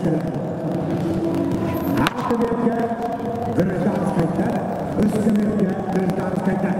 Аатымерге гражданскайдар, үстімерге гражданскайдар.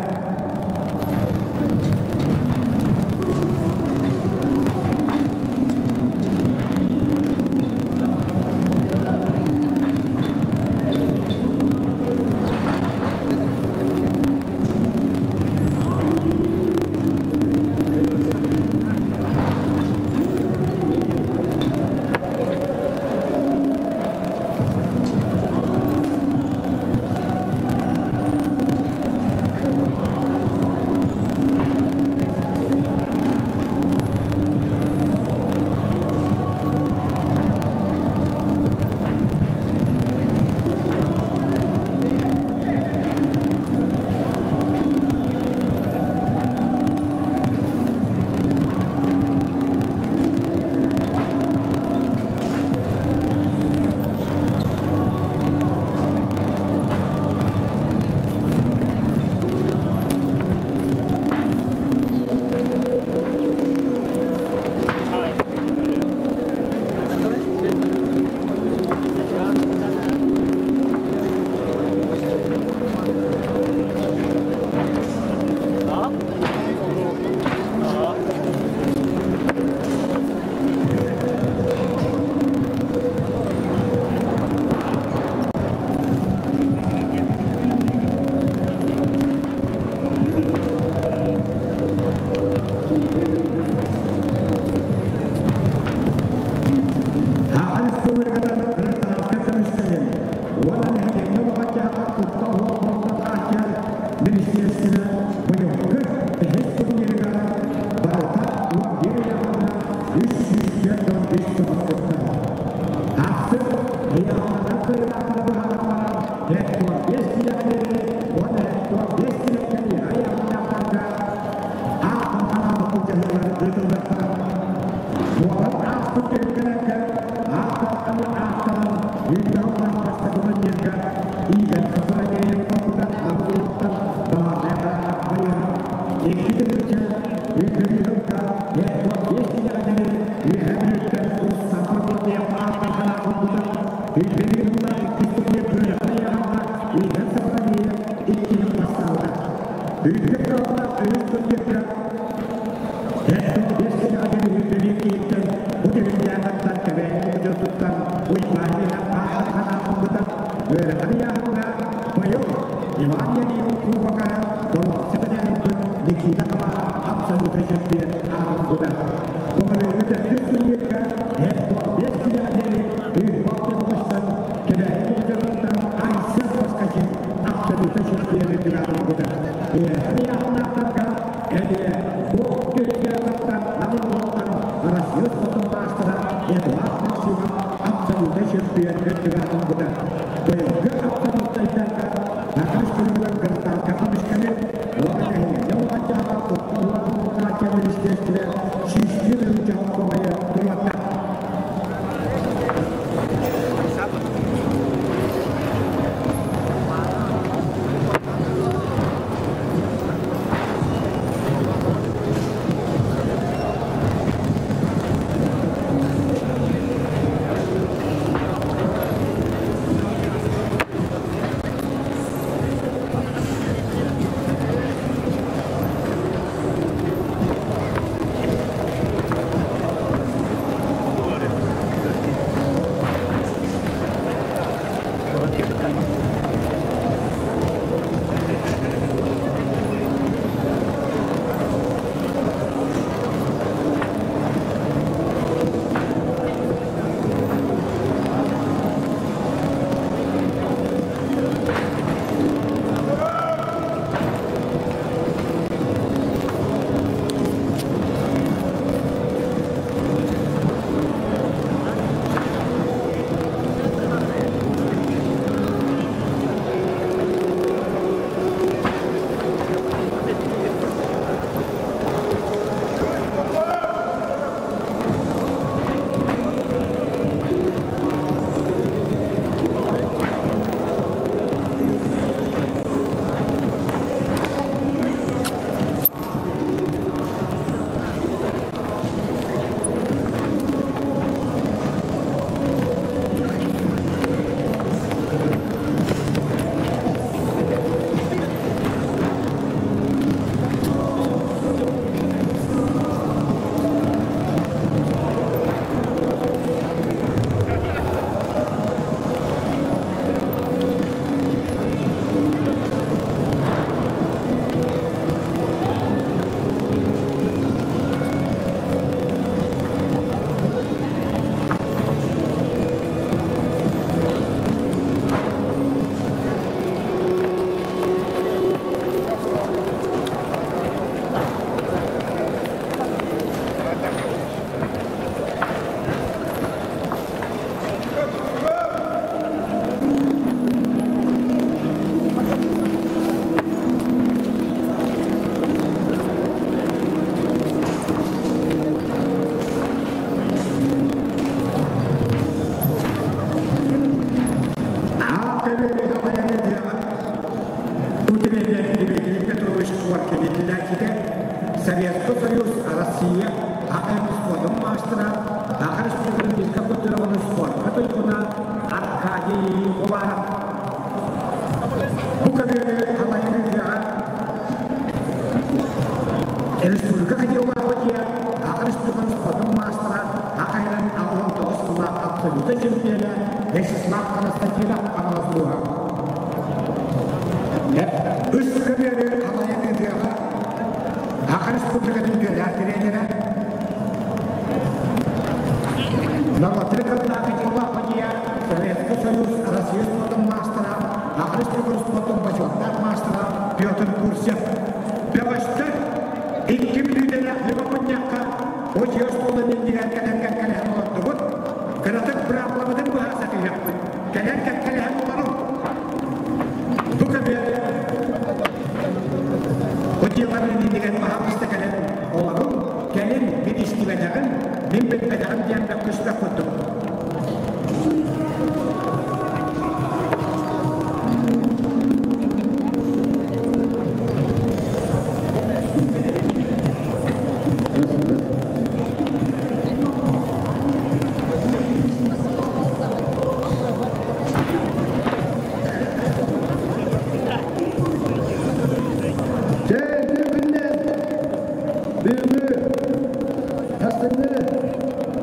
Дойду чемпиона Вячеслав Константинов аналастуоҕа. Үс көбүөрү халайан ыытыаҕа Саха Республикатын үтүөлээх тренерэ, норуоттары кытта титуллаах судьуйа, Советский Союз, Россия спордун маастара, Саха Республикатын спордун бочуоттаах маастара Петр Курсев. Бөҕөстөр икки бүлүүдэлээх Лева мунньахха Очио остуолун иннигэр кэлэн кэккэлэһэн олордубут. Кыратык быраабылабытын быһаарса түһүөхпүт. Кэлэн кэккэлэһэн олоруҥ. Бу көбүөр бу дьыалам иннигэр баһаалыста кэлэн олоруҥ, кэлин мин истибэтэҕим, мин билбэтэҕим диэн мөккүспэх курдук. Дьэ, күннэр бүгүҥҥү сарсыҥҥы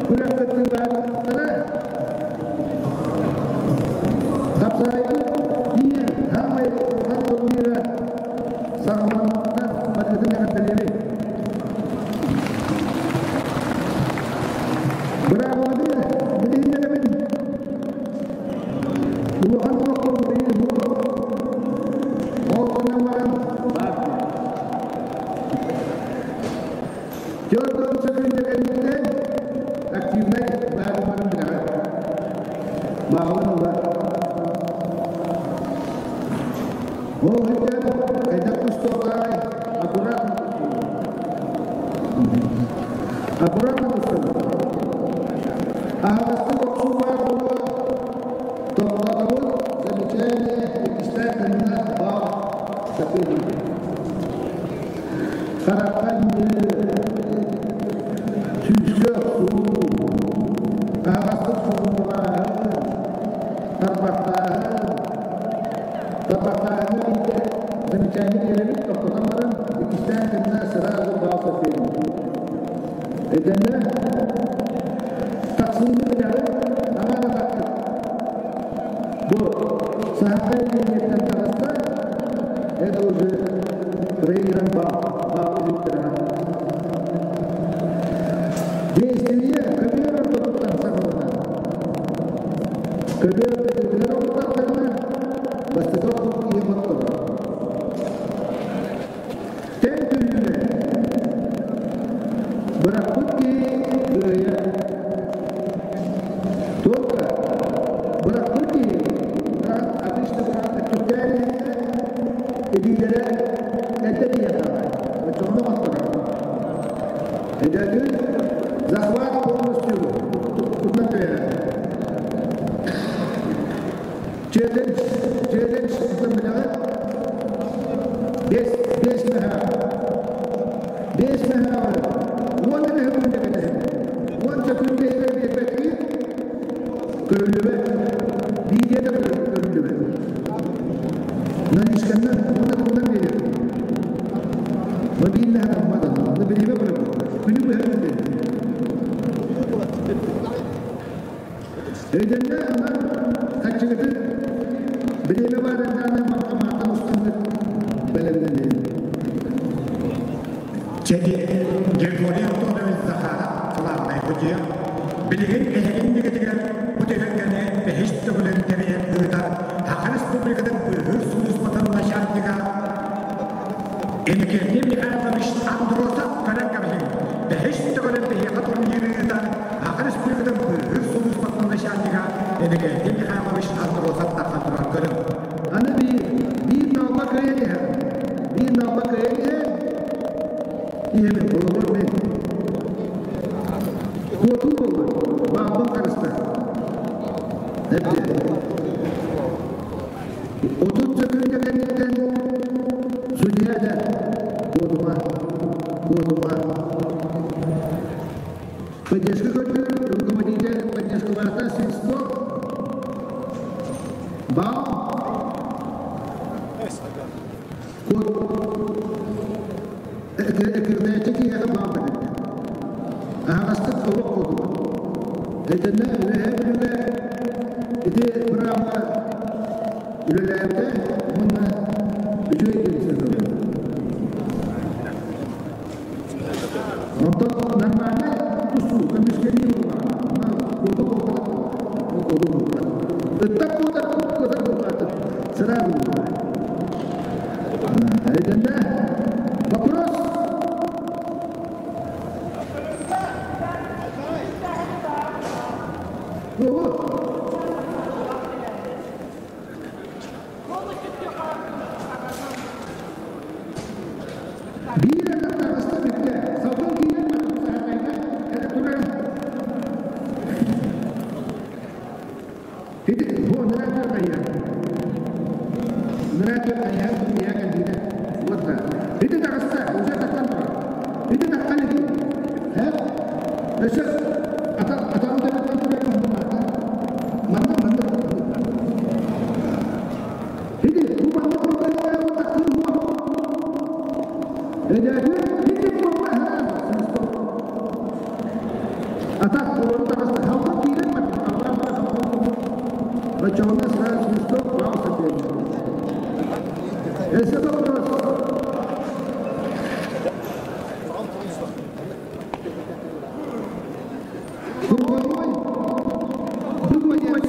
күрэх кыттыылаахтара Хапсаайбыт биир саамай улахан турнира саҕаланна барытын эҕэрдэлиэбит. Быраабыланы билиһиннэрэбин. Улахан олоххо билигин ол гынан баран баар. 40 сөкүүндэ кэнниттэн активнай быһаарыыларын билэҕит. Баалын ыла. Ол иһин хайдах тустуохтааҕый аккуратно аккуратно тустабыт. Аһаҕастык охсуу баар буолуо тохтотобут замечание иккистээн кынна баал сатыыбын. Харахха сүүскэ охсуу, аһаҕастык суруллааһын, тарбахтааһын, тарбахтааһыҥҥа биирдэ замечание биэрэбит, тохтотон баран, иккистээн кынна сразу баал сатыыбын. Этэннэ тахсыыны билэҕин, наһаа да тахсыт. Бу саһархай линиятынан таҕыста, это уже проигран бал, бал үттэҕэ. Действие көбүөр ортотуттан саҕаланар. Көбүөр ортотугар ортохторуна бастакы охсуу киһи хотторор. Тэҥ түһүүнэ бырахпыт киһи кыайар. Только бырахпыт киһи обычно өттүктээн иһэннэ илиилэрэ эрдэ тиийэн хаалар. Оччоҕуна хотторор. Эдэрдин захват полностью тутан түһэр. Челлендж, челлендж тутан билэҕит? Бес, бес мөһөөх. Бес мөһөөҕү уон эрэ сөкүүндэ кэтэһин. Уон сөкүүндэ иһигэр биэрбэттии көрүллүбэт. Видео да көрүллүбэт. Наличканнан уонна тугунан биэриэх. Мобильный хатаммат аны бириэмэ барабыт. Күнү быһа күүтэн. Өйдөннө ама хаччыгытын бириэмэ баар эрдэҕинэ банкоматтан устаммыт бэлэмнэнин. Чэги Григорий Антонович Захаров кылаабынай судьуйа билигин эһигин дигэтигэр бу түһүлгэни бэһис төгүлүн тэрийэн ыытар Саха Республикатын быыһыыр сулууспатын начальнига Иннокентий Михайлович Андросов көрөн кэбиһиҥ, бэһис төгүлүн биһиэхэ турниры ыытар Саха Республикатын быыһыыр сулууспатын начальнига Иннокентий Михайлович Андросов тахсан туран көрүҥ. Аны биир, биир налба кыайан иһэр. Биир налба кыайан иһэр. Иһэбин, холобур мин. Куотуу буолла. Баалбын харыста. Эбдиэ. 30 сөкүүндэ кэнниттэн судьуйа этэ куотума, куотума. Поддержка көрдүр, руководитель поддержкалаата свисток. Бал. Куот. Экирдээччи киһиэхэ баал бэриллэр. Аһаҕастык олох куотума. Итиннэ Үөһээ Бүлүүгэ ити быраабыла үлэлээбитэ уонна үчүгэй кэлиссэ. Онтон нормальнай тустуу көмүскэнии буоллаҕына, куота буолбатах ол буолбат. Ыттар куотар, куотар буолбатах. Сразу буолар. Итиннэ вопрос. Ого. Биир эрэ таҕыста бүттэ. Салгын киирэн саһархайга эрэ турар. Ити бу ныраа хайа. Ныраа хайа бу кэлбитэ. Вот да. Ити таҕыста, уже тахсан турар. Ити таххан ити. Һэ? Өссө атан төбөтөн турар манна манна. Ити бу манна турар тахсан Эдээги ити буолла Атак олору таҕыста халта киирэн Баччоҕуна сразу свисток пауза берет. Если вопрос. Круговой бу диэн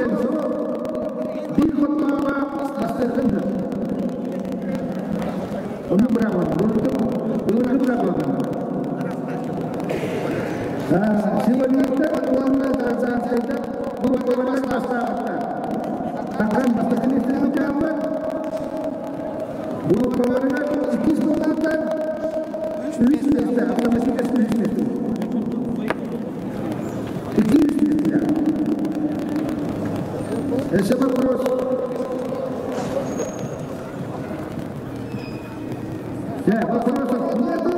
биир хоттооҕо бастыахын Ону быраҕан, былыргы быраҕан. Силовиктар уонна гражданскайдар группаларынан бастаабыттар. Такан бастакы миэстэни ылбыттар. Группаларынан иккис буолбуттар. Үс миэстэ, автоматически үс миэстэ. Икки үс миэстэ. Еще вопрос. Да, вопросов нету.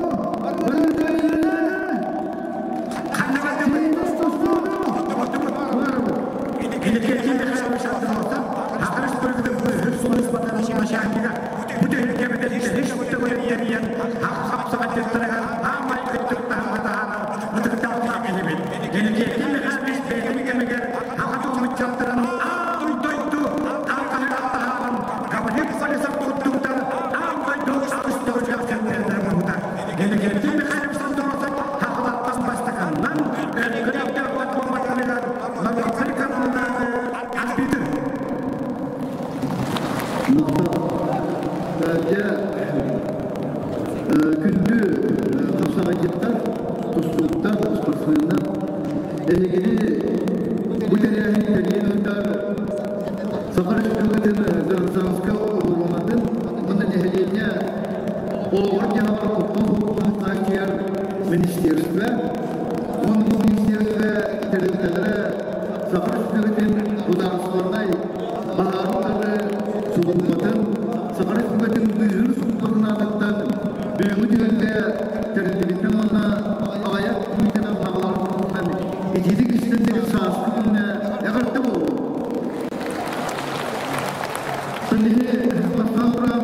Дьэ, күндү хапсаҕайдьыттар, тустууктар, спортсменнар, эһигини бу тэрээһин тэрийэн ыытар Саха Республикатын гражданскай оборуонатын уонна нэһилиэнньэ олоҕор-дьаһаҕар куттал суоҕун хааччыйар министерство уонна бу министерство тэрилтэлэрэ Саха Республикатын судаарыстыбаннай баһаарынары сулууспатын Саха Республикатын быыһыыр сулууспатын аатыттан бүгүҥҥү түгэҥҥэ тэриллибиттэн уонна аҕыйах мүнүүтэнэн хааларын итиитик истэннигит сааскы күҥҥэ эҕэрдэ буоллун! Биһи бастаан туран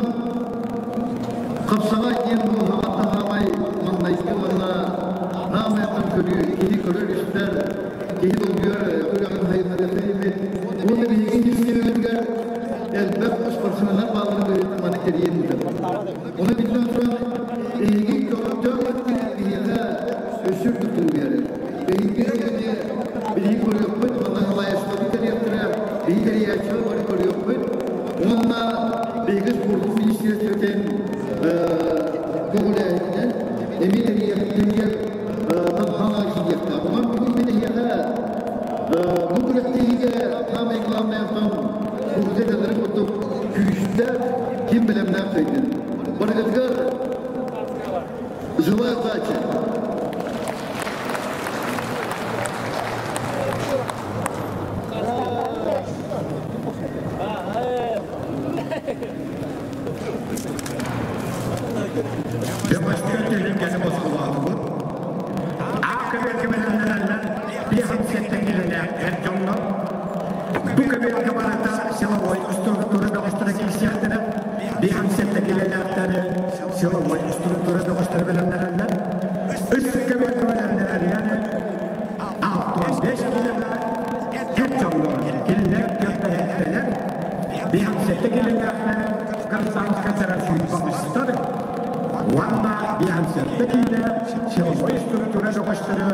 хапсаҕай диэн буолһаҕа таһаамай маҥнайгы уонна наамайаттан көрүү киһи көрөр-истэр, киһи долгуйар күрэҕин сайыннарыахтар диэммит уонна биһиги систиэмэбитигэр элбэх спортсменнар баалларын быһыытынан маны тэрийэн ыытабыт. Ону биллэн туран, эһиги көхтөөх өттүгүт биһиэхэ өссө үрдүк тылы биэрэр. Эһиги эмиэ биһиги көрүөхпүт, уонна салайааччыларбыт кэлиэхтэрэ, биһиги тэрийээччилэр бары көрүөхпүт. Уонна биһиги спорт министиэристибэтин көҕүлээһининэн эмиэ тэрийэр таҥхаҥа киириэхтээх. Онон бүгүн мин эһиэхэ бу күрэхтэһиигэ саамай главное оттон курдук этэллэрин курдук күүстээх ким бэлэмнээх кыайдын. Барыгытыгар желаю удачи! Бөҕөстөр түһүлгэни босхолоотубут. Аакы-бэркэ бэлэмнэнэллэр биэс килэлээх эр дьоннор. Бу көбүөргэ барыта силовой структура бөҕөстөрө киирсиэхтэрэ. 57 килэлээхтэри силовой структура бөҕөстөрө бэлэмнэнэллэр. Үс көбүөргэ бэлэмнэнэллэр 65 килэлээх. Биһансетте килэлээхтэр гражданскайдара сүүрбэ уонна биһансетте киилэ силовой структура бөҕөстөрө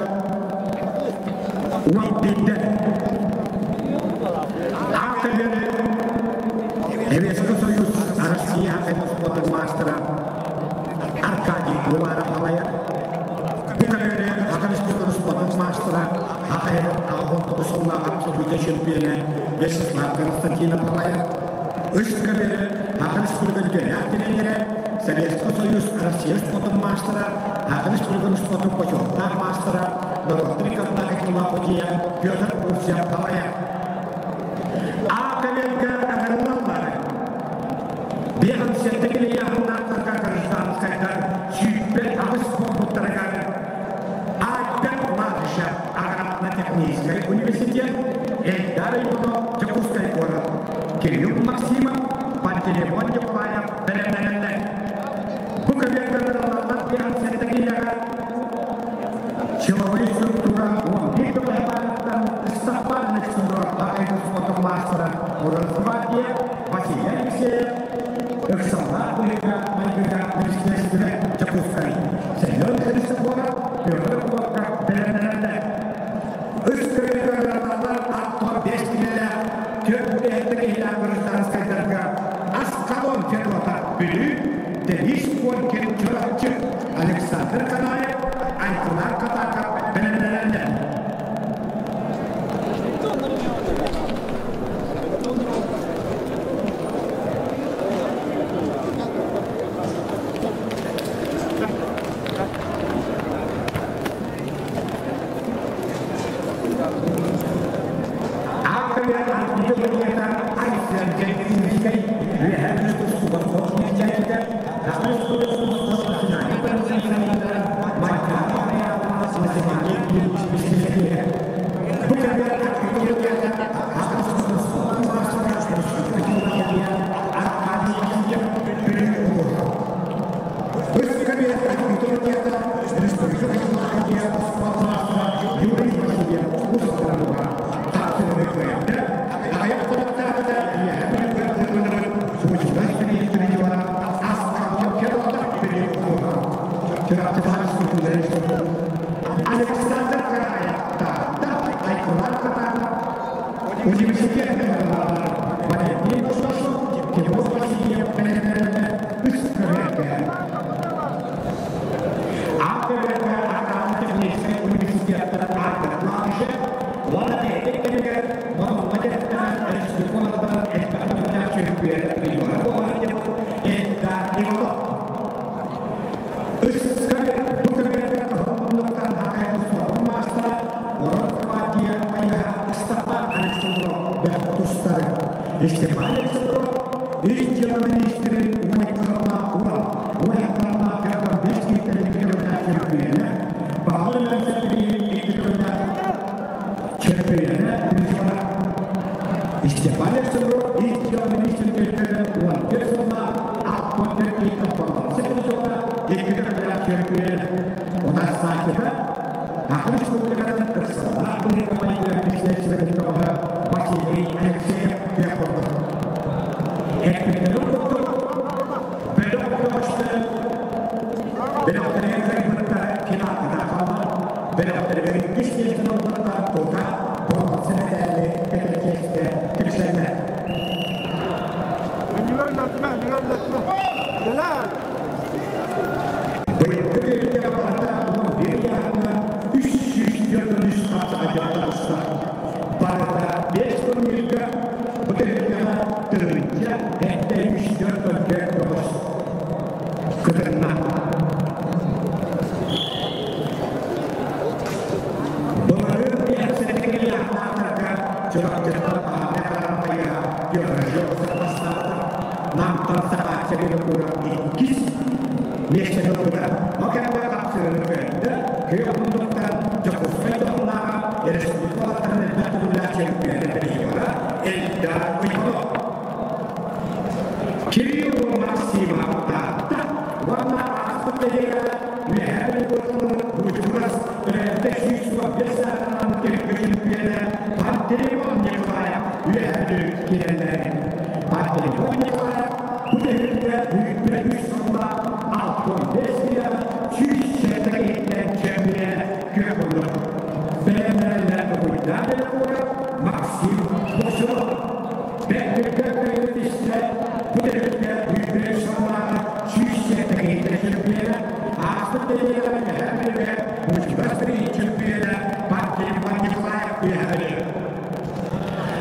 уон биирдэр. Аакөлүөнэ Советский Союз Россия спортун маастара Аркадий Уваров салайар. Бу көлүөнэ Саха Республикатын спортун маастара АХР 89 сыллаах абсолютнай чемпиона Вячеслав Константинов салайар. Үс көлүөнэ Саха Республикатын үтүөлээх тренерэ, Советский Союз Россия спортун маастара, Саха Республикатын спортун бочуоттаах маастара, норуоттар иккардылаах Петр Бурцев салайар. А көлүөнгэ ыҥырыллаллар. Биэһин килийаһыннаахтарга гражданскайдар 28 буолбуттарыгар Альберт Латыша аграрно-техническай университет Эльдар Иванов Дьокуускай куорат Кирилл Максимов Пантелеймон Николаев бэлэмнэнэллэр. Бу көбүөргэ биэһин килийэҕэ силовой структура 11 бөҕөһө Степан Александров аҕай маастара Росгвардия Василий Алексеев ыксаллаах быһыыга майгыга министиэристибэ Дьокуускай Семен Христофоров Петр Кулаков бэлэмнэнэллэр. Үс көрүҥ аттор бэс килэлээх түөрт бүтэһиктик иһилээх гражданскайдарга Аскалон Федота Бүлүү, Денис Конкин Чурапчы, Александр Канаев, Айтылар Катаков бэлэмнэнэллэр. Ааккыйа антибиотика Айсен Дьэҥкиинскэй Үөһээ Бүлүү Александр Караев, Айкулар Катанов, Университет Валентин Кусташов, Тимур Васильев, үс көрөккө. А көрөккө Аграрно-техническай университеттар ааттар уонна бэйэтин кэмигэр Москва республикалардан элбэх чөмпүйүөн Эльдар Иванов. Үс бу көрөккө маастара Росгвардия Степан Александров тустары. Степан Александров Ис дьыала министрин уонна Урал, уонна Петр Бешский чемпионы, Павел чемпионы Степан Александров Ис дьыала министрин чемпионы. У нас Василий Алексеев Кирилл Максимов Таатта уонна ааспыт нэдиэлэҕэ Үөһээ Бүлүү куоратын Пантелеймон Николаев Үөһээ Бүлүү киирэллэр. Максим Босилов. Бэртэргэ кыайытыстэ бу тэрилтэ үүнэр сыллааҕы 107 чемпиона, ааспыт нэдиэлэҕэ Мэһэ Мультивастри чемпиона Пантелеймон Николаев үөһэбили.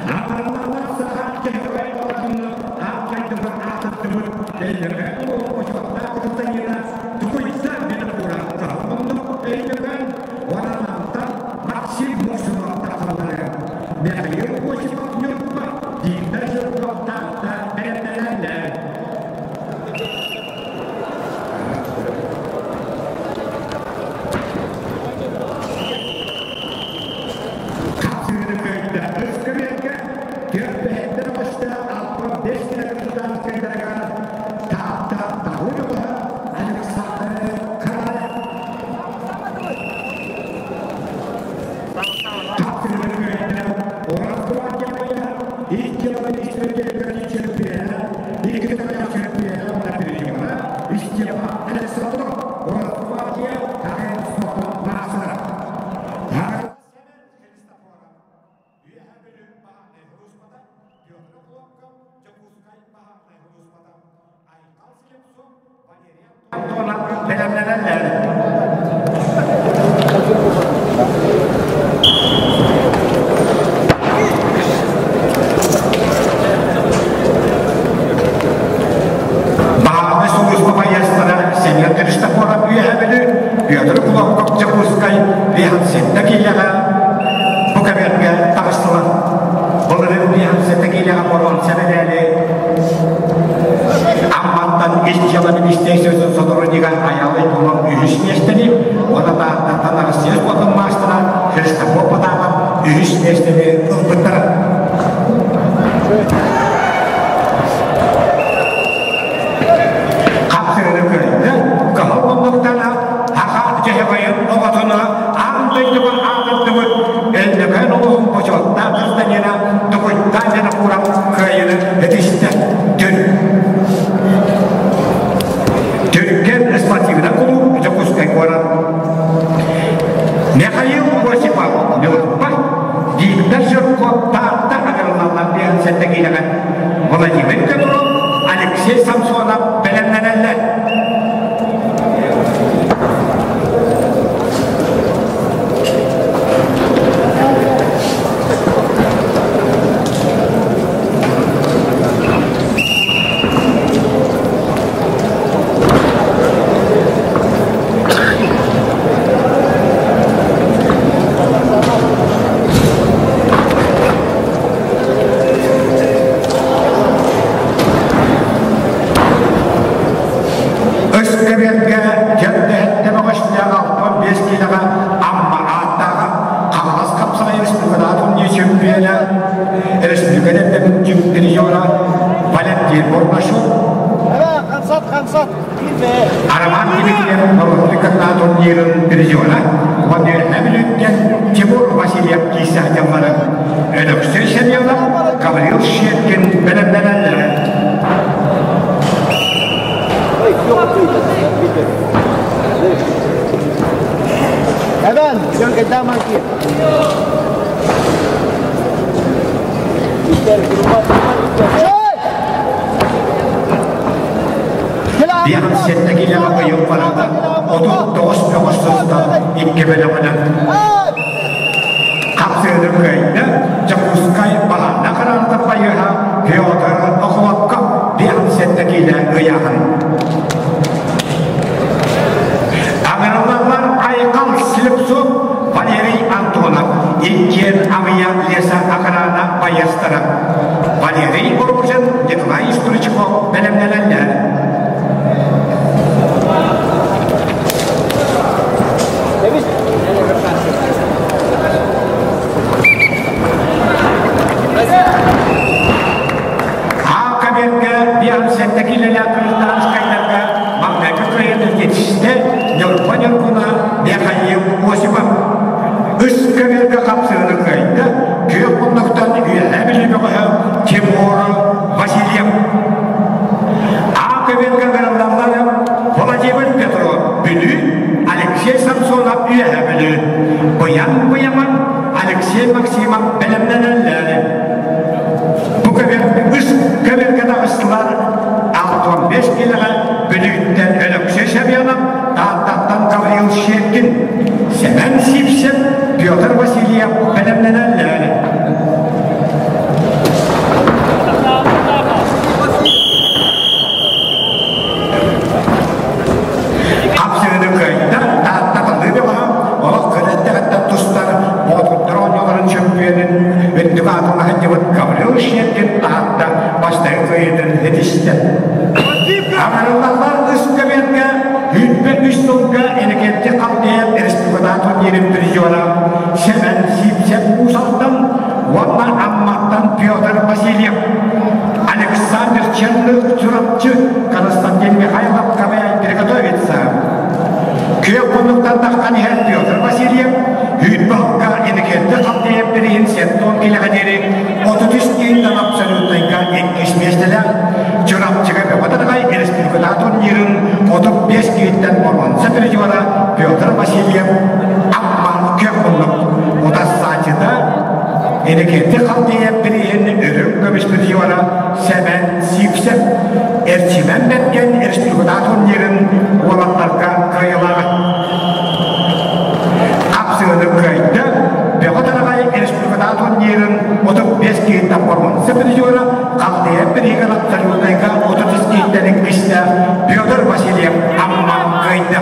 Амаралаах саха дьаһабай балаҕанна аан дойдуга аатырдыбыт эллэргэ бочуоттаах кытайына Тукуйда Винокура Хаһымонно өйдөкөн Варанантан Максим Мосунов тахаллары Михаил Осипов Ньурба Дима Жирков Таатта бэлэмнэнэллэр. Хапсыыны кыайда Ыскыбиэргэ Түөрбэһиттэн оҕуста 65 километрдарыгар Таатта Таһыр оҕуһа Александр Караев. Хапсыыны кыайда Урал Гвардия икки министрдэригэр чемпиона, икки чемпиона Владимир Степан Александров Урал Гвардия Карен Сокол маастара. Үөһээ Бүлүү баһаарынай сулууспата, Петр Охлопков, Дьокуускай баһаарынай сулууспата, Айхал Слепцов, Валерий Антонов бэлэмнэнэллэр. Баһаарынай сулууспа байыастара Семен Христофоров Үөһээ Бүлүү, Петр Кулаков Дьокуускай, 57 киилэҕэ бу кэмҥэ таҕыстылар. Былырыын 57 киилэҕэ боруонса мэдээли Амматтан ис дьыала министерствотын сотруднига Айаал Иванов үһүс миэстэни, уонна Тааттаттан Россия спордун маастара Христофор Потапов үһүс миэстэни ылбыттара. Хапсыгыны көрдө, кыһыл муннуктана Саха дьөһөгөйүн оҕотуна аан дойдуга аатырдыбыт Өймөкөөн улууһун бочуоттаах гражданина Тукуйтаан Винокуров кыайыыны этистэ. Түргэн спортивнай кулууп Дьокуускай куорат. Михаил Осипов Ньурба, Виктор Жирков Таатта аҕырыллаллар диэн сэттэ киилэҕэ Владимир Петров, Алексей Самсонов бэлэмнэнэллэр. Өскөбүөргэ дьэрдэһиттэн оҕустаах 65 киилэҕэ Амма ааттааҕа Хаҥалас хапсаҕай республикатааҕы турнир чемпиона, республикатын призера Валентин Бурнашов, Роман Дмитриев республикатааҕы турнирын призера уонна Бүлүүттэн Тимур Васильев киирсэ сылдьаллара. Өлөксөй Семенов, Гаврил Щеткин бэлэмнэнэллэрэ. Evan, jangan kita mati. Биэс сэттэ киилэҕэ быйыл барыта 39 бөҕөс сылтан икки бөлөҕүнэн хапсыыны кыайда Дьокуускай Балаана хараҥата байыһа Петр Охлопков 57 киилэ ыйааһын. Аҥараллар Айхал Слепцов, Валерий Антонов иккиэн Амия Леса охрана байыастара. Валерий Рожин, Николай Стручков бэлэмнэнэллэр. Аакабергэ 57 киилэлээх кыргызстанскайдарга маҥнайгы кыайыыны ситистэ Ньурба Ньургуна Михаил Осипов. Үс көбүөргэ хапсыыны кыайда күөх муннуктан Үөһээ Бүлүү бөҕөһө Тимур Васильев. А көбүөргэ ыҥырыллаллар Владимир Петров Бүлүү, Алексей Самсонов Үөһээ Бүлүү, Быйаҥ Быйаман Алексей Алексей Максимов бэлэмнэнэллэр. Бу көбөр үс көбөргө таҕыстылар 65 киилэҕэ Бүлүүттэн Өлөксөй Семенов, Тааттаттан Гаврил Щепкин, Сэмэн Сивцев, Петр Васильев бэлэмнэнэллэр. Хапсыгыны кыайда, Таатта талыы бөҕөһө, олох кыра эрдэҕиттэн тустар Боотурдар оонньууларын чөмпүйүөнүн үрдүк аатын аһынньыбыт Гаврил Щепкин Таатта бастакы кыайыытын ситистэ. Аҥарыллаллар үс көбүөргэ 23 сылга Иннокентий Халдеев республикатааҕы турнирын призера Сэмэн Сивцев Уус-Алдан уонна Амматтан Петр Васильев, Александр Черных Чурапчы, Константин Михайлов КВН приготовиться. Күөх муннуктан таххан иһэр Петр Васильев үүт баһылка Иннокентий Халдеев бириһин 70 килэҕэ диэри 33 киинтэн абсолютнайга иккис миэстэлээх Чурапчыга Бөҕө республикатааҕы турнирын 35 киинтэн боруонса призера Петр Васильев Амма күөх муннук утассааччыта Иннокентий Халдеев бириһин үрүҥ көмүс призера Сэмэн Сивцев Эрчимэн Бэргэн республикатааҕы турнирын уолаттарга кыайыылааҕа. Хапсыгыны кыайда Бөҕө Тараҕай республикатааҕы турнирын 35 киһиттэн боруонса призера Халдеев бирииһигэр абсолютнайга 33 киһиттэн иккистээх Петр Васильев Амма кыайда.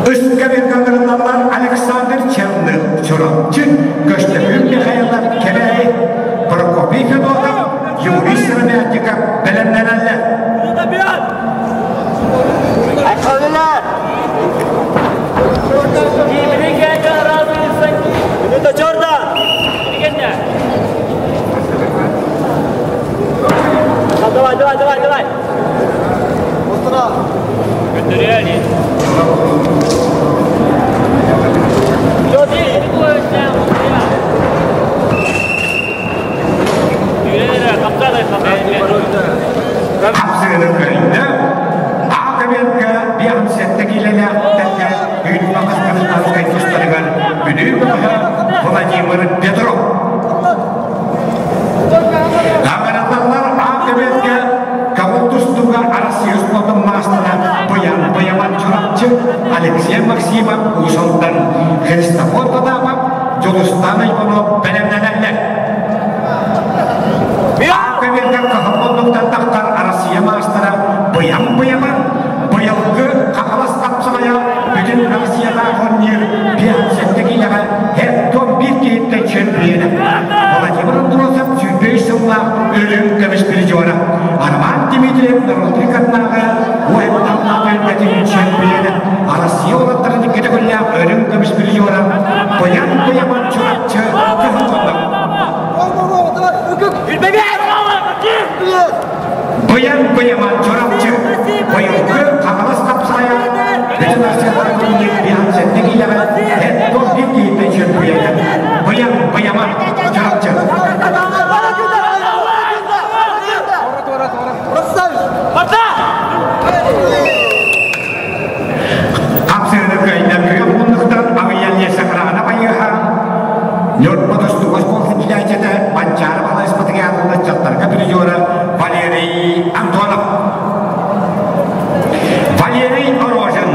Үскэ Александр Черных Чурапчы, Көстөкүүн Михайлов Кэбээйи, Прокопий Федотов, Юрий Сыромятников бэлэмнэнэллэр. Давай, давай, давай, давай. Хапсыгыны көрүндэ, Аакаберга биэхсэтте киилэлээх тэлгэ үүт-маҕас кырыстааскай тустарыгар Бүлүү бөҕөһө Владимир Петров. Аҥараллар Аакаберга Кабыл тустууга Арассыыйа спордун маастара Буян Буяман Чурапчы, Алексей Максимов Уус-Алдан, Христофор Потапов, Дьулустаан Иванов бэлэмнэнэллэр. Аакаберга кыһыл муннуктан тахтар Арассыыйа маастара Быйаҥ Быйаман быйылгы Хаҥалас хапсаҕайа бүтүн Россияҕа турнир 57 киилэҕэ һэт-туом биир киһиттэн чөмпүйүөнэ. Владимир Андросов 25 сыллаах үрүҥ көмүс призера. Роман Дмитриев народный катнааҕы уһукталлаах түөлбэтин чөмпүйүөнэ. Россия уолаттарын икки төгүллээх үрүҥ көмүс призера Буян Буяман Чурапчы кыһыл Быйаҥ Быйаман Чурапчы быйылгы Хаҥалас хапсаайа бүтүн Россиятааҕы турнир 57 киилэҕэ һэт-туох биир киһиттэн чөмпүйүөнэ Быйаҥ Быйаман Чурапчы. Хапсыыны кыайда күөх муннуктан аҕыйан Сахарана байыаһа Ньурба тустууга спорт Манчаары балайыспытыгар ыччаттарга призера Валерий Антонов. Валерий Орожин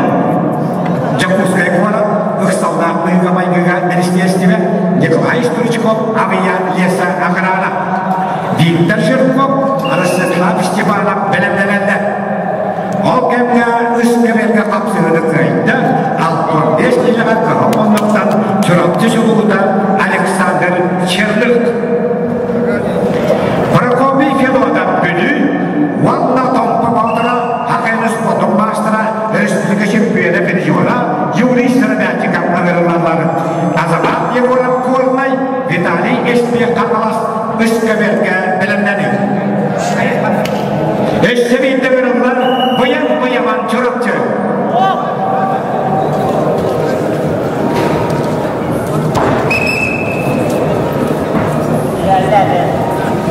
Дьокуускай куорат ыксаллаах быһыыга-майгыга министиэристибэ Николай Стручков Авиа Леса охрана Виктор Жирков Ростислав Степанов бэлэмнэнэллэр. Ол кэмҥэ үс кэмэргэ хапсыһыны кыайда, 65 киилэҕэ кыһыл муннуктан Чурапчы чулуута Александр Черных. Прокопий Федотов Бүлүү уонна Томпо Боотура ХХНС спортун маастара, республика чемпиона призера Юрий Сыромятников ыҥырыллаллар. Азамат Егоров Куорнай, Виталий Эспиэх Хаҥалас үс көбүөргэ бэлэмнэнэр. Өссө биирдэ ыҥырыллар Быйаҥ Быйаман Чурапчы.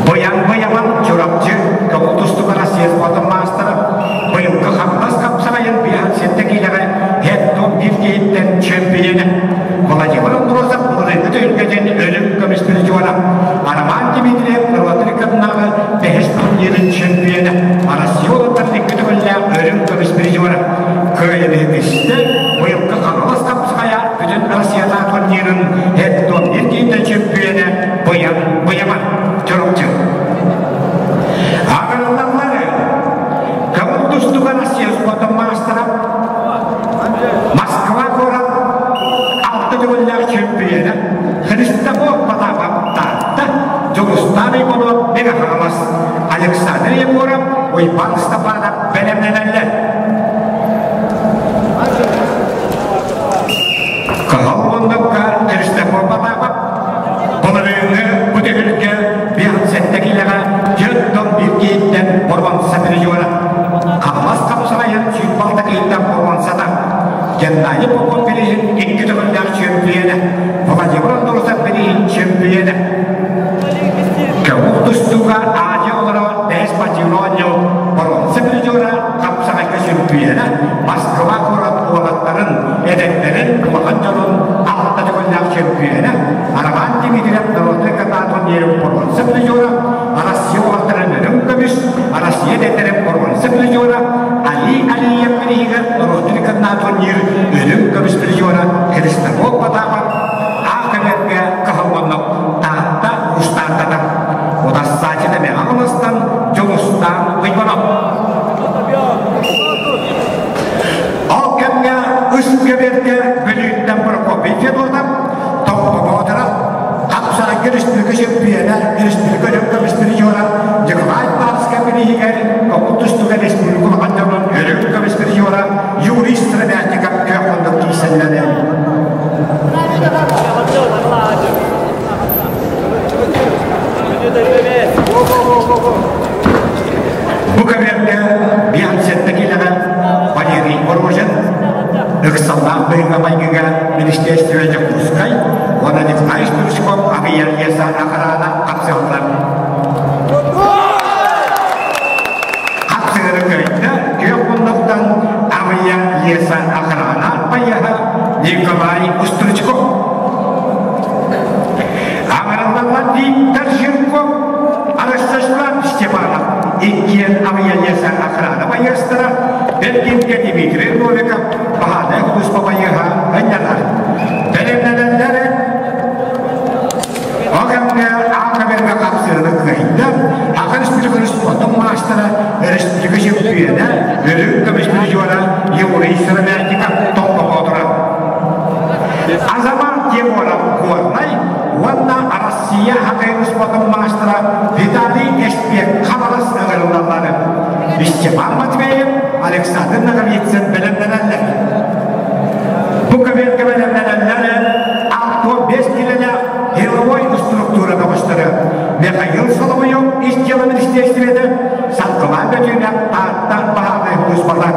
Быйаҥ Быйаман Чурапчы көҥүл тустууга Россия спортун маастара быйылгы хамнас хапсаҕайын 57 киилэҕэ һэт-топ биир киһиттэн чөмпүйүөнэ Владимир Андросов призера, Роман Дмитриев норуоттар иккардынааҕы бэһис турнирын чемпиона, Россия уолаттарын икки төгүллээх үрүҥ көмүс призера, кыайыыны ситистэ, быйылгы Хаҥалас хапсаҕайа бүтүн Россиятааҕы турнирын Эттон Евгений чемпиона Быйан Быйаман Чурапчы. Аҕырыллаллары көҥүл тустууга Россия спортун маастара Москва куорат алта төгүллээх чемпиона Христофор Потапов Таатта, Дьулустаан Егоров Мэҥэ Хаҥалас, Александр Егоров, Уйбаан Степанов бэлэмнэнэллэр. Кыһыл муннукка Христофор Потапов былырыыҥҥы бу түһүлгэ 57 киилэҕэ 41 киһиттэн боруонса призера, Хаҥалас хапсаҕайын 106 киһиттэн боруонсата, Геннадий Попов бирииһин икки төгүллээх чөмпүйүөнэ, Владимир Андросов бирииһин чөмпүйүөнэ. Көҥүл тустууга Азия оҕолоро бэһис спортивнай оонньуу боруонса призера, хапсаҕайга чөмпүйүөнэ, Москва куорат уолаттарын, эдэрдэрин, улахан дьонун алта төгүллээх чөмпүйүөнэ, Роман Дмитриев народнай катаа турнирын боруонса призера, Россия уолаттарын үрүҥ көмүс, Россия эдэрдэрин боруонса призера, Али Алиев бирииһигэр норуоттар иккардынан турнир үрүҥ көмүс призера Христофор Потапов А-көмөргө кыһалланнок Таатта устааттата. Утассаачыта Мэҥэ Дьулустаан Уйбанов. Ол кэмҥэ үс көбүөргэ Бүлүүттэн Прокопий Федотов, Томпо Боотуров, Хапсаҕайга республика чөмпүйүөнэ, республика үрүҥ көмүс призера Николай Павловскай бирииһигэр Көҥүл тустууга республика улахан дьонун үрүҥ көмүс призера Юрий Сыромятников күөх муннук киирсэллэрэ. Бу көбүөргэ 57 киилэҕэ Валерий Рожин, ыксаллаах быһыыга-майгыга министерство Дьокуускай уонна Николай Стручков авиалеса охрана хапсыһаллар. Хапсыһары кыайда күөх муннуктан авиалеса охрана байыаһа Николай Стручков. Аҥараллаллар Виктор Жирков, Ростислав Степанов иккиэн авиалеса охрана байыастара, Бэргингэ Дмитрий Новиков баһаарынай сулууспа байыаһа ынньанар. Бэлэмнэнэллэр Ол кэмҥэ аакаберга хапсыаны кыайда, Аха Республика спортун маастара, республика чөмпүйүөнэ, үрүҥ көмүс призера Юрий Сыромятников тохтоотура. Азамат Егоров Горнай уонна Россия хоккей спортун маастара Виталий Эспек Хабалас ыҥырыллаллар. Степан Матвеев, Александр Ноговицын бэлэмнэнэллэр. Бу көбүөргэ бэлэмнэнэллэр 65 килэлээх деловой структура бөҕөстөрө Михаил Соловьев ис дьыала министиэристибэтэ Саргылаан Бөтүүнэп Таатта баһаарынай сулууспата.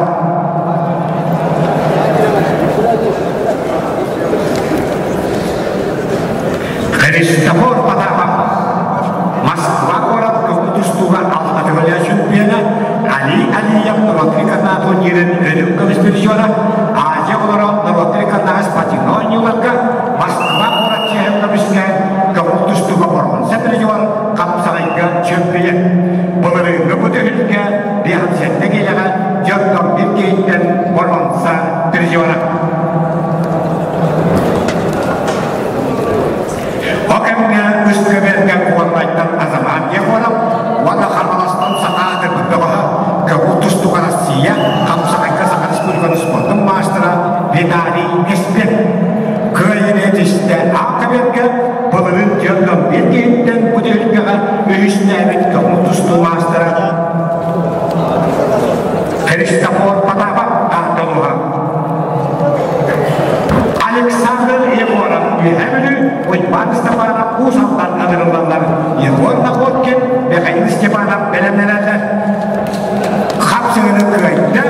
Христофор Потапов Москва куорат көҥүл тустууга алтатыгылыа чемпиона Али Алиев норуоттар иккардынан турнирын үрүҥ көмүс призера Азия оҕолоро норуоттар иккардынан спортивнай оонньууларга Москва куорат чиэһин көмүскээн көҥүл тустууга боруонса призер хапсаҕайга чемпион. Былырыыҥҥы бу түһүлгэ 57 киилэҕэ дьонтон биир киһиттэн боруонса призера. Ол кэмҥэ үс көбүөргэ Куорбайтан Азамат Егоров уонна Хаҥаластан Саха аатырбыт бөҕөһө, көҥүл тустууга Россия, хапсаҕайга Саха Республикатын спордун маастара Виталий Эспен кыайыыны ситистэ. Аан көбүөргэ былырыын 41 киһиттэн бу түһүлгэҕэ үһүстээбит көҥүл тустуу маастара Христофор Потапов ааттануоҕа. Александр Егоров Үөһээ Бүлүү, Уйбаан Степанов Уус Алдан ыҥырыллаллар. Егор Находкин, Михаил Степанов бэлэмнэнэллэр. Хапсыгыны кыайда.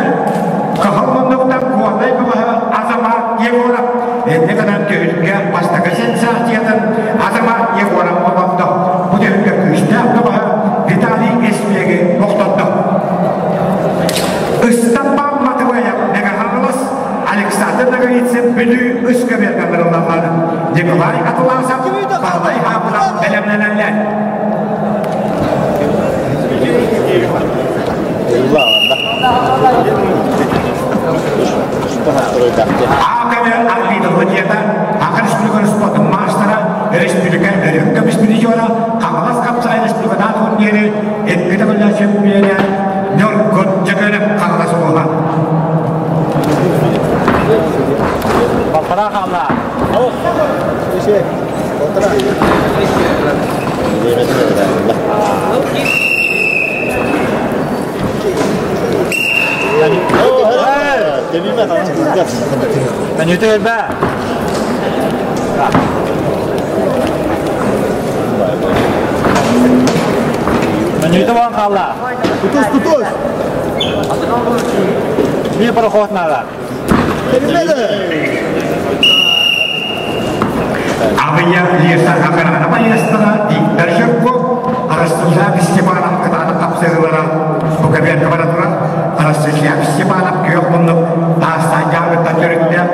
Кыһыл муннуктан Куорнай бөҕөһө Азамат Егоров инньэ гынан түһүлгэ бастакы сенсациятын Азамат Егоров оҥордо. Бу түһүлгэ күүстээх бөҕөһө Виталий Эспиэги тохтотто. Ыстаппаан Матвеев Мэҥэ Хаҥалас, Александр Ноговицын Бүлүү үс көбүөргэ ылаллар. Николай Атласов, Баһылай Хаапынап бэлэмнэнэллэр. Ааканы арбитр Саха Республикатын спортун маастара, республика өрүк көмүс призера, Хаҥалас хапсаҕай республикатаах турниры икки төгүллээх чемпионэ Ньургун Дьөгүөрөп Хаҥалас улууһа. Полтора хаалла. Мүнүүтэ өлбө. Мүнүүтэ буолан хаалла. Тутус, тутус! Биир пароход наада. Авия Леса Охрана поездана Виктор Жирков, Ростислав Степанов кытаанах хапсыһыылара бу кабинетка бара турар. Ростислав Степанов күөх муннук таастаан төрүттээх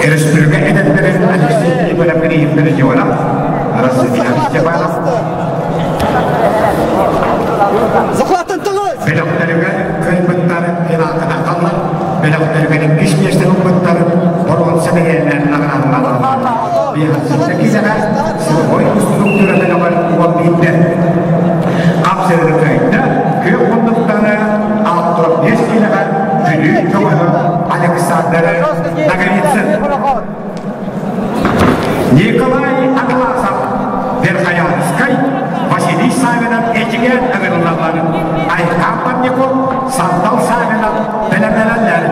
Республика эдэрдэрин Алексей Николаев Переделов, Ростислав Степанов Захватын тылы! Бөлөхтөрүгэр кыайбыттар финалга қаллар, бөлөхтөрүгэр иккис миэстэни ылбыттар боруонса бэлиэнэн наҕараадаланаллар. Биэхситэ киһиэхэ силовой структура бөлөҕөр уол биирдэ. Хапсыыры кыайда, күөх муннуктары 65 киилэҕэ Бүлүү көҕөһө Александр Ноговицын. Николай Атласов, Верхоянскай, Василий Савинов Эдьигээн ыҥырыллаллар, Айхаан Парников, Сандал Савинов бэлэмнэнэллэр.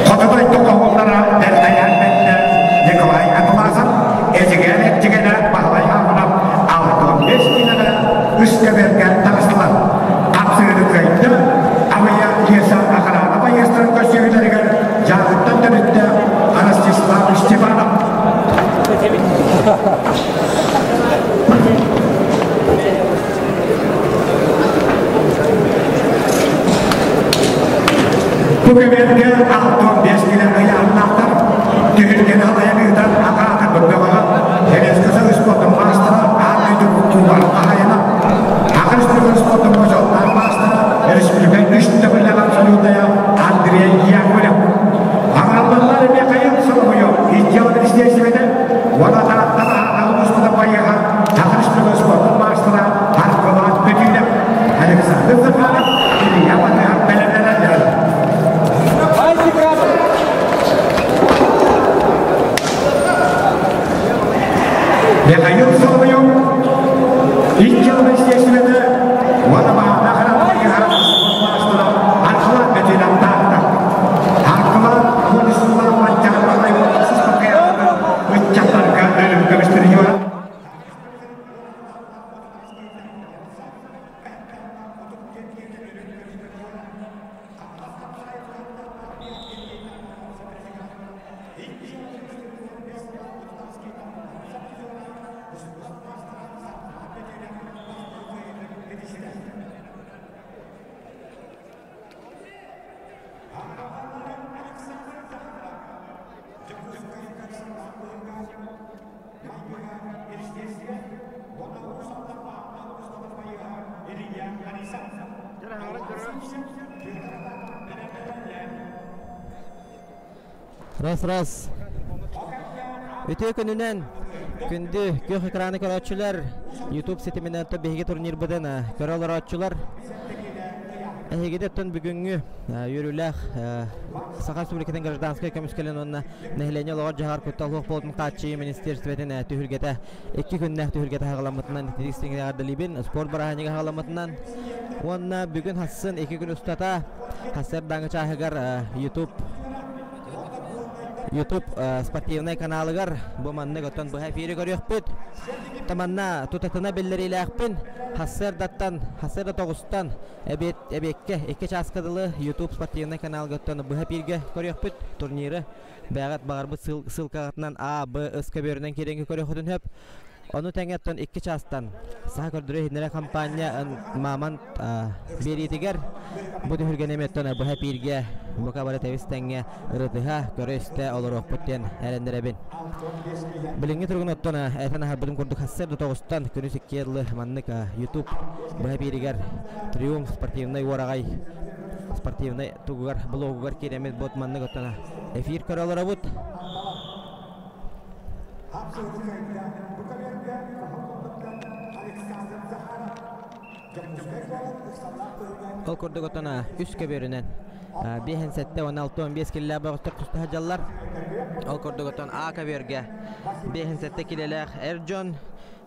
Хоту дойду хоһууннара Верхоян бэннэ Николай Атласов, Эдьигээн Эдьигэнэ Баһылай Хаапынап 65 киилэҕэ үс көбүөргэ таҕыстылар. Хапсыыры кыайда, Амыйа Леса охрана байыастарын көрсүһүүлэригэр дьааһыттан төрүттээх Ростислав Степанов. Бу көбүөргэ 65 килэ ыйааһыннаахтар түһүлгэни алайан ыытар аҕаата бөҕөҕө Херескаса спортун маастара аан дойду кубар аһайына Саха Республикатын спортун бочуоттаах маастара республика үс төгүллээх абсолютная Андрей Яковлев. Аҥаллаллар Михаил Соловьев издел министерствота уонна Тааттаҕа аҕыс байыаха Саха Республикатын спортун маастара Аркылаах Бөтүүнэп Александр Захаров Илья Батыһов бэлэмнэнэллэр. Михаил Соловьев икки естественно уонна баһаардаах маастара Архалаан Бөтүүнэп таатта. Архалаан Владислав Мантяхалай ыччаттарга өлүм көмүстүрү Раз раз. Үтүө күнүнэн күндү күөх экраны көрөөччүлэр YouTube ситиминэн биһиги турнирбытын көрө олорооччулар эһигини оттон бүгүҥҥү үөрүүлээх Саха Республикатын гражданскай көмүскэлин уонна нэһилиэнньэ олоҕор дьаһар куттал суох буолтун хааччыйыы министиэристибэтин түһүлгэтэ икки күннээх түһүлгэтэ хаҕаламмытынан итинник истиҥ эҕэрдэлиибин спорт бырааһынньыга хаҕаламмытынан уонна бүгүн хассын икки күн устата хасыардааҥы чааһыгар YouTube YouTube спортивнай каналыгар бу маннык оттон быһа эфири көрүөхпүт. Таманна тутатына биллэриилээхпин. Хассыардаттан, хассыарда тоҕустан эбиэт эбиэккэ икки чааска дылы YouTube спортивнай каналга оттон быһа эфиргэ көрүөхпүт турниры. Бэҕэт баҕарбыт ссылкаҕытынан А, Б, С көбүөрүнэн киирэнгэ көрүөххүтүн сөп. Ону тэҥэ оттон икки чаастан Саха көрдөрөр иһитиннэрэр хампаанньа Мамонт биэриитигэр бу түһүлгэни эмиэ оттон быһа эпииргэ бука бары тэбис тэҥҥэ ырытыһа, көрө-истэ олоруохпут диэн эрэннэрэбин. Билиҥҥи туругун оттон этэн аһарбытым курдук сарсыарда тоҕустан күнүс икки дылы маннык YouTube быһа эпииригэр Триумф спортивнай уораҕай спортивнай тугугар блогугар киирэммит бот маннык оттон эфир көрө олоробут. Ол курдук оттон үс көбүөрүнэн биэһин сэттэ уонна алта уон биэс килэлээх бөҕөстөр туста сылдьаллар. Ол курдук оттон А көбүөргэ биэһин сэттэ килэлээх эр дьон,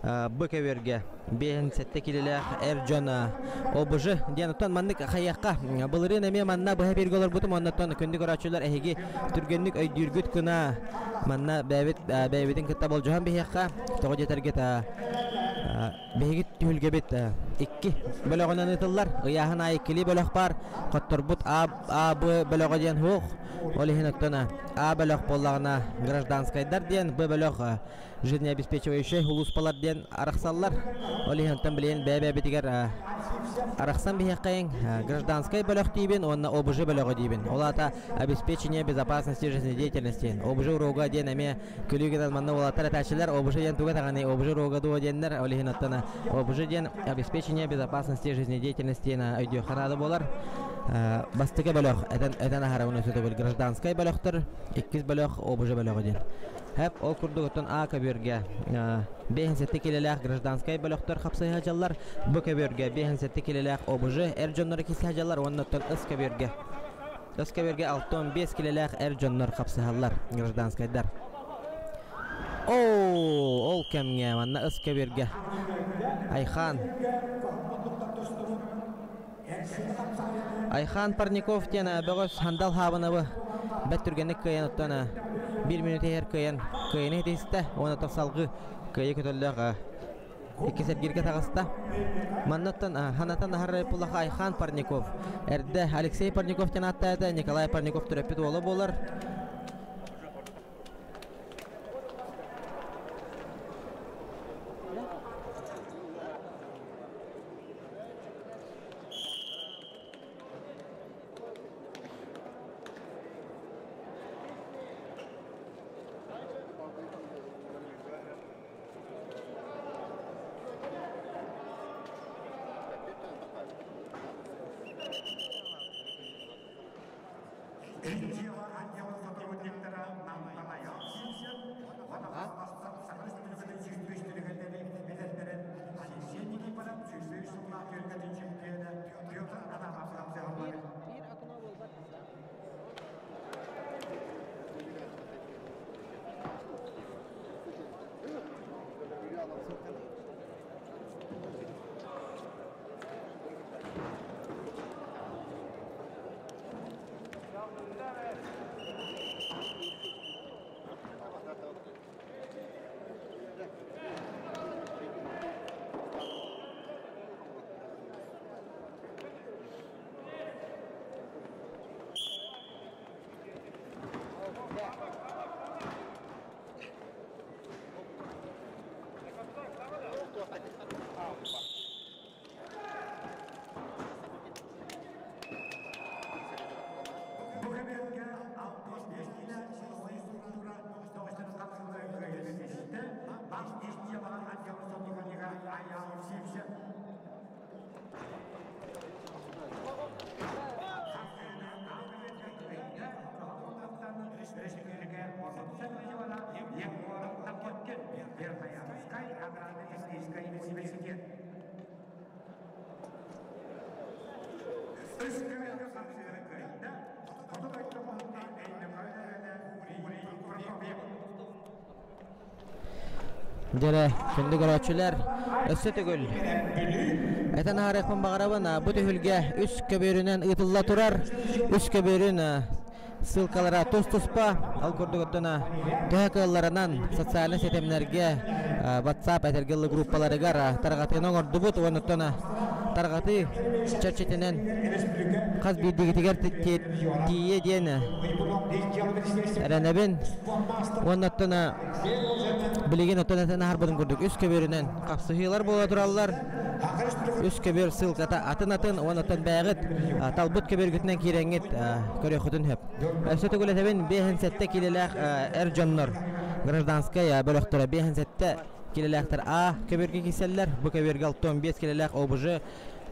Б көбүөргэ биэһин сэттэ килэлээх эр дьон ОБЖ диэн оттон маннык хайыахха былырыын эмиэ манна быһа бииргэ олорбутум оннуттан күндү көрөөччүлэр эһиги түргэнник өйдүүргүт гына манна бэйэбит бэйэбитин кытта болдьоһон биһиэххэ тоҕо диэтэргит биһиги түһүлгэбит икки бөлөҕүнэн ыытыллар ыйааһын аайы иккилии бөлөх баар хотторбут А А Б бөлөҕө диэн суох ол иһин оттон А бөлөх буоллаҕына гражданскайдар диэн Б бөлөх жизнеобеспечивающай сулууспалар диэн арахсаллар. Ол иһин онтон билигин бэйэ-бэйэбитигэр арахсан биһиэххэйиҥ гражданскай бөлөх диибин уонна ОБЖ бөлөҕө диибин. Ол аата обеспечение безопасности жизнедеятельности. ОБЖ уруога диэн эмиэ күлүү гынан манна уолаттар этээччилэр ОБЖ диэн туга даҕаны ОБЖ уруога дуо диэннэр ол иһин оттон ОБЖ диэн обеспечение безопасности жизнедеятельности диэн өйдүөххэ наада буолар. Бастакы бөлөх этэн этэн аһарабын өссө төгүл гражданскай бөлөхтөр, иккис бөлөх ОБЖ бөлөҕө диэн. Хэп ол курдук оттон А көбүөргэ 57 килэлээх гражданскай бөлөхтөр хапсыһа сылдьаллар. Б көбүөргэ 57 килэлээх ОБЖ эр дьоннор киирсэ сылдьаллар уонна оттон С көбүөргэ С көбүөргэ 65 килэлээх эр дьоннор хапсыһаллар гражданскайдар. Оо, ол кэмҥэ манна С көбүөргэ Айхан Айхан Парников диэн бөҕөс Хандал Хаабынабы бэрт түргэнник кыайан оттон биир мүнүүтэ иһэр кыайан кыайыны ситистэ уонна оттон салгыы кыайыы көтөллөөх иккис эргииргэ таҕыста. Маннаттан ханатан аһар пулаха Айхан Парников эрдэ Алексей Парников диэн ааттаата Николай Парников төрөппүт уола буолар. Иккиэҕэ отдел сотрудниктара Намтан Айаал Сивцев уонна Хаҥаластан Саха Республикатын сүүрбэ үстүлүгэллэри эдэрдэрин Алексей Никифоров 103 сыллаах түөркэтин чемпиона Петр Адамов хапсыһаллар. Бу кэмҥэ 65 киилэ силовой структура тоҕустан хапсыллары кыайан ситистэ. Бас ис дьыалаҕа отдел сотруднига Айаал Сивцев. Егор Находкин, Верхоянскай аграрно-технический университет. Үс көмөлгө хапсыыры кыайда, хоту дойду хоһуна Өймөкөөн Гурий Прокопьев. Дьэрэ, күндү көрөөччүлэр, өссө төгүл этэн аһарыахпын баҕарабын, бу түһүлгэ үс көбүөрүнэн ыытылла турар. Үс көбүөрүн ссылкалара тус-туспа, ол курдук оттон төһө кыалларынан социальнай ситимнэргэ WhatsApp этэргэ группаларыгар тарҕатыыны оҥордубут уонна оттон тарҕатыы чэрчитинэн хас биирдиигитигэр тиийиэ диэн эрэнэбин. Уонна оттон билигин оттон этэн аһарбытым курдук үс көбүөрүнэн хапсыһыылар буола тураллар. Үс көбүөр ссылката атын-атын уонна оттон бэйэҕит талбыт көбүөргүтүнэн киирэҥҥит көрүөххүтүн сөп. Өссө төгүл этэбин, 57 киилэлээх эр дьоннор гражданскай бөлөхтөрө 57 киилэлээхтэр А көбүөргэ киирсэллэр. Бу көбүөргэ 65 киилэлээх ОБЖ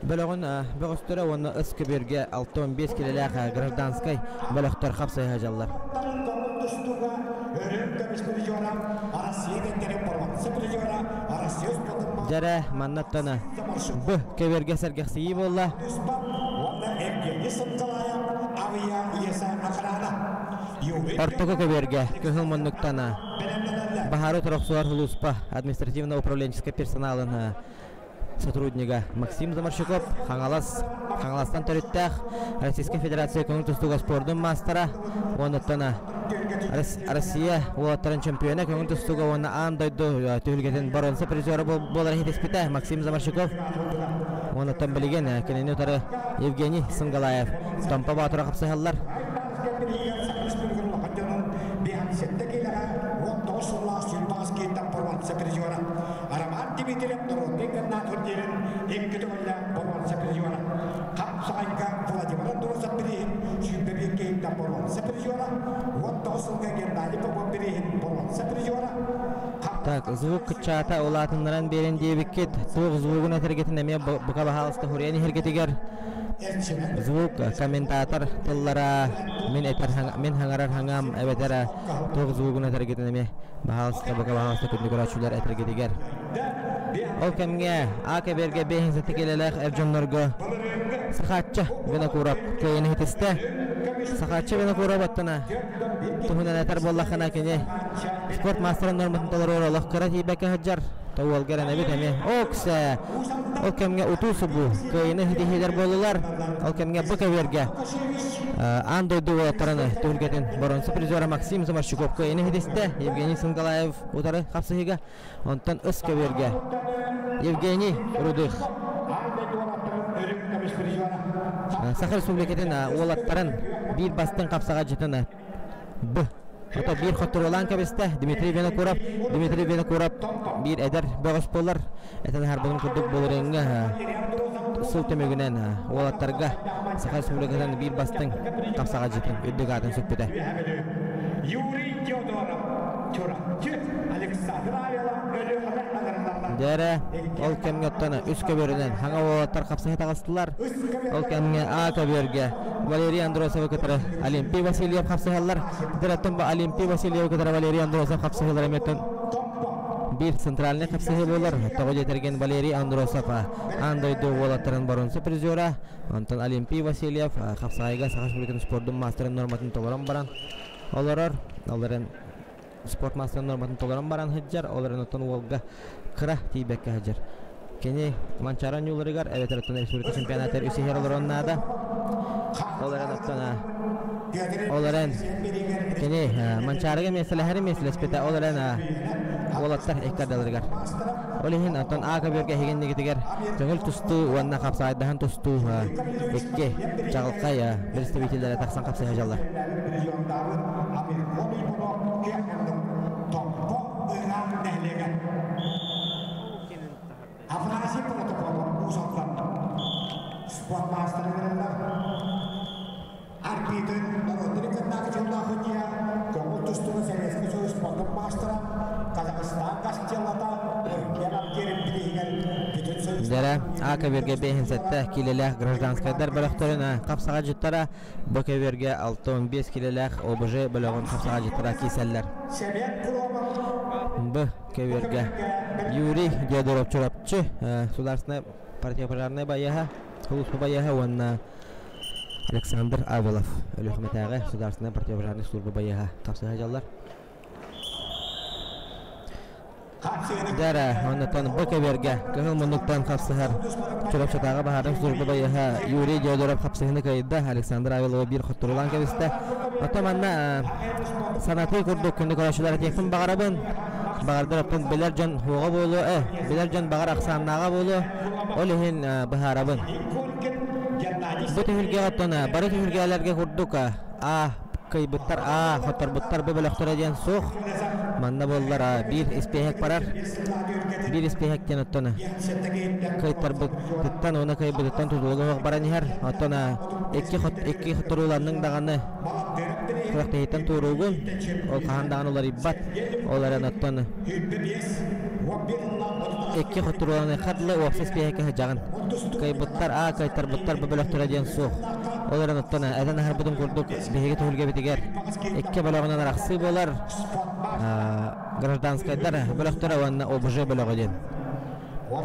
бөлөҕүн бөҕөстөрө уонна С көбүөргэ 65 киилэлээх гражданскай бөлөхтөр хапсыһа сылдьаллар. Дьэрэ, маннаттан Б көбүөргэ сэргэхсийии буолла. Ортоку көбүөргэ кыһыл муннуктан Баһаары торохсугар сулууспа административно-управленческой персоналын сотруднига Максим Заморщиков Хаҥалас Хаҥаластан төрүттээх Российскай Федерация көҥүл тустууга спордун маастара уонна Россия уолаттарын чемпиона көҥүл тустууга уонна аан дойду түһүлгэтин боруонса призера буолар иһитиспитэ Максим Заморщиков уонна билигин кинини утары Евгений Сынгалаев Томпо Боотура хапсыһаллар. Роман Дмитриев народный гранат диэн икки төгүллээх боруонса призера. Хапсаҕайга Владимир Андросов бирииһин 21 киһиттэн боруонса призера, 19 сылга Геннадий Попов бирииһин боруонса призера. Так, звук кыччаата улаатыннаран биэрин диэбиккит, туох звугун этэргитин эмиэ бука баһаалыста хуруйан иһэргитигэр звук комментатор тыллара мин этэр мин хаҥарар хаҥам эбэтэр туох звугун этэргитин эмиэ Баһаалыста бука баһаалыста күндү көрөөччүлэр этэргитигэр. Ол кэмҥэ А кэбиэргэ 5 килэлээх эр дьоннорго Сахаачча Винокуров кыайыны иһитистэ. Сахаачча Винокуров аттына туһунан этэр буоллаххына кини спорт маастарын норматын толорор олох кыра тиийбэккэ сылдьар. Тоуолга эрэнэбит эмиэ. Оксе! Ол кэмҥэ утуу-субуу кыайыны иһитиһиилэр буоллулар. Ол кэмҥэ бу кэбиэргэ Аан дойду уолаттарын түһүлгэтин боруонса призера Максим Заморщиков кыайыны иһитистэ. Евгений Сынгалаев утары хапсыһыыга. Онтон ыс көбүөргэ Евгений Рудых Саха Республикатын уолаттарын биир бастыҥ хапсаҕайдьытын Б. Ото биир хотторуулаан кэбистэ Дмитрий Винокуров. Дмитрий Винокуров биир эдэр бөҕөс буолар. Этэн аһарбытым курдук былырыыҥҥы сыл түмүгүнэн уолаттарга Саха Республикатын биир бастыҥ хапсаҕайдьытын үрдүк аатын сүкпүтэ. Юрий Теодоров, Чурапчы, Александр Авелов Өлүөхүмэ аҥараларынан. Дьэрэ, ол кэмҥэ оттон үс көбүөрүнэн хаҥа уолаттар хапсыһа таҕыстылар. Ол кэмҥэ А көбүөргэ Валерий Андросовы кытары Олимпий Васильев хапсыһаллар. Директор Олимпий Васильевы кытары Валерий Андросов хапсыһыылара эмиэ биир центральный хапсыһыы буолар. Тоҕо диэтэргин Валерий Андросов аан дойду уолаттарын боруонса призера, онтон Олимпий Васильев хапсаҕайга Саха Республикатын спордун маастарын норматын толорон баран олорор. Олорон спорт маастарын норматын толорон баран сылдьар, ол эрэн оттон уолга кыра тиийбэккэ сылдьар. Кини Манчаары оонньууларыгар эбэтэр оттон республика чемпионатыгар үс иһэр олорон наада. Ол эрэн оттон ол эрэн кини Манчаарыга миэстэлэһэри миэстэлэспитэ, ол эрэн уолаттар икки ардыларыгар. Ол иһин оттон А көбүөргэ эһигиннигитигэр көҥүл тустуу уонна хапсаҕайдаһан тустуу икки чаҕылхай представителлэрэ тахсан хапсыһа дьаллар. Афанасий Протопопов Уус-Алдан спорт маастарыгар арбитр норуоттары кытта дьыллаах судья көҥүл тустууга Советский Союз спордун маастара Казахстан гостеллата Өркөн Абдерин бирииһигэр бүтүн Союз Дэрэ А көбүөргэ 57 киилэлээх гражданскайдар бөлөхтөрүн хапсаҕайдьыттара Б көбүөргэ 65 киилэлээх ОБЖ бөлөҕүн хапсаҕайдьыттара киирсэллэр. Семен Кромов Б көбүөргэ Юрий Диодоров Чурапчы Государственная противопожарная байыаһа сулууспа байыаһа уонна Александр Авелов Өлүөхүмэтээҕи Государственная противопожарная служба байыаһа хапсыһа дьаллар. Дьэрэ, оннуттан бу көбүөргэ кыһыл муннуктан хапсыһар Чурапчытааҕы баһаарынай служба байыаһа Юрий Диодоров хапсыһыыны кыайда, Александр Авеловы биир хотторуулаан кэбистэ. Оттон манна санатыы курдук күндү көрөөччүлэр этиэхпин баҕарабын. Баҕардар оттон билэр дьон хуоҕа буолуо, билэр дьон баҕар ахсааннааҕа буолуо, ол иһин быһаарабын. Бу түһүлгэҕэ оттон бары түһүлгэлэргэ курдук А кыайбыттар А хотторбуттар бу бөлөхтөрө диэн суох. Манна буоллар биир испиэһэк барар. Биир испиэһэк диэн оттон кыайтарбытыттан уонна кыайбытыттан тутулуга суох баран иһэр. Оттон икки икки хотторууланныҥ даҕаны күрэхтэһииттэн туоруугун, ол хаһан даҕаны уларыйбат. Ол эрэн оттон икки хотторууланыахха дылы уопсай испиэһэккэ сылдьаҕын. Кыайбыттар А, кыайтарбыттар бу бөлөхтөрө диэн суох. Ол эрэн оттон этэн аһарбытым курдук биһиги түһүлгэбитигэр икки бөлөҕүнэн арахсыы буолар. Гражданскайдар бөлөхтөрө уонна ОБЖ бөлөҕө диэн.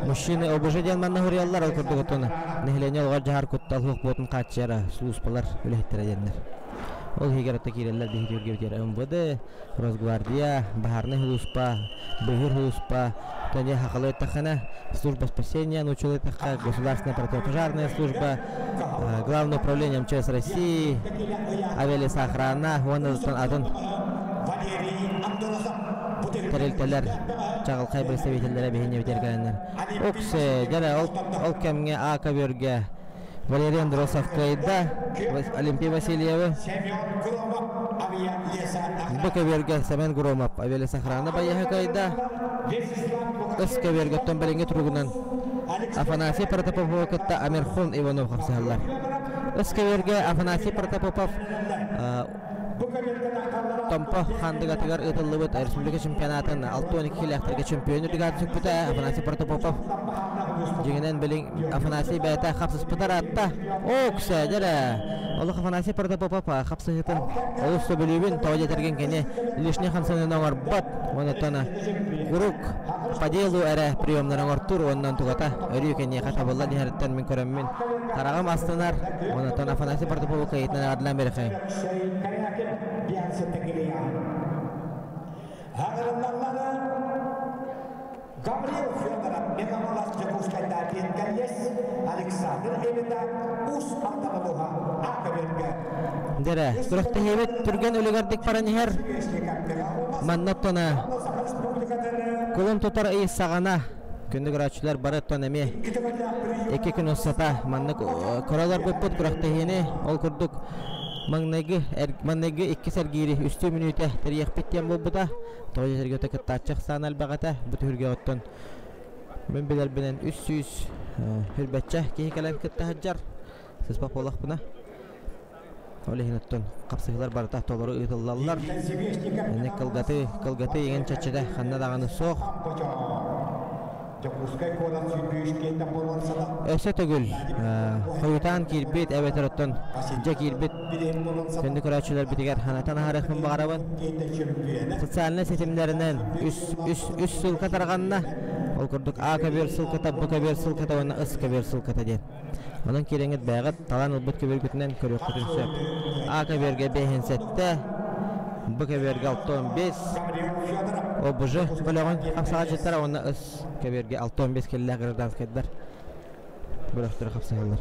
Мужчины ОБЖ диэн манна суруйаллар, ол курдук оттон нэһилиэнньэ олоҕор дьаһар куттал суох буотун хааччыйара сулууспалар үлэһиттэрэ диэннэр. Ол иһигэр отто киирэллэр биһиги түһүлгэбитигэр МВД, Росгвардия, баһаарынай сулууспа, быыһыыр сулууспа, Тони хахалы эттэххинэ, служба спасения, научил эттэххэ, государственная противопожарная служба, Главное управление МЧС России, авиалесоохрана уонна атын тэрилтэлэр чаҕылхай представителлэрэ биһиэнньэ битэргэнэннэр. Уксе, дьэ ол, ол кэмҥэ А көбүөргэ Валерий Андросов кыайда, Олимпий Васильевы. Бу көбүөргэ Семен Громов авиалесохрана байыаһа кыайда. Ыс көбүөргэ оттон билиҥҥи туругунан Афанасий Протопоповы кытта Амирхон Иванов хапсыһаллар. Ыс көбүөргэ Афанасий Протопопов Томпо хандыгатыгар ыытыллыбыт республика чемпионатын 62 килэхтэргэ чемпион үрдүгэр сүкпүтэ Афанасий Протопопов. Дьиҥинэн билин Афанасий бэйэтэ хапсыспыта ыраатта. Оо, күсээдэр Олох Афанасий Протопопов хапсыһыытын олус сөбүлүүбүн, тоҕо диэтэргин кини лишний хамсаныыны оҥорбот. Онтон куруук по делу эрэ приемнары оҥортуур уонна онтугата өрүү киниэхэ табыллан иһэриттэн мин көрөммүн хараҕым астынар. Онтон Афанасий Протопопов кыайыытынан эҕэрдэлээн биэрэхэйим. Гаврил Федоров Мегаполас Дьокуускайдаа диэн кэллиэс Александр Эбита Уус Алдан Аакабергэ Дэрэ, күрэхтэһиибит түргэн үлүгэрдик баран иһэр. Манна оттон кулун тутар ый саҕана күндү көрөөччүлэр бары оттон эмиэ икки күн устата маннык көрө олорбуппут күрэхтэһиини ол курдук маҥнайгы маҥнайгы икки сэргиири үстүү мүнүүтэ тэрийиэхпит диэн буолбута. Тоҕо диэтэргэ кыттааччы ахсаана элбэх этэ. Бу түһүлгэҕэ оттон мин билэрбинэн 300 хүрбэччэ киһи кэлэн кытта сылдьар. Сыспах буоллахпына. Ол иһин оттон хапсыһыылар барыта толору ыытыллаллар. Инник кылгаты, кылгаты иҥэн чаччыта ханна даҕаны суох. Дьокуускай куорат сүүрбүүшкиэтэ буолан Өссө төгүл хойутаан киирбит эбэтэр оттон дьэ киирбит күндү көрөөччүлэрбитигэр санатан аһарыахпын баҕарабын. Социальнай ситимнэринэн үс, үс, үс ссылка тарҕанна. Ол курдук А көбүөр ссылката, Б көбүөр ссылката уонна С көбүөр ссылката диэн. Онон киирэҥҥит бэйэҕит талан ылбыт көбүөргүтүнэн көрүөххүтүн сөп. А көбүөргэ бэһин сэттэ, Б көбүөргэ 65, ОБЖ бөлөҕүн хапсаҕайдьыттара уонна С көбүөргэ 65 киллээх гражданскайдар бөлөхтөрө хапсыһаллар.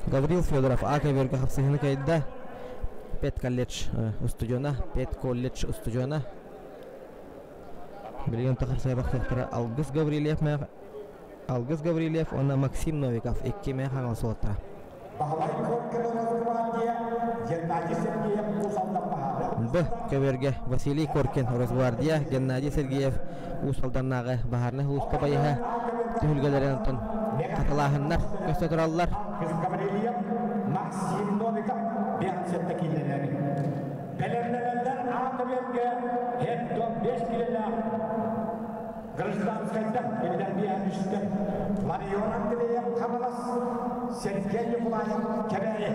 Гаврил Федоров А көбүөргэ хапсыһыыны кыайда. Педколледж устудьуона, педколледж устудьуона. Билигин тахсайбахтахтара Алгыс Гаврильев Алгыс Гаврильев уонна Максим Новиков икки Мэҥэ Хаҥалас уолаттара. Баһылай Коркин Росгвардия, Геннадий Сергеев Уус Алдан баһаара. Б. Көбүөргэ Василий Коркин Росгвардия, Геннадий Сергеев Уус Алданнааҕы баһаарынай сулууспа байыһа түһүлгэлэрин онтон хатылааһыннар көстө тураллар. Алгыс Гаврильев, Максим Новиков биэнсиэттэ киилэлэри. Бэлэмнэнэллэр А көбүөргэ Хердон 5 килэлээх Гражданскайдар кинилэр үстэ Ларион Андреев Хабалас, Сергей Николаев Кэбээйи.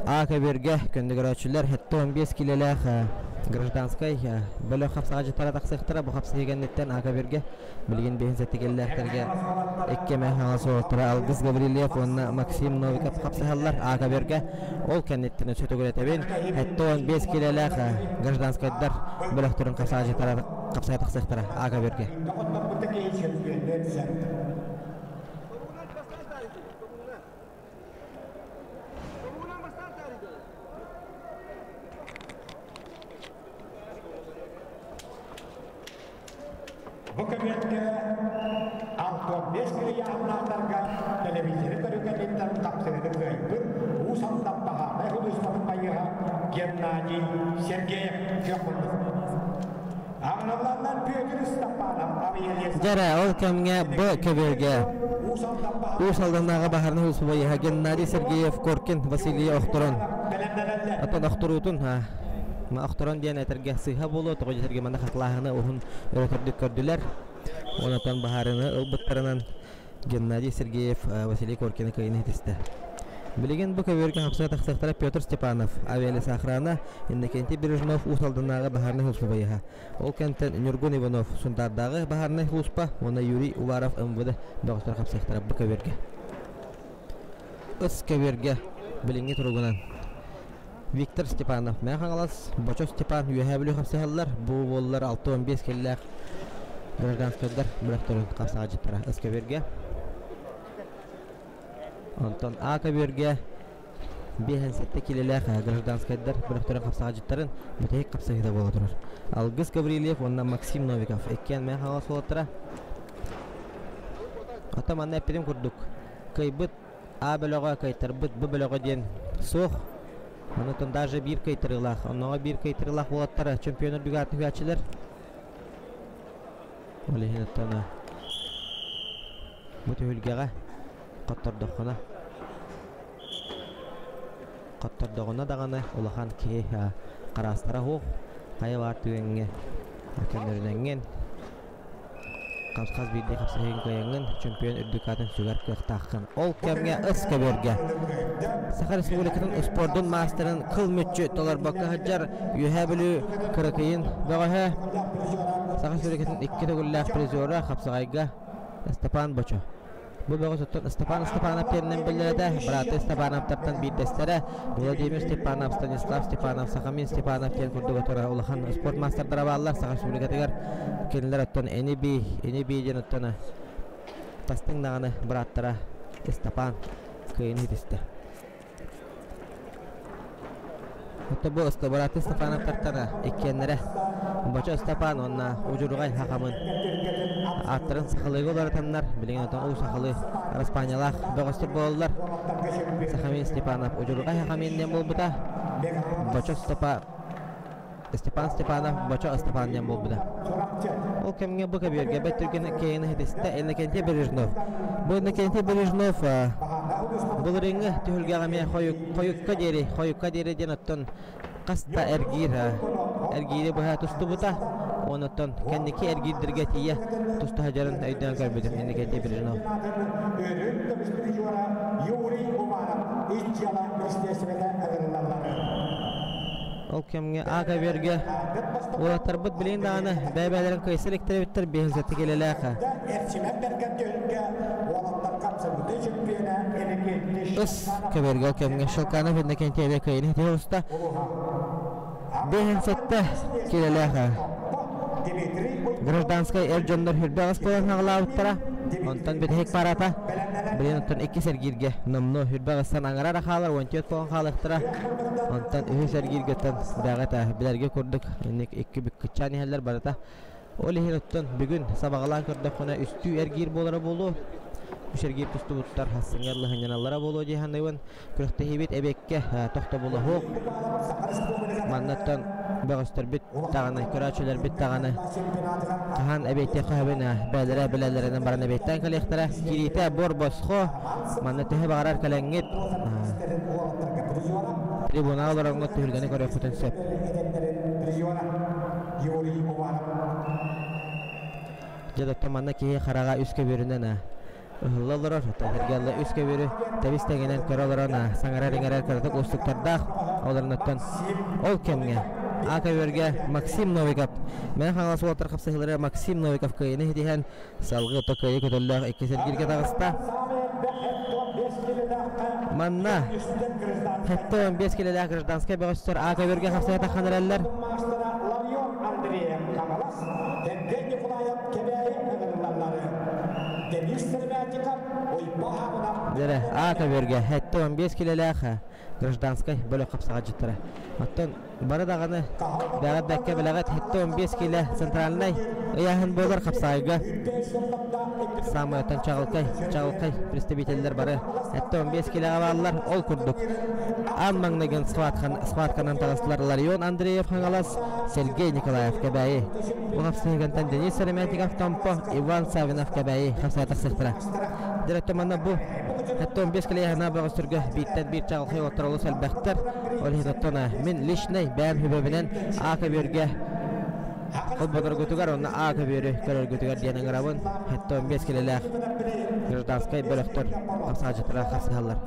А көбүөргэ көннөгөрөөччүлэр 75 килэлээх гражданскай бөлөх хапсаҕа тахсыахтара. Бу хапсыһыы кэнниттэн А көбүөргэ билигин биһин сэттикиллээхтэргэ икки эмэ хаҥас уолаттара Алгыс Гаврильев уонна Максим Новиков хапсыһаллар А көбүөргэ. Ол кэнниттэн өссө төгүрэтэбин 75 килэлээх гражданскайдар бөлөхтөрүн хапсаҕа хапсаҕа тахсыахтара А көбүөргэ. көбүөргэ 65 килийааннаахтарга телевизоры көрүү кэнниттэн хапсыһыны кыайбыт Уус Алдан баһаарынай сулууспатын байыаһа Геннадий Сергеев күөх муннук. Аҥналланнар Петр Степанов авиалес Дьэрэ, ол кэмҥэ Б көбүөргэ Уус Алдан Уус баһаарынай Алданнааҕы баһаарынай сулууспа байыаһа Геннадий Сергеев Коркин Василий охторон бэлэмнэнэллэр. Оттон охторуутун охторон диэн этэргэ сыыһа буолуо, тоҕо дьэтэргэ манна хатылааһыны уһун өрө көрдүк көрдүлэр. Онтон баһаарыны ылбыттарынан Геннадий Сергеев Василий Коркины кыайыны ситистэ. Билигин бу көбүөргэ хапсыга тахсыахтара Петр Степанов, авиалесохрана, Иннокентий Бережнов Уус Алданнааҕы баһаарынай сулууспа байыһа. Ол кэнтэн Ньургун Иванов Сунтаардааҕы баһаарынай сулууспа уонна Юрий Уваров МВД бөҕөстөр хапсыахтара бу көбүөргэ. Ыс көбүөргэ билиҥҥи туругунан Виктор Степанов Мэҥэ Хаҥалас, Бочо Степан Үөһээ Бүлүү хапсыһаллар. Бу буоллар 65 киллээх гражданскайдар бөлөхтөрүн хапсаҕадьыттара ыс көбүөргэ. Онтон А көбүөргэ 57 килэлээх гражданскайдар бөлөхтөрүн хапсаҕадьыттарын бүтэһик хапсыһыыта буола турар. Алгыс Гаврильев уонна Максим Новиков иккиэн Мэҥэ Хаҥалас уолаттара. Оттон манна эппитим курдук, кыайбыт А бөлөҕө кыайтарбыт Б бөлөҕө диэн суох. Онтон даже биир кыайтарыылаах, онноҕо биир кыайтарыылаах уолаттара чемпионнар дүгээтин үһээччилэр. Ол иһин оттон бу түһүлгэҕэ хоттордоххуна хоттордоҕуна даҕаны улахан киһи хараастара суох хайа баар түгэҥҥэ көннөрүнэҥҥин хас биирдии хапсыһыыгын кыайаҥҥын чемпион үрдүк аатын сүгэр кыахтааххын. Ол кэмҥэ ыс көбүөргэ Саха Республикатын спордун маастарын кыл мүччү толорбокко сылдьар Үөһээ Бүлүү Кыракыйын бөҕөһө Саха Республикатын икки төгүллээх призера хапсаҕайга Степан Бочо. Бу бөҕөс оттон Степан Степанов диэнинэн биллэрэтэ, бырааты Степановтартан биирдэстэрэ Владимир Степанов, Станислав Степанов, Сахамин Степанов диэн курдук отура улахан спорт маастардара бааллар Саха Республикатыгар. Кинилэр оттон ини-бии, ини-бии диэн оттон тастыҥ даҕаны бырааттара Степан кыайыны ситистэ. Ото бу бырааты Степановтартан иккиэннэрэ Бочо Степан уонна Удьурҕай Хахамын ааттарын сахалыыга уларытаннар, билигин отон уу сахалыы араспаанньалаах бөҕөстөр буолаллар. Сахамин Степанов Удьурҕай Хахамин диэн буолбута. Бочо Степа Степан Степанов Бочо Ыстапаан диэн буолбута. Ол кэмҥэ бу көбүөргэ бэрт түргэн киэҥин иһитистэ Иннокентий Бережнов. Бу Иннокентий Бережнов былырыыҥҥы түһүлгэҕэ эмиэ хойукка диэри, хойукка диэри диэн оттон хас да эргиир эргиири быһа тустубута. Онуттан кэнники эргиирдэргэ тиийэ туста сылдьарын өйдөөн көрбүтүм Иннокентий Бережнов. Юрий Уваров ис дьыала министиэристибэтэ ыҥырыллаллар. Ол кэмҥэ АКБ-ргэ уолаттарбыт билигин даҕаны бэйэ-бэйэлэрин кыайса иликтэр эбиттэр биэһин килэлээх. Ыс көбөргө ол кэмҥэ Щелканов Иннокентьеве кыайыны ситиһэ уста. 57 килэлээх гражданскай эр дьоннор хүрбэ аҕыс буолан хаҕылаабыттара. Онтон бүтэһик парата билигин оттон иккис эргииргэ номнуо хүрбэ аҕыстан аҥара эрэ хаалар, 14 буолан хаалыахтара. Онтон үһүс эргииргэттэн бэҕэтэ билэргэ курдук инник икки бүк кыччаан иһэллэр барыта. Ол иһин оттон бүгүн сабаҕалаан көрдөххүнэ үстүү эргиир буолара буолуо. Үс эргиир тустубуттар хассыҥҥа лыһынньаналлара буолуо дии саныыбын. Күрэхтэһиибит эбиэккэ тохтобула суох. Маннаттан бөҕөстөрбүт даҕаны, көрөөччүлэрбит даҕаны хаһан эбиэттиэххэ сөбүн бэйэлэрэ билэллэринэн баран эбиэттээн кэлиэхтэрэ. Киириитэ буор босхо, манна төһө баҕарар кэлэҥҥит трибунаҕа олороҥҥут түһүлгэни көрүөххүтүн сөп. Дьэ, доттон манна киһи хараҕа үс көбүөрүнэн ыһылла олорор, тэргэллэ үс көбүөрү тэбис тэҥинэн көрө олорон саҥарар-иҥэрэр кыратык уустуктардаах олорунуттан ол кэмҥэ А көбүөргэ Максим Новиков Мэҥэ Хаҥалас уолаттар хапсыһыылара Максим Новиков кыайыыны ситиһэн салгыы ото кыайыы көтөллөөх иккис эргииргэ таҕыста. Манна 75 килэлээх гражданскай бөҕөстөр А көбүөргэ хапсыһа таххан эрэллэр. Дьэрэ, А көбүөргэ 75 килэлээх гражданскай бөлөх хапсаҕайдьыттара. Оттон бары даҕаны бэҕэт бэккэ билэҕит 75 киилэ центральнай ыйааһын буолар хапсаҕайга саамай оттон чаҕылкай чаҕылкай представителлэр бары 75 киилэҕэ бааллар. Ол курдук аан маҥнайгын схватканан таҕыстылар Ларион Андреев Хаҥалас, Сергей Николаев Кэбээйи. Бу хапсыһыгантан Денис Сыромятников Томпо, Иван Савинов Кэбээйи хапсаҕа тахсыахтара. Директор манна бу 75 килэйэһинэ бөҕөстөргө бииртэн биир чаҕылхай уолаттар олус элбэхтэр. Ол иһин оттон мин личнэй бэйэм хүбэбинэн А көбүөргэ холбоноргутугар уонна А көбүөрү көрөргүтүгэр диэн ыҥырабын. 75 килэлээх гражданскай бөлөхтөр хапсааччытара хапсыһаллар.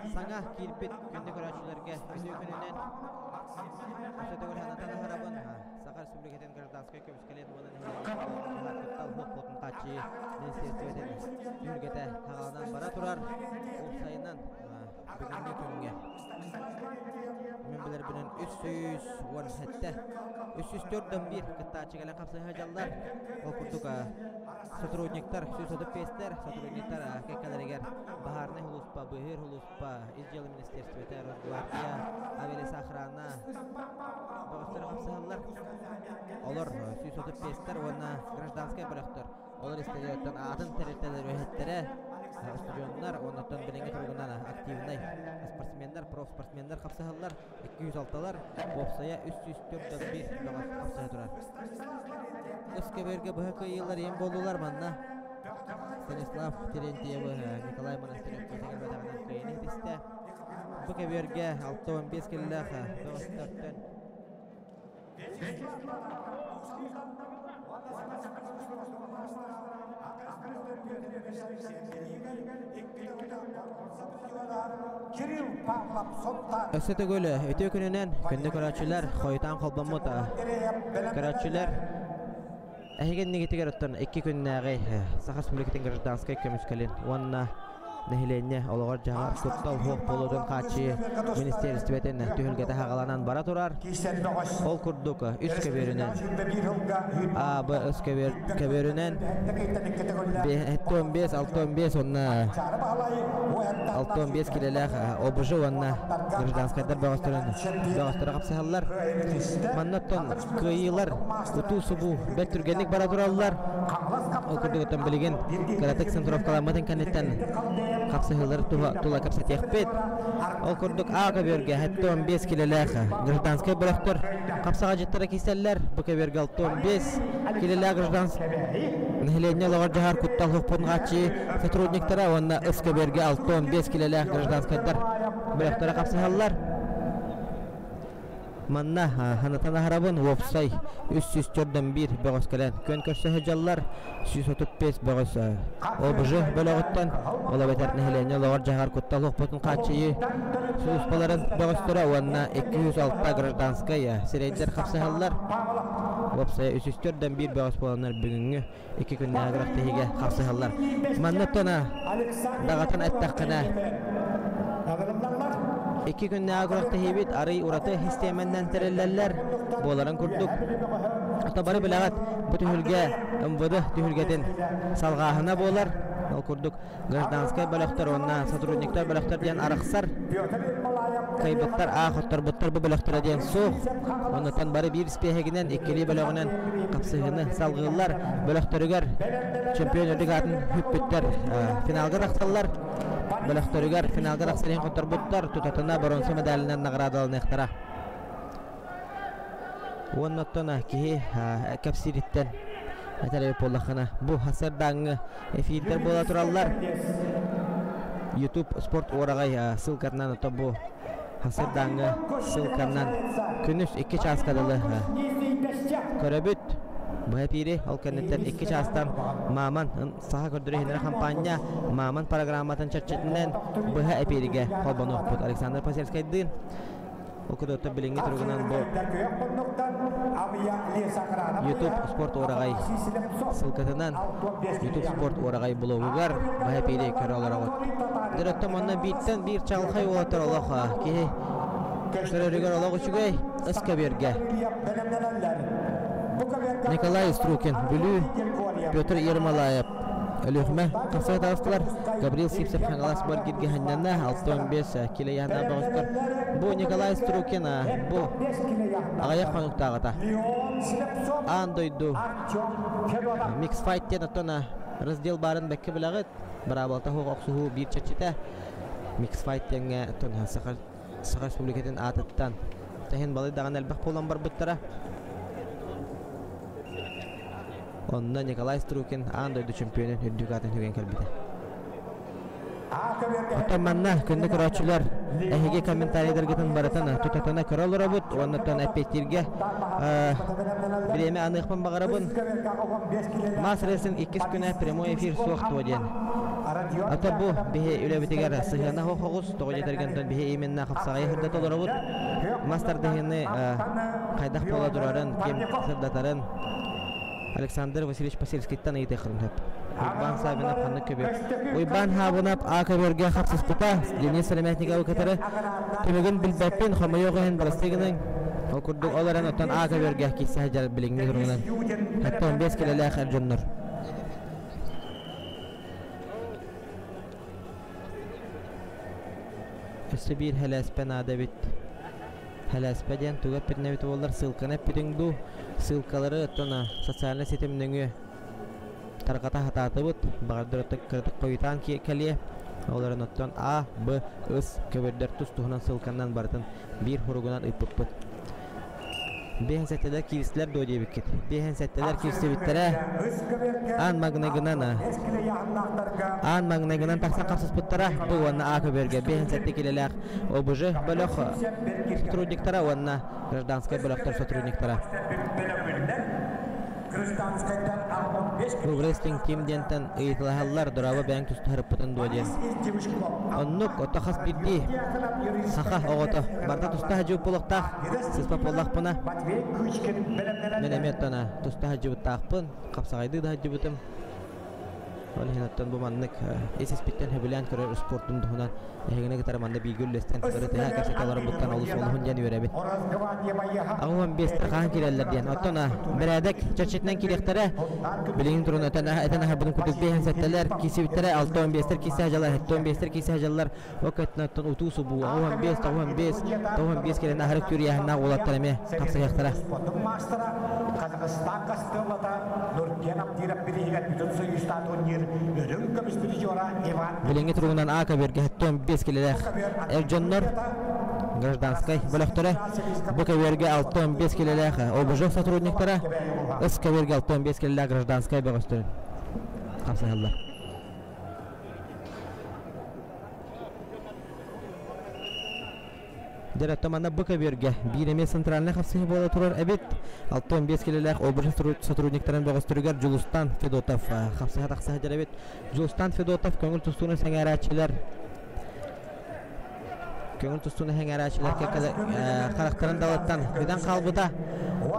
Саҥа киирбит күндү көрөөччүлэргэ үтүө күнүнэн өссө төгүл санатан аһарабын. Саха Республикатын гражданскай көмүскэлин уонна нэһилиэнньэ куттал суох хааччыйыы министиэристибэтин түһүлгэтэ хаҕаланан бара турар. Уопсайынан бүгүҥҥү күҥҥэ мин билэрбинэн 317 304 кыттааччы кэлэн хапсыһа дьаллар. Ол курдук сотрудниктар 135-тэр сотрудниктар кэккэлэригэр баһаарынай сулууспа, быыһыыр сулууспа, ис дьыала министерствота, Росгвардия, авиалесоохрана бөҕөстөрө хапсыһаллар. Олор 135-тэр уонна гражданскай бөлөхтөр. Олор истэриттэн атын тэрилтэлэр үлэһиттэрэ, устудьуоннар уоннаттан билиҥҥи туругунан активнай спортсменнар, профспортсменнар хапсыһаллар. 206-лар, уопсайа 304 бөҕөс хапсыһа турар. Өскөбөргө быһа кыайыылар иэн буоллулар манна. Станислав Терентьевы Николай Монастырев кэлбэтэҕинэн кыайыыны ситистэ. Бу көбүөргэ 65 киллээх бөҕөстөртөн Өссө төгүл үтүө күнүнэн күндү көрөөччүлэр, хойутаан холбоммут көрөөччүлэр эһиги иннигитигэр оттон икки күннээҕи Саха Республикатын гражданскай көмүскэлин уонна нэһилиэнньэ олоҕор-дьаһаҕар куттал суох буолуутун хааччыйыы министиэристибэтин түһүлгэтэ хаҕаланан бара турар. Ол курдук үс көбүөрүнэн А, Б үс көбүөрүнэн 15, 65 уонна 65 килэлээх ОБЖ уонна гражданскайдар бөҕөстөрүн бөҕөстөрө хапсыһаллар. Манна оттон кыайыылар утуу-субуу бэрт түргэнник бара тураллар. Ол курдук оттон билигин кыратык центровкаламмытын кэнниттэн хапсыһыылар тула кэпсэтиэхпит. Ол курдук А көбүөргэ 75 килэлээх гражданскай бөлөхтөр хапсаҕадьыттара киирсэллэр. Бу көбүөргэ 65 килэлээх гражданскай нэһилиэнньэ олоҕор дьаһар куттал хоппунҕааччы сотрудниктара уонна ыс көбүөргэ 65 килэлээх гражданскайдар бөлөхтөрө хапсыһаллар. Манна санатан аһарабын, уопсай 304 бөҕөс кэлэн күөн көрсө сылдьаллар. 135 бөҕөс ОБЖ бөлөҕүттэн, ол эбэтэр нэһилиэнньэ олоҕор дьаһар куттал суохпутун хааччыйыы сулууспаларын бөҕөстөрө уонна 206 гражданскай сирэйдэр хапсыһаллар. Уопсайа 304 бөҕөс буоланнар бүгүҥҥү икки күннээҕи күрэхтэһиигэ хапсыһаллар. Манна оттон даҕатан эттэххинэ, икки күннээҕи күрэхтэһиибит арый ураты систиэмэннэн тэриллэллэр буоларын курдук. Ото бары билэҕит, бу түһүлгэ МВД түһүлгэтин салҕааһына буолар. Ол курдук гражданскай бөлөхтөр уонна сотрудниктар бөлөхтөр диэн арахсар. Кыайбыттар, аах отторбуттар бу бөлөхтөрө диэн суох. Оннуттан бары биир испиэһэгинэн, иккилии бөлөҕүнэн хапсыһыыны салгыыллар. Бөлөхтөрүгэр чемпион үрдүк аатын хүппүттэр финалга тахсаллар. Бөлөхтөрүгэр финалга тахсар иһин хотторбуттар тутатына боруонса медалынан наҕараадаланыахтара. Уонна оттон киһи кэпсиириттэн этэр эбит буоллаххына, бу сарсыардааҥҥы эфирдэр буола тураллар. YouTube спорт уораҕай ссылкатынан оттон бу сарсыардааҥҥы ссылканан күнүс 2 чааска дылы көрөбүт. Быһа эпири ол кэнниттэн 2 чаастан Мааман саха көрдөрө иһинэр хампаанньа Мааман программатын чэрчитинэн быһа эпиригэ холбонуохпут Александр Посельскайдыын. Ол курдук билиҥҥи туругунан бу YouTube спорт уораҕай ссылкатынан YouTube спорт уораҕай блогугар быһа эпири көрө олороҕут. Дөрөттөм онно бииртэн биир чаҕылхай уолаттар олох киһи көрөрүгэр олох үчүгэй ыс көбүөргэ. Николай Струкин, Бүлүү, Петр Ермолаев, Өлүөхүмэ тахса таҕыстылар. Гаврил Сивцев Хаҥалас Баргиргэ ханньанна 65 кило яһына бөҕөстөр. Бу Николай Струкин бу аҕыйах хонуктааҕыта аан дойду миксфайт диэн оттон раздел баарын бэккэ билэҕит. Быраабылата суох охсуһуу биир чэрчитэ. Миксфайт диэҥҥэ оттон Саха Саха Республикатын аатыттан тэһин балай даҕаны элбэх буолан барбыттара. Онно Николай Струкин аан дойду чемпионун үрдүк аатын сүгэн кэлбитэ. Оттон манна күндү көрөөччүлэр эһиги комментарийдаргытын барытын тутатына көрө олоробут уонна эппиэттииргэ бириэмэ аныахпын баҕарабын. Мас рестлинг иккис күнэ прямой эфир суох туо диэн. Ата бу биһи үлэбитигэр сыһыана хоҕус тоҕо диэтэргэнтэн биһи именно хапсаҕайы сырдата олоробут. Мас тардыһыыны хайдах буола турарын, ким сырдатарын Александр Васильевич Посельскийтан ыйытыаххын сөп. Уйбаан Савинов ханнык көбүөр? Уйбаан Хаабынап А көбүөргэ хапсыспыта Денис Сыромятниковы кытары түмүгүн билбэппин, хомойуох иһин бырастыы гыныҥ. Ол курдук ол эрэн оттон А көбүөргэ киирсэ сылдьар билиҥҥи туругунан. 75 килэлээх эр дьоннор. Өссө биир хэлээспэ наада эбит. Хэлээспэ диэн тугу эппитин эбит буоллар, ссылканы эппитиҥ дуу? Ссылкалары оттон социальнай ситим нөҥүө тарҕата сатаатыбыт. Баҕардар оттон кыратык хойутаан кэлиэ. Ол эрэн оттон А, Б, С көбүрдэр тус-туһунан ссылканан барытын биир суругунан ыыппыппыт. Биэһин сэттэлэр киирсилэр дуо диэбиккит. Биэһин сэттэлэр киирсибиттэрэ. Аан маҥнайгынан аан маҥнайгынан тахсан хапсыспыттара. Бу уонна А көбүөргэ биэһин сэттэ килэлээх ОБЖ бөлөх сотрудниктара уонна гражданскай бөлөхтөр сотрудниктара. Бу рестлинг ким диэнтэн ыйыталаһаллар, дорообо бэйэҥ тустаһарыппытын дуо диэн. Оннук, ото хас биирдии саха оҕото барыта туста сылдьыбыт буолуохтаах, сыспа буоллахпына. Мин эмиэ оттон туста сылдьыбыттаахпын, хапсаҕайдыы да сылдьыбытым. Ол иһин оттон бу маннык ис-испиттэн сөбүлээн көрөр спортум туһунан эһигини кытары манна бииргэ үллэстэн ырытыһа кэпсэтэ олорбуттан олус олуһун диэн үөрэбин. 85 хаһан киирэллэр диэн. Оттон бэрээдэк чэрчитинэн киириэхтэрэ. Билигин турун этэн этэн аһарбытын курдук 57-лэр киирсибиттэрэ, 65-тэр киирсэ сылдьаллар, 75-тэр киирсэ сылдьаллар. Ол кэттэн утуу субуу 15, 95, 95 кэлэн аһарык түрүйэһиннээх уолаттар эмиэ хапсыһыахтара. Казахстан кастыллата Нуркен Абдиров бириһигэр бүтүн союзтаат турнир үрүҥ көмүс призера Иван Билиҥҥи туругунан А көбүөргэ 75 килэлээх эр дьоннор гражданскай бөлөхтөрө Б көбүөргэ 65 килэлээх ОБЖ сотрудниктара С көбүөргэ 65 килэлээх гражданскай бөҕөстөрүн хапсыһаллар. Дьэ, оттон манна бу көбүөргэ биир эмиэ центральнай хапсыһыы буола турар эбит. 65 килэлээх образ сотрудниктарын бөҕөстөрүгэр Дьулустан Федотов хапсыһа тахса сылдьар эбит. Дьулустан Федотов көҥүл тустууну сэҥээрээччилэр көҥүл тустууну сэҥээрээччилэр харахтарын далыттан бүтэн хаалбыта.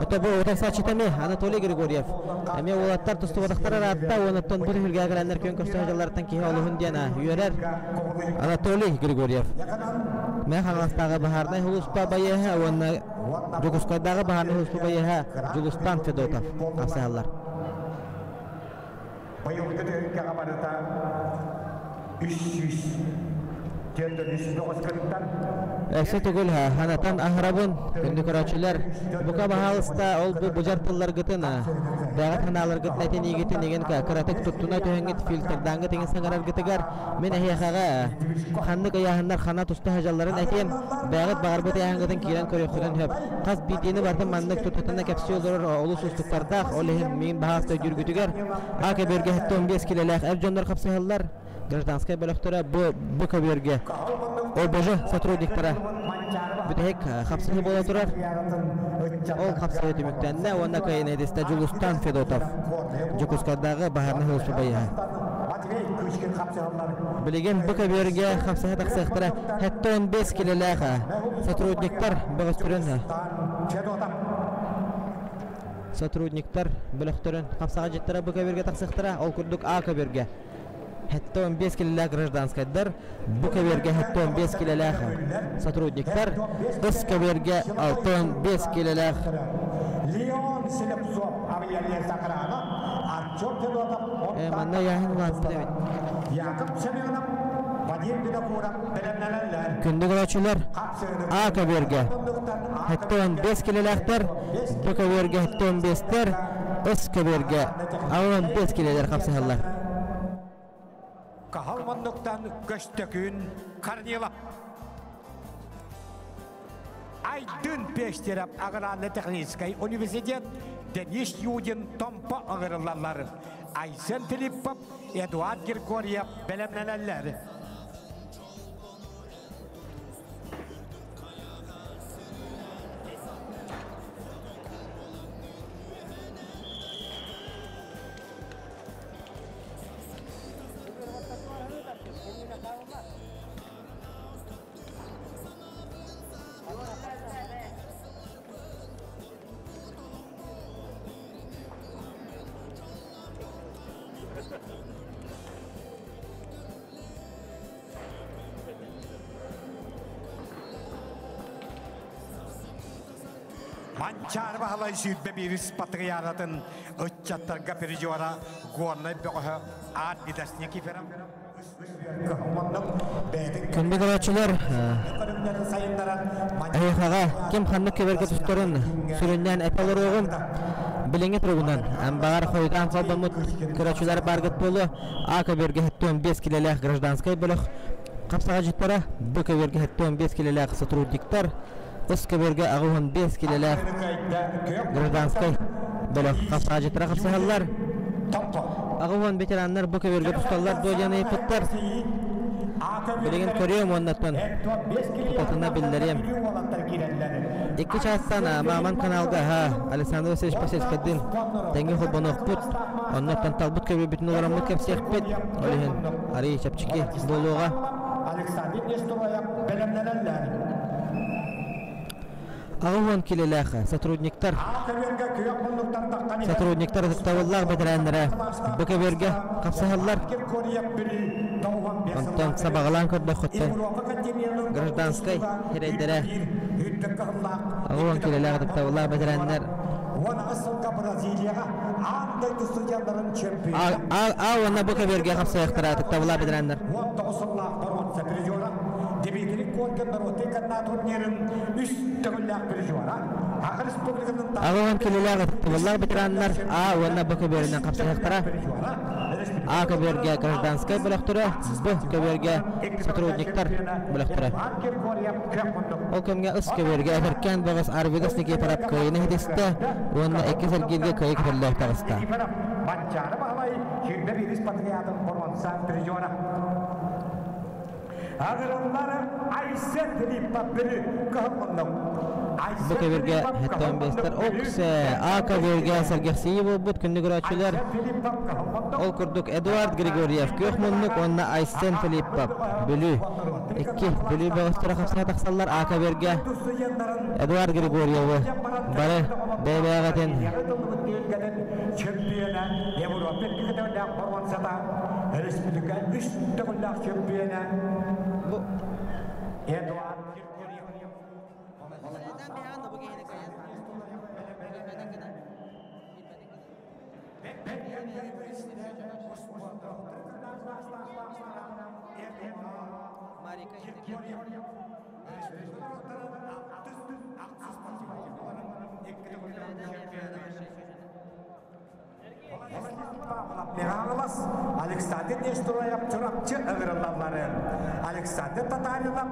Ото бу утарсааччыта эмиэ Анатолий Григорьев. Эмиэ уолаттар тустубатахтара ыраатта, уонуттан бу түһүлгэҕэ кэлэннэр күөн көрсө сылдьалларыттан киһи олуһун диэн үөрэр. Анатолий Григорьев. Мэҥэ Хаҥаластааҕы баһаарынай сулууспа байыаһа уонна Дьокуускайдааҕы баһаарынай сулууспа байыаһа Дьулустан Федотов хапсыһаллар. Быйылгы түһүлгэҕэ барыта 300 Өссө төгүл санатан аһарабын, күндү көрөөччүлэр, бука баһаалыста ол бу быдьар тылларгытын, бэйэҕит санааларгытын этиниигитин игин кыратык туттуна түһэҥҥит фильтрдааҥҥыт иҥин саҥараргытыгар мин эһиэхэҕэ ханнык ыйааһыннар хана туста сылдьалларын этиэм, бэйэҕит баҕарбыт ыйааһыҥҥытын киирэн көрүөххүтүн сөп. Хас биирдиини барытын маннык тутатына кэпсии олорор олус уустуктардаах, ол иһин миигин баһаалыста өйдүүргүтүгэр А көбүөргэ 75 килэлээх эр дьоннор хапсыһаллар. Гражданскай бөлөхтөрө бу бу көбүөргэ ОБЖ сотрудниктара бүтэһик хапсыһыы буола турар. Ол хапсайы түмүктэннэ уонна кыайын Дьулустан Федотов Дьокуускайдааҕы баһаарынай сулууспа байыһа. Билигин бу көбүөргэ хапсаһа тахсыахтара 75 килэлээх сотрудниктар бөҕөстөрүн сотрудниктар бөлөхтөрүн хапсаҕа бу көбүөргэ тахсыахтара. Ол курдук А көбүөргэ 75 килэлээх гражданскайдар, бу көбүөргэ 75 килэлээх сотрудниктар, С көбүөргэ 65 килэлээх Леон Селепцов Артем Федотов манна яһын улааппыт эбит. Яков Семенов, Вадим Винокуров бэлэмнэнэллэр. Күндү көрөөччүлэр, А көбүөргэ 75 килэлээхтэр, Б көбүөргэ 75-тэр, С көбүөргэ 15 килэлэр хапсыһаллар. Кахал муннуктан Көстөкүн Корнилов. Айдын Пештеров аграрно-технический университет Денис Юдин Томпо ыҥырыллаллар. Айсен Филиппов, Эдуард Григорьев бэлэмнэнэллэр. Манчаары Баһылай сүүрбэ биирис патриаратын ыччаттарга призера Горнай бөҕөһө Аар Видас Никифоров Күндү көрөөччүлэр, эһиэхэҕэ ким ханнык көбөргө тустарын сүрүннээн этэ олоруоҕум. Билиҥҥи туругунан амбаҕар хойутаан холбоммут көрөөччүлэр бааргыт буолуо. А көбүөргэ 75 килэлээх гражданскай бөлөх хапсаҕадьыттара, Б көбүөргэ 75 килэлээх сотрудниктар, С көбүөргэ 85 килэлээх гражданскай бөлөх хапсаҕадьыттара хапсыһаллар. 80 ветераннар бу көбүөргэ тусталлар дуо диэн ыйыппыттар. Билигин көрүөм уоннаттан тутатына биллэриэм. Икки чаастан Маман каналга Александр Васильевич Посельскайдыын тэҥҥэ холбонуохпут. Оннуттан талбыт көбүөрбүтүн олороммут кэпсиэхпит. Ол иһин арыый чэпчэки буолуоҕа. Александр Нестороев бэлэмнэнэллэр. 80 килэлээх сотрудниктар сотрудниктар ытыктабыллаах бэтэрээннэрэ бу көбүөргэ хапсыһаллар. Онтон сабаҕалаан көрдөххүттэн гражданскай сирэйдэрэ 80 килэлээх ытыктабыллаах бэтэрээннэр А уонна бу көбүөргэ хапсыһыахтара ытыктабыллаах бэтэрээннэр. Дмитрий Коркин норуотун канна турнирын үс төгүллээх призера. Аха Республикатын 80 килэлээх ытыктабыллаах ветераннар А уонна Б көбүөрүнэн хапсыһыахтара. А көбүөргэ гражданскай бөлөхтөрө, Б көбүөргэ сотрудниктар бөлөхтөрө. Ол кэмҥэ С көбүөргэ эдэркээн бөҕөс Арвидас Никифоров кыайыыны иһитистэ уонна иккис эргииргэ кыайыы көтөллөөх таҕыста. Манчаары Баһылай 21 патриотын боруонса призера. Агырыллары Айсен Филиппов бүрү кыһыл Бу көбүөргэ 75-тэр Оксе А көбүөргэ сэргэхсийии буолбут күндү көрөөччүлэр. Ол курдук Эдуард Григорьев күөх муннук уонна Айсен Филиппов Бүлүү. Икки Бүлүү бөҕөстөрө хапсыһа тахсаллар А көбүөргэ. Эдуард Григорьевы бары бэйэ-бэйэҕитин чемпиона Европа икки боруонсата республика үс төгүллээх чемпиона Эдуард Григорьев. Михайлос Александр Нестороев Чурапчы ыҥырыллаллары. Александр Татаринов,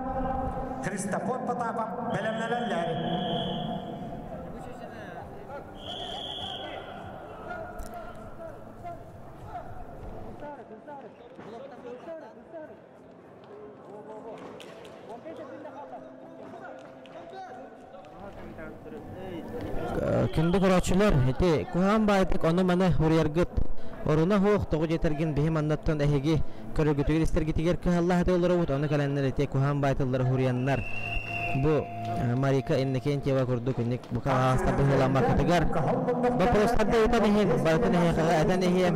Христофор Потапов бэлэмнэнэллэр. Күндү көрөөччүлэр, ити куһаҕан баайдык ону-маны уруйаргыт оруна суох, тоҕо диэтэргин биһи маннаттан эһиги көрөргүтүгэр истэргитигэр кыһалла сатыы олоробут, ону кэлэннэр ити куһаҕан баай тыллары уруйаннар бу Марика Иннокентьева курдук инник бука аастар быһыыламмаккытыгар боппуруостарда ыытан иһин, барытын эһиэхэҕэ этэн иһиэм.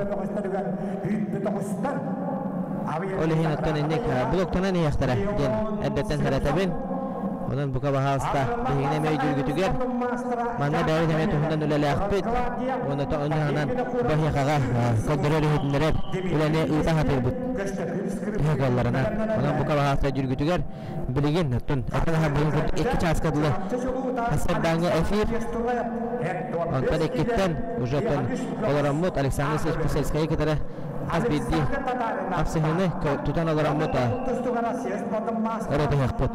Ол иһин оттон инник блоктанан иһиэхтэрэ диэн эрдэттэн сэрэтэбин. Онон бука баһаалыста биһигини эмиэ өйдүүргүтүгэр манна бэйэбит эмиэ туһунан үлэлээхпит уонна онньоһунан баһиэхаҕа көрдөрөр иһитиннэрэр үлэни ыыта сатыырбыт төһө кыалларынан. Онон бука баһаалыста өйдүүргүтүгэр билигин оттон этэн аһар бүгүн курдук 2 чааска дылы сарсыардааҥҥы эфир онтон иккиттэн уже оттон олороммут Александр Сельскайы кытары хас биирдии хапсыһыыны тутан олороммут ырытыһыахпыт.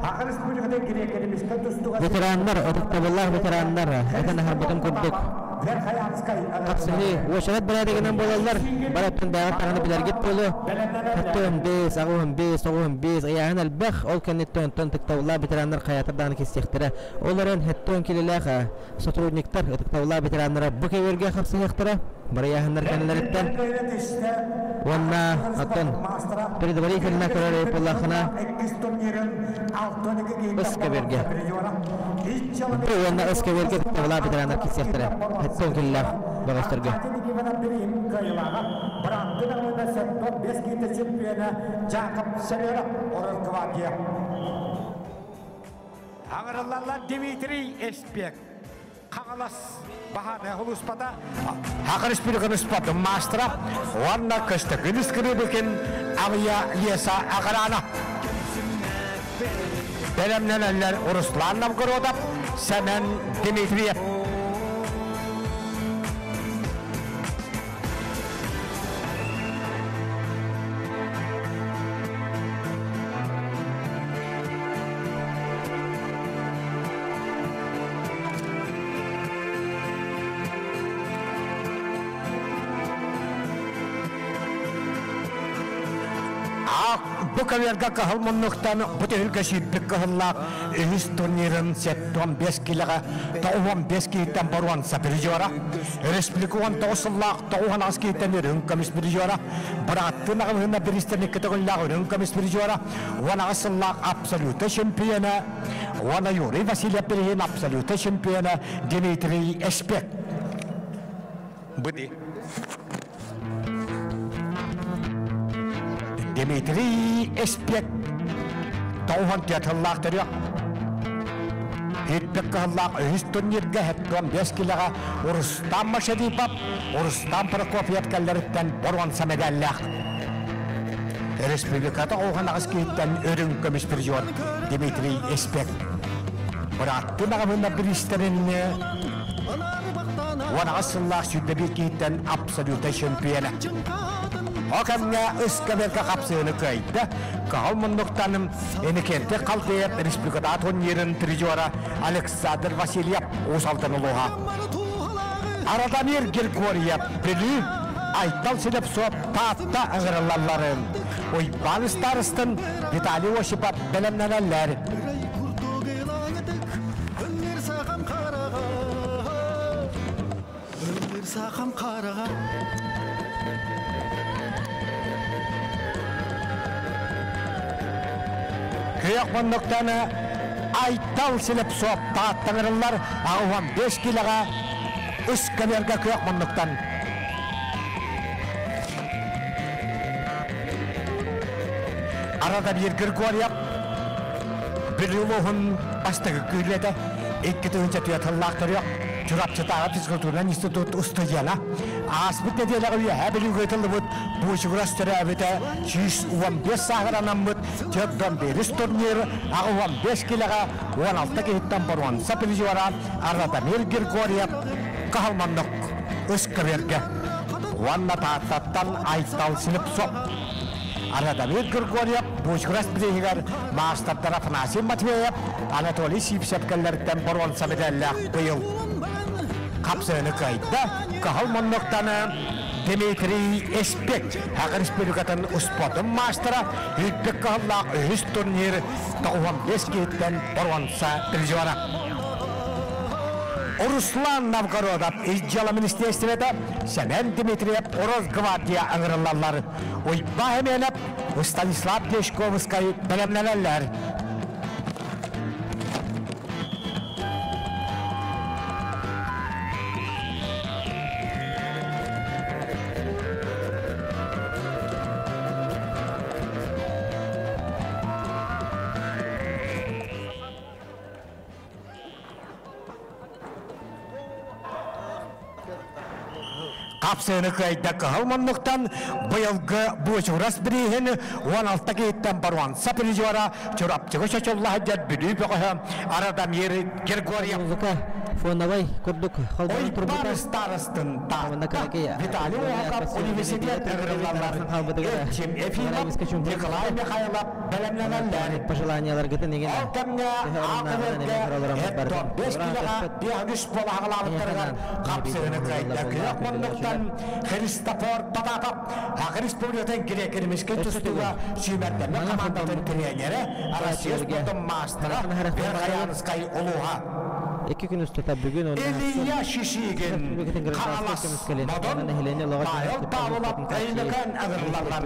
Ветераннар, ытыктабыллаах ветераннар, этэн аһарбытым курдук, хапсыһыы уочарат бэрээдэгинэн буолаллар. Бараттан бэйэҕит даҕаны билэргит буолуо. 75, 85, 95 ыйааһын элбэх. Ол кэнниттэн онтон ытыктабыллаах ветераннар хайаатар даҕаны кистиэхтэрэ. Ол эрэн 70 килэлээх сотрудниктар, ытыктабыллаах ветераннара бу кэбиэргэ хапсыһыахтара. Барыйааһыннар кэннилэриттэн уонна оттон предварительно көрөр буоллаххына ыс кэбиэргэ бу уонна ыс кэбиэргэ ытыктабыллаах ветераннар киирсиэхтэрэ 70 киллээх бөҕөстөргө. Аҥырыллаллар Дмитрий Эспек Хаҥалас баһаарынай сулууспата Саха Республикатын спордун маастара уонна Көстөкүүн Скрыбыкин Авиа Леса Охрана бэлэмнэнэллэр Руслан Новгородов, Сэмэн Дмитриев. Бу көбүөргэ кыһыл муннуктан бу түһүлгэ сүүрбүт кыһыллаах үһүс турнирын 75 килэҕэ 95 киһиттэн боруонса призера Республика 19 сыллаах 98 киһиттэн үрүҥ көмүс призера, бырааттыы наҕылыһына бириистэн икки төгүллээх үрүҥ көмүс призера, 18 сыллаах абсолюта чемпиона, уонна Юрий Васильев бириһин абсолюта чемпиона Дмитрий Эспек. Быды. Дмитрий Эспек 94 сыллаах төрүөх Ирбек кыһыллаах үһүс турнирга 75 килэҕэ Рустам Машарипов, Рустам Прокопьев кэллэриттэн боруонса медаллаах. Республиката оҕуһан аҕыс киһиттэн үрүҥ көмүс призер Дмитрий Эспек. Бырааттыы маҕаһыыннар бириистэрин 18 сыллаах 21 киһиттэн абсолютнай чемпиона. Ол кэмҥэ ыскамерка хапсыһыны кыайда. Каһыл муннуктан Иннокентий Халдеев республиката турнирын призера Александр Васильев Уус Алдан улууһа. Арадамир Григорьев Бүлүү, Айтал Слепцов Таатта ыҥырыллалларын Уйбаан Старостын Виталий Осипов бэлэмнэнэллэр. Сахам хараҕа Күөх муннуктаны Айтал Слепцов тааттаҥырыллар 85 килоҕа үс кэмэргэ күөх муннуктан. Арада биир Григорьев Бүлүү улууһун бастакы күүлэтэ 2004 сыллаах төрүөх Чурапчытааҕы физкультурнай институт устудьуона ааспыт нэдиэлэҕэ Үөһээ Бүлүүгэ ыытыллыбыт Буучугурас төрөөбүтэ 115 сааһыгар анаммыт 45 турнир 85 килэҕэ 16 киһиттэн боруонса призера Радомир Григорьев Каһалманнык ыскыбергэ уонна Тааттаттан Айтал Слепцов Радомир Григорьев Буучугурас бирииһигэр маастардар Афанасий Матвеев, Анатолий Сивцев кэллэриттэн боруонса мэдээллээх быйыл хапсыһыны кыайда. Кыһыл муннуктаны Дмитрий Эспек Саха Республикатын успуордун маастара үрдүк кыһыллаах үһүс турнир 95 киһиттэн боруонса призера. Руслан Новгородов Ис дьыала министиэристибэтэ, Сэмэн Дмитриев Росгвардия ыҥырыллаллар. Уйбаа Эмиэнэп, Станислав Дешковскай бэлэмнэнэллэр. Хапсыыны кыайда кыһыл муннуктан быйылгы Буочурас бирииһин 16 киһиттэн боруонса призера Чурапчыга чочулла сылдьар Бүлүү бөҕөһө Арадамир Григорьев. Музыка фоновай курдук холбонон турбута. Ойбан старостын Таатта Виталий Уһаков университет ыҥырыллаллар. Эрчим Ефимов, Николай Михайлов бэлэмнэнэллэр. Пожеланияларгытын игин Ол кэмҥэ Аакылырга 5 килоҕа 5 буолаҕалаабыттарыгар хапсыһыны кыайда. Күөх муннуктан Христофор Потапов Саха Республикатын грек-римскэй тустууга сүүмэрдэммит хамаандатын тренерэ, Россия спордун маастара Верхоянскай улууһа. Икки күн устата бүгүн Илья Шишигин, Хаҥалас, Модун, Павел Павлов Өймөкөөн ыҥырыллаллар.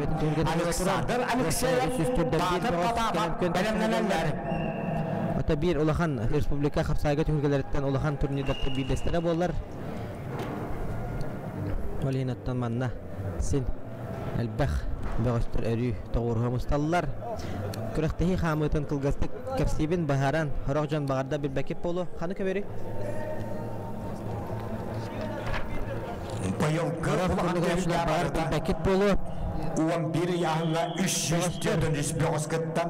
Александр Алексеев, Павел Потапов бэлэмнэнэллэр. Ото биир улахан республика хапсаайга түһүлгэлэриттэн улахан турнирдартан биирдэстэрэ буолар. Ол иһин оттон манна син элбэх бөҕөстөр өрүү тоҕуоруһа мусталлар. Күрэхтэһии хаамыытын кылгастык кэпсиибин быһааран, сорох дьон баҕарда билбэккит буолуо. Ханы көбөрүй? Быйылгы улахан баҕар билбэккит буолуо. 11 ыйааһыҥҥа 343 бөҕөс кыттан,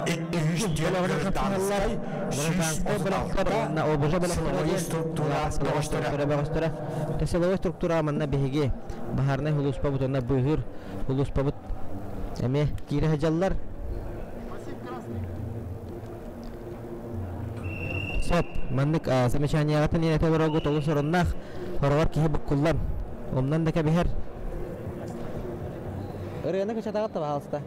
204 гражданскай, 136 силовой структура бөҕөстөрө. Силовой структура манна биһиги баһаарынай улууспабыт уонна быыһыыр улууспабыт эмиэ киирэ сылдьаллар. Сөп, маннык замечанияҕытын иэнэтэ олороргут олус оруннаах, хороҕор киһи буккуллан, умнан да кэбиһэр. Ырыаны кычатаҕыт да пожалуйста.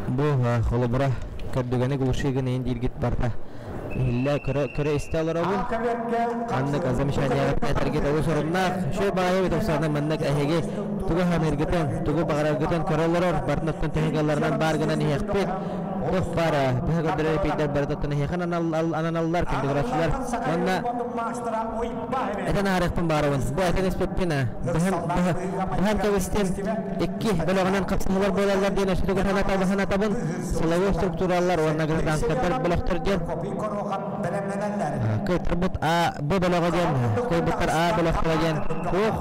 Бу холобура көрдүгэни глушигын иһин дииргит барыта иһиллэ көрө истэ олоробун. Маннык замечанияҕыт этэргит олус оруннаах. Үчүгэй баҕайы эбит Оксана маннык эһиги тугу саныыргытын, тугу баҕараргытын көрө олорор, барын оттон төһө баар гынан иһиэхпит. Туох баар быһа көрдөрөр эпийдэр барыта оттон эһиэхэ ананаллар, күндүгүраччылар. Уонна этэн аарыахпын баарабын. Бу этэн испиппин быһан кэбистим. Икки бөлөҕүнэн хапсыһыылар буолаллар диэн өссө санатабын. Силовой структуралар уонна гражданскайдар бөлөхтөр диэн. Кыайтарбыт А, Б бөлөҕө диэн, кыайбыттар А бөлөхтөрө диэн. Туох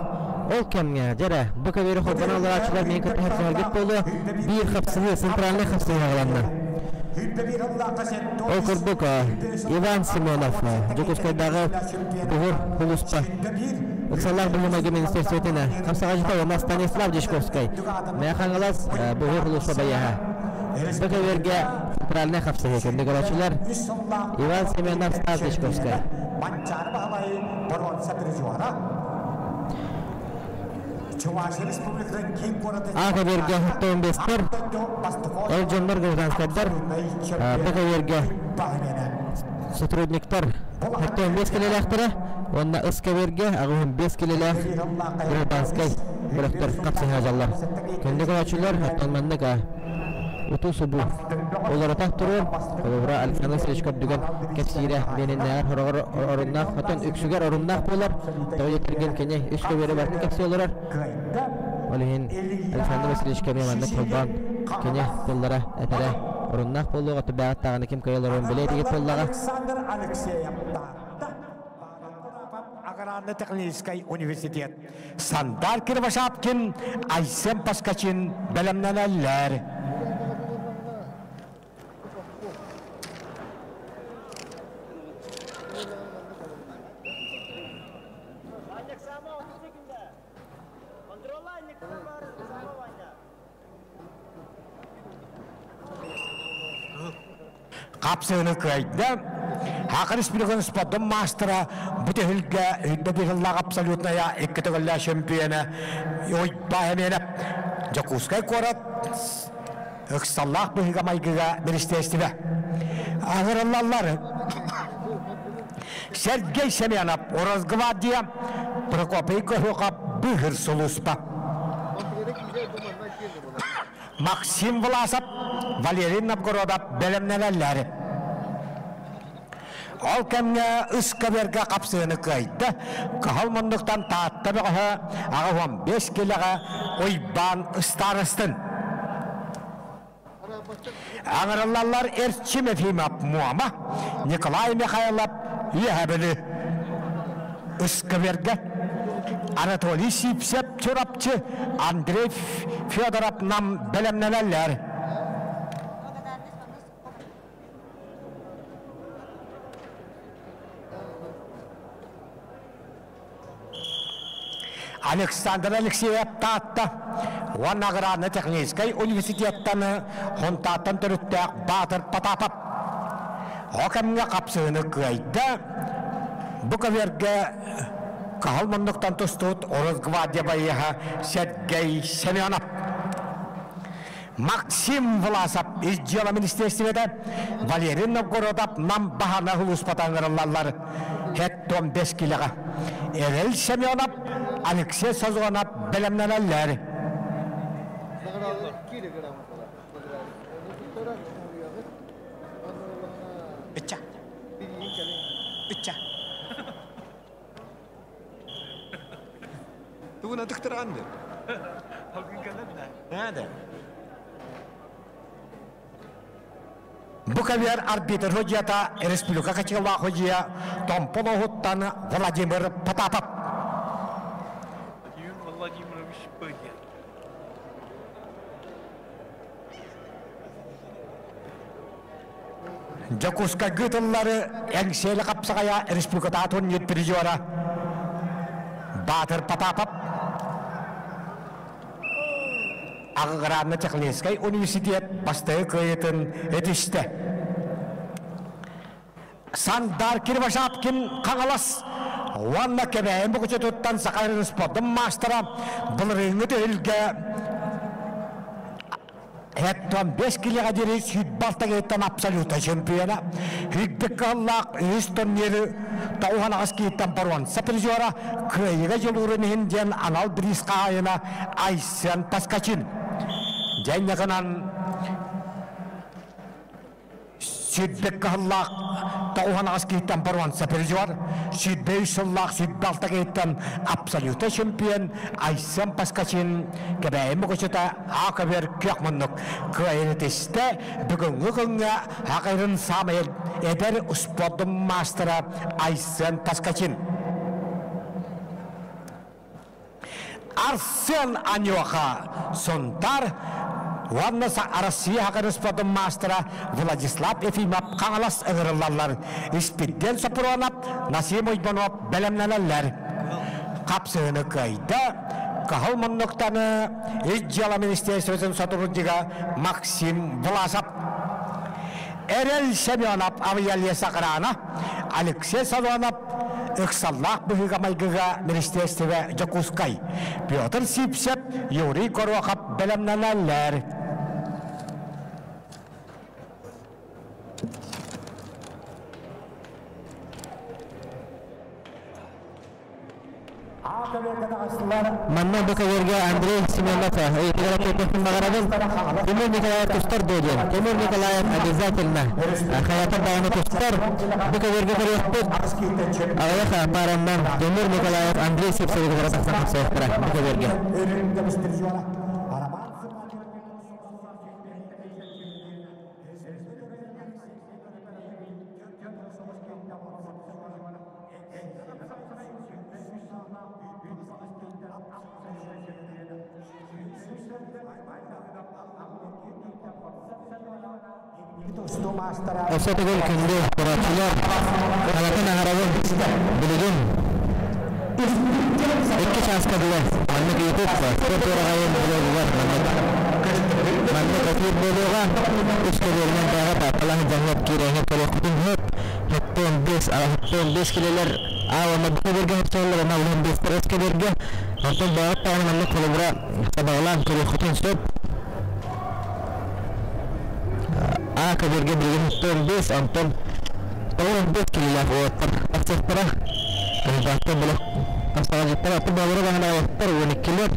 ол кэмҥэ, дьэрэ, бу көбүөрү холбоно олорооччулар миин кытта хапсыһаргыт буолуо, биир хапсыһыы, центральнай хапсыһыы аҕаланна. Ол курдук, Иван Семенов, Дьокуускайдааҕы Буһур Хулуспа Ыксаллаах быһыы-майгы министерствотын хамсаҕачыта уонна Станислав Дьячковскай, Мэҥэ Хаҥалас Буһур Хулуспа байыаһа. Бу көбүөргэ центральнай хапсыһыы көннөгөрөөччүлэр Иван Семенов, Стас Дьячковскай. А көбүөргэ 15-тэр, эр дьоннор гражданскайдар, Б көбүөргэ сотрудниктар 75 килэлээхтэрэ уонна ыс көбүөргэ 85 килэлээх гражданскай бөлөхтөр хапсыһаажаллар. Кэннэ көрөөччүлэр оттон маннык уту-субу олоротох туруор, холобура Александр Васильевич көрдүгэн кэпсиирэ миэниннээҕэр хороҕор оруннаах, оттон үксүгэр оруннаах буолар, тоҕо диэтэргин кини үс көбүөрэ барытын кэпсии олорор. Ол иһин Александр Васильевич кэмиэ маннык холбоон кини тыллара этэрэ оруннаах буолуоҕа, түбээҕит даҕаны ким кыайа олоруон билэ этигит буоллаҕа. Александр Алексеев Таатта Аграрно-техническай университет Сандар Кривошапкин, Айсен Паскачин бэлэмнэнэллэр. Хапсыыны кыайда. Саха Республикатын спордун маастара бу түһүлгэ үрдэ быһыллаах абсолютная икки төгүллээх чемпиона Уйбаа Эмиэнэп Дьокуускай куорат. Ыксаллаах быһыыга-майгыга министиэристибэ. Аһырыллаллар Сергей Семенов, Росгвардия, Прокопий Кожухов, Быһыр сулууспа. Максим Власов, Валерий Новгородов бэлэмнэнэллэр. Ол кэмҥэ ыскаверга хапсыһыны кыайда. Кыһыл муннуктан Таатта бөҕөһө 85 килэҕэ Уйбаан Ыстаарыстын. Аҥырыллаллар Эрчим Ефимов Муома, Николай Михайлов Үөһэ Бүлүү. Ыскаверга Анатолий Сивцев Чурапчы, Андрей Федоров Нам бэлэмнэнэллэр. Александр Алексеев Таатта уонна аграрно-техническай университеттан Хонтааттан төрүттээх Баатыр Потапов О кэмҥэ хапсыһыны кыайда. Бу көбүөргэ Каһыл муннуктан тустубут Росгвардия байыаһа Сергей Семенов. Максим Власов ис дьыала министиэристибэтэ, Валерий Новгородов Нам баһана улууспата ыҥырыллаллар. Хэт бэс килэҕэ. Эрэл Семенов, Алексей Созонов бэлэмнэнэллэр. Ычча. Ычча. Тугун атыктырҕанды? Надо. Бу кавер арбитр судьята республика качылаах судья Томполоһуттан Владимир Потапов. Владимир Владимирович Пыгин. Дьокуускайга ыытыллары Эҥсиэли хапсаҕайа республикатааҕы турнир призера Баатыр Потапов Аграрно-техническай университет бастакы кыайыытын этистэ. Сандар Кирвашапкин Хаҥалас уонна Кэбээйи Мукучутуттан Саха спордун маастара былырыыҥҥы түһүлгэ Эттон 5 килиҕэ диэри сүүрбэ абсолюта чемпиона, үрдүк кыһыллаах үһүс турниры тоҕуһан кииттэн боруонса призера кыайыыга дьулуурун иһин диэн анал бириис хаһаайына Айсен Поскачин. Дьэ гынан Сүүрбэ кыһыллаах тоҕуһан киһиттэн боруонса призер, 23 сыллаах 26 киһиттэн абсолютно чемпион Айсен Паскачин Кэбээйи Мукучута А-көбүөр күөх муннук кыайыны тистэ. Бүгүҥҥү күҥҥэ Хакайрын саамай эдэр спордун маастара Айсен Паскачин. Арсен Анюха Сунтар уонна Россия хакырыспотун маастара Владислав Ефимов Хаҥалас ыҥырыллаллар. Испирдиэн Сопуруонап, Насим Уйбанов бэлэмнэнэллэр. Хапсыһыны кыайда Кыһыл муннуктаны Ис дьыала министерствотын сотруднига Максим Власов. Эрэл Семенов авиалес охрана Алексей Солонов ыксаллаах быһыыга-майгыга министиэристибэ Дьокуускай, Петр Сивцев, Юрий Горохов бэлэмнэнэллэр. Манна бу көбүөргэ Андрей Семенов ыйытыгар эппиэттиэхпин баҕарабын. Тимур Николаев тустар дуо диэн. Тимур Николаев обязательно хайата даҕаны тустар. Бу көбүөргэ көрүөхпүт. Аҕыйах паараннан Тимур Николаев Андрей Сивцевы кытары тахсан хапсыахтара бу көбүөргэ. Өссө төгүл күндү көрөөччүлэр, хаҥатын аһарабын билигин икки чааска дылы маннык YouTube спорт уораҕайын блогугар маннык маннык эфир буолуоҕа. Үс көбүөрүнэн бааҕа паапалаах дьаҥҥа киирэҥҥэ көрүөхпүтүн сөп. 75 килэлэр а уонна бу көбүөргэ хапсаллар уонна 15 эс көбүөргэ. Онтон бааҕыт даҕаны маннык холобура сабаҕалаан көрүөххүтүн сөп. көбүөргэ билигин 15, онтон 95 килилээх уолаттар тахсыахтара. Кандидаттар бөлөх хапсаҕайдьыттар аты баалара даҕаны аҕыйахтар, 12-лэр.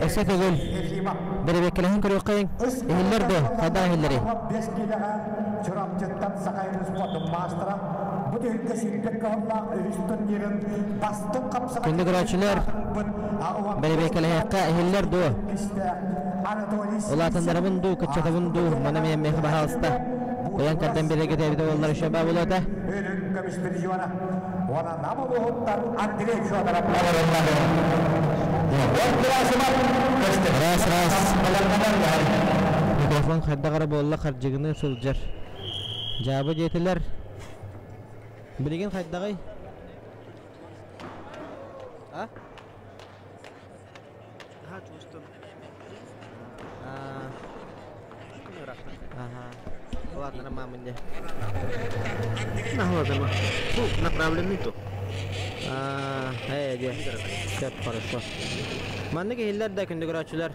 Өссө төгүл бэрэбиэркэлэһэн көрүөххэйиҥ. Иһиллэр дуо? Хайдах иһиллэрий? Бэс киилэҕэ Чурапчыттан Сахайрыс спортун маастара бу түһүлгэ сүүрбэт кыһыллаах үһүс турнирын бастыҥ хапсаҕай Күндү көрөөччүлэр, бэрэбиэркэлэһиэххэ иһиллэр дуо? Улаатыннарабын дуу, кыччатабын дуу, маны эмиэ миэхэ баһаалыста. Ыйан кэрдэн биэрэргэ тэбитэ буоллар еще баа буолуо этэ. Үрүҥ көмүс призера уонна Нам улууһуттан Андрей Федоров Раз, раз. Микрофон хайдах эрэ буолла хардьыгыныы сылдьар. Дьаабы диэтилэр. Билигин хайдаҕый? А? Ага. Ладно, мамы не. Наһладама. Бу направленный то. А, э, де. Все хорошо. Маннык иһиллэр да күндү көрөөччүлэр.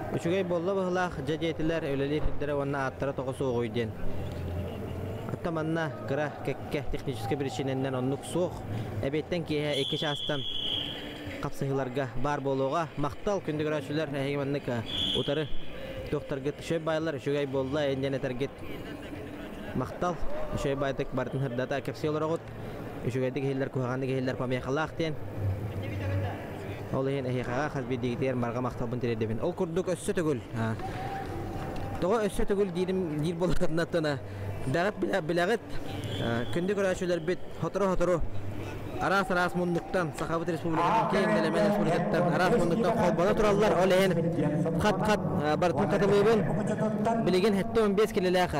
Үчүгэй буолла быһылаах, дьэ диэтилэр, үлэлиир сирдэрэ уонна ааттара тоҕо суоҕуй диэн. Оттон манна кыра кэккэ техническэй биричиинэннэн оннук суох. Эбиэттэн киэһэ икки чаастан хапсыһыыларга баар буолуоҕа. Махтал, күндү көрөөччүлэр, эһиги маннык утары туохтаргыт үчүгэй баайлар, үчүгэй буолла диэн этэргит махтал. Үчүгэй баайдык барытын сырдата кэпсии олороҕут. Үчүгэйдик иһиллэр, куһаҕаннык иһиллэр помехалаах диэн. Ол иһин эһиэхэҕэ хас биирдиигитигэр барҕа махталбын тириэрдэбин. Ол курдук өссө төгүл тоҕо өссө төгүл диирим диир буоллаххытына бэҕит билэҕит күндү көрөөччүлэрбит сотору-сотору араас-араас муннуктан Сахабыт Республикатын киэҥ нэлэмэн республикаттан араас муннуктан холбоно тураллар. Ол иһин хат-хат барытын хатылыыбын. Билигин 75 килэлээх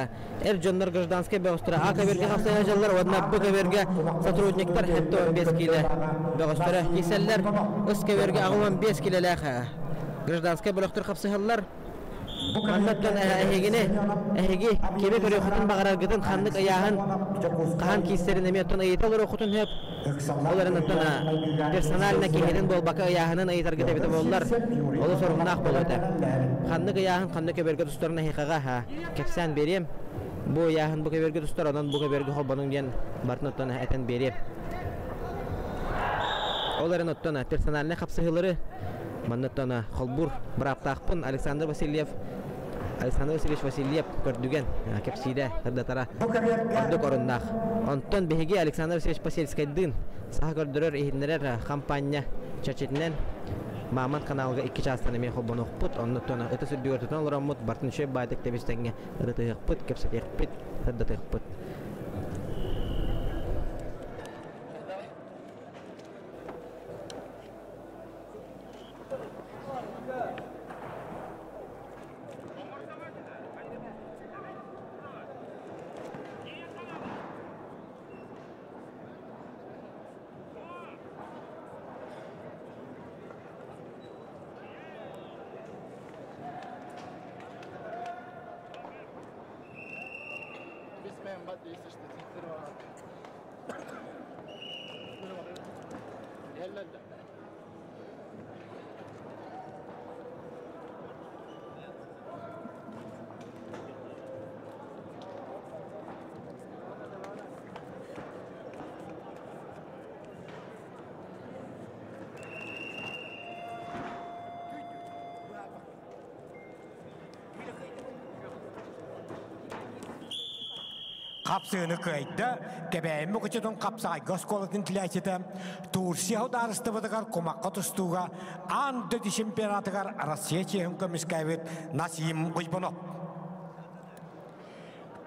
эр дьоннор гражданскай бөҕөстөрө А көбүөргэ хапсайа дьаллар уонна Б көбүөргэ сотрудниктар 75 киилэ бөҕөстөрө киирсэллэр. Ыс көбүөргэ 65 киилэлээх гражданскай бөлөхтөр хапсыһаллар. Маннаттан эһигини эһиги кими көрүөххүтүн баҕараргытын ханнык ыйааһын хаһан киирсэрин эмиэ оттон ыйыта олоруоххутун сөп. Ол эрэн оттон персонально киһитин буолбакка ыйааһынын ыйытаргыт эбитэ буоллар олус оруннаах буолуо этэ. Ханнык ыйааһын ханнык көбүөргэ тустарын эһиэхэҕэ кэпсээн биэриэм. Бу ыйааһын бу көбүөргэ тустар, онон бу көбүөргэ холбонуҥ диэн барытын оттон этэн биэриэм. Ол эрэн оттон персональнай хапсыһыылары манна оттон холбуур бырааптаахпын Александр Васильев Александр Васильевич Васильев көрдүгэн кэпсиирэ сырдатара ордук оруннаах. Онтон биһиги Александр Васильевич Посельскайдыын саха көрдөрөр иһитиннэрэр хампаанньа чэрчитинэн Мамонт каналга икки чаастан эмиэ холбонуохпут, оннуттан ытыс үрдүгэр тутан олороммут, бартын үчүгэй баайдык тэбис-тэҥҥэ ырытыһыахпыт, кэпсэтиэхпит, сырдатыахпыт. Хапсыыны кыайда, Кэбээйи Мукучутун хапсаҕайга оскуолатын тилээччитэ Турция судаарыстыбатыгар кумахха тустууга аан дойду чемпионатыгар Россия чиэһин көмүскээбит Насим Уйбунов.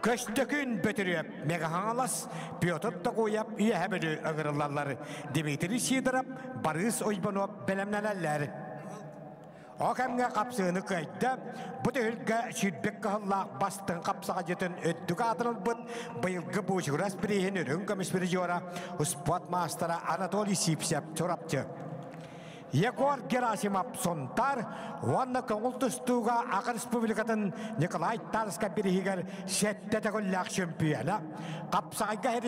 Көстөкүүн Бөтүрүөп, Мега-Хаҥалас, Петр Токуев Үөһэ Бүлүү ыҥырыллаллар. Дмитрий Сидоров, Барыс Уйбанов бэлэмнэнэллэр. Ол кэмҥэ хапсыыны кыайда. Бу түһүлгэ сүүрбэк кыһыллаах бастыҥ хапсаҕайдьытын үрдүк аатын ылбыт быйылгы Буучугурас бирииһин үрүҥ көмүс призера, спорт маастара Анатолий Сипсев Чурапчы. Егор Герасимов Сунтар уонна көҥүл тустууга Аха Республикатын Николай Тарска бириһигэр сэттэ төгүллээх чөмпүйэнэ, Хапсаҕайга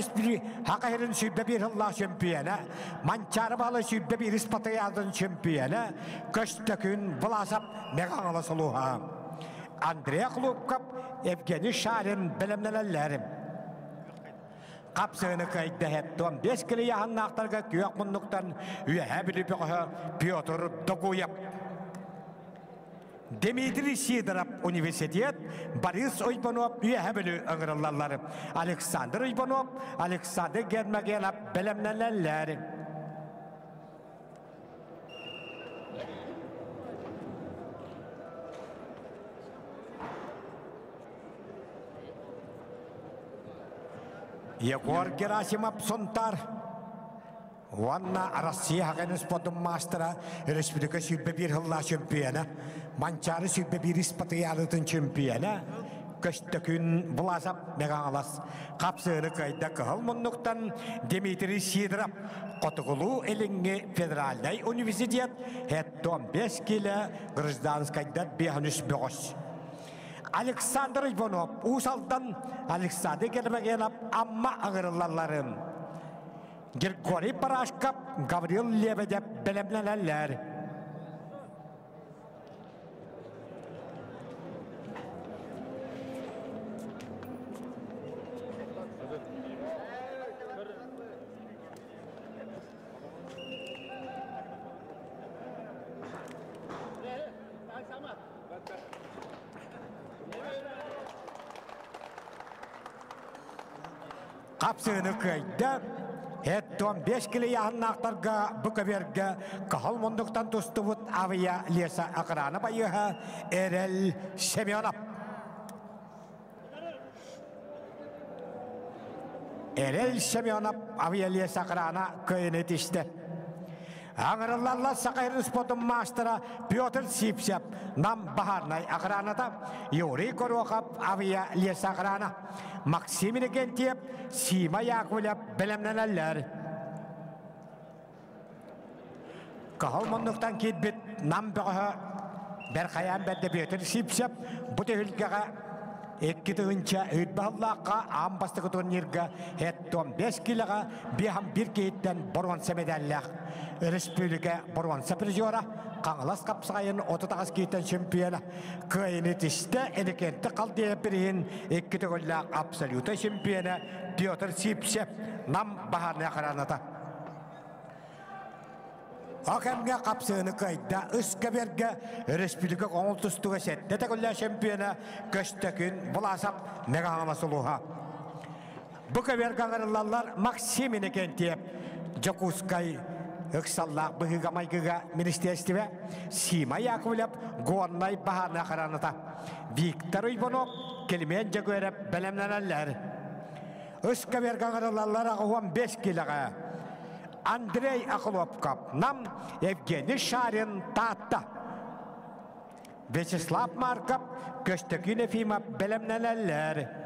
Хака Хирин 121 сыллаах чөмпүйэнэ, Манчаары Баһылай 121 Спартакиадатын чөмпүйэнэ, Көстөкүн Власов Мэҕэ Сулуһа. Андрей Хлопков, Евгений Шарин бэлэмнэнэллэр. Хапсыгыны кыайда 5 килийаһаннаахтарга күөх муннуктан Үөһээ Бүлүү бөҕөһө Петр Догуев. Дмитрий Сидоров университет, Борис Уйбанов Үөһээ Бүлүү ыҥырыллаллар. Александр Уйбанов, Александр Гермогенов бэлэмнэнэллэр. Егор Герасимов Сунтар уонна Россия хагын спортун маастара, республика 121 сыллаах чемпиона, Манчаары 121 спартакиадатын чемпиона, Көстөкүн Власов Мегаҥалас хапсыыны кыайда кыһыл муннуктан Дмитрий Сидоров Хотугулуу-Илиҥҥи федеральнай университет 75 килэ гражданскайдар 5 бөҕөс. Александр Иванов Уус Алдан, Александр Гермогенов Амма ыҥырыллалларын. Григорий Парашков, Гаврил Лебедев бэлэмнэнэллэр. Хапсыыны кыайда. Эттон 5 килийаһыннаахтарга бу көбүөргэ каһыл мундуктан тустубут авиа леса охрана байыаһа Эрэл Семенов. Эрэл Семенов авиалес охрана кыайыны тистэ. Аҥырыллаллар Саха спортун маастара Петр Сипсев, Нам баһаарнай охраната, Юрий Горохов авиа лес охрана, Максим Иннокентьев, Сима Яковлев бэлэмнэнэллэр. Кыһыл муннуктан киирбит Нам бөҕөһө Бэрхайаан бэрдэ Петр Сипсев бу түһүлгэҕэ 2 тыһыынча сыллаахха аан бастакы турнирга 75 килоҕа 51 киһиттэн боруонса медаллаах республика боруонса призера Хаҥалас хапсаҕайын 38 киһиттэн чемпиона кыайыны тистэ Энекенти Халдея бириһин икки төгүллээх абсолюта чемпиона Петр Сипсев Нам баһаарнай охраната. О кэмҥэ хапсыыны кыайда Ыскабергэ республика көҥүл тустууга сэттэ төгүллээх чемпиона Көстөкүн Власов Мэҥэ Сулуһа. Бу көбүөргэ ыҥырыллаллар Максим Иннокентьев, Дьокуускай ыксаллаах быһыыга-майгыга министиэристибэ, Сима Яковлев, Горнай баһаарынай охраната, Виктор Иванов, Климент Дьөгүөрэп бэлэмнэнэллэр. Ыскаберга ыҥырыллаллар 85 килэҕэ Андрей Охлопков, Нам, Евгений Шарин, Таатта. Вячеслав Марков, Көстөкүүн Ефимов бэлэмнэнэллэр.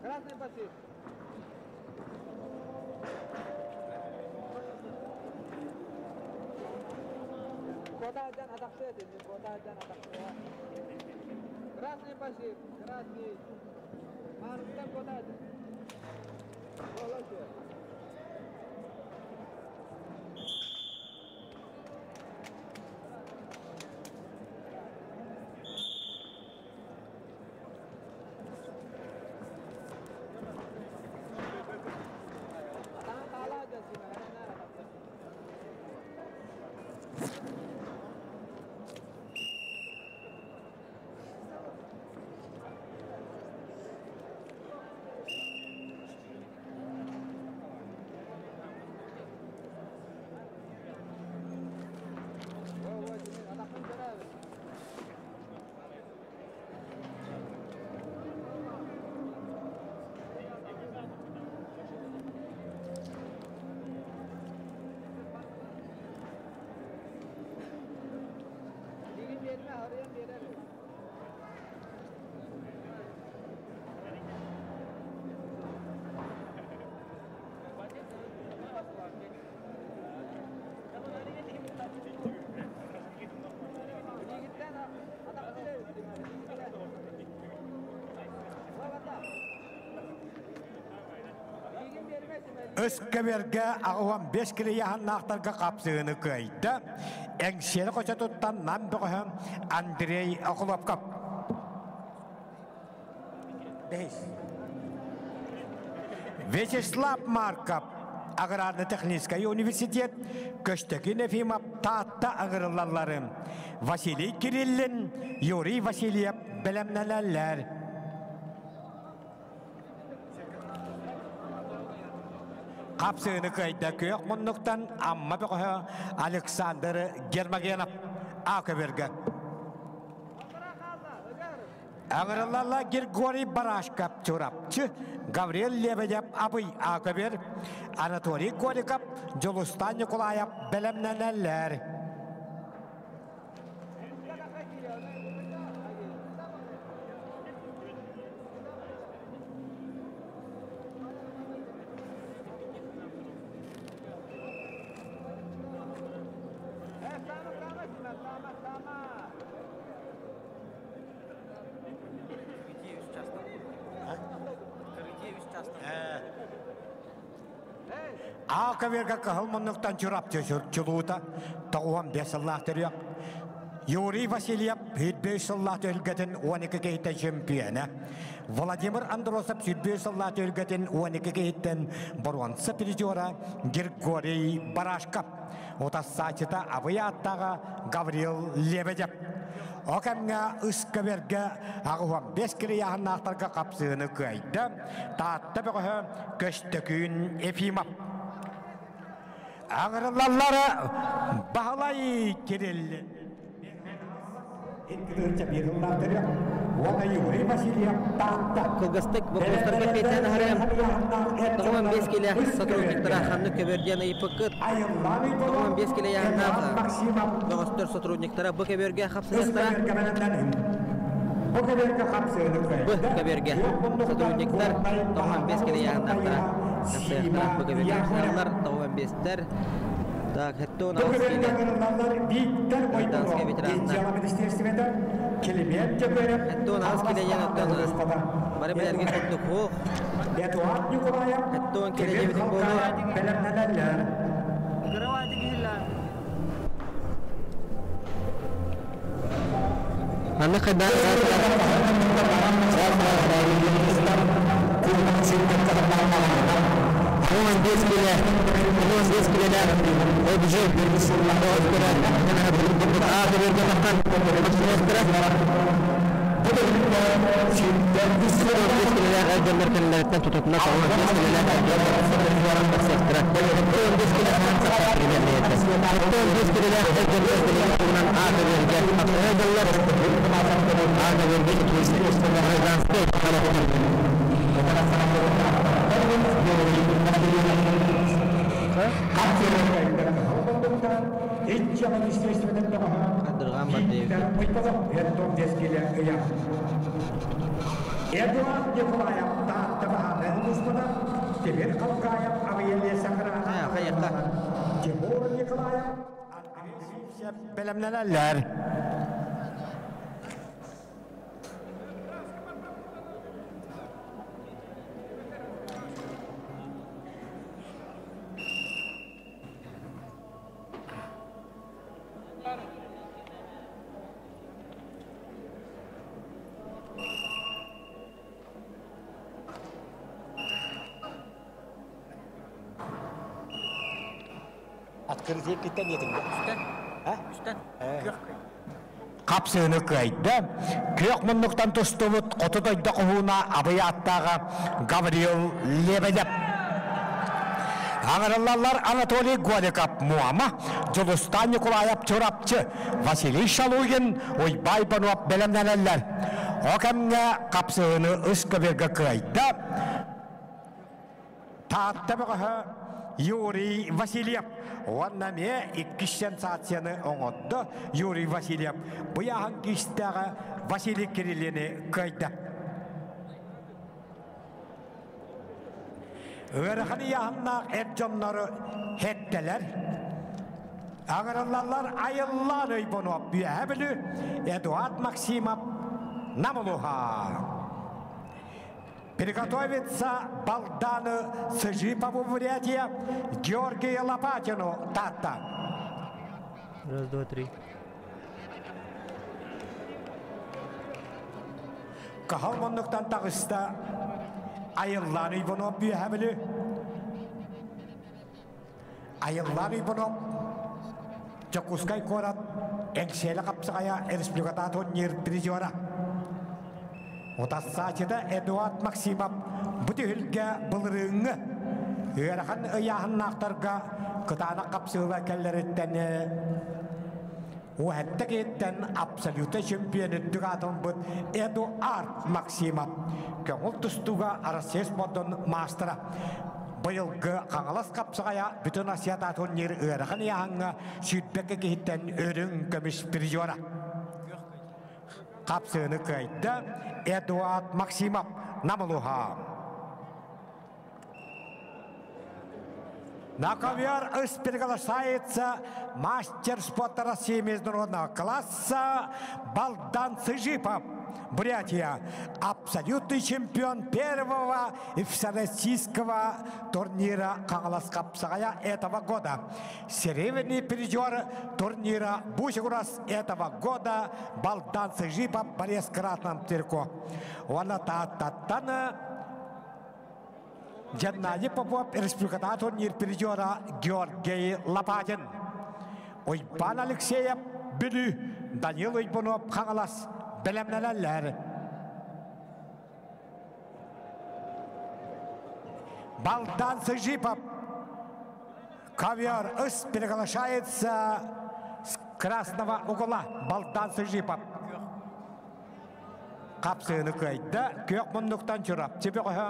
Красный пассив. Красный пассив. Красный. Марктан куда Өскөбөргө 85 кило яһаннаахтарга қапсыыны кыайда. Эҥсиэли хочотуттан Нам бөҕөһө Андрей Охлопков. Вячеслав Марков Аграрно-технический университет Көстөкүн Ефимов Таатта агырыллаллары Василий Кириллин, Юрий Васильев бэлэмнэнэллэр. Хапсыыны кыайда күөх муннуктан Амма бөҕөһө Александр Гермогенов А көбөргө. Аҥырыллалла Григорий Барашков Чурапчы, Гаврил Лебедев Абый А көбөр, Анатолий Голиков, Дьулустан Николаев бэлэмнэнэллэр. Аакаверга кыһыл муннуктан Чурапчы чулуута 95 сыллаах төрүөх. Юрий Васильев 105 сыллаах түһүлгэтин 12 киһиттэн чемпиона. Владимир Андросов 105 сыллаах түһүлгэтин 12 киһиттэн боруонса призера Григорий Барашков. Утассаачыта Абый ааттааҕа Гаврил Лебедев. О кэмҥэ Ыскавергэ 85 кирияһыннаахтарга хапсыыны кыайда. Таатта бөҕөһө Көстөкүүн Ефимов. Аҥырыллаллара Баһылай Кириллин. Кылгастык боппуруостарга эппиэттээн аһарыам. 95 килэ сотрудниктара ханнык көбөр диэн ыйыппыккыт. 95 килэ яһыннаах бөҕөстөр сотрудниктара бу көбөргө хапсыһыахтара. Бу көбөргө сотрудниктар 95 килэ яһыннаахтара хапсыһыахтара. Бу көбөргө хапсыһаллар 95-тэр. Так, хеттон Бу көбөргө Виктор Гражданскай ветераннар. Хеттон аас килэ диэн оттон бары билэргэ курдук хуох. Эдуард Николаев Хеттон килэ диэбитин буолуо. бэлэмнэнэллэр. Маннык хайдах 15 килэ, 15 килэлээх обжи килэлээх эр дьоннор кэннилэриттэн тутутуна 15 килэлээх эр дьоннор тахсыахтара. 15 килэ 15 килэлээх эр дьоннор билигин туһунан аата берге хапсыһа аата берге гражданскай Кадырган бар дейбит. Эдуард Николаев Таатта баһааны улуспата, Тимир Халкаев Авиалия Сахарана Тимур Николаев Андрей бэлэмнэнэллэр. Открытие киттен етіңді. Үстен. Қапсыыны кыайда. Күөх муннуктан тустубут хоту дойду хоһууна Абый аттааҕа Гаврил Лебедев. Аҥырыллаллар Анатолий Голиков Муома, Дьулустан Николаев Чурапчы, Василий Шалугин, Уйбай Бонуоп бэлэмнэнэллэр. О кэмҥэ хапсыыны үс көбүөргэ кыайда. Таатта бөҕөһө Юрий Васильев. Уонна эмиэ иккис сенсацияны оҥордо Юрий Васильев. Быйаһын киистээҕэ Василий Кириллини кыайда. Ыарахан ыйааһыннаах эр дьоннору хеттелер. Аҥырыллаллар Айыллаан Өйбонуоп Үөһэ Бүлүү, Эдуард Максимов Намылуха. Приготовиться Балдану Сыжипову, Бурятия, Георгию Лопатину, Татта. Раз, два, три. Кахал муннуктан таҕыста Айыллаан Иванов Бүөһэ Айыллаан Иванов Дьокуускай куорат Эҥсиэлэ хапсаҕайа республиката турнир призера. Утассаачыта Эдуард Максимов бу түһүлгэ былырыыҥҥы ыарахан ыйааһыннаахтарга кытаанах хапсыыла кэллэриттэн Уһэтте киһиттэн абсолютнай чемпион үрдүк аатырбыт Эдуард Максимов көҥүл тустууга Россия спордун маастара. Быйылгы Хаҥалас хапсаҕайа бүтүн Россията турнир ыарахан ыйааһыҥҥа сүүрбэккэ киһиттэн үрүҥ көмүс призера. Хапсыыны кыайда Эдуард Максимов Намылуха. На ковер приглашается мастер спорта России международного класса Балдан Цыжипов, Бурятия, абсолютный чемпион первого и всероссийского турнира Хаҥалас хапсаҕайа этого года. Серебряный призер турнира Бучугурас этого года Балдан Цыжипов, борец в красном трико. Уонна Тааттаттан Геннадий Попов республиката турнир призера Георгий Лопатин. Уйбан Алексеев Бүлүү, Данил Уйбунов Хаҥалас бэлэмнэнэллэр. Балдан Сыжипов ковер ыс приглашается с красного угла Балдан Сыжипов. Хапсыыны кыайда күөх муннуктан Чурапчы бөҕөһө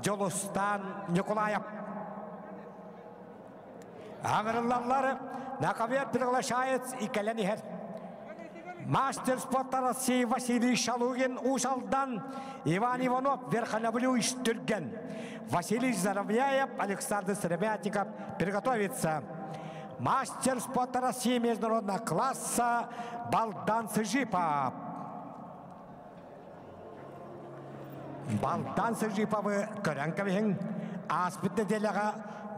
Дьулустаан Ньукулаев. Аҥырыллаллар на ковер приглашает и кэлэн иһэр. Мастер спорта России Василий Шалугин Уус-Алдан, Иван Иванов Верхоноблюй Түрген, Василий Заровняев, Александр Сыромятников приготовиться. Мастер спорта России международного класса Балдан Сыжипов. Балдан Сыжиповы көрөн кэбиһиҥ, ааспыт нэдиэлэҕэ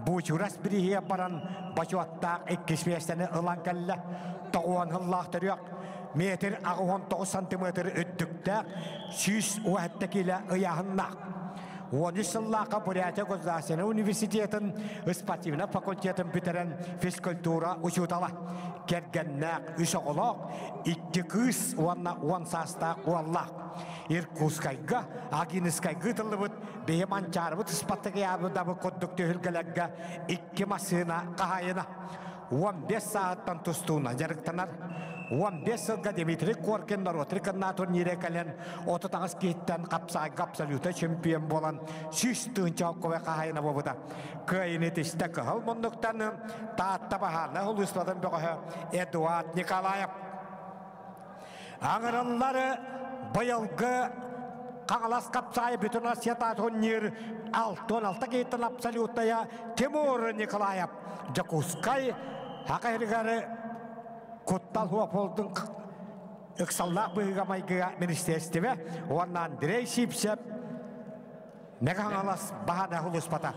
Буучурас бирииһигэр баран бочуоттаах иккис миэстэни ылан кэллэ. Тоҕуон сыллаах төрүөх метр 89 сантиметр үрдүктээх, 117 киилэ ыйааһыннаах. 13 сыллаахха Бурятия государственнай университетын спортивнай факультетын бүтэрэн физкультура учуутала. Кэргэннээх, үс оҕолоох, икки кыыс уонна уон саастаах уоллаах. Иркутскайга, Агинскайга ыытыллыбыт биһи Манчаарыбыт ыспаттыгыйаабыдабы курдук түһүлгэлэргэ икки массыына хаһаайына. 15 сааһыттан тустууна дьарыктанар. 15 сылга Дмитрий Коркин норуотун кыннаа турнире кэлэн 38 киһиттэн хапсаайга абсолютно чемпион буолан 100 тыһыынча холкуобай хаһаайына буолбута. Кыайыны тистэ кыһыл муннуктан Таатта баһаарынай улууспатын бөҕөһө Эдуард Николаев. Аҥырыллары быйылгы Хаҥалас хапсаайы бүтүн Россията турнир 66 киһиттэн абсолютная Тимур Николаев Дьокуускай Хакайрыгары куттал хуополдун ыксаллаах быһыыга-майгыга министиэристибэ уонна Андрей Сипсев Мэҥэ Хаҥалас баһана улуспата.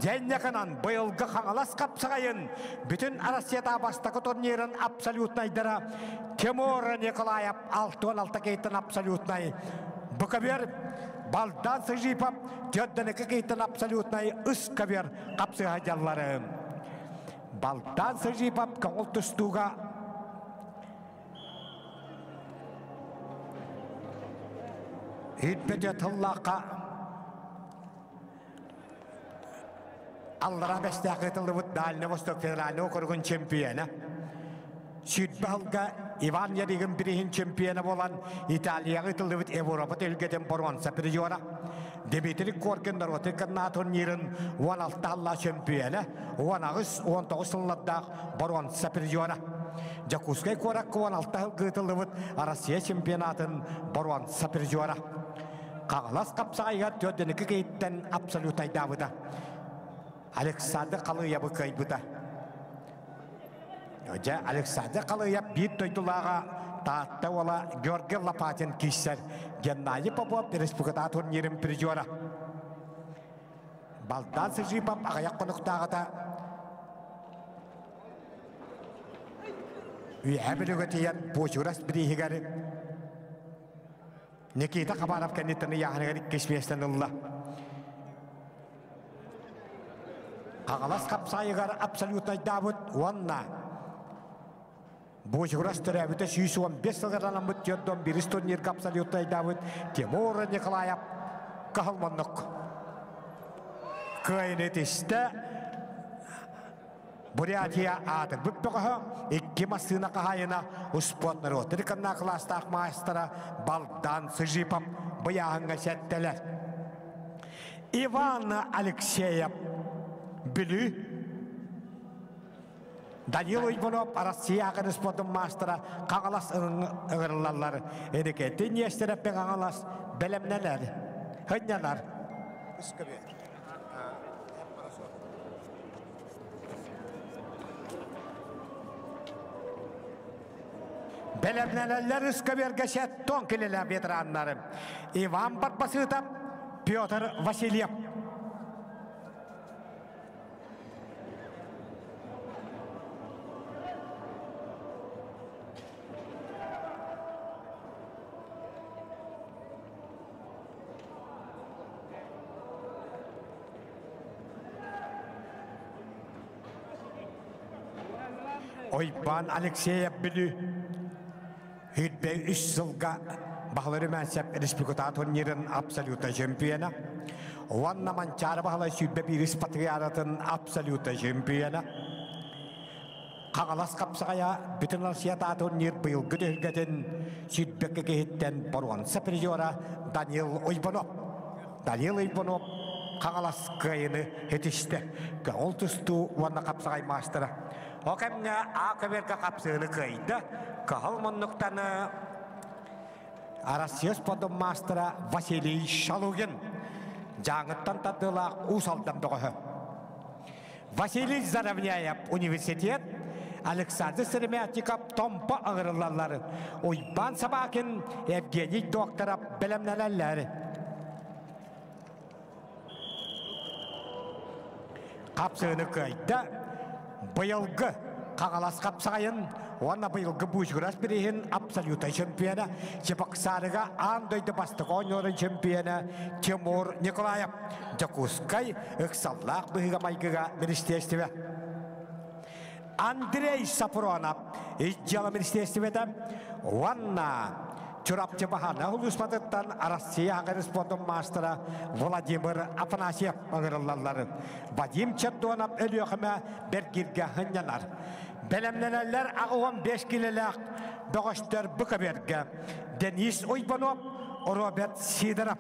Дьэнньэканан быйылгы Хаҥалас хапсаҕайын бүтүн Россията бастакы турнирын абсолютнайдара Тимур Николаев 66 киһиттэн абсолютнай быкабер, Балдан Сыжипов төрдөнүкү киһиттэн абсолютнай ыскабер хапсыһа дьаллары. Балдан Сыжипов көҥүл тустууга Ирбэдэ тыллаахха Аллараа Бэстээх ыытыллыбыт Дальний Восток федеральный округун чемпиона. Сүүрбэ сылга Иван Ярыгин бириһин чемпиона буолан Италияҕа ыытыллыбыт Европа түһүлгэтин боруонса призера. Дмитрий Коркин норуотун кыннаа турнирын 16 алла чемпиона, 18-19 сыллардаах боруонса призера. Дьокуускай куоракка 16 сылга ыытыллыбыт Россия чемпионатын боруонса призера. Хаҥалас хапсаҕайыгар төрдүнүкү киһиттэн абсолютайдаабыта. Александр Халыйабы кыайбыта. Дьэ, Александр Халыйап биир дойдулааҕа Таатта уола Георгий Лопатин киирсэр. Геннадий Попов республиката турнирын призера. Балдан Сыжипов аҕыйах хонуктааҕыта Үөһээ Бүлүүгэ тиийэн Буочурас бирииһигэр Никита Хабаров кэнниттэн ыйааһыныгар иккис миэстэни ылла. Хаҥалас хапсаайыгар абсолютнайдаабыт уонна Буочурас төрөөбүтэ 115 сылыгар анаммыт 41 турнирга абсолютнайдаабыт Тимур Николаев кыһыл муннук кыайыны тистэ. Бурятия аатырбыт бөҕөһө, икки массыына хаһаайына, успуорт норуоттар кылаастаах маастара Балдан Сыжипов быйааһыҥҥа сэттэлэр. Иван Алексеев Бүлүү Данил Иванов Россия аҕын спордун маастара Хаҥалас ыҥырыллаллар. Эникетин иэстэрэ Хаҥалас бэлэмнэнэр, хынньанар. Бэлэмнэнэллэр ыскаберга сеттон килэлэр ветераннары Иван Барбасытов, Петр Васильев. Ойбан Алексеев Бүлүү Үрбэ үс сылга Баһылай Румянцев республиката турнирын абсолютно чемпиона. Уонна Манчаары Баһылай сүүрбэ биирис патриаратын абсолютно чемпиона. Хаҥалас хапсаҕайа бүтүн Россията турнир быйылгы түһүлгэтин сүүрбэккэ киһиттэн боруонса призера Данил Уйбанов. Данил Уйбанов Хаҥалас кыайыны ситистэ. Көҥүл тустуу уонна хапсаҕай маастара. Ол кэмҥэ А көбүөргэ хапсыыны кыайда. Кыһыл муннуктаны Россия спордун маастара Василий Шалугин Дьааҥыттан тардыылаах Уус Алдан бөҕөһө. Василий Заровняев университет, Александр Сыромятников Томпо ыҥырыллаллар. Уйбаан Собакин, Евгений Докторов бэлэмнэнэллэр. Хапсыыны кыайда. Быйылгы Хаҥалас хапсаҕайын уонна быйылгы Буучугурас бирииһин абсолютнай чемпиона, Чебоксарыга аан дойду бастакы оонньууларын чемпиона Тимур Николаев. Дьокуускай ыксаллаах быһыыга-майгыга министиэристибэ. Андрей Сапронов ис дьыала министиэристибэтэ уонна Чурапчы Баһана улууспатыттан Россия аҕа спордун маастара Владимир Афанасьев ыҥырыллаллар. Вадим Чердонов Өлүөхүмэ Бэргиргэ сынньанар. Бэлэмнэнэллэр 85 килэлээх бөҕөстөр Быкабергэ Денис Уйбанов, Роберт Сидоров.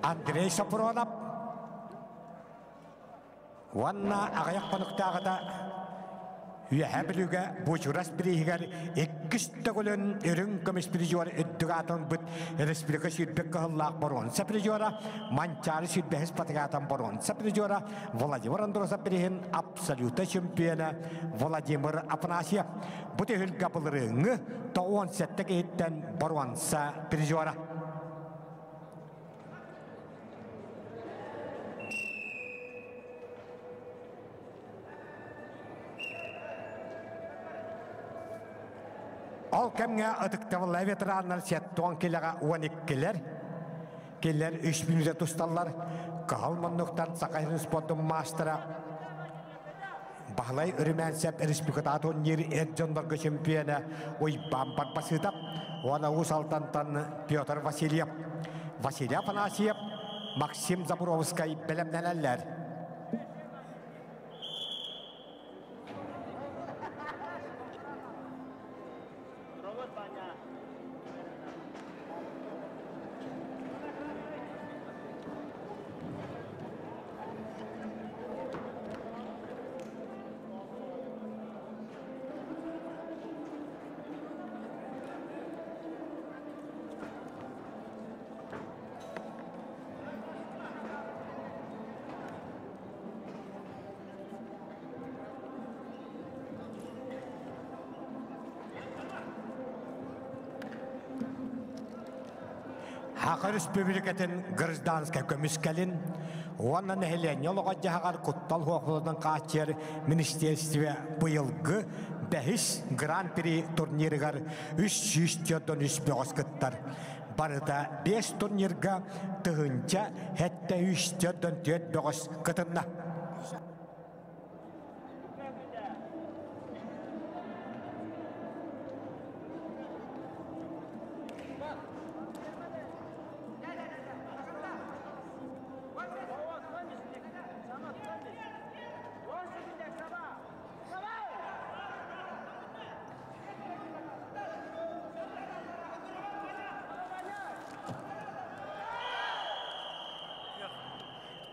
Андрей Сопронов уонна аҕыйах хонуктааҕыта Үөһээ Бүлүүгэ Буочурас бирииһигэр иккис төгүлүн үрүҥ көмүс призер үрдүк аатын ылбыт республика сүүрбэт кыһыллаах боруонса призера Манчаары сүүрбэһис патриотан боруонса призера Владимир Андросов бирииһин абсолюта чемпиона Владимир Афанасьев бу түһүлгэ былырыыҥҥы 97 киһиттэн боруонса призера. Ол кэмҥэ ытыктабыллаах ветераннар сеттуон килэҕэ уон иккилэр, кинилэр үс мүнүүтэ тусталлар. Кыһыл муннуктан Саха сирин спордун маастара Баһылай Румянцев республикатааҕы турнир эр дьоннорго чемпиона Уйбаан Барбасытов уонна Уус Алдантан Петр Васильев, Василий Афанасьев, Максим Забуровскай бэлэмнэнэллэр. Саха Республикатын гражданскай көмүскэлин уонна нэһилиэнньэ олоҕо-дьаһаҕар куттал суохлутун хааччыйар министиэристибэ быйылгы бэһис Гран-при турнирыгар 343 бөҕөс кыттар. Барыта 5 турнирга 1073 бөҕөс кытынна.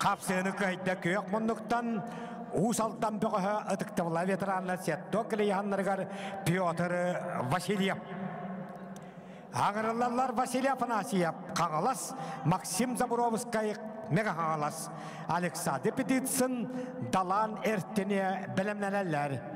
Хапсыыны кыайда күөх муннуктан Уус Алдан бөҕөһө ытыктабыллаах ветераннар Сетто килийааннарыгар Петр Васильев. Аҕырыллаллар Василий Афанасьев, Хаҥалас, Максим Заборовскай, Мега Хаҥалас, Александр Петицын, Далан Эртине бэлэмнэнэллэр.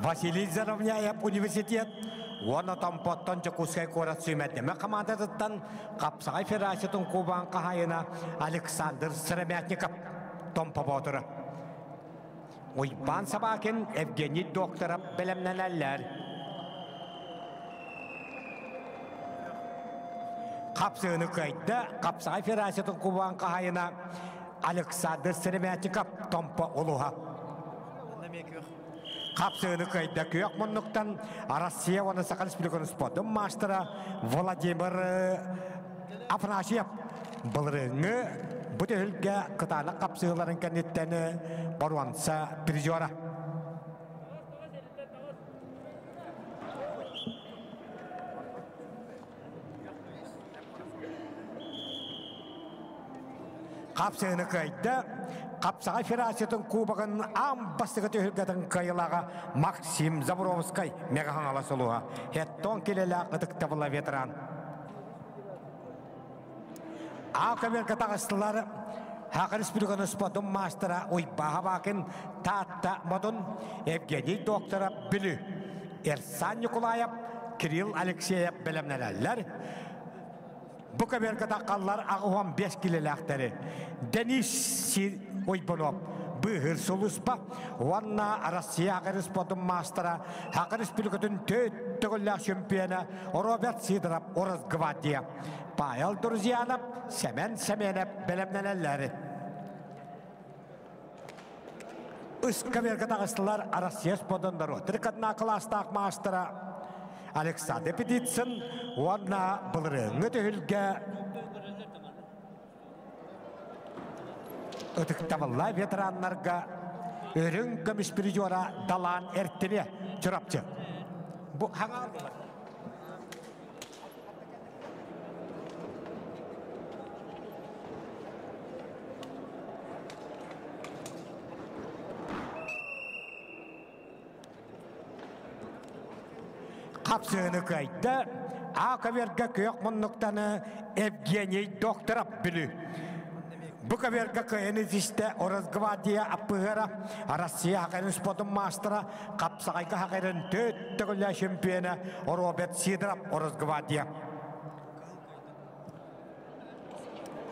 Василий Заровняев университет уонна Томпоттон Дьокуускай куорат сүүмэрдэмэ хамаандатыттан Хапсаҕай Федерациятын кубаан хаһаайына Александр Сыромятников Томпо Боотура. Уйбаан Собакин, Евгений Докторов бэлэмнэнэллэр. Хапсыыны кыайда Хапсаҕай Федерациятын кубаан хаһаайына Александр Сыромятников Томпо улуһа. Хапсыыны кыайда күөх муннуктан Россия уонна Саха Республикатын спордун маастара Владимир Афанасьев былырыыҥҥы бу түһүлгэ кытаанах хапсыһыыларын кэнниттэн боруонса призера. Хапсыһыны кыайда. Хапсаҕай Федерациятын кубогын аан бастакы түһүлгэтин кыайыылааҕа Максим Забровскай Мега Хаҥалас улууһа. Хеттон килэлээх ытыктабыла ветеран. Аа көмөргө таҕыстылар Саха Республикатын спортун маастара Уйбааһа Бакин, Таатта Модун, Евгений Докторов Бүлүү, Эрсан Николаев, Кирилл Алексеев бэлэмнэнэллэр. Бу көбүөргэ таххаллар 85 килэлээхтэри Денис Уйбунов быыһыыр сулууспа уонна Россия Саха спортун маастара Саха Республикатын төрт төгүллээх чемпиона Роберт Сидоров Росгвардия Павел Друзьянов, Сэмэн Сэмэнэп бэлэмнэнэллэр. Ыскаверга таҕыстылар Россия спордун норуоттар кадна кылаастаах маастара Александр Петицын уонна былырыыҥҥы түһүлгэ ытыктабыллаах ветераннарга үрүҥ көмүс призера Далаан Эртине Чурапчы. Бу хаҥа Хапсыыны кыайда А көбүөргэ күөх муннуктаны Евгений Докторов Бүлүү. Бу көбүөргэ кыайыны ситистэ Росгвардия аппыһыара Россия хакерин спортун маастара Хапсаҕайга хакерин төрт төгүллээх чемпиона Роберт Сидоров Росгвардия.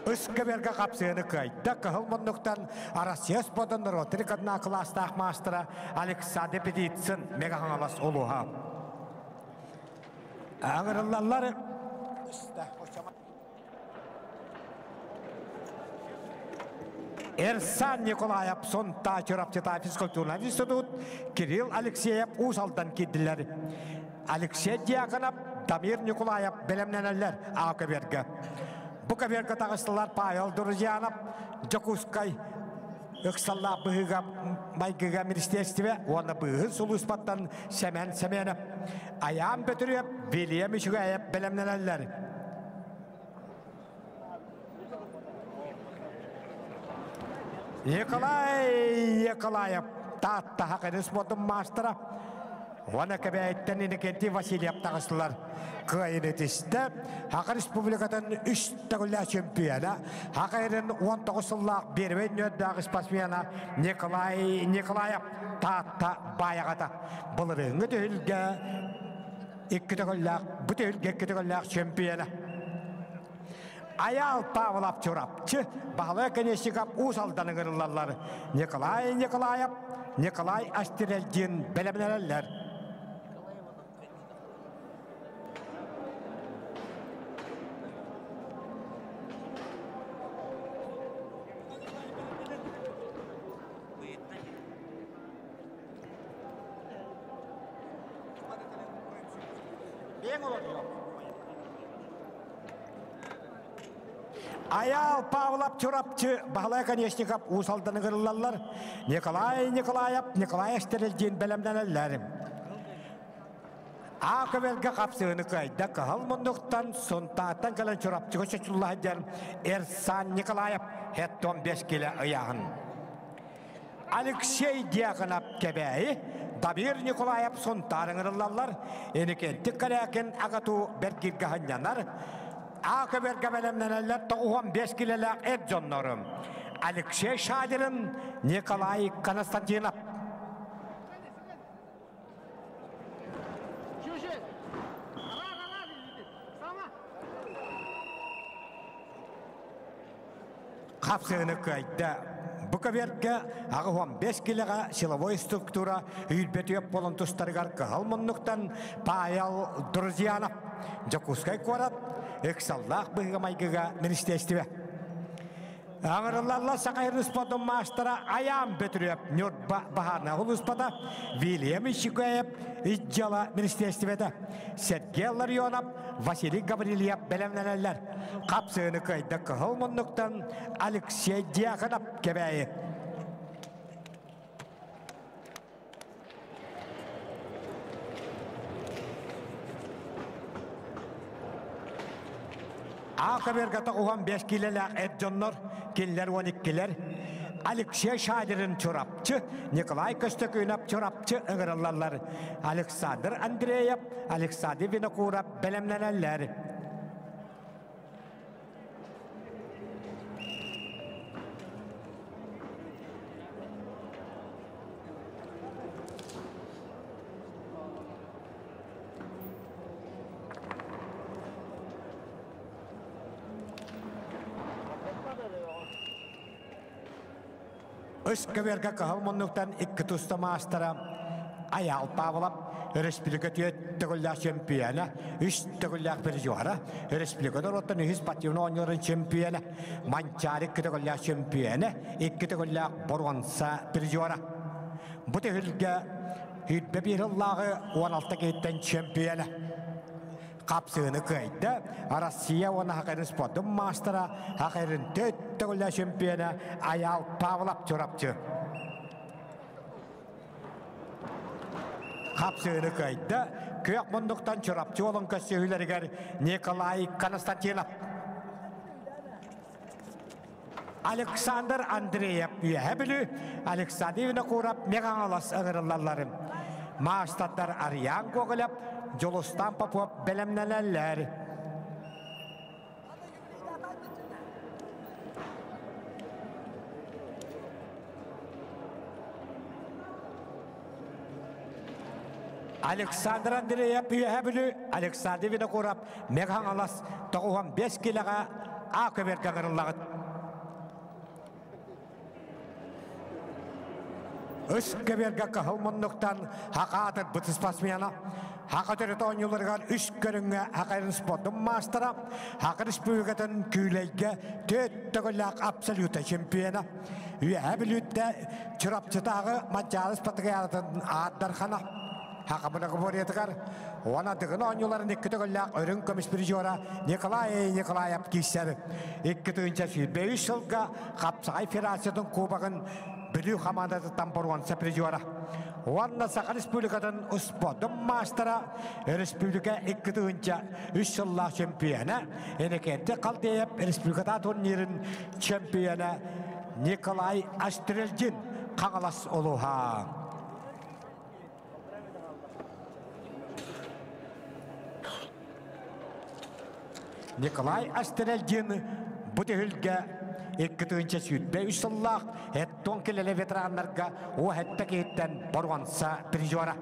Үс көбүөргэ хапсыыны кыайда кыһыл муннуктан Россия спортун норуоттар кадна кылаастаах маастара Александр Петицын Мега Хаҥалас улууһа. Аҥырыллаллар Эрсан Николаев Сонта Чурапчыта физкультурный институт Кирилл Алексеев Уус Алдан киирдилэр. Алексей Дьяконов, Дамир Николаев бэлэмнэнэллэр А көбүөргэ. Бу көбүөргэ таҕыстылар Павел Друзьянов, Дьокуускай. Ыксаллаах быһыыга майгыга министиэристибэ уонна быыһын сулууспаттан Сэмэн Сэмэнов, Айаан Бөтүрүөп, Вильям Үчүгэйэп бэлэмнэнэллэр. Николай Николаев Таатта Хакырыс спортун маастара уонна Кэбээйиттэн Иннокентий Васильев таҕыстылар. Кыайыны тистэ Хака Республикатын үс төгүллээх чемпиона, Хака эрин 19 сыллаах первый нөөрдээх спортсмена Николай Николаев Таатта Баайаҕата. Былырыыҥҥы түһүлгэ икки төгүллээх, бу түһүлгэ икки төгүллээх чемпиона. Айаал Павлов Чурапчы, Баһылай Конечников Уус Алдан ыҥырыллаллар. Николай Николаев, Николай Астерельдин бэлэмнэнэллэр. Айаал Павлов Чурапчы, Баһылай Конечников Уус Алданы ыҥырыллаллар. Николай Николаев, Николай Эстерельдин бэлэмнэнэллэр. Аакыбелгэ хапсыыны кыайда кыһыл муннуктан Сунтааттан кэлэн Чурапчыга чочулла сылдьан Эрсан Николаев хеттон 5 килэ ыйааһын. Алексей Дьяконов Кэбээйи, Дамир Николаев Сунтаар ыҥырыллаллар, Иннокентий Корякин Агату Бэргиргэ сынньанар, А-көбөргө бэлэмнэнэллэр 95 килэлээх эр дьоннорум Алексей Шадерин, Николай Константинов. Хапсыыны кыайда. Бу көбүөргэ 85 килэҕэ силовой структура үүрбэтиэп буолан тустарыгар кыһыл муннуктан Павел Друзьянов, Дьокуускай куорат, ыксаллаах быһыыга-майгыга министиэстибэ. Аҥырыллалла Саха спортун маастара Айаан Бөтүрүөп Ньурба баһаарына улууспата Вильям Ищикаев ис дьыала министиэстибэтэ Сергей Ларионов, Василий Гаврильев бэлэмнэнэллэр. Хапсыыны кыайда кыһыл муннуктан Алексей Дьяконов Кэбээйи. Аакаберга тоҕуһан 5 киилэлээх эр дьоннор, кинилэр 12-лэр, Алексей Шадерин Чурапчы, Николай Көстөкүүнэп Чурапчы ыҥырыллаллар. Александр Андреев, Александр Винокуров бэлэмнэнэллэр. Өскөбөргө кыһыл муннуктан икки туста маастара Айаал Павлов, республика түөрт төгүллээх чемпиона, үс төгүллээх призера, республика норуоттан үһүс спортивнай оонньууларын чемпиона, Манчаары икки төгүллээх чемпиона, икки төгүллээх боруонса призера. Бу түһүлгэ сүүрбэ биир сыллааҕы 16 киһиттэн чемпиона. Хапсыыны кыайда Россия уонна Хакайрын спордун маастара, Хакайрын төрт төгүллээх чемпиона Айаал Павлов Чурапчы. Хапсыыны кыайда күөх муннуктан Чурапчы уолун көрсүһүүлэригэр Николай Константинов. Александр Андреев Үөһэ Бүлүү, Александр Винокуров Мегаҥалас ыҥырыллалларын. Маастардар Ариан Гоголев, Дьулустан Попов бэлэмнэнэллэр. Александр Андреев Үөһэ Бүлүү, Александр Винокуров Мегаҥалас 95 килэҕэ А көбүөргэ ыҥырыллаҕыт. Үс көбүөргэ кыһыл муннуктан Хака аатырбыт спортсмена, Хака төрүт оонньууларыгар үс көрүҥҥэ Хакайрын спордун маастара, Хака Республикатын күүлэйгэ төрт төгүллээх абсолюта чемпиона, Үөһээ Бүлүүттэ Чурапчытааҕы Манчаары спартакиадатын аат дархана, Саха многоборьетыгар уонна Дыгын оонньууларын икки төгүллээх үрүҥ көмүс призера Николай Николаев киирсэр. 2023 сылга Хапсаҕай Федерациятын Кубогын Бүлүү хамаандатыттан боруонса призера. Уонна Саха Республикатын успуордун маастара, республика 2003 сыллаах чемпиона, Иннокентий Халдеев республиката турнирын чемпиона Николай Астрельдин Хаҥалас улууһа. Николай Астрельдин бу түһүлгэ 2023 сыллаах Эттон килэлэ ветераннарга уоһэтта киһиттэн боруонса призера.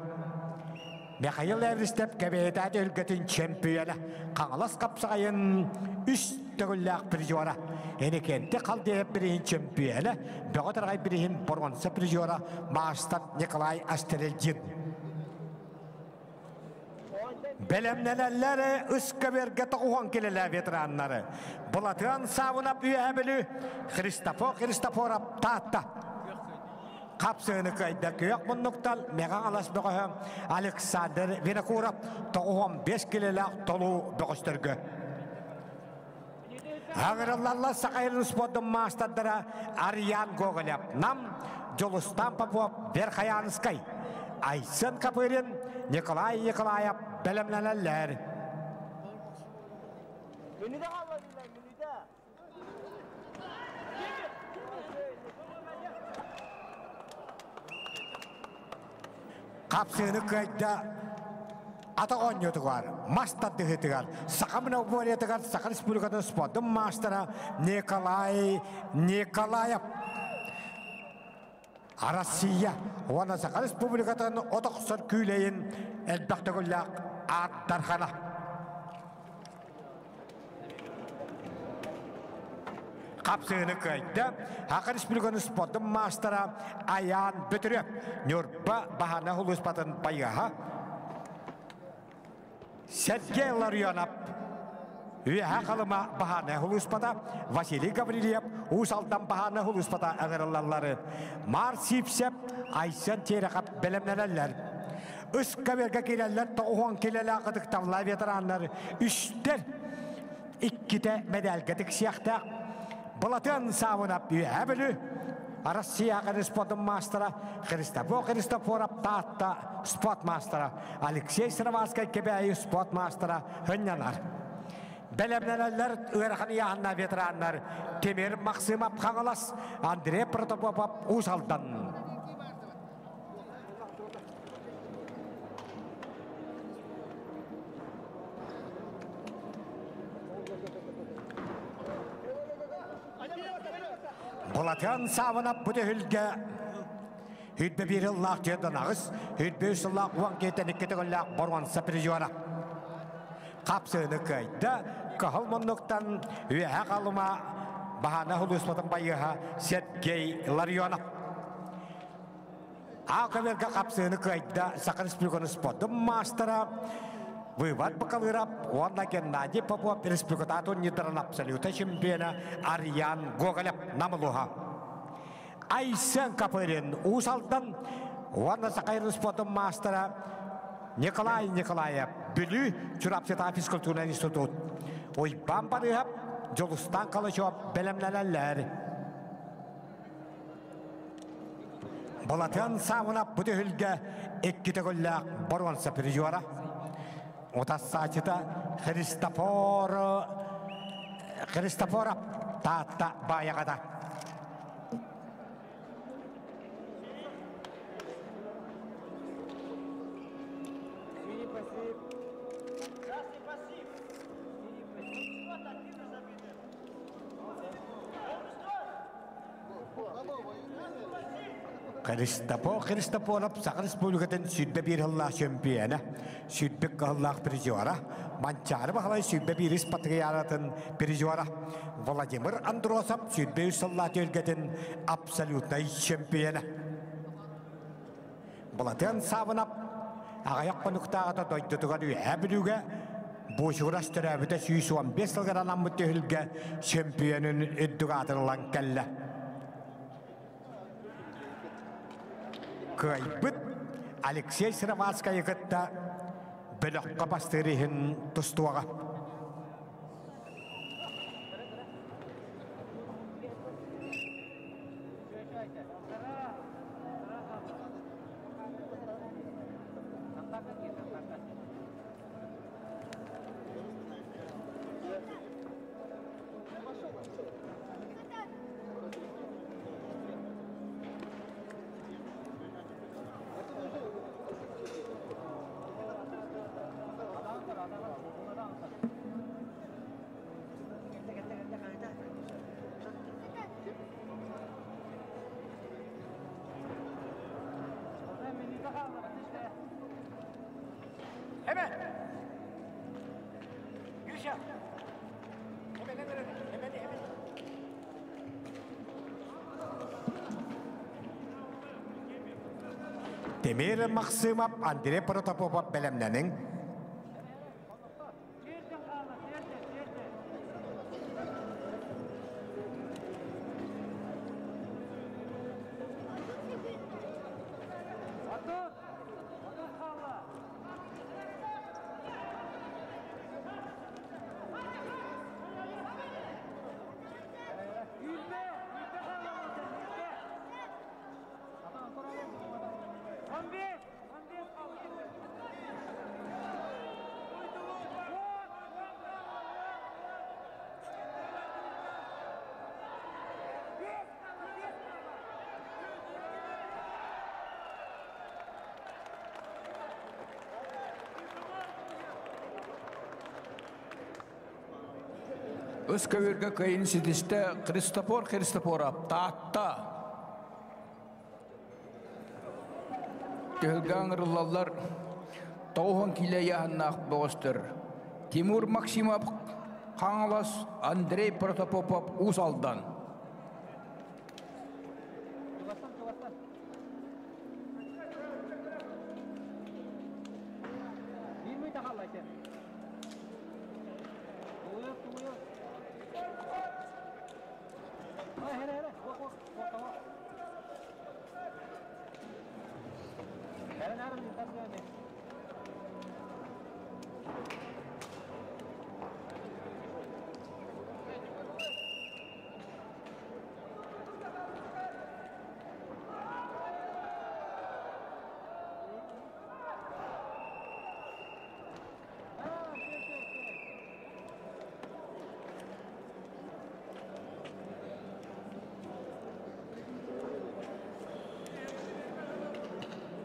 Михаил Эвристеп Кэбээтээтэ түһүлгэтин чемпиона, Хаҥалас хапсаҕайын үс төгүллээх призера, Энекенти Халдеев бириһин чемпиона, Бөҕө Тараҕай бириһин боруонса призера маастар Николай Астрельдин. Бэлэмнэнэллэр ыскавергэ тоҕуһан килэлээ ветераннары. Былатыан Савынап Үөһэ Бүлүү, Христофор Христофоров Таатта. Хапсыыны кыайда күөх муннуктан Мега Алас бөҕөһө Александр Винокуров 95 килэлээх толуу бөҕөстөргө. Аҕырыллаллар Саха спордун маастардара Ариан Гоголев, Нам, Дьулустан Попов, Верхоянскай, Айсен Копырин, Николай Николаев бэлэмнэнэллэр. Хапсыыны кыайда атах оонньуутугар, мас тардыһыытыгар, Саха монополиятыгар Саха Республикатын спордун маастара Николай Николаев. Россия уонна Саха Республикатын от охсор күүлэйин элбэх төгүллээх аат дархана. Хапсыыны кыайда Саха Республикатын спордун маастара Айаан Бөтүрүөп, Ньурба Баһана улууспатын байыаһа Сергей Ларионов, Үөһэ Халыма баһаарынай улууспата, Василий Гаврильев, Уус Алдан баһаарынай улууспата ыҥырыллаллары Маар Сиипсэп, Айсен Терехов бэлэмнэнэллэр. Ыскаверга киирэллэр 90 килэлээх ытыктабыллаах ветераннар үстэр иккитэ мэдээлгэ тиксиэхтээх. Былатыан Саабынап Үөһээ Бүлүү, Россияҕа спортун маастара Христофор Христофоров Таатта спорт маастара Алексей Сыроватскай Кэбээйи спорт маастара һынньанар. Бэлэмнэнэллэр ыарахан ыйааһынна ветераннар Тимир Максимов Хаҥалас, Андрей Протопопов Уус Алдан. Былатыан Саабынап бу түһүлгэ Үрбэ биир ыллаах түөрдэн аҕыс, үрбэ үс ыллаах уон киэтэн икки төгүллээх боруонса призера. Хапсыыны кыайда, кыһыл муннуктан үөһэ халыма баһаана улууспатын байыаһа Сергей Ларионов. А көмөргө хапсыыны кыайда Саха Республикатын спордун маастара Вывод Бакалыров уонна Геннадий Попов республиката турнирдарын абсолюта чемпиона Ариан Гоголев Намылуха. Айсен Копырин Уус Алдан уонна Саха спордун маастара Николай Николаев Бүлүү Чурапчытаа физкультурнай институт Уйбаан Барыһап Дьулустан Калачев бэлэмнэнэллэр. Былатыан Саабынап бу түһүлгэ икки төгүллээх боруонса призера. Утассаачыта Христофор Христофоров Таатта Баайаҕата. Христофор Христофоров Саха Республикатын 21 сыллаах чемпиона, 21 кыһыллаах призера, Манчаары Баһылай 21 патриаратын призера, Владимир Андросов 23 сыллаах түөлгэтин абсолютнай чемпиона. Былатыан Саабынап аҕыйах хонуктааҕыта дойдутугар Үөһээ Бүлүүгэ Буочугурас төрөөбүтэ 115 сылыгар анаммыт түһүлгэ чөмпүйүөнүн үрдүк аатын ылан кэллэ. Кыайбыт. Алексей Сыроватскайы кытта бөлөххө бастыыр иһин тустуоҕа. Тимир Максимов, Андрей Протопопов бэлэмнэниҥ. Үс көбүргэ кыайын ситистэ Христофор Христофоров Таатта. Түһүлгэ ыҥырыллаллар 90 киилэ ыйааһыннаах бөҕөстөр Тимур Максимов Хаҥалас, Андрей Протопопов Уус Алдан.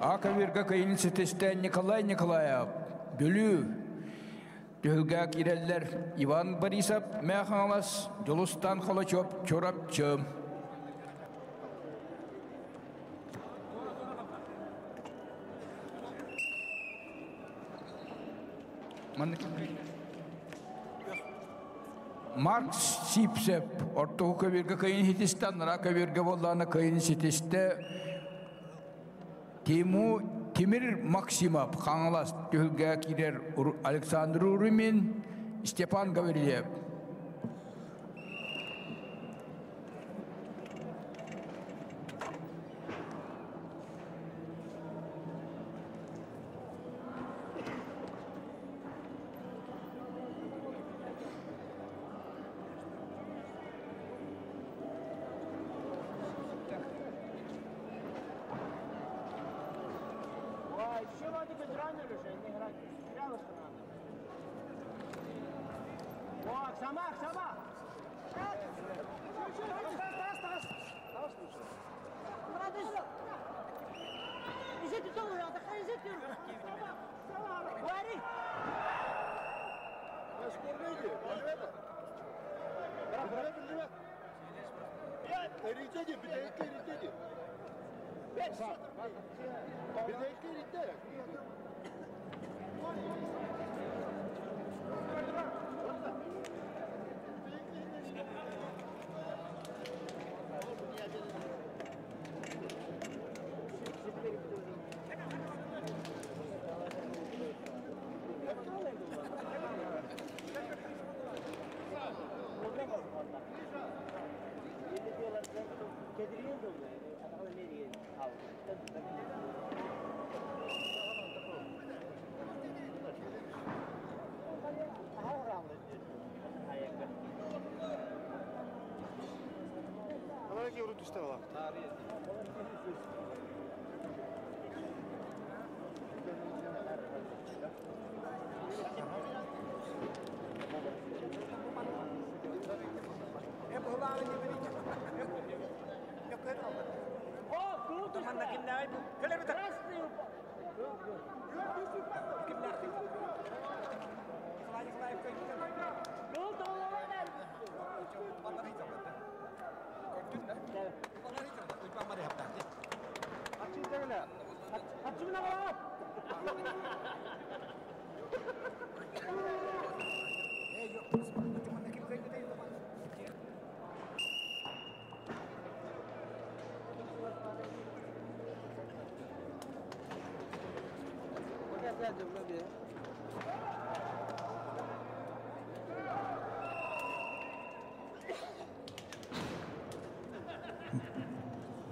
Акавирга кыйын ситистэ Николай Николаев, Бүлүү, Түһүлгэ киирэллэр Иван Борисов, Мэҥэ Хаҥалас, Дьулустан Холочев, Чурапчы. Марк Сипсеп ортоку көбүргэ кыйын ситистэ, анараа көбүргэ буоллаҕына кыйын ситистэ. Тиму Тимир Максимов Хаҥалас түһүлгэ киирэр Александр Урумин, Степан Гаврильев.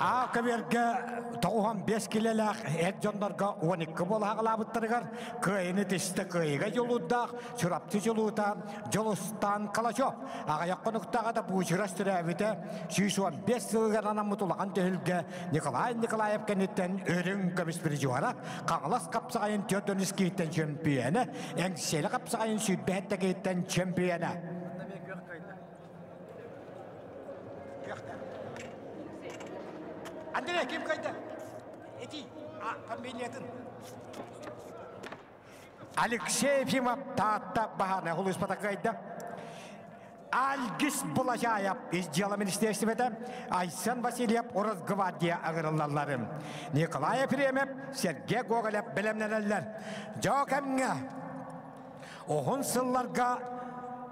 А көбүөргэ 95 килэлээх эр дьоннорго 12 буола хаҕалаабыттарыгар кыайыны тистэ кыайыга дьулуурдаах Чурапчы дьулуута Дьулустаан Калачев аҕыйах хонуктааҕа да Буучурас төрөөбүтэ 115 сылыгар анаммыт улахан түһүлгэ Николай Николаев кэнниттэн үрүҥ көмүс призера Хаҥалас хапсаҕайын 4 киһиттэн чөмпүйэнэ, Эҥсиэли хапсаҕайын 27 киһиттэн чөмпүйэнэ. Андрей, ким кайда? Эти, а, фамилиятын. Алексей Ефимов Таатта баһаарынай хулууспата кыайда. Альгис Булажаев ис дьыала министиэристибэтэ Айсен Васильев Росгвардия ыҥырыллалларын. Николай Ефремов, Сергей Гоголев бэлэмнэнэллэр. Дьоо кэмҥэ уһун сылларга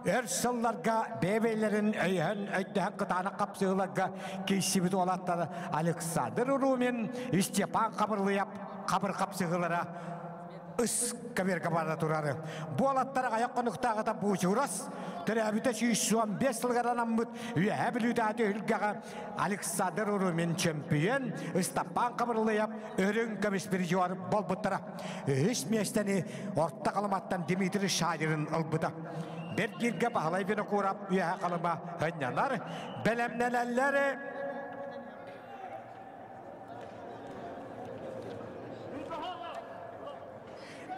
өр сылларга бэйэ-бэйэлэрин өйөһөн өйдөһөн кытаанах хапсыһыыларга киирсибит уолаттар Александр Румин, Степан Хабырлыйап хабыр хапсыһыылара ыс каберга бара турары. Бу уолаттар аҕыйах хонуктааҕыта Буучурас төрөөбүтэ 115 сылыгар анаммыт Үөһээ Бүлүүтээҕи түһүлгэҕэ Александр Румин чөмпүйүөн, Ыстапаан Хабырлыйап үрүҥ көмүс призер буолбуттара. Үһүс миэстэни Орто Халыматтан Дмитрий Шадерин ылбыта. Бэргииргэ Баһылай Винокуров Үөһээ Халыма ынньанар, бэлэмнэнэллэр.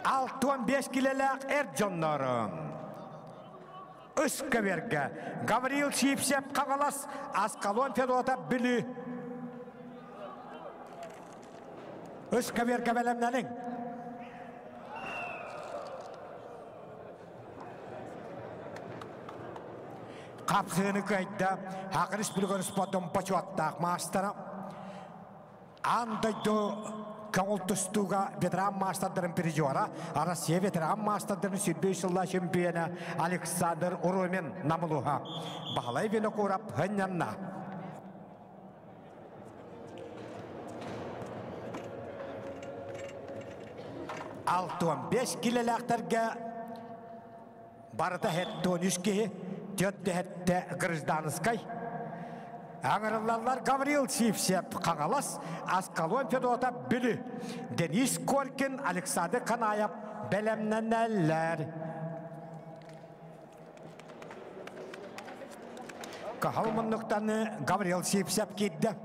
65 килэлээх эр дьоннорум. Үс көбүөргэ Гаврил Сипсев Хаҥалас, Аскалон Федотов Бүлүү. Үс көбүөргэ бэлэмнэниҥ. Хапсыыны кыайда Саха Республикатын спордун бочуоттаах маастара. Аан дойду көҥүл тустууга ветеран маастардарын призера, Россия ветеран маастардарын 105 сыллаах чемпиона Александр Урумин Намылуха. Баһылай Винокуров хынньанна. Алтуон бес килэлээхтэргэ барыта 73 киһи, 47 гражданскай. Аҥырыллаллар Гаврил Сивцев Хаҥалас, Аскалон Федотов Бүлүү, Денис Коркин, Александр Канаев бэлэмнэнэллэр. Каһал муннуктан Гаврил Сивцев киирдэ.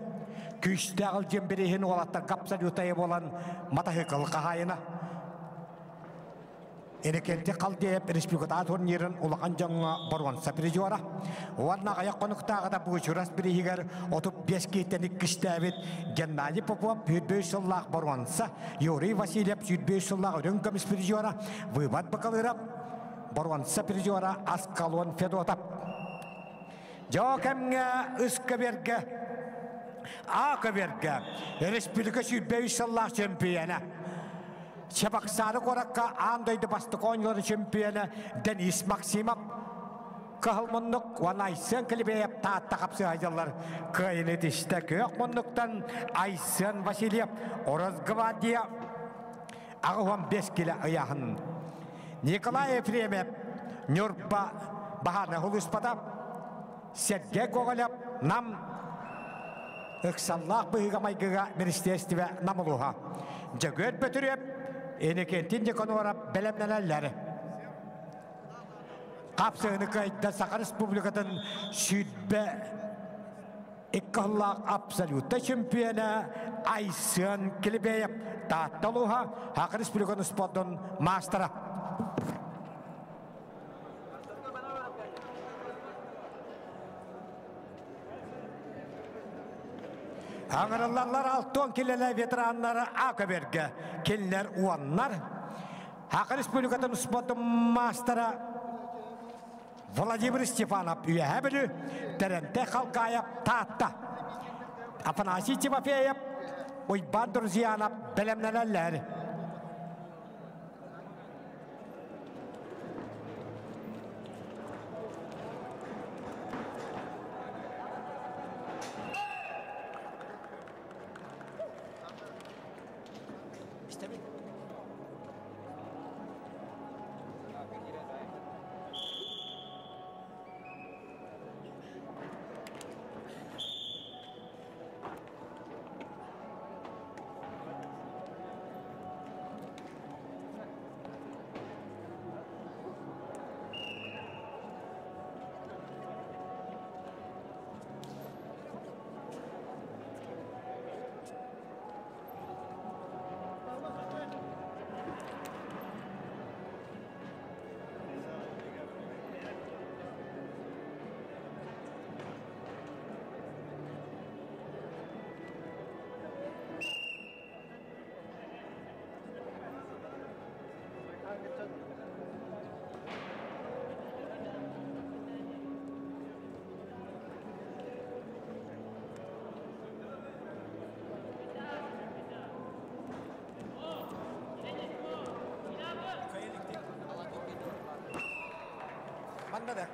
Күүстээх ылдьын бириһин уолаттарга абсолютайы буолан матаһыкыл хаһаайына. Эрекенти Халдеев республикатааҕы турнирын улахан дьоҥҥо боруонса призера. Уонна аҕыйах хонуктааҕыта Буучурас бирииһигэр 35 киһиттэн иккистээбит Геннадий Попов 25 сыллаах боруонса, Юрий Васильев 25 сыллаах үрүҥ көмүс призера, Выбат Бакалыров боруонса призера Аскалон Федотов. Дьоо кэмҥэ үс көбүөргэ А көбүөргэ республика 23 сыллаах чемпиона Чебоксары куоракка аан дойду бастакы оонньууларын чемпиона Денис Максимов Кыһыл муннук уонна Айсен Килибеев Таатта хапсыһайдылар. Кыайыны тистэ күөх муннуктан Айсен Васильев Росгвардия 85 кило ыйааһын. Николай Ефремов Ньурба баһаарынай сулууспата Сергей Гоголев Нам ыксаллаах быһыыга-майгыга министиэристибэ Нам улууһа. Дьөгүөр Бөтүрүөп, Иннокентий Никаноров бэлэмнэнэллэр. Хапсыһыны кыайда Саха Республикатын 100 Иккаллаах абсолютта чемпиона Айсен Килибеев Таатта улууһа Саха Республикатын спордун маастара. Аҥырыллаллар алтон килэлэ ветераннары Акаберге кинилэр уоннар. Саха Республикатын спордун маастара Владимир Степанов Үөһээ Бүлүү, Тэрэнтэй Халкаев Таатта. Афанасий Тимофеев, Уйбаан Друзьянов бэлэмнэнэллэр. Манна да.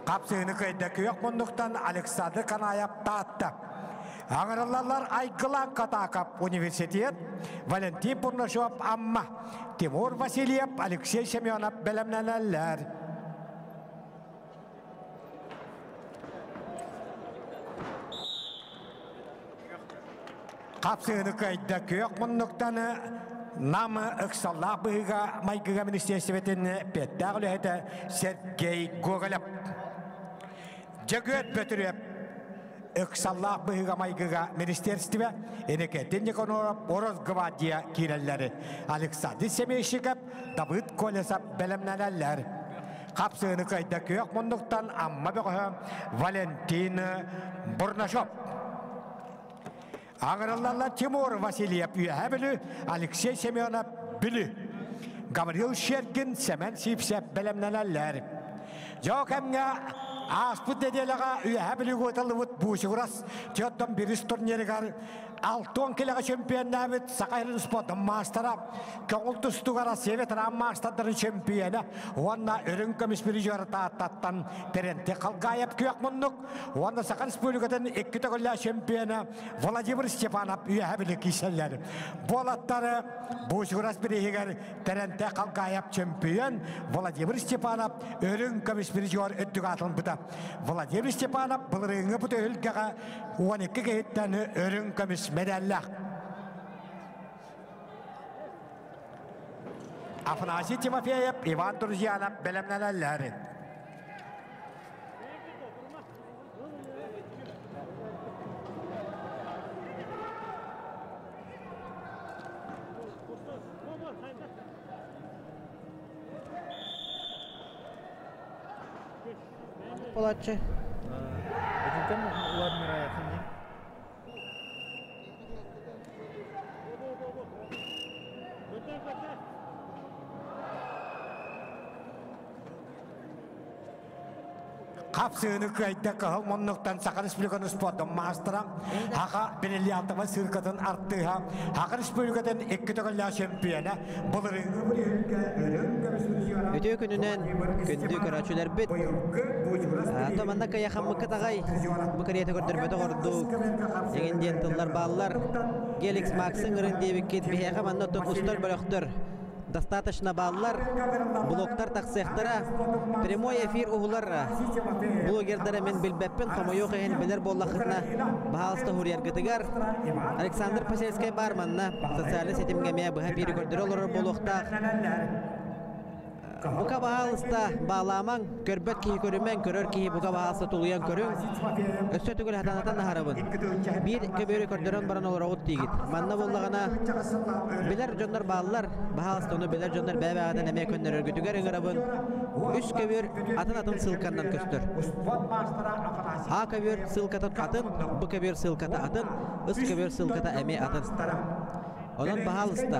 Хапсыыны кыайда күөх муннуктан Александр Канаев Таатта. Аҥырыллаллар Айгылан Катакап университет, Валентин Бурнашов Амма, Тимур Васильев, Алексей Семенов бэлэмнэнэллэр. Хапсыыны кыайда күөх муннуктан Нам ыксаллаах быһыыга майгыга министиэстибэтин пиэттээх үлэһитэ Сергей Гоголев. Дьөгүөт Бөтүрүөп ыксаллаах быһыыга-майгыга министерство Иннокентий Никоноров Росгвардия киирэллэри Александр Семейщиков, Давыд Колесов бэлэмнэнэллэр. Хапсыыны кыайда күөх муннуктан Амма бөҕөһө Валентин Бурнашов. Аҥырыллаллар Тимур Васильев Үөһээ Бүлүү, Алексей Семенов Бүлүү. Гаврил Щергин, Сэмэн Сивцев бэлэмнэнэллэр. Дьоо кэмҥэ ааспыт нэдиэлэҕэ Үөһээ Бүлүүгэ ыытыллыбыт Буучугурас Теодон Бирис турнирыгар Алтон килэҕэ чемпионнаабыт Саха сирин спордун маастара, көҥүл тустууга Россия ветеран маастардарын чемпиона уонна үрүҥ көмүс призера Тааттаттан Терентий Халгаев күөх муннук Уонна Саха Республикатын икки төгүллээх чемпиона Владимир Степанов үөһэ били кииселлэр. Буолаттары Буучугурас бирииһигэр Тэрэнтэй Халгаев чемпион Владимир Степанов өрүҥ көмүс призер үрдүк аатылбыта. Владимир Степанов былырыыҥҥы бу түһүлгэҕэ 12 киһиттэн өрүҥ көмүс медаллаах. Афанасий Тимофеев, Иван Друзьянов бэлэмнэнэллэр. Болаччы. Этинтен улар мирая Хапсыыны кыайда кыһыл муннуктан Саха Республикатын спордун маастара, Хаха бриллиантовай сыыркатын артыыһа, Саха Республикатын икки төгүллээх чемпиона, былырыыҥҥы бүрүөһүнгэ өрөҥ көмүс Үтүө күнүнэн күндү көрөөччүлэрбит. То манна кыйахаммыккыт аҕай бу кэриэтэ көрдөрбөтөх ордук эҥин диэн тыллар бааллар. Геликс Максын ырын диэбиккит биһиэхэ манна оттон устар бөлөхтөр достаточно бааллар, блогтар тахсыахтара. Прямой эфир уһулар блогердары мен билбэппин, хомойуох иһин билэр буоллаххытына, баһаалыста хуруйаргытыгар. Александр Посельскай баар манна социальнай ситимҥэ эмиэ быһа биири көрдөрө олорор буолуохтаах. Бука баһаалыста баалаамаҥ, көрбөт киһи көрүмэҥ, көрөр киһи бука баһаалыста тулуйан көрүҥ. Өссө төгүл хатанатан аһарабын. Биир көбүөрү көрдөрөн баран олороҕут диигит. Манна буоллаҕына билэр дьоннор бааллар, баһаалыста ону билэр дьоннор бэйэ-бэйэҕитин эмиэ көннөрөргүтүгэр ыҥырабын. Үс көбүөр атын-атын ссылканнан көстөр. А көбүөр ссылката атын, Б көбүөр ссылката атын, С көбүөр ссылката эмиэ атын. Онон баһаалыста,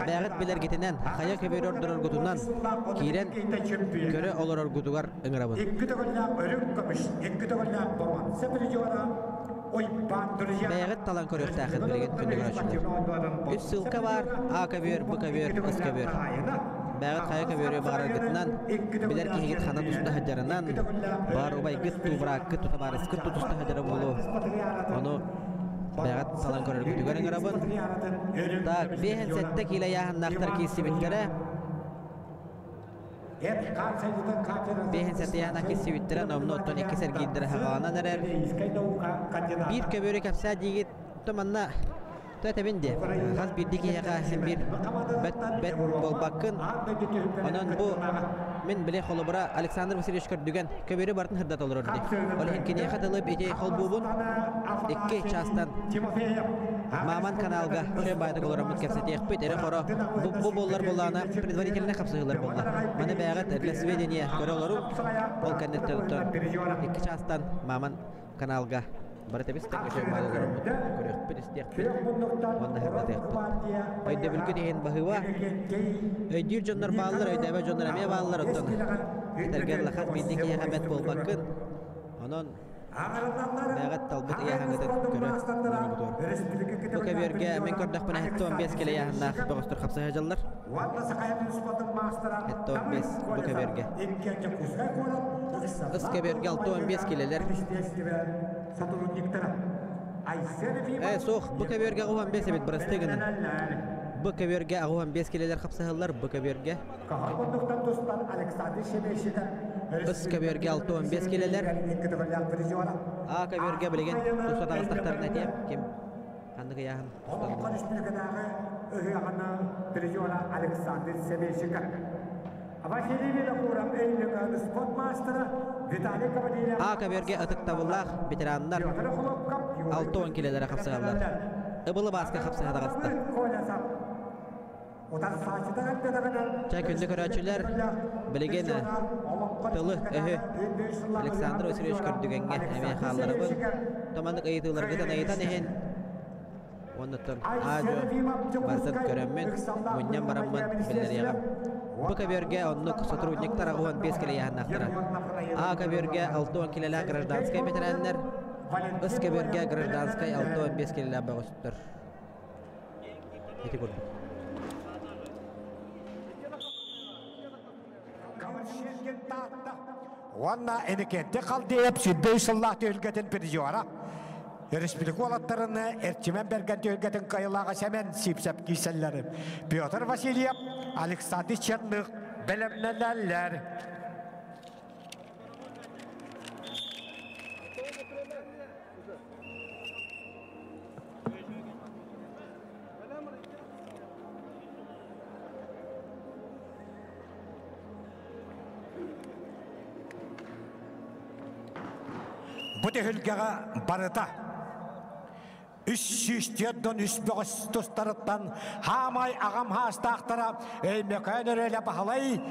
бэйэҕит билэргитинэн, хайа көбүөрү ордороргутунан киирэн көрө олороргутугар ыҥырабын. Бэйэҕит талан көрүөхтээххит билигин күндү көрөөччүлэр. Үс ссылка баар, А көбүөр, Б көбүөр, С көбүөр. Бэйэҕит хайа көбүөрү баҕараргытынан, билэр киһигит хана туста сылдьарынан, баар убайгыт туу, бырааккыт, табаарыскыт тутуста сылдьара буолуо. Ону Бэҕэт салан көрөргүтүгэр ыҥырабын. Так, 57 киилэ ыйааһыннаахтар киирсибиттэрэ. 57 ыйааһыннаах киирсибиттэрэ, номнуо оттон иккис эргиирдэрэ саҕаланан эрэр. Биир көбүөрү кэпсээ диигит, то манна то этэбин диэ. Хас биирдии киһиэхэ син биир бэт бэт буолбаккын. Онон бу мин били холобура Александр Васильевич көрдүгэн көбүөрү барытын сырдата олорор дии. Ол иһин киниэхэ тылып ити холбуубун икки чаастан Маман каналга үчүгэй баайдык олороммут кэпсэтиэхпит. Эрэ-хоро бу, бу буоллар буоллаҕына предварительнай хапсыһыылар буолла. Маны бэйэҕит для сведения көрө олору. Ол кэнниттэн оттон икки чаастан Маман каналга бары тэбис-тэҥ үчүгэй баайдык олороммут көрүөхпүт, истиэхпит уонна сырдатыахпыт. Өйдөбүлгүт иһин баһыыба. Өйдүүр дьоннор бааллар, өйдөөбөт дьоннор эмиэ бааллар. Оттон этэргэ дылы хас биирдии киһиэхэ бэт буолбаккын. Онон бэйэҕит талбыт ыйааһыҥҥытын көрө олороргутугар. Бу көбүөргэ мин көрдөхпүнэ 75 килэ ыйааһыннаах бөҕөстөр хапсыһа сылдьаллар. 75 бу көбүөргэ. Ыс көбүөргэ 65 килэлэр. Ээ, суох, бу көбүөргэ 15 эбит, бырастыы гынын. Бу көбүөргэ 85 килэлэр хапсыһаллар, бу көбүөргэ. Ыс көбүөргэ 65 килэлэр. А көбүөргэ билигин туста таҕыстахтарына этиэм, ким ханнык ыйааһын тусталлар. А көбүөргэ ытыктабыллаах ветераннар 60 килэлэрэ хапсыһаллар. Ыбылы бааска хапсыһа таҕыста. Чэ, күндү көрөөччүлэр, билигин тылы, өһү Александр Васильевич Көрдүгэҥҥэ эмиэ хаалларабын. Томаннык ыйытыыларгытын ыйытан иһин Оннуттан аа-дьуо барытын көрөммүн, мунньан бараммын биллэриэҕим. Бу көбүөргэ оннук сотрудниктар 85 килэ ыйааһыннаахтара. А көбүөргэ 60 килэлээх гражданскай бэтэрээннэр, С көбүөргэ гражданскай 65 килэлээх бөҕөстөр. Ити курдук. Уонна Иннокентий Халдеев сүүрбэ үс сыллаах түһүлгэтин призера. Республика уолаттарын Эрчимэн Бэргэн түһүлгэтин кыайыылааҕа Сэмэн Сивцев киирсэллэр. Петр Васильев, Александр Черных бэлэмнэнэллэр. Бу түһүлгэҕэ барыта 304 үс бөҕөс тустарыттан хаамай аҕам хаастаахтара Өймөкөөн Өрүөлэ Баһылай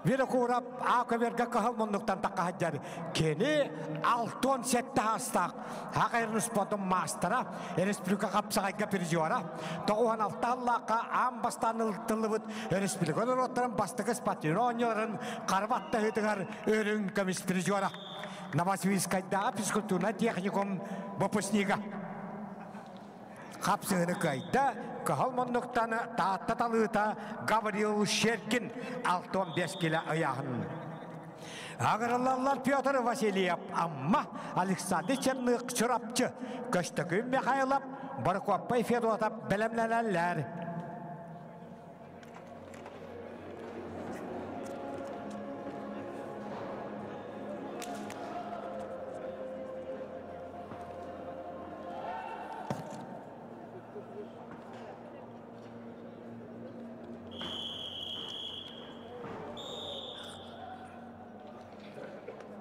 Винокуров А көбүөргэ кыһыл муннуктан таххаһыдьар. Кини 67 саастаах Хакайрын спортун маастара, республика хапсаҕайга призера, 96 аллаахха аан бастаан ылтыллыбыт республика норуоттарын бастакы спортивнай оонньууларын Харбаттаһыытыгар үрүҥ көмүс призера. Новосибирскайдааҕы физкультурнай техникум выпускнига. Хапсыһыны кыайда кыһыл муннуктан Таатта талыыта Гаврил Щеркин 65 кило ыйааһын. Агырыллаллар Петр Васильев Амма, Александр Черных Чурапчы, Көстөкүүн Михайлов, Борокуоппай Федотов бэлэмнэнэллэр.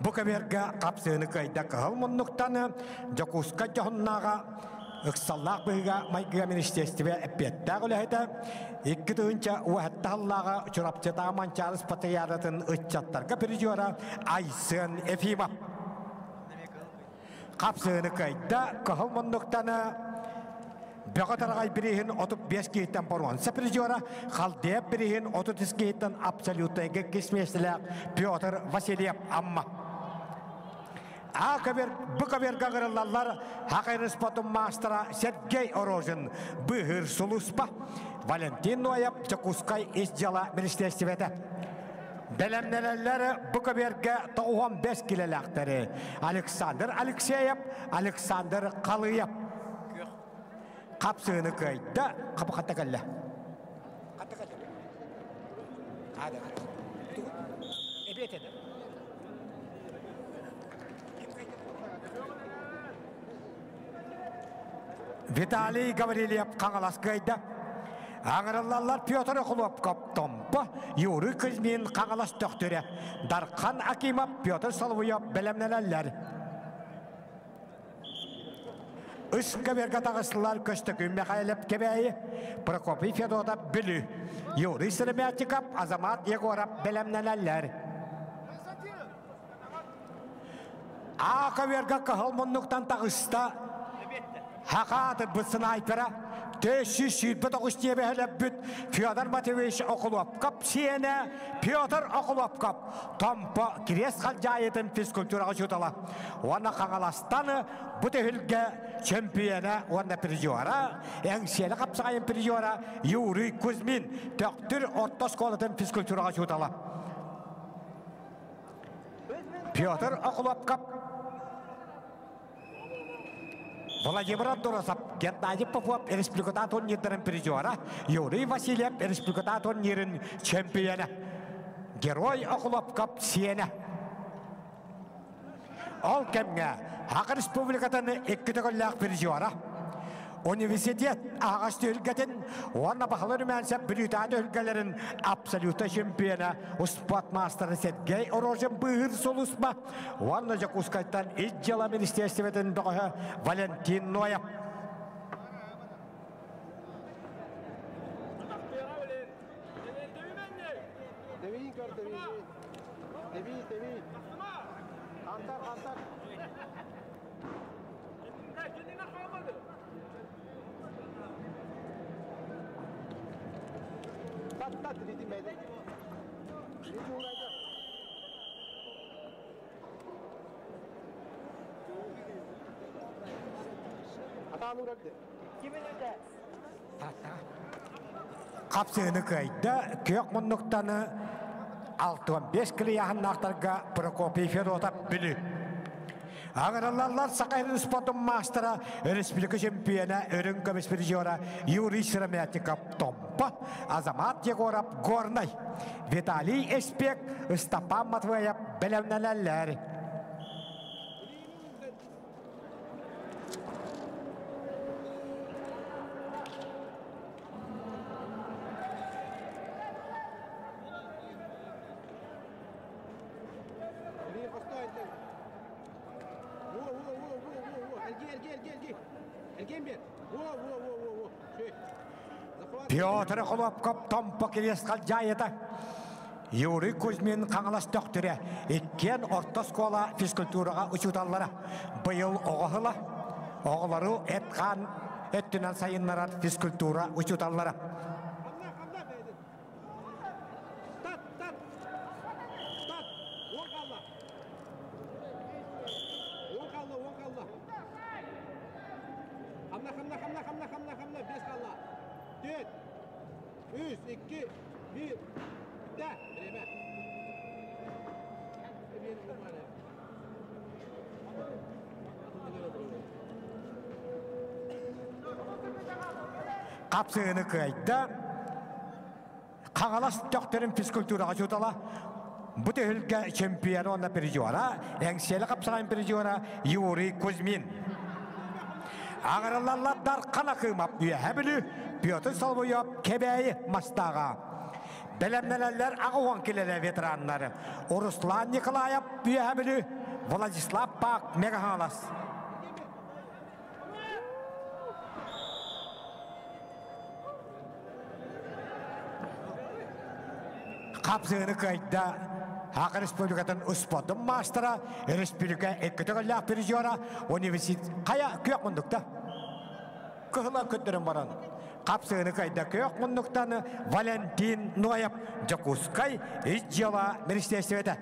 Бу көбүөргэ хапсыыны кыайда кыһыл муннуктан Дьокуускай дьоһуннааҕа ыксаллаах быһыыга майгыга министиэстибэ эппиэттээх үлэһитэ, 2017 сыллааҕы Чурапчытааҕы Манчаары спартакиадатын ыччаттарга призера Айсен Ефимов. Хапсыыны кыайда кыһыл муннуктан Бөҕө тараҕай бирииһин 35 киһиттэн боруонса призера, Халдеев бирииһин 33 киһиттэн абсолютнайга иккис миэстэлээх Петр Васильев Амма. А көбер, Б көберге ыҥырыллаллар Хакайры спортун маастара Сергей Орожин, Быһыр сулуспа, Валентин Ноев, Дьокуускай ис дьыала министиэстибэтэ. Бэлэмнэнэллэр бу көбүөргэ 95 килэлээхтэри Александр Алексеев, Александр Халыев. Хапсыыны кыайда, хапы хатта кэллэ. Хатта кэллэ. Хада. Эбиэт эдэ. Виталий Гаврильев Хаҥалас кыайда. Аҥырыллаллар Петр Охлопков Томпо, Юрий Кузьмин Хаҥалас Төхтүрэ, Дархан Акимов Петр Соловьев бэлэмнэнэллэр. Үс көбүөргэ таҕыстылар Көстөкүүн Михайлов Кэбээйи, Прокопий Федотов Бүлүү, Юрий Сыромятников, Азамат Егоров бэлэмнэнэллэр. Аа көбүөргэ кыһыл муннуктан таҕыста Хахаатырбыт снайпера 429 диэбэһэлэппит Федор Матвеевич Окулуопкап сиэнэ Петр Окулуопкап Томпо Кириэс Халдьаайытын физкультураҕа учуутала уонна Хаҥаластан бу түһүлгэ чөмпүйүөнэ уонна призера Эҥсиэли хапсаҕайын призера Юрий Кузьмин Төхтүр орто оскуолатын физкультураҕа учуутала Петр Охлопков Владимир Андурасов, Геннадий Попов республиката турнирдарын призера, Юрий Васильев республиката турнирын чемпионы. Герой Охлопков сиэнэ. Ол кэмҥэ Саха Республикатын икки төгүллээх призера, университет аһаҕас түһүлгэтин уонна Бахалы Румянцев Бүлүүтээҕи түһүлгэлэрин абсолютнай чемпиона успуорт маастара Сергей Рожин быыһыыр сулууспа уонна Дьокуускайтан Ис дьыала министиэристибэтин бөҕөһө Валентин Ноев. Хапсыыны кыайда, күөх муннуктаны 65 килийааһыннаахтарга Прокопий Федотов Бүлүү. Аҥырыллаллар Саха сирин спортун маастара, республика чемпиона, үрүҥ көмүс призера Юрий Сыромятников Томпо, Азамат Егоров Горнай, Виталий Эспек, Ыстапаан Матвеев бэлэмнэнэллэр. Петр Холопков Томпо кириэс халдьаайыта Юрий Кузьмин Хаҥалас Төхтүрэ иккиэн орто оскуола физкультураҕа учууталлара быйыл оҕо сыла оҕолору эт-хаан өттүнэн сайыннарар физкультура учууталлара. Хапсыыны кыайда. Хаҥалас Төхтөрүн физкультураҕа учуутала, бу түһүлгэ чемпиона уонна призера, Эҥсиэли хапсаҕайын призера Юрий Кузьмин. Аҥырыллаллар Дархан Акымов Үөһэ Бүлүү, Петр Соловьев Кэбээйи Мастааҕа. Бэлэмнэнэллэр 80 килэлэ ветераннар Руслан Николаев, Үөһэ Бүлүү, Владислав Пак Мэҥэ Хаҥалас. Хапсыыны кыайда Саха Республикатын успуордун маастара, республика икки төгүллээх призера, университет хайа күөх мундукта. Кыһыла көрдөрөн баран хапсыыны кыайда күөх муннуктан Валентин Ноев Дьокуускай ис дьыала министиэристибэтэ.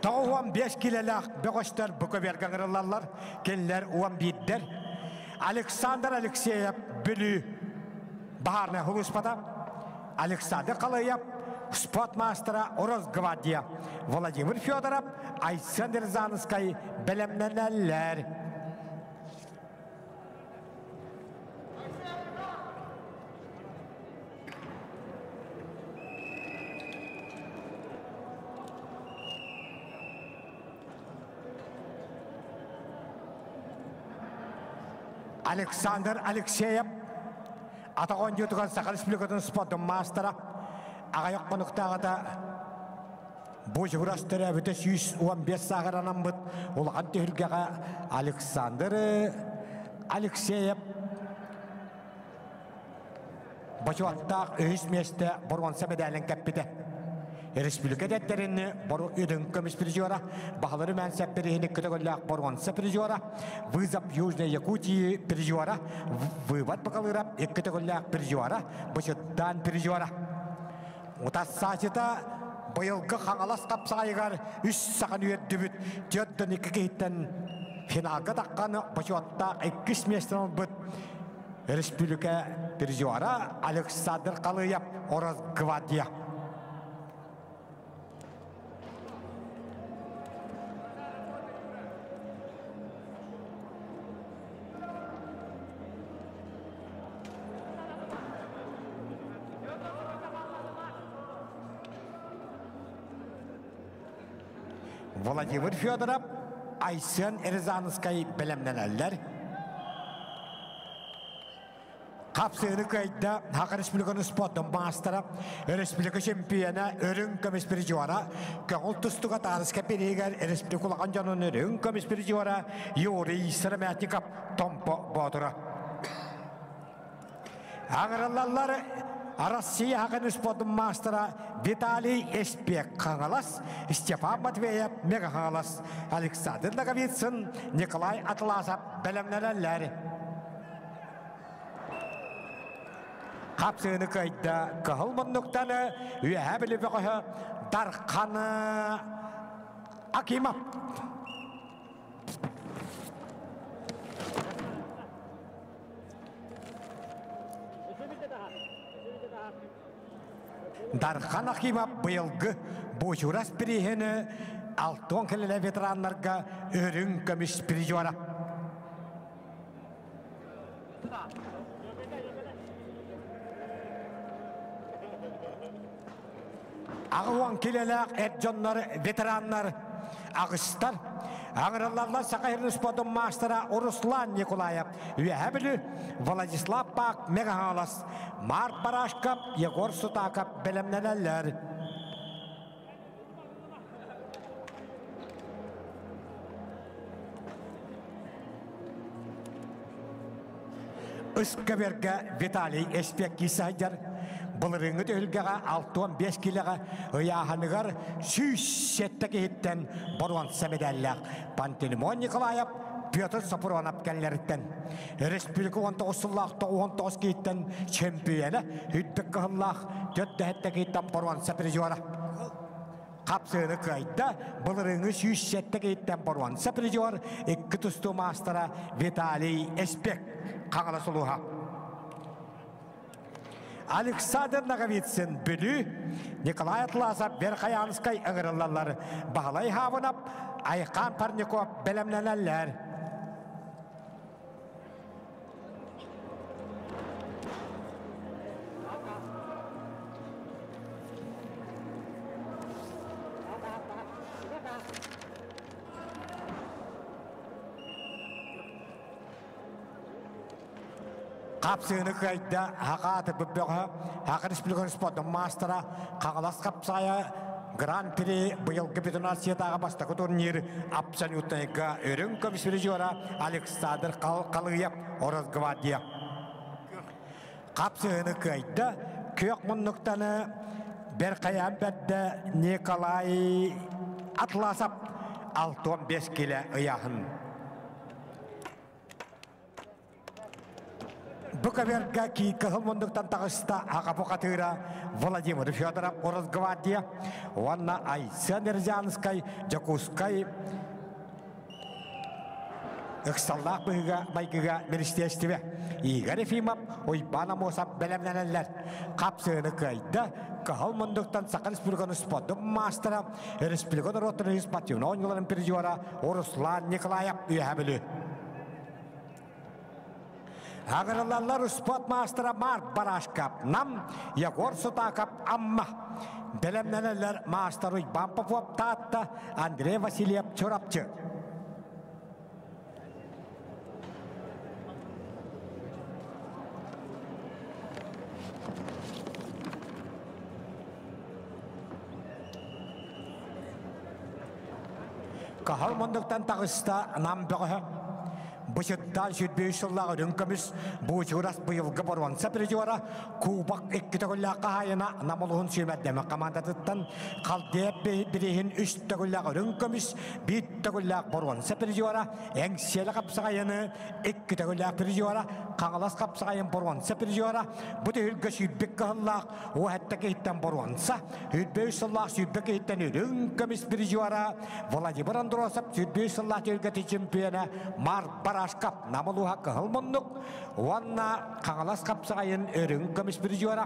95 килэлээх бөҕөстөр бу көбүөргэ ыҥырыллаллар. Кинилэр 11-дэр. Александр Алексеев Бүлүү баһаарынай сулууспата. Александр Халыев спорт маастара Росгвардия. Владимир Федоров, Айсен Рязанскай бэлэмнэнэллэр. Александр Алексеев атах оонньуутугар Саха Республикатын спордун маастара аҕыйах хонуктааҕыта бу Жугурас төрөөбүтэ 115 сааҕар анаммыт улахан түһүлгэҕэ Александр Алексеев Бочуоттаах үһүс миэстэ боруонса мэдээлин кэппитэ. Республика эдэрдэрин үрүҥ көмүс призера, баһылары Мэнсэп бириһини көтөгөллөөх боруонса призера, Вызов Южной Якутии призера, Вывод бакалыра икки төгүллээх призера, Бочуттаан призера. Утассаачыта быйылгы Хаҥалас хапсаайыгар үс сахан үөрдүбүт төрдөн икки киһиттэн финалга таххан бочуоттаах иккис миэстэни ылбыт Республика призера Александр Халыев Росгвардия. Владимир Федоров, Айсен Рязанскай бэлэмнэнэллэр. Хапсыыны кыайда Саха Республиканы спордун маастара, республика чемпиона Өрүҥ көмүс призера, көҥүл тустуга таарыска бириигэр республика улахан дьонун Өрүҥ көмүс призера Юрий Сыромятников Томпо Боотура. Аҥырыллаллар Россия Хакын спордун маастара Виталий Эспек Хаҥалас, Степан Матвеев Мега Хаҥалас, Александр Ноговицын, Николай Атласов бэлэмнэнэллэр. Хапсыыны кыайда кыһыл муннуктан Үөһээ Бүлүү бөҕөһө Дархан Акимов. Дархан Акимов быйылгы Бочурас бирииһини Алтон кэлэлэ ветераннарга үрүҥ көмүс призера. Аҕыс килэлээх эр дьоннор, ветераннар аҕыстар. Аҥырыллаллар Саха сирин спордун маастара Руслан Николаев, Үөһээ Бүлүү, Владислав Пак, Мэҥэ Хаҥалас, Марк Барашков, Егор Сутаков бэлэмнэнэллэр. Ыскаберга Виталий Эспекки сылдьар. Былырыыҥҥы түһүлгэҕэ 65 килэҕэ ыйааһыныгар 107 киһиттэн боруонса мэдээллээх Пантелеймон Николаев, Петр Сопронов кэллэриттэн. Республика 19 сыллаах 99 киһиттэн чемпионэ, үрдүк кыһыллаах 47 киһиттэн боруонса призера. Хапсыыны кыайда, былырыыҥҥы 107 киһиттэн боруонса призер, икки тустуу маастара Виталий Эспек Хаҥалас улууһа. Александр Ноговицын Бүлүү, Николай Атласов Верхоянскай ыҥырыллаллар, Баһылай Хабынов, Айхан Парников бэлэмнэнэллэр. Қапсыыны кыайда Хака бөҕө Хака Республикатын спордун маастара Хаҥалас хапсаайа Гран-при быйылгы Бүтүн Россиятааҕы бастакы турнир абсолютнайга үрүҥ көмүс призера Александр Халыев Росгвардия. Хапсыыны кыайда күөх муннуктаны Берхаян бэрдэ Николай Атласов 65 киле ыйааһын. Бу көбүөргэ кыһыл мундуктан таҕыста аҕа бухатыыра Владимир Федоров Росгвардия уонна Айсен Рязанскай Дьокуускай ыксаллаах быһыыга майгыга министиэстибэ Игорь Ефимов, Уйбаан Амосов бэлэмнэнэллэр. Хапсыыны кыайда Кыһыл мундуктан Саха Республикатын спордун маастара, республика норуоттарын спортивнай оонньууларын призера Руслан Николаев үөһэ Бүлүү. Аҕырылаллар спорт маастара Марк Барашкап, Нам, Егор Сутаков, Амма. Бэлэмнэнэллэр маастар Уйбаан Попов Таатта, Андрей Васильев Чурапчы. Каһал мундуктан таҕыста Нам бөҕөһө. Бычыттаан сүрбүү сыллаах үрүҥ көмүс Буучурас быйылгы боруонса призера Кубок икки төгүллээх хаһаайына Нам улуһун сүүмэрдэмэ командатыттан Халдеев бирииһин үс төгүллээх үрүҥ көмүс биир төгүллээх боруонса призера Эҥсиэлэ хапсаҕайыны икки төгүллээх призера Хаҥалас хапсаҕайын боруонса призера бу түһүлгэ сүүрбүк кыһыллаах Уһатта киһиттэн боруонса, 105 сыллаах сүүрбэ киһиттэн үрүҥ көмүс призера Владимир Андросов 105 сыллаах түһүлгэти чемпиона Марк Барашков Нам улууһа кыһыл муннук уонна Хаҥалас хапсаҕайын үрүҥ көмүс призера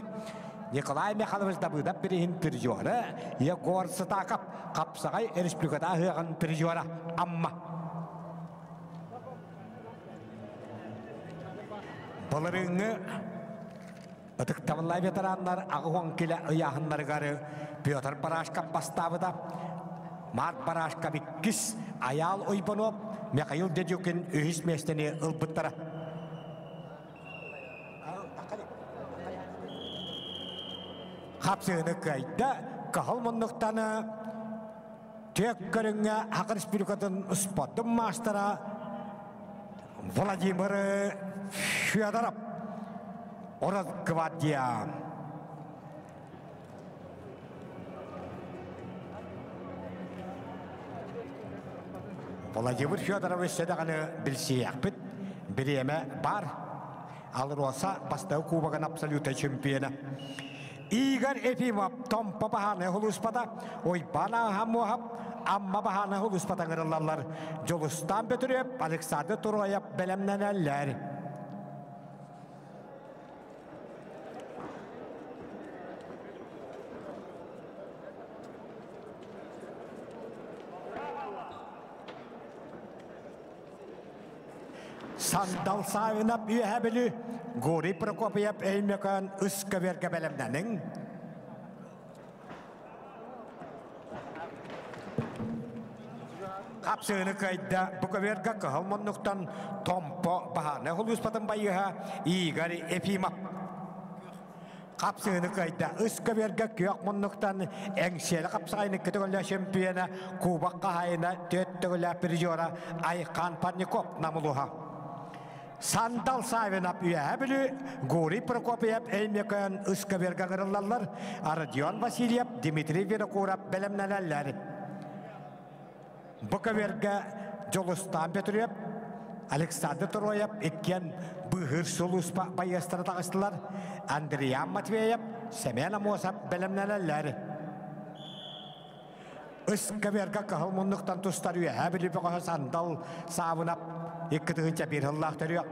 Николай Михайлович Давыдов бириһин призера Егор Сытаков хапсаҕай республиката ыһыаҕын призера Амма. Былырыыҥҥы Ытыктабыллаах ветераннар аҕыс килэ ыйааһыннарыгар Петр Барашков бастаабыта. Марк Барашков иккис, Айаал Уйбанов, Михаил Дедюкин үһүс миэстэни ылбыттара. Хапсыыны кыайда, кыһыл муннуктаны түөк көрүҥҥэ Саха Республикатын спордун маастара Владимир Федоров Росгвардия. Владимир Федорович даҕаны билсиэхпит бириэмэ бар. Алроса бастакы кубогын абсолютнай чемпиона. Игорь Ефимов Томпо баһааны хулуспата, Уйбаан Аһамуоһап Амма баһааны хулуспата ыҥырыллаллар. Дьулустаан Бөтүрүөп, Александр Туроев бэлэмнэнэллэр. Сандал Савинов Үөһэ Бүлүү, Гурий Прокопьев Өймөкөөн үс көбүөргэ бэлэмнэниҥ. Хапсыыны кыайда бу көбүөргэ кыһыл муннуктан Томпо баһаарынай улууспатын байыһа Игорь Ефимов. Хапсыыны кыайда. Үс көбүөргэ күөх муннуктан Эҥсиэли хапсаҕайын икки төгүллээх чемпиона, Кубок хаһаайына, түөрт төгүллээх призера Айхан Парников Намулуһа. Сандал Савинов Үөһээ Бүлүү, Гурий Прокопьев Өймөкөөн үс көбүөргэ ыҥырыллаллар, Родион Васильев, Дмитрий Винокуров бэлэмнэнэллэр. Бу көбүөргэ Дьулустаан Петров, Александр Троев иккиэн быыһыыр сулууспа байыастара таҕыстылар. Андриан Матвеев, Семен Амосов бэлэмнэнэллэр. Үс көбүөргэ кыһыл муннуктан тустар үөһээ Бүлүү бөҕөһө Сандал Саабынап 2 001 сыллаах төрүөх.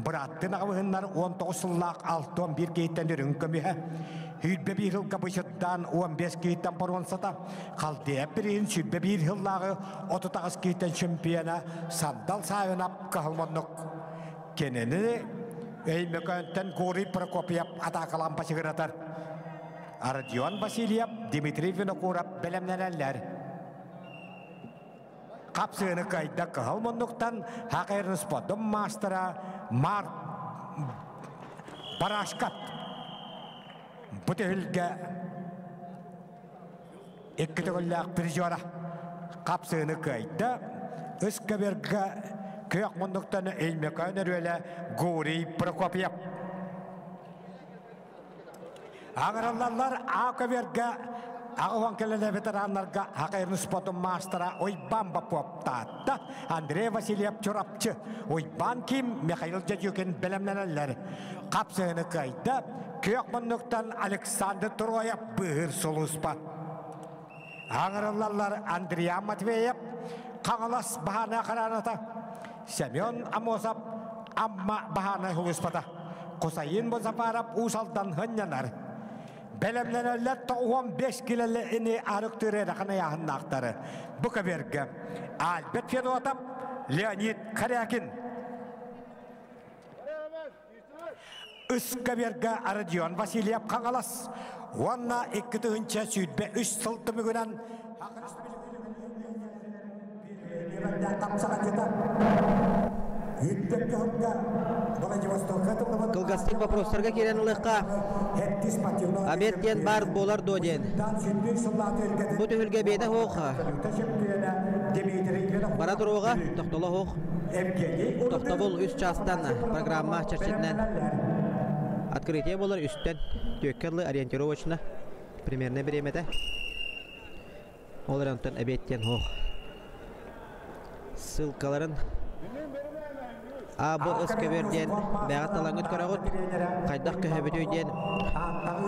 Бырааттын аҕабыһыннар 19 сыллаах 61 киһиттэн үрүҥ көмүһэ. Сүүрбэ биир сылга бычырдаан 15 киһиттэн боруонсата. Халдея бириһин 21 сыллааҕы 38 киһиттэн чемпиона Сандал Савинов кыһыл муннук. Кинини Өймөкөөнтөн Гурий Прокопьев атаакалаан бачыгыратар. Родион Васильев, Дмитрий Винокуров бэлэмнэнэллэр. Хапсыыны кыайда кыһыл муннуктан Хакайрын спордун маастара Марк Барашкап. Бу түһүлгэ икки төгүллээх призера хапсыыны кыайда. Үс көбүөргэ күөх муннуктан Өймөкөөн өрүөлэ Гурий Прокопьев. Аҥырыллаллар А көбүөргэ аҕыс кэлэлэ ветераннарга Хакайрын спортун маастара Уйбан Попов Таатта, Андрей Васильев Чурапчы, Уйбан Ким, Михаил Дядюкин бэлэмнэнэллэр. Хапсыһыны кыайда күөх муннуктан Александр Троев быыһыыр сулууспа. Аҥырыллаллар Андриан Матвеев, Хаҥалас баһаана хараната, Семен Амосов, Амма баһаана сулууспата. Кусайын Бозапаров Уус Алдан хынньанар. Бэлэмнэнэллэр 95 килэлэ ини арыктыыр ыарахан ыйааһыннаахтары. Бу көбүөргэ Альберт Федотов, Леонид Корякин. Үс көбүөргэ Родион Васильев Хаҥалас уонна 2023 сыл түмүгүнэн Кылгастык вопростарга киирэн ылыахха. Обед диэн баар буолар дуо диэн. Бу түһүлгэ бэйэтэ суох. Бара туруоҕа, тохтоло суох. Тохтобул үс чаастан программа чэрчитинэн открытие буолар үстэн түөккэ дылы ориентировочно примерно бириэмэтэ. Ол эрэн онтон эбиэт диэн суох. Ссылкаларын А бу ыс көбүөр диэн бэҕэ талаҥҥыт көрөҕүт. Хайдах көһөбүтүй диэн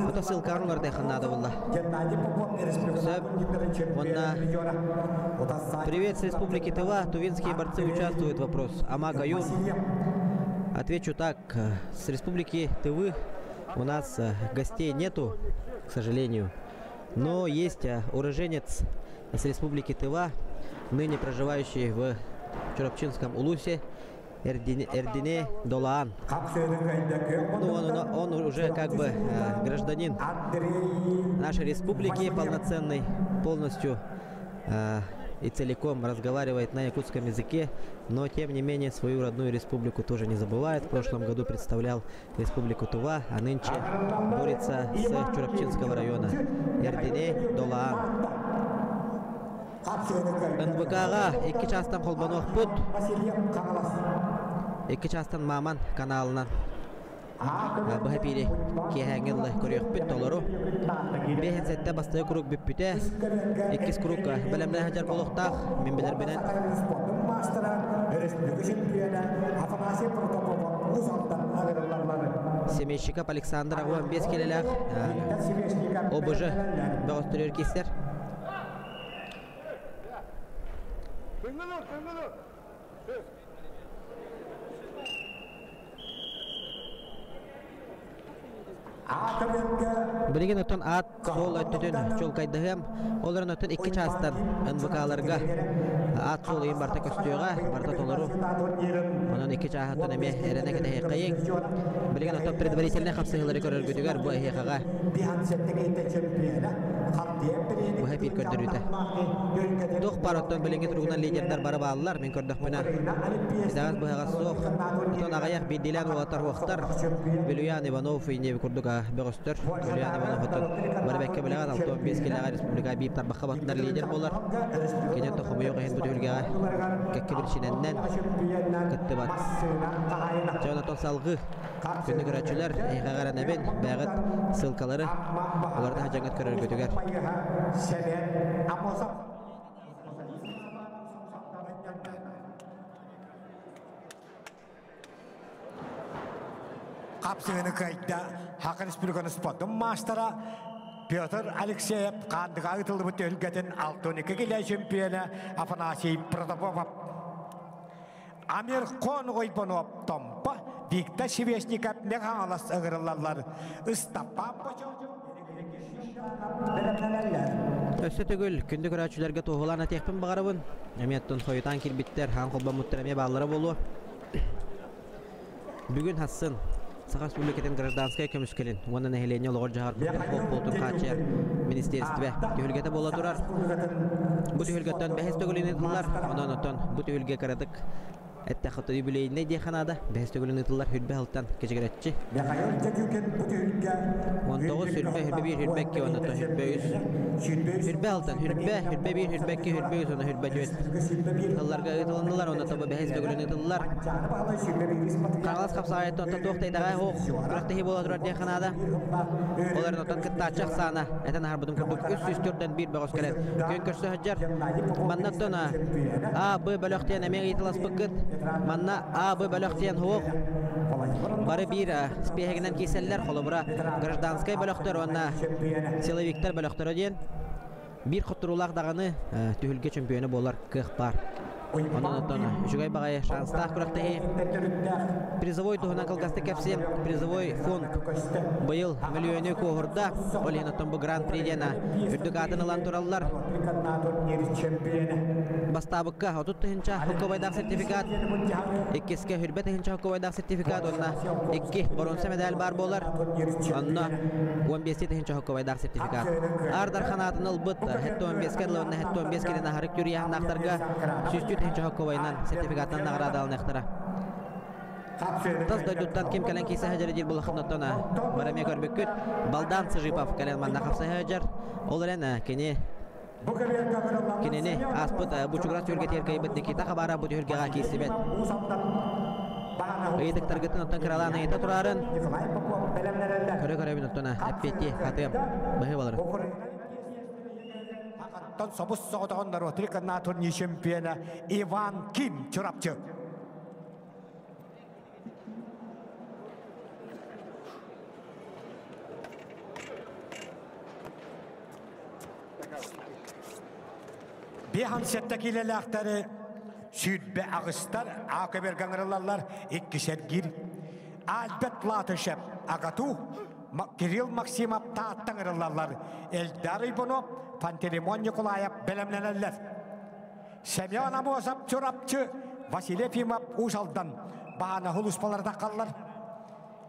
ото ссылкаҕын уларытыаххын наада буолла. Сөп. Уонна Привет с Республики Тыва. Тувинские борцы участвуют в вопрос. Ама Гаюн. Отвечу так. С Республики Тывы у нас гостей нету, к сожалению. Но есть уроженец с Республики Тыва, ныне проживающий в Чурапчинском Улусе, Эрдине, Эрдине Долаан. Ну, он уже как бы гражданин нашей республики полноценный, полностью и целиком разговаривает на якутском языке, но тем не менее свою родную республику тоже не забывает. В прошлом году представлял Республику Тува, а нынче борется с Чурапчинского района. Эрдине Долаан. НВК-ға икки чаастан холбонуохпут. Икки чаастан Маман каналынан быһа пири киэһээҥҥи көрүөхпүт толору. Бэһин сэттэ бастакы круг бүппүтэ. Иккис круг бэлэмнээх сылдьар буолуохтаах. Мин билэрбинэн. Семейщиков Александр 15 килэлээх ОБЖ бөҕөстөрүөр киистэр. Билигин оттон аат суол өттүтүн чуолкайдаһыам. Олорон оттон икки чаастан НВК-ларга аат суол ыйын барта көстүөҕэ, барта толору. Онон икки чааһыттан эмиэ эрэнэ кэтэһиэххэйиҥ. Билигин оттон предварительнай хапсыһыылары көрөргүтүгэр бу эһиэхэҕэ быһа эпир көрдөрүүтэ. Туох баар оттон билиҥҥи туругунан лидердар бары бааллар, мин көрдөхпүнэ. Итэҕэс быһаҕас суох. Отон аҕыйах биирдиилээн уолаттар уохтар. Вилюян Иванов иннибит курдук бөҕөстөр. Вилюян Иванов оттон бары бэккэ билэҕит 65 килэҕэ республика биир тарбахха баттынар лидер буолар. Кини оттон хомойуох иһин бу түһүлгэҕэ кэккэ биричиинэннэн кыттыбат. Дьэ онтон салгыы күндү көрөөччүлэр, эһиэхэ эрэнэбин, бэйэҕит ссылкалары олорду сылдьаҥҥыт көрөргүтүгэр. Хапсыгыны кыайда Саха Республиканы спордун маастара Петр Алексеев Хаандыга ыытыллыбыт түһүлгэтин 62 килэ чемпиона Афанасий Протопопов. Амир Хон Ойбонов Томпо, Виктор Сибесников Мегаалас ыҥырыллаллар. Ыстаппаан Өссө төгүл күндү көрөөччүлэргэ туоһулаан этиэхпин баҕарабын. Эмиэ оттон хойутаан киирбиттэр, хаан холбоммуттар эмиэ бааллара буолуо. Бүгүн хассын Саха Республикатын гражданскай көмүскэлин уонна нэһилиэнньэ олоҕор-дьаһар болтун хааччыйар министиэристибэ түһүлгэтэ буола турар. Бу түһүлгэттэн бэһис төгүлүн ыытыллар. Онон оттон бу түһүлгэ кыратык Эттэххэ юбилейнай диэххэ наада. Бэһис төгүлүн ыытыллар хүрбэ сылтан кэчигирэччи. 19 хүрбэ, хүрбэ 1, хүрбэ 2, онно хүрбэ 3. Хүрбэ алтан, хүрбэ, хүрбэ 1, хүрбэ 2, хүрбэ 3, онно хүрбэ 4. Сылларга ыытылыннылар, онно тобу бэһис төгүлүн ыытыллар. Хаҥалас хапсаҕайыттан онтон туох да итэҕэй суох күрэхтэһии буола турар диэххэ наада. Ол эрэн оттон кыттааччы ахсаана этэн аһарбытым курдук 304-дэн 1 бөҕөс кэлэн күөн көрсө сылдьар. Манна оттон А, Б бөлөх диэн эмиэ ыйыталаспыккыт. Манна А, Б бөлөх диэн суох. Бары биир спиэһэгинэн киирсэллэр. Холобура, гражданскай бөлөхтөр уонна силовиктар бөлөхтөрө диэн. Биир хотторуулаах даҕаны түһүлгэ чөмпүйүөнэ буолар кыах баар. Онон оттон үчүгэй баҕайы шанстаах күрэхтэһии. Призовой туһунан кылгастык кэпсиэм. Призовой фонд быйыл мөлүйүөнү куоһурда. Ол иһин оттон бу Гран-при диэн үрдүк аатын ылан тураллар. Бастаабыкка 30 тыһыынча хоккобайдаах сертификат, иккискэ хүрбэ тыһыынча хоккобайдаах сертификат уонна икки боруонса медаль баар буолар. Онно 15 тыһыынча хоккобайдаах сертификат. Аар Дархан аатын ылбыт 75 кэллэ уонна 75 кэлин аһарык түрүйэһиннаахтарга 104 тыһыынча хоккобайынан сертификатынан наҕараадаланыахтара. Тас дойдуттан ким кэлэн киирсэ сылдьар диир булахыннаттан бары эмиэ көрбүккүт. Балдан Сыжипов кэлэн манна хапса сылдьар. Ол эрэн кини кинини ааспыт Бучугурас түһүлгэтигэр кыайбыт Никита Хабара бу түһүлгэҕэ киирсибэт. Ыйытыктаргытын оттон кыралаан ыйыта турарын көрө-көрөбүн оттон эппиэттии хатыам быһыы болар. Аттан собус соҕотоҕун норуотун канаа турнир чемпиона Иван Ким Чурапчы. Бихан сетте килелээхтэри сүүрбэ аҕыстар аакаберга ыҥырыллаллар иккисэргиир Альберт Латышев Агату Кирилл Максимов Тааттан ыҥырыллаллар Эльдар Иванов Пантелеймон Николаев бэлэмнэнэллэр Семен Амосов Чурапчы Василий Ефимов Уус Алдан баана улууспаларда қаллар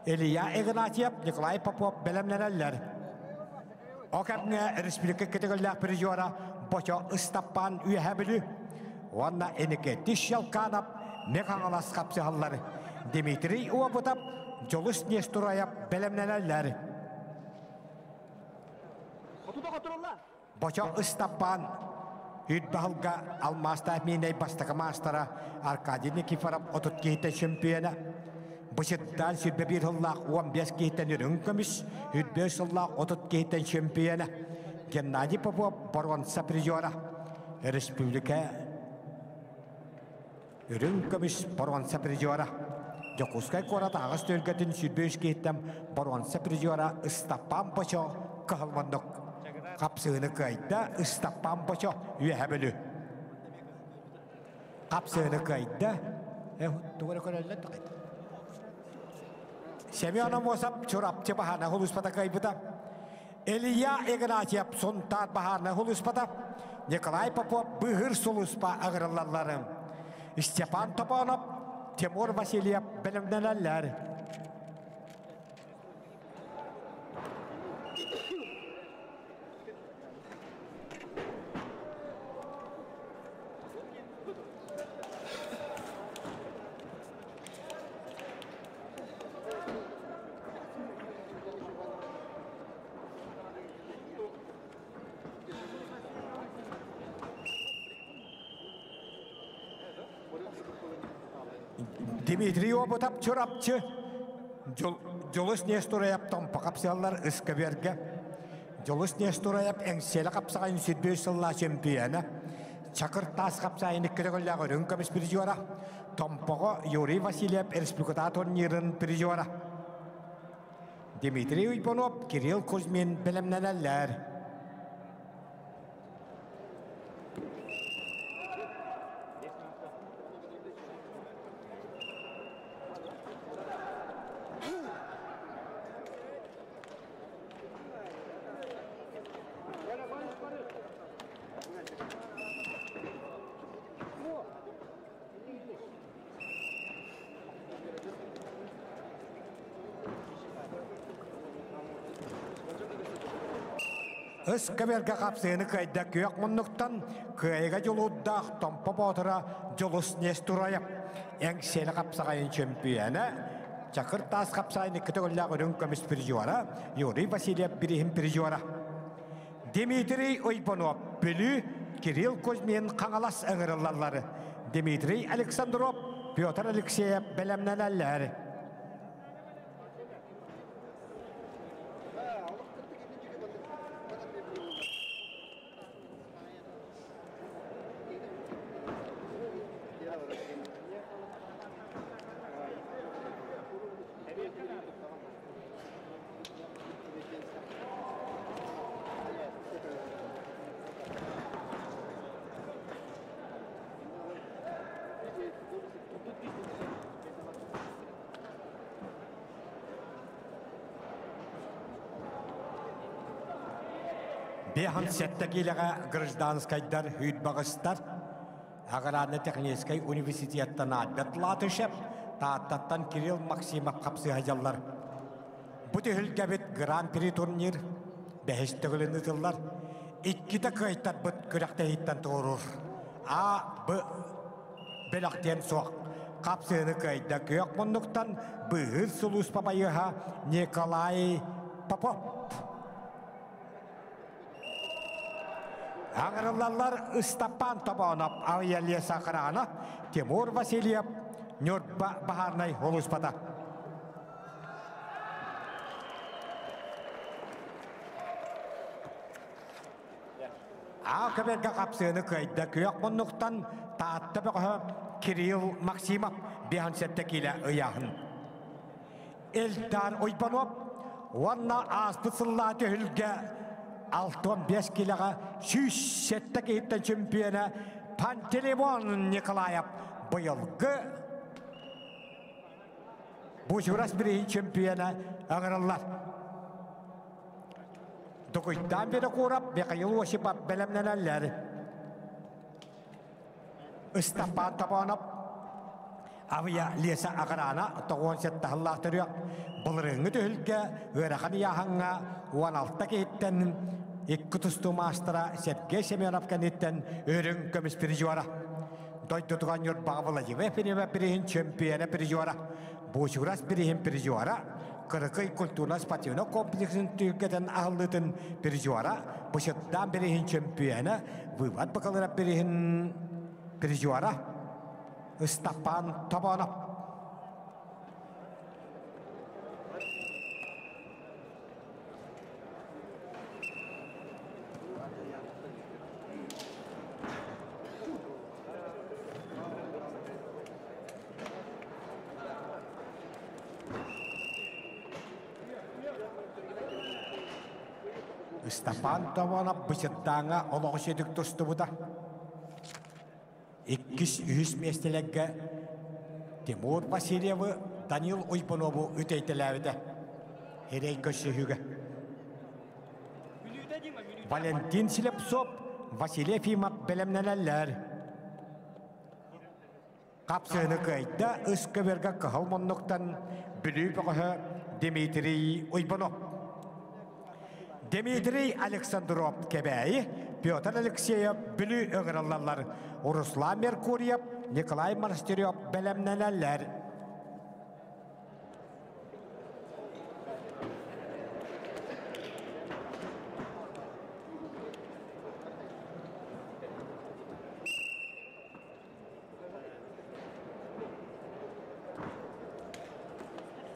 Илья Игнатьев Николай Попов бэлэмнэнэллэр О кэмҥэ республика кытыгыллаах призера Бочо Ыстаппаан Үөһээ Бүлүү уонна Эникетти Щелканов Мех-Хаҥалас хапсыһаллар. Дмитрий Уопутов, Дьулус Нестураев бэлэмнэнэллэр. Бочо Ыстаппаан Үт баһылга алмаастаах миинэй бастакы маастара Аркадий Никифоров 30 киһиттэн чөмпүйэнэ. Бычыттаан 21 сыллаах 15 киһиттэн үрүҥ көмүс, 105 сыллаах 30 киһиттэн чөмпүйэнэ. Геннадий Попов боруонса призера. Республика үрүҥ көмүс боруонса призера. Дьокуускай куорат аҕыс түөлгэтин 105 киһиттэн боруонса призера Ыстаппаан Бочо кыһыл муннук. Хапсыыны кыайда Ыстаппаан Бочо Үөһэ Бүлүү. Хапсыыны кыайда. Тугу эрэ көрөллөр да Семен Амосов Чурапчы баһаана хулуспата кыайбыта. Илья Игнатьев Сунтаар баһаана хулуспата. Николай Попов быһыр сулуспа агырыллаллары. Степан Топонов, Тимур Васильев бэлэмнэнэллэр. Дмитрий Обутап Чурапчы Дьулус Нестураев Томпо хапсыаллар ыскаберге Дьулус Нестураев эҥсиэлэ хапсаҕайын сүрбүө сыллаа чемпиона Чакыр таас хапсаайын иккитэ өрүҥ көмүс призера Томпоҕо Юрий Васильев республиката турнирын призера Дмитрий Уйбанов, Кирилл Кузьмин бэлэмнэнэллэр. Ыс көбүөргэ хапсыыны кыайда күөх муннуктан кыайыга дьулуурдаах Томпо Боотура Дьулус Нестураев. Эҥсиэли хапсаҕайын чөмпүйүөнэ Чакыр таас хапсаайын икки төгүллээх үрүҥ көмүс призера Юрий Васильев бирииһин призера. Дмитрий Уйбунов Бүлүү, Кирилл Кузьмин Хаҥалас ыҥырыллаллар. Дмитрий Александров, Петр Алексеев бэлэмнэнэллэр. Биэһэн сэттэ киилэҕэ гражданскайдар үүт-баҕыстар Аграрно-техническэй университеттан Альберт Латышев, Тааттаттан Кирилл Максимов хапсыһа дьаллар. Бу түһүлгэбит Гран-при турнир бэһис төгүлүн ыытыллар. Иккитэ кыайтарбыт күрэхтэһииттэн туоруур. А, Б бөлөх диэн суох. Хапсыыны кыайда күөх муннуктан быыһыыр сулууспа байыаһа Николай Попов. Аҥырыллаллар Ыстапаан Тобоонов, Авиалеса охрана, Тимур Васильев, Ньурба баһаарнай улууспата. Аа көбөргө хапсыыны кыайда күөх муннуктан Таатта бөҕөһө Кирилл Максимов 57 киилэ ыйааһын. Эльдар Уйбанов уонна ааспыт сыллаа түһүлгэ 65 киилэҕэ 107 киһиттэн чемпиона Пантелеймон Николаев быйылгы Бучурас бирииһин чемпиона ыҥырыллар. Дугуйдаан Винокуров, Михаил Осипов бэлэмнэнэллэр. Ыстапаан Тобоонов Авия Леса Охрана 97 сыллаах төрүөх былырыыҥҥы түһүлгэ ыарахан ыйааһыҥҥа 16 киһиттэн икки тустуу маастара Сергей Семенов кэнниттэн үрүҥ көмүс призера. Дойдутугар Ньурбаҕа Владимир Ефимов бирииһин чөмпүйүөнэ призера, Буучугурас бирииһин призера, Кырыкый культурно-спортивнай комплексын түһүлгэтин аһыллыытын призера, Бычырдаан бирииһин чөмпүйүөнэ, Выбор бакалавра бирииһин призера Ыстапаан Тобоонов. Ыстапаан Тобоонов Бычырдааҥҥа олоҕу сүдүк тустубута. Иккис, үһүс миэстэлэргэ Тимур Васильевы, Данил Уйбунову үтэйтэлээбитэ. Эрэй көрсүһүүгэ. Валентин Слепцов, Василий Ефимов бэлэмнэнэллэр. Хапсыыны кыайда ыс көбүөргэ кыһыл муннуктан Бүлүү бөҕөһө Дмитрий Уйбунов. Дмитрий Александров Кэбээйи, Петр Алексеев Бүлүү ыҥырыллаллар. Руслан Меркурьев, Николай Монастырев бэлэмнэнэллэр.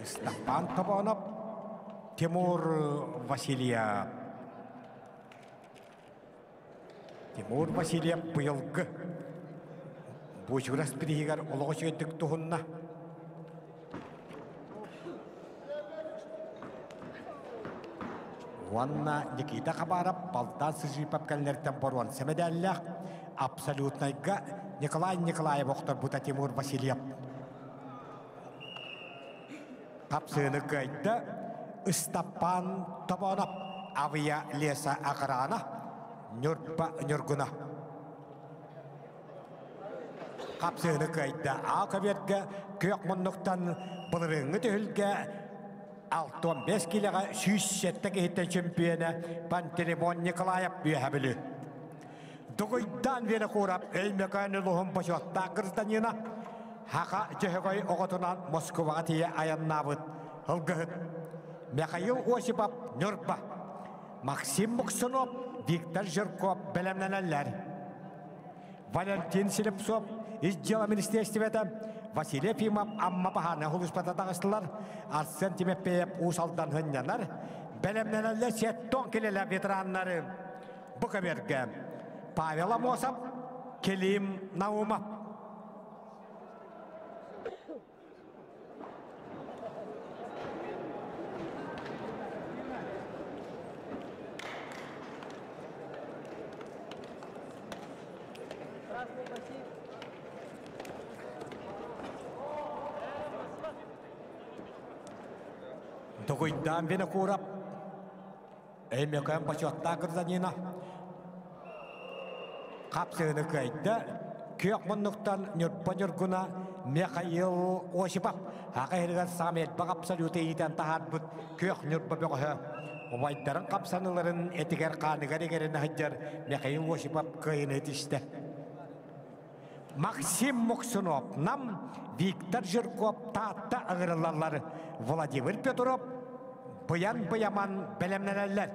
Степан Тобонов, Тимур Васильев. Тимур Васильев быйылгы Бучурас бириһигэр олоҕу үчүгэйдик туһунна. Уонна Никита Хабаров Балтан Сыжипов кэллэртэн боруон сэмэдээллээх абсолютнайга Николай Николаев охторбута Тимур Васильев. Хапсыыны кыайда Ыстаппаан Тобоонов Авия Леса Охрана Ньурба Ньургуна. Хапсыыны кыайда А көбүөргэ күөх муннуктан былырыыҥҥы түһүлгэ. 65 килэҕэ 107 киһиттэн чөмпүйүөнэ Пантелеймон Николаев Үөһэ Бүлүү. Дугуйдаан Винокуров Өймөкөөн улууһун бочуоттаах гражданина Хаха Дьөһөгөй оҕотунан Москваҕа тиийэ айаннаабыт ылгыһыт Михаил Осипов Ньурба, Максим Муксунов, Виктор Жирков бэлэмнэнэллэр. Валентин Слепцов Ис дьыала министиэстибэтэ Василий Ефимов Амма баһаана сулууспата таҕыстылар. Арсен Тимофеев Уус Алдан сынньанар. Бэлэмнэнэллэр сеттон килэлэ ветераннары. Бу кэбэргэ Павел Амосов, Келим Наумов. Дугуйдаан Винокуров Өймөкөөн бочуоттаах гражданина хапсыыны кыайда. Күөх муннуктан Ньурба Ньургуна Михаил Осипов аҕа иһигэр саамай элбэх абсолюты иитэн таһаарбыт Күөх Ньурба бөҕөһө убайдарын хапсаныларын этигэр хааныгар игэринэ сылдьар Михаил Осипов кыайыыны итистэ. Максим Муксунов Нам, Виктор Жирков Таатта ыҥырыллаллар. Владимир Петров Быйан Быйаман бэлэмнэнэллэр.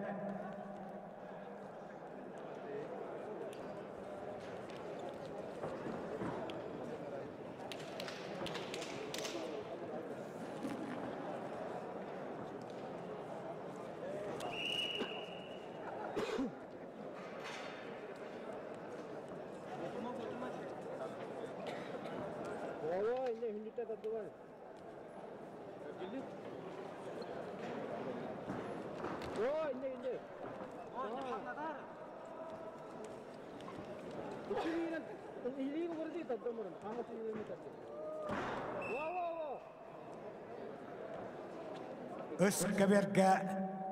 Өскөбөргө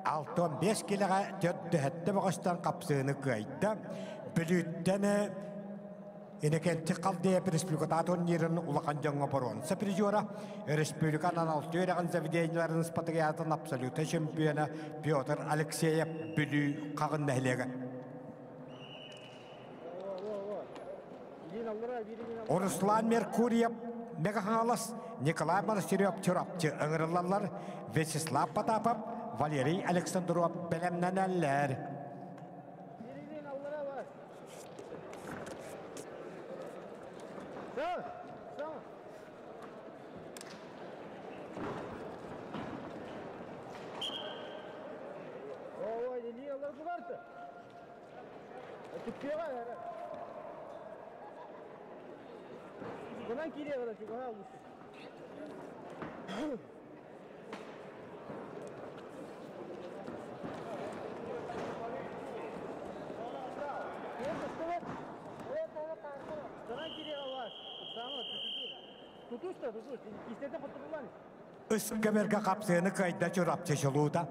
65 килэҕэ төрдөһөттө бөҕөстөн хапсыыны кыайда. Бүлүүттэн Иннокентий Халдеев республиката турнирын улахан дьоҥҥо боруонса призера, республика анал үөрэҕин заведениеларын спартакиадатын абсолютнай чемпиона Петр Алексеев Бүлүү Хаҕын нэһилиэгэ. Руслан Меркурьев Мега-Хаҥалас, Николай Монастырев Чурапчы ыҥырыллаллар, Вячеслав Потапов, Валерий Александров бэлэмнэнэллэр. Үскөмөргө хапсыыны кыайда Чурапчы чулуута.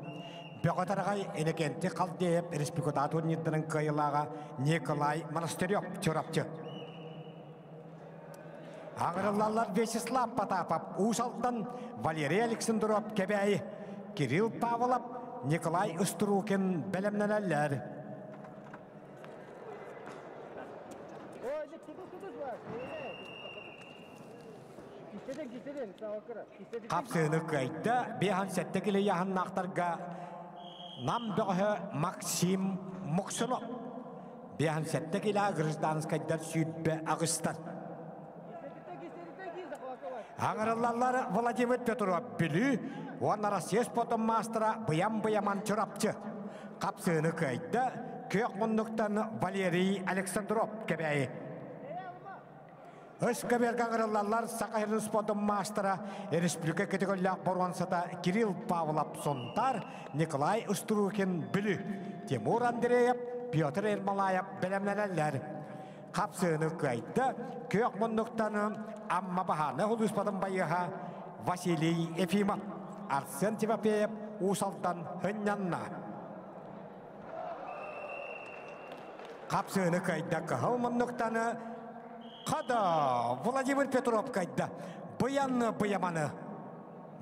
Бөҕө Тараҕай Иннокентий Халдеев республиката турнирдарын кыайыылааҕа Николай Монастырев Чурапчы. Аҕырыллаллар Вячеслав Потапов Уус Алдан, Валерий Александров Кэбээйи, Кирилл Павлов, Николай Устурукин бэлэмнэнэллэр. Хапсыыны кыайда 57 кило яһыннаахтарга Нам бөҕөһө Максим Муксунов. 57 кило гражданскайдар 28-тар. Аҥырыллаллар Владимир Петров Бүлүү уонна Россия спортун маастара Быйам Быйаман Чурапчы. Хапсыыны кыайда күөх муннуктан Валерий Александров Кэбээйи. Өскөберге аҥырыллаллар Саха сирин спортун маастара республика категориялаах боруонсата Кирилл Павлов Сунтар, Николай Уструкин Бүлүү, Тимур Андреев, Петр Ермолаев бэлэмнэнэллэр. Хапсыыны кыайда күөх муннуктан Амма баһааны улууспатын байыаһа Василий Ефимов, Арсен Тимофеев Уус Алдан һынньанна. Хапсыыны кыайда кыһыл муннуктаны Хада Владимир Петров кыайда. Быйан быйаманы.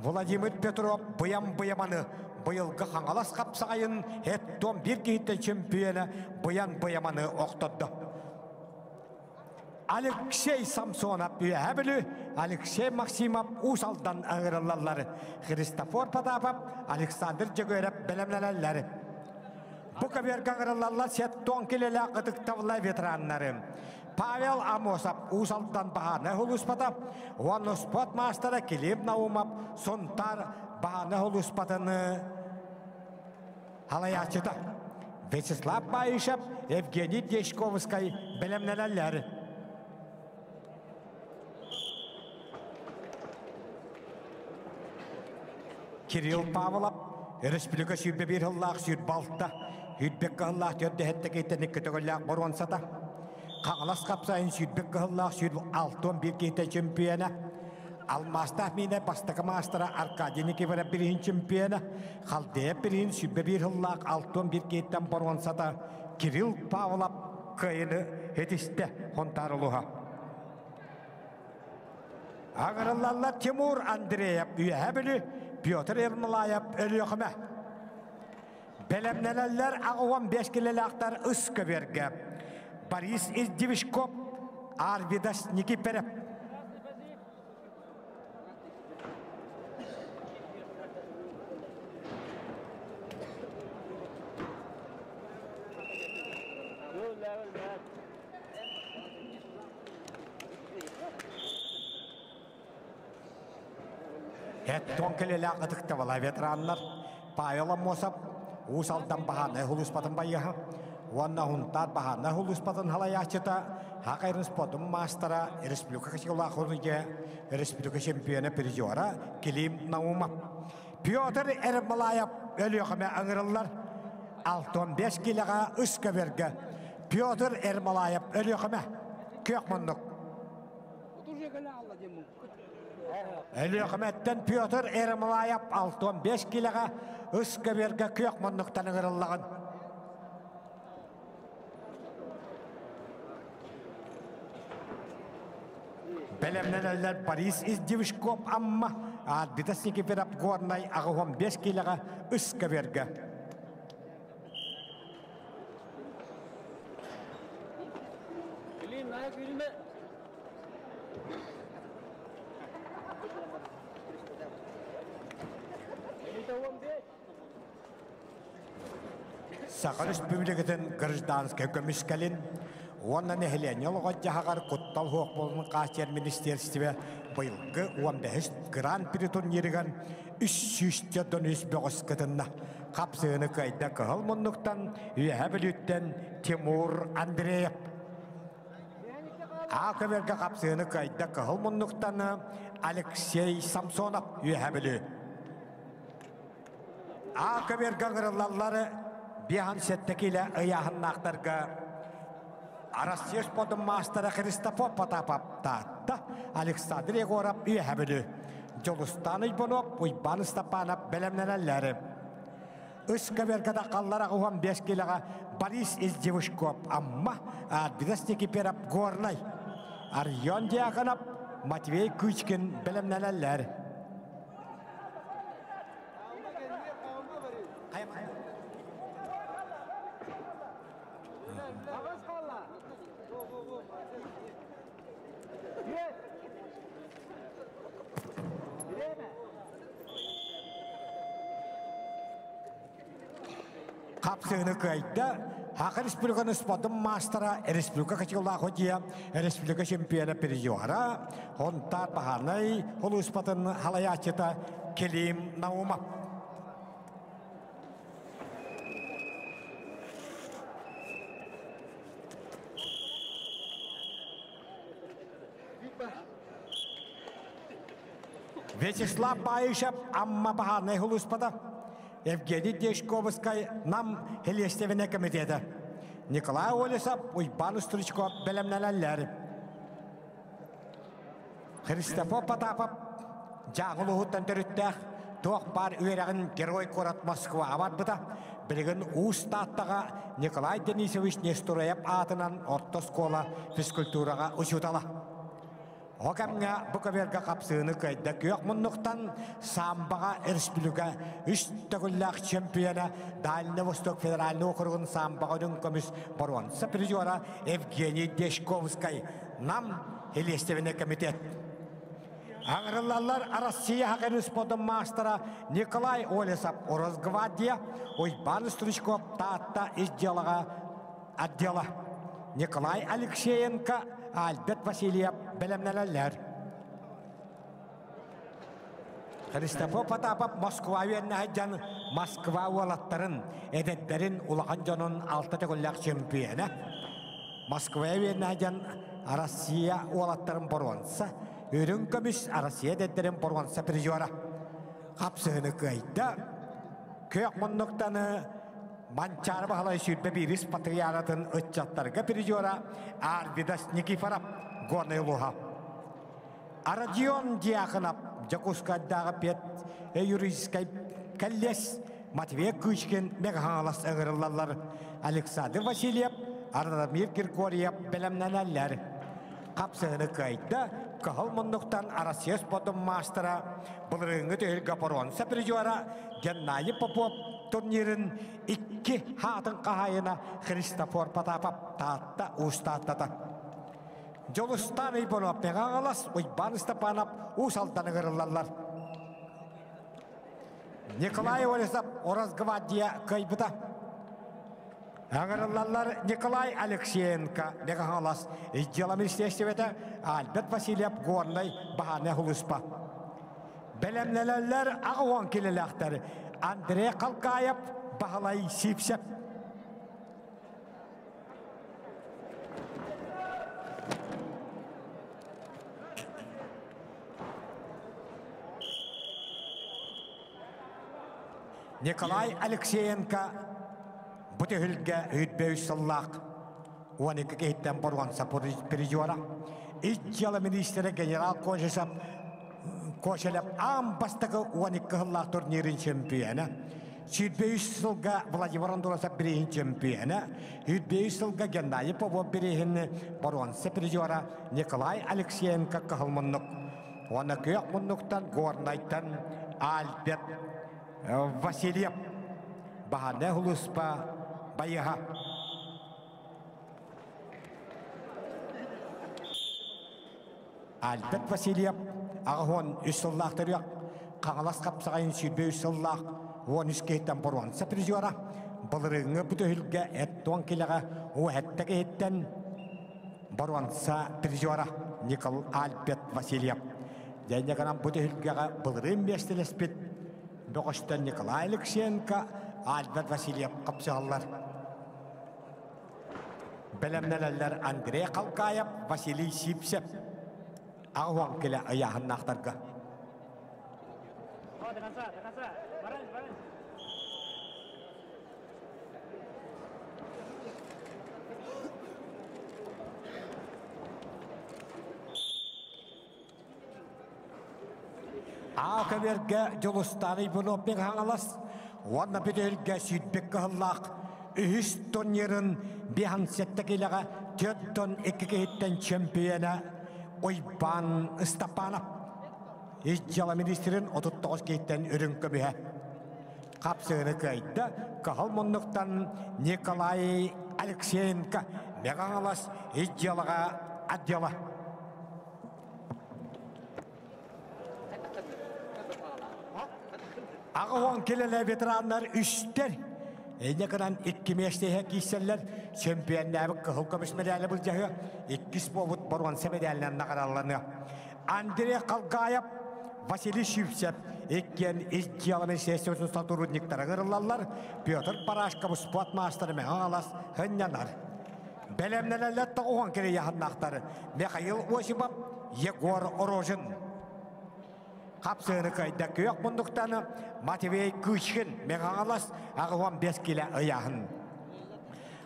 Владимир Петров Быйан Быйаманы быйылгы Хаҥалас хапсаҕайын эт-туом биир киһиттэн чөмпүйүөнэ Быйан Быйаманы охтордо. Алексей Самсонов Үөһээ Бүлүү, Алексей Максимов Уус Алдан ыҥырыллаллар. Христофор Потапов, Александр Дьөгүөрэп бэлэмнэнэллэр. Бу көбүөргэ ыҥырыллаллар сеттон килэлээх ытыктабыллар ветераннары. Павел Амосов Уус Алдан баһаарынай сулууспата уонна спорт маастара Килип Наумов Сунтаар баһаарынай сулууспатын халайааччыта. Вячеслав Баишев, Евгений Дьячковскай бэлэмнэнэллэр. Кирилл Павлов, Республика 21 сыллаах 26, 22 сыллаах 47 киһиттэн икки төгүллээх боруонсата. Хаҥалас хапсайын 22 сыллаах 61 киһитэ чемпиона. Алмаастаах миинэ бастакы маастара Аркадий Никифоров бириһин чемпиона. Халдеев бириһин 21 сыллаах 61 киһиттэн боруонсата Кирилл Павлов кыайыны этистэ Хонтаар улуһа. Аҕырыллаллар Тимур Андреев Үөһээ Бүлүү, Петр Ермолаев Өлүөхүмэ. Бэлэмнэнэллэр 85 килэлээхтэр ыс көбүөргэ. Борис Издивишков, Арвидас Никиперев. Эттон кэлэлээх ытыктабыла ветераннар Павел Аммосов Уус Алдан баһаарынай сулууспатын байыаһа уонна Һунтаар баһаарынай сулууспатын салайааччыта Хакайрын спордун маастара республика качалаах республика чемпиона призера Клим Наумов. Петр Ермолаев Өлүөхүмэ ыҥырыллар 65 килэҕэ үс көбүөргэ Петр Ермолаев Өлүөхүмэ күөх муннук. Өлүөхүмэттэн Петр Ермолаев 65 килэҕэ үс көбүөргэ күөх муннуктан ыҥырыллаҕын. Бэлэмнэнэллэр Борис Издивишков Амма, Арбита Никифоров Горнай 85 килэҕэ үс көбүөргэ. Саха Республикатын гражданскай көмүскэлин уонна нэһилиэнньэ олоҕор-дьаһаҕар куттал суох буолуутун хааччыйар министиэристибэ быйылгы 15 Гран-при турнирыгар 343 бөҕөс кытынна. Хапсыһыны кыайда Кыһыл муннуктан Үөһээ Бүлүүттэн Тимур Андреев. А көбүөргэ хапсыһыны кыайда Кыһыл муннуктан Алексей Самсонов Үөһээ Бүлүү. А көбүөргэ ыҥырыллаллар 57 киилэ ыйааһыннаахтарга Россия спордун маастара Христофор Потапов Таатта, Александр Егоров Үөһээ Бүлүү, Дьулустаан Уйбанов, Уйбаан Ыстапаанап бэлэмнэнэллэр. Үс көбүөргэ таххаллар 15 киилэҕэ Борис Издевушков Амма, Арбидас Никиперов Горнай, Арьон Дьяконов, Матвей Кычкин бэлэмнэнэллэр. Хапсыгыны кыайда Саха Республиканы спортун маастара, республика качалаах судья, республика чемпиона призера, Хонтаар Баһанай улууспатын халайааччыта Клим Наумов. Вячеслав Баишев Амма Баһаарынай улууспата, Евгений Дешковскай Нам Хелиэстевине комитета, Николай Олесов, Уйбан Стручков бэлэмнэнэллэр. Христофор Потапов Дьааҥы улууһуттан төрүттээх туох баар үөрэҕин Герой куорат Москваҕа барбыта. Билигин Уус Тааттаҕа Николай Денисович Нестураев аатынан орто оскуола физкультураҕа учуутала. О кэмҥэ бу көбүөргэ хапсыыны кыайда күөх муннуктан самбаҕа республика үс төгүллээх чемпиона Дальний Восток федеральный округун самбаҕа үрүҥ көмүс боруонса призера Евгений Дешковскай Нам Илиэстибинэй комитет. Аҥырыллаллар Россия хакын спортун маастара Николай Олесов Росгвардия, Уйбаан Стручков Таатта ис дьыалаҕа отдела. Николай Алексеенко, Альберт Васильев бэлэмнэнэллэр. Христофор Потапов Москва үөннэһэ Москва уолаттарын, эдэрдэрин улахан дьонун алта төгүллээх чемпиона. Москва үөннэһэ Россия уолаттарын боруонса, үрүҥ көмүс Россия эдэрдэрин боруонса призера. Хапсыһыны кыайда. Күөх муннуктаны Манчаары Баһылай сүүрбэ биирис патриаратын ыччаттарга призера Арвидас Никифоров, Горнай улууһа. Родион Дьяконов, Дьокуускайдааҕы пед юридическай коллеж Матвей Кычкин Мегаһаҥалас ыҥырыллаллар. Александр Васильев, Радомир Григорьев бэлэмнэнэллэр. Хапсыһыны кыайда Кыһыл муннуктан Россия спортун маастара былырыыҥҥы түһүлгэ боруонса призера Геннадий Попов турнирын икки хаатын хаһаайына Христофор Потапов Таатта Уус Тааттата. Дьулустаан Иванов Аҕалас, Уйбаан Степанов Уус Алдан ыҥырыллаллар. Николай Олесов Росгвардия кыайбыта. Ыҥырыллаллар Николай Алексеенко Мегаһалас Дьыала министиэстибэтэ Альберт Васильев Горнай Баһаарынай сулууспа. Бэлэмнэнэллэр 80 килэлээхтэр Андрей Халкаев, Баһылай Сивцев. Николай Алексеенко бу түһүлгэ үүрбэ үс сыллаах 12 киһиттэн боруонса призера. Ис дьыала министрэ генерал Кожесов Кошелев аан бастакы 12 сыллаах турнирын чемпиона. Сүүрбэ үс сылга Владимир Андурасов бирииһин чемпиона, сүүрбэ үс сылга Геннадий Попов бирииһин боруонса призера Николай Алексеенко кыһыл муннук. Уонна күөх муннуктан Горнайтан Альберт Васильев Баһанэ Улуспа байыһа. Альберт Васильев 83 сыллаах төрүөх, Хаҥалас хапсаҕайын 23 сыллаах 13 киһиттэн боруонса призера, былырыыҥҥы бу түһүлгэ эт-туон килэҕэ уһэтте киһиттэн боруонса призера Никол Альберт Васильев. Дьэнньэ гынан бу түһүлгэҕэ былырыын миэстэлэспит бөҕөстөн Николай Алексеенко, Альберт Васильев хапсыһаллар. Бэлэмнэнэллэр Андрей Халкаев, Василий Сивцев. Аҕыс килэ ыйааһыннаахтарга. Аа көбүөргэ Дьулустаан Иванов Хаҥалас уонна Бүтэһилгэ сүүрбэт кыһыллаах үһүс турнирын 57 киилэҕэ 42 киһиттэн чемпиона Уйбаан Ыстапаанап Ис дьыала министрин 39 киһиттэн үрүҥ көмүһэ. Хапсыыны кыайда Кыһыл муннуктан Николай Алексеенко Мэҥэ-Хаҥалас ис дьыалаҕа отдела. Аҕыс килэлэ ветераннар үстэр. Инньэ гынан икки миэстэһэ киирсэллэр. Чемпионнээбит кыһыл көмүс медали былдьаһыа, иккис буолбут боруонса медалынан наҕаралланыа. Андрей Халгаев, Василий Сивцев иккиэн ис дьыаланы сессиятын сотрудниктара ыҥырыллаллар. Петр Барашков спорт маастара Мэҥэ Хаҥалас сынньанар. Бэлэмнэнэллэр тоҕуһан кириэһаннаахтар Михаил Осипов, Егор Рожин. Хапсыыны кыайда күөх муннуктаны Матвей Кычкин Мэҥэ-Хаҥалас 85 килэ ыйааһын.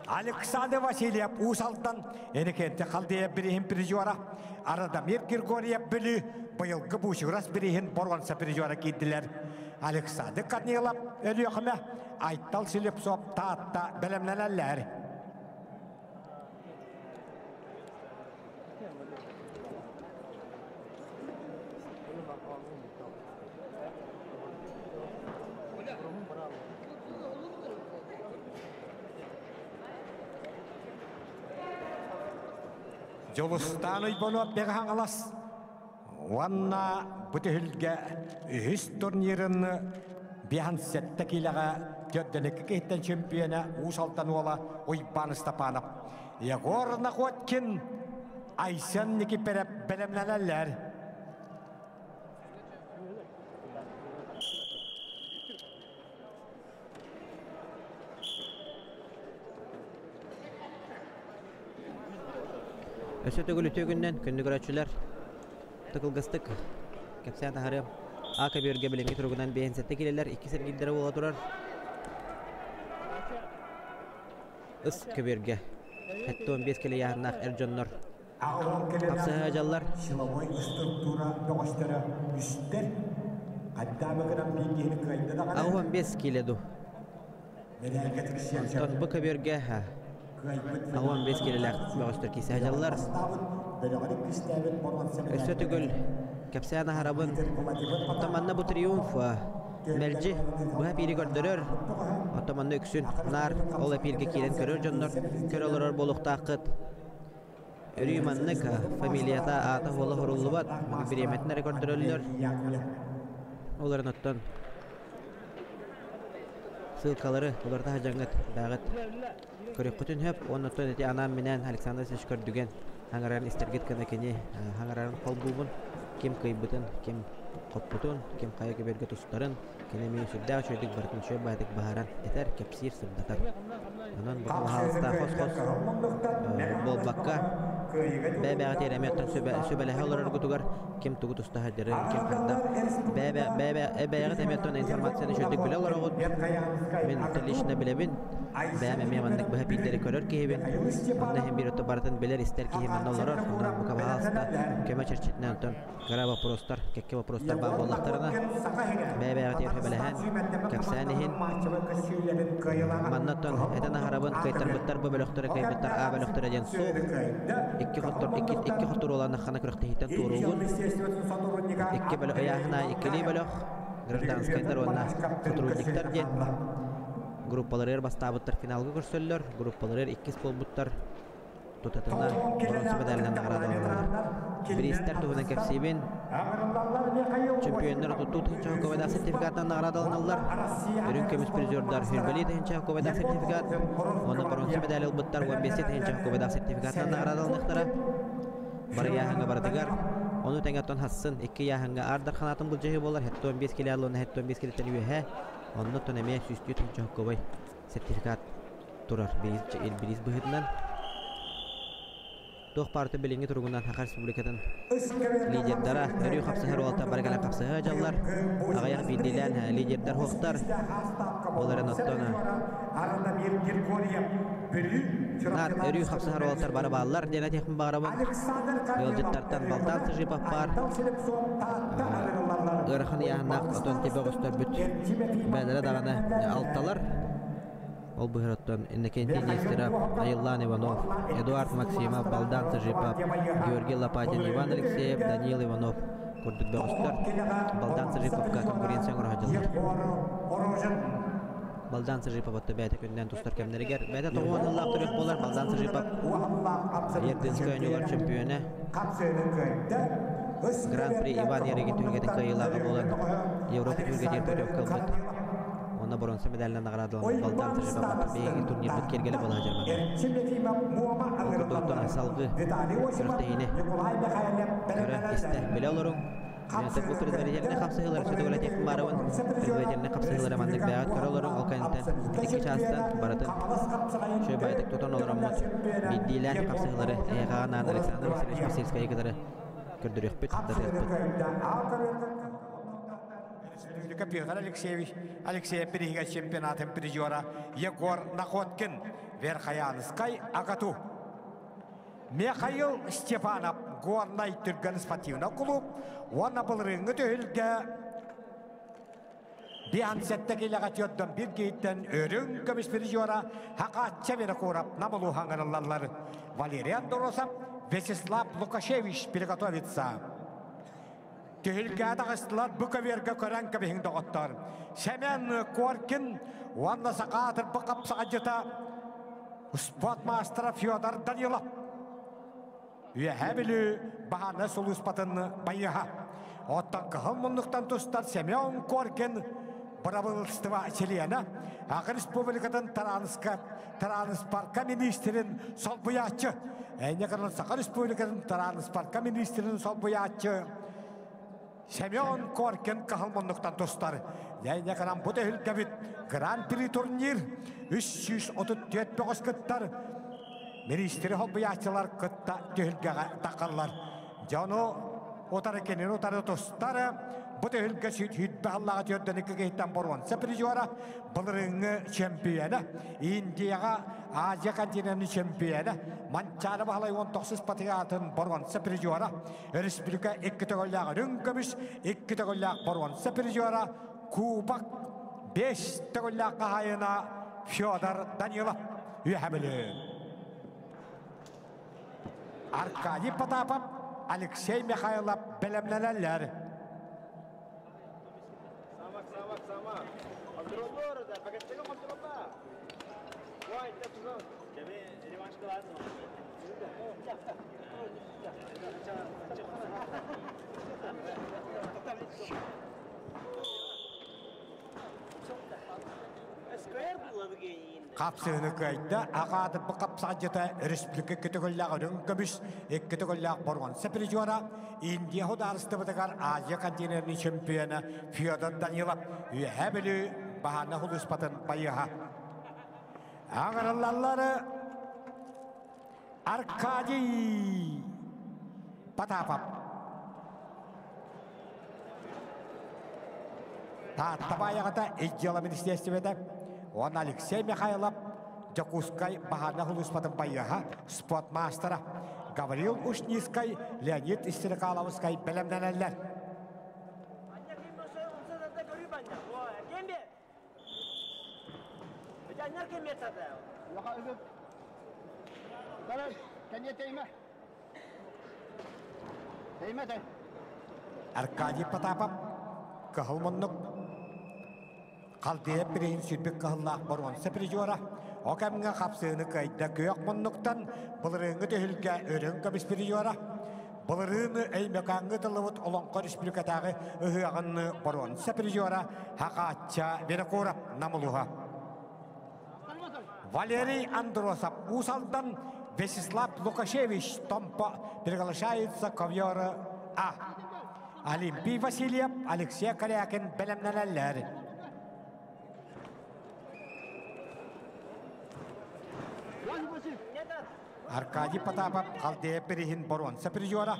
Александр Васильев Уус Алдан Иннокентий Халдеев бирииһин призера, Радомир Григорьев Бүлүү быйылгы Буучугурас бирииһин боруонса призера киирдилэр. Александр Корнилов Өлүөхүмэ, Айтал Слепцов Таатта бэлэмнэнэллэр. Дьулустаан Уйбанов Бэҕэ Хаҥалас уонна бу түһүлгэ үһүс турнирын биэһэн сэттэ киилэҕэ төрдөнүккэ киһиттэн чемпиона Уус Алдан уола Уйбаан Ыстапаанап. Егор Находкин, Айсен Никиперев бэлэмнэнэллэр. Өссө төгүл үтүө күнүнэн күндү көрөөччүлэр тыкылгастык кэпсээн таһарыам. А көбүөргэ билиҥҥи туругунан 57 килэлэр икки сэргиирдэрэ буола турар. Ыс көбүөргэ 75 килэ ыйааһыннаах эр дьоннор хапсыһа дьаллар. Силовой структура бөҕөстөрө үстэр. Хайдаабы гынан биир киһини кыайда даҕаны. 65 килэ ду. Онтон бу көбүөргэ 65 килэлээх бөҕөстөр киисэ дьаллар. Өссө төгүл кэпсээн аһарабын. Оттон манна бу триумф мэлдьи быһа эпиири көрдөрөр. Оттон манна үксүн наар ол эпииргэ киирэн көрөр дьоннор көрө олорор буолуохтааххыт. Өрүү маннык фамилията аата суола суруллубат, бириэмэтин эрэ көрдөрөллөр. Олорон оттон ссылкалары уларыта сылдьаҥҥыт бэҕит көрүөххүтүн сөп. Уонна оттон ити анаан-минээн Александр Васильевич көрдүгэн хаҥаран истэргит гына кини хаҥарарын холбуубун. Ким кыайбытын, ким хоппутун, ким хайа көбүөргэ тустарын кини эмиэ сүрдээх үчүгэйдик барытын үчүгэй баайдык баһаран этэр, кэпсиир, сырдатар. Онон бу хаһаалыстаах хос-хос буолбакка, бэйэ-бэйэҕитигэр эмиэ оттон сүбэлэһэ олороргутугар ким тугу туста сылдьарын, ким хайдах бэйэҕит эмиэ оттон информацияны үчүгэйдик билэ олороҕут. Мин лично билэбин. Бэйэм эмиэ маннык быһа биирдэри көрөр киһибин. Онно иһин биир отто барытын билэр, истэр киһи манна олорор. Онон бука баһаалыста көмө чэрчитинэн оттон кыра вопростар, кэккэ вопростар баар буоллахтарына, бэйэ-бэйэҕитигэр сүбэлэһэн, кэпсээн иһин. Манна оттон этэн аһарабын, кыайтарбыттар бу бөлөхтөрө кыайбыттар А бөлөхтөрө диэн суох. Икки хоттор икки икки хотурууланнаххына күрэхтэһииттэн туоруугун. Икки бөлөх ыйааһына иккилии бөлөх, гражданскайдар уонна сотрудниктар диэн группаларыгар бастаабыттар финалга көрсөллөр, группаларыгар иккис буолбуттар тутатына боруонса медалынан наҕараадаланаллар. Бириистэр туһунан кэпсиибин. Чемпионнар отуттуу тыһыынча ковайдаах сертификатынан наҕараадаланаллар. Үрүҥ көмүс призердар Хүрбэлии тыһыынча ковайдаах сертификат уонна боруонса медаль ылбыттар 15 тыһыынча ковайдаах сертификатынан наҕараадаланыахтара. Бары ыйааһыҥҥа барытыгар ону тэҥэ оттон хассын икки ыйааһыҥҥа аар дарханаатын былдьаһыы буолар 75 килэ уонна 75 килэттэн үөһэ онно оттон эмиэ сүүстүү тыһыынча ковай сертификат турар бириис быһыытынан туох баарыта билиҥҥи туругунан Саха Республикатын лидердара өрүү хапсыһар уолаттар бары кэлэн хапсыһа дьаллар аҕыйах биирдиилээн лидердар хуохтар ол эрэн оттон наар өрүү хапсыһар уолаттар бары бааллар диэн этиэхпин баҕарабын ыалдьыттартан Балтан Сыжипов баар ыарахан ыйааһыннаах отон тибэ оҕустарбыт бээлэрэ даҕаны алталар Ол быһыроттон Иннокентий Нестеров, Айыллаан Иванов, Эдуард Максимов, Балдан Сажипов, Георгий Лопатин, Иван Алексеев, Даниил Иванов курдук бөҕөстөр Балдан Сажиповка конкуренция оҥоро сылдьаллар. Балдан Сажипов отто бэйэтэ күннээн тустар кэмнэригэр бэйэтэ тоҕуон сыллаах төрүөх буолар Балдан Сажипов Ердинскэй оонньуулар чөмпүйүөнэ Гран-при Иван Ярыгин түһүлгэтин кыайыылааҕа буолан Европа түһүлгэтигэр путевка ылбыт. Онно боруонса медалынан наҕараадаламмыт Балдан Сажипов биһиги турнирбыт киэргэлэ буола сылдьар Ол курдук оттон салгыы күрэхтэһиини көрө, истэ, билэ олоруҥ. Бу предварительнай хапсыһыылары сөтөгөлэтиэхпин баарабын. Предварительнай хапсыһыылары маннык бэйэҕит көрө олоруҥ. Ол кэнниттэн икки чаастан барытын үчүгэй баайдык тутан олороммут биирдиилээн хапсыһыылары эһиэхэҕэ анаан Александр Васильевич Васильскайы кытары көрдөрүөхпүт, сырдатыахпыт. Республика Петр Алексеевич Алексеев бирииһигэр чемпионатын призера Егор Находкин, Верхоянскай АГАТУ. Михаил Степанов Горнай түргэн спортивный клуб уонна былырыыҥҥы түһүлгэ биан сэттэ киилэҕэ түөрдөн биир киһиттэн өрүҥ көмүс призера Хакаачча Винокуров Намылу хаҥырыллаллар. Валерий Андросов, Вячеслав Лукашевич приготовится. Түһүлгэ таҕыстылар бу көбүөргэ көрөн кэбиһиҥ доҕоттор. Семен Коркин уонна саха аатырбыт хапсаҕайдьыта спорт маастара Федор Данилов. Үөһээ Бүлүү баһаарынай сулууспатын байыаһа. Оттон кыһыл муннуктан тустар Семен Коркин бырабыыталыстыба чилиэнэ, Аҕа Республикатын тырааныска тырааныспарка миниистирин солбуйааччы, Эйне гынан Саха Республикатын тырааныспарка миниистирин солбуйааччы Семен Коркин кыһыл муннуктан тустар. Эйне гынан бу түһүлгэбит Гран-при турнир 334 бөҕөс кыттар. Миниистири солбуйааччылар кытта түһүлгэҕэ тахаллар. Дьону утары кинини утары тустар. Бу түһүлгэ сүүрбэ сыллааҕы түөрдэн икки киһиттэн боруонса призера, былырыыҥҥы чемпиона, Индияҕа Азия континенын чемпиона, Манчаары Баһылай 19 патриотын боруонса призера, республика икки төгүллээх үрүҥ көмүс, икки төгүллээх боруонса призера, Кубок бес төгүллээх хаһаайына Федор Данилов үөһэ Бүлүү. Аркадий Потапов, Алексей Михайлов бэлэмнэнэллэр. Хапсыһыны кыайда, аҕаатырбы хапсаҕайдьыта республика икки төгүллээх үрүҥ көмүс, икки төгүллээх боруонса призера, Индия судаарыстыбатыгар Азия континенын чемпиона Федор Данилов Үөһээ Бүлүү баһаана сулууспатын байыаһа. Аҥарыллаллары Аркадий Потапов. Таатта баайаҕата ис дьыала министиэстибэтэ уонна Алексей Михайлов Дьокуускай баһаарынай сулууспатын байыаһа, спортмаастара Гаврил Ушницкай, Леонид Истрекаловскай бэлэмнэнэллэр. Аркадий Потапов кыһыл муннук Халдея приһин сүрбүт кыһыллаах боруонса призера о кэмҥэ хапсыыны кыайда күөх муннуктан былырыыҥҥы түһүлгэ үрүҥ көмүс призера былырыын Өймөкөөҥҥө тыллыбыт Олоҥхо республикатааҕы ыһыаҕын боруонса призера Хахаачча Винокуров Намылуһа Валерий Андросов Уус Алдан, Вячеслав Лукашевич Томпо приглашается ковер А. Олимпий Васильев, Алексей Корякин бэлэмнэнэллэр. Аркадий Потапов Халдея бириһин боруонса призера.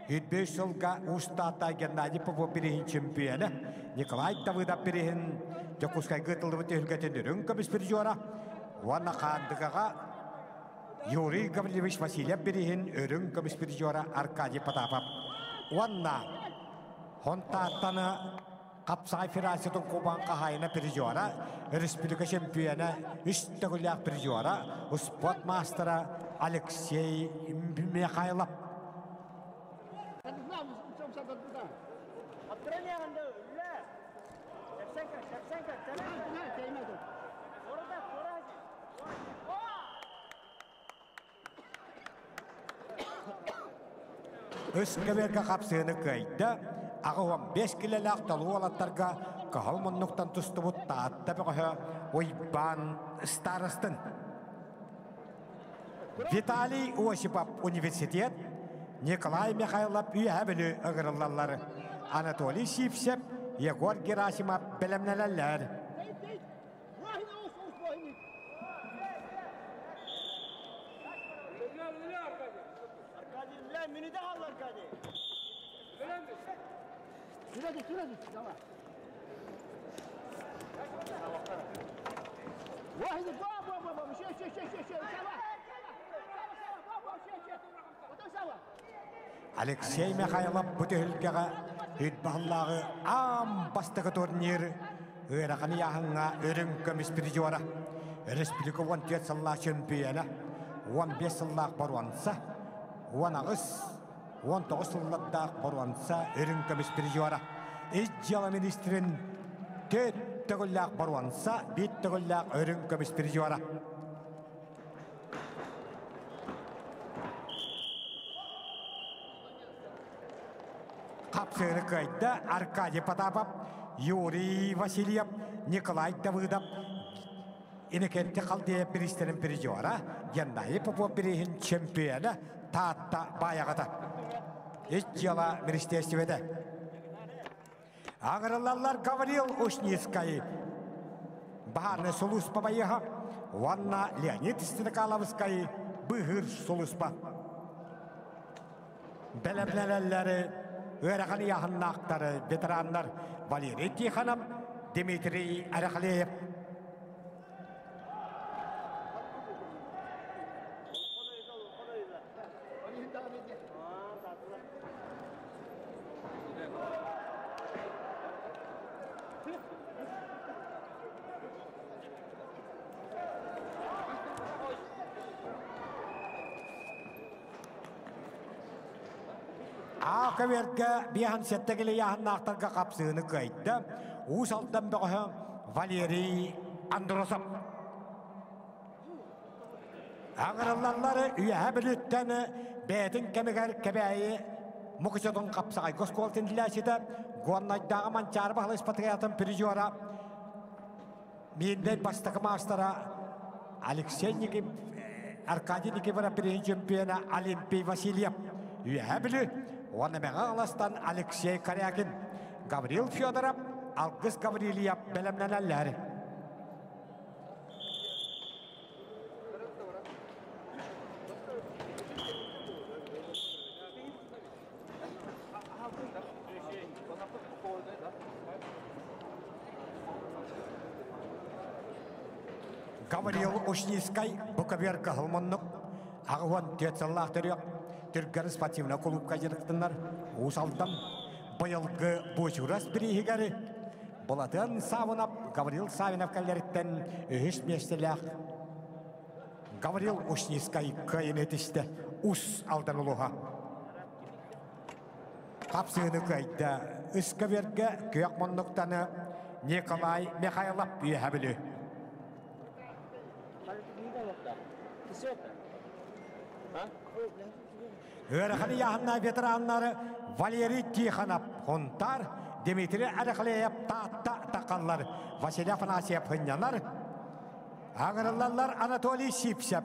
105 сылга Уус-Таатта Геннадий Попов бириһин чемпиона, Николай Давыдов бириһин Дьокуускайга ыытыллыбыт түһүлгэтин үрүҥ көмүс призера уонна Хаандыгаҕа Юрий Гаврильевич Васильев бириһин үрүҥ көмүс призера Аркадий Потапов уонна Хонтааттаны Хапсаҕай федерациятын кубан хаһаайына призера, республика чемпиона, үс төгүллээх призера, спорт маастара Алексей Михайлов. Үс көбүөргэ хапсыыны кыайда, 85 килэлээх толуу уолаттарга кыһыл муннуктан тустубут Таатта бөҕөһө Уйбаан Старостин. Виталий Осипов университет, Николай Михайлов Үөһээ Бүлүү ыҥырыллаллар. Анатолий Сивцев, Егор Герасимов бэлэмнэнэллэр. Алексей Михайлов бу түһүлгэҕэ Үт-баһыллааҕы аан бастакы турнир ыарахан ыйааһыҥҥа үрүҥ көмүс призера, республика 14 сыллаах чемпиона, 15 сыллаах боруонса, 18, 19 сыллардаах боруонса үрүҥ көмүс призера, ис дьыала министрин төрт төгүллээх боруонса, биир төгүллээх үрүҥ көмүс призера. Хапсыыны кыайда Аркадий Потапов, Юрий Васильев, Николай Давыдов, Иннокентий Халдеев бириистэрин призера, Геннадий Попов бирииһин чемпиона Таатта Баайаҕата. Ис дьыала министиэстибэтэ. Аҥырыллаллар Гаврил Ушницкай, баһаарынай сулууспа байыаһа уонна Леонид Стрекаловскай быыһыыр сулууспа. Бэлэмнэнэллэри ыарахан ыйааһыннаахтары ветераннар Валерий Тихонов, Дмитрий Арахлеев. Аа көбүөргэ биэһэн сэттэ килийааһыннаахтарга хапсыыны кыайда Уус Алдан бөҕөһө Валерий Андросов. Аҥырыллаллар Үөһээ Бүлүүттэн бэйэтин кэмигэр Кэбээйи Мукучутун хапсаҕайга оскуолатын иитиллээччитэ, Горнайдааҕы Манчаары Баһылай Спартакиадатын призера, Миирнэй бастакы маастара Алексей Никип, Аркадий Никифоров бирииһин чемпиона Олимпий Васильев Үөһээ Бүлүү уонна Мэҥэ Хаҥаластан Алексей Корякин, Гаврил Федоров, Алгыс Гаврильев бэлэмнэнэллэр. Гаврил Ушницкай Буковер кыһыл муннук 84 сыллаах төрүөх Түргэн спортивнай кулуупка дьарыктанар Уус Алдан быйылгы Бочурас бирииһигэр Былатыан Саввинов Гаврил Саввинов кэллэриттэн үһүс миэстэлээх Гаврил Ушницкай кыайыны этистэ Ус Алдан улууһа. Хапсыыны кыайда Ыскавергэ күөх муннуктаны Николай Михайлов үөһэ Бүлүү. Ыарахан ыйааһыннаах ветераннары Валерий Тихонов Хунтар, Дмитрий Арахлеев Таатта тахаллар, Василий Афанасьев Хынньанар, аҥырыллаллар Анатолий Сипсев.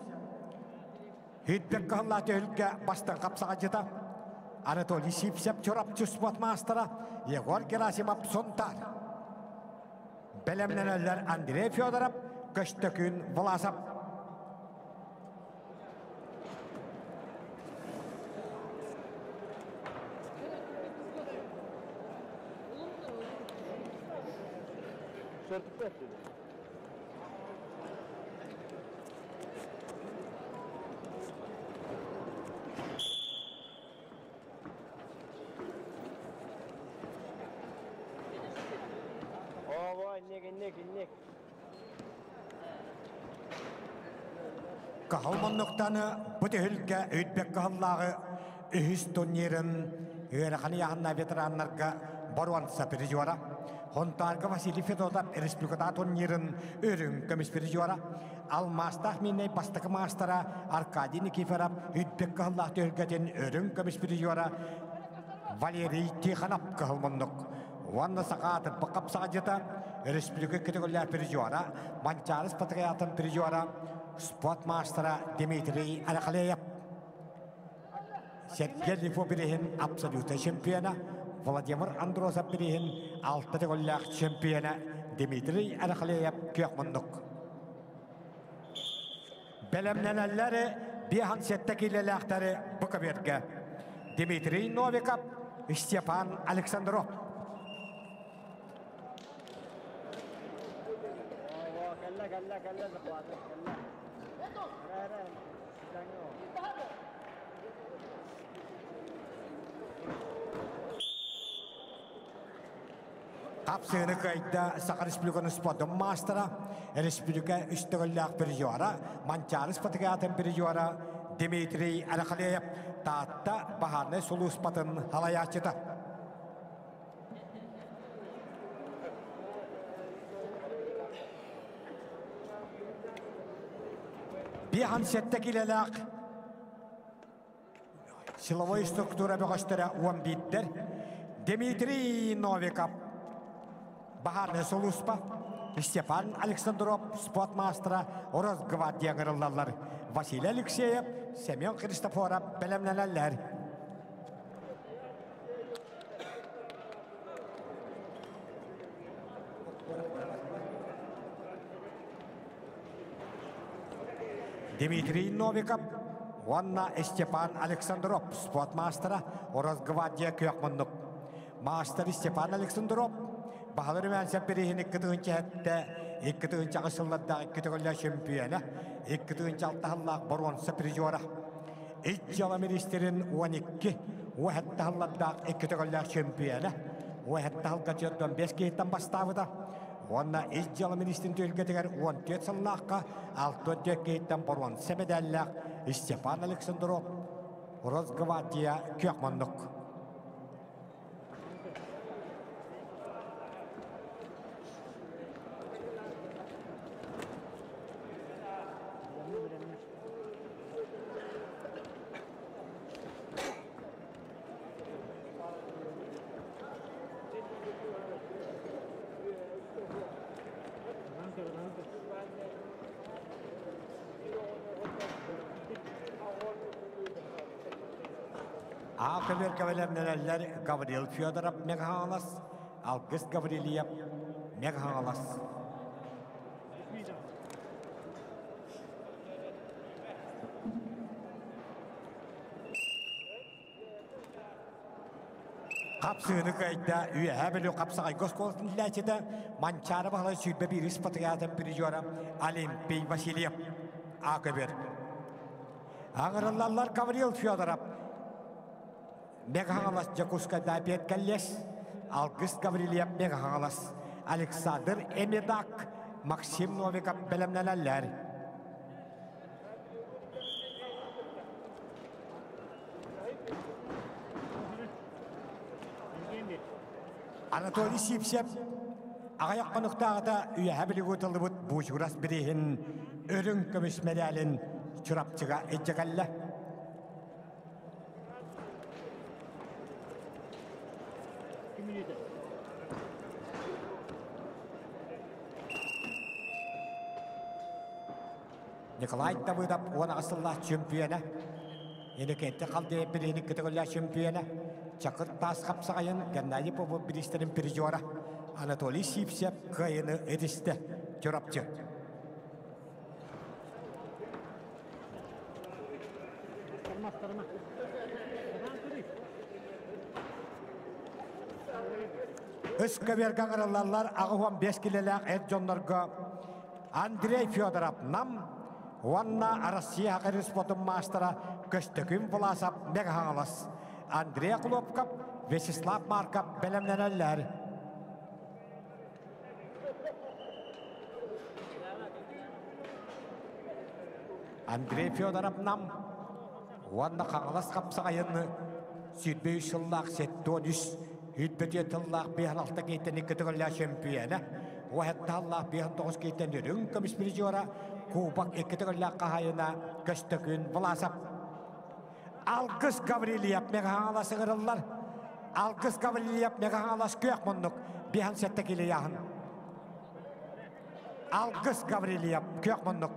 Хитбек кыһыллаах түһүлгэ бастыҥ хапсаҕайдьыта Анатолий Сипсев Чурапчы спорт маастара Егор Герасимов Сунтаар. Бэлэмнэнэллэр Андрей Федоров, Көстөкүүн Власов. Кыһыл муннуктан бу түһүлгэ Үүтбэк кыһыллааҕы үһүс турнирын ыарахан ыйааһыннаах ветераннарга боруонса призера, Хонтаарга Василий Федотов республикатааҕы турнирын үрүҥ көмүс призера, алмаастаах мииннэй бастакы маастара Аркадий Никифоров Үүтбэк кыһыллаах түһүлгэтин үрүҥ көмүс призера Валерий Тихонов кыһыл муннук уонна саха аатырбыт хапсаҕайдьыта, республика категориялаах призера, Манчаары спартакиадатын призера, спорт маастара Дмитрий Арахалеев. Сергей Лифо бириһин абсолютнай чемпиона, Владимир Андросов бириһин алта төгүллээх чемпиона Дмитрий Арахалеев күөх муннук. Бэлэмнэнэллэр 57 киилэлээхтэри бу көбүөргэ. Дмитрий Новиков, Степан Александров. Хапсыыны кыайда Саха Республикатын спордун маастара, республика үс төгүллээх призера, Манчаары спартакиадатын призера Дмитрий Арахалеев Таатта баһаарынай сулууспатын салайааччыта. Биэһэн сэттэ килэлээх Силовой структура бөҕөстөрө 11-дэр. Дмитрий Новиков, Баһаарынай сулууспа, Степан Александров спорт маастара Росгвардия ыҥырыллаллар. Василий Алексеев, Семен Христофоров бэлэмнэнэллэр. Дмитрий Новиков уонна Степан Александров спорт маастара Росгвардия күөх муннук. Маастар Степан Александров Баһылар Үмээнсэп бирииһин 2007 2008 сыллардаах икки төгүллээх чөмпүйүөнэ, 2006 сыллаах боруонса призера. Ис дьыала министрин 12 17 сыллардаах икки төгүллээх чөмпүйүөнэ, 17 сылга 45 киһиттэн бастаабыта. Уонна ис дьыала министрин түһүлгэтигэр 14 сыллаахха 64 киһиттэн боруонса мэдээллээх Степан Александров Росгвардия күөх муннук. Аакыбер кэбэлэмнэнэллэр Гаврил Федоров Мегаһаҥалас, Алгыс Гаврильев Мегаһаҥалас. Хапсыыны кыайда Үөһээ Бүлүү хапсаҕайга оскуолатын иһиллээччитэ Манчаары Баһылай 21 спартакиадатын призера Олимпий Васильев Аакыбер. Аҥырыллаллар Гаврил Федоров, Мегаһаҥалас Дьокуускайдаа Пет Кэллиэс, Алгыс Гаврильев Мегаһаҥалас, Александр Эмидак, Максим Новиков бэлэмнэнэллэр. Анатолий Сивцев аҕыйах хонуктааҕыта Үөһээ Бүлүүгэ ыытыллыбыт Буучугурас бирииһин үрүҥ көмүс мэрээлин Чурапчыга илдьэ кэллэ. Николай Давыдов 18 сыллаах чөмпүйүөнэ, Иннокентий Халдеев бирииһин көтөҕүллээх чөмпүйүөнэ, Чакыр таас хапсаҕайын Геннадий Попов бириистэрин призера Анатолий Сивцев кыайыыны этистэ. Чурапчы. Ыскаберга ыҥырыллаллар 85 килэлээх эр дьоннорго Андрей Федоров Нам уонна Россия хакерин спортун маастара Көстөкүүн Власов Мэҥэ Хаҥалас, Андрей Хлопков, Вячеслав Марков бэлэмнэнэллэр. Андрей Федоров Нам уонна Хаҥалас хапсаҕайын 23 сыллаах 73 Үтбөтүө тыллаах 56 киһиттэн икки төгүллээх чөмпүйүөнэ, уһаттааллаах 59 киһиттэн үрүҥ көмүс призера, кубок икки төгүллээх хаһаайына Көстөкүүн Власов. Алгыс Гаврильев Мегаһаҥалас ыҥырыллар. Алгыс Гаврильев Мегаһаҥалас күөх муннук 57 килияһын. Алгыс Гаврильев күөх муннук.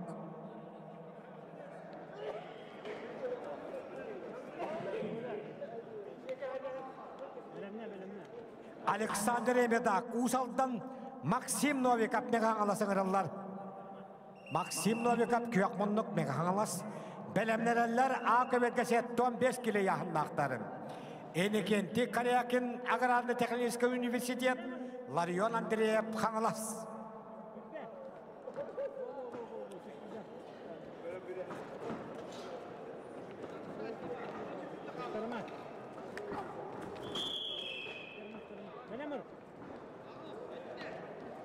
Александр Эмедак, Уус Алдан, Максим Новиков Мегаҥалас ыҥырыллар. Максим Новиков күөх муннук Мегаҥалас бэлэмнэнэллэр А көбөлгө 75 кило яһыннаахтарын. Иннокентий Корякин Аграрно-технический университет Ларион Андреев Хаҥалас.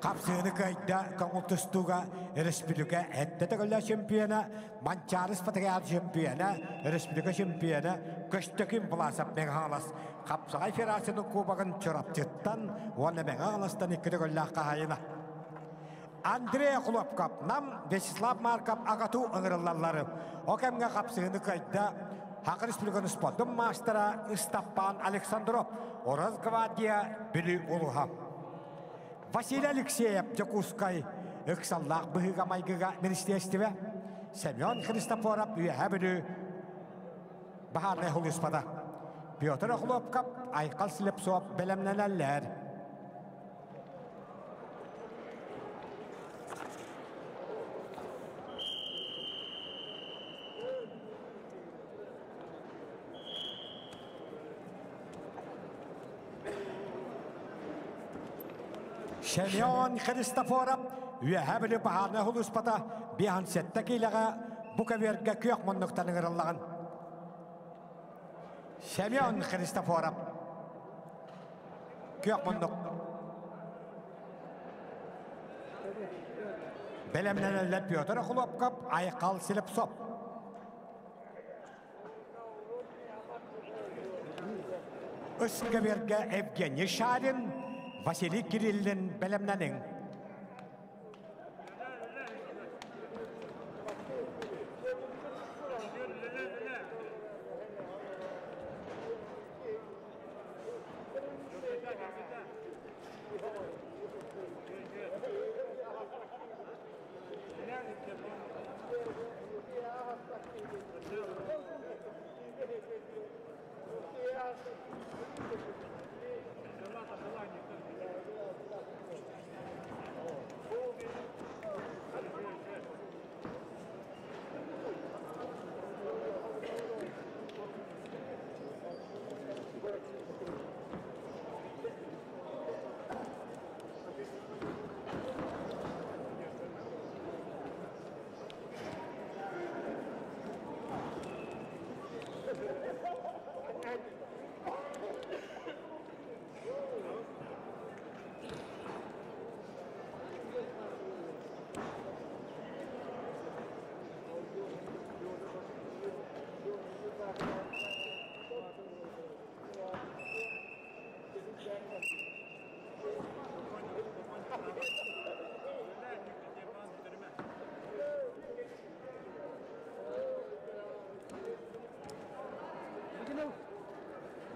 Хапсыыны кыайда көҥүл тустууга өрөспүүбүлүкэ эрдэ төгүллээх чемпиона, Манчаары спартакиада чемпиона, өрөспүүбүлүкэ чемпиона Көстөкүүн Власов Мэҥэ Хаҥалас Хапсаҕай Федерациятын кубогын Чурапчыттан уонна Мэҥэ Хаҥаластан икки төгүллээх хаһаайына. Андрей Хлопков, Нам, Вячеслав Марков АГАТУ ыҥырыллаллар. О кэмҥэ хапсыһыыны кыайда. Саха Республикатын спордун маастара Ыстаппаан Александров, Росгвардия Бүлүү улууһа. Василий Алексеев, Дьокуускай, ыксаллаах быһыыга-майгыга министиэристибэ, Семен Христофоров, Үөһээ Бүлүү баһаарынай сулууспата. Петр Охлопков, Айхал Слепцов бэлэмнэнэллэр. Семен Христофоров Үөһээ Бүлүү баһаарынай сулууспата 57 киилэҕэ бу көбүөргэ күөх муннуктан ыҥырыллаҕын. Семен Христофоров күөх муннук Бэлэмнэнэллэр Петр Охлопков, Айхал Слепцов. Ыскөбүөргэ Евгений Шарин, Василий Кириллин бэлэмнэниҥ.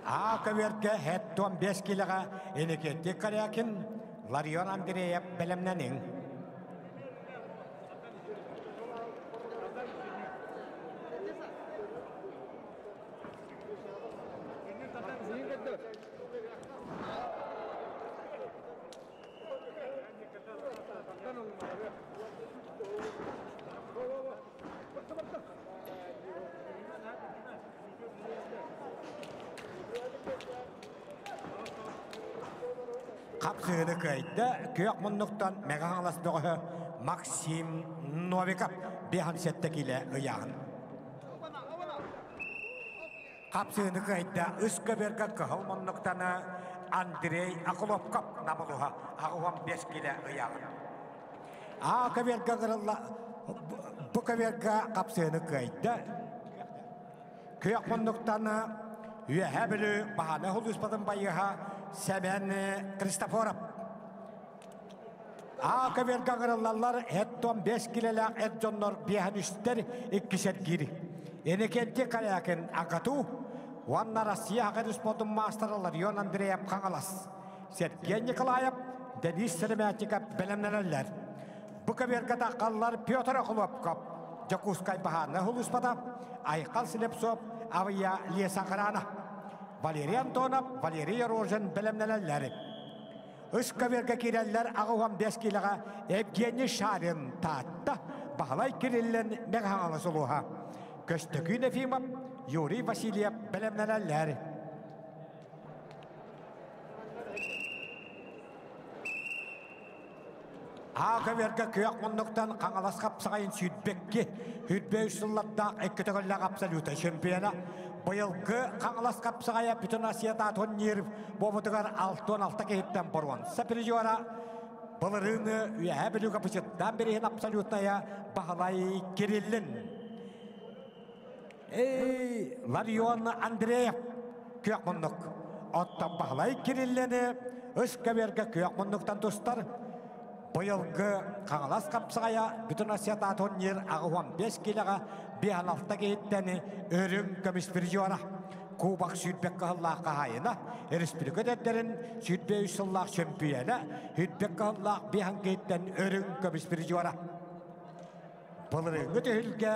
А көбүөргэ хэт 15 килоҕа Иннокентий Корякин, Ларион Андреев бэлэмнэниҥ. Хапсыһыны кыайда күөх муннуктан Мэҥэ Хаҥалас бөҕөһө Максим Новиков 57 киилэ ыйааһын. Хапсыһыны кыайда үс көбүөргэ кыһыл муннуктаны Андрей Охлопков намылуһа 85 киилэ ыйааһын. А көбүөргэ ыҥырылла бу көбүөргэ хапсыһыны кыайда. Күөх муннуктан Үөһээ Бүлүү Баһааны сулууспатын байыаһа Сэмэн Христофоров. А көбүөргэ ыҥырыллаллар хэт 5 килэлээх эр дьоннор биэһэн үстэр иккис эргиир. Иннокентий Корякин АГАТУ уонна Россия Саха спордун маастара Ларион Андреев Хаҥалас. Сергей Николаев, Денис Сыромятников бэлэмнэнэллэр. Бу көбүөргэ таххаллар Петр Охлопков, Дьокуускай баһаарынай сулууспата, Айхал Слепцов, Авия Лесохрана, Валерий Антонов, Валерий Рожин бэлэмнэнэллэр. Үс көбүөргэ киирэллэр 85 киилэҕэ Евгений Шарин Таатта, Баһылай Кириллин Мэҥэ Хаҥалас улууһа. Көстөкүүн Ефимов, Юрий Васильев бэлэмнэнэллэр. Аага-верга күөх муннуктан Хаҥалас хапсаҕайын сүүрбэкки, сүүрбэ үс сыллардаах икки төгүллээх абсолюта чемпиона. Быйылгы Хаҥалас хапсаҕайа бүтүн Россията турнир буолбутугар 66 киһиттэн боруонса призера былырыыны Үөһээ Бүлүүгэ бычыттаан бириһин абсолютная Баһылай Кириллин. Эй, Ларион Андреев күөх муннук. Оттон Баһылай Кириллини үс көбүөргэ күөх муннуктан тустар. Быйылгы Хаҥалас хапсаҕайа бүтүн Россията турнир 85 киилэҕэ 56 киһиттэн өрүҥ көмүс призера. Кубок сүүрбэк кыһыллаах хаһаайына, республика эдэрдэрин 23 сыллаах чөмпүйэнэ, сүүрбэк кыһыллаах биэһэн киһиттэн өрүҥ көмүс призера. Былырыыҥҥы түһүлгэ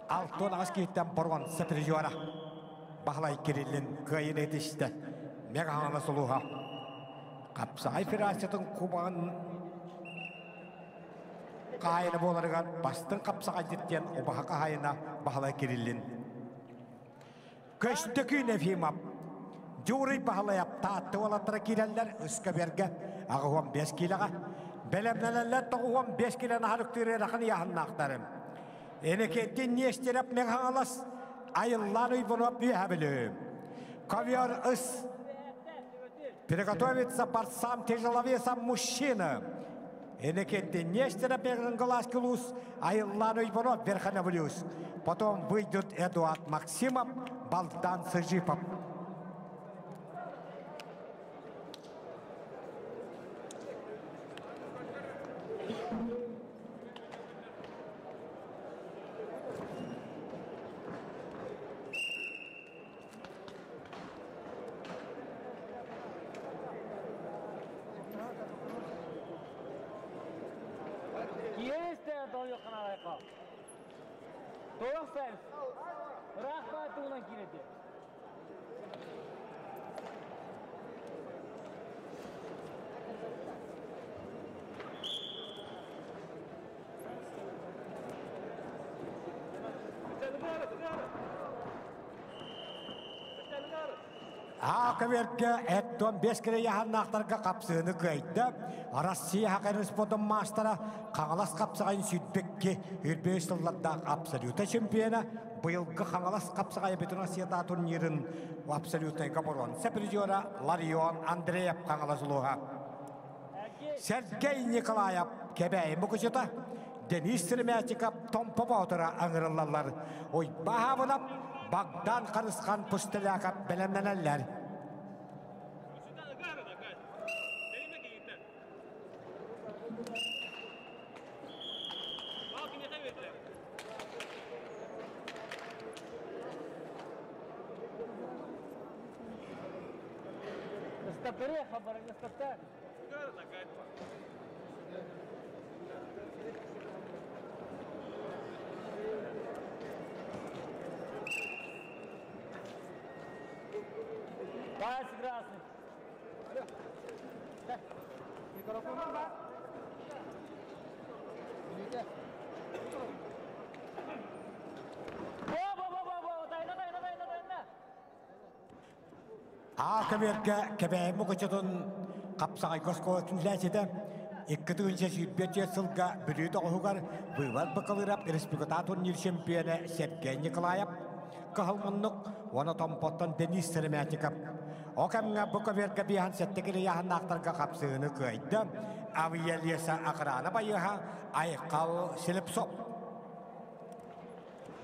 68 киһиттэн боруонса призера. Баһылай Кириллин кыайын этистэ. Мега Хаҥалас улууһа. Хапсаҕай федерациятын кубогын хаһаайына буоларыгар бастыҥ хапсаҕайдьыт диэн убаһа хаһаайына Баһылай Кириллин. Көстөкүүн Ефимов, Дьууруй Баһылайап Таатта уолаттара киирэллэр Ыскабергэ 85 киилэҕэ. Бэлэмнэнэллэр 95 киилэ наһарыктыыр ыарахан ыйааһыннаахтары. Энекеттин Нестеров Мегаҥалас Айыллаан Уйбунов Үөһэ Бүлүү. Ковер ыс Приготовиться борцам тяжеловесам мужчина. Энекеттин Нестеров Мегаҥалас Кулус Айыллаан Уйбунов Верхоноблюс. Потом выйдут Эдуард Максимов, Балдан Сыжипов. Аакавергэ эттон бес кире яһаннаахтарга хапсыыны кыайда. Россия хакарын спортун маастара Хаҥалас хапсаҕайын сүүрбэкки үрбөй сыллардаах абсолюта чемпиона быйылгы Хаҥалас хапсаҕайа бүтүн Россията турнирын абсолютнайга боруонса призера Ларион Андреев Хаҥалас улууһа. Сергей Николаев Кэбээйи мукучута, Денис Сыромятников Томпо Боотура ыҥырыллаллар. Уйбаһаабынап Богдан Харысхан Пустеляков бэлэмнэнэллэр. Аа көбүөргэ Кэбээйи мукучутун хапсаҕайга оскуолатын үлээчитэ 2024 сылга Бүлүү тоҕуһугар быыбар Бакалырап республиката турнир чемпиона Сергей Николаев Кыһыл муннук уонна Томпоттон Денис Сыромятников. О кэмҥэ бу көбүөргэ биэһэн сэттэ килийааһыннаахтарга хапсыыны кыайда Авиалеса охрана байыаһа Айхал Слепцов.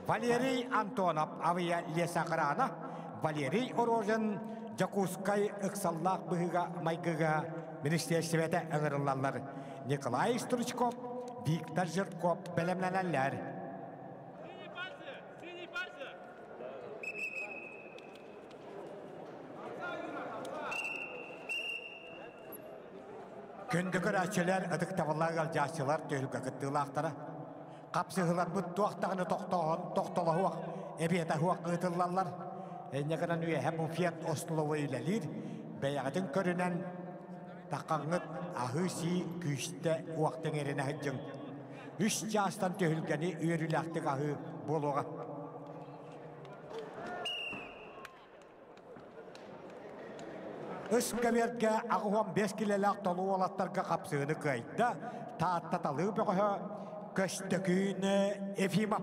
Валерий Антонов авиалесохрана Валерий Рожин Дьокуускай ыксаллаах быһыыга-майгыга министиэристибэтэ ыҥырыллаллар. Николай Стручков, Виктор Жирков бэлэмнэнэллэр. Күндү көрөөччүлэр, ытыктабыллаах ыалдьааччылар түһүлгэ кыттыылаахтара. Хапсыһыыларбыт туох даҕаны тохтооһун тохтолоһуох, эбиэтэ суох ыытыллаллар. Инньэ гынан үөһэ буфет остолобуой үлэлиир. Бэйэҕитин көрүнэн таххаҥҥыт аһыы-сии күүстэ уох тэҥэринэ сылдьыҥ. Үс чаастан түһүлгэни үөрүүлээхтик аһыы буолуоҕа. Үс кэмиэргэ 85 килэлээх толуу уолаттарга хапсыыны кыайда Таатта талыы бөҕөһө Көстөкүүн Ефимов.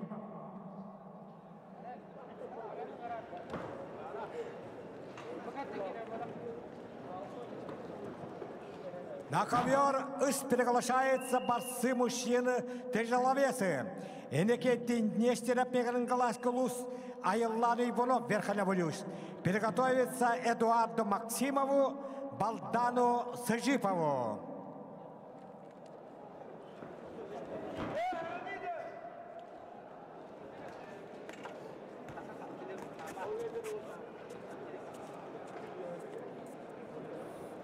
На ковер ыс приглашается борцы мужчины тяжеловесы. Энекеттин Нестеров Мегарангаласкулус Айыллан Иванов Верхолявулюс. Приготовиться Эдуарду Максимову, Балдану Сыжипову.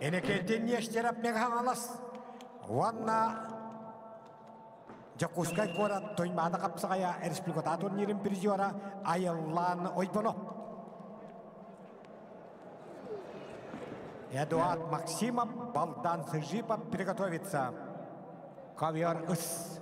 Иннокентий Нестеров Мэҥэ-Хаҥалас уонна Дьокуускай куорат Туймаада хапсаҕайа республикатааҕы турнирын призера Айыллаан Ойбонов. Эдуард Максимов, Балдан Сыжипов приготовится. Ковер ыс.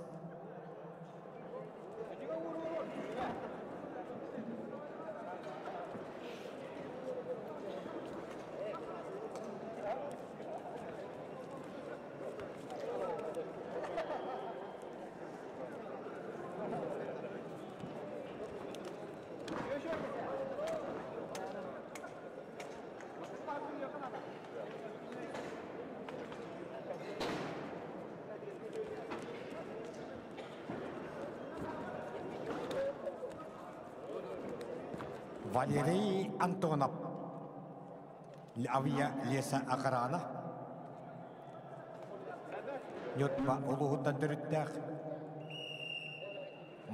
Валерий Антонов Авиа леса охрана Ньурба улууһуттан төрүттээх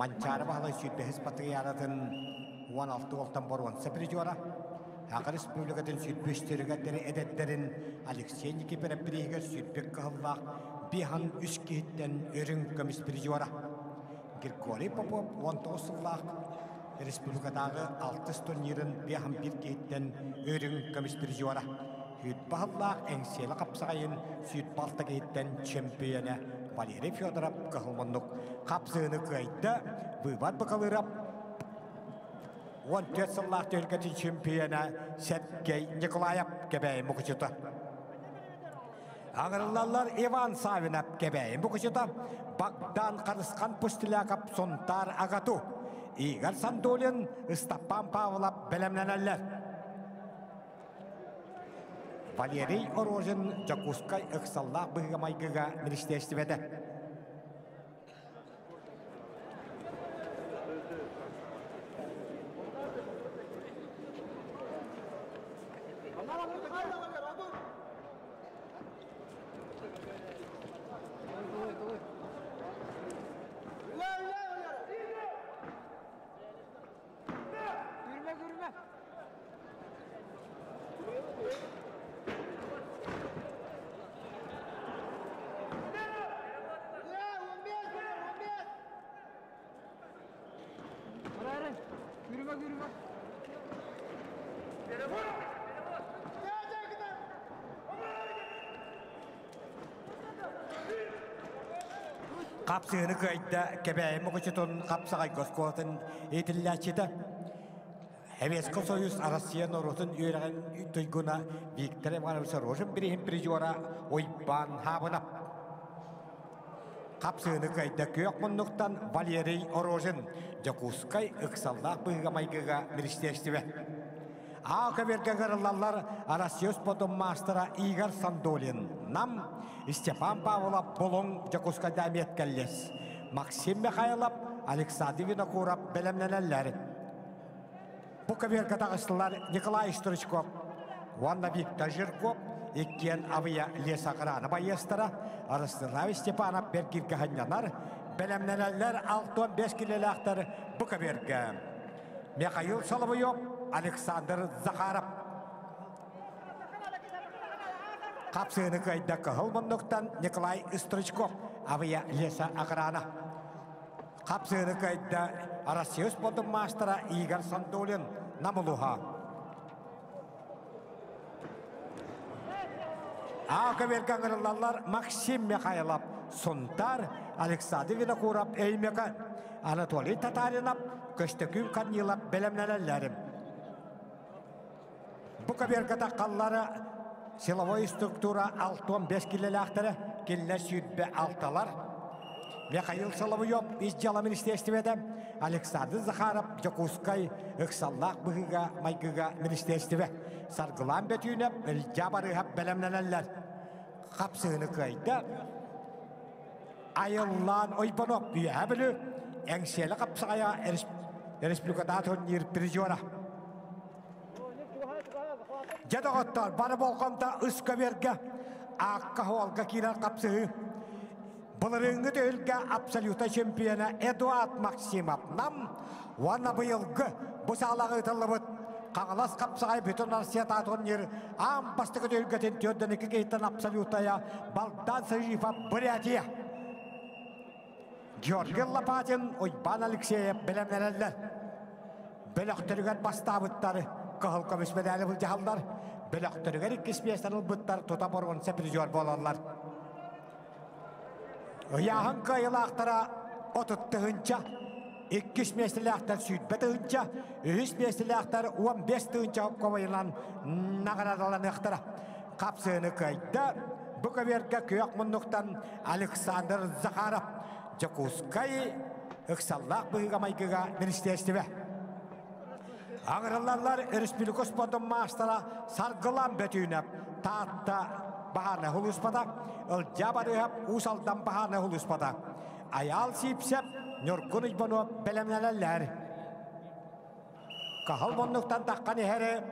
Манчаары Баһылай сүүрбэһис патриаратын 16 уолтан боруонса призера, Саха Республикатын сүүрбүс төрүгэрдэри эдэрдэрин Алексей Никифоров бирииһигэр сүүрбүк кыһыллаах биһан үс киһиттэн үрүҥ көмүс призера. Григорий Попов 19 сыллаах республикатааҕы алтыс турнирын биһан бир киһиттэн үрүҥ көмүс призера. Сүүрбэ сыллаах Эҥсиэли хапсаҕайын сүүрбэ алта киһиттэн чөмпүйүөнэ Валерий Федоров кыһыл муннук хапсыыны кыайда. Выбор Бакалыров 14 сыллаах түһүлгэтин чемпиона Сергей Николаев Кэбээйи мукучута. Аҥырыллаллар Иван Савинов Кэбээйи мукучута, Богдан Харысхан Пустеляков Сунтаар Агату, Игорь Сандулин, Ыстаппан Павлов бэлэмнэнэллэр. Валерий Рожин Дьокуускай ыксаллаах быһыыга-майгыга министиэристибэтэ. Хапсыыны кыайда Кэбээйи Мукучутун хапсаҕайга оскуолатын иитиллээччитэ Советский Союз Россия норуотун үөрэҕин туйгуна Виктор Иванович Рожин бирииһин призера Уйбаан Хаабынап. Хапсыыны кыайда күөх муннуктан Валерий Рожин, Дьокуускай ыксаллаах быһыыга-майгыга министиэристибэ. А көбүөргэ ыҥырыллаллар Россия спортун маастара Игорь Сандулин, Нам, Степан Павлов, Булуҥ, Дьокуускайда Меткэллес, Максим Михайлов, Александр Винокуров бэлэмнэнэллэр. Бу көбүөргэ таҕыстылар Николай Стручков уонна Виктор Жирков, иккиэн Авия лесохрана байыастара Ростислав Степанов бэргиргэ ханньанар, бэлэмнэнэллэр 65 килэлээхтэр бу көбүөргэ. Михаил Соловьев, Александр Захаров. Хапсыыны кыайда кыһыл муннуктан Николай Стручков, Авия леса охрана. Хапсыыны кыайда Россия спордун маастара Игорь Сандулин Намулуха. А көбүөргэ ыҥырыллаллар Максим Михайлов, Сунтар, Александр Винокуров, Өймөкөн, Анатолий Татаринов, Көстөкүүн Корнилов бэлэмнэнэллэр. Бу көбүөргэ таххаллара силовой структура 65 килэлээхтэрэ, кинилэр сүүрбэ алталар. Михаил Соловьев ис дьыала министиэристибэтэ, Александр Захаров Дьокуускай ыксаллаах быһыыга-майгыга министиэристибэ, Саргылаан Бөтүүнэп, Ылдьаа Барыыһап бэлэмнэнэллэр. Хапсыһыны кыайда. Айыллаан Ойбонов Үөһээ Бүлүү Эҥсиэли хапсаҕайа республикатааҕы турнир призера. Дьэ доҕоттор, бары болҕомто үс көбүөргэ аакка-суолга киирэр хапсыһыы. Былырыыҥҥы түһүлгэ абсолютнай чемпиона Эдуард Максимов Нам уонна быйылгы бу саалаҕа ыытыллыбыт Хаҥалас хапсаҕай бүтүн Россиятааҕы турнир аан бастакы түһүлгэтин 42 киһиттэн абсолютная Балдан Сажифов Бурятия. Георгий Лопатин, Уйбаан Алексеев бэлэмнэнэллэр. Бөлөхтөрүгэр бастаабыттар кыһыл көмүс мэдээли былдьаһаллар. Бөлөхтөрүгэр иккис миэстэни ылбыттар тута боруонса призер буолаллар. Ыйааһын кыайыылаахтара 30 тыһыынча, иккис миэстэлээхтэр 20 тыһыынча, үһүс миэстэлээхтэр 15 тыһыынча хомойунан наҕараадаланыахтара. Хапсыыны кыайда бу көбүөргэ күөх муннуктан Александр Захаров, Дьокуускай ыксаллаах быһыыга-майгыга министиэристибэ. Аҥырыллаллар республика спордун маастара Саргылан Бөтүүнэп, Таатта баһаарынай сулууспата, Ылдьаа Барыыһап, Уус Алдан баһаарынай сулууспата, Айаал Сиипсэп, Ньургун Уйбанов бэлэмнэнэллэр. Каһыл муннуктан таххан иһэри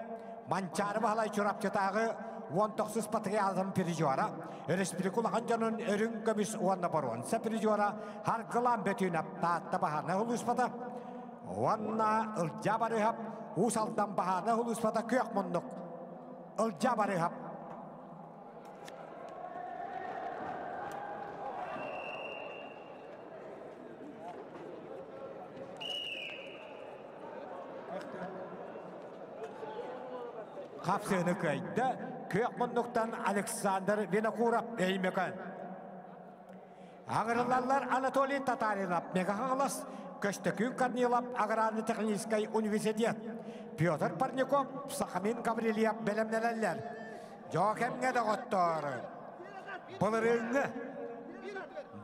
Манчаары Баһылай Чурапчытааҕы 19 патриархын призера, республика улахан дьонун үрүҥ көмүс уонна боруонса призера Харгылаан Бөтүүнэп Таатта баһаарынай сулууспата, Уонна Ылдьаа Барыһап Уус Алдан баһаарынай сулууспата күөх муннук. Ылдьаа Барыһап. Хапсыыны кыайда күөх муннуктан Александр Винокуров Өймөкөөн. Аҕырыллаллар Анатолий Татаринов, Мега-Хаҥалас, Көстөкүүн Корнилов аграрно-техническай университет, Петр Парников, Сахамин Гаврильев бэлэмнэнэллэр. Дьоо кэмҥэ доҕоттоор, былырыыҥҥы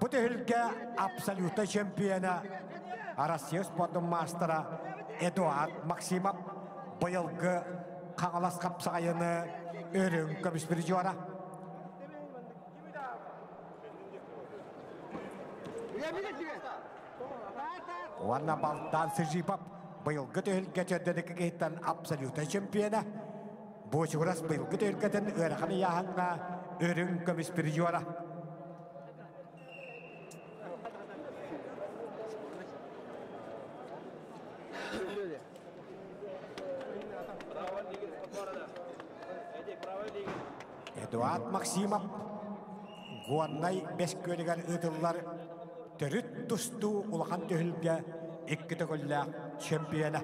бу түһүлгэ абсолютнай чемпиона Россия спордун маастара Эдуард Максимов быйылгы Хаҥалас хапсаҕайыны өрүҥ көмүс призера. Уонна Балтан Сыжипов быйылгы түһүлгэ төрдөнүкү киһиттэн абсолютнай чемпиона. Буочугурас быйылгы түһүлгэтин ыарахан ыйааһыҥҥа үрүҥ көмүс призера. Эдуард Максимов Горнай Бэс Күөлүгэр ыытыллар төрүт тустуу улахан түһүлгэ икки төгүллээх чемпиона.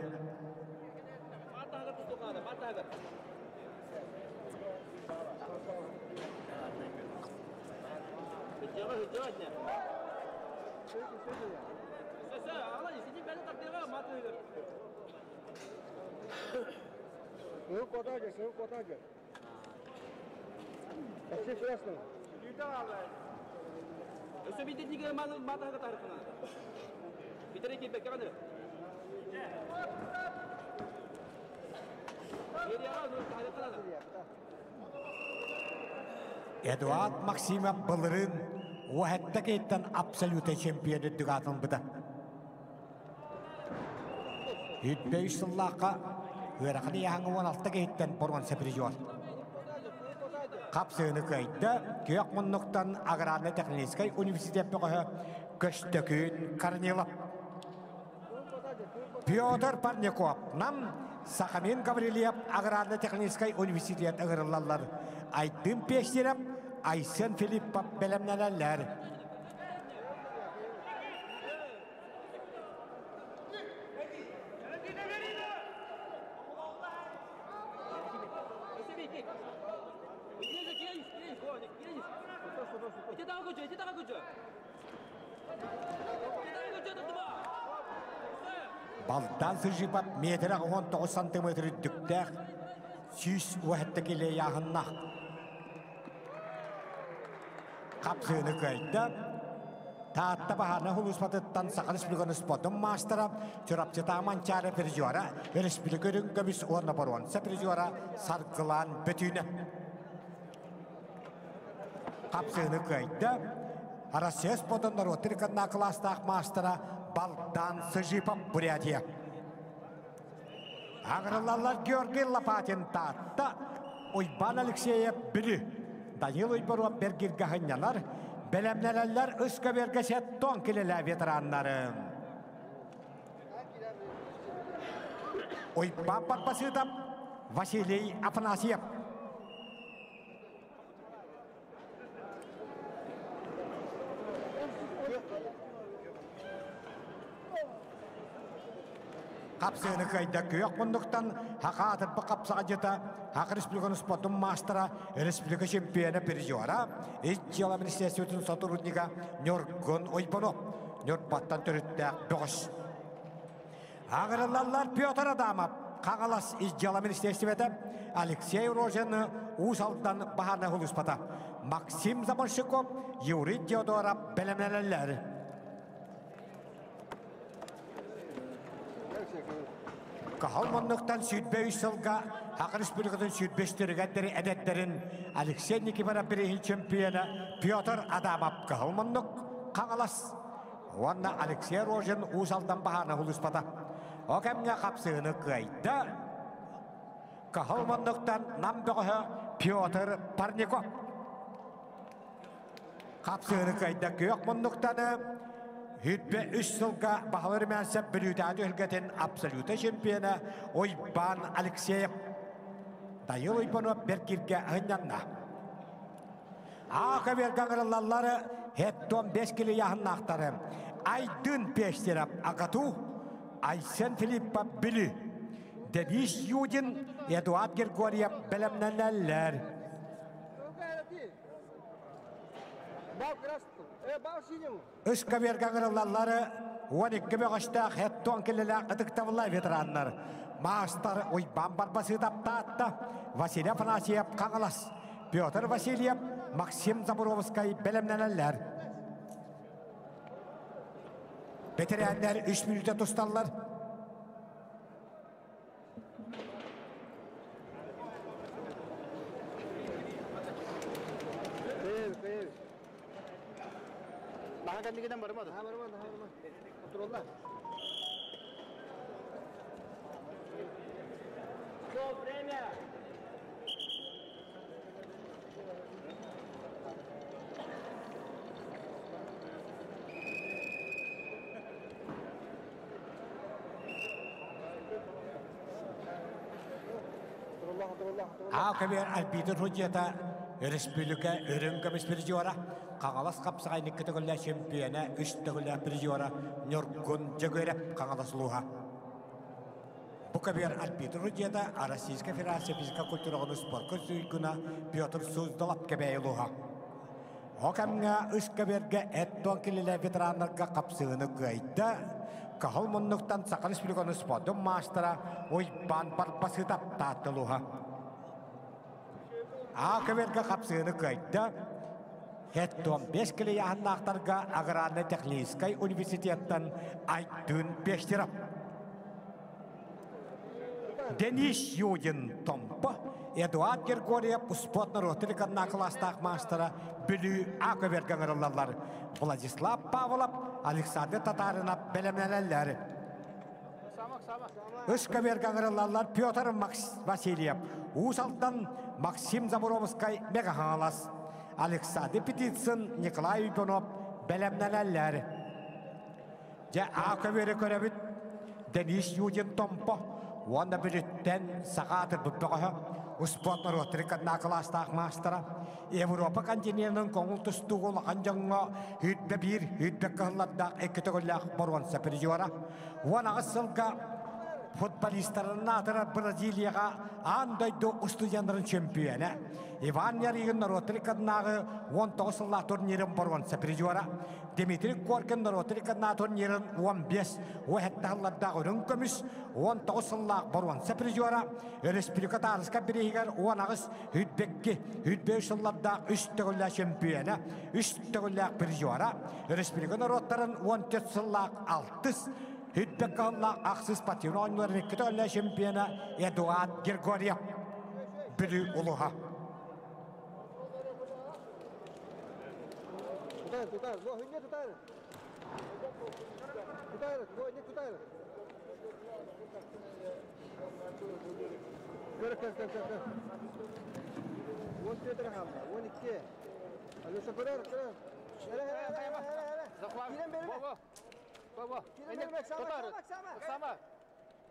Эдуард Максимов былырыын уоһэтта киһиттэн абсолютнай чемпион үрдүк аатын ылбыта. 105 сыллаахха ыарахан ыйааһыҥҥа 16 киһиттэн боруонса призер. Хапсыыны кыайда күөх муннуктан аграрнай-техническай университет бөҕөһө Көстөкүүн Корнилов. Петр Парников, Нам Сахамин Гаврильев аграрно-техническай университет ыҥырыллаллар. Айдын Пестерев, Айсен Филиппов бэлэмнэнэллэр. Балдан Сыжипов метрэ 19 сантиметр үрдүктээх 117 кило ыйааһыннаах. Хапсыыны кыайда. Таатта баһаарынай сулууспатыттан Саха Республикатын спордун маастара, Чурапчытааҕы Манчаары призера, республика үрүҥ көмүс уонна боруонса призера Саргылаан Бөтүүнэ. Хапсыыны кыайда. Россия спордун норуоттар иккардына кылаастаах маастара Балдан Сыжипов Бурятия. Аҕырыллаллар Георгий Лопатин Таатта, Уйбаан Алексеев Бүлүү, Данил Уйбаруап Бергиргэ сынньанар, бэлэмнэнэллэр үс көбүөргэ сеттон килэлээ ветераннары. Уйбаан Парпасытов Василий Афанасьев. Қапсыны кайда күйек мұндықтан хақа атырпы қапсаға жета Хақа Республиканың спортын мастера, республика чемпионы призера, Ис дела министерствотын сотрудника Нюргун Ойбонов. Нюрбаттан төрүттәк бұғыш. Ағырылалар Петр Адамов, Қаңалас Ис дела министерствоты, Алексей Рожин Усалдан Бахарна Хулуспата, Максим Заморщиков, Юрий Теодоров белемнелелер. Кахал моннуктан сүтбе сылга Хакы Республикатын сүтбештергендери әдеттерин Алексей Никифоров бірінші чемпионы Петр Адамов Кахал моннук Қаңалас. Онна Алексей Рожин Усалдан Бахарна Хулуспата. Окемге қапсығыны кайда. Кахал моннуктан нам Петр Парников. Қапсығыны кайда күйек моннуктаны Хүтбе үш сылга бағалар мәнсәп білүтәді үлгәтен абсолюта чемпионы Ойбан Алексеев. Дайыл Ойбанов Беркирге ынянна. Ақа берген ырылалары хеттон 5 кило яхыннақтары. Айдын Пештерап Агату, Айсен Филиппа Білі, Денис Юдин, Эдуард Григорьев білімнәнәлер. Үш каверга ырылалары 12 бөғішті хеттон келелі қытықтавылай ветераннар. Мастер Ойбан Барбасы таптатта Василий Афанасьев Қаңалас, Петр Васильев, Максим Забуровский білімнәнәлер. Ветераннар 3 минутта тұсталар. Акабер Альбитер Худжета Республика өрін көміс призера Қаңалас қапсағай никкітігілі чемпионы үш тігілі призера Нұргун Жөгереп Қаңалас Луға. Букабер Альбитер Худжета Российская Федерация физика культурағының спорт көзүйгіна Петр Суздалап кәбәй Луға. Окамга үш каберге эттон келеле ветеранларга қапсығыны күйді. Кахыл мұннықтан Сақа Республиканың спортын мастера Ойбан Барбасы таптатты Луға. Акаверга қапсығыны күйді. Хеттон 5 келе яхыннақтарға Аграрный технический университеттен Айдын Пештеров. Денис Юдин Томпа, Эдуард Григорьев спорт народы класстақ мастера Бүлі Акаверга ырылалар. Владислав Павлов, Александр Татаринов белемнелелер. Үш каверга ырылалар Петр Васильев, Усалтан Максим Забуровский Мегахалас, Александр Петицын, Николай Иванов белемнелелер. Же Акавері көрәбіт Денис Юдин Томпо, Онда бүліттен сағатыр бүппіғі, спорт народы класстақ мастера, Европа континентінің көңіл тұстуғы лақан жаңға хүтбе бір, хүтбе қылладақ екі түгілләқ боронса призера. Оны сылға футболисттарын атыры Бразилияға андайды студенттарын чемпионы. Иван Яригин народы 19 сылла турнирін боронса призера. Дмитрий Коркин народы турнирін 15 оғеттағылардағы үрін көміс 19 сылла боронса призера. Республика Тарыска бірігер 10 хүтбекке хүтбе сылларда үш түгілі чемпионы, үш түгілі призера. Республика народтарын 14 сылла 6 Хүтбек қылла ақсыз спортивный ойынларын екі түгілі чемпионы Эдуард Григорьев. Бүлі ұлыға.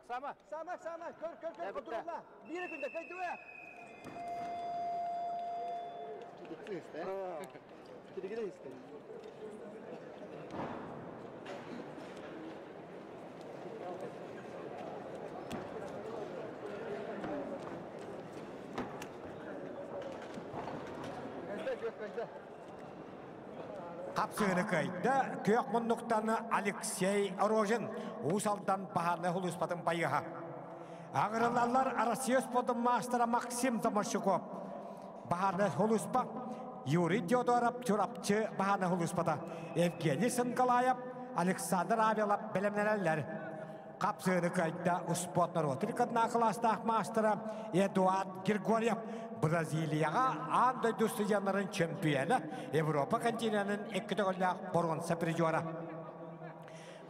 Сама, сама, сама, көр, көр, көр, контролла. Биир күндэ кайдыва. Хапсыыны кыайда күөх муннуктан Алексей Рожин, Уус Алдан баһаарынай сулууспатын байыһа. Аҕырылаллар Россия спордун маастара Максим Заморщиков, баһаарынай сулууспа, Юрий Диодоров, Чурапчы баһаарынай сулууспата, Евгений Сынгалаев, Александр Авелов бэлэмнэнэллэр. Хапсыыны кыайда успуорт норуотун кытына кылаастаах маастара Эдуард Григорьев, Бразилияҕа аан дойду студеннарын чөмпүйэнэ, Европа континенын икки төгүллээх боруонса призера.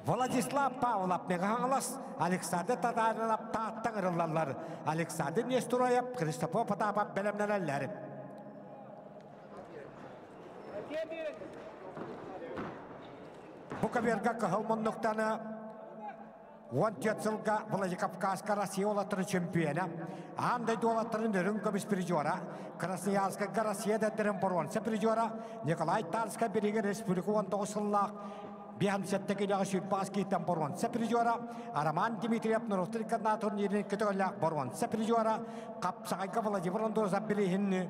Владислав Павлов Мегаһаҥалас, Александр Татаринов Тааттан ырыллаллар. Александр Нестороев, Христофор Потапов бэлэмнэнэллэр. Бу көбүөргэ кыһыл муннуктаны 14 сылга Владикавказка Россия уолаттарын чемпиона, аан дойду уолаттарын үрүҥ көмүс призера, Красноярскайга Россия эдэрдэрин боруонса призера Николай Тарскай биригэ республика 19 сыллаах 57 килэҕэ сүүрбэҕэс киһиттэн боруонса призера, Роман Дмитриев норуоттар иккардына турнирын көтөҕөллөөх боруонса призера, Хапсаҕайга Владимир Ондорозов билиһинни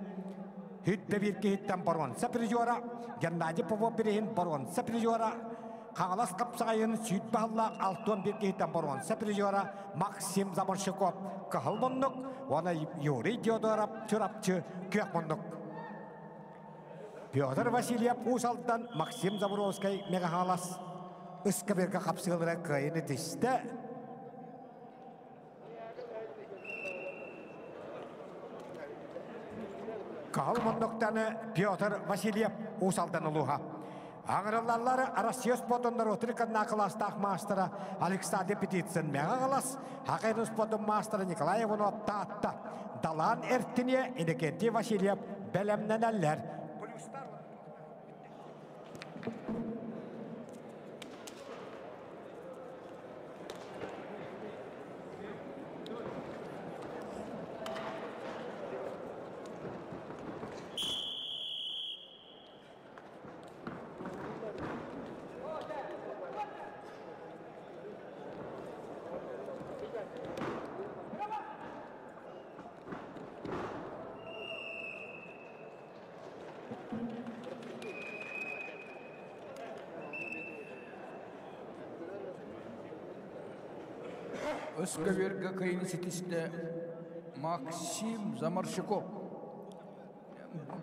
Хүт бир киһиттэн боруонса призера, Геннадий Попов бириһин боруонса призера, Хаҥалас хапсаҕайын сүүт баһыллаах 61 киһиттэн боруонса призера Максим Заморщиков кыһыл муннук уонна Юрий Диодоров Чурапчы күөх муннук. Петр Васильев Уус Алдан, Максим Заборовскай Мегаһалас ыскабырга хапсыылара кыайыны тистэ. Каһыл муннуктаны Петр Васильев Уус Алдан улууһа. Аҥырыллаллар Россия спортун норуотун кылаастаах маастара Александр Петицын Мэҕэ Галас, Хакайдын спортун маастара Николай Иванов Таатта, Далаан Эртине Иннокентий Васильев бэлэмнэнэллэр. Өскөбүөргэ кыайыны ситистэ Максим Заморщиков.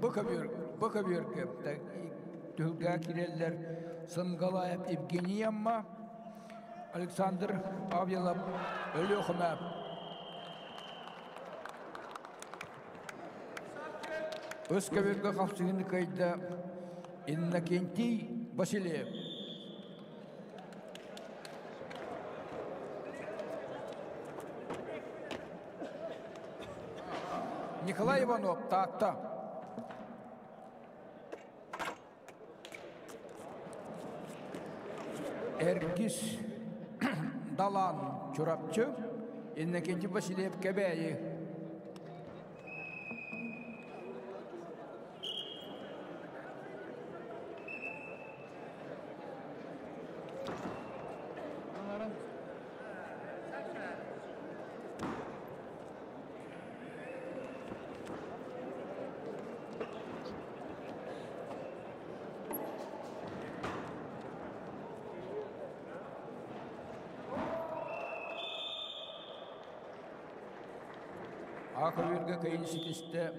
Бу көбүөр, бу көбүөргэ түһүлгэ киирэллэр Сынгалаев Евгений Амма, Александр Павелов Өлүөхүмэ. Өс көбүөргэ хапсыһыыны кыайда Иннокентий Васильев. Николай Иванов, Таатта. Эргис Далан Чурапчы, Иннокентий Васильев Кэбээйи. Аха көйін ситисте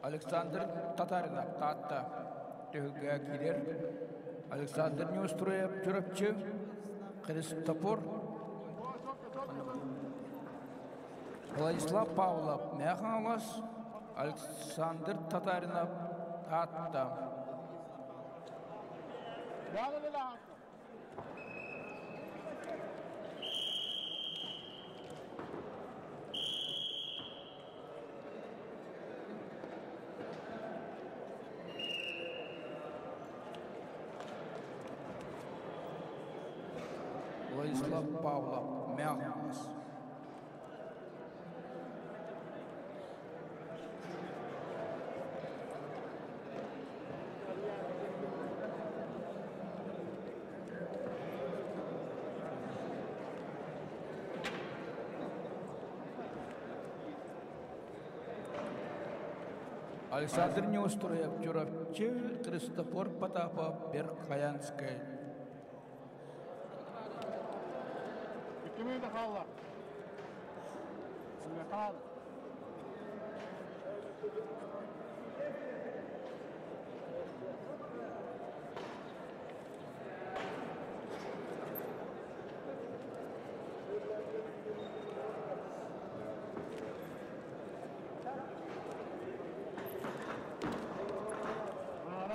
Александр Татаринов Таатта түһүлгэ киирэр. Александр Неустроев Чурапчы, Христофор Владислав Павлов Мэхаҥалас, Александр Татаринов Таатта. Владислав Павлов. Мэҥэ-Хаҥалас. Александр Неустроев, Чурапчы, Христофор Потапов, Верхоянскай. Икки хаалла. Хаал.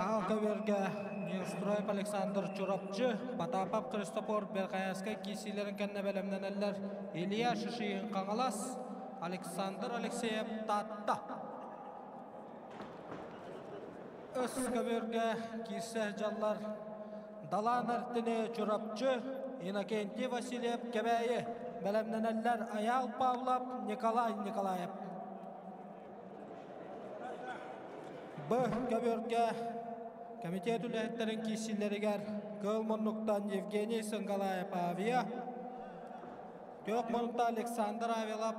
Аал көбүөргэ Неустроев Александр Чурапчы, Потапов Христофор Верхоянскай киирсиилэрин кэннэ бэлэмнэнэллэр Илья Шишигин Хаҥалас, Александр Алексеев Таатта. Өс көбүөргэ киирсэ дьаллар Далаан Артыны Чурапчы, Иннокентий Васильев Кэбээйи бэлэмнэнэллэр Айаал Павлов, Николай Николаев. Б көбүөргэ комитет үлэһиттэрин киирсиилэригэр Кыыл муннуктан Евгений Сынгалаев Авиа, Күөх муннукта Александр Авелов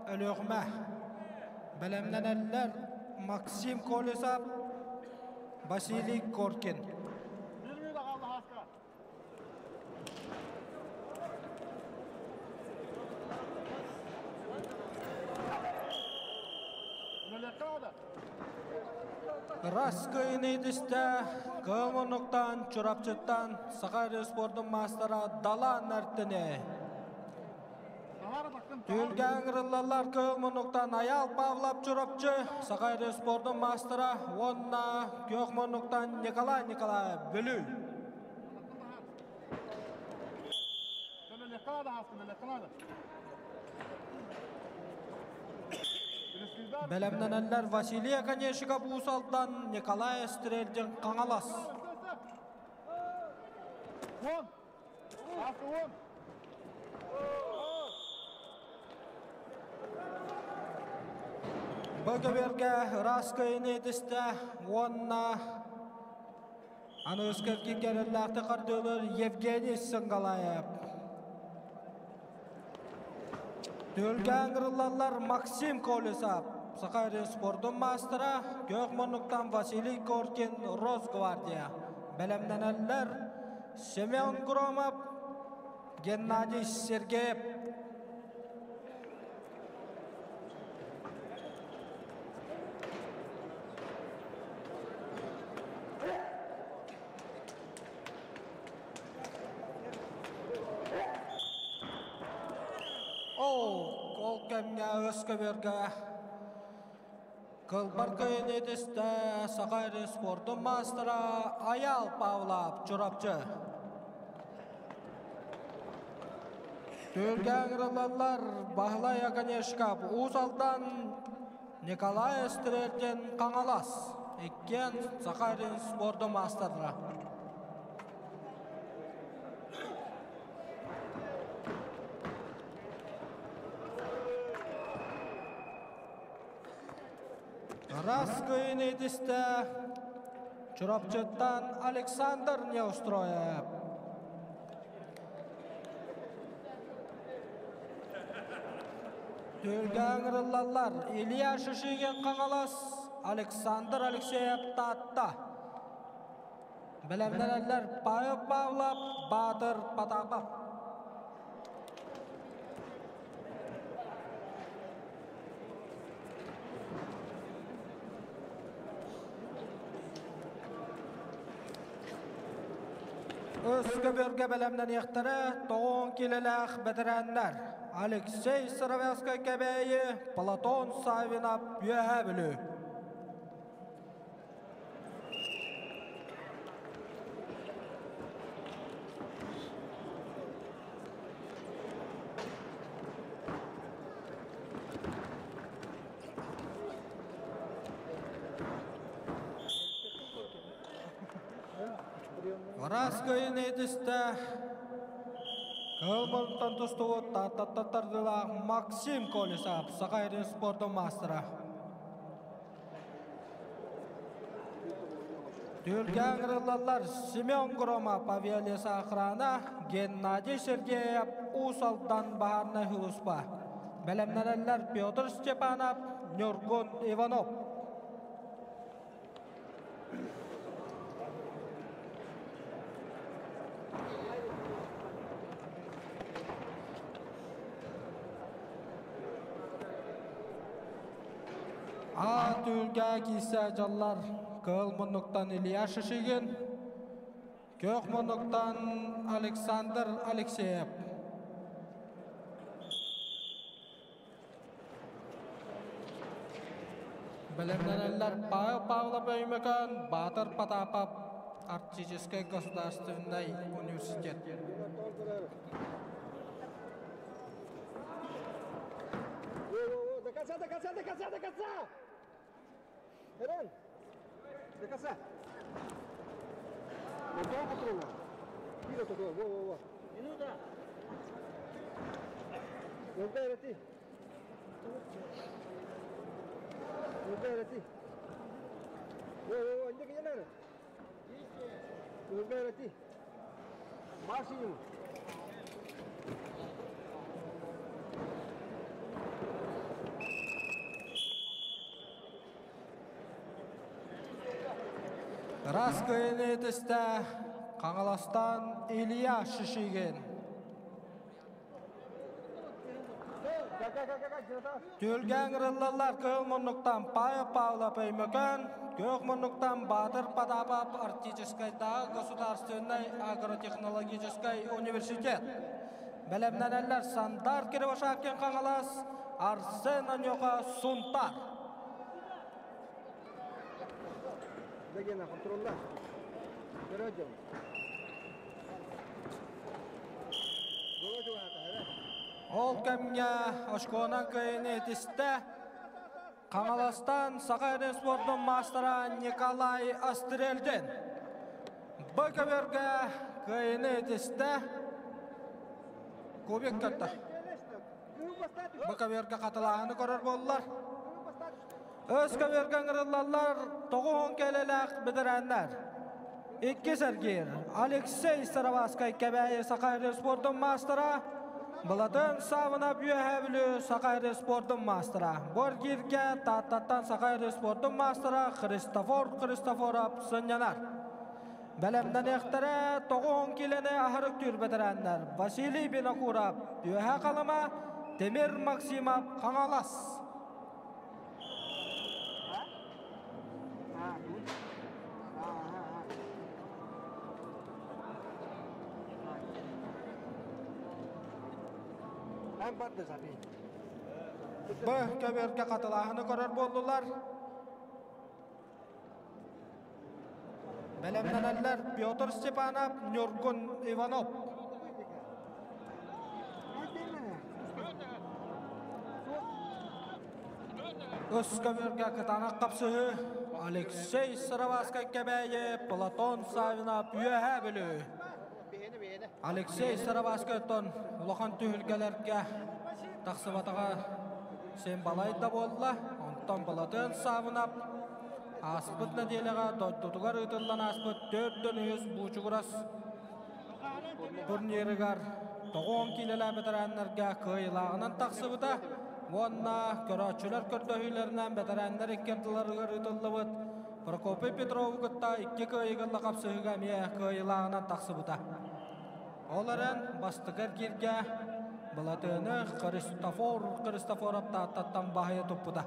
Өлүөхүмэ. Бэлэмнэнэллэр Максим Колесов, Василий Коркин. Рас кыйыны түстэ, кыыл муннуктан, Чурапчыттан Саха спордун маастара Далаан Нартыны. Түһүлгэ ыҥырыллаллар кыыл муннуктан Айаал Павлов Чурапчы, Саха спордун маастара уонна күөх муннуктан Николай Николаев Бүлүү. Бэлэмнэнэллэр Василий Оконешников Уус Алдан, Николай Стрельдин Хаҥалас. Бу көбүөргэ ыраас кыайыыны итистэ уонна Аныгыскы кэрэллээхтик хардыылыыр Евгений Сынгалаев. Түһүлгэ ыҥырыллаллар Максим Колесов, Саха спордун маастара, күөх муннуктан Василий Коркин, Росгвардия. Бэлэмнэнэллэр Семен Громов, Геннадий Сергеев. Ол ол кэмҥэ өс көбүөргэ Кылбар кыйыны түстэ Саха спордун маастара Айаал Павлов Чурапчы. Түһүлгэ ыҥырыллаллар Баһылай Оконешков Уус Алдан, Николай Стрельдин Хаҥалас. Иккиэн Саха спордун маастардара. Раз кыйын итистэ Чурапчыттан Александр Неустроев. Түһүлгэ ыҥырыллаллар Илья Шишигин Хаҥалас, Александр Алексеев Таатта. Бэлэмнэнэллэр Павел Павлов, Баатыр Потапов. Өскөбөргө бэлэмнэниэхтэрэ тоҕон килэлээх бэтэрээннэр Алексей Сыровянскай Кэбээйи, Платон Савинов Үөһээ Бүлүү. Ыраас кыйын этистэ. Кыһыл муннуктан тустубут Тааттаттан тардыылаах Максим Колесов, Саха сирин спордун маастара. Түһүлгэ ыҥырыллаллар Семен Громов, авиалеса охрана, Геннадий Сергеев, Уус Алдан баһаарынай сулууспа. Бэлэмнэнэллэр Петр Степанов, Ньургун Иванов. А түһүлгэ киирсэ дьаллар Кыыл муннуктан Илья Шишигин, Күөх муннуктан Александр Алексеев. Бэлэмнэнэллэр Павел Павлов Өймөкөөн, Баатыр Потапов Арктическай государственнай университет. До конца, до конца, до конца, до конца! Эрен! До конца! Готово патрона? Кида такое, во-во-во. Минута! Ты. Ты. Во-во-во, ты. Максимум. Рас кыйыны этистэ Хаҥаластан Илья Шишигин. Түөлгэ ыҥырыллаллар Кыһыл муннуктан Павел Павлов Өймөкөөн, Күөх муннуктан Баатыр Потапов Арктическайдааҕы государственнай агротехнологическай университет. Бэлэмнэнэллэр Сандар Кривошапкин Хаҥалас, Арсен Анюха Сунтар. Дагена контролла. Көрөдүм. Ол кэмҥэ очконан кыайыыны этистэ Хаҥаластан Саха эрэ спордун маастара Николай Астрельдин. Б көбүөргэ кыайыыны этистэ Кубик кытта. Б көбүөргэ хатылааһыны көрөр буоллар. Өс көбүөргэ ыҥырыллаллар 90 кэлэлээх бэтэрээннэр. Иккис эргиир Алексей Сараваскай Кэбээйи Саха эрэ спордун маастара, Былатын Савынап Үөһээ Бүлүү Саха эрэ спордун маастара. Бу эргииргэ Тааттаттан Саха эрэ спордун маастара Христофор Христофоров сынньанар. Бэлэмнэниэхтэрэ 90 киилэни аһарык түүр бэтэрээннэр Василий Винокуров Үөһээ Халыма, Тимир Максимов Хаҥалас. Б көбүөргэ хатылааһыны көрөр буоллулар. Бэлэмнэнэллэр Петр Степанов, Ньургун Иванов. Үс көбүөргэ кытаанах хапсыһыы Алексей Сыроваскай Кэбээйи, Платон Савинов Үөһээ Бүлүү. Алексей Сыроваскайтан улахан түһүлгэлэргэ тахсыбатаҕа син балай да буолла. Онтон Платон Савинов ааспыт нэдиэлэҕэ дойдутугар ыытыллан ааспыт 4-3 Буучугурас турнирыгар 90 киилэлээх бэтэрээннэргэ кыайыылааҕынан тахсыбыта уонна көрөөччүлэр көрдөһүүлэринэн бэтэрээннэр икки ардыларыгар ыытыллыбыт Прокопий Петрову кытта икки кыайыыга хапсыһыыга эмиэ кыайыылааҕынан тахсыбыта. Ол эрэн бастакы эргииргэ Былатыаны Христофор Христофоров Тааттаттан баһыйа туппута.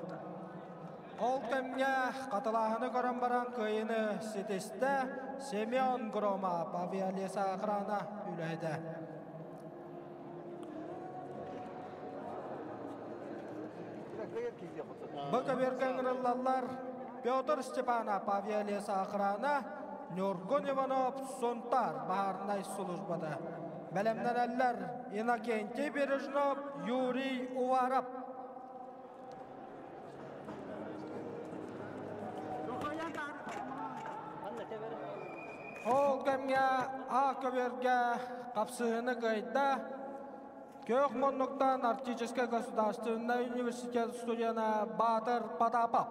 Ол кэмҥэ хатылааһыны көрөн баран кыайыыны ситистэ Семен Громов авиалеса охрана үлэһитэ. Бу көбүөргэ ыҥырыллаллар Петр Степанов авиалеса охрана, Ньургун Иванов Сунтар баһаарынай службата. Бэлэмнэнэллэр Иннокентий Бережнов, Юрий Уваров. Ол кэмҥэ А көбүөргэ хапсыһыыны кыайда. Көх муннуктан Арктическай государственнай университет студена Баатыр Потапов.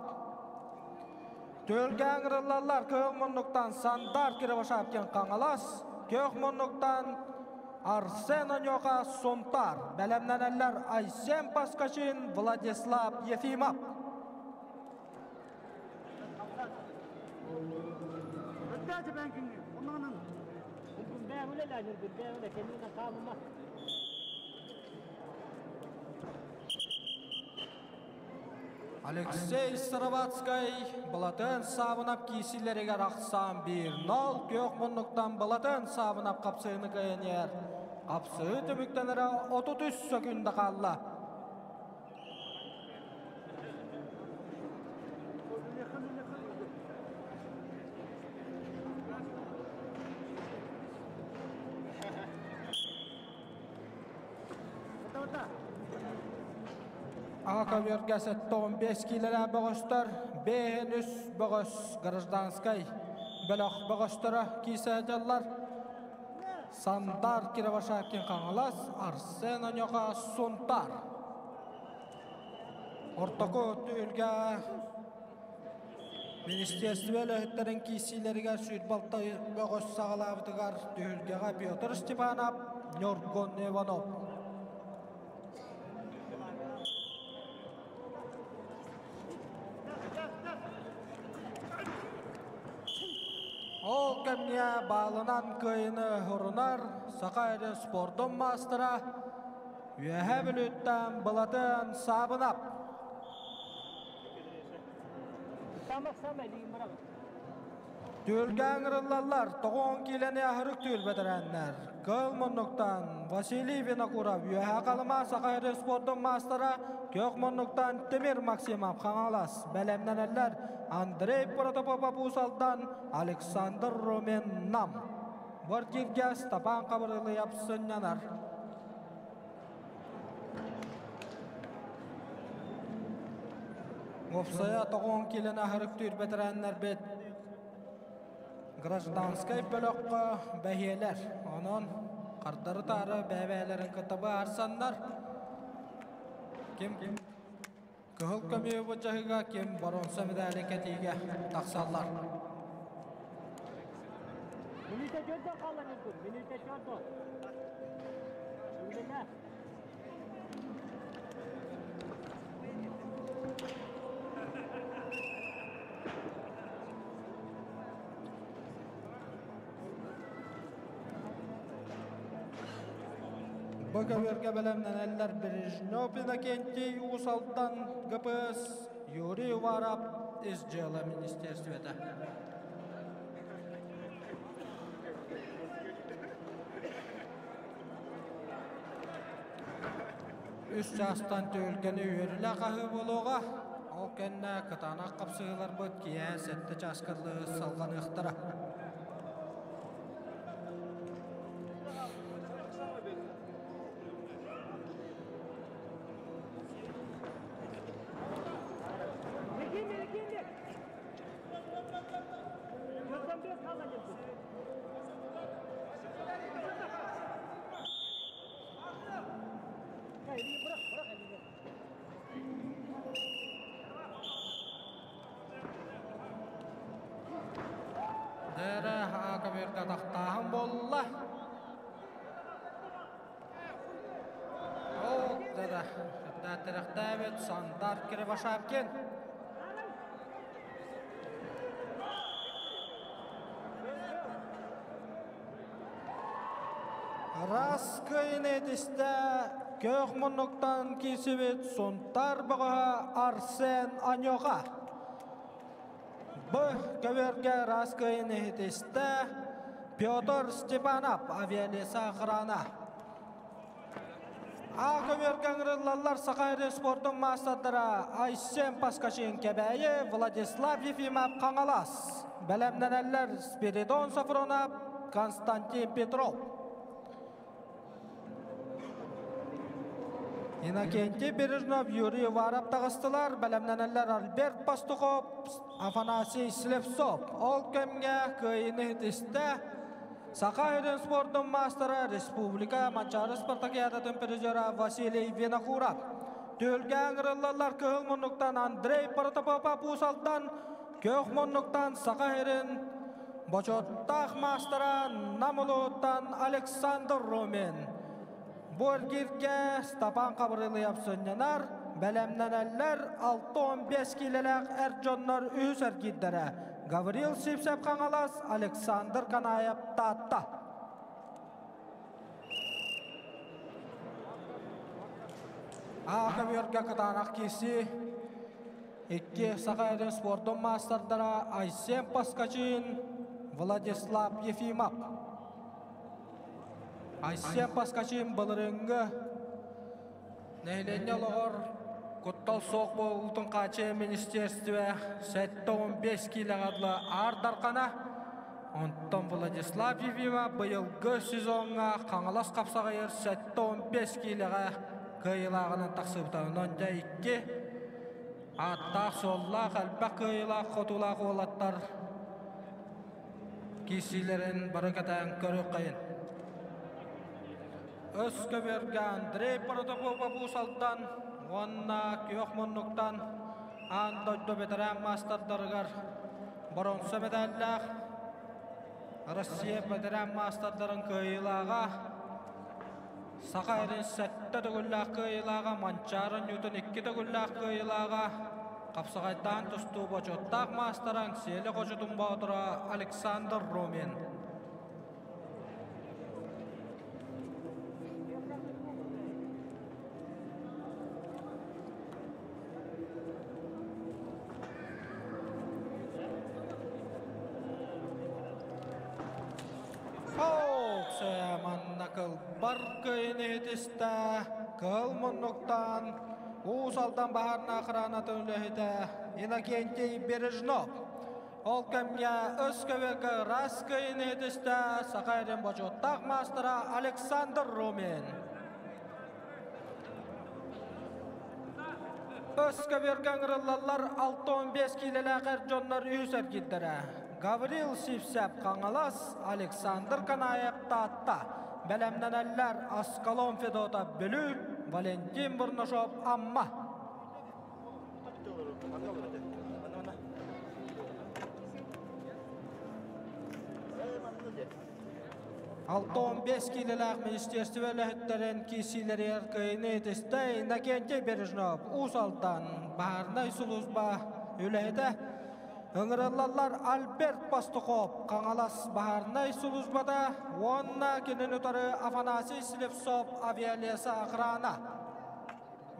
Төлгө аңырыллаллар көх муннуктан Сандар Кировошапкин Қаңалас, көх муннуктан Арсен Оньоха Сунтар, бэлэмнэнэллэр Айсен Паскачин, Владислав Ефимов. Алексей Сыроватскай Былатын Сабынап киисилеригер ахсаан 1-0 көх муннуктан Былатын Сабынап қапсыыны кыйынер. Қапсыы түмүктенere 33 сөкүндө қалла. Аға 15 килерә бөҕөстөр, 5 бөҕөс гражданскай бөлөх бөҕөстөрө киисээдьаллар. Сандар Кировошапкин Қаңалас, Арсен Оньоха Сунтар. Ортоку түйүлгэ Министерство үлэһиттерин киисиилэригэр сүүрбалта бөҕөс саҕалаабытыгар түһүлгэҕэ Петр Степанов, Ньургун Иванов. Ол кэмҥэ баалынан кыайыны урунар Саха эрин спордун маастара Үөһээ Бүлүүттэн Былатын Саабынап. Түөлгэ ыҥырыллаллар, тоҕуон киилэни аһырык түүл бэтэрээннэр. Кыл муннуктан Василий Винокуров, Үөһээ Халыма Саха эрин спордун маастара, Көх муннуктан Тимир Максимов Хаҥалас бэлэмнэнэллэр Андрей Протопопов Уус Алдан, Александр Румин Нам. Бортиргэ Степан Хабырылыйап сынньанар. Уопсайа тоҕуон киилэни аһарык түүр бэтэрээннэрбит гражданскай бөлөххө бэһиэлэр. Онон хардары-таары бэйэ-бэйэлэрин кытта быһаарсаннар ким кыһыл көмүө бычаһыга, ким боруонса медали кэтиигэ тахсаллар. Минутэ төрдө хаалан ылбыт, минутэ төрдө. Үлэлэ. Бу көбүөргэ бэлэмнэнэллэр Бережнев Иннокентий Уус Алдан ГПС, Юрий Уваров Ис дьыала министерствота. Үс чаастан түһүлгэни үөрүлэ хаһыы буолуоҕа. Ол кэннэ кытаанах хапсыһыыларбыт киэһэ сэттэ чааска дылы салҕаныахтара. Дэрэ көбүөргэ тахтааһын буолла. Ол дэрэ тирэхтээбит Сандар Кривошапкин. Раз кыйын этистэ көх муннуктан киирсибит Сунтар бөҕөһө Арсен Аньоха. Б көбүөргэ раз кыйын иһитистэ Петр Степанов авиалеса охрана. А көбүөргэ ыҥырыллаллар Саха эрэ спордун маастардара Айсен Паскачин Кэбээйи, Владислав Ефимов Хаҥалас. Бэлэмнэнэллэр Спиридон Софронов, Константин Петров. Иннокентий Бережнов, Юрий Уваров таҕыстылар. Бэлэмнэнэллэр Альберт Пастухов, Афанасий Слепцов. Ол кэмҥэ кыайыыны иһитистэ. Саха сирин спордун маастара республика Манчаары спартакиадатын призера Василий Винокуров. Түһүлгэ ыҥырыллаллар кыһыл муннуктан Андрей Протопопов Уус Алдан, күөх муннуктан Саха сирин бочуоттаах маастара Нам улууһуттан Александр Румин. Бу эргииргэ Степан Хабырылыев сынньанар, бэлэмнэнэллэр 6-15 киилэлээх эр дьоннор үһүс эргиирдэрэ Гаврил Сивцев Хаҥалас, Александр Канаев Таатта. А көбүөргэ кытаанах киирсии икки Саха эрин спордун маастардара Айсен Паскачин, Владислав Ефимов. Айсен Паскачин былырыыҥҥы нэһилиэнньэ олоҕор куттал суох буолуутун хааччыйа министерство 75 киилэҕэ дылы Аар Дархана, онтон Владислав Ефимов быйылгы сезоҥҥа Хаҥалас хапсаҕайыгар 75 киилэҕэ кыайыылааҕынан тахсыбыта. Онон дьэ икки ааттаах-суоллаах, элбэх кыайыылаах-хотуулаах уолаттар киирсиилэрин бары кэтээн көрүөххэйин. Өс көбүөргэ Андрей Протопопов Уус Алдан уонна Күөх Муннуктан аан дойду бэтэрээн маастардарыгар боруонса мэдээллээх Россия бэтэрээн маастардарын кыайыылааҕа Саха сирин сэттэ төгүллээх кыайыылааҕа Манчаары Ньютон икки төгүллээх кыайыылааҕа хапсаҕайдаан тустуу бочуоттаах маастара Сиэлэ Хочотун боотура Александр Румин. Манна кылбар кыйын иһитистэ, кыһыл муннуктан Уус Алдан баһаарына охранатын үлэһитэ Иннокентий Бережнов. Ол кэмҥэ өс көбөкө ыраас кыйын иһитистэ Саха сирин бочуоттаах маастара Александр Румин. Өс көбүөргэ ыҥырыллаллар 65 киилэлээх эр дьоннор үһүс эргиирдэрэ. Гаврил Сивцев Хаҥалас, Александр Канаев Таатта. Бэлэмнэнэллэр Аскалон Федотов Бүлүү, Валентин Бурнашов Амма. 65 киилэлээх министерство үлэһиттэрин киирсиилэригэр кыайыыны итистэ Иннокентий Бережнов, Уус Алдан баһаарынай сулууспа үлэһитэ. Ыҥырыллаллар Альберт Пастухов, Хаҥалас баһаарынай сулууспата уонна кинини утары Афанасий Слепцов авиалеса охрана.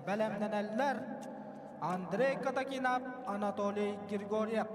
Бэлэмнэнэллэр Андрей Катакинов, Анатолий Григорьев.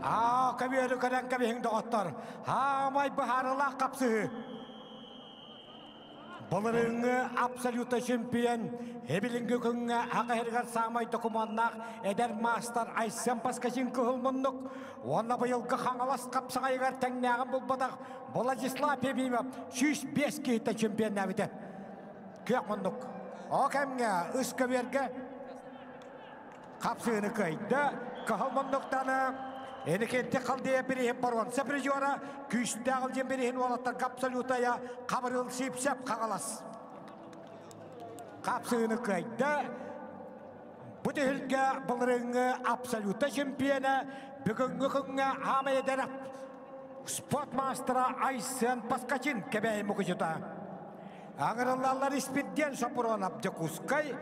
Аа, көбүөрү көрөн кэбиһиҥ доҕоттор. Хаамай быһаарылаах хапсыһыы. Былырыыҥҥы абсолютно чемпион, эбилиҥҥи күҥҥэ Аҕа сиригэр саамай докумуоннаах эдэр маастар Айсен Паскачин кыһыл муннук уонна быйылгы Хаҥалас хапсаҕайыгар тэҥнээҕин булбатах Владислав Ефимов 105 киһиттэн чемпионнаабыта. Күөх муннук. Ол кэмҥэ үс көбүөргэ Хапсыыны кыайда, кыһыл муннуктаны Эникенти Халдея бириһин боруонса призера, күүстээх Илдьин бириһин уолаттарга абсолютая Хабырыл Сипсеп Хаҥалас. Хапсыыны кыайда. Бу түһүлгэ былырыыҥҥы абсолюта чемпиона, бүгүҥҥү күҥҥэ хаамай эдэр спорт маастара Айсен Паскачин Кэбээйи мукучута. Аҥырыллаллар Испирдиэн Сопуруонап Дьокуускай,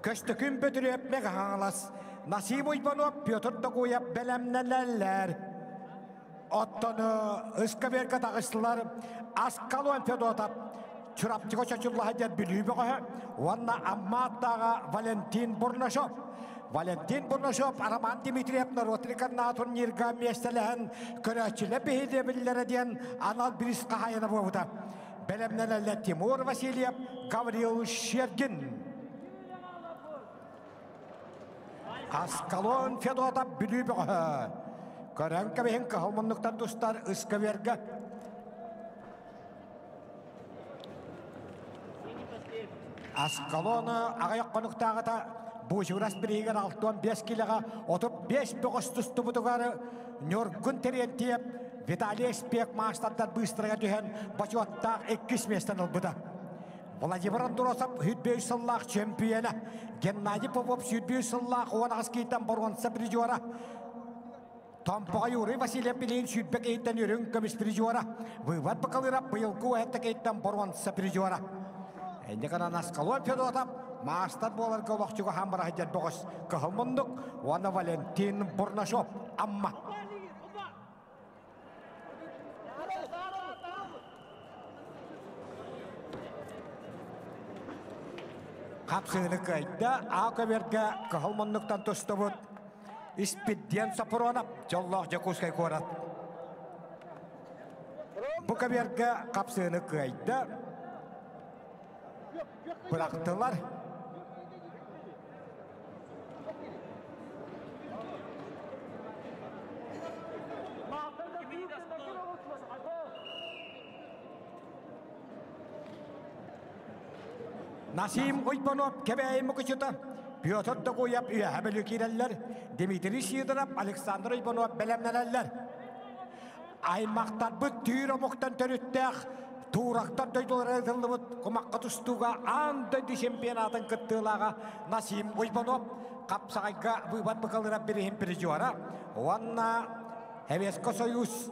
Көстөкүүн Бөтүрүөп Мэҥэ Хаҥалас. Насим Уйбанов, Петр Догуев бэлэмнэнэллэр. Оттон ыскаверга таҕыстылар Аскалон Федотов, Чурапчыга чочуллаһа диэн Бүлүү бөҕөһө уонна Амма аттааҕа Валентин Бурнашов. Валентин Бурнашов Роман Дмитриев норуот турнирга миэстэлэһэн көрөөччүлэр биһириэбиллэрэ диэн анал бириис хаһаайына буолбута. Бэлэмнэнэллэр Тимур Васильев, Гаврил Щергин. Аскалон Федотов Бүлүү бөҕөһө. Көрөн кэбиһин кыһыл муннуктан тустар ыскаверга. Аскалоны аҕыйах хонуктааҕыта Буучурас бирииһигэр 65 килоҕа 35 бөҕөс тустубутугар Ньургун Терентьев Виталий Спек маастардар быыстарыгар түһэн бочуоттаах иккис миэстэни ылбыта. Владимир Андросов 105 сыллаах чөмпүйэнэ, Геннадий Попов 105 сыллаах 18 киһиттэн боруонса призера, Томпоҕо Юрий Васильев билигин сүүрбэ киһиттэн үрүҥ көмүс призера, Выбор Бакалыров быйылгы уһэтта киһиттэн боруонса призера. Энньэ Наскалон Федотов маастар буоларга олохчуга хаан бараһыдьар бөҕөс Кыһыл Мундук уонна Валентин Бурнашов Амма. Хапсыыны кыайда, аа көбүөргэ кыһыл муннуктан тустубут Испирдиэн Сопронов, дьоллоох Дьокуускай куорат. Бу көбүөргэ хапсыыны кыайда, бырахтылар. Насим Уйбанов Кэбээйи мукучута, Петр Догуев үөһэ бөлү киирэллэр, Дмитрий Сидоров, Александр Уйбанов бэлэмнэнэллэр. Аймахтарбыт түүр омуктан төрүттээх туурактар дойдулара ыытыллыбыт кумахха тустууга аан дойду чемпионатын кыттыылааҕа Насим Уйбанов хапсаҕайга быыбар быкалыра бириһин призера уонна Советский Союз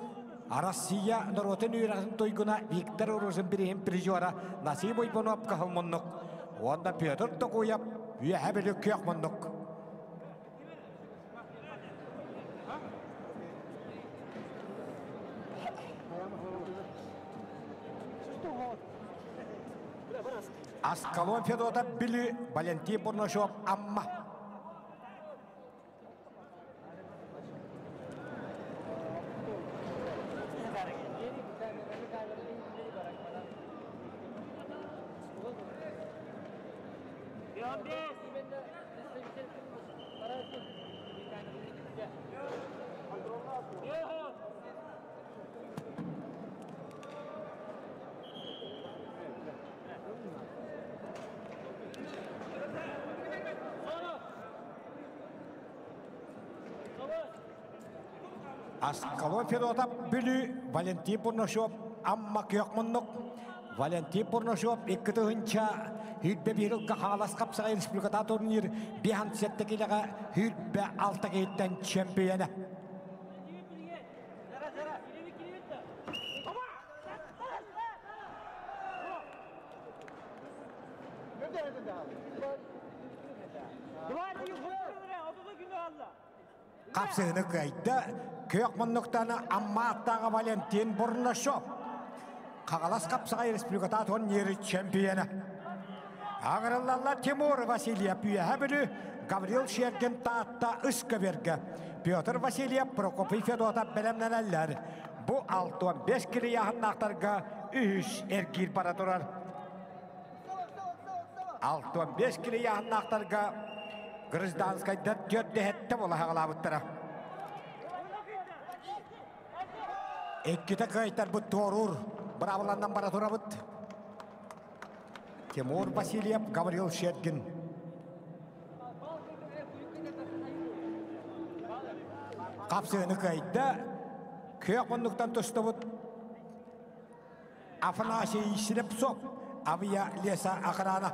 Россия норуотун үөрэҕин туйгуна Виктор Рожин бириһин призера Насим Уйбанов кыһыл муннук уонна Петр Токуев Үөһэ Бүлүү күөх муннук. Аскалон Федотов Бүлүү, Валентин Бурнашов Амма. Аскалон Федотов Бүлүү, Валентин Бурнашов Амма күөх муннук. Валентин Бурнашов икки тыһынча Хүрбэ биир ылга Хаҥалас хапсаҕай республиката турнир биһан сэттэ килэҕэ хүрбэ алта киһиттэн чемпионэ. Хапсыһыны кыайда күөх муннуктаны Амма аттааҕа Валентин Бурнашов. Хаҥалас хапсаҕай республиката турнир чемпионэ. Аҥырыллаллар Тимур Васильев Үөһэ Бүлүү, Гаврил Шергин Таатта Ыскөбүөргэ, Петр Васильев, Прокопий Федотов бэлэмнэнэллэр. Бу 65 килийааһыннаахтарга үһүс эргиир бара турар. 65 килийааһыннаахтарга гражданскайдар түөрт дэһэттэ буола хаҕалаабыттара. Иккитэ кыайтарбыт туоруур быраабыланнан бара турабыт. Тимур Васильев, Гаврил Шергин. Хапсыыны кыайда. Күөх муннуктан тустубут Афанасий Слепцов, авиа леса охрана.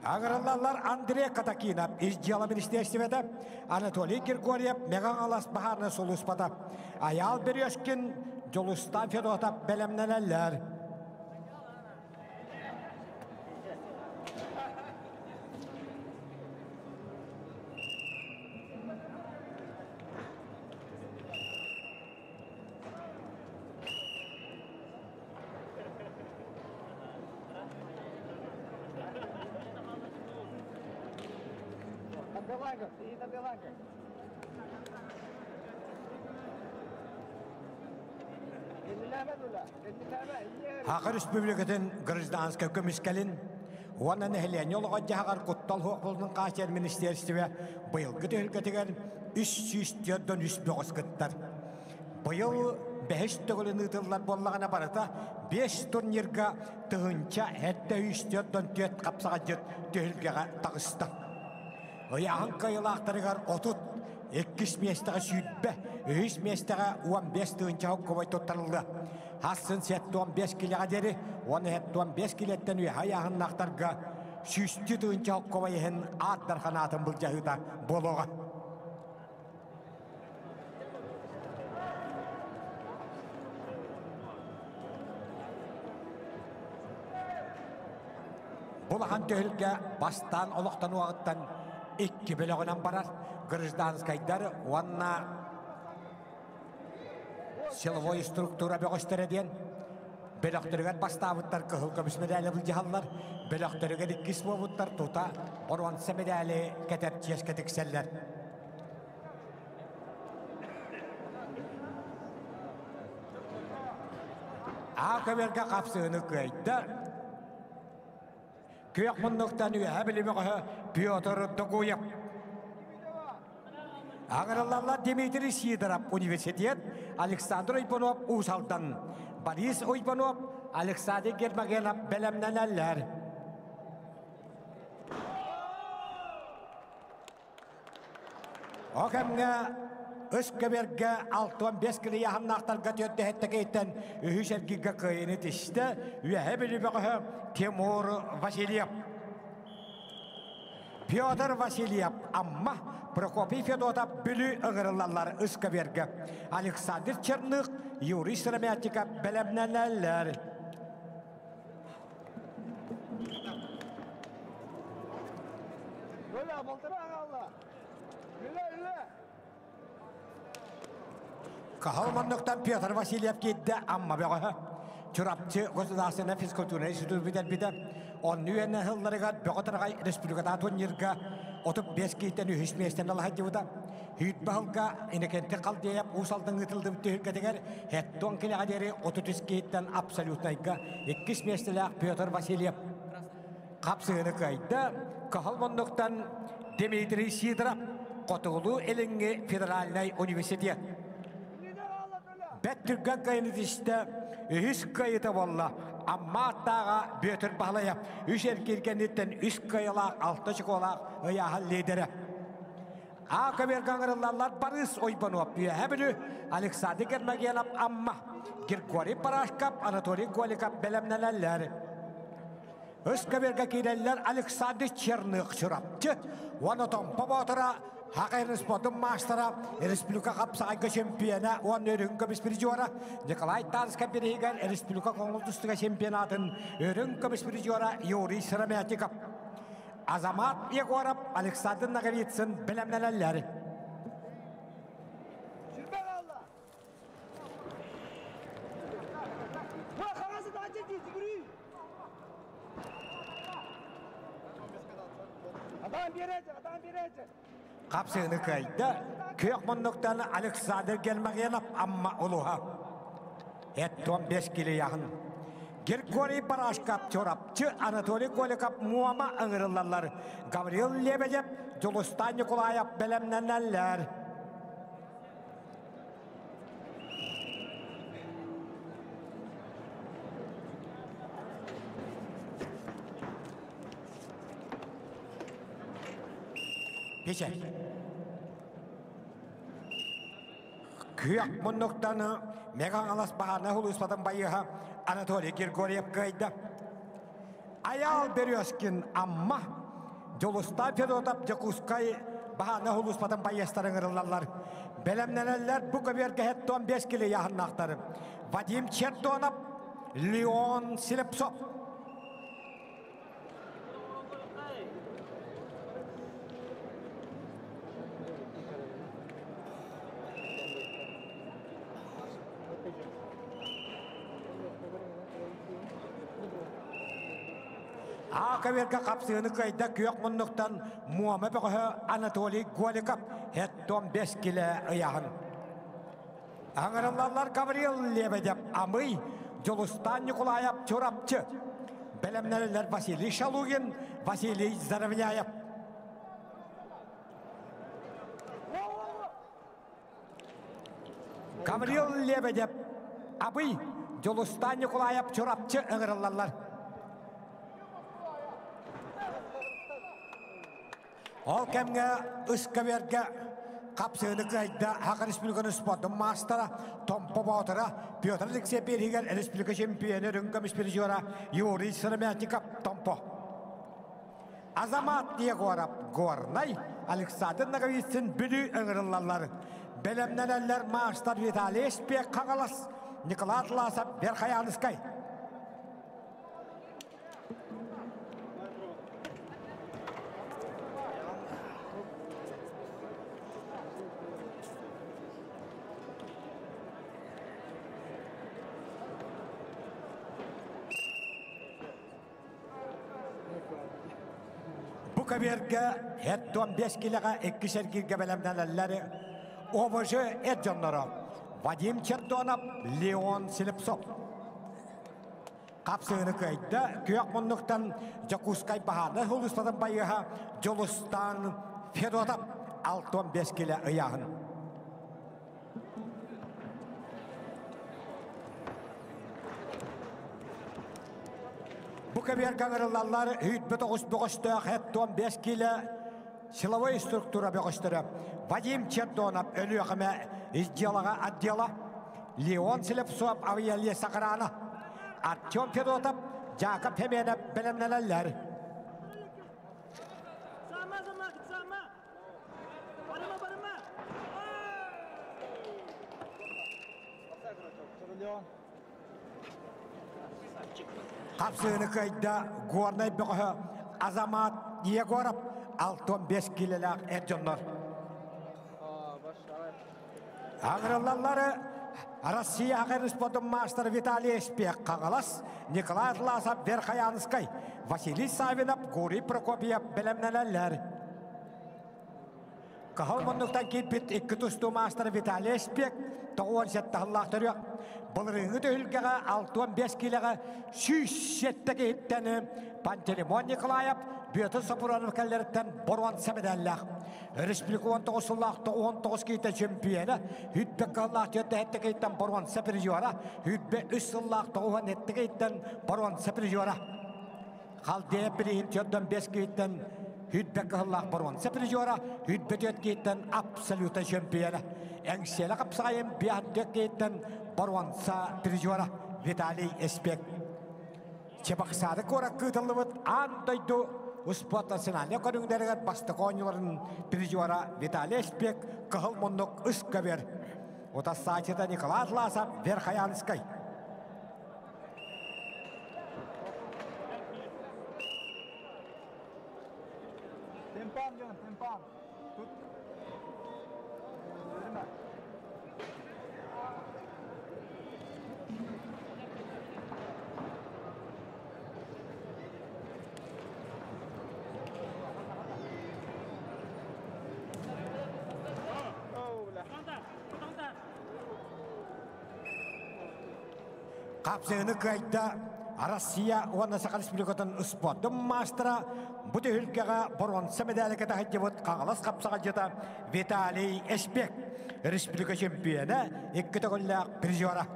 Агырыллалар Андрей Катакинов, из дела министерствода, Анатолий Григорьев, Мегагалас баһаарына сулууспата, Аял Березкин, Дьулустан Федотов бэлэмнэнэллэр. Саха Республикатын гражданскай көмүскэлин уонна нэһилиэнньэ олоҕор-дьаһаҕар куттал суох буолуутун хааччыйар министиэристибэ быйылгы түһүлгэтигэр 343 бөҕөс кыттар. Быйыл бэһис төгүлүн ыытыллар буоллаҕына барыта биэс турнирга 1704 хапсаҕайдьыт түһүлгэҕэ таҕыста. Ыйааһын кыайыылаахтарыгар 30, иккис миэстэҕэ 20, үһүс миэстэҕэ 15 тыһыынча холкуобай туттарыллыа. Хассын 75 килэҕэ диэри уонна 75 килэттэн үөһэ ыйааһыннаахтарга сүүстүү тыһыынча холкуобай иһин аат дархан аатын былдьаһыыта буолуоҕа. Бу улахан түһүлгэ бастаан олохтонуоҕуттан икки бөлөҕүнэн барар гражданскайдар уонна силовой структура бөҕөстөрө диэн бөлөхтөрүгэр бастаабыттар кыһыл көмүс мэдээли былдьаһаллар, бөлөхтөрүгэр иккис буолбуттар тута боруонса мэдээли кэтэр чиэскэ тиксэллэр. Аа көбүөргэ хапсыыны кыайда. Күөх муннуктан үөһэ билимэҕөһө Петр Догуев. Аҥырыллаллар Дмитрий Сидоров университет, Александр Уйбанов Уус Алдан, Борис Уйбанов, Александр Гермогенов бэлэмнэнэллэр. О кэмҥэ үс көбүөргэ 65 килийааһыннаахтарга түөрдэһэттэкэйтэн үһүс эргииргэ кыайыыны тистэ Үөһэ Бүлүү бөҕөһө Тимур Васильев. Петр Васильев Амма, Прокопий Федотов Бүлүү ыҥырыллаллар үс көбүөргэ. Александр Черных, Юрий Сыромятников бэлэмнэнэллэр. Каһал манныктан Петр Васильев киирдэ Амма бөҕөһө. Чурапчы государственнай физкультурнай институт бүтэрбитэ. Онну үөнэ сылларыгар Бөҕө Тараҕай республикатааҕы турнирга 35 киһиттэн үһүс миэстэни ала сылдьыбыта. Үүт баһылга Иннокентий Халдеев Уус Алдан ыытыллыбыт түһүлгэтигэр хеттон килэҕэ диэри 33 киһиттэн абсолютнайга иккис миэстэлээх Петр Васильев хапсыһыыны кыайда. Кыһыл муннуктан Дмитрий Сидоров Хотугулуу-Илиҥҥи федеральнай университет. Бэт түргэн кыайыны тистэ, үһүс кыайыта буолла. Амма аттааҕа Бүөтүр Баһылайап үс эргиргэниттэн үс кыайылаах, алта чокуолаах ыйааһын лидерэ. А көбүөргэ ыҥырыллаллар Барыс Ойбонуоп, Үөһээ Бүлүү, Александр Гермогенов, Амма, Григорий Барашков, Анатолий Голиков бэлэмнэнэллэр. Үс көбүөргэ киирэллэр Александр Черных Чурапчы уонна Томпо Боотура, Хакайрын спордун маастара, республика хапсаҕайга чемпиона уонна үрүҥ көмүс призера Николай Танскай бириһигэр республика көҥүл тустууга чемпионатын үрүҥ көмүс призера Юрий Сыромятников. Азамат Егоров, Александр Ноговицын бэлэмнэнэллэр. Хапсыыны кыайда күөх муннуктан Александр Гермогенов Амма улуһа. Эт 15 килияһын. Григорий Барашков Чурапчы, Анатолий Голиков Муома ыҥырыллаллар. Гаврил Лебедев, Дьулустан Николаев бэлэмнэнэллэр. Печать. Күөх муннуктан Мега-Алас баһаарынай улууспатын байыаһа Анатолий Григорьев кыайда. Айаал Березкин Амма, Дьулустаан Федотов Дьокуускай баһаарынай улууспатын байыастары ыҥырыллаллар. Бэлэмнэнэллэр бу көбүөргэ 75 кило ыйааһыннаахтар. Вадим Чердонов, Леон Слепцов. А көбүөргэ хапсыыны кыайда күөх муннуктан Муома бөҕөһө Анатолий Голиков хеттон 5 килэ ыйаһын. Аҥырыллаллар Гаврил Лебедев Амый, Дьулустаан Ньукулаев Чурапчы. Бэлэмнэрилэр Василий Шалугин, Василий Заровняев. Гаврил Лебедев Абый, Дьулустаан Ньукулаев Чурапчы ыҥырыллаллар. Ол кэмҥэ ыскаверга хапсыыны кыайда Саха Республикатын спордун маастара Томпо Боотура Петр Алексеев биэриһигэр республика чемпионы үрүҥ көмүс призера Юрий Сыромятников Томпо. Азамат Егоров Горнай, Александр Ноговицын Бүлүү ыҥырыллаллар. Бэлэмнэнэллэр маастар Виталий Спек Хаҥалас, Николай Атласов Верхоянскай. Бу көбүөргэ һэт 15 килэҕэ иккис эргииргэ бэлэмнэнэллэр ОВЖ эр дьонноро Вадим Чердонов, Леон Слепцов. Хапсыыны кыайда күөх муннуктан Дьокуускай баһаарынай сулууспатын байыаһа Дьулустаан Федотов 65 килэ ыйааһын. Бу кэбиэргэ ыҥырыллаллар 109 бөҕөстөөх 75 килэ силовой структура бөҕөстөрө Вадим Чердонов Өлүөхүмэ ис дьыалаҕа отдела, Леон Слепцов авиалес охрана, Артем Федотов, Жаков Феменов бэлэмнэнэллэр. Хапсыыны кыайда Горнай бөҕөһө Азамат Егоров 65 килэлээх эр дьоннор. Аҥырыллаллары Россия аҕа спортун маастара Виталий Эспиэх Хаҥалас, Николай Атласов Верхоянскай, Василий Савинов, Гурий Прокопьев бэлэмнэнэллэр. Кыһыл муннуктан киирбит икки тустуу маастара Виталий Эспиэк 97 сыллаах төрүөх. Былырыыҥҥы түһүлгэҕэ 65 киилэҕэ 107 киһиттэн Пантелеймон Николаев, Бүөтүр Сопуранов кэллэриттэн боруонса мэдээллээх. Республика 19 сыллаах 19 киһитэ чемпиона, үрбэ кыһыллаах 47 киһиттэн боруонса призера, үрбэ 3 сыллаах 97 киһиттэн боруонса призера. Халдея приһин 45 киһиттэн үрбэ кыһыллаах боруонса призера, үрбэ 4 киһиттэн абсолюта чемпиона. Эҥсиэлэ хапсаҕайын 54 киһиттэн боруонса призера Виталий Эспек. Чебоксары куоракка ыытыллыбыт аан дойду успуорт национальнай көрүҥнэригэр бастакы оонньууларын призера Виталий Эспек кыһыл муннук үс көбүөр. Утассааччыта Николай Атласов Верхоянскай. Темпан, Жан, темпан. Тут. Хапсыыны кыайда Россия уонна Саха Республикатын спордун маастара бу түһүлгэҕэ боруонса мэдээлэ кэтэһэддьибыт Хаҥалас хапсаҕайдьыта Виталий Эспек республика чемпиона икки төгүллээх призера.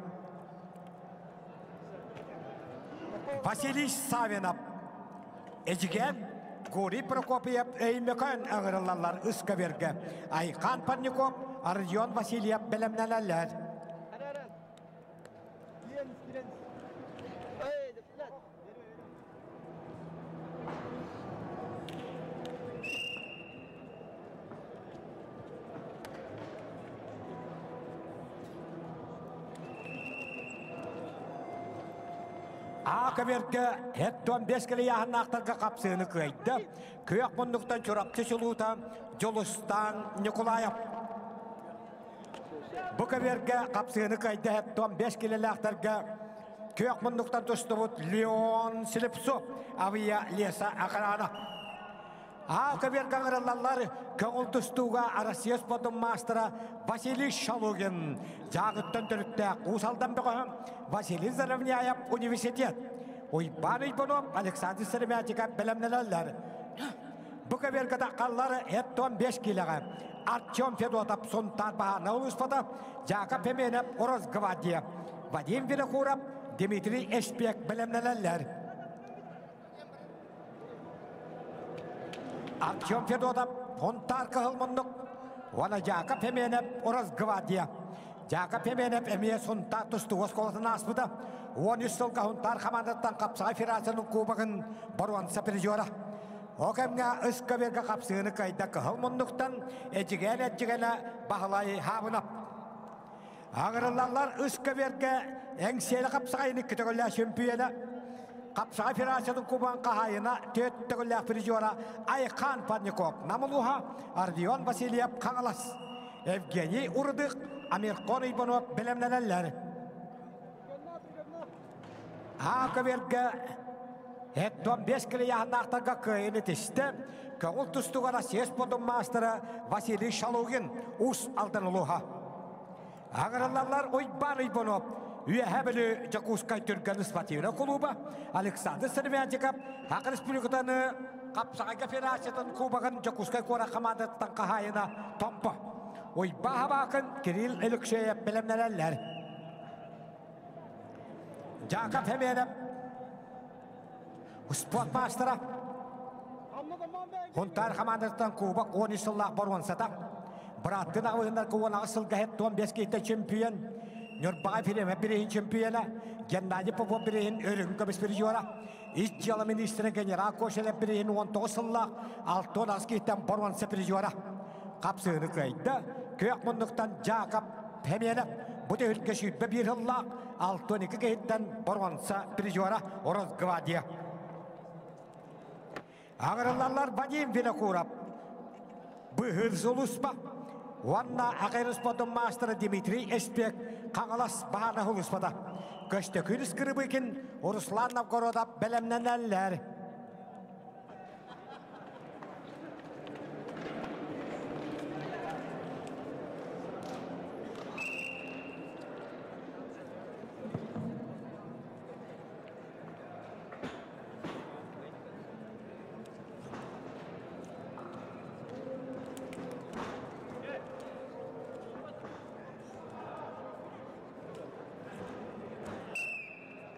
Василий Савинов Эдьигээн Гурий Прокопьев Өймөкөөн ыҥырыллаллар ыскавергэ Айхан Парников Родион Васильев бэлэмнэнэллэр. Аа көбүөргэ 75 килэ ыйааһыннаахтарга хапсыыны кыайда. Күөх муннуктан Чурапчы чулуута Дьулустаан Ньукулаев. Бу көбүөргэ хапсыыны кыайда 75 килэлээхтэргэ. Күөх муннуктан тустубут Леон Слепцов, Авия Леса охрана. Аа көбүөргэ ыҥырыллаллар көҥүл тустууга Россия спордун маастара Василий Шалугин, Дьааҥыттан төрүттээх Уус Алдан бөҕөһө Василий Заровняев университет, Уйбаан Уйбанов, Александр Сыромятников бэлэмнэнэллэр. Бу көбүөргэ таххаллар эт 15 киилэҕэ Артем Федотов Сунтаар Баһаана улууспата, Яков Пеменов Росгвардия, Вадим Винокуров, Дмитрий Эшпек бэлэмнэнэллэр. Артем Федотов Хонтаар кыһыл муннук уонна Яков Пеменов Росгвардия. Яков Пеменов эмиэ Сунтаар тустуу оскуолатын ааспыта. 13 сылга Хунтаар хамаандаттан Хапсаҕай Федерациянын кубогын боруонса призера. Ол кэмҥэ ыскаверга хапсыыны кыайда кыһыл муннуктан Эдьигээн Эдьигэнэ Баһылай Хаабынап. Аҥырыллаллар ыскаверга Эҥсиэли хапсаҕайын икки төгүллээх чөмпүйүөнэ, Хапсаҕай Федерациятын кубогын хаһаайына түөрт төгүллээх призера Айхан Парников Нам улууһа, Ардион Васильев Хаҥалас, Евгений Урдых, Амирхон Иванов бэлэмнэнэллэр. Аакаверга Эттон 5 килийааһыннаахтарга кыайыыны тистэ. Көҥүл тустууга Россия спордун маастара Василий Шалугин Уус Алдан улууһа. Аҥырыллаллар Уйбаан Уйбанов, Үөһээ Бүлүү Дьокуускай Түргэн спортивнай кулууба, Александр Сыромятников, Саха Республикатын Хапсаҕайга Федерациятын Кубогын Дьокуускай куорат хамаандатыттан хаһаайына Томпо. Уйбаа Хабаакын, Кирилл Алексеев бэлэмнэнэллэр. Жаков Хеменов спорт маастара Хунтаар хамаандатыттан кубок 13 сыллаах боруонсата. Бырааттын аҕабыһыннарга 18 сылга 75 киһитэ чемпион, Ньурбаҕа фирма бириһин чемпиона, Геннадий Попов бириһин өрүҥ көмүс призера, Ис дьыала министрэ генерал Кошелев бириһин 19 сыллаах 68 киһиттэн боруонса призера. Хапсыыны кыайда. Күөх муннуктан Жаков Пеменов бу түһүлгэ 21 сыллаах 62 киһиттэн боруонса призера Росгвардия. Аҕырыллаллар Вадим Винокуров, Быһыр Сулуспа уонна Акайрыс спортун маастара Дмитрий Эспек Хаҥалас Баһаана Сулуспата. Көстөкүүн Скрыбыкин, Руслан Новгородов бэлэмнэнэллэр.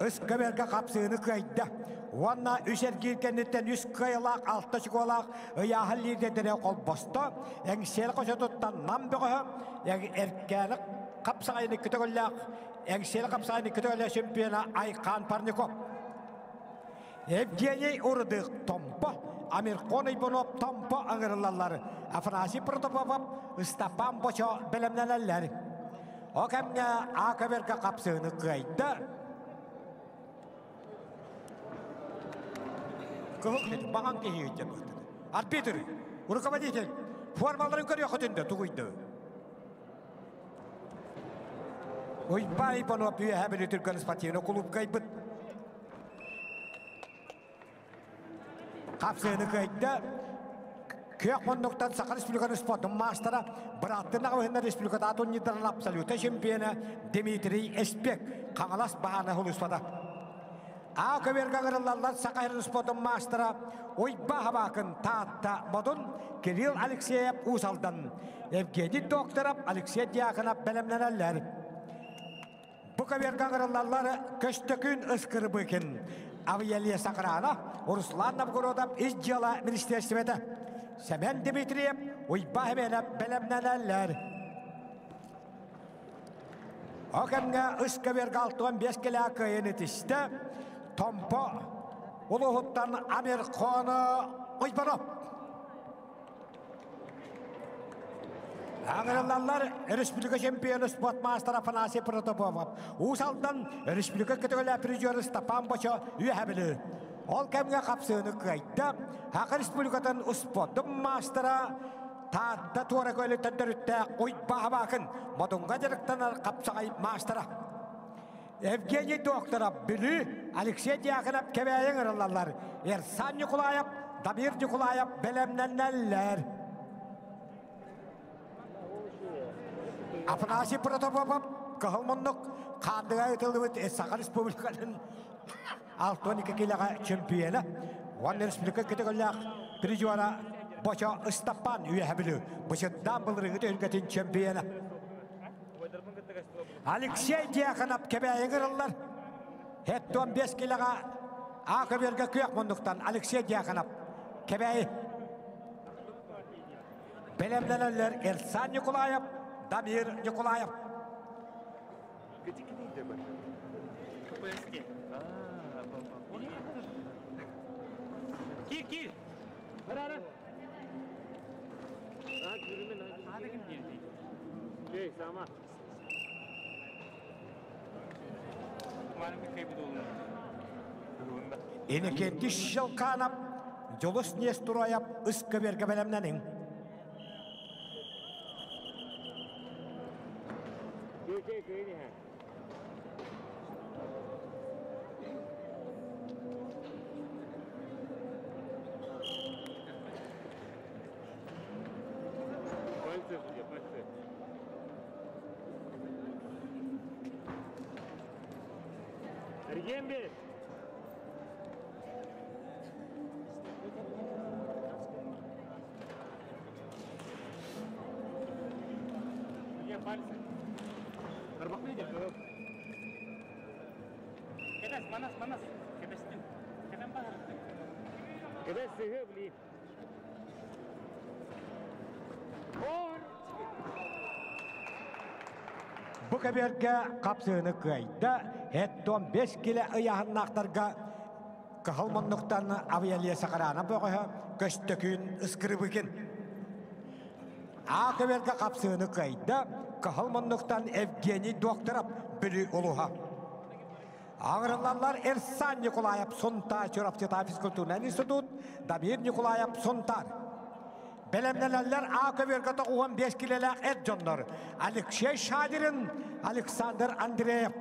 Ыскаберга хапсыыны кыайда. Уонна үс эргиир кэнниттэн үс кыайылаах, алта чукуолаах ыйааһын лиидэрдэрэ холбосто. Эҥсиэл хочотуттан Нам бөҕөһө, Эркээни хапсаҕайын икки төгүллээх, Эҥсиэл хапсаҕайын икки төгүллээх чемпиона Айхан Парников. Евгений Урдых Томпо, Амирхон Иванов Томпо ыҥырыллаллар. Афанасий Протопопов, Ыстапаан Бочо бэлэмнэнэллэр. Ол кэмҥэ Акаверга хапсыыны кыайда. Кыһыл баҕан киһи Арбитр, руководитель, формаларын көрүөххүтүн да тугуйду. Уйбай Иванов үөһэ Бүлүү түргэн спортивный клубка айбыт. Хапсыыны кыайда. Күөх муннуктан Саха Республикатын спордун маастара, бырааттын аҕабыһыннар республиката турнирдарын абсолютнай чемпиона Дмитрий Эспек Хаҥалас баһаана хулуспата. А көбүөргэ ыҥырыллаллар Саха сирин спордун маастара Уйба Хабаакын Таатта Модун, Кирилл Алексеев Уус Алдан, Евгений Докторов, Алексей Дьяконов бэлэмнэнэллэр. Бу көбүөргэ ыҥырыллаллар Көстөкүүн Ыскырбыкин, Авиалия Сакрана, Руслан Новгородов ис дьыала министиэристибэтэ, Сэмэн Дмитриев, Уйба Хабенов бэлэмнэнэллэр. Ол кэмҥэ үс көбүөргэ 65 килэ кыайан итистэ. Томпо улууһуттан Амирхон Уйбанов. Аҥырыллаллар республика чемпиона спорт маастара Афанасий Протопопов, Уус Алдан республика көтөҕөлөөх призера Степан Бочо үөһэ Бүлүү. Ол кэмҥэ хапсыыны кыайда Саха Республикатын спордун маастара Таатта туора көлүттэн төрүттээх Уйба Хабаакын Модунга дьарыктанар хапсаҕай маастара. Евгений Докторов Бүлүү, Алексей Дьяконов Кэбээйи ыҥырыллаллар. Эрсан Ньукулаев, Дамир Ньукулаев бэлэмнэнэллэр. Афанасий Протопопов Кыһыл муннук Хаандыга ыытыллыбыт Саха Республикатын 62 килэҕэ чемпиона уонна республика көтөҕөллөөх призера Бочо Ыстаппан Үөһэ Бүлүү бычырдаан былырыыҥҥы түһүлгэтин чемпиона. Алексей Дьяконов Кэбээйи ыҥырыллар. Хеттон 5 килэҕэ А көбүөргэ күөх муннуктан Алексей Дьяконов Кэбээйи. Бэлэмнэнэллэр Эрсан Николаев, Дамир Николаев. Кир, кир. Инникетти Щелканов, Дьулус Нестураев ыс көбүөргэ бэлэмнэниҥ. Бу кэбиэргэ хапсыыны кыайда, Хеттон 5 килэ ыйааһыннаахтарга кыһыл муннуктан авиалиэсэ хараана бөҕөһө Көстөкүүн Ыскырыбыкин. А көбүөргэ хапсыыны кыайда, кыһыл муннуктан Евгений Докторов Бүлүү улууһа. Аҥырыллаллар Эрсан Николаев Сунтаар Чурапчытаа физкультурнай институт, Дамир Николаев Сунтаар. Бэлэмнэнэллэр А көбүөргэ 95 килэлээх эр дьоннор Алексей Шадирин, Александр Андреев.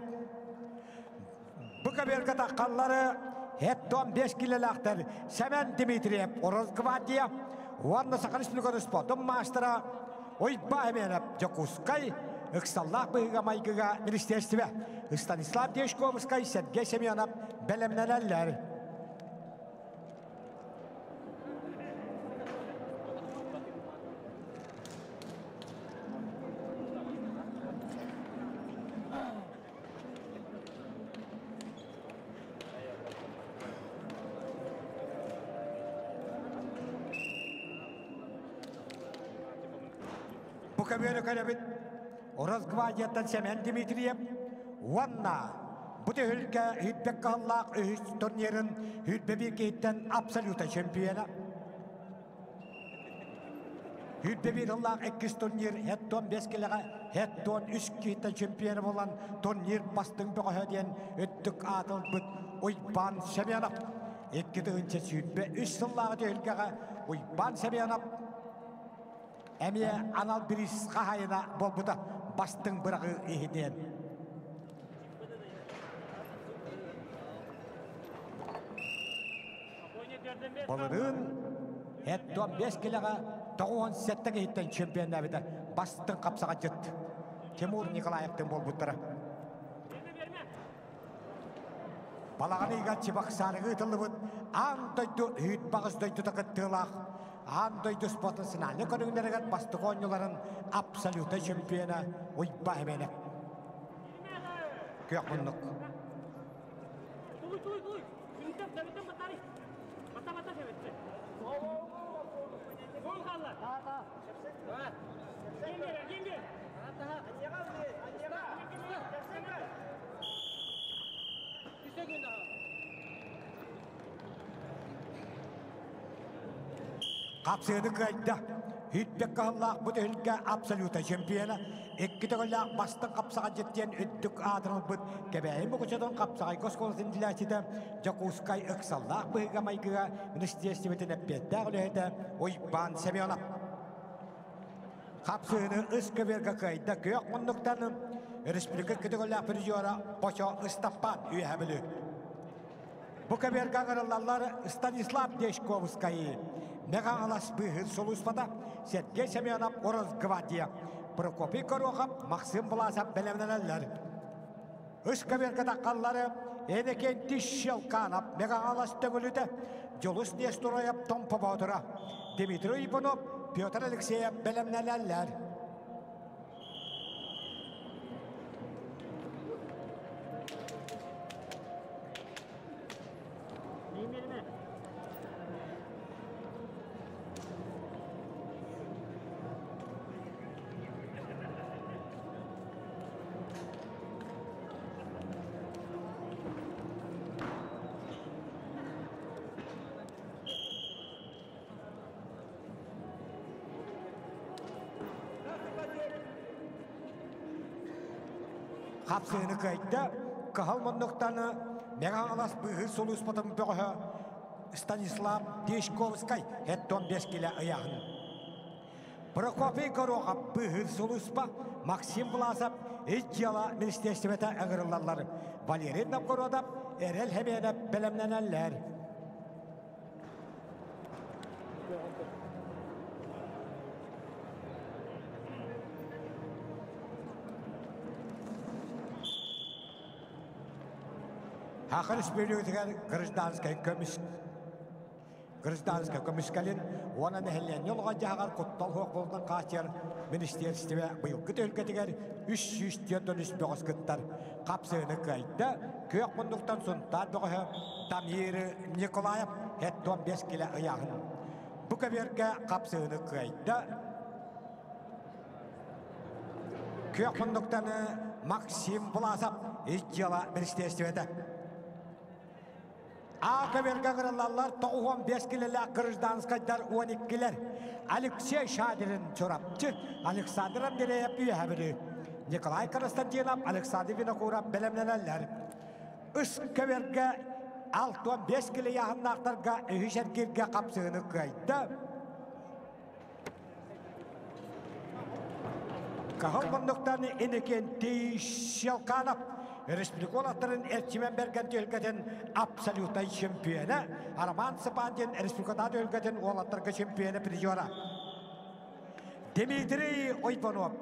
Бу көбүөргэ таххаллары Хеттон 5 килэлээхтэр Сэмэн Дмитриев, Росгвардия уонна Саха Республикатын спордун маастара Уйбаа Эмиэнэп Дьокуускай ыксаллаах быһыыга-майгыга министиэристибэ Станислав Дьячковскай, Сергей Семенов бэлэмнэнэллэр. Бу көмүөлү көрөбүт Росгвардияттан Семен Дмитриев уонна бу түһүлгэ Хүрбэк кыһыллаах үһүс турнирын Хүрбэ биир киһиттэн абсолюта чемпиона. Хүрбэ биир ыллаах иккис турнир Хеттон бэс килэҕэ Хеттон үс киһиттэн чемпиона буолан турнир бастыҥ бөҕөһө диэн үрдүк аат ылбыт Уйбаан Семенов. 2023 сыллааҕы түһүлгэҕэ Уйбаан Семенов эмиэ анал бириис хаһаайына буолбута бастыҥ быраҕыы иһинэн. Былырыын Хеттон 5 килэҕэ 97 киһиттэн чемпионнаабыта бастыҥ хапсаҕайдьыт Тимур Николаевтыын буолбуттара. Балаҕан ыйыгар Чебоксарыга ыытыллыбыт аан дойду үүт-баҕас дойдута кыттыылаах аан дойду спорт национальнай көрүҥнэригэр бастакы оонньууларын абсолютнай чемпиона Уйба Эмэнэ. Күөх муннук. Хапсыыны кыайда. Хүтбек кыһыллаах бу түһүлгэ абсолюта чемпиона. Икки төгүллээх бастыҥ хапсаҕайдьыт диэн үрдүк аатын ылбыт Кэбээйи Мукучутун хапсаҕайга оскуолатын иитиллээччитэ Дьокуускай ыксаллаах быһыыга-майгыга министиэристибэтин эппиэттээх үлэһитэ Уйбаан Семенов. Хапсыыны ыс көбүөргэ кыайда күөх муннуктан Республика көтөҕөллөөх призера Бочо Ыстаппан Үөһэ Бүлүү. Бу көбүөргэ ыҥырыллаллар Станислав Дешковскай, Мэҥэ быыһын сулууспата, Сергей Семенов Росгвардия, Прокопий Горохов, Максим Власов бэлэмнэнэллэр. Үс көбүөргэ таххаллары Энекентий Щелканов, Мэҥэ Төҥүлүтэ, Дьулус Нестороев Томпо Боотура, Дмитрий Иванов, Петр Алексеев бэлэмнэнэллэр. Хапсыыны кыайда, кыһыл муннуктан Мэҥэ Хаҥалас быыһыыр сулууспатын бөҕөһө Станислав Дешковскай һэттон бэс килэ ыйааһын. Прокопий Горохов быыһыыр сулууспа, Максим Власов ис дьыала министиэристибэтэ ыҥырыллаллар. Валерий Новгородов, Эрэл Хэмиэнэп бэлэмнэнэллэр. Саха Республикатыгар гражданскай көмүс гражданскай көмүскэлин уонна нэһилиэнньэ олоҕо-дьаһаҕар куттал суох буолуутун хааччыйар министиэристибэ быйылгы түһүлгэтигэр 343 бөҕөс кыттар. Хапсыыны кыайда күөх муннуктан Сунтаар бөҕөһө Дамир Николаев 75 килэ ыйааһын. Бу көбүөргэ хапсыыны кыайда күөх муннуктан Максим Власов ис дьыала министиэристибэтэ. А көбүөргэ ыҥырыллаллар 95 килэлээх гражданскайдар 12-лэр Алексей Шадрин Чурапчы, Александр Андреев Үөһэ Бүлүү, Николай Константинов, Александр Винокуров бэлэмнэнэллэр. Үс көбүөргэ 65 килэ ыйааһыннаахтарга үһүс эргииргэ хапсыһыыны кыайда. Каһыл муннуктан Иннокентий Щелканов республика уолаттарын Эрчимэн Бэргэн түһүлгэтин абсолютнай чемпиона, Роман Цыпандин республикатааҕы түһүлгэтин уолаттарга чемпиона призера. Дмитрий Ойбонов,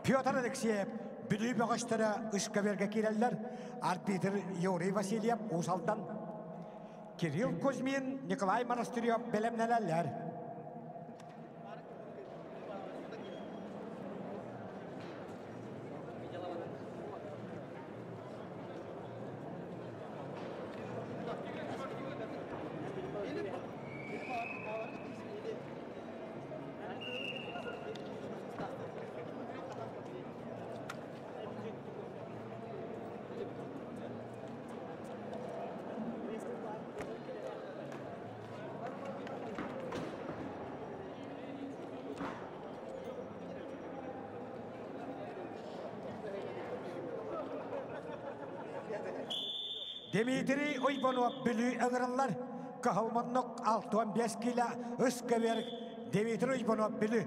Петр Алексеев Бүлүү бөҕөстөрө ыскаверга киирэллэр. Арбитр Юрий Васильев Уус Алдан, Кирилл Кузьмин, Николай Монастырев бэлэмнэнэллэр. Дмитрий Уйбанов Бүлүү ыҥырыллар. Кыһыл муннук 65 кило үс көбүөр Дмитрий Уйбанов Бүлүү.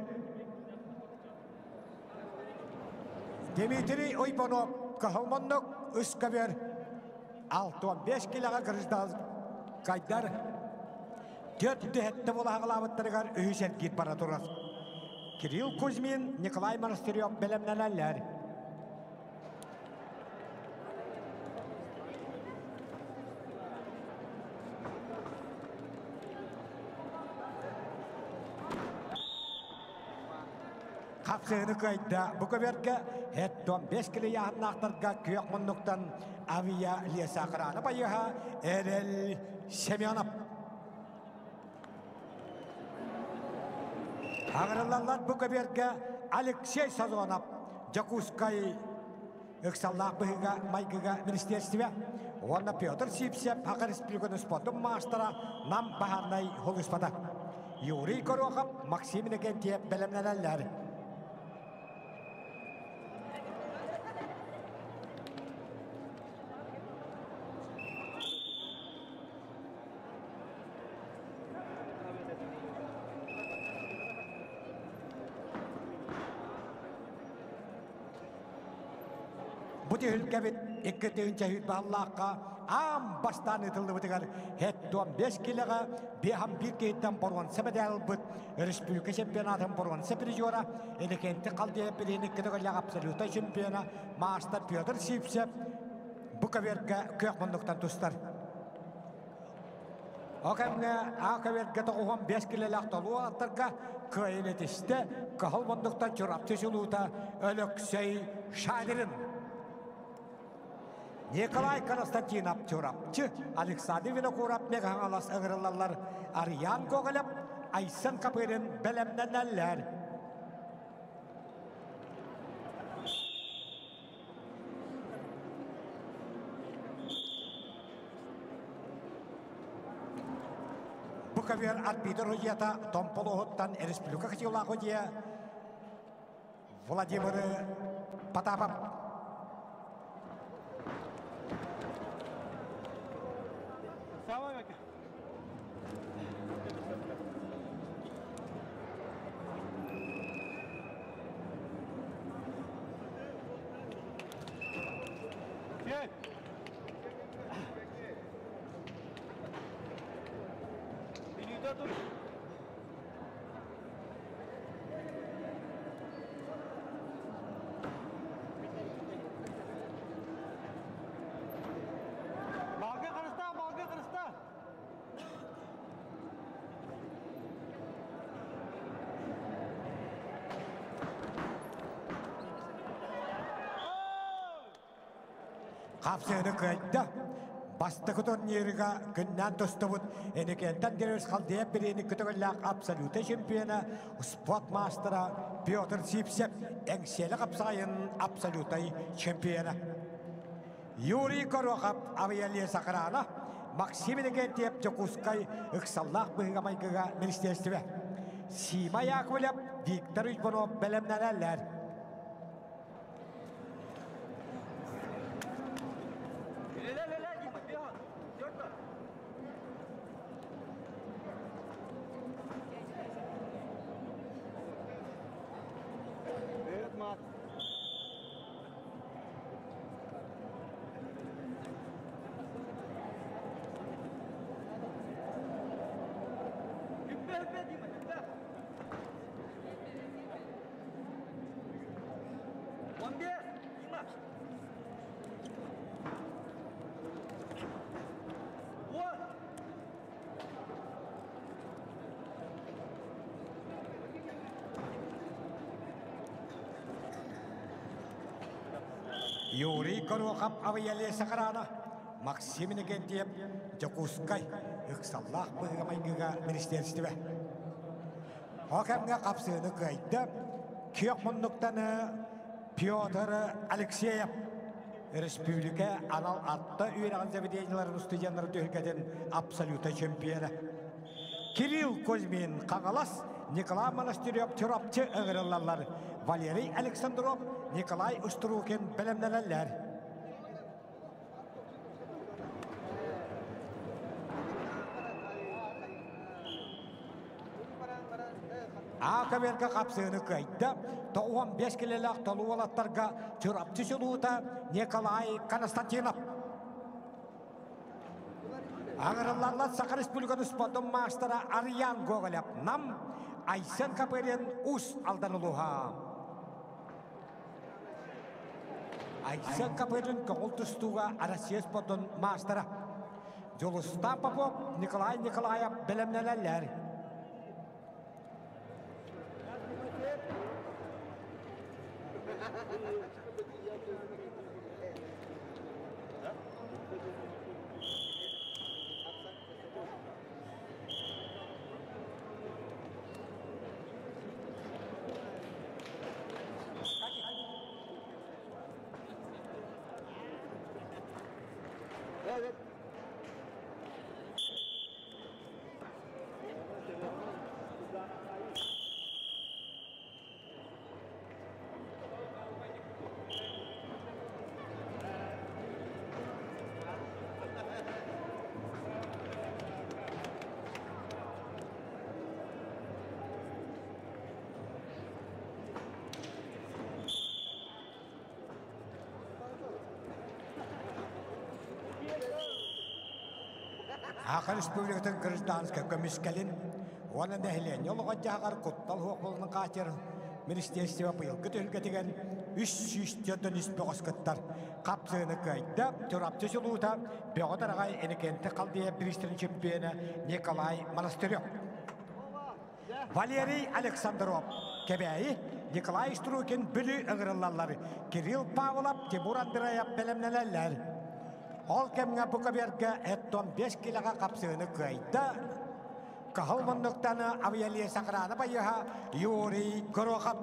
Дмитрий Уйбанов Кыһыл муннук үс көбүөр 65 килоҕа гражданскайдар түөрт түһэтте булаһаҕалаабыттарыгар үһүс эргиир бара турар. Кирилл Кузьмин, Николай Монастырев бэлэмнэнэллэр. Хапсыһыны кыайда. Бу көбүөргэ Хеттон 5 кило ыйааһыннаахтарга күөх муннуктан авиа лесоохрана байыаһа Эрэл Семенов. Аҕырыллаллар бу көбүөргэ Алексей Сазонов, Дьокуускай ыксаллаах быһыыга майгыга министерстве уонна Петр Сипсев Саха Республикатын спордун маастара Нам баһаарынай холуспата. Юрий Горохов, Максим Иннокентьев бэлэмнэнэллэр. Бу түһүлгэбит 2 тыһыынча баллаахха аан бастаан ыытыллыбытыгар 75 килоҕа 51 киһиттэн боруонса мэдээл ылбыт республика чемпионатын боруонса призера, Иннокентий Халдеев билиһин икки төгүллээх абсолютнай чемпиона, маастар Петр Сивцев бу көбүөргэ күөх муннуктан тустар. О кэмҥэ А көбүөргэ 95 килэлээх толуу аттарга кыайын этистэ кыһыл муннуктан Чурапчы чулуута Өлөксөй Шадрин. Николай Константинов Чурапчы, Александр Винокуров Мегаҥалас ыҥырыллаллар, Арыйаан Гоголев, Айсен Копырин бэлэмнэнэллэр. Бу көбүөр арбитр судьуйата Томполуоһуттан республика кытыылаах судьуйа Владимир Потапов. Балгы кырыста, балгы кырыста. Хапсыыны кыайда. Бастакы турнирга күннән тустубут Энекентен Деревс Халдеев бириини көтөгөлләэх абсолютный чемпиона, спорт мастера Петр Сипсев эҥсиэли хапсаҕайын абсолютный чемпиона. Юрий Горохов Авиалия Сахарана, Максим Иннокентьев Дьокуускай ыксаллаах быһыыга майгыга министерство. Сима Яковлев, Виктор Иванов бэлэмнэнэллэр. Ле-ле-ле, Дима, бегай. Дёрта. Привет, Мат. Hüppe hüppe Дима, hüppe. 15, Дима. Вот. Юрий Горохов Авиалия Сахарана, Максим Иннокентьев Дьокуускай ыксаллаах быһыыга майгыга министерство. О кэмҥэ хапсыыны кыайда күөх муннуктан Петр Алексеев, республика анал атта үөрэҕин заведенияларын студенттары түһүлгэтин абсолютный чемпиона. Кирилл Кузьмин Хаҥалас, Николай Монастырев Чурапчы ыҥырыллаллар. Валерий Александров, Николай Уструкин бэлэмнэнэллэр. А көбүөргэ хапсыыны кыайда. 95 килэлээх толуу уолаттарга Чурапчы чулуута Николай Константинов. Ыҥырыллаллар Саха Республикатын спортун маастара Арыйаан Гоголев Нам, Айсен Копырин Уус Алдан улууһа. Айсен Копырин көҥүл тустууга Россия спортун маастара. Дьулустаан Попов, Николай Николаев бэлэмнэнэллэр. Evet. Саха Республикатын гражданскай көмүскэлин уонна нэһилиэнньэ олоҕо-дьаһаҕар куттал суох буолуутун хааччыйар министерство быйылгы түһүлгэтигэр 343 бөҕөс кыттар. Хапсыыны кыайда Чурапчы чулуута Бөҕө Тараҕай Иннокентий Халдеев бириистэрин чемпиона Николай Монастырев. Валерий Александров, Кэбээйи, Николай Струкин Бүлүү ыҥырыллаллар, Кирилл Павлов, Тимур Андреев бэлэмнэнэллэр. Ол кэмҥэ бу көбүөргэ эттон 5 килэҕэ хапсыыны кыайда. Каһыл муннуктаны авиалиес охрана байыһа Юрий Горохов.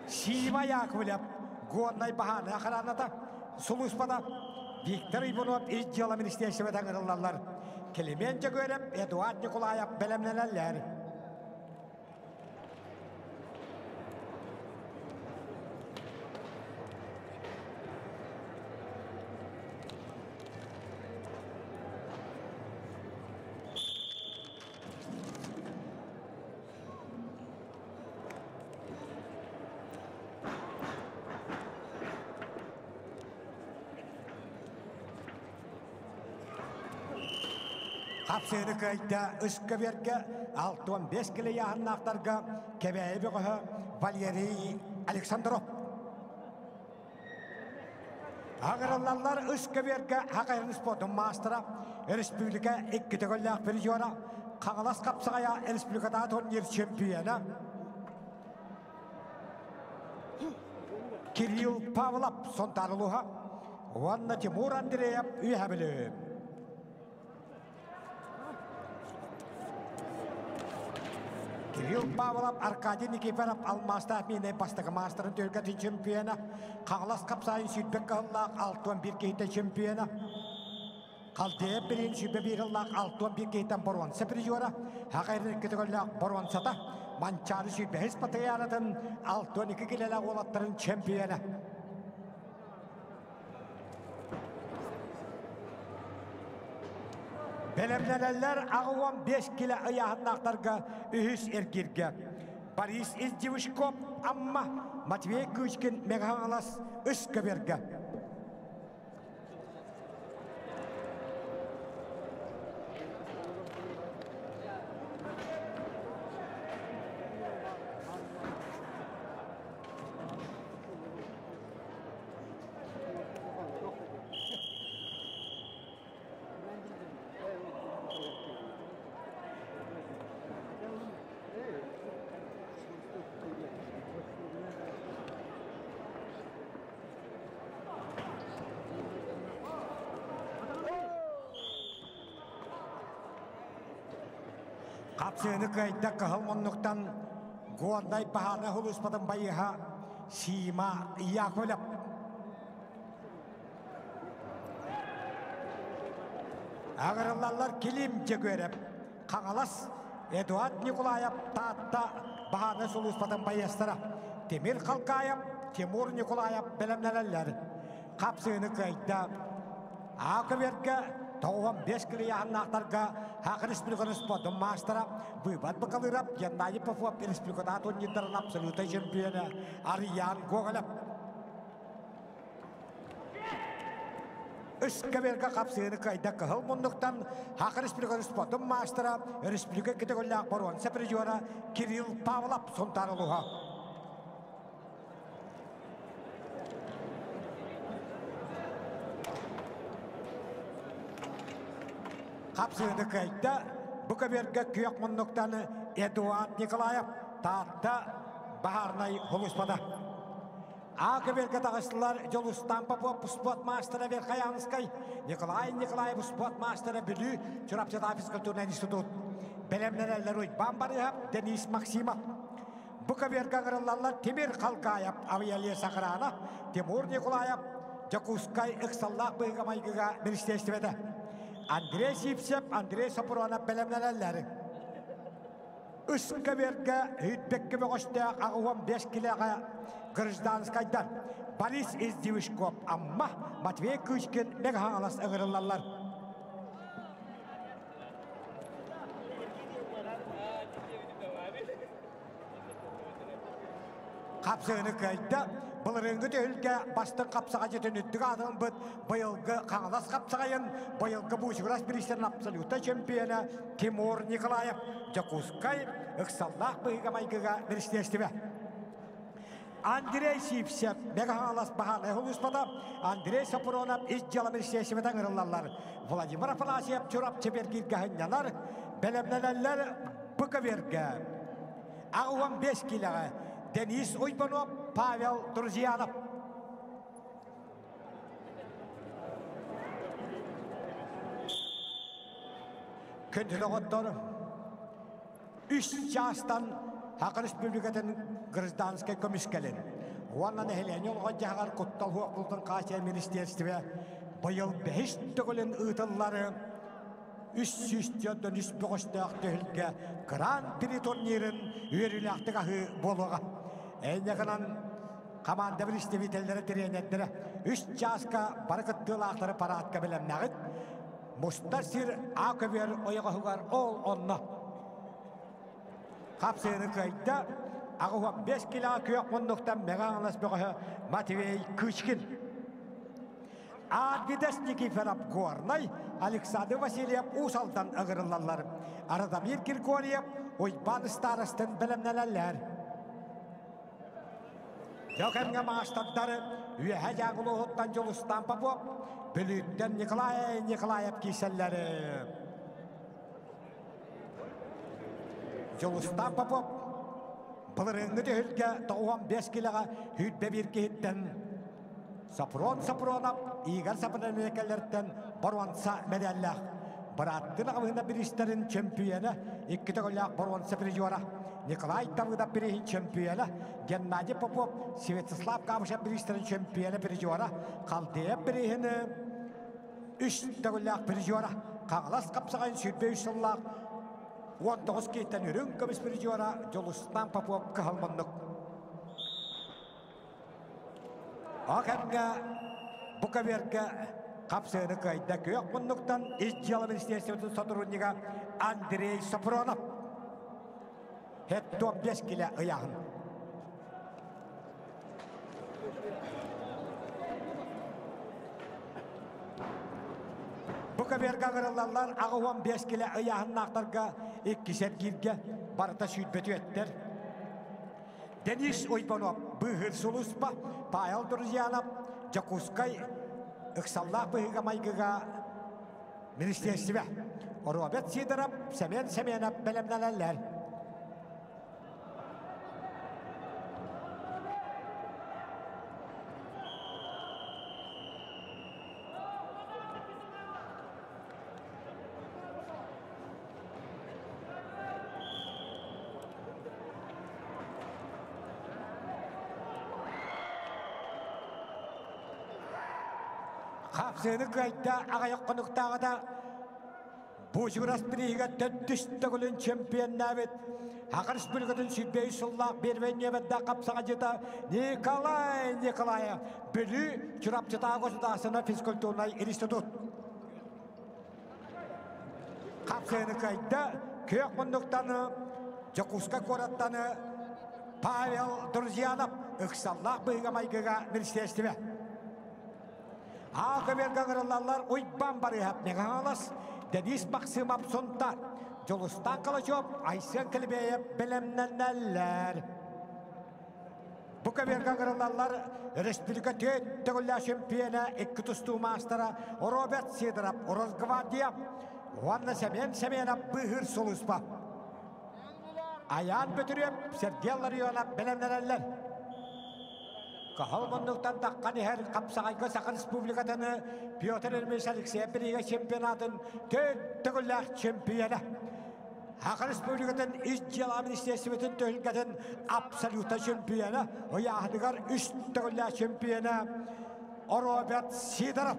Сима Яковлев, Горнай баһааны охраната, сулууспата Виктор Иванов ис дьыала министерствота ыҥырыллаллар. Климент Дьөгүөрэп, Эдуард Николаев бэлэмнэнэллэр. Хапсыыны кыайда ыскабергэ 65 килэ ыйааһыннаахтарга Кэбээйи бөҕөһө Валерий Александров. Аҕырыллаллар ыскабергэ Хакайрын спортун маастара, республика икки төгүллээх призера, Хаҥалас хапсаҕайа республикатааҕы турнир чемпиона Кирилл Павлов Сунтаар улууһа уонна Тимур Андреев Үөһээ Бүлүү. Кирилл Павлов, Аркадий Никифоров алмаастаах миинэй бастакы маастарын түһүлгэтин чемпиона, Хаҥалас хапсаайын сүүрбэт кыһыллаах 61 киһитэ чемпиона, Халдеев билин 21 ыллаах 61 киһиттэн боруонса призера, Хахайрын икки төгүллээх боруонсата, Манчаары 25 патриаратын 62 килэлээх уолаттарын чемпиона. Бэлэмнэнэллэр 85 килэ ыйааһыннаахтарга үһүс эргиргэ. Борис Издивушков Амма, Матвей Кычкин Мэҥэ үс көбүөргэ. Хапсыыны кыайда кыһыл муннуктан Горнай баһаарга улууспатын байыһа Сима Яковлев. Аҕырыллаллар Килим Дьөгүөрэп, Хаҥалас, Эдуард Николаев Таатта баһаарынай сулууспатын байыастара Тимир Халкаев, Тимур Николаев бэлэмнэнэллэр. Хапсыыны кыайда. Аакыбергэ 95 килийааһыннаахтарга Саха Республикатын спордун маастара Быыбат Бакалыров, Геннадий Попов республикатааҕы турнирдарын абсолютнай чемпиона Арыйаан Гоголев. Ыскаберга хапсыыны кыайда кыһыл муннуктан Саха Республикатын спордун маастара, республика кэтэгөллээх боруонса призера Кирилл Павлов Сунтаар улууһа. Хапсыыны кыайда бу көбүөргэ күөх муннуктан Эдуард Николаев Таатта баһаарынай сулууспата. А көбүөргэ таҕыстылар Дьулустан Попов спорт маастара Верхоянскай, Николай Николаев спорт маастара Бүлүү Чурапчытааҕы физкультурнай институт. Бэлэмнэнэллэр Уйбаан Барыһап, Денис Максимов. Бу көбүөргэ ыҥырыллаллар Тимир Халгаев, авиалес охрана, Тимур Николаев, Дьокуускай ыксаллаах быһыыга-майгыга министиэристибэтэ. Андрей Сивцев, Андрей Сопронов бэлэмнэнэллэр. Үс көбүөргэ Үүтбэкки бөҕөстөөх 85 килэҕэ гражданскайдар Борис Издивишков, Амма, Матвей Кычкин, Мэҥэ Хаҥалас ыҥырыллаллар. Хапсыыны кыайда. Былырыыҥҥы түһүлгэ бастыҥ хапсаҕайдьытын үрдүк аатын ылбыт быйылгы Хаҥалас хапсаҕайын быйылгы Буучугурас бириистэрин абсолютнай чемпиона Тимур Николаев Дьокуускай ыксаллаах быһыыга-майгыга министиэристибэ. Андрей Сивцев, Мэҥэ Хаҥалас баһаарынай сулууспата, Андрей Сопронов ис дьыала министиэристибэтэ ыҥырыллаллар. Владимир Афанасьев Чурапчы бэргииргэ сынньанар, бэлэмнэнэллэр БКВРгэ. 85 киилэҕэ Денис Уйбанов, Павел Друзьянов. Күндү доҕоттор, үс чаастан Саха Республикатын гражданскай көмүскэлин уонна нэһилиэнньэ олоҕо-дьаһаҕар куттал суох хааччыйар министиэристибэ быйыл бэһис төгүлүн ыытыллары 343 бөҕөстөөх түһүлгэ Гран-при турнирын үөрүүлээхтик аһыы буолуоҕа. Эйнэҕинэн команда представителлэрэ тренердэрэ үс чааска бары кыттыылаахтары параадка бэлэмнэҕит. Мустар сир А көбүөр ойоҕоһугар ол онно. Хапсыыны кыайда 85 килоҕа күөх муннуктан Мэҥэ Хаҥалас бөҕөһө Матвей Кычкин. Арвидас Никифоров Горнай, Александр Васильев Уус Алдан ыҥырыллаллар. Радомир Григорьев Уйбаан старостын бэлэмнэнэллэр. Дьэ кэмҥэ маастардары Үөһэ Дьааҥы улууһуттан Дьулустаан Попов, Бүлүүттэн Николай Николаев киирсэллэр. Дьулустаан Попов былырыыҥҥы түһүлгэ 95 килэҕэ 101 киһиттэн Сапрон Сапронов Игорь Сапроненкэлэртэн боруонса мэдээллээх. Бырааттыы аҕабыһына бириистэрин чөмпүйүөнэ, икки төгүллээх боруонса призера Николай Давыдов бирииһин чөмпүйүөнэ, Геннадий Попов, Святослав Габышев бириистэрин чөмпүйүөнэ призера, Халдеев бирииһин үс төгүллээх призера, Хаҥалас хапсаҕайын 23 сыллаах 19 киһиттэн үрүҥ көмүс призера Дьулустаан Попов кыһалманнык. Ол кэмҥэ бу көбүөргэ хапсыыны кыайда күөх муннуктан ис дьыала министерствотын сотруднига Андрей Сопронов. Хеттуон 5 килэ ыйааһын. Бу көбүөргэ ыҥырыллаллар 85 килэ ыйааһыннаахтарга иккис эргииргэ барыта сүүрбэтүөттэр. Денис Уйбанов быыһыыр сулууспа, Павел Друзьянов Дьокуускай ыксаллаах быһыыга-майгыга министиэристибэ, Роберт Сидоров, Семен Семенов бэлэмнэнэллэр. Хапсыыны кыайда аҕыйах хонуктааҕыта Буучугурас бирииһигэр төрдүс төгүлүн чемпионнаабыт Саха Республикатын 105 сыллаах первый ньиэмэттээх хапсаҕайдьыта Николай Николаев Бүлүү Чурапчытааҕы государственнай физкультурнай институт Хапсыаны кыайда күөх муннуктан Дьокуускай куораттан Павел Друзьянов ыксаллаах быһыыга-майгыга министиэристибэ. Аа көбүөргэ ыҥырыллаллар Уйбаан Барыыһап Мэҥэ Денис Максимов Сунтаар, Дьулустаан Калачев, Айсен Килбеев бэлэмнэнэллэр. Бу көбүөргэ ыҥырыллаллар республика түөрт төгүллээх чемпиона, икки тустуу маастара Роберт Сидоров, Росгвардия уонна Семен Семенов быыһыыр сулууспа. Айаан Бөтүрүөп, Сергей Ларионов бэлэмнэнэллэр. Кыһыл муннуктан таххан иһэр Хапсаҕайга Саха Республикатыны Петр Ильич Алексеев бириигэ чемпионатын төрт төгүллээх чемпиона. Саха Республикатын ис дьыала министерствотын түһүлгэтин абсолютно чемпиона, ыйааһыныгар үс төгүллээх чемпиона Роберт Сидоров.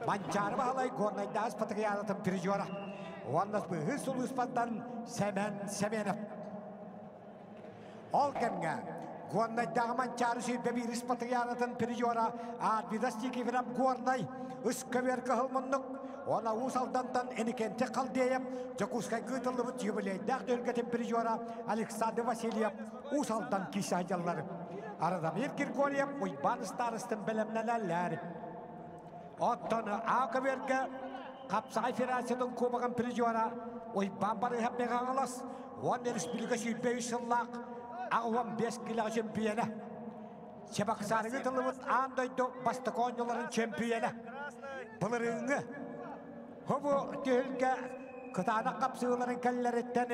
Манчаары Баһылай Горнайдаас Патриаратын призера. Уонна быыһы сулууспаттан Сэмэн Семенов. Ол кэмҥэ Горнайдааҕы Манчаары 21 Патриаратын призера Арвидас Никифоров Горнай үс көбүөр кыһыл муннук. Уонна Уус Алдантан Эникенти Халдеев, Дьокуускайга ыытыллыбыт юбилейдаах түһүлгэтин призера Александр Васильев Уус Алдан киирсэ сылдьаллар. Радомир Григорьев Уйбаан Ыстаарыстын бэлэмнэнэллэр. Оттон А көбүөргэ Хапсаҕай Федерациятын кубогын призера Уйбаан Барыһап Мэҥэ-Хаҥалас уонна республика 23 сыллаах 85 килэҕэ чемпионэ. Чебоксарыгы тылыбыт аан дойду бастакы оонньууларын чемпионэ. Былырыыҥҥы Хобу түһүлгэ кытаанах хапсыыларын кэллэриттэн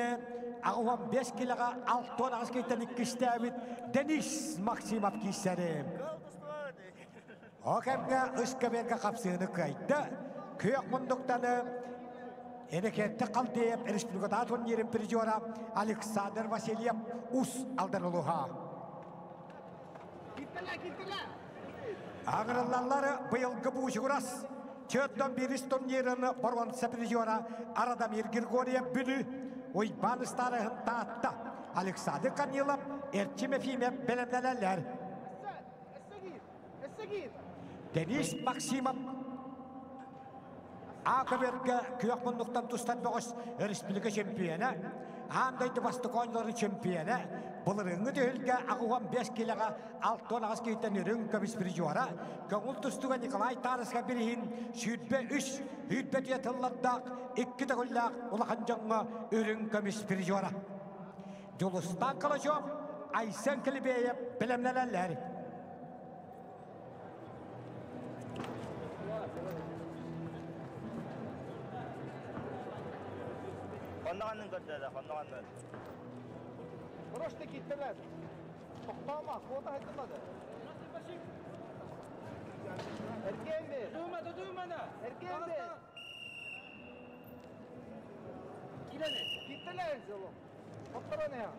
85 килэҕэ 68 киһиттэн иккистээбит Денис Максимов киирсэри. О кэмҥэ ыскаберга хапсыыны кыайда. Күөх мундуктаны Энекетте Халдеев республикатаа турнирын призера Александр Васильев Ус Алдан улуһа. Аҕырыллаллар быйылгы буучугурас Чөттөн бирис турнирын боруонса призера Арадамир Григорьев Бүлүү Уйбаан Ыстаарыһын Таатта Александр Корнилов Эрчим Ефимов бэлэмнэнэллэр. Денис Максимов А көбүөргэ күөх муннуктан тустан бөҕөс республика чемпиона, аан дойду бастакы оонньууларын чемпиона, былырыыҥҥы түһүлгэ 85 килэҕэ 68 киһиттэн үрүҥ көмүс призера, көҥүл тустууга Николай Тарыска бириһин 23 сүүрбэ тыллардаах икки төгүллээх улахан дьоҥҥо үрүҥ көмүс призера. Дьулустаан Калачев, Айсен Клебеев бэлэмнэнэллэр. Хонноҕоннун көрдөөдө, хонноҕоннун. Просто киттелер. Тоқтама, квота айтылады. Эргенби. Тутума, тутумана. Эргенби. Киттелер жолу. Тоқтама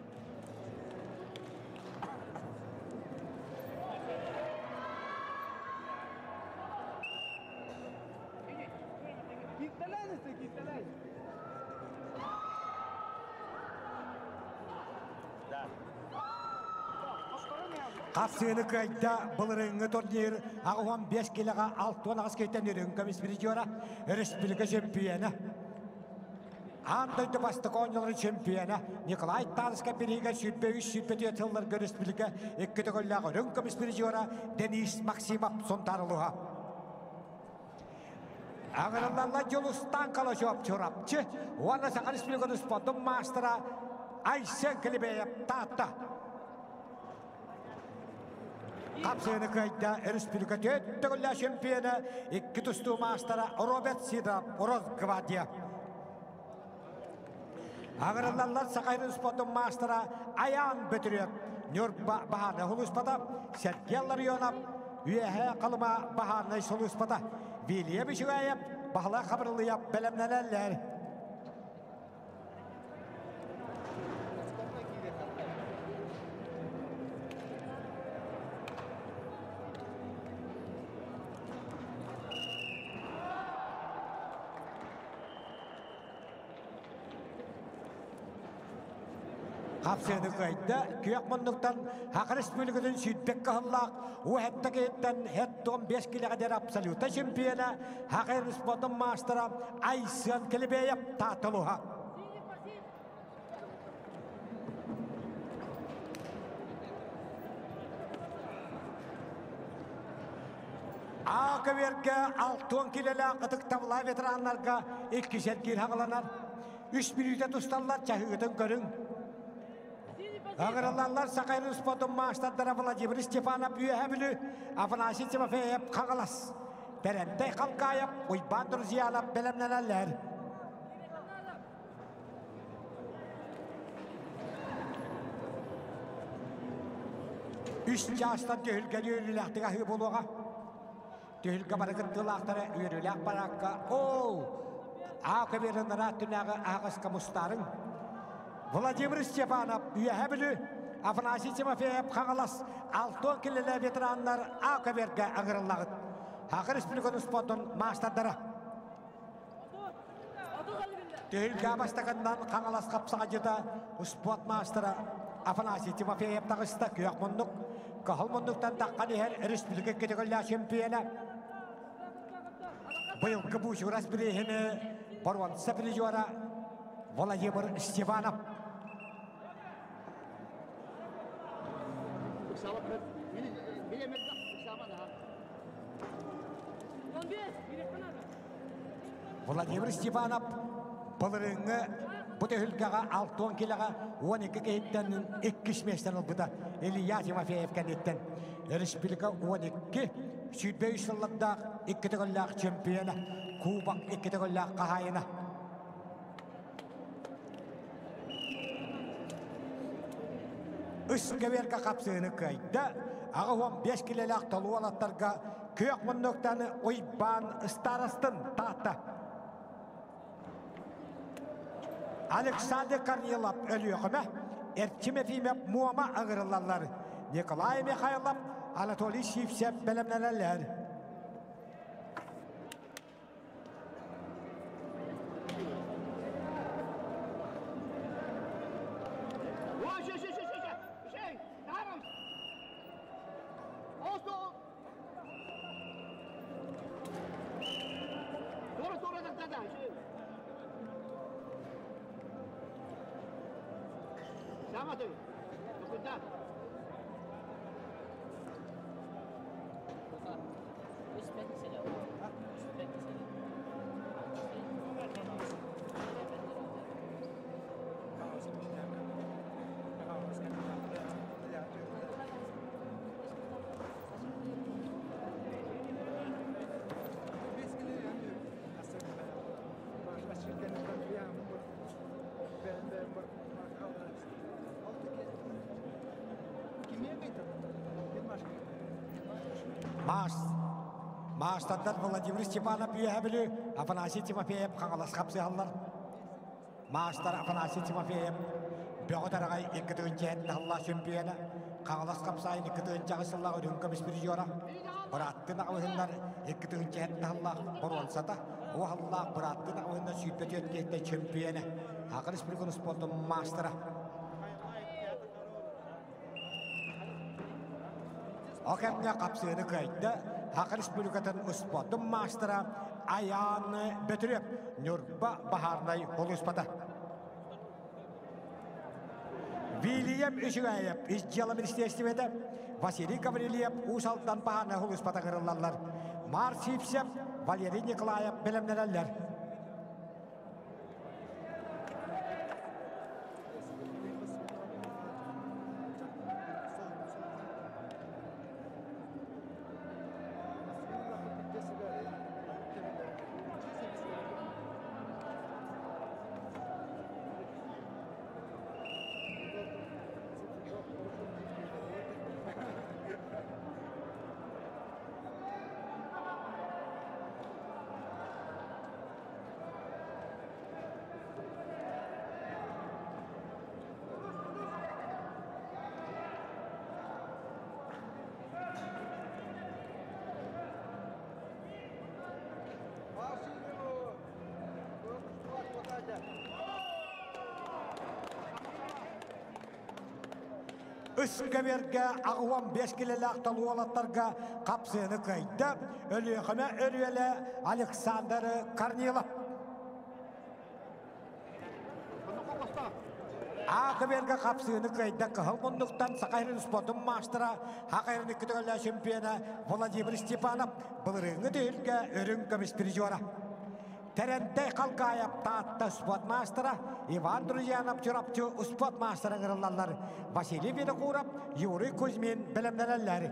Хапсыыны кыайда былырыыҥҥы турнир 85 килэҕэ 68 киһиттэн үрүҥ көмүс призера, республика чемпиона. Аан дойду бастакы оонньууларын чемпиона Николай Тарскай бириигэ 23-24 сылларга республика икки төгүллээх үрүҥ көмүс призера Денис Максимов Сунтаар улууһа. Аҕырыллалла Дьулустаан Калачев Чурапчы уонна Саха Республикатын спордун маастара Айсен Клебеев Таатта. Хапсыаны кыайда республика төрт төгүллээх чемпиона, икки тустуу маастара Роберт Сидоров Росгвардия. Аҕырыллаллар Саха спордун маастара Айаан Бөтүрүөп, Ньурба баһаарынай сулууспата, Сергей Ларионов, Үөһээ Халыма баһаарынай сулууспата, Вильям Ишигаев, Баһылай Хабырылыйап бэлэмнэнэллэр. Хапсыаны кыайда, күөх муннуктан Саха Республикатын сүүрбэк кыһыллаах уһэтта киһиттэн һэт 15 килэҕэ диэри абсолюта чемпиона Саха спортун маастара Айсен Келебеев Таатылуһа. А көбүөргэ 60 килэлээх ытыктабылаах ветераннарга икки сэргиир хаҕаланар. Үс бүлүүтэ тусталлар чаһыытын көрүҥ. Аҕыраллаллар Саха спортун маастардара Владимир Степанов Үөһэ Бүлүү, Афанасий Тимофеев Хаҥалас, Тэрэнтэй Халкаев, Уйбаан Друзьянов бэлэмнэнэллэр. Үс чаастан түһүлгэни үөрүүлээхтик аһыы буолуоҕа. Түһүлгэ бары кыттыылаахтара үөрүүлээх параакка ол Аа көбүөрүн ыраах түнээҕи аһаҕаска мустаарыҥ. Владимир Степанов Үөһэ Бүлүү, Афанасий Тимофеев Хаҥалас, Алтон килэлэ ветераннар А көбүөргэ ыҥырыллаҕыт. Саха Республикатын спордун маастардара. Түһүлгэ бастакыннан Хаҥалас хапсаҕайдьыта спорт маастара Афанасий Тимофеев таҕыста күөх муннук, кыһыл муннуктан таххан иһэр республика кэтэгөллээх чемпиона. Быйылгы Буучугурас бирииһини боруонса призера Владимир Степанов. Владимир Степанов былырыыҥҥы бу түһүлгэҕэ 60 килоҕа 12 киһиттэн иккис миэстэни ылбыта Илья Тимофеев кэнниттэн. Республика 12 23 сыллардаах икки төгүллээх чемпиона, Кубок икки төгүллээх хаһаайына. Үс кэбиэргэ хапсыыны кыайда. 85 килэлээх толуу уолаттарга күөх муннуктаны Уйбаан Старостын таатта. Александр Корнилов Өлүөхүмэ, Эрчим Ефимов Муома ыҥырыллаллар. Николай Михайлов, Анатолий Сивцев бэлэмнэнэллэр. Маас Маастардар Владимир Степанов Үөһэ Бүлүү, Афанасий Тимофеев Хаҥалас хапсыһаллар. Маастар Афанасий Тимофеев Бөҕө Тараҕай икки тыһыынча сэттэ сыллаах чөмпүйүөнэ, Хаҥалас хапсаайын икки тыһыынча аҕыс сыллаах үрүҥ көмүс призера, бырааттыы аҕабыһыннар икки тыһыынча сэттэ сыллаах боруонсата, уһаллаах бырааттыы аҕабыһыннар 24 киһиттэн чөмпүйүөнэ, Саха Республикатын спордун маастара. Ол кэмҥэ хапсыыны кыайда Саха Республикатын успуордун маастара Айаан Бөтүрүөп, Ньурба баһаарынай улууспата. Вильям Үчүгэйэп ис дьыала министиэристибэтэ, Василий Гаврильев Уус Алдан баһаарынай улууспата ыҥырыллаллар. Марк Сивцев, Валерий Николаев бэлэмнэнэллэр. Үскэбиэргэ аҕыан бес килэлээх толуолаттарга хапсыыны кыайда Өлүөхүмэ өрүөлэ Александр Корнилов. Аакыберга хапсыыны кыайда кыһыл муннуктан Саха сирин спордун маастара, Саха сирин икки төгүллээх чемпиона Владимир Степанов былырыыҥҥы түһүлгэ үрүҥ көмүс призера. Тэрэнтэй Халгаев Таатта спорт маастара, Иван Друзьянов Чурапчы спорт маастара ыҥырыллаллар. Василий Винокуров, Юрий Кузьмин бэлэмнэнэллэр.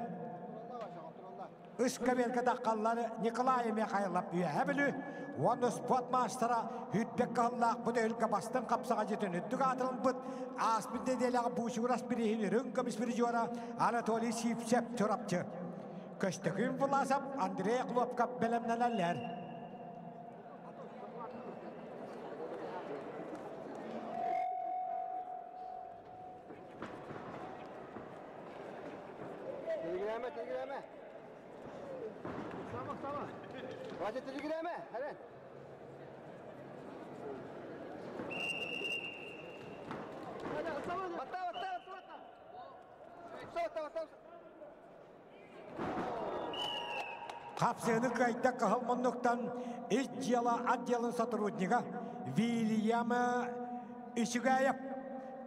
Ыскаберга таххаллар Николай Михайлов Үөһэ Бүлүү уонна спорт маастара Үрбек кыһыллаах бу төһүлгэ бастыҥ хапсаҕа дьиэтин үрдүк аатырылбыт ааспыт нэдиэлэҕэ Буучугурас бирииһин үрүҥ көмүс призера Анатолий Сивцев Чурапчы. Көстөкүүн Власов, Андрей Хлопков бэлэмнэнэллэр. Тилигирээмэ, тилигирээмэ. Сама, сама. Вася, тилигирээмэ, Хәрен. Батта, батта, батта. Батта, батта, батта. Хапсыыны кыайда кыһыл муннуктан ис дьыала отделын сотруднига Вильям Исюгаев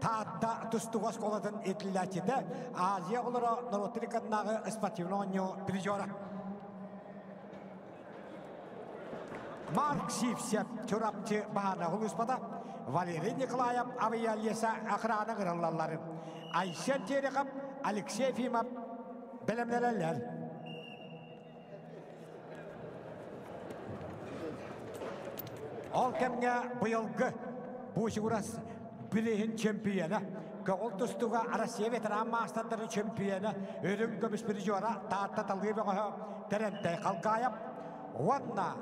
Таатта тустууга оскуолатын иитиллээччитэ Азия оҕолоро норуоттар иккардынааҕы спортивнай оонньуу призера. Марк Сивцев Чурапчы баһаана улууспата Валерий Николаев авиалеса охрана гыраллалларын Айсен Терехов, Алексей Ефимов бэлэмнэнэллэр. Ол кэмҥэ быйылгы Буусигурас билиһин чемпиона, көҕүл тустууга Россия ветеран маастардарын чемпиона, үрүҥ көмүс призера Таатта Талыы бөҕөһө Тэрэнтэй Халгаев уонна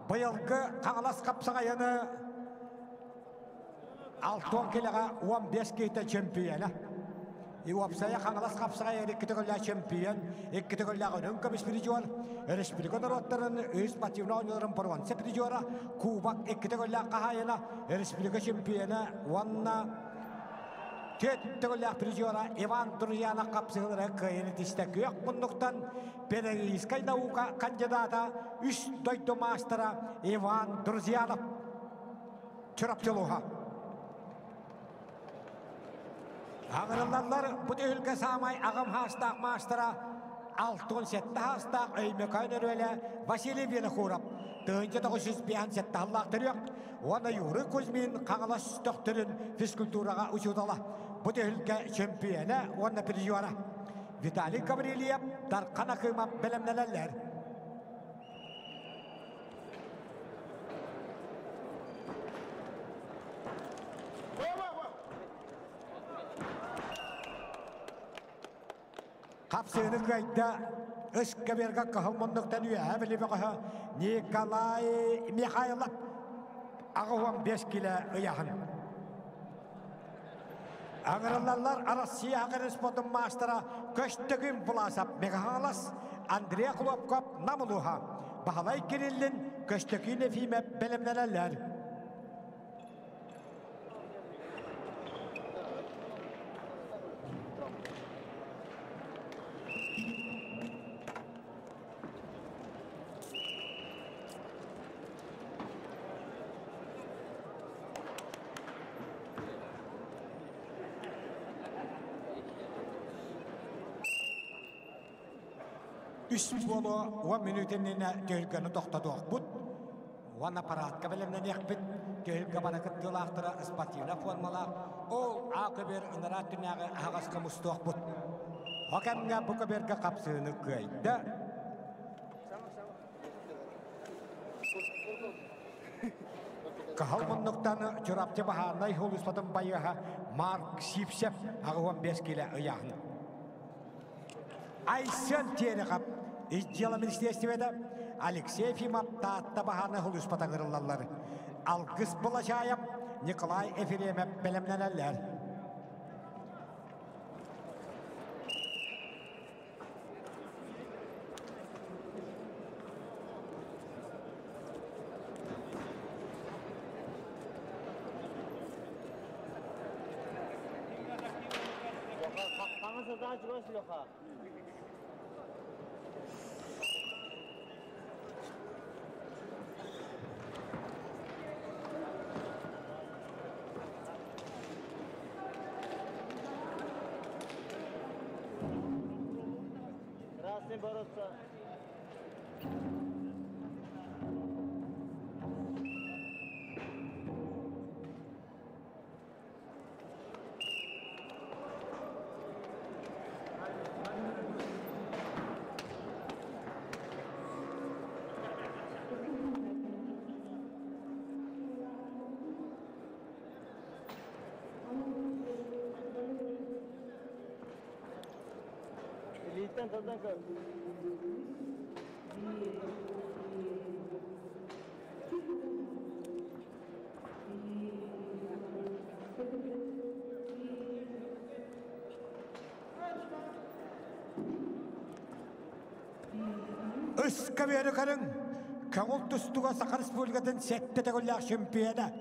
быйылгы Хаҥалас хапсаҕайыны Алтон килэҕэ 15 киһитэ чемпиона. Уопсайа Хаҥалас хапсаҕай икки төгүллээх чемпион, икки төгүллээх үрүҥ көмүс призер, республика норуоттарын үс спортивнай оонньууларын боруонса призера, кубок икки төгүллээх хаһаайына, республика чемпиона уонна түөрт төгүллээх призера Иван Друзьянов хапсыһыылара кыайыыны тистэ күөх муннуктан педагогическай наука кандидата, үс дойду маастара Иван Друзьянов. Чурапчы улууһа. Аҕырыллаллар бу түһүлгэ саамай аҕам хаастаах маастара 67 хаастаах Өймөкөөн өрүөлэ Василий Винокуров 1957 сыллаах төрүөх уонна Юрий Кузьмин Хаҥалас Төхтөрүн физкультураҕа учуутала бу түһүлгэ чөмпүйэнэ уонна призера Виталий Гаврильев Дархан Акымов бэлэмнэнэллэр. Хапсыыны кыайда Ыскаберга кыһыл муннуктан үөһэ били бөҕөһө Николай Михайлов 85 килэ ыйаһын. Аҥырыллаллар Россия спортун маастара Көстөгүн Власов Мегаһалас, Андрей Хлопков Нам улууһа, Баһылай Кириллин, Көстөкүүн Ефимов бэлэмнэнэллэр. Үс буолуо уон мүнүүтэ иннинэ түһүлгэни тохтотуохпут уонна параадка бэлэмнэниэхпит. Түһүлгэ бары кыттыылаахтара спортивнай формалаах ол А көбүөр ынараа өттүнээҕи аһаҕаска мустуохпут. О кэмҥэ бу көбүөргэ хапсыыны кыайда. Кыһыл муннуктан Чурапчы баһаарынай сулууспатын байыаһа Марк Сивцев 85 киилэ ыйааһын. Айсен Терехов Ис дьыала министиэстибэтэ Алексей Ефимов Таатта баһаарынай сулууспата ыҥырыллаллар. Алгыс Балачаев Николай Ефремов бэлэмнэнэллэр. Красный бороться. Илииттэн тардан көр. Ыскабиэри көрүҥ, көҥүл тустууга Саха Республикатын сэттэ төгүллээх чемпиона,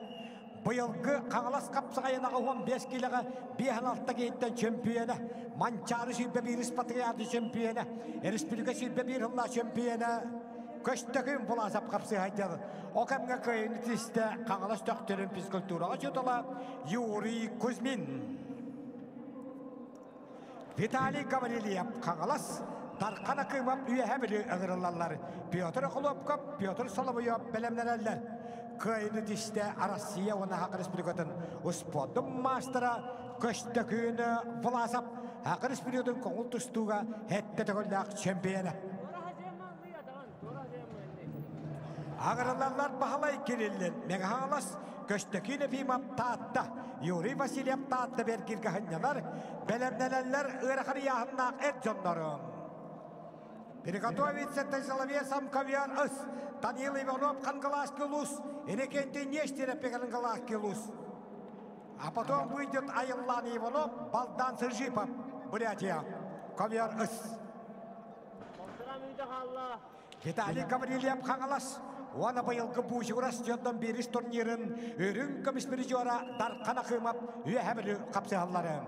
Быйылгы Хаҥалас хапсаҕайын 85 киилэҕэ 56 киһиттэн чемпиона, Манчаары 21 спартакиада чемпиона, республика 21 сыллаах чемпиона. Көстөкүүн Власов хапсыһайдьар. О кэмҥэ кыайыыны тистэ Хаҥалас Төхтөрүн физкультураҕа учуутала Юрий Кузьмин. Виталий Гаврильев Хаҥалас, Дархан Акымов Үөһэ Бүлүү ыҥырыллаллар. Петр Охлопков, Петр Соловьев бэлэмнэнэллэр. Кыайыыны тистэ Россия уонна Саха Республикатын успуордун маастара Көстөкүүн Власов Саха Республикатын көҥүл тустууга сэттэ төгүллээх чемпионэ. Аҕырылаллар Баһылай Кириллин, Мэҥэ Хаҥалас, Көстөкүүн Ефимов Таатта, Юрий Васильев Таатта бэргиргэ сынньанар, бэлэмнэнэллэр ыарахан ыйааһыннаах эр дьоннорум. Приготовиться тяжеловесом ковер ыс, Данил Иванов Хангаласский улус, Иннокентий Нестеров Хангаласский улус. А потом выйдет Айыллан Иванов, Балдан Сыржипов, Бурятия, ковер ыс. Виталий Гаврильев Хаҥалас уонна быйылгы Буучугурас дьонтон биирис турнирын үрүҥ көмүс призера Дархан Акымов Үөһэ Бүлүү хапсыһаллары.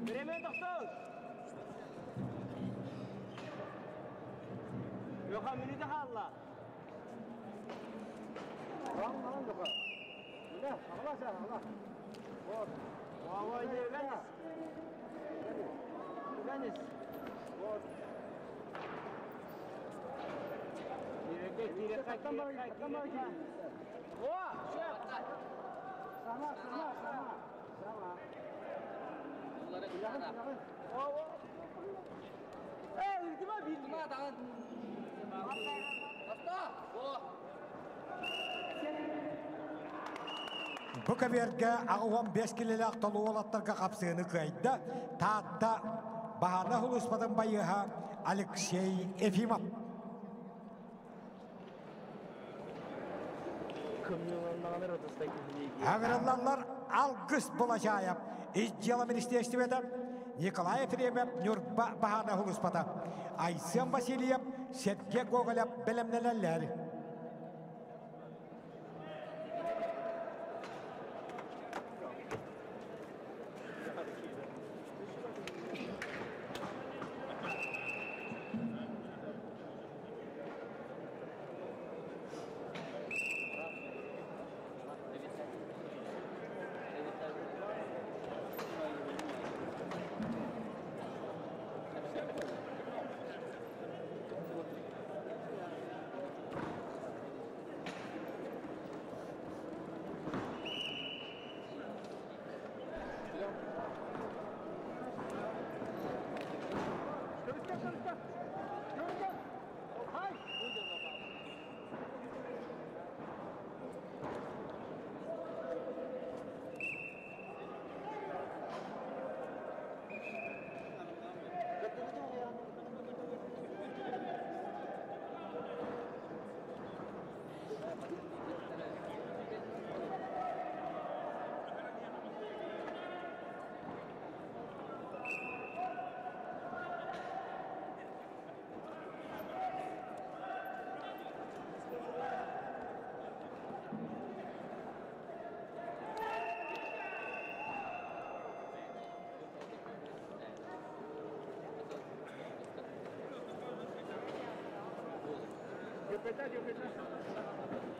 Время тохтол! Yoka minute хаалла. Бу кэбиэргэ 85 килэлээх толуу уолаттарга хапсыыны кыайда Таатта Баһаана Хулуспатын байыаһа Алексей Ефимов. Аҥырыллаллар Алгыс Булачаев, Ис дьыала министиэристибэтэ, Николай Ефремов Ньурба Баһаана Хулуспата, Айсен Васильев, Сергей Гоголев бэлэмнэнэллэр.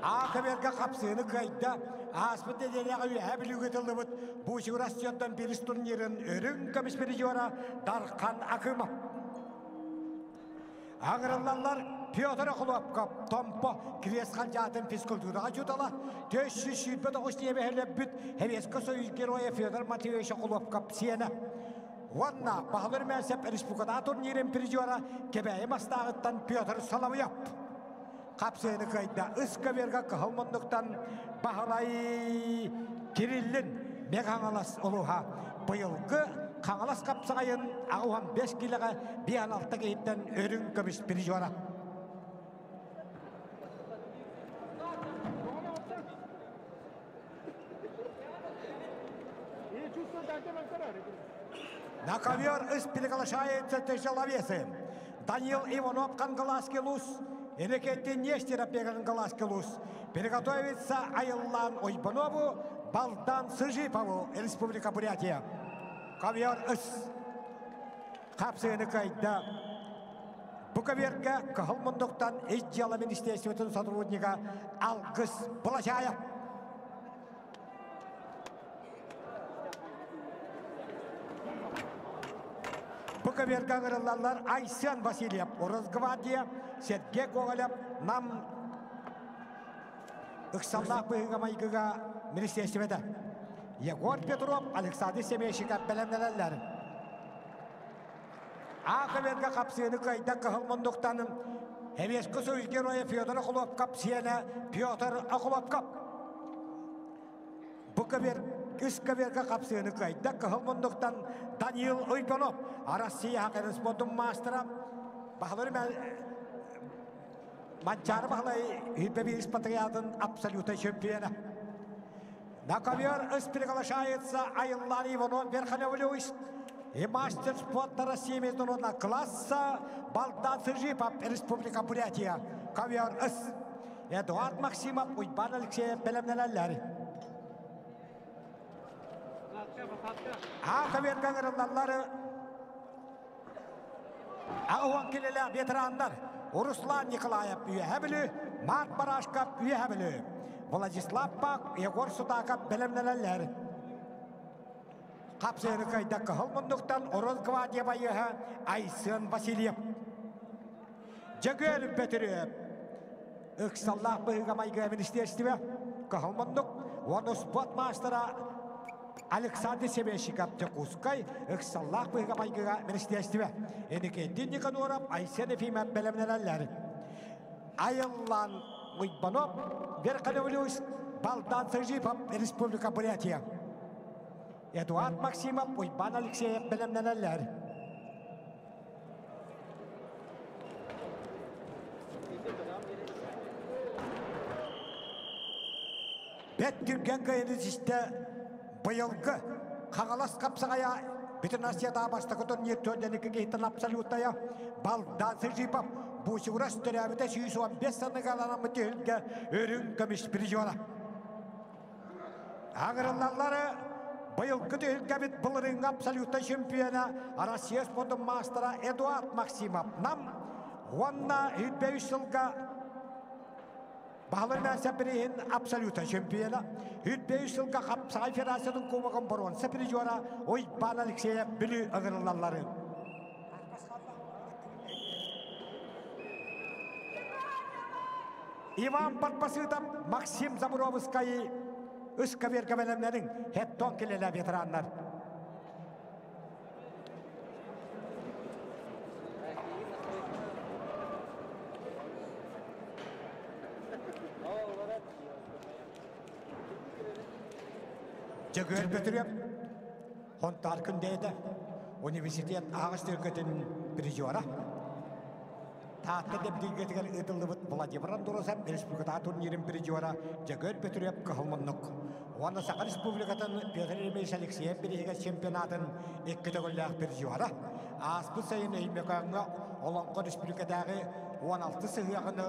А көбүөргэ хапсыыны кыайда. Ааспыт нэдиэлэҕэ Үөһээ Бүлүүгэ тыллыбыт Буучугурас дьонтон биирис турнирын үрүҥ көмүс призера Дархан Акымов. Аҥырыллаллар Петр Охлопков, Томпо, Крест Хандьаатын физкультураҕа учуутала, 429 диэбэһэлэппит Советскай Союз Героя Федор Матвеевич Охлопков сиэнэ. Уонна Баһылар Мээсэп республикатааҕы турнирын призера Кэбээйи Мастааҕыттан Петр Соловьев. Хапсыаны кыайда ыскаверга кыһыл муннуктан Баһылай Кириллин Мэҥэ-Хаҥалас улууһа быйылгы Хаҥалас хапсаҕайын 85 киилэҕэ 56 киһиттэн үрүҥ көмүс призера. На ковер из приглашается тяжеловесы. Данил Иванов, Кангаласский луз, Иннокентий Нестеров Бегангалаский улус. Приготовиться Айыллан Ойбонову, Балдан Сыжипову, Республика Бурятия. Ковер ыс. Хапсыыны кыайда. Бу көбүөргэ Кыһыл мундуктан ис дьыала министерствотын сотруднига Алгыс Булачаев. Бу көбүөргэ ыҥырыллаллар Айсен Васильев, Росгвардия, Сергей Гоголев, Нам ыксаллаах быһыыга-майгыга министиэстибэтэ. Егор Петров, Александр Семейщиков бэлэмнэнэллэр. А көбүөргэ хапсыыны кыайда кыһыл мундуктан Эбиэскэ Союз геройа Федор Охлопков сиэнэ Петр Охлопков. Бу көбүөр үс көбүөргэ хапсыыны кыайда кыһыл мундуктан Даниил Уйбанов, Россия спортун маастара Баһылай Манчаары Баһылай Үппэбиис патриотын абсолютный чемпиона. На ковер приглашается Айлар Иванов Верховлюсь и мастер спорта России международного класса Балдан Сыжипов, Республика Бурятия. Ковер С. Эдуард Максимов, Уйбан Алексеев бэлэмнэнэллэр. А көбүөргэ ыҥырыллаллар 80 килэлээх ветераннар Руслан Николаев Үөһэ Бүлүү, Марк Барашков Үөһэ Бүлүү, Владислав Пак, Егор Сутаков бэлэмнэнэллэр. Хапсыаны кыайда кыһыл муннуктан Росгвардия байыаһа Айсен Васильев. Дьөгүөр Бөтүрүөп ыксаллаах быһыыга-майгыга министиэристибэ кыһыл муннук уонна спорт маастара Александр Семенщиков Дьокуускай ыксаллаах быһыыга-майгыга министиэристибэ Инникитин Никаноров Айсен Ефимов бэлэмнэнэллэр. Айыллан Уйбанов Верхоновлюсь Балдан Сажипов Республика Бурятия. Эдуард Максимов Уйбан Алексеев бэлэмнэнэллэр. Бэт түргэн кыайыны систэ быйылгы Хаҥалас хапсаҕайа бүтүн Россияда бастакы турнир төрдөнүкү киһиттэн абсолютная Балдан Сыжипов Бусигурас төрөөбүтэ 115 сыныгаланаммыт түһүлгэ үрүҥ көмүс призера. Аҥырыллаллары быйылгы түһүлгэбит былырыыҥҥы абсолютнай чемпиона Россия спордун маастара Эдуард Максимов Нам уонна 103 сылга Баһылай Мээсэ бирииһин абсолютнай чемпиона, 105 сылга Хапсаҕай Федерациятын кубогын боруонса призера Уйбаан Алексеев Бүлүү ыҥырыллаллары. Иван Парпасытов, Максим Забровскай ыскаверга бэлэмнэниҥ, хеттон килэлэ ветераннар. Дьөгүөр Бөтүрүөп Хонтаар Күндэйэтэ университет аҕыс түөркөтүн призера. Таатта дэбдиргэтигэр ыытыллыбыт Владимир Андросов республикатааҕы турнирын призера Дьөгүөр Бөтүрүөп кыһыл муннук. Уонна Саха Республикатын Петр Ильич Алексеев бирииһигэр чемпионатын икки төгүллээх призера. Ааспыт сайын Өймөкөөҥҥө Олоҥхо республикатааҕы 16 сыһыаҕыны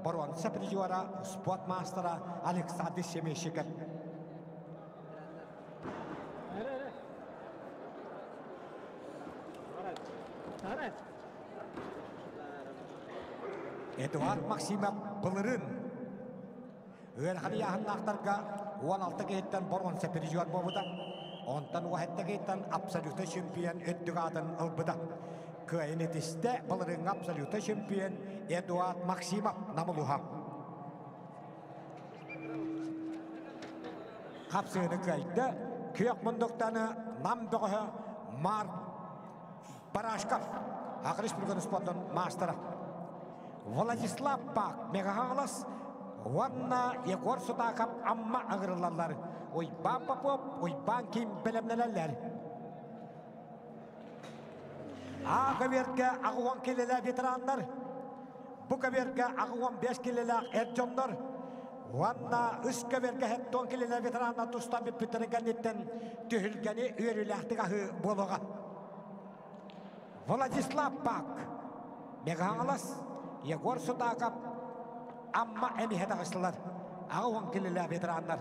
боруонса призера, спорт маастара Александр Семейщиков. Эдуард Максимов былырыын ыарахан ыйааһыннаахтарга 16 киһиттэн боруонса призер буолбута. Онтон 17 киһиттэн абсолютнай чемпион үрдүк аатын ылбыта. Кыайын этистэ былырыыҥҥы абсолютнай чемпион Эдуард Максимов Намылуха. Хапсыыны кыайда. Күөх мундуктаны Нам бөҕөһө Марк Барашков, Саха Республикатын спордун маастара. Владислав Пак Мегаһаҥалас уонна Егор Сутаков Амма ыҥырыллаллар. Уйбаан Попов, Уйбаан Ким бэлэмнэнэллэр. А көбүөргэ 80 килэлээх ветераннар, бу көбүөргэ 85 килэлээх эр дьоннор уонна үс көбүөргэ 70 килэлээх ветераннар тустан бүппүттэрин кэнниттэн түһүлгэни үөрүүлээхтик аһыы буолуоҕа. Владислав Пак, Мегаҥалас, Егор Сутаков Амма эмиһэ таҕыстылар. 80 килилээх ветераннар.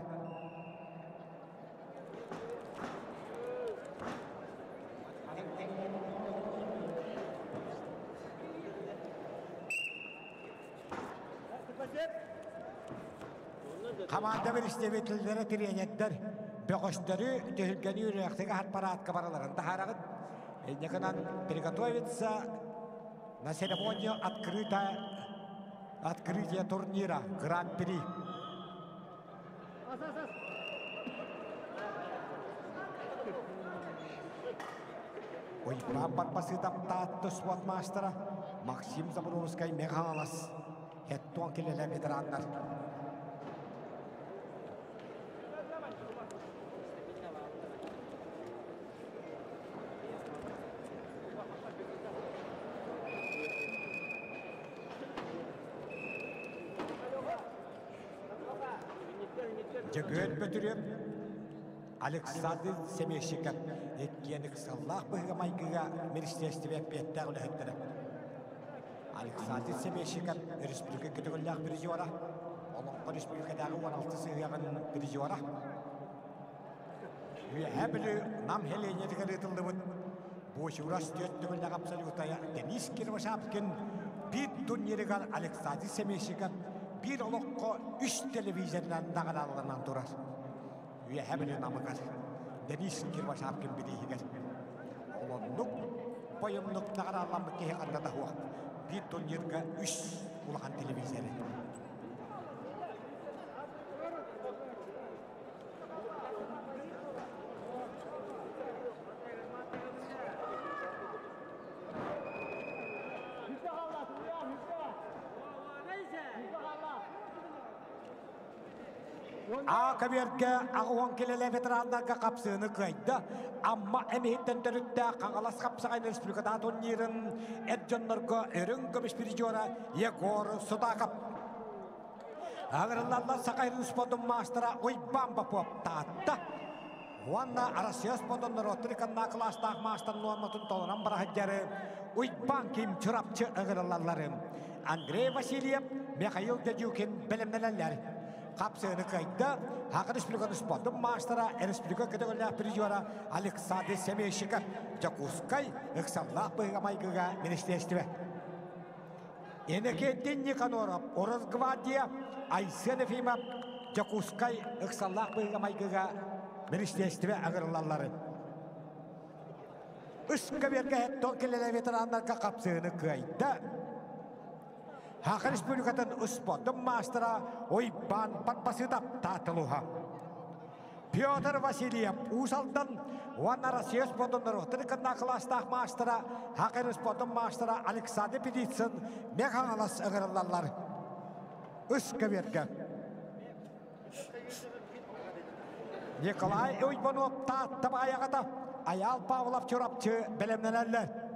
Хамаанда биристэбитиллэрэ тириэньэрдэр бөҕөстөрү түһүлгэни үрэхтигэ хат параадка бараларын таһаараҕыт. Инньэ приготовиться на церемонию открыто открытие турнира Гран-при. Уйбаан Барбасытов Таатта спорт маастара Максим Заборовскай Мегалас хеттуон килэлэ ветераннар. Дьөгүөр Бөтүрүөп Александр Семещиков иккиэн ыксаллаах быһыыга-майгыга министиэристибэ эппиэттээх үлэһиттэрэ. Александр Семещиков республика көтөҕүллээх призера, Олоҥхо республикатааҕы 16 сыһыаҕын призера. Үөһээ Бүлүү Нам Хеленетигэр ыытыллыбыт Бочурас түөрт төгүллээх абсолютая Денис Кировошапкин биир турнирыгар Александр Семещиков биир олоххо үс телевизорынан наҕараадаланан турар. Үөһээ Бүлүү Намыгар Денис Кировошапкин бирииһигэр. Олоннук бойомнук наҕарааламмыт киһи ханна да суох. Биир турнирга үс улахан телевизоры. А көбүөргэ 80 килэлэ ветераннарга хапсыыны кыайда. Амма эмиһиттэн төрүттээх Хаҥалас хапсаҕай республиката турнирын эр дьоннорго үрүҥ көмүс призера Егор Судаков. Агырыллаллар Саха спортун маастара Уйбаан Попов Таатта уонна Россия спордун норуоттар икканнаа кылаастаах маастар нуорматын толорон бараһыдьары Уйбаан Ким Чурапчы ыгырыллаллары Андрей Васильев, Михаил Дедюкин бэлэмнэнэллэр. Хапсыыны кыайда Саха Республикатын спордун маастара, республика көтөҕүллээх призера Александр Семейщиков Дьокуускай ыксаллаах быһыыга-майгыга министиэристибэ. Иннокентий Никаноров, Росгвардия, Айсен Ефимов, Дьокуускай ыксаллаах быһыыга-майгыга министиэристибэ ыҥырыллалларын. Ыскабергэ тон кэлэлэ ветераннарга хапсыыны кыайда. Саха Республикатын спордун маастара Уйбаан Барбасытов таатылуха. Петр Васильев Уус Алдан уонна Россия спордун норуоттарын кытта кылаастаах маастара, Хакер спордун маастара Александр Петицын Мех-Хаҥалас ыҥырыллаллар. Үс көбүөргэ. Николай Уйбанов Таатта баайаҕата, Айаал Павлов Чурапчы бэлэмнэнэллэр.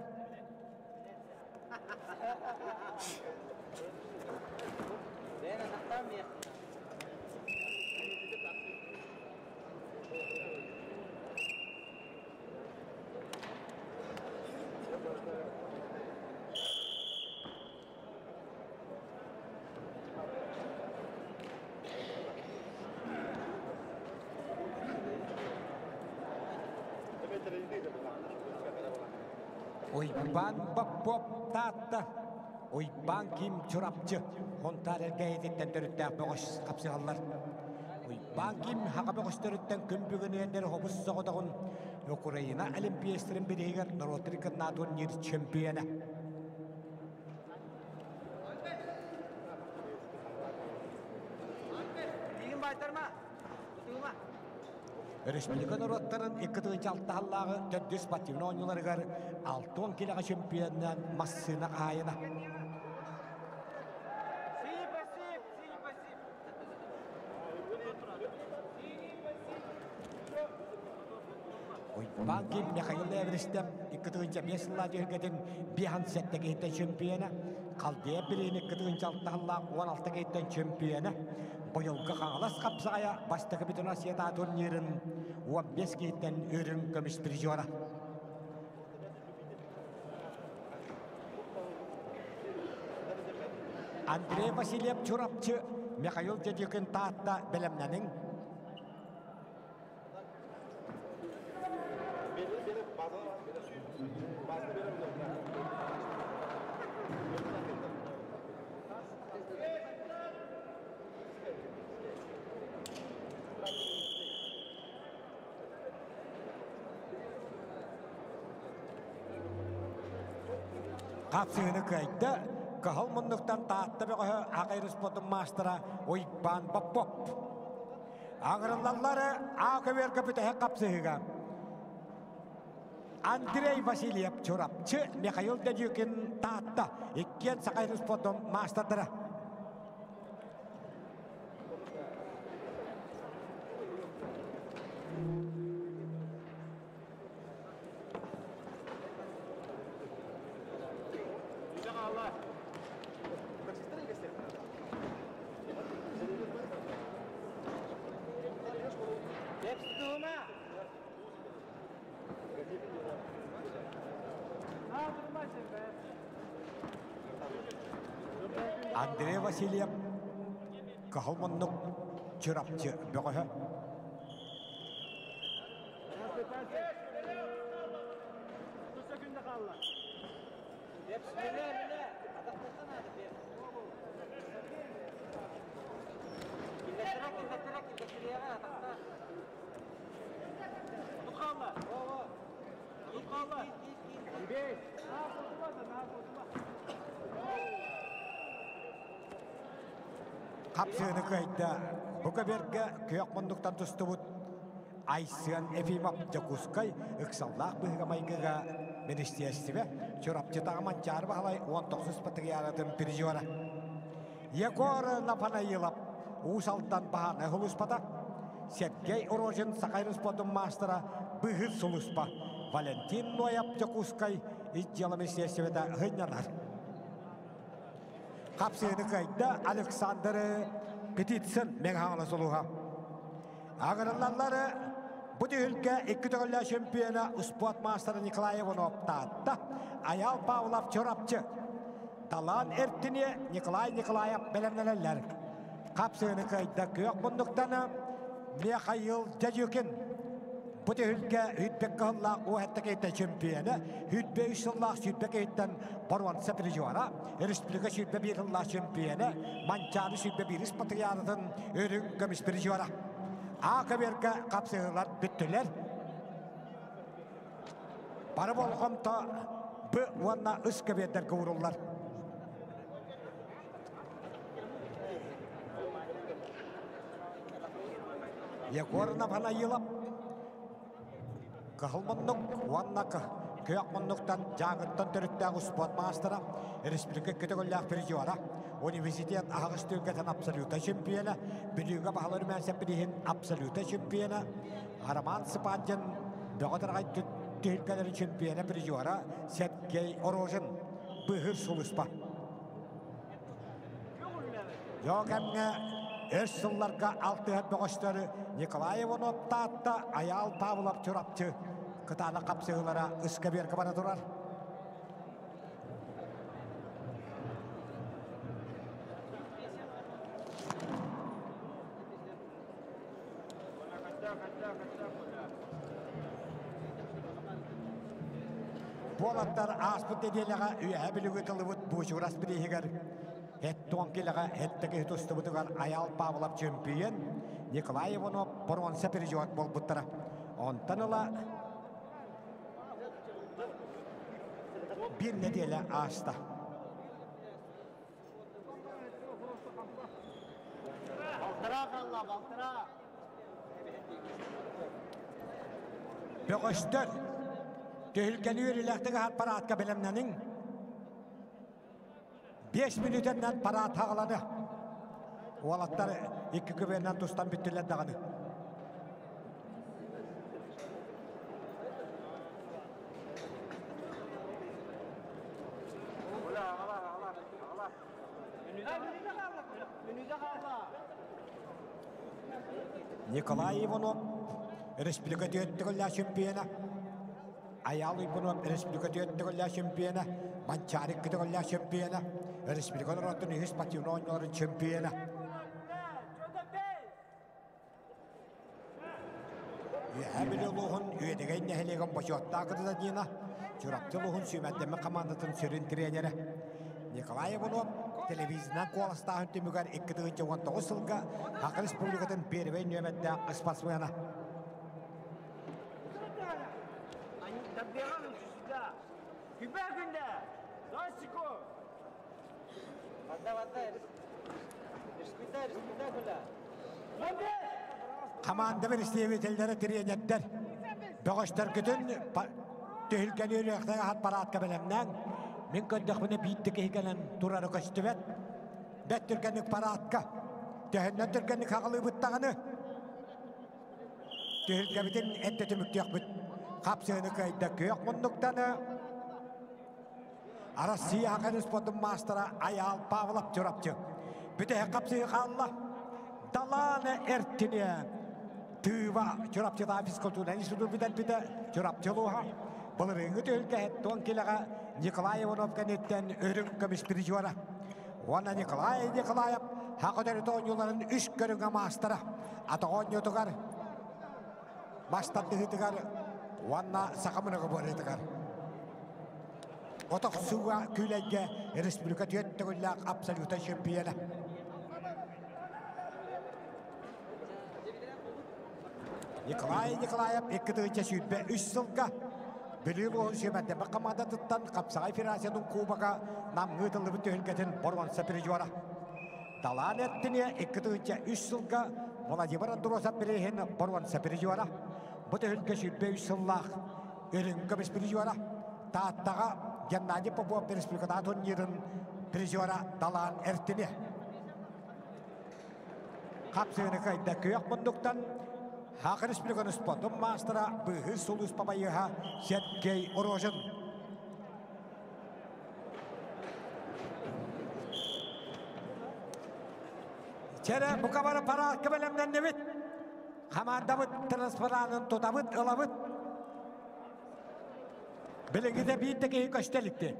Уйбаан Боппуоп Таатта, Уйбаан Ким Чурапчы Хонтаар эргээйититтэн төрүттээх бөҕөс хапсыһаллар. Уйбаан Ким хаҕа бөҕөстөрүттэн күн бүгүн эрдэр хобус соҕотоҕун Украина Олимпиецтэрин бириһигэр норуоттар кыннаа турнир чемпиона. Республика норуоттарын 2006-лааҕы төрдүс спортивнай оонньууларыгар 60 килэҕэ чемпионынан массыына хаһаайына. Уйбаан Ким Михаил Эверестев 2005 сыллаах түһүлгэтин 57 киһиттэн чемпиона, Халдея Билин 2006 сыллаах 16 киһиттэн чемпиона, Быйылгы Хаҥалас хапсаҕайа бастакы Бүтүн Россиятааҕы турнирын 15 киһиттэн үрүҥ көмүс призера. Андрей Васильев Чурапчы, Михаил Дедюкин Таатта бэлэмнэниҥ. Хапсыһыны кыайда Кыһыл муннуктан Таатта бөҕөһө Аҕай спортун маастара Уйбаан Попов. Аҥырыллаллары А көбүөргэ бүтэһик хапсыһыыга Андрей Васильев Чурапчы, Михаил Дедюкин Таатта иккиэн Саха спортун маастардара. Андрей Васильев Кыһыл муннук Чурапчы бөҕөһө. Хапсыыны кыайда. Бу көбүөргэ күөх муннуктан тустубут Айсыан Ефимов Дьокуускай ыксаллаах быһыыга-майгыга министиэристибэ Чурапчытааҕы Манчаары Баһылай 19 патриаратын призера. Егор Нафанаилов Уус Алдан баһаарынай сулууспата, Сергей Рожин Саха спордун маастара Быһыр сулууспа, Валентин Ноев Дьокуускай ис дьыала министиэристибэтэ сынньанар. Хапсыыны кыайда Александр Петицын Мэҥэ сулуһа. Аҕырыллаллары бу түһүлгэ икки төгүллээх чемпиона успуорт маастара Николай Иванов Таатта, Айаал Павлов Чурапчы, Талаан Эртине Николай Николаев бэлэмнэнэллэр. Хапсыыны кыайда күөх муннуктаны Михаил Дядюкин. Бу түһүлгэ Хүрбэк кыһыллаах уоһаттакейтен чемпиона, Хүрбэ үс сыллаах Сүрбэкейтен боруонса призера, республика сүүрбэ биир сыллаах чемпиона, Манчаары сүүрбэ биирис патриаратын үрүҥ көмүс призера. А көбүөргэ хапсыһыылар бүттүлэр. Бары болҕомто Б уонна Ыс көбүөрдэргэ ууруллар. Егор Нафанаилов Кыһыл муннук уонна күөх муннуктан Дьааҥыттан төрүттээх успуорт маастара, республика көтөҕүллээх призера, университет аһаҕас түһүлгэтин абсолюта чемпиона, Бүлүүгэ баһылар Үмээнсэп бирииһин абсолюта чемпиона, Роман Сыпандин бөҕө тараҕай түһүлгэлэрин чемпиона призера Сергей Орожин быыһыыр сулууспа. Дьоо кэмҥэ өр сылларга алтыһар бөҕөстөрү Николай Иванов Таатта, Айаал Павлов Чурапчы кытаанах хапсыһыылара ыскэбиэргэ бара турар. Буолаттар ааспыт нэдиэлэҕэ Үөһээ Бүлүүгэ тылыбыт Буучугурас бирииһигэр Эттуон килэҕэ сэттэ киһи тустубутугар Айаал Павлов чөмпүйүөн, Николай Иванов боруонса призер буолбуттара. Онтон ыла биир нэдиэлэ ааста. Бөҕөстөр, түһүлгэни үөрүүлээхтик аһар параадка бэлэмнэниҥ. 5 мүнүүтэннэн параад хаҕаланы. Уолаттар икки көбүөннэн тустан бүттүлэр даҕаны. Николай Иванов, республика түөрт төгүллээх чемпиона, Айаал Уйбунов, республика түөрт төгүллээх чемпиона, Манчаары икки төгүллээх чемпиона, Республика норуоттарын үһүс спортивнай оонньууларын чемпиона. Үөһээ Бүлүү улууһун Үөдэгэй нэһилиэгин бочуоттаах гражданина, Чурапчы улууһун сүүмэрдэммит хамаандатын сүрүн тренерэ Николай Иванов телевизорынан куоластааһын түмүгэр 2019 сылга Саха Республикатын первэй нүөмэрдээх спортсмена. Хамаанда бэрэстэбиитэллэрэ тириэньэрдэр бөҕөстөргүтүн түһүлгэни өрүөхтээх аһат параадка бэлэмнээҥ. Мин көрдөхпүнэ биир да киһи кэлэн турара көстүбэт. Бэрт түргэнник параадка. Төһөннөн түргэнник хаҕылыыбыт даҕаны түһүлгэбитин эрдэ түмүктүөхпүт. Хапсыһыны кыайда күөх муннуктаны Россия Саха спордун маастара Айаал Павлов Чурапчы. Бүтэһик хапсыһыы хаалла. Далаана Эртине Тыыва Чурапчытаа физкультура институтун бүтэрбитэ Чурапчы улууһа. Былырыыҥҥы түһүлгэ туон килэҕэ Николай Иванов кэнниттэн үрүҥ көмүс призера. Уонна Николай Николаев Саха төрүт оонньууларын үс көрүҥэ маастара. Атах оонньуутугар мас тардыһыытыгар уонна саха мыныгы буорыытыгар. Отохсууга күүлэйгэ республика түөрт төгүллээх абсолюта чемпиона. Николай Николаев 2023 сылга Бүлүү улууһун сүүмэрдэммит хамаандатыттан Хапсаҕай Федерациятын Кубога Намҥа ыытыллыбыт түһүлгэтин боруонса призера. Далаан эртиниэ 2003 сылга Владимир Андросов бирииһин боруонса призера. Бу түһүлгэ 23 сыллаах Үрүҥ көмүс призера. Тааттаҕа Геннадий Попов республикатааҕы турнирын призера Далаан Эртиниэ. Хапсыыны кыайда күөх мундуктан Саха Республикатын спордун маастара быыһыыр сулууспа байыаһа Сергей Рожин. Чэрэ, бука бары параадка бэлэмнэннибит. Хамаандабыт транспаранын тутабыт, ылабыт. Билиҥҥитэ биир да киһи көстө иликти.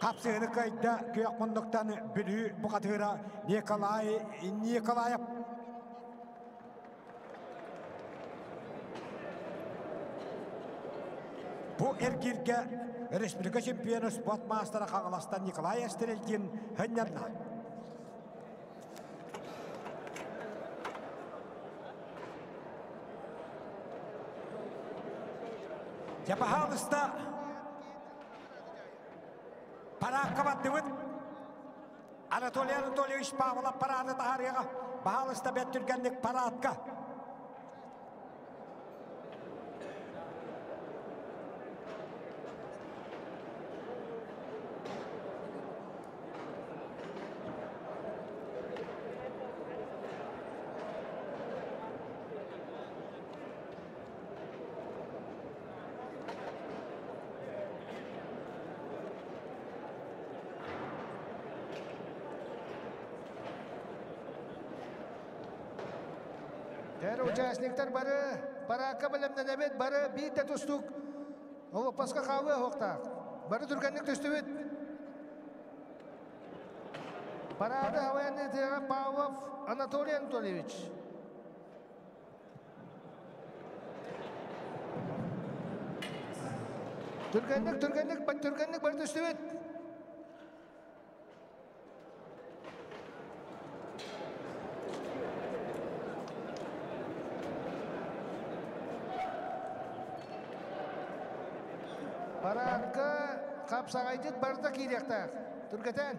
Хапсыһыны кыайда күөх муннуктан Бүлүү бухатыыра Николай Николаев. Бу эргииргэ республика чемпиона спорт маастара Хаҥаластан Николай Эстерельдин хынньанна. Дьэ, пожалуйста, параакка бардыбыт. Анатолий Анатольевич Павлов параады таһаарыаҕа. Баһаалыста бэрт түргэнник параадка. Тэр участниктар бары параакка бэлэмнэнэбит, бары биир да тустук олоппоско хаалыа суохтаах. Бары түргэнник түстүбүт. Парады военный Павлов Анатолий Анатольевич. Түргэнник, түргэнник, түргэнник бары түстүбүт. Параадка хапсаҕайдьыт барыта киириэхтээх. Түргэтэн.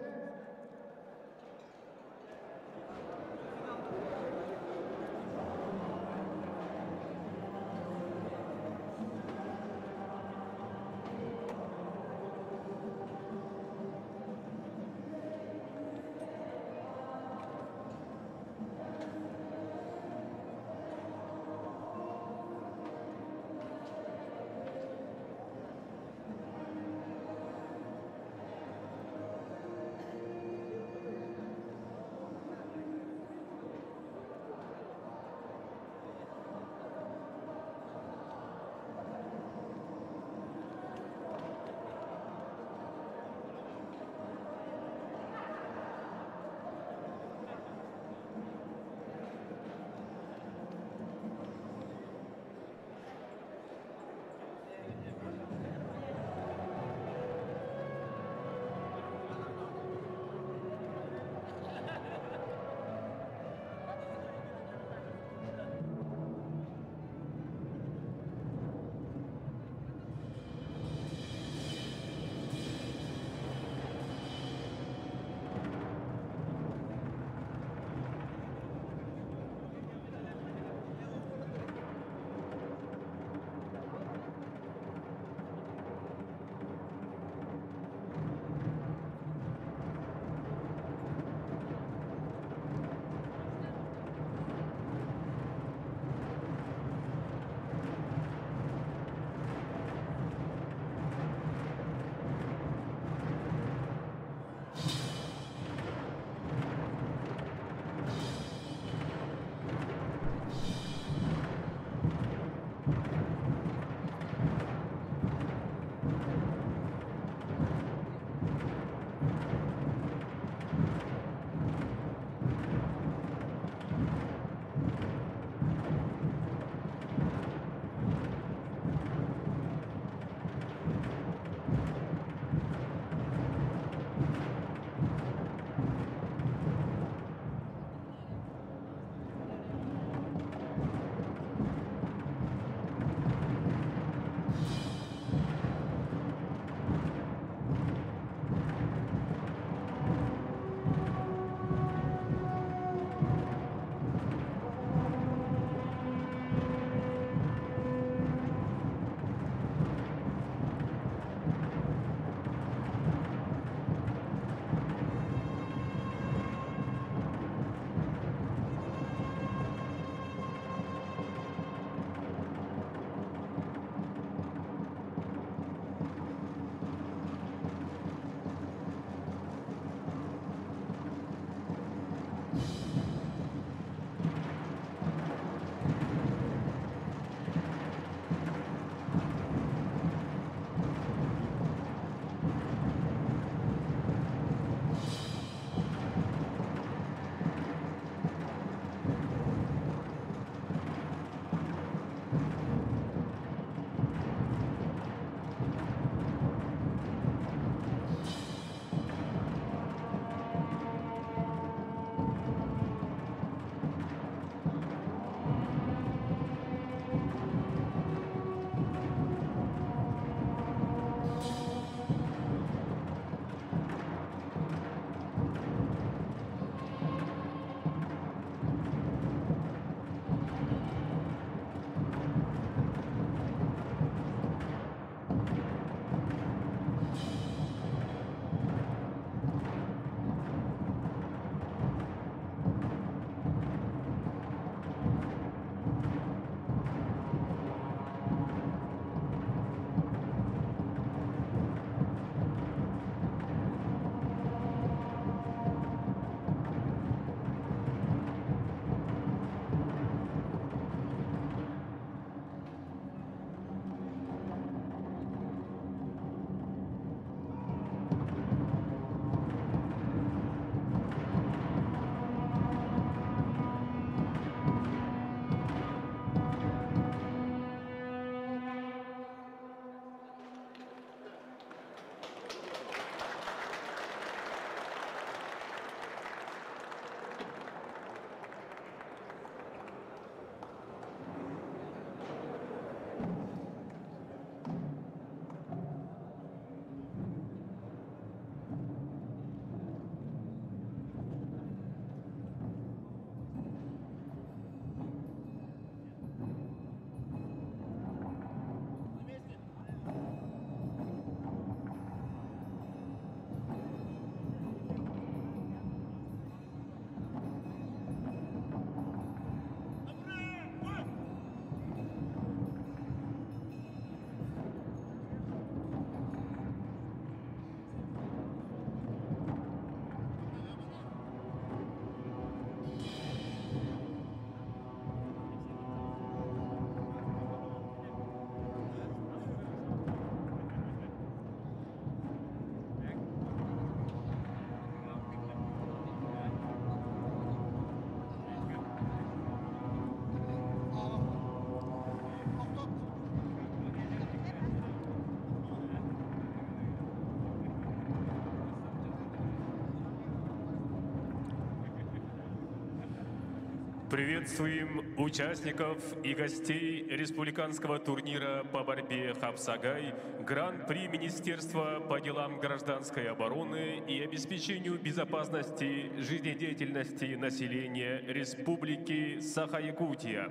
Приветствуем участников и гостей республиканского турнира по борьбе «Хапсагай» Гран-при Министерства по делам гражданской обороны и обеспечению безопасности жизнедеятельности населения Республики Саха-Якутия.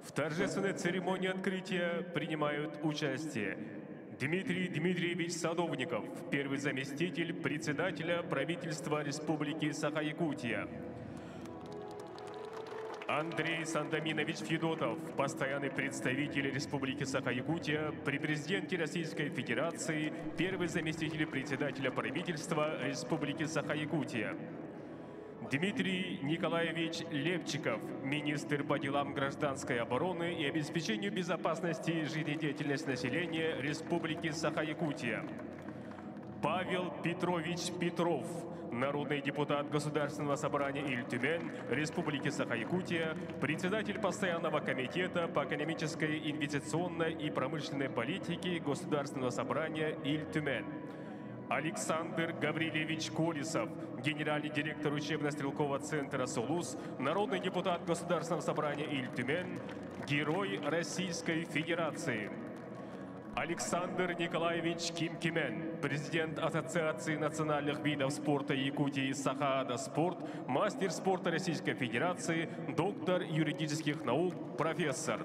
В торжественной церемонии открытия принимают участие Дмитрий Дмитриевич Садовников, первый заместитель председателя правительства Республики Саха-Якутия. Андрей Сандаминович Федотов, постоянный представитель Республики Саха-Якутия при президенте Российской Федерации, первый заместитель председателя правительства Республики Саха-Якутия. Дмитрий Николаевич Лепчиков, министр по делам гражданской обороны и обеспечению безопасности жизнедеятельности населения Республики Саха-Якутия. Павел Петрович Петров, народный депутат Государственного собрания Ильтюмен Республики Саха-Якутия, председатель постоянного комитета по экономической, инвестиционной и промышленной политике Государственного собрания Ильтюмен. Александр Гаврилевич Колесов, генеральный директор учебно-стрелкового центра «Сулус», народный депутат Государственного собрания Ильтюмен, герой Российской Федерации. Александр Николаевич Кимкимен, президент Ассоциации национальных видов спорта Якутии Сахаада Спорт, мастер спорта Российской Федерации, доктор юридических наук, профессор.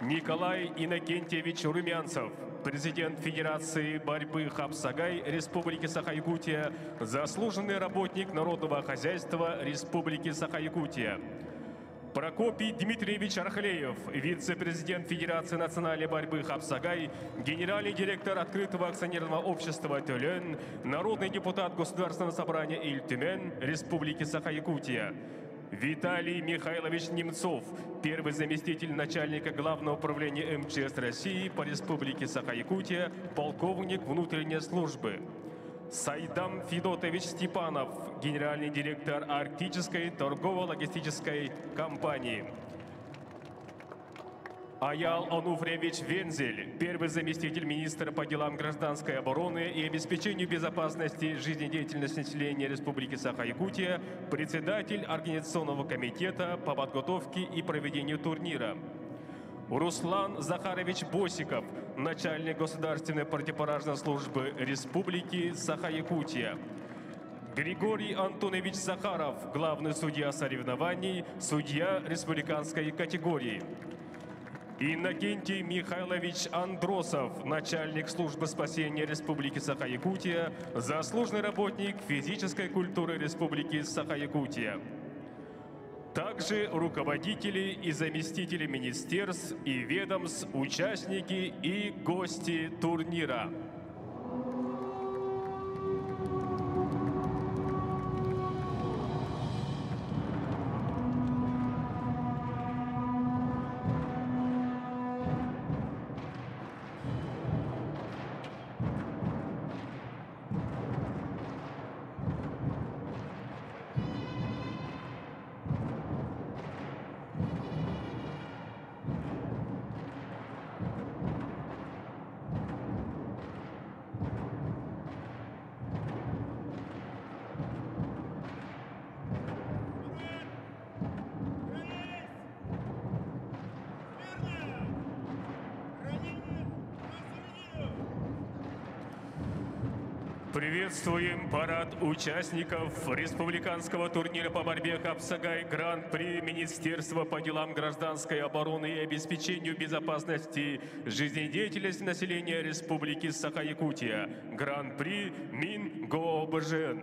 Николай Иннокентьевич Румянцев, президент Федерации борьбы Хапсагай Республики Саха-Якутия, заслуженный работник народного хозяйства Республики Саха-Якутия. Прокопий Дмитриевич Архлеев, вице-президент Федерации национальной борьбы Хапсагай, генеральный директор открытого акционерного общества «Төлен», народный депутат Государственного собрания Ильтюмен Республики Саха-Якутия. Виталий Михайлович Немцов, первый заместитель начальника Главного управления МЧС России по Республике Саха-Якутия, полковник внутренней службы. Сайдам Федотович Степанов, генеральный директор Арктической торгово-логистической компании. Аял Онуфриевич Вензель, первый заместитель министра по делам гражданской обороны и обеспечению безопасности жизнедеятельности населения Республики Саха-Якутия, председатель Организационного комитета по подготовке и проведению турнира. Руслан Захарович Босиков, начальник Государственной противопожарной службы Республики Саха-Якутия. Григорий Антонович Захаров, главный судья соревнований, судья республиканской категории. Иннокентий Михайлович Андросов, начальник службы спасения Республики Саха-Якутия, заслуженный работник физической культуры Республики Саха-Якутия. Также руководители и заместители министерств и ведомств, участники и гости турнира. Приветствуем парад участников республиканского турнира по борьбе Хапсагай Гран-при Министерства по делам гражданской обороны и обеспечению безопасности жизнедеятельности населения Республики Саха-Якутия. Гран-при Мингообжн.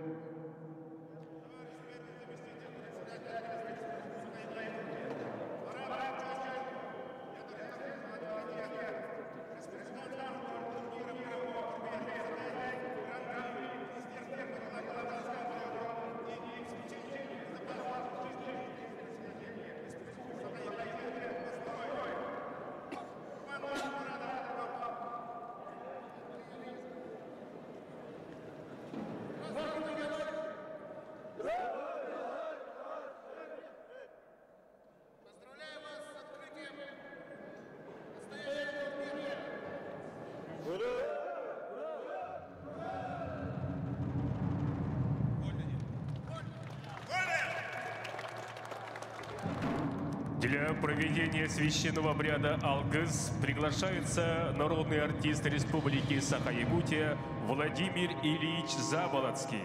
Для проведения священного обряда «Алгыс» приглашается народный артист Республики Саха-Якутия Владимир Ильич Заболоцкий.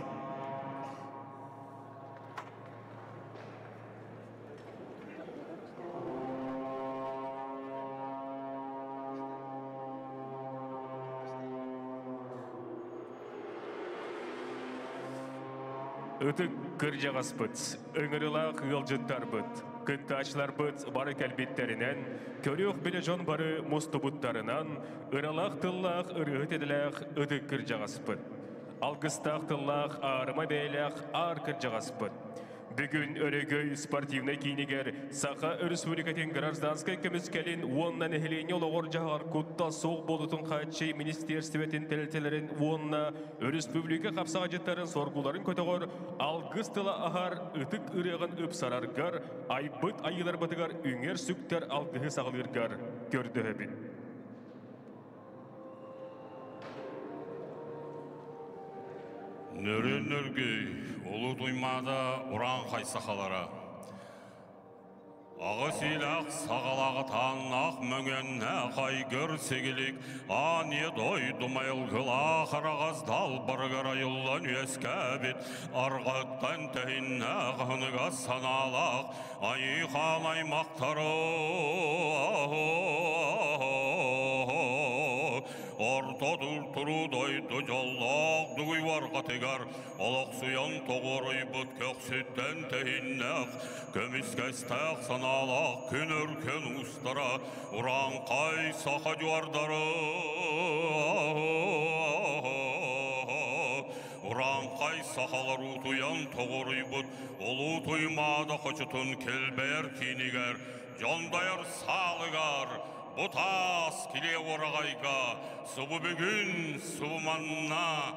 Ытык кырдьаҕаспыт, ыҥырыылаах ыалдьыттарбыт, кыттааччыларбыт бары кэлбиттэринэн, көрүөх билэ дьон бары мустубуттарынан, ыралаах тыллаах ырыаһыт идэлээх ытык кырдьаҕаспыт. Алгыстаах тыллаах аарыма бэйэлээх аар кырдьаҕаспыт. Бүгүн Өрөгөй спортивнай киинигэр Саха Өрөспүүбүлүкэтин гражданскай көмүскэлин уонна нэһилиэнньэ олоҕор-дьаһаҕар куттал суох буолуутун хааччый министиэрстибэтин тэрилтэлэрин уонна өрөспүүбүлүкэ хапсаҕайдьыттарын соргуларын көтөҕөр алгыс тыла аһар ытык ырыаҕын ыпсараргар, айбыт айыыларбытыгар үҥэр-сүктэр алгыһы саҕалыыргар көрдөһөбүн. Нөрүн нөргүй, улуу Туймаада урааҥхай сахалара. Аҕыс иилээх саҕалааҕы тааннаах мөҥүөннээх айгыр сигилик аан ийэ дойду майылгылаах араҕас далбарыгар айыллан үөскээбит арҕаттан тэһиннээх аһыныгас санаалаах айыы хаан аймахтары Орто туруу дойду дьоллоох дугуй уорҕатыгар олохсуйан тоҕуоруйбут көхсүттэн тэһиннээх, көмүскэстээх санаалаах күн өркөн уустара урааҥхай саха дьуордары Урааҥхай сахалар утуйан тоҕуоруйбут Улуу Туймаада хочотун килбэйэр киинигэр дьондойор саалыгар бу таас килиэ уораҕайга субу бүгүн субу манна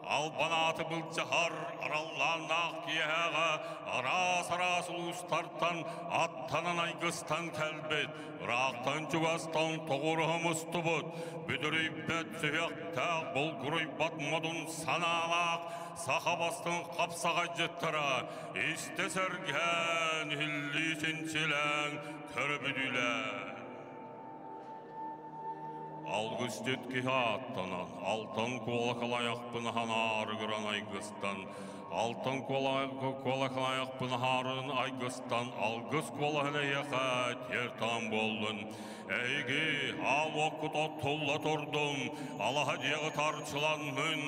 албанааты былдьаһар араллааннаах киэһээҕэ араас-араас улуустартан аттанан айгыстан кэлбит ыраахтан-чугастан тоҕуоруһа мустубут бүдүрүйбэт сүһүөхтээх булгуруйбат модун санаалаах саха бастыҥ хапсаҕайдьыттара истэ сэргээн иһиллии чинчилээн көрөбүдүлэр. Алгысчыт киһи ааттанан, алтан куолакалайахпын аһанаарыгыран айгыстан, алтан куолакалайахпын аһаарын айгыстан, алгыс куолаһын эйиэхэ тиэртаан буоллун. Эһиги аал уоккут оттулла турдун, алаһа дьиэҕит арчыланнын,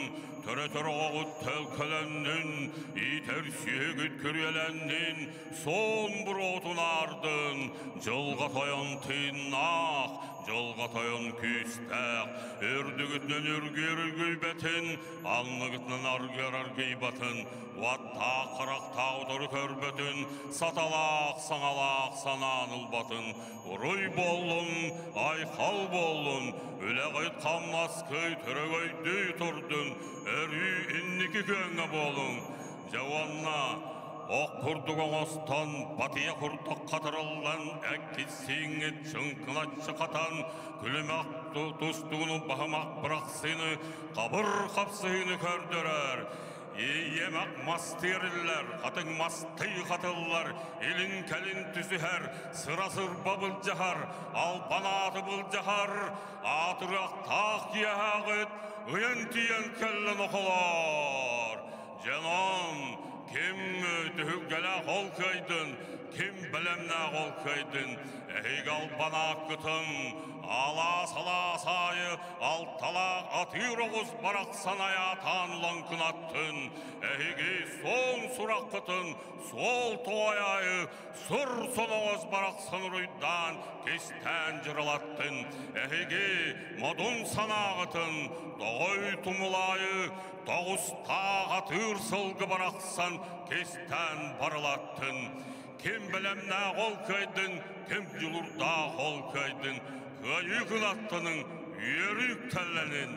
төрөтөр оҕоҕут төлкөлөннүн, иитэр сүөһүгүт күрүөлэннин, суон буруотун аардын, дьылҕа тойон тыыннаах, дьылҕа тойон күүстээх, үрдүгүтүнэн үргүөр үргүйбэтин, анныгытынан аргыар аргыйбатын, уоттаах харахтаах утары көрбөтүн, саталаах саҥалаах санаан ылбатын, Уруй буоллун, айхал буоллун, үлэҕит хамнаскый төрөгөйдүү турдун, өрүү инники күөҥҥэ буолуҥ. Дьэ уонна ох курдук оҥостон, батыйа курдук хатырыллан, эккит-сииҥҥит чыҥкыначчы хатан, күлүмэх тустууну баһымах бырахсыыны, хабыр хапсыһыыны көрдөрөр. Иэмэх мас тиэриллэр, хатыҥ мастыы хатыллар, илин-кэлин түсүһэр, сыра-сырба былдьаһар, албан ааты былдьаһар, аатырыахтаах киэһээҕит ыйан тиийэн кэллэ нохолоор. Дьонон, ким түһүлгэлээх ол кыайдын, ким бэлэмнээх ол кыайдын, эһиги албан ааккытын алаас-алаас аайы Алталаах атыыр оҕус барахсан айаатаан лаҥкынаттын, эһиги суон сураххытын суол туойаайы сур соноҕос барахсан уруйдаан кистээн дьырылаттын, эһиги модун санааҕытын тоҕой тумулаайы тоҕустаах атыыр сылгы барахсан кистээн барылаттын. Ким бэлэмнээх ол кыайдын, ким дьулурдаах ол кыайдын, кыайыы кынаттаныҥ, үөрүү үктэллэнин.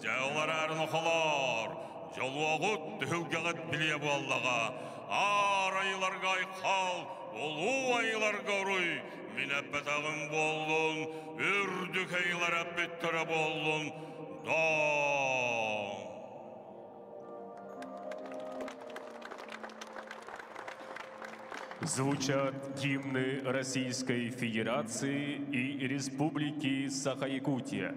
Дьэ ол эрээри нохолоор, дьолуоҕут түһүлгэҕит билиэ буоллаҕа. Аар айыларга айхал, улуу айыларга уруй, мин эппэтэҕим буоллун, үрдүк айылар эппиттэрэ буоллун, доо. Звучат гимны Российской Федерации и Республики Саха-Якутия.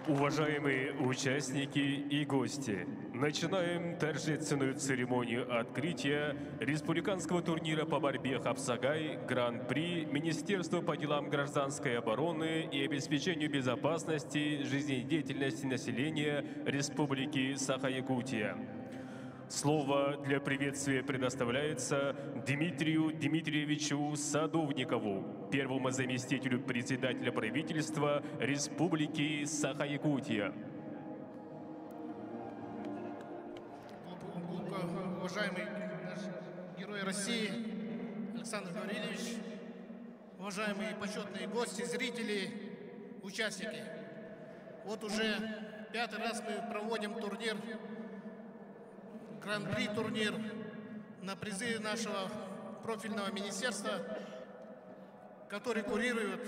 Уважаемые участники и гости, начинаем торжественную церемонию открытия республиканского турнира по борьбе «Хапсагай» Гран-при Министерства по делам гражданской обороны и обеспечению безопасности жизнедеятельности населения Республики Саха-Якутия. Слово для приветствия предоставляется Дмитрию Дмитриевичу Садовникову, первому заместителю председателя правительства Республики Саха-Якутия. Уважаемый наш герой России Александр Гаврилович, уважаемые почетные гости, зрители, участники. Вот уже пятый раз мы проводим турнир, Гран-при турнир на призы нашего профильного министерства, который курирует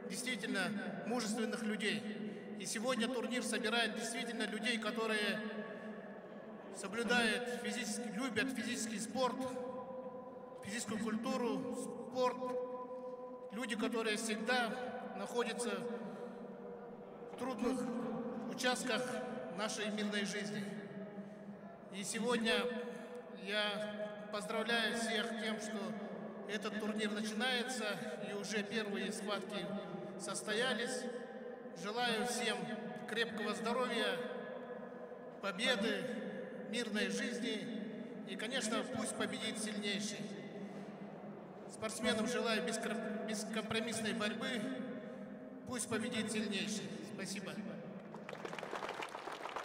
действительно мужественных людей. И сегодня турнир собирает действительно людей, которые соблюдают физически, любят физический спорт, физическую культуру, спорт. Люди, которые всегда находятся в трудных участках нашей мирной жизни. И сегодня я поздравляю всех тем, что этот турнир начинается, и уже первые схватки состоялись. Желаю всем крепкого здоровья, победы, мирной жизни и, конечно, пусть победит сильнейший. Спортсменам желаю бескомпромиссной борьбы, пусть победит сильнейший. Спасибо.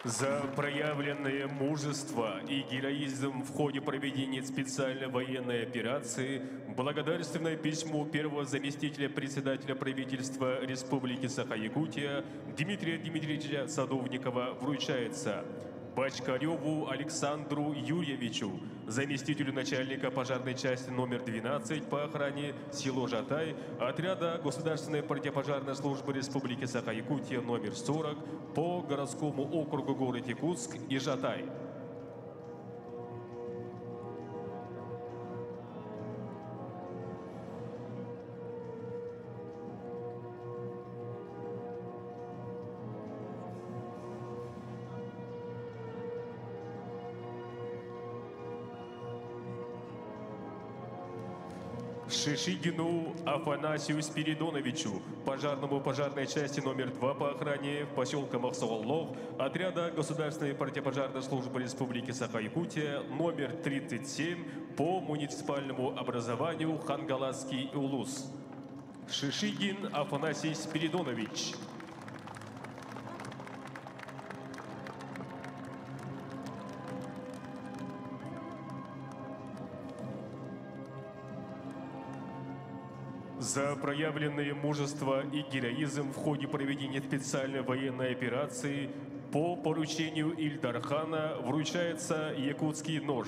За проявленное мужество и героизм в ходе проведения специальной военной операции благодарственное письмо первого заместителя председателя правительства Республики Саха-Якутия Дмитрия Дмитриевича Садовникова вручается Бочкареву Александру Юрьевичу, заместителю начальника пожарной части номер 12 по охране село Жатай, отряда Государственной противопожарной службы Республики Саха-Якутия номер 40 по городскому округу город Якутск и Жатай. Шишигину Афанасию Спиридоновичу, пожарному пожарной части номер 2 по охране поселка Махсуаллох, отряда Государственной противопожарной службы Республики Саха-Якутия номер 37 по муниципальному образованию Хангаласский Улус. Шишигин Афанасий Спиридонович. За проявленное мужество и героизм в ходе проведения специальной военной операции по поручению Ильдархана вручается якутский нож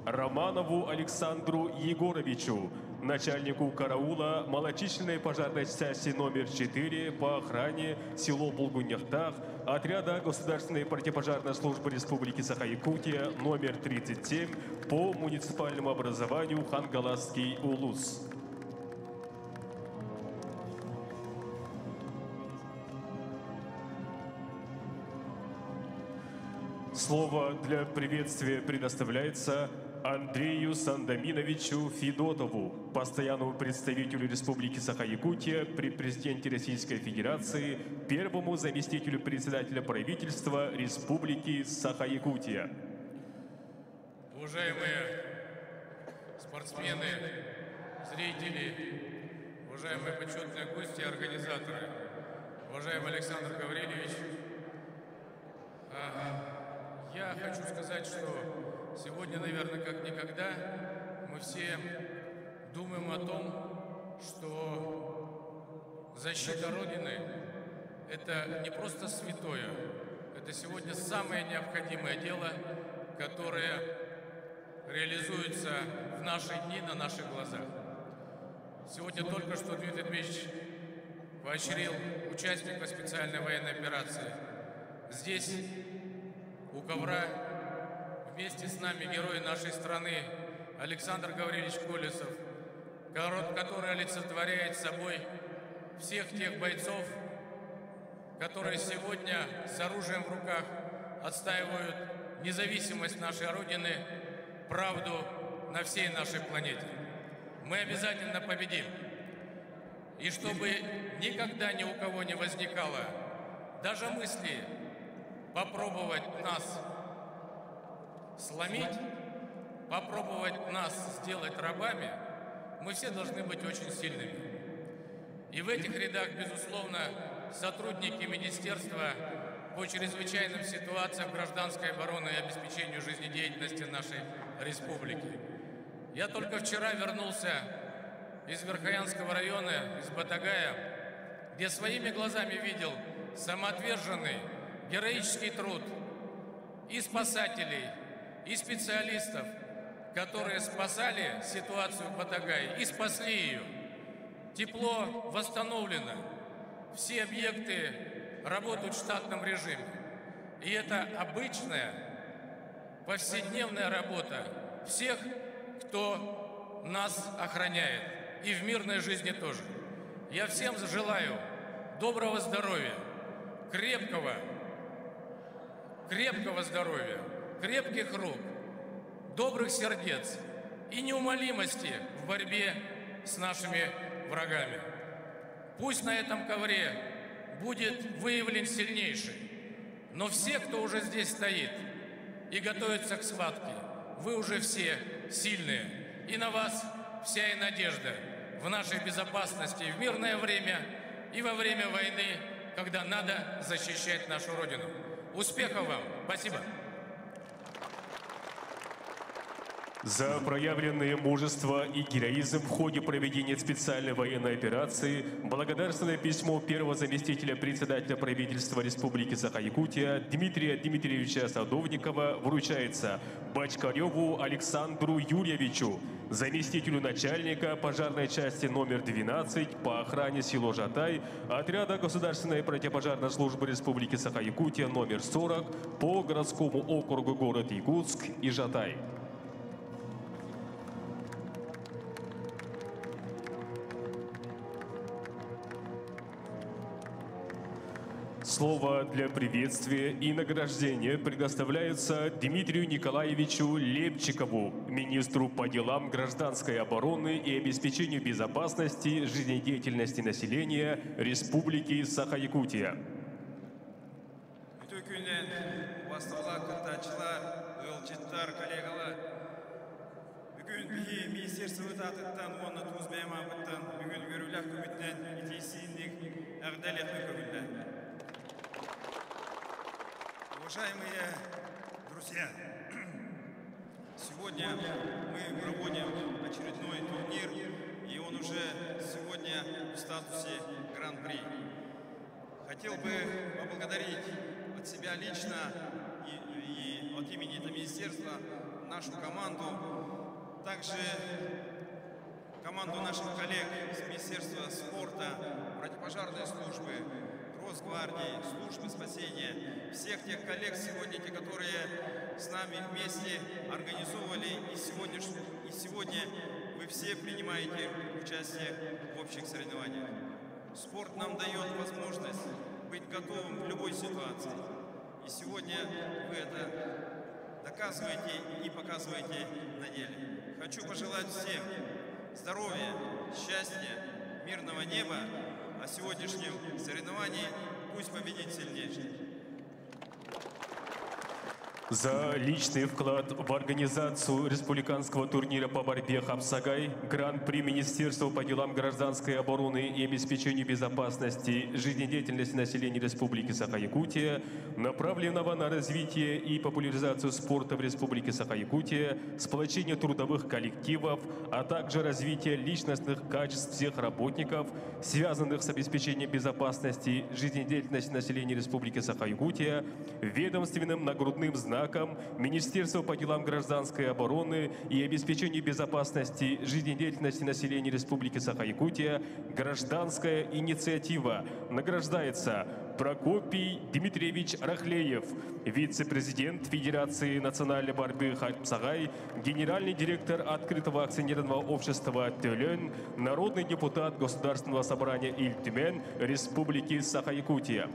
Романову Александру Егоровичу, начальнику караула малочисленной пожарной части номер 4 по охране село Булгуньяхтах, отряда Государственной противопожарной службы Республики Саха-Якутия номер 37 по муниципальному образованию Хангаласский Улус. Слово для приветствия предоставляется Андрею Сандаминовичу Федотову, постоянному представителю Республики Саха-Якутия при президенте Российской Федерации, первому заместителю председателя правительства Республики Саха-Якутия. Уважаемые спортсмены, зрители, уважаемые почетные гости и организаторы, уважаемый Александр Гаврилович, я хочу сказать, что сегодня, наверное, как никогда, мы все думаем о том, что защита Родины – это не просто святое, это сегодня самое необходимое дело, которое реализуется в наши дни на наших глазах. Сегодня только что Дмитрий Дмитриевич поощрил участников специальной военной операции. Здесь, у ковра, вместе с нами герой нашей страны Александр Гаврилович Колесов, который олицетворяет собой всех тех бойцов, которые сегодня с оружием в руках отстаивают независимость нашей Родины, правду на всей нашей планете. Мы обязательно победим. И чтобы никогда ни у кого не возникало даже мысли попробовать нас сломить, попробовать нас сделать рабами, мы все должны быть очень сильными. И в этих рядах, безусловно, сотрудники Министерства по чрезвычайным ситуациям гражданской обороны и обеспечению жизнедеятельности нашей республики. Я только вчера вернулся из Верхоянского района, из Батагая, где своими глазами видел самоотверженный, героический труд и спасателей, и специалистов, которые спасали ситуацию в Батагае и спасли ее. Тепло восстановлено, все объекты работают в штатном режиме. И это обычная, повседневная работа всех, кто нас охраняет. И в мирной жизни тоже. Я всем желаю доброго здоровья, крепкого, крепкого здоровья, крепких рук, добрых сердец и неумолимости в борьбе с нашими врагами. Пусть на этом ковре будет выявлен сильнейший, но все, кто уже здесь стоит и готовится к схватке, вы уже все сильные. И на вас вся и надежда в нашей безопасности в мирное время и во время войны, когда надо защищать нашу Родину. Успехов вам! Спасибо! За проявленное мужество и героизм в ходе проведения специальной военной операции благодарственное письмо первого заместителя председателя правительства Республики Саха-Якутия Дмитрия Дмитриевича Садовникова вручается Бочкареву Александру Юрьевичу, заместителю начальника пожарной части номер 12 по охране село Жатай, отряда Государственной противопожарной службы Республики Саха-Якутия номер 40 по городскому округу город Якутск и Жатай. Слово для приветствия и награждения предоставляется Дмитрию Николаевичу Лепчикову, министру по делам гражданской обороны и обеспечению безопасности жизнедеятельности населения Республики Саха-Якутия. Үтүө күнүнэн убаастабыллаах кыттааччылар, ыалдьыттар, коллегалар. Бүгүн биһиги министерствобыт аатыттан уонна тус бэйэм ааппыттан бүгүн үөрүүлээх күммүтүнэн итии-истиҥник эҕэрдэлиэхпин көҥүллээҥ. Уважаемые друзья, сегодня мы проводим очередной турнир, и он уже сегодня в статусе Гран-при. Хотел бы поблагодарить от себя лично и от имени этого министерства нашу команду, также команду наших коллег с Министерства спорта, противопожарной службы, Росгвардии, службы спасения, всех тех коллег сегодня, те, которые с нами вместе организовывали, и сегодня вы все принимаете участие в общих соревнованиях. Спорт нам дает возможность быть готовым в любой ситуации. И сегодня вы это доказываете и показываете на деле. Хочу пожелать всем здоровья, счастья, мирного неба, а в сегодняшнем соревновании пусть победит сильнейший. За личный вклад в организацию республиканского турнира по борьбе «Хапсагай» Гран-при Министерства по делам гражданской обороны и обеспечению безопасности жизнедеятельности населения Республики Саха-Якутия, направленного на развитие и популяризацию спорта в Республике Саха-Якутия, сплочение трудовых коллективов, а также развитие личностных качеств всех работников, связанных с обеспечением безопасности жизнедеятельности населения Республики Саха-Якутия, ведомственным нагрудным знаком Министерства по делам гражданской обороны и обеспечению безопасности жизнедеятельности населения Республики Саха-Якутия «Гражданская инициатива» награждается Прокопий Дмитриевич Рахлеев, вице-президент Федерации национальной борьбы Хапсагай, генеральный директор открытого акционерного общества «Төлөн», народный депутат Государственного собрания Ил Түмэн Республики Саха-Якутия.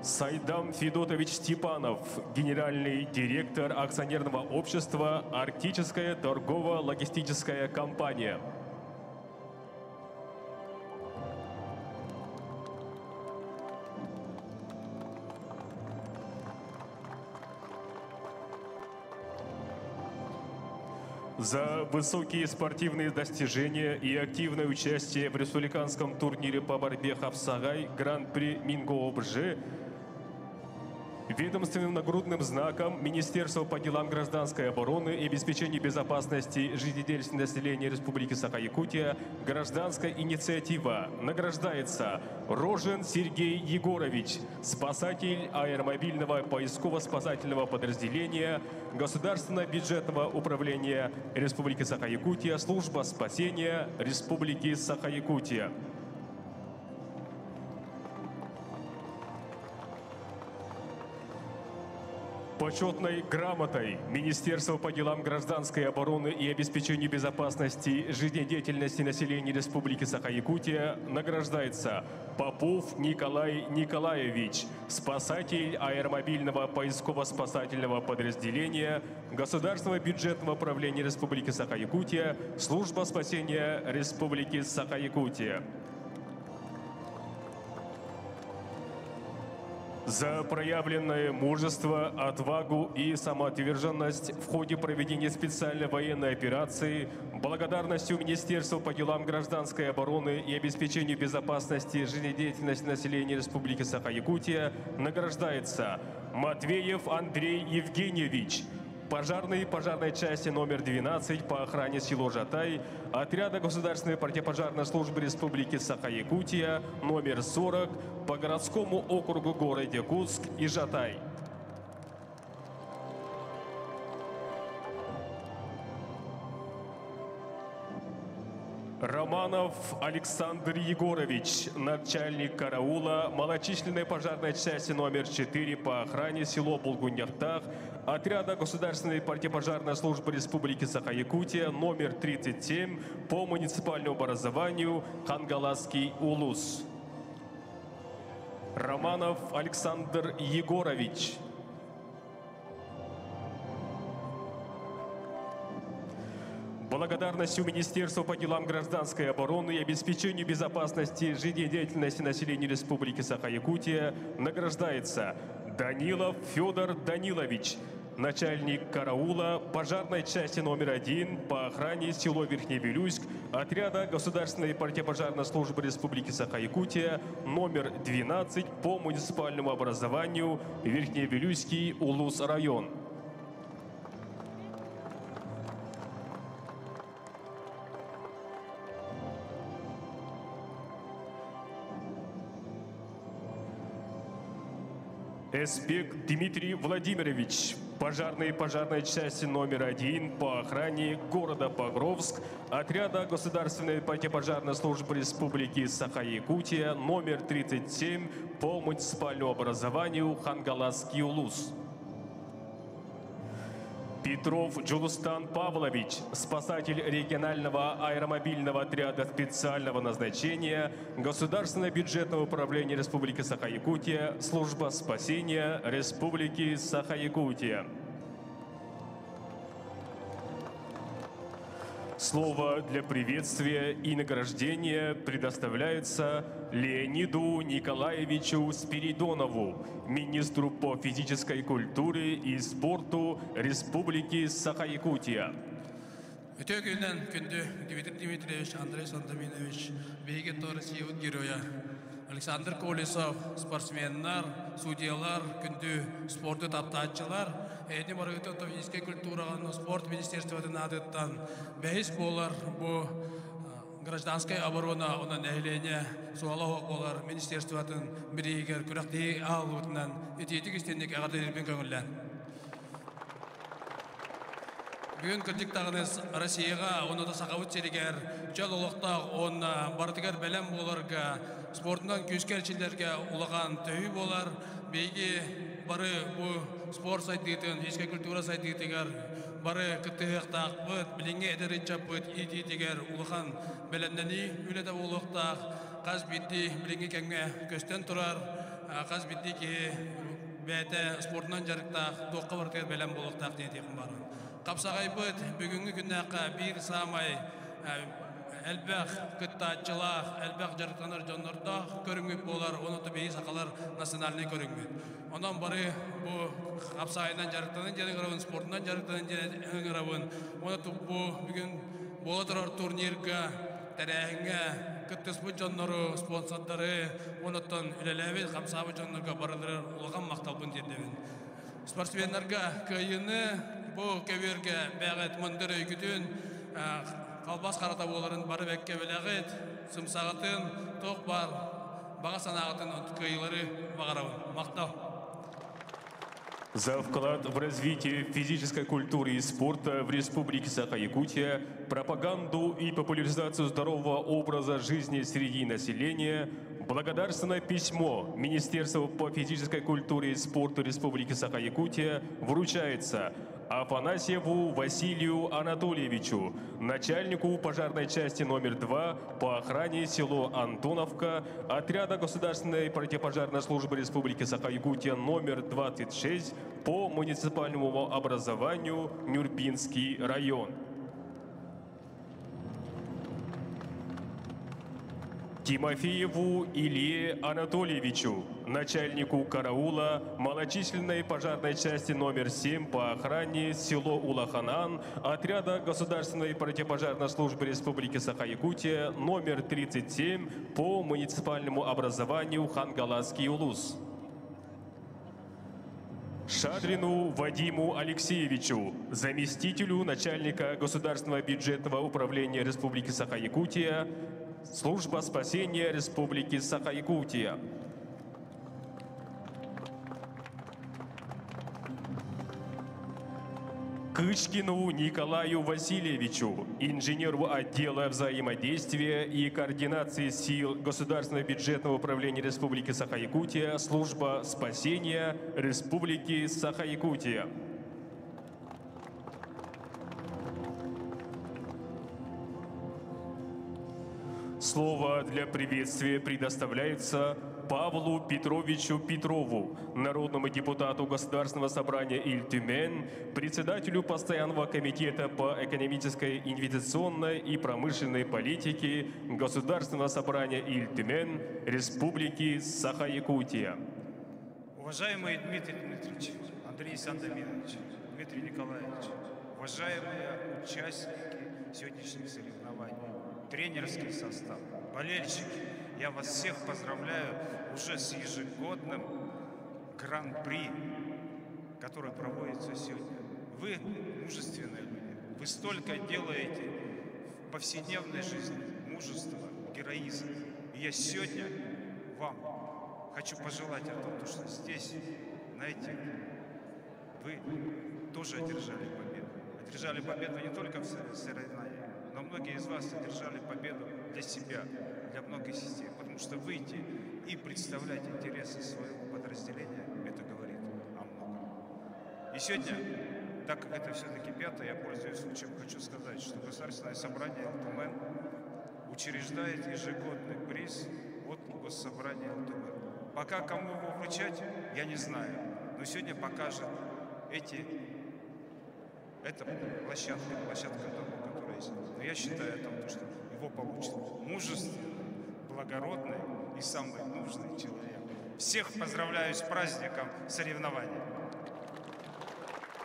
Сайдам Федотович Степанов, генеральный директор акционерного общества «Арктическая торгово-логистическая компания». За высокие спортивные достижения и активное участие в республиканском турнире по борьбе «Хапсагай» Гран-при МинГООБЖ ведомственным нагрудным знаком Министерства по делам гражданской обороны и обеспечению безопасности жизнедеятельности населения Республики Саха-Якутия «Гражданская инициатива» награждается Рожен Сергей Егорович, спасатель аэромобильного поисково-спасательного подразделения Государственного бюджетного управления Республики Саха-Якутия, служба спасения Республики Саха-Якутия. Почетной грамотой Министерства по делам гражданской обороны и обеспечению безопасности жизнедеятельности населения Республики Саха-Якутия награждается Попов Николай Николаевич, спасатель аэромобильного поисково-спасательного подразделения Государственного бюджетного управления Республики Саха-Якутия, служба спасения Республики Саха-Якутия. За проявленное мужество, отвагу и самоотверженность в ходе проведения специальной военной операции благодарностью Министерства по делам гражданской обороны и обеспечению безопасности жизнедеятельности населения Республики Саха-Якутия награждается Матвеев Андрей Евгеньевич, пожарный пожарной части номер 12 по охране село Жатай, отряда Государственной противопожарной службы Республики Саха-Якутия номер 40 по городскому округу город Якутск и Жатай. Романов Александр Егорович, начальник караула малочисленной пожарной части номер 4 по охране село Булгуньяхтах, отряда Государственной противопожарной службы Республики Саха-Якутия номер 37 по муниципальному образованию Хангаласский Улус. Романов Александр Егорович. Благодарностью Министерства по делам гражданской обороны и обеспечению безопасности жизнедеятельности населения Республики Саха-Якутия награждается Данилов Федор Данилович, начальник караула пожарной части номер один по охране село Верхневилюйск отряда Государственной противопожарной службы Республики Саха-Якутия номер 12 по муниципальному образованию Верхневилюйский Улус район. Эспек Дмитрий Владимирович, пожарной пожарной части номер один по охране города Покровск, отряда Государственной противопожарной службы Республики Саха-Якутия номер 37 по муниципальному образованию Хангаласский Улус. Петров Джулустан Павлович, спасатель регионального аэромобильного отряда специального назначения Государственного бюджетного управления Республики Саха-Якутия, служба спасения Республики Саха-Якутия. Слово для приветствия и награждения предоставляется Леониду Николаевичу Спиридонову, министру по физической культуре и спорту Республики Саха-Якутия. Үтө күнүнэн күндү Дмитрий Дмитриевич, Андрей Сандаминович, биһиги Россиябыт геройа Александр Колесов, спортсменнар, судьялар, күндү спорту таптааччылар, эһигини барыгытын физическэй культураҕа спорт министерствотын аатыттан бэһис буолар бу гражданскай оборона онон нэһилиэнньэ суола буолар министерствотын бирииһигэр күрэхтэһии аһыллыбытынан итиитик истиҥник эҕэрдэлиирбин көҥүллээҥ. Бүгүн кырдьык даҕаны Россияҕа уонна да Сахабыт сиригэр чөл олохтоох уонна барытыгар бэлэм буоларга, спортунан күүскэ эрчиллэргэ улахан төһүү буолар. Биһиги бары бу спорт сайдыытын, физическэй культура сайдыытыгар бары кыттыһыахтаахпыт. Билиҥҥи эдэр ыччаппыт иитиитигэр улахан бэлэмнэнии үлэтэ буолуохтаах. Хас биирдии билиҥҥи кэмҥэ көстөн турар, хас биирдии киһи бэйэтэ спортунан дьарыктаах, туохха барытыгар бэлэм буолуохтаах диэн этиэхпин баҕарабын. Хапсаҕайбыт бүгүҥҥү күннээххэ биир саамай элбэх кыттааччылаах, элбэх дьарыктанар дьоннордоох көрүҥмүт буолар, уонна биһиги сахалар национальнай көрүҥмүт. Онон бары бу хапсаҕайынан дьарыктанын диэн ыҥырабын, спортунан дьарыктанын диэн ыҥырабын. Уонна бу бүгүн буола турар турнирга, тэрээһиҥҥэ кыттыспыт дьоннору, спонсордары, уонна үлэлээбит, хамсаабыт дьоннорго барыларыгар улахан махталбын тиэрдэбин. Спортсменнарга кыайыыны бу көбүөргэ бэҕэт мындыр өйгүтүн, халбас харата буоларын бары бэккэ билэҕит, сымсаҕытын, туох баар баҕа санааҕытын кыайыылары баҕарабын. Махтал! За вклад в развитие физической культуры и спорта в Республике Саха-Якутия, пропаганду и популяризацию здорового образа жизни среди населения, благодарственное письмо Министерства по физической культуре и спорту Республики Саха-Якутия вручается Афанасьеву Василию Анатольевичу, начальнику пожарной части номер 2 по охране село Антоновка, отряда Государственной противопожарной службы Республики Саха-Якутия номер 26 по муниципальному образованию Нюрбинский район. Тимофееву Илье Анатольевичу, начальнику караула малочисленной пожарной части номер 7 по охране село Улаханан, отряда Государственной противопожарной службы Республики Саха-Якутия номер 37 по муниципальному образованию Хангаласский Улус. Шадрину Вадиму Алексеевичу, заместителю начальника Государственного бюджетного управления Республики Саха-Якутия, Служба спасения Республики Саха-Якутия. Кычкину Николаю Васильевичу, инженеру отдела взаимодействия и координации сил Государственного бюджетного управления Республики Саха-Якутия, служба спасения Республики Саха-Якутия. Слово для приветствия предоставляется Павлу Петровичу Петрову, народному депутату Государственного собрания Ил Түмэн, председателю Постоянного комитета по экономической, инвестиционной и промышленной политике Государственного собрания Ил Түмэн Республики Саха-Якутия. Уважаемый Дмитрий Дмитриевич, Андрей Сандаминович, Дмитрий Николаевич, уважаемые участники сегодняшних соревнований, тренерский состав, болельщики, я вас всех поздравляю уже с ежегодным гран-при, который проводится сегодня. Вы мужественные люди, вы столько делаете в повседневной жизни, мужество, героизм. И я сегодня вам хочу пожелать о том, что здесь, на этих, вы тоже одержали победу. Одержали победу не только в соревнованиях, но многие из вас одержали победу для себя, для многих систем. Потому что выйти и представлять интересы своего подразделения, это говорит о многом. И сегодня, так как это все-таки пятое, я пользуюсь случаем, хочу сказать, что Государственное собрание Ил Түмэн учреждает ежегодный приз от Госсобрания Ил Түмэн. Пока кому его вручать, я не знаю. Но сегодня покажет эти, эта площадка, площадка того, которая есть. Но я считаю о том, что его получит мужественный, благородный и самый нужный человек. Всех поздравляю с праздником соревнований.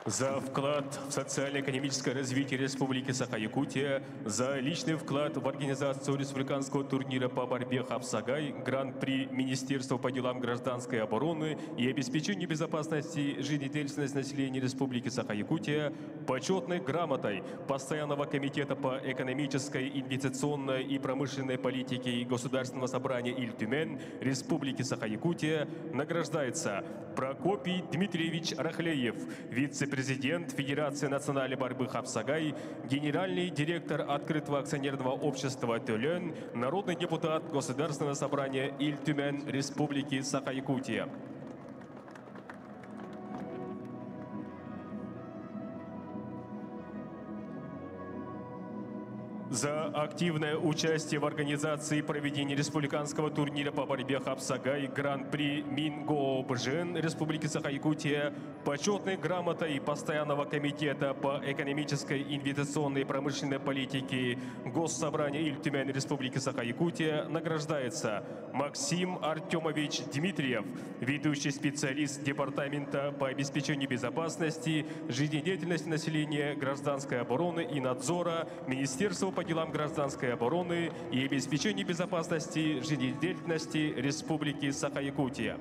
За вклад в социально-экономическое развитие Республики Саха-Якутия, за личный вклад в организацию республиканского турнира по борьбе Хапсагай, Гран-при Министерства по делам гражданской обороны и обеспечению безопасности жизнедеятельности населения Республики Саха-Якутия, почетной грамотой Постоянного комитета по экономической, инвестиционной и промышленной политике Государственного собрания Ил Түмэн Республики Саха-Якутия награждается Прокопий Дмитриевич Рахлеев, вице-президент Федерации национальной борьбы Хапсагай, генеральный директор открытого акционерного общества «Төлөн», народный депутат Государственного собрания Ил Түмэн Республики Саха-Якутия. За активное участие в организации и проведении республиканского турнира по борьбе Хапсагай Гран-при Мингообжен Республики Саха-Якутия почетной грамотой Постоянного комитета по экономической, инвестиционной и промышленной политике Госсобрания Ил Түмэн Республики Саха-Якутия награждается Максим Артемович Дмитриев, ведущий специалист Департамента по обеспечению безопасности, жизнедеятельности населения, гражданской обороны и надзора Министерства по делам гражданской обороны и обеспечению безопасности жизнедеятельности Республики Саха-Якутия.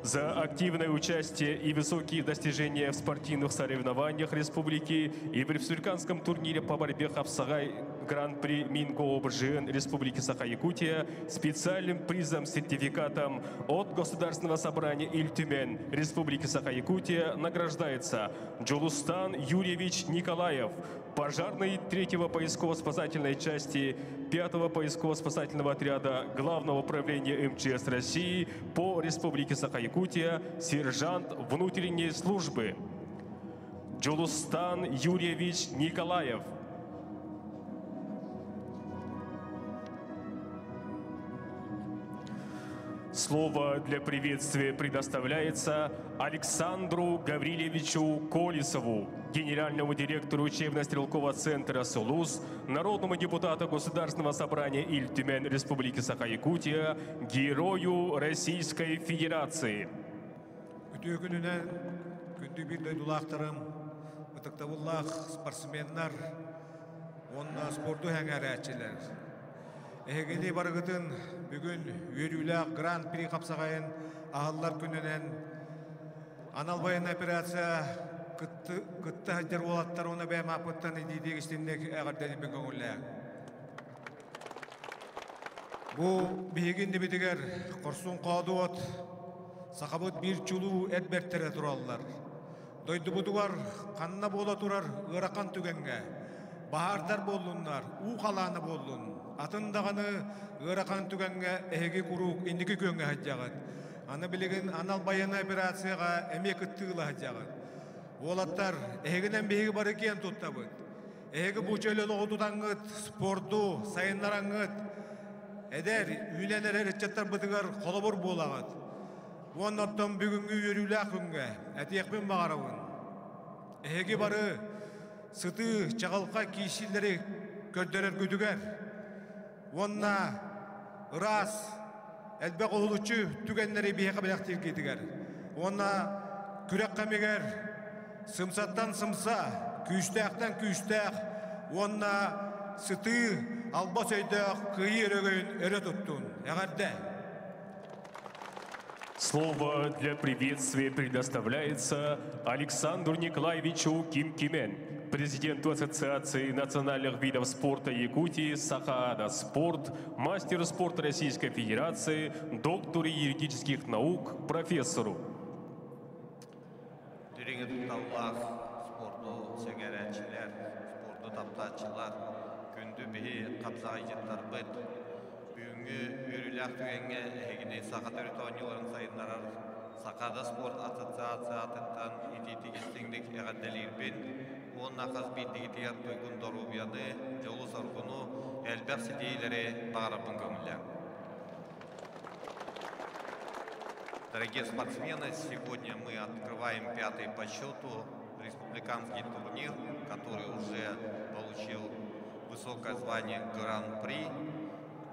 За активное участие и высокие достижения в спортивных соревнованиях республики и в республиканском турнире по борьбе Хапсагай Гран-при Мингообжн Республики Саха-Якутия специальным призом сертификатом от Государственного собрания Ил Түмэн Республики Саха-Якутия награждается Джулустан Юрьевич Николаев, пожарный 3-го поисково-спасательной части 5-го поисково-спасательного отряда Главного управления МЧС России по Республике Саха-Якутия, сержант внутренней службы. Джулустан Юрьевич Николаев. Слово для приветствия предоставляется Александру Гаврилевичу Колесову, генеральному директору учебно-стрелкового центра «Сулус», народному депутату Государственного собрания Ил Түмэн Республики Саха-Якутия, герою Российской Федерации. Үтүө күнүнэн күндү биир дойдулаахтарым, ытыктабыллаах спортсменнар, уонна спорду сэҥээрээччилэр. Эһигини барыгытын бүгүн үөрүүлээх Гран-при хапсаҕайын аһыллар күнүнэн анал военная операция кытта сылдьар уолаттар уонна бэйэм ааппыттан итиитик истиҥник эҕэрдэлиибин көҥүллээҥ. Бу биһиги иннибитигэр хорсун хоодуот сахабыт биир чулуу эр бэртэрэ тураллар. Дойдубутугар ханна буола турар ыарахан түгэҥҥэ баһаардар буоллуннар, уу халаана буоллун, атын даҕаны ыарахан түгэҥҥэ эһиги куруук инники күөҥҥэ сылдьаҕыт. Аны билигин анал байыаннай операцияҕа эмиэ кыттыыла сылдьаҕыт. Уолаттар, эһигинэн биһиги бары киэн туттабыт. Эһиги бу чөл олоҕу тутаҥҥыт, спорду сайыннараҥҥыт, эдэр, үүнэн эрэр ыччаттарбытыгар холобур буолаҕыт. Уонна оттон бүгүҥҥү үөрүүлээх күҥҥэ этиэхпин баҕарабын. Эһиги бары сытыы, чаҕылхай киирсиилэри көрдөрөргүтүгэр уонна ыраас, элбэх уһулуччу түгэннэри биһиэхэ бэлэхтииргитигэр уонна күрэх кэмигэр сымсаттан сымса, күүстээхтэн күүстээх уонна сытыы, албас өйдөөх кыайыы өрөгөйүн өрө туттун. Эҕэрдэ! Слово для приветствия предоставляется Александру Николаевичу Ким-Кимен, президенту Ассоциации национальных видов спорта Якутии Сахаада Спорт, мастеру спорта Российской Федерации, доктору юридических наук, профессору. Дириҥ ытыктабыллаах спорду сэҥээрээччилэр, спорду таптааччылар, күндү биһи хапсаҕайдьыттарбыт, бүгүҥҥү үөрүүлээх түгэҥҥэ эһигини саха төрүт оонньууларын сайыннарар Сахаада спорт ассоциациятыттан итиитик истиҥник эҕэрдэлиирбин уонна хас биирдиигитигэр туйгун доруобуйаны, дьолу-соргуну, элбэх ситиһиилэри баҕарарбын көҥүллээҥ. Дорогие спортсмены, сегодня мы открываем пятый по счету республиканский турнир, который уже получил высокое звание Гран-при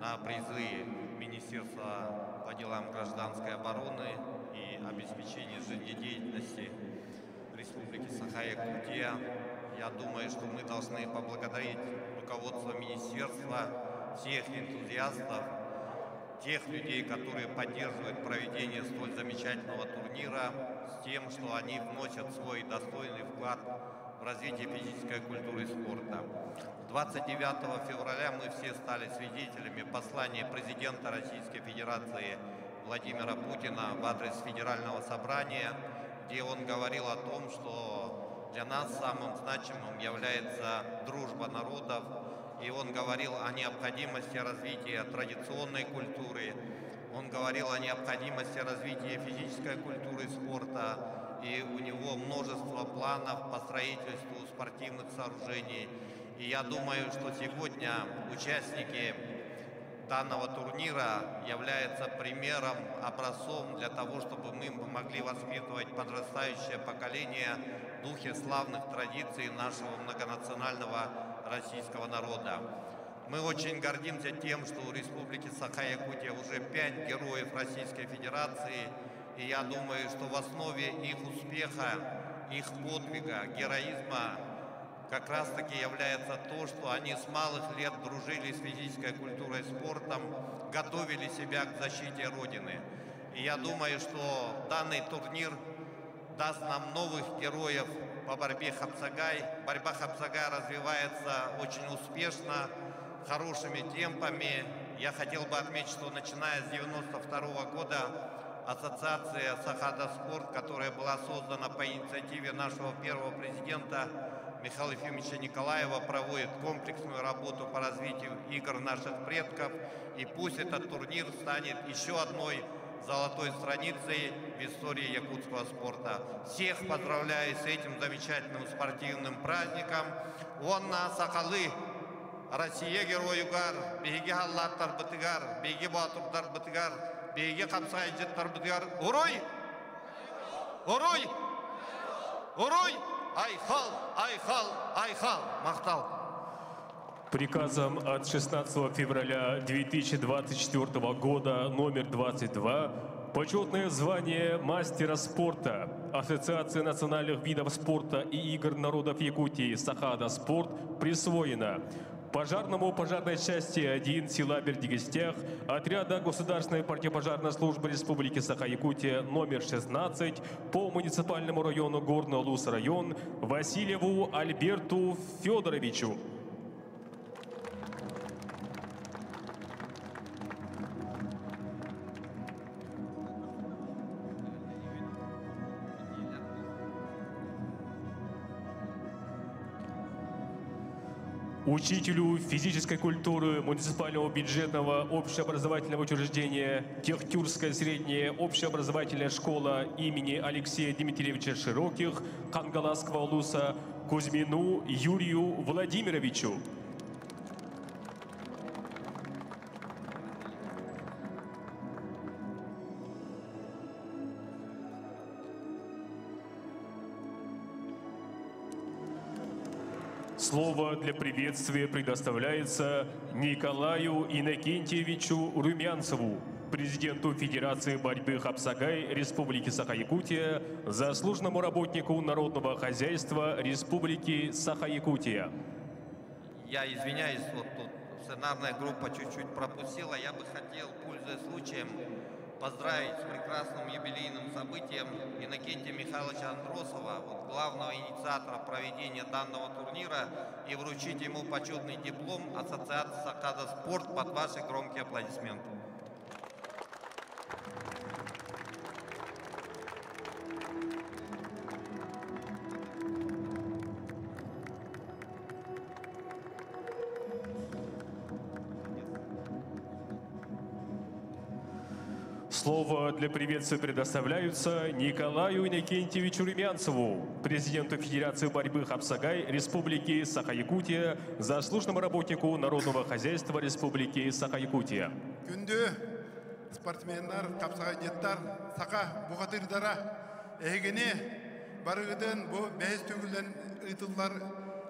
на призы Министерства по делам гражданской обороны и обеспечения жизнедеятельности Республики Саха-Якутия. Я думаю, что мы должны поблагодарить руководство министерства, всех энтузиастов, тех людей, которые поддерживают проведение столь замечательного турнира, с тем, что они вносят свой достойный вклад в развитие физической культуры и спорта. 29 февраля мы все стали свидетелями послания президента Российской Федерации Владимира Путина в адрес Федерального собрания, где он говорил о том, что для нас самым значимым является дружба народов, и он говорил о необходимости развития традиционной культуры, он говорил о необходимости развития физической культуры и спорта, и у него множество планов по строительству спортивных сооружений. И я думаю, что сегодня участники данного турнира являются примером, образцом для того, чтобы мы могли воспитывать подрастающее поколение в духе славных традиций нашего многонационального российского народа. Мы очень гордимся тем, что у Республики Саха-Якутия уже пять героев Российской Федерации. И я думаю, что в основе их успеха, их подвига, героизма как раз-таки является то, что они с малых лет дружили с физической культурой и спортом, готовили себя к защите Родины. И я думаю, что данный турнир даст нам новых героев по борьбе хапсагай. Борьба хапсагай развивается очень успешно, хорошими темпами. Я хотел бы отметить, что начиная с 1992 года Ассоциация Сахада Спорт, которая была создана по инициативе нашего первого президента Михаила Ефимовича Николаева, проводит комплексную работу по развитию игр наших предков. И пусть этот турнир станет еще одной золотой страницей в истории якутского спорта. Всех поздравляю с этим замечательным спортивным праздником. Уонна сахалыы Россия геройугар, биһиги халлааттарбытыгар, биһиги боотурдарбытыгар, биһиги хапсаҕайдьыттарбытыгар уруй! Уруй! Уруй! Айхал! Айхал! Айхал! Махтал! Приказом от 16 февраля 2024 года номер 22 почетное звание мастера спорта Ассоциации национальных видов спорта и игр народов Якутии «Сахада Спорт» присвоено пожарному пожарной части 1 села Бердигестях отряда Государственной противопожарной службы Республики Саха-Якутия номер 16 по муниципальному району Горно-Лус район Васильеву Альберту Федоровичу. Учителю физической культуры муниципального бюджетного общеобразовательного учреждения Техтюрская средняя общеобразовательная школа имени Алексея Дмитриевича Широких Кангаласского улуса Кузьмину Юрию Владимировичу. Слово для приветствия предоставляется Николаю Иннокентьевичу Румянцеву, президенту Федерации борьбы Хапсагай Республики Саха-Якутия, заслуженному работнику народного хозяйства Республики Саха-Якутия. Я извиняюсь, вот тут сценарная группа чуть-чуть пропустила. Я бы хотел, пользуясь случаем, поздравить с прекрасным юбилейным событием Иннокентия Михайловича Андросова, вот главного инициатора проведения данного турнира, и вручить ему почетный диплом Ассоциации Сахада Спорт под ваши громкие аплодисменты. Слово для приветствия предоставляются Николаю Иннокентьевичу Румянцеву, президенту Федерации борьбы Хапсагай Республики Саха-Якутия, заслуженному работнику народного хозяйства Республики Саха-Якутия. Күндү спортсменнар, хапсаҕайдьыттар, саха бухатырдара, эһигини барыгытын бу бэһис төгүлүн ыытыллар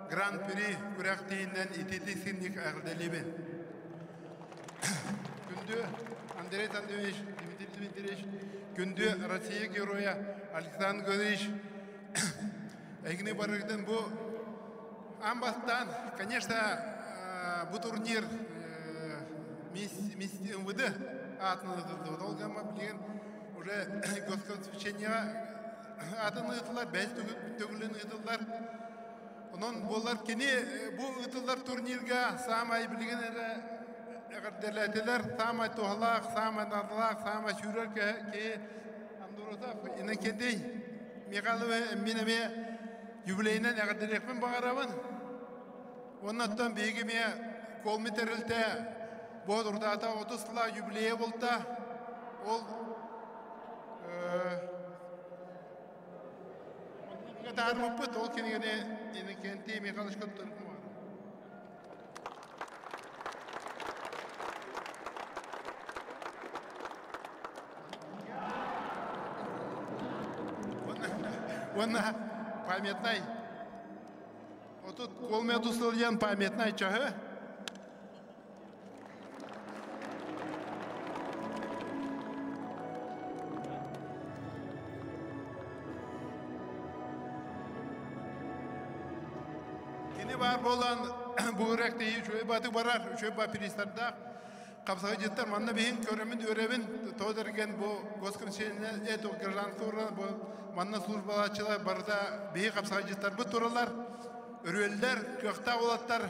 Гран-при күрэхтэһиинэн итиитик-истиҥник эҕэрдэлиибин. Күндү Андрей Андреевич, Дмитрий Дмитриевич, күндү Россия героя Александр Григорьевич, эһигини барыгытын бу аан бастаан, конечно, бу турнир мисс, мисс МВД аатынан ыытыллыбыт. Ол гамма билигин уже госконсвещениеҕа аатын ыытыллар, бэйс төгүлүн ыытыллар. Онон буолар кини бу ыытыллар турнирга саамай билигин эрэ эҕэрдэлээтилэр. Саамай туһалаах, саамай наадалаах, саамай сүүрэр киһи Андросов Иннокентий Михайлович мин эмиэ юбилейинэн эҕэрдэлиэхпин баҕарабын. Оннуттан биһиги эмиэ Колми тэрилтэ Боотурдаата 30 сыла юбилейа буолта. Ол таһаарбыппыт, ол кинигэни Иннокентий Михайловичка туттарбытым. Уонна памятнай Отут колмету сылдьан памятнай чаһы. Кини баар буолан бу үрэхтэһии үчүгэй баатык барар, үчүгэй баа пристардаах. Хапсаҕайдьыттар манна биһин көрөмүн үөрэбин, тоҕо дэрген бу госкомиссия это гражданство бу манна службалааччылар барыта биһи хапсаҕайдьыттарбыт туралар, өрүөллэр, кыахтаах уолаттар.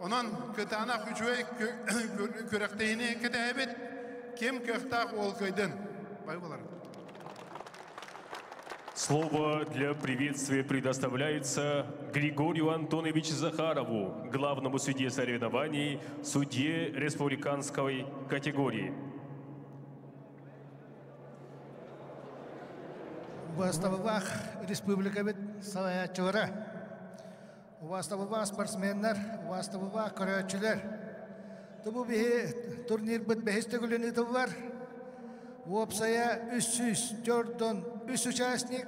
Онон кытаанах үчүгэй күрэхтэһиини кэтэһэбит. Ким кыахтаах ол кыайдын. Бай болар. Слово для приветствия предоставляется Григорию Антоновичу Захарову, главному судье соревнований, судье республиканской категории. Убаастабыллаах республикабыт салайааччылара, убаастабыллаах спортсменнар, убаастабыллаах көрөөччүлэр. Бу биһи турнирбыт бэһис төгүлүн ыытыллар. Уопсайа 343 участник,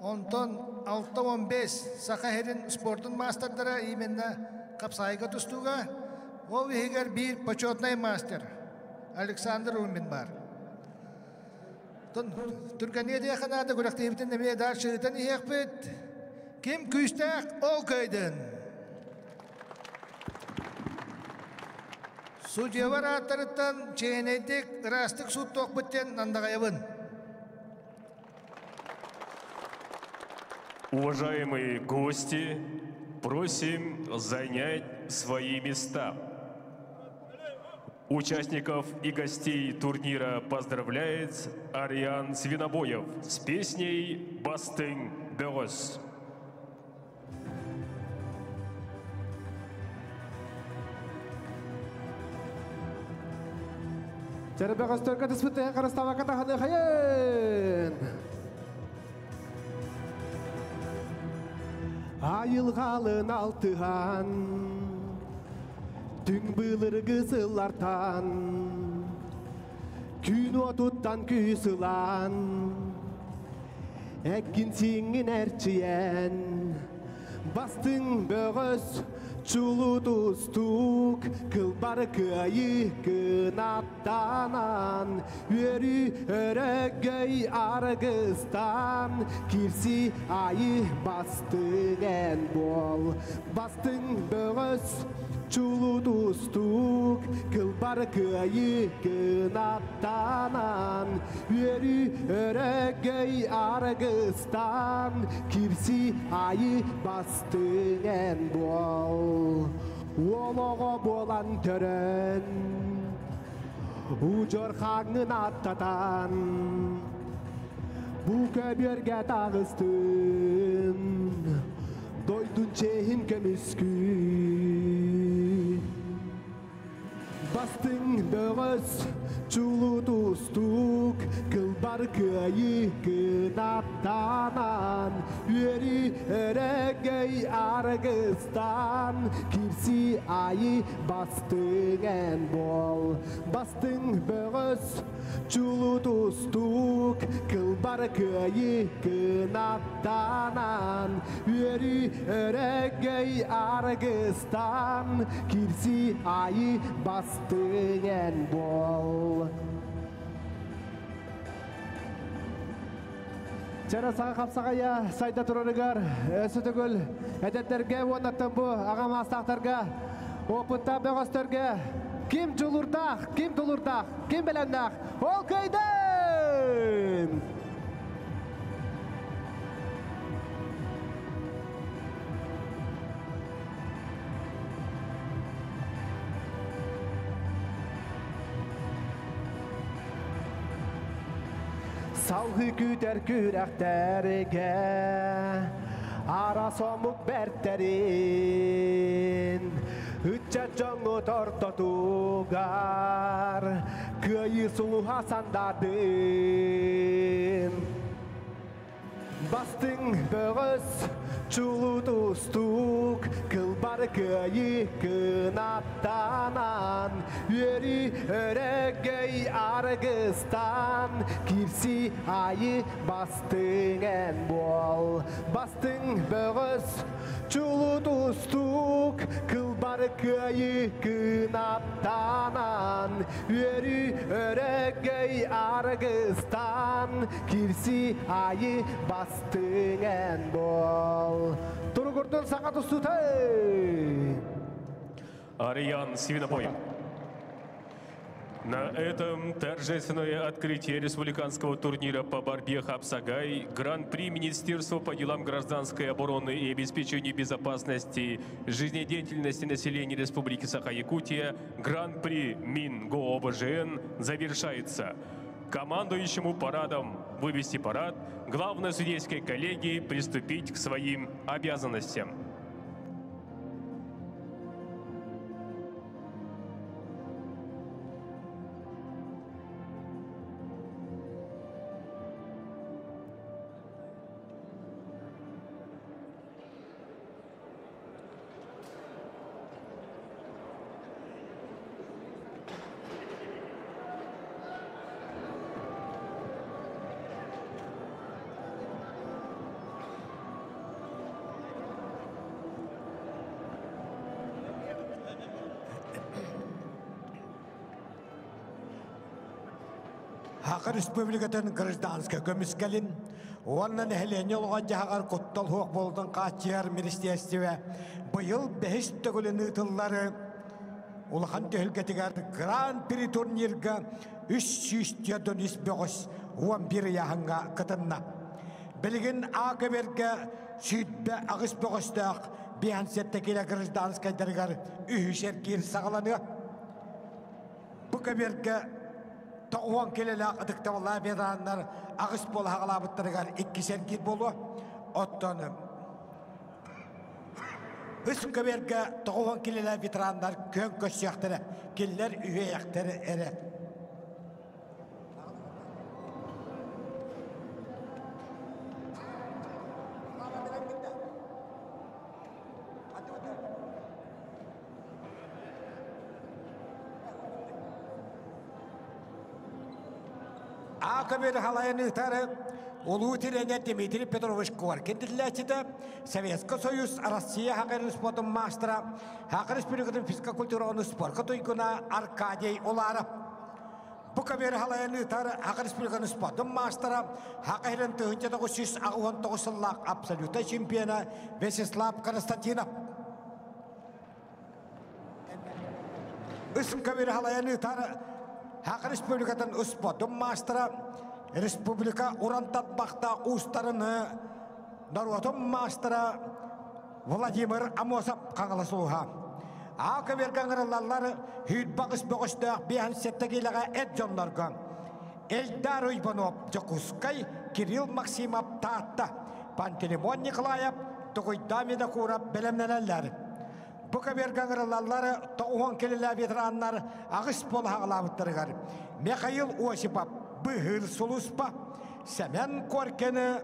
онтон 615 Саха сирин спордун маастардара именно хапсаҕайга тустууга, ол иһигэр биир почетный мастер Александр Румин бар. Түргэнниэ диэхэ наада күрэхтэһиибитин эмиэ дальше ыытан иһиэхпит. Ким күүстээх ол кыайдын. Судьялар ааттарыттан чээнэйдик, ыраастык сууттуохпут диэн андаҕайабын. Уважаемые гости, просим занять свои места. Участников и гостей турнира поздравляет Ариан Свинобоев с песней «Бастыҥ бөҕөс». Чэрбэҕөстөргө түспүттэһин харыстабакка таханы хайын! Айылҕалын алтыһан, түҥ былыргы сыллартан, күн уотуттан күүс ылан, эккин-сииҥҥин эрчийэн, Бастыҥ бөҕөс, чулуу тустуук, кылбар кыайыы кынаттанан, үөрүү өрөгөй аргыстан, киирсии айыы бастыҥ эн буол. Бастыҥ бөҕөс, чулуу тустуук, кылбар кыайыы кынаттанан, үөрүү өрөгөй аргыстан, Тан кирси айы бастыҥ эн буол. Уол оҕо буолан төрөн, удьуор хааҥҥын аттатан, бу көбүөргэ таҕыстын, дойдун чиэһин көмүскүү. Бастыҥ бөҕөс, чулуу тустуук, кылбар кыайыы кынаттанан, үөрүү өрөгөй аргыстан, киирсии айыы бастыҥ эн буол. Бастыҥ бөҕөс, чулуу тустуук, кылбар кыайыы кынаттанан, үөрүү өрөгөй аргыстан, киирсии айыы бастыҥ эн буол. Чара саҥа хапсаҕайа сайда турарыгар өссө төгүл эдэрдэргэ уоннаттан бу аҕа маастаахтарга опыттаах бөҕөстөргө ким дьулурдаах, ким тулурдаах, ким бэлэмнээх ол кыайдын! Салгыы күүтэр күрэхтэргэ араас омук бэртэрин ыччат дьоҥҥут ортотугар кыайыы сулуһа сандаардын. Бастыҥ бөҕөс, чулуу тустуук, кылбар кыайыы кынаттанан, үөрүү өрөгөй аргыстан, киирсии айыы бастыҥ эн буол. Бастыҥ бөҕөс, чулуу тустуук, кылбар кыайыы кынаттанан, үөрүү өрөгөй аргыстан, киирсии айыы бастыҥ эн буол. Туругурдун саҥа тустуутай! Ариан Свинобой. На этом торжественное открытие республиканского турнира по борьбе «Хапсагай» Гран-при Министерства по делам гражданской обороны и обеспечению безопасности жизнедеятельности населения Республики Саха-Якутия Гран-при МинГООБЖН завершается. Командующему парадом вывести парад, главной судейской коллегии приступить к своим обязанностям. Саха Республикатын гражданскай көмүскэлин уонна нэһилиэнньэ олоҕор-дьаһаҕар куттал суох буолуутун хааччыйар министиэристибэ быйыл бэһис төгүлүн ыытыллар улахан түһүлгэтигэр Гран-при турнирга 343 бөҕөс 11 ыйааһыҥҥа кытынна. Билигин А көбүөргэ 28 бөҕөстөөх 57 киилэ гражданскайдарыгар үһүс эргиир саҕаланыа. Бу көбүөргэ 90 килэлээх ытыктабыллаах ветераннар аҕыс буола хаҕалаабыттарыгар иккис эргиир буолуо. Оттон үс көбүөргэ 90 килэлээх ветераннар күөн көрсүөхтэрэ. Кинилэр үһүөйэхтэрэ эрэ. Аакабир халайын ыытары улуу тренер Дмитрий Петрович Коркин тиллээччитэ, Советский Союз Россия хакерин спортун маастара, Хакер Республикатын физкультураны спорка туйгуна Аркадий Уларов. Бу кабир халайын ыытар Хакер Республикатын спортун маастара, Хакерин 1969 сыллаах абсолютный чемпиона Вячеслав Константинов. Үс көбүр халайын ыытар Хакы Республикатын спортун маастара, республика уран татбахта уустарын норуотун маастара Владимир Амосов Хаҥалас улууһа. Аа көбүргэ ыҥырыллаллар Һүүрбаҕыс бөҕөстөөх биэһэн сэттэ киилэҕэ эт дьоннорго Эльдар Уйбанов Дьокуускай, Кирилл Максимов Таатта, Пантелеймон Николаев, Тугуйдаа Медокуров бэлэмнэнэллэр. Бу көбүөргэ ыҥырыллаллар тоҕуһуон кэлилээ ветераннар аҕыс буола хаҕалаабыттарыгар Михаил Осипов быыһыыр сулууспа, Сэмэн Коркины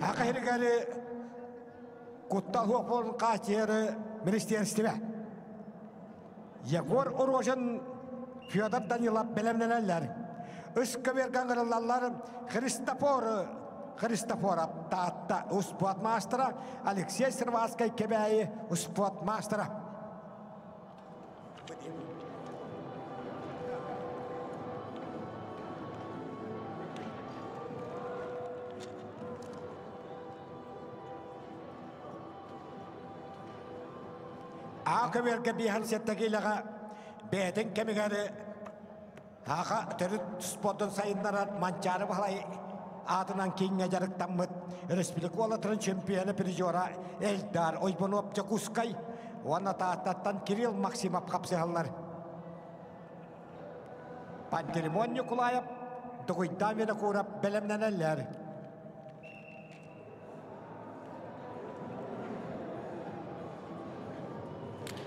Акаһиригары куттал хуоппун хааччыйары министиэристибэ. Егор Рожин, Федор Данилов бэлэмнэнэллэр. Үс көбүөргэ ыҥырыллаллар Христофор Христофоров Таатта успуорт маастара, Алексей Серваскай Кэбээйи успуорт маастара. Аа көбүөргэ биэһэн сэттэ киилэҕэ бэйэтин кэмигэр Аха төрүт спордун сайыннарар Манчаары Баһылай аатынан кииҥҥэ дьарыктаммыт республика уолаттарын чемпиона призера Эльдар Ойбонов Дьокуускай уонна Тааттаттан Кирилл Максимов хапсыһаллар. Пантелеймон Ньукулаев, Дугуйдаан Винокуров бэлэмнэнэллэр.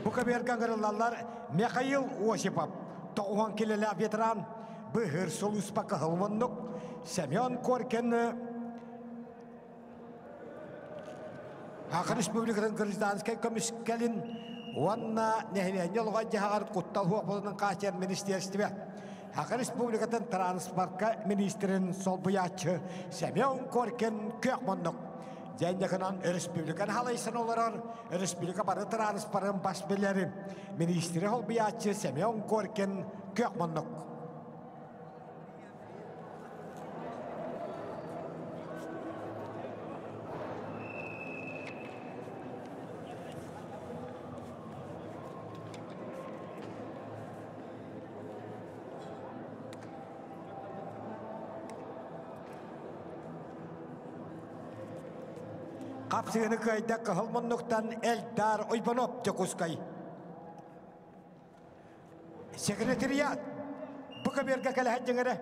Бу көбүөргэ ыҥырыллаллар Михаил Осипов, тоҕуһан килэлээх ветеран, быһыр сулууспа кыһыл муннук, Семен Коркин Саха Республикатын гражданскай көмүскэлин уонна нэһилиэнньэ олоҕо дьаһаҕар куттал суох хааччыйар министиэристибэ Саха Республикатын транспортка министрин солбуйааччы Семен Коркин күөх муннук. Дьэнньэкынан республиканы халайсан олорор республика бары транспорын бас билери министри солбуйааччы Семен Коркин күөх муннук. Хапсыгыны кыайда кыһыл муннуктан Эльдар Уйбанов Дьокуускай. Секретариат бу көбүөргэ кэлэһэн дьиҥэрэ.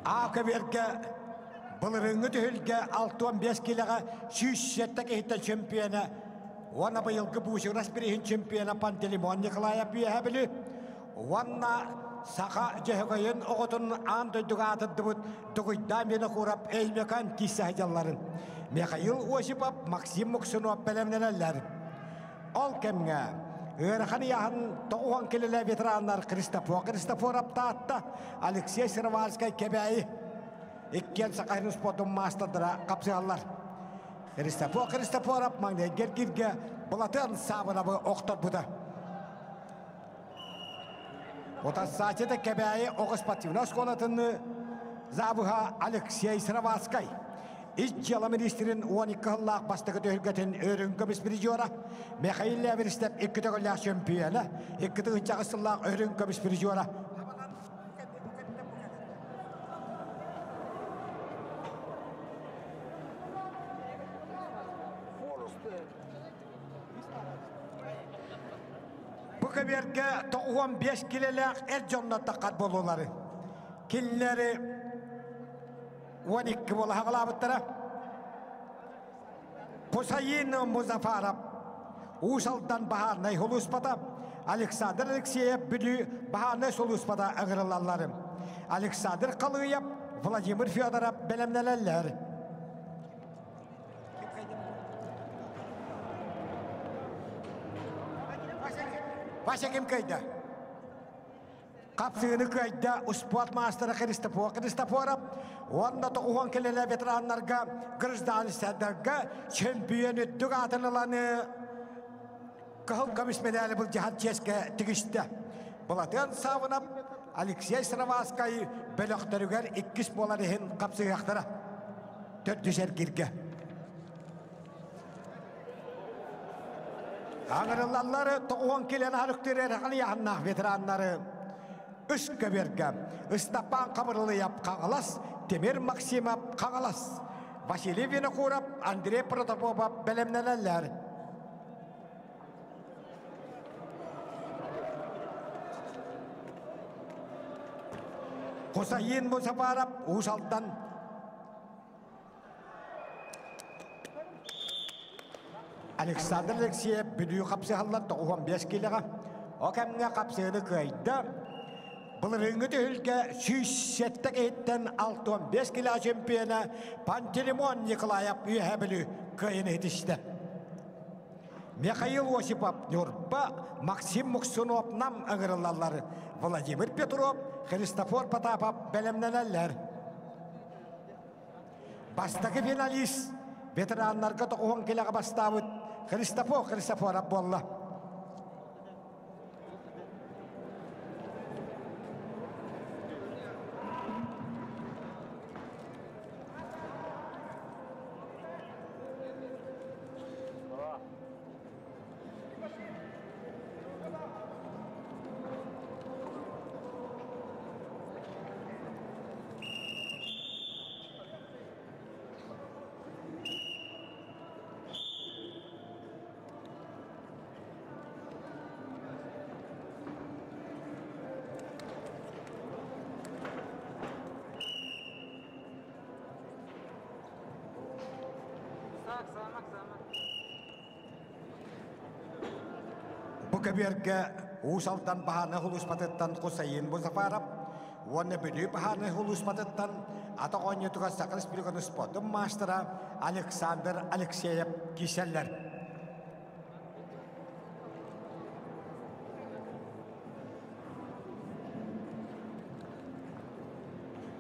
А көбүөргэ Былырыыҥҥы түһүлгэ 65 килэҕэ 107 киһиттэн чемпиона уонна быйылгы Буучугурас бирииһин чемпиона Пантелеймон Николаев Үөһээ Бүлүү уонна саха дьөһөгөйүн оҕотун аан дойдуга аатырдыбыт Дугуйдаан Винокуров Өймөкөөн киирсэ сылдьалларын Михаил Осипов, Максим Муксунов бэлэмнэнэллэр. Ол кэмҥэ ыарахан ыйааһын 90 килэлэ ветераннар Христофор Христофоров Таатта, Алексей Сыроварскай Кэбээйи иккиэн Саха сирин спордун маастардара хапсыһаллар. Христофор Христофоров маҥнайгы эргииргэ Былатыан Саабынабы охторбута. Утарсааччыта Кэбээйи оҕо спортивнай оскуолатын завуһа Алексей Сыроватскай. Ис дьыала министрин 12 сыллаах бастакы түһүлгэтин өрүн көмүс призера Михаил Леверистев икки төгүллээх чөмпүйүөнэ, 2008 сыллаах өрүн көмүс призера. Бу көбүөргэ 95 килэлээх эр дьоннор таххар буолуулары. Кинилэри 12 буола хаҕалаабыттара. Хусаин Музафаров Уус Алдан баһаарынай сулууспата, Александр Алексеев Бүлүү баһаарынай сулууспата ыҥырыллаллар. Александр Халыев, Владимир Федоров бэлэмнэнэллэр. Вася ким кыайда? Хапсыыны кыайда успуорт маастара Христофор Христофоров уонна тоҕуһуон кэлэлэ ветераннарга, гражданистарга чемпион үрдүк аатын ыланы кыһыл көмүс медали былдьаһан чиэскэ тигистэ. Былатыан Савынов, Алексей Сыроватскай бөлөхтөрүгэр иккис буолар иһин хапсыһыахтара. Төрдүс эргиргэ. Аҥырыллаллары тоҕуон килэн аһарыктыр эрхалыйаһаннаах ветераннары үс көбүөргэ Ыстапаан Хабырылыйап Хаҥалас, Тимир Максимов Хаҥалас, Василий Винокуров, Андрей Протопопов бэлэмнэнэллэр. Хусайын Мусафаров Уус Алдан Александр Алексеев Бүлүү хапсыһаллар 95 киилэҕэ. О кэмҥэ хапсыһыны кыайда. Былырыыҥҥы түһүлгэ 107 киһиттэн 65 кило чемпиона Пантелеймон Николаев Үөһээ Бүлүү кыайыны ситистэ. Михаил Осипов Ньурба, Максим Муксунов Нам ыҥырыллаллар. Владимир Петров, Христофор Потапов бэлэмнэнэллэр. Бастакы финалист ветераннарга тоҕуһун килэҕэ бастаабыт Христофор Христофоров буолла. Бу көбүөргэ Уус Алдан баһааны улууспатыттан Хусаин Музафаров уонна Бүлүү баһааны улууспатыттан атах оонньуутугар Саха Республикатын спордун маастара Александр Алексеев киирсэллэр.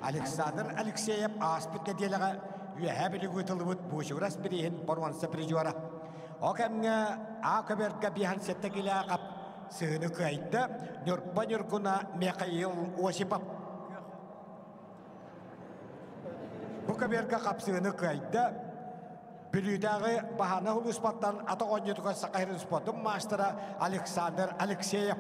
Александр Алексеев ааспыт нэдиэлэҕэ Үөһээ Бүлүүгэ ыытыллыбыт Буучугурас бирииһин боруонса призера. Ол кэмҥэ А көбүөргэ биэһэн сэттэ килээх сыһыны кыайда Ньурба Ньургуна Михаил Осипов. Бу көбүөргэ хапсыыны кыайда Бүлүүтээҕи Баһаана улууспаттан атах оонньуутугар Саха сирин спордун маастара Александр Алексеев.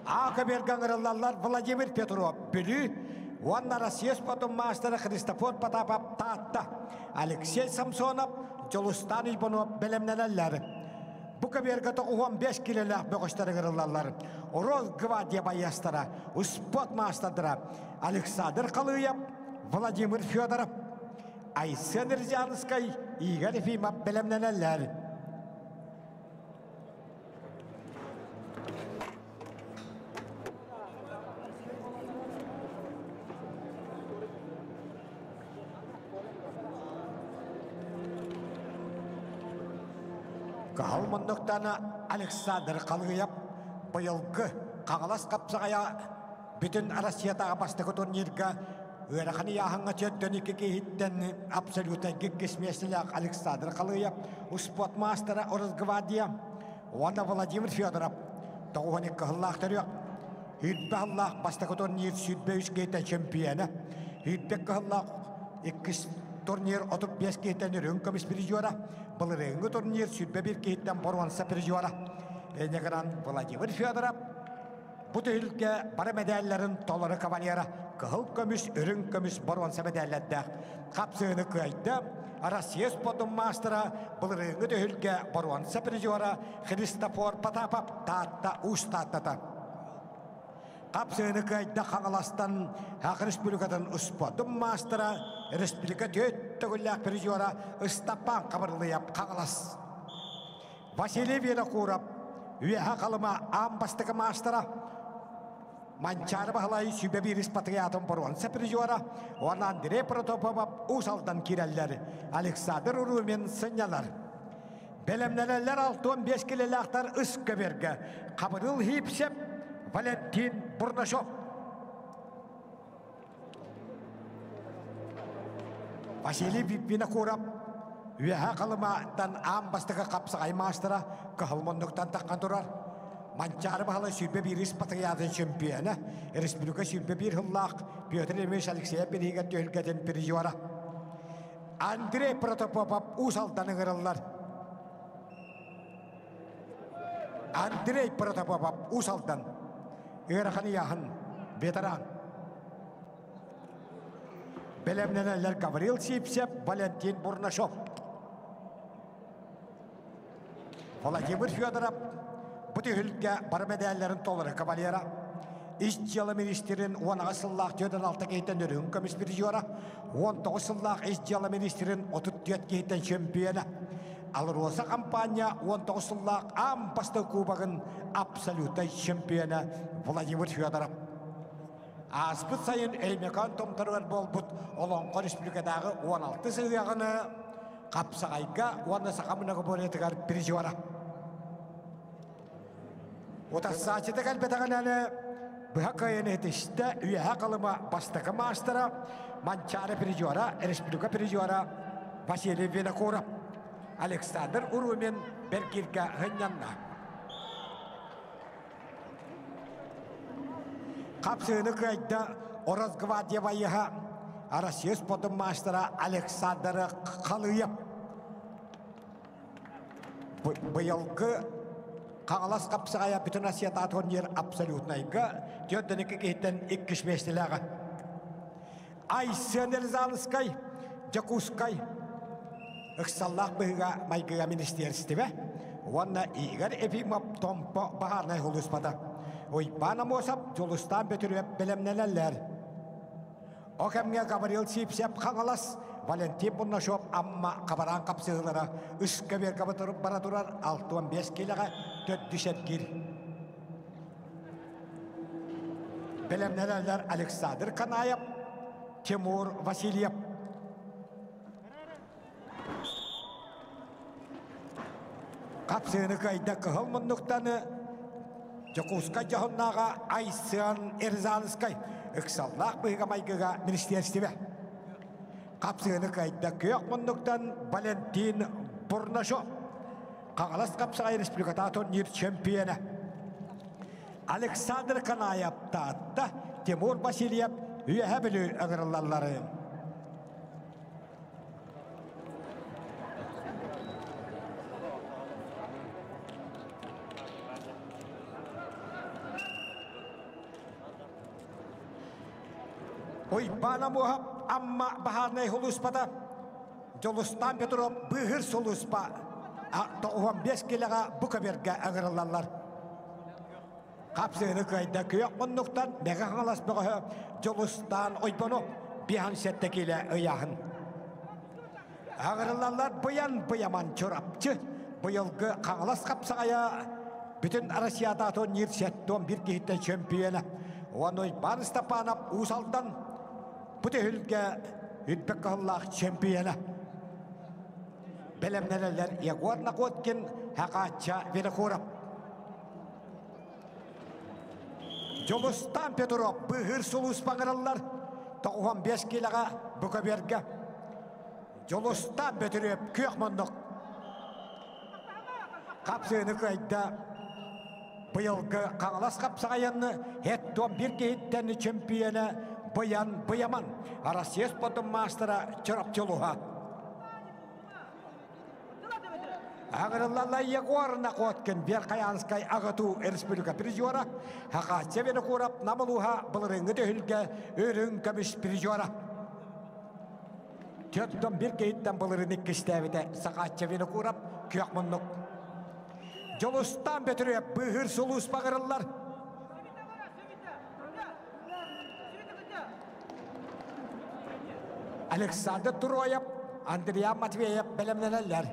А көбүөргэ ыҥырыллаллар Владимир Петров Бүлүү уонна Россия спордун маастара Христофор Потапов Таатта, Алексей Самсонов, Дьулустаан Иванов бэлэмнэнэллэр. Бу көбүөргэ 95 килэлээх бөҕөстөр ыҥырыллаллар. Росгвардия байыастара, спорт маастардара Александр Халыев, Владимир Федоров, Айсен Рязанскай, Игорь Ефимов бэлэмнэнэллэр. Каһыл муннуктана Александр Халыйап быйылгы Хаҥалас хапсаҕайа бүтүн Россиятааҕы бастакы турнирга ыарахан ыйааһыҥҥа 42 киһиттэн абсолютнай иккис миэстэлээх Александр Халыйап, успуорт маастара Росгвардия уонна Владимир Федоров 92 сыллаах төрүөх 100 сыллаах бастакы турнир 103 киһиттэн чемпиона, 102 сыллаах иккис турнир 35 киһиттэн үрүҥ көмүс призера, былырыыҥҥы турнир 101 киһиттэн боруонса призера. Инньэ гынан Владимир Федоров бу түһүлгэ бары мэдээллэрин толору кавалера кыһыл көмүс, үрүҥ көмүс боруонса мэдээллэрдээх хапсыыны кыайда. Россия спордун маастара былырыыҥҥы түһүлгэ боруонса призера Христофор Потапов Таатта Уус Тааттата. Хапсыыны кыайда Хаҥаластан Саха Республикатын спордун маастара, республика төрт төгүллээх призера Ыстапаан Хабырлыйап Хаҥалас. Василий Винокуров Үөһэ Халыма аан бастакы маастара, Манчаары Баһылай сүбэ биирис патриотын боруонса призера уонна Андрей Протопопов Уус Алдан киирэллэр. Александр Урумин сынньанар. Бэлэмнэнэллэр 65 килэлээхтэр ыс көбүөргэ. Хабырыл Хипсеп, Валентин Бурнашов. Василий Винокуров Үөһэ Халымааттан аан бастакы хапсаҕай маастара кыһыл муннуктан таххан турар. Манчаары Баһылай 21 патриотын чемпиона, республика 21 сыллаах Петр Ильич Алексеев бирииһигэр түһүлгэтин призера. Андрей Протопопов Уус Алдан ыҥырыллар. Андрей Протопопов Уус Алдан ыарахан ыйааһын ветеран. Бэлэмнэнэллэр Гаврил Сипсев, Валентин Бурнашов. Владимир Федоров бу түһүлгэ бары мэдээллэрин толору кавалера. Ис дьыала министрин 18 сыллаах 46 киһиттэн өрүһүн көмүс призера, 19 сыллаах ис дьыала министрин 34 киһиттэн чемпиона. Алроса компания 19 сыллаах аан бастакы кубогын абсолютнай чемпиона Владимир Федоров. Ааспыт сайын Өймөкөөн томторугар буолбут Олоҥхо республикатааҕы 16 сыһыаҕыны Хапсаҕайга уонна саха многоборьетыгар призера. Утарсааччыта кэлбэтэҕинэ быһа кыайан этистэ Үөһэ Халыма бастакы маастара, Манчаары призера, республика призера Василий Винокуров. Александр Урумин бэргииргэ сынньанна. Хапсыыны кыайда Росгвардия байыһа Россия спордун маастара Александр Халыев. Быйылгы Хаҥалас хапсаҕайа бүтүн Россиятааҕы турнир абсолютнайга 42 киһиттэн иккис миэстэлээҕэ. Айсен Рязанскай, Дьокуускай ыксаллаах быһыыга майгыга министиэристибэ уонна Игорь Ефимов Томпо баһаарынай сулууспата. Уйбаан Амосов, Дьулустаан Бөтүрүөп бэлэмнэнэллэр. О кэмҥэ Гаврил Сипсев Хаҥалас, Валентин Бурнашов Амма хабараан хапсыһыылара үс көбүөргэ бара турар 65 киилэҕэ төрдүс эргиир. Бэлэмнэнэллэр Александр Канаев, Тимур Васильев. Хапсыыны кыайда кыһыл муннуктаны Дьокуускай дьоһуннааҕа Айсен Рязанскай ыксаллаах быһыыга-майгыга министиэристибэ. Хапсыыны кыайда күөх муннуктан Валентин Бурнашов. Хаҥалас хапсаҕай республикатааҕы турнир чемпиона. Александр Канаев Таатта, Тимур Васильев Үөһэ Бүлүү ыҥырыллаллары. Уйбаан Амуоһап Амма баһаарынай сулууспата Дьулустаан Петров быыһыыр сулууспа 95 килэҕэ бу көбүөргэ ыҥырыллаллар. Хапсыыны кыайда күөх муннуктан Мэҥэ Хаҥалас бөҕөһө Дьулустаан Ойбонов. 57 килэ ыйааһын. Аҕырыллаллар быйан быйаман Чурапчы быйылгы Хаҥалас хапсаҕайа бүтүн Россията турнир 71 киһиттэн чөмпүйүөнэ. Уонна Уйбаан Степанов Уус Алдан бу түһүлгэ үрбэк кыһыллаах чөмпүйүөнэ. Бэлэмнэнэллэр Егор Находкин, Хакачча Винокуров. Дьулустаан Петров быыһыыр сулууспа ыҥырыллар 95 киилэҕэ бу көбүөргэ. Дьулустаан Бөтүрүөп күөх муннук хапсыыны кыайда. Быйылгы Хаҥалас хапсаҕайыны һэт 11 киһиттэн чөмпүйүөнэ Быйан Быйаман, Россия спордун маастара Чурапчы улууһа. Аҕырыллалла Егор Находкин Верхоянскай АГАТУ республика призера, Хакасия Винокуров Нам улууһа былырыыҥҥы түһүлгэ үрүҥ көмүс призера. Төрдөн bir киһиттэн былырыын иккистээбитэ Сахаачча Винокуров күөх муннук. Дьулустаан Бөтүрүөп быыһыыр сулууспа аҕырыллар. Александр Туроев, Андриан Матвеев бэлэмнэнэллэр.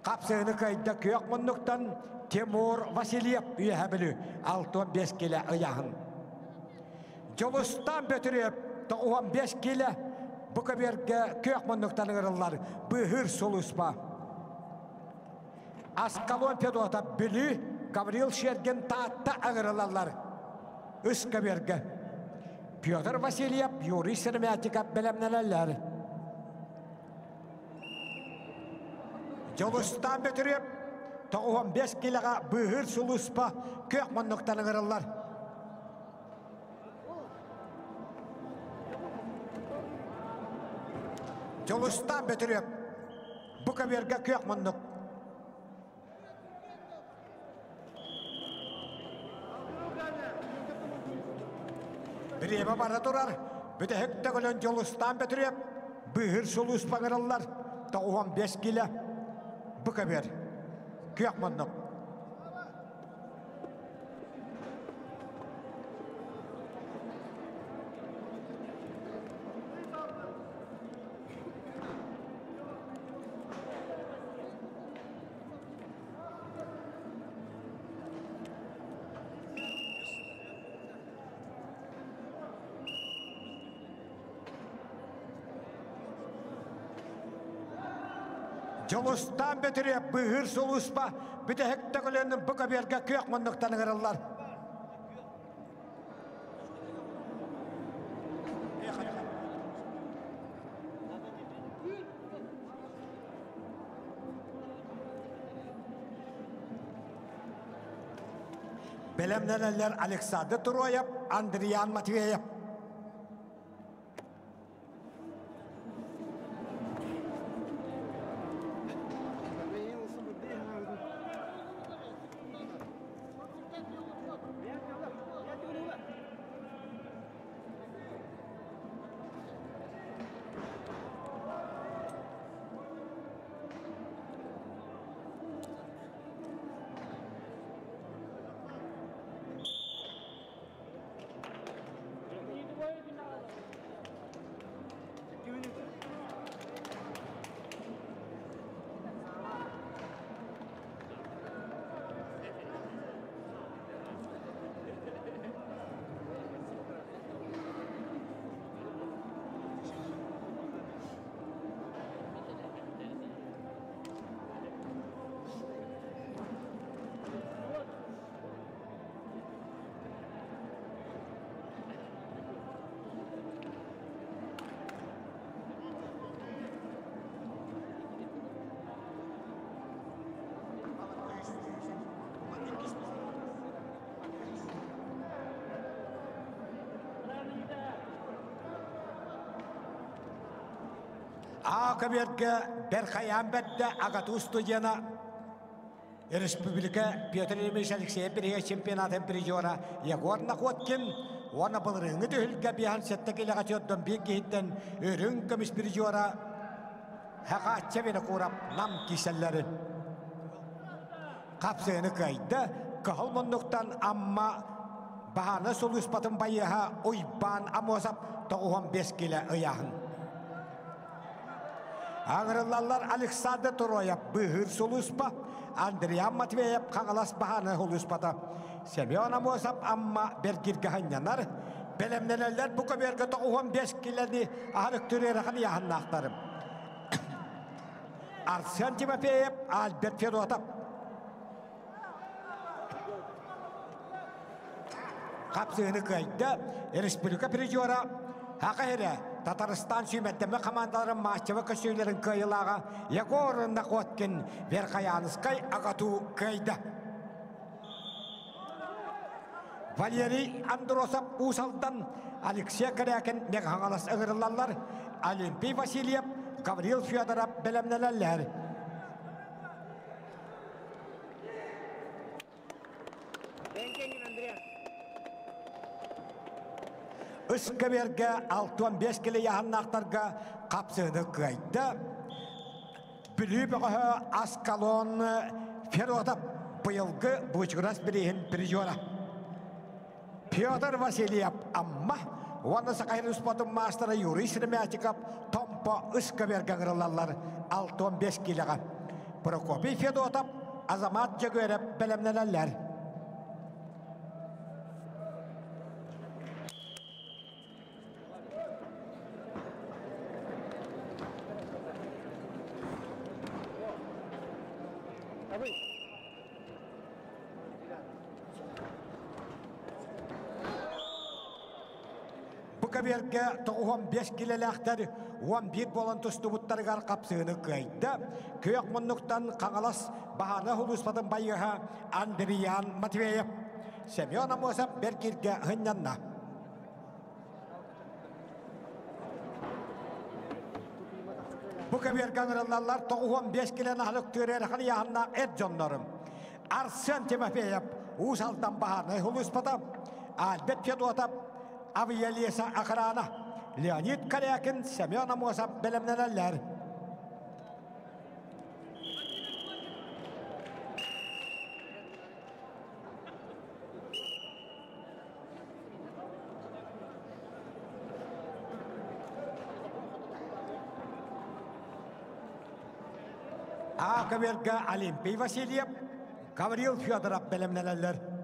Хапсыһыны кыайда күөх муннуктан Тимур Васильев үөһэ Бүлүү 65 килэ ыйааһын. Дьулустаан Бөтүрүөп 95 килэ бу көбүөргэ күөх муннуктан ыҥырыллар быыһыыр сулууспа. Аскалон Федотов Бүлүү, Гаврил Шергин Таатта ыҥырылаллар. Үс көбүөргэ. Петр Васильев, Юрий Сыромятников бэлэмнэнэллэр. Дьулустаан Бөтүрүөп 95 килэҕэ быыһыыр сулууспа күөх муннуктан ыҥырыллар. Дьулустаан Бөтүрүөп бу көбүөргэ күөх муннук. Бириэмэ бара турар. Бүтэһик төгүлүн Дьулустаан Бөтүрүөп быыһыыр сулууспа ыҥырыллар. 95 килэ бу көбүөр. Күөх муннук. Дьулустаан Бөтүрүөп быыһыыр сулууспа бүтэһик төгүлүн бу көбүөргэ күөх муннуктан ыҥырыллар. Бэлэмнэнэллэр Александр Туроев, Андриан Матвеев. А көбүөргэ Бэрхайаан бэрдэ АГАТУ студена Республика Петр Ильич Алексеев биригэ чемпионатын призера Егор Находкин уонна былырыыҥҥы түһүлгэ биһан сэттэ килэҕэ төрдөн биир киһиттэн үрүҥ көмүс призера Хахаачча Винокуров Нам киселлэрин хапсыыны кыайда. Кыһыл муннуктан Амма баһааны сулууспатын байыаһа Уйбаан Амосов. 95 килэ ыйааһын. Аңырыллаллар Александр Туроев быыһыыр сулууспа, Андриан Матвеев Хаҥалас баһааны сулууспата, Семен Амосов Амма бэргиргэ ханньанар, бэлэмнэнэллэр бу көбүөргэ 95 килэни аһарык түрүөрэхэн ыйааһыннаахтарым. Арсен Тимофеев, Альберт Федотов. Хапсыһыны кыайда республика призера Хака Хире Татарстан сүүмэрдэммит хамаандаларын матчевы көстүүлэрин кыайыылааҕа Егор Находкин Верхоянскай АГАТУ кыайда. Валерий Андросов Уус Алдан, Алексей Корякин Мегаһаҥалас ыҥырыллаллар, Олимпий Васильев, Гаврил Федоров бэлэмнэнэллэр. Ыскэбиэргэ 65 килэ яһаннаахтарга хапсыыны кыайда. Бүлүү бөҕөһө Аскалон Федотов быйылгы Бучугурас бирииһин призера. Петр Васильев Амма уонна Саха сирин спортун маастара Юрий Сремятиков Томпо ыскэбиэргэ ыҥырыллаллар 65 киилэҕэ. Прокопий Федотов, Азамат Дьөгүөрэп бэлэмнэнэллэр. Бу кэбиэргэ 95 килэлээхтэр 11 буолан тустубуттарыгар хапсыыны кыайда. Күөх муннуктан Хаҥалас Баһаана улууспатын байыаһа Андриан Матвеев. Семен Амосов бэргиргэ һынньанна. Бу кэбиэргэ ыҥырыллаллар 95 килэн аһылык түөрэ ыйааһыннаах эр дьоннорум. Арсен Тимофеев, Уус Алдан баһаарынай улууспата, Альберт Федотов, Авиалеса охрана, Леонид Корякин, Семен Амосов бэлэмнэнэллэр. А көбүөргэ Олимпий Васильев, Гаврил Федоров бэлэмнэнэллэр.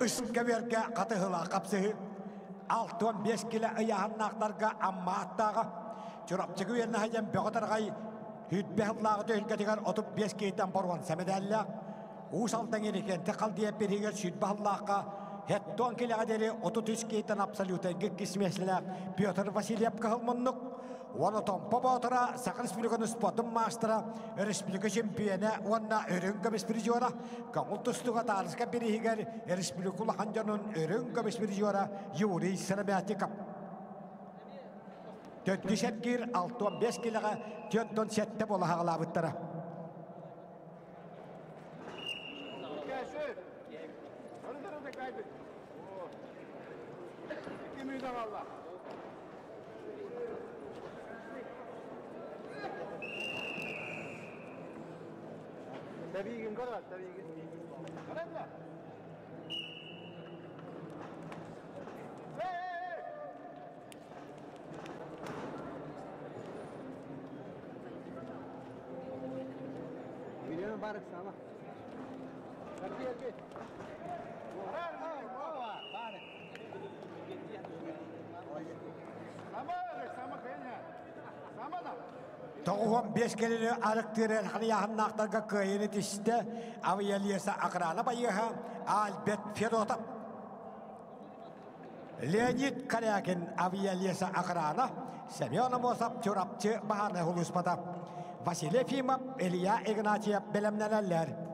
Үс көбүөргэ хатыһылаах хапсыһыы 65 килэ ыйааһыннаахтарга Амма аттааҕа Чурапчыга үөрэнэ сылдьан бөҕө тарҕай сүүрбэ сыллааҕы түһүлгэтигэр 35 киһиттэн боруонса мэдээллээх Уус Алдан Ерекенте Халдия бириһигэр 20 сыллаахха хеттон килэҕэ диэри 33 киһиттэн абсолютайга иккис миэстэлээх Петр Васильев кыһыл муннук уонна Томпо Боотура Саха Республикатын спордун маастара, республика чемпиона уонна үрүҥ көмүс призера, көҥүл тустууга таарыска бириһигэр республика улахан дьонун үрүҥ көмүс призера Юрий Сыромятников. Төрдүс эргиир 65 килэҕэ 47 буола хаҕалаабыттара. 95 кэлини арыктыыр халыйааһыннаахтарга кыайыыны тистэ авиалеса охрана байыаһа Альберт Федотов. Леонид Корякин авиалеса охрана, Семен Амосов Чурапчы баһаарынай улууспата. Василий Ефимов, Илья Игнатьев бэлэмнэнэллэр.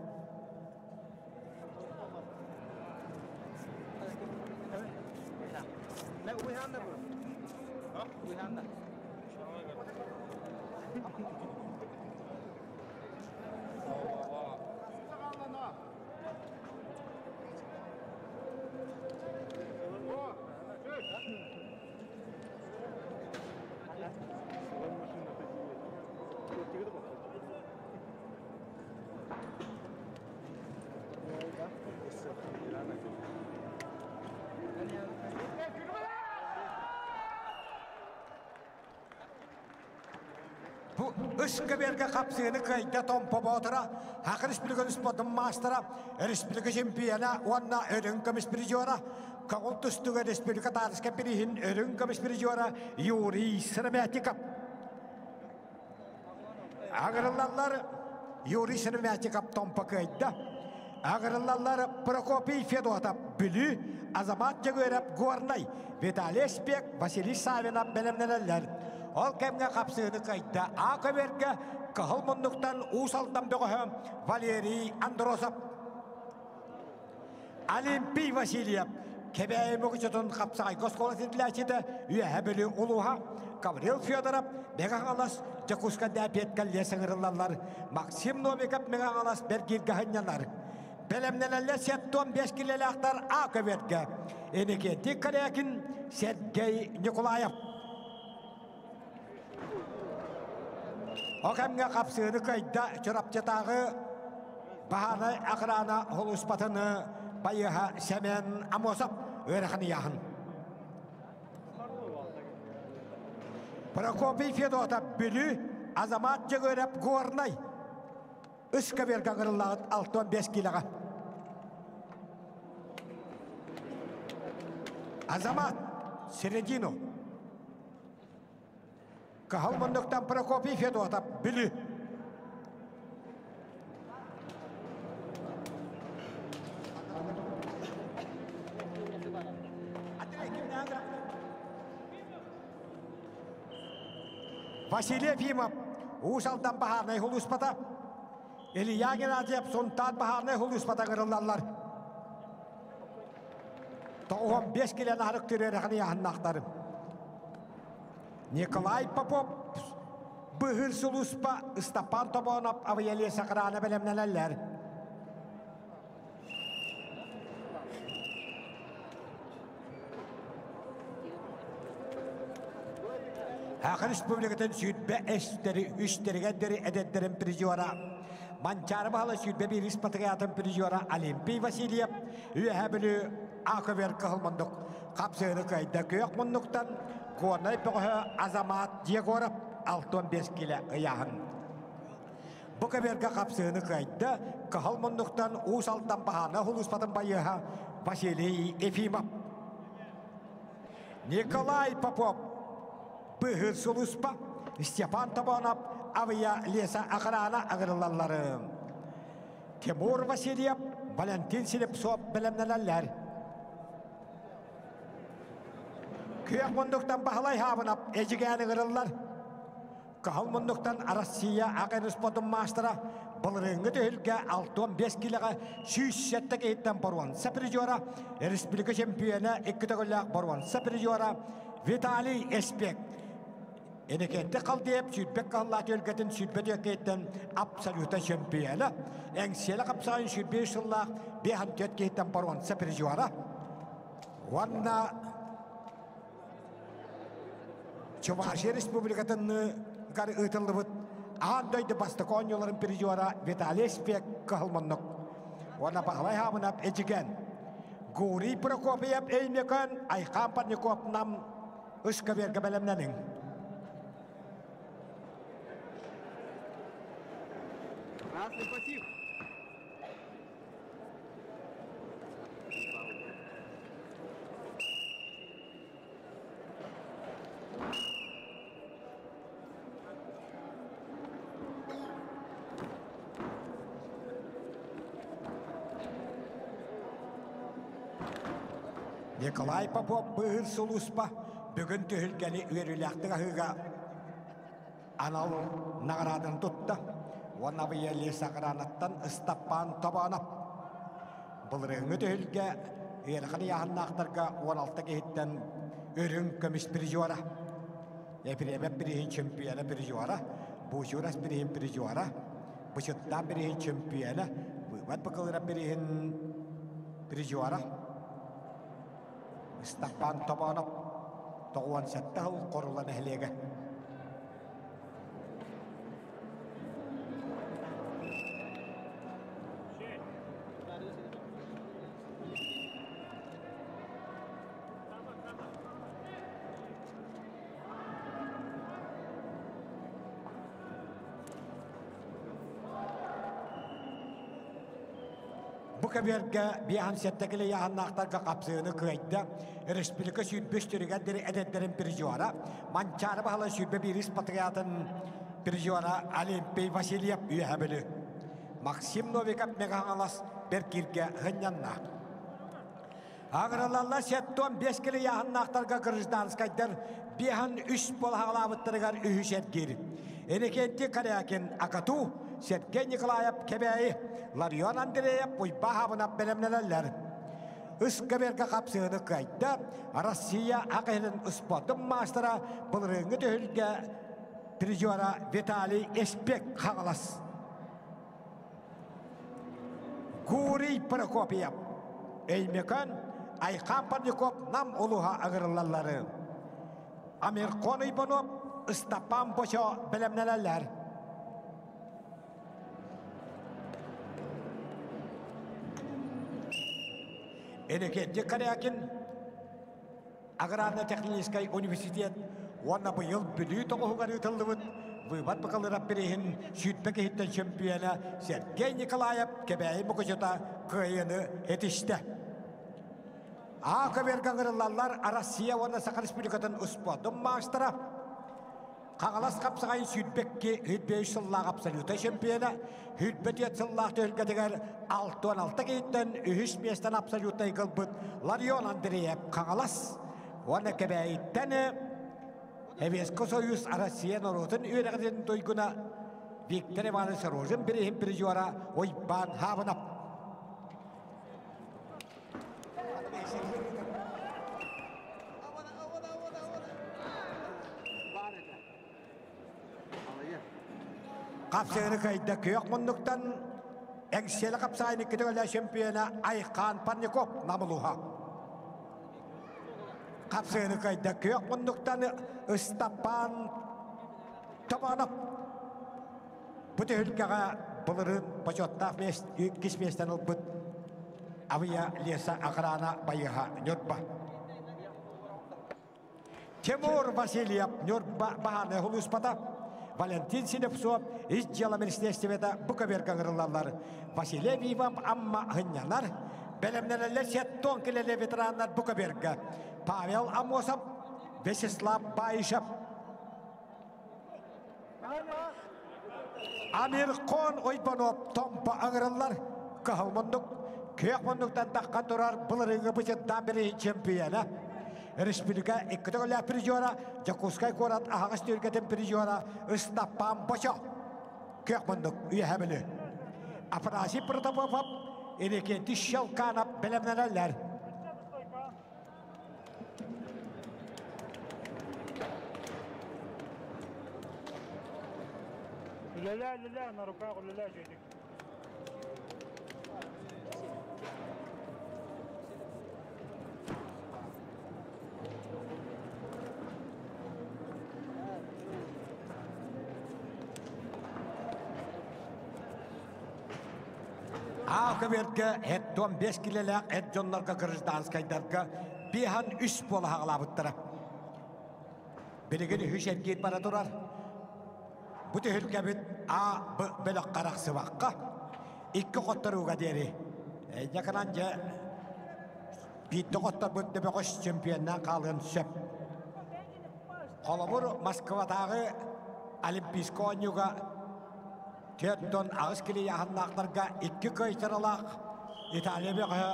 Бу үс көбүөргэ хапсыыны кыайда Томпо Боотура, Саха Республикатын спордун маастара, республика чемпиона уонна өрүҥ көмүс призера, Көҕүл тустууга республика таарыска бирииһин өрүҥ көмүс призера Юрий Сыромятников. Агырыллаллар Юрий Сыромятников Томпо кыайда. Агырыллаллар Прокопий Федотов Бүлүү, Азамат Дьөгүөрэп Горнай, Виталий Спек, Василий Савинов бэлэмнэнэллэр. Ол кэмҥэ хапсыыны кыайда А көбүөргэ Кыһыл муннуктан Уус Алдан бөҕөһө Валерий Андросов. Олимпий Васильев Кэбээйи Мукучутун хапсаҕайга оскуола ситилээччитэ Үөһэ Бүлүү улууһа Гаврил Федоров Мэҥэ Хаҥалас Дьокуускайдаа Петкалле сыҥырыллаллар Максим Новиков Мэҥэ Хаҥалас Бэргииргэ сынньанар. Бэлэмнэнэллэр 75 килэлээхтэр А көбүөргэ Иннокентий Корякин, Сергей Николаев. Ол кэмҥэ хапсыыны кыайда Чурапчытааҕы баһаарынай охрана сулууспатын байыаһа Семен Амосов ыарахан ыйааһын. Прокопий Федотов Бүлүү, Азамат Дьөгүөрэп Горнай үс көбүөргэ ыҥырыллаҕыт 65 киилэҕэ. Азамат Середину Кыһыл муннуктан Прокопий Федотов Бүлүү. Василий Ефимов Уус Алдан баһаарынай сулууспата, Илья Геннадьев Сунтаар баһаарынай сулууспата ыҥырыллаллар. 95 килен аһарык түрүөрэхин ыйааһыннаахтарын. Николай Попов быһыр сулууспа Ыстапаан Тобоонов авиалиэс охрана бэлэмнэнэллэр. Саха Республикатын сүүрбэ эстэри үстэригэр диэри эдэрдэрин призера Манчаары баһыла 21 патриотын призера Олимпий Васильев Үөһээ Бүлүү Аковер кыһыл муннук хапсыыны кыайда күөх муннуктан Горнай бөҕөһө Азамат Егоров 65 килэ ыйааһын. Бу көбүөргэ хапсыыны кыайда кыһыл муннуктан Уус Алдан баһаана сулууспатын байыаһа Василий Ефимов. Николай Попов быыһыыр сулууспа Степан Тобонов авиа леса охрана ыҥырыллаллары. Тимур Васильев, Валентин Слепцов бэлэмнэнэллэр. Күөх муннуктан Баһылай Хаабынап эдьигээн ыҥырыллар. Кыһыл муннуктан Россия АГ спортун маастара былырыыҥҥы түһүлгэ 65 килэҕэ 107 киһиттэн боруонса призера, республика чемпиона икки төгүллээх боруонса призера Виталий Эспек. Энекетти Халдеев сүүрбэк кыһаллаах түһүлгэтин сүүрбэ түөрт абсолюта чемпиона, Эҥсиэлэ хапсаҕайын 25 сыллаах 54 киһиттэн боруонса призера. Уонна Чувашия Республикатын ыытыллыбыт аан дойду бастакы оонньууларын призера Виталий Спек кыһыл муннук. Уонна Баһылай Хаабынап Эдьигээн. Гурий Прокопьев Өймөкөөн, Айхан Парников Нам ыскабиэргэ бэлэмнэниҥ. Красный пассив. Николай Попов быыһыр сулууспа бүгүн түһүлгэни үөрүүлээхтик аһыыга анал наҕарааданы тутта уонна Абыйалыы Сакранаттан Ыстаппаан Тобоонов Былырыыҥҥы түһүлгэ ыарахан ыйааһыннаахтарга 16 киһиттэн үрүҥ көмүс призера, Ефремов бирииһин чемпиона призера, Бучурас бирииһин призера, Бычыттаан бирииһин чемпиона, Быыбат Быкылырап бирииһин призера, Ыстапаан Тобоонов 97 сыл Хорула нэһилиэгэ. Бу көбүөргэ биэһэн сэттэ килэ ыйааһыннаахтарга хапсыыны кыайда. Республика сүүрбүс түрүгэр диэри эдэрдэрин призера, Манчаары баһылай 21 патриотын призера Олимпий Васильев Үөһэ Бүлүү. Максим Новиков Мэҥэ-Хаҥалас Бэркииргэ сынньанна. Аҕыралалла 75 килэ ыйааһыннаахтарга гражданскайдар биэһэн үс буола хаҕалаабыттарыгар үһүс эргиир. Иннокентий Корякин Акату, Сергей Николаев Кэбээйи, Ларион Андреев Уйбаа Хабынап бэлэмнэнэллэр. Ыскаберга хапсыһыны кыайда Россия аҕыһын спортун маастара былырыыҥҥы түһүлгэ призера Виталий Эспек Хаҥалас. Гурий Прокопьев, Өймөкөн, Айхан Парников Нам улууһа ыҥырыллаллары. Амирхон Иванов, Ыстапаан Бочо бэлэмнэнэллэр. Энергетик Корякин Аграрно-техническай университет уонна быйыл Бүлүү тоҕуһугар ыытыллыбыт выбор бакалыырап бирииһин сүүрбэ киһиттэн чөмпүйүөнэ Сергей Николаев Кэбээйи Мукучута кыайыыны этистэ. А көбүөргэ ыҥырыллаллар Россия уонна Саха Республикатын успуордун маастара Хаҥалас хапсаҕайын сүүрбэкки сүүрбэ үс сыллаах абсолюта чемпиона, 24 сыллаах түһүлгэтигэр 66 киһиттэн үһүс миэстэни абсолютнай ылбыт Ларион Андреев Хаҥалас уонна Кэбээйиттэн Советский Союз Россия норуотун үөрэҕин туйгуна Виктор Иванович Рожин бирииһин призера Уйбаан Хаабынап. Хапсыгыны кыайда күөх муннуктан Эҥсиэли хапсаайын икки төгүллээх чемпиона Айхан Парников Намылуха. Хапсыгыны кыайда күөх муннуктан Ыстапаан Томонов. Бу түһүлгэҕэ былырыын бочуоттаах иккис миэстэни ылбыт Авиа Леса охрана байыаһа Ньурба. Тимур Васильев Ньурба баһаарынай сулууспата, Валентин Синепсов ис дьыала министиэристибэтэ бу көбүөргэ ыҥырыллаллар. Василий Вивов Амма сынньанар, бэлэмнэнэллэр сеттон килэлэ ветераннар бу көбүөргэ. Павел Амосов, Вячеслав Баишев. Амирхон Ойбонов Томпо ыҥырыллар. Кыһыл муннук, күөх муннуктан таххан турар былырыыҥҥы бычыттаан бирииһин чемпиона. Республика икки төгүллээх призера, Дьокуускай куорат аһаҕас түһүлгэтин призера Ыстапаан Бочо. Күөх муннук үөһэ Бүлүү. Афанасий Протопопов, Иннокентий Щелканов бэлэмнэнэллэр. Үлэлээ, үлэлээ, на руках үлэлээ дьиэдик. Аакы-бэргэ һэттуон биэс килэлээх эр дьоннорго гражданскайдарга биэһэн үс буола хаҕалаабыттара. Билигин үһүс эргиир бара турар. Бу түһүлгэбит А, Б бөлөххө арахсыбакка икки хотторууга диэри. Эйдьаканан дьэ биирдэ хотторбут дөбөҕөс чемпионнаан хаалыан сөп. Холобур, Москватааҕы Олимпийскай оонньууга 48 кило ыйааһыннаахтарга икки кыайтаралаах Италия бөҕөһө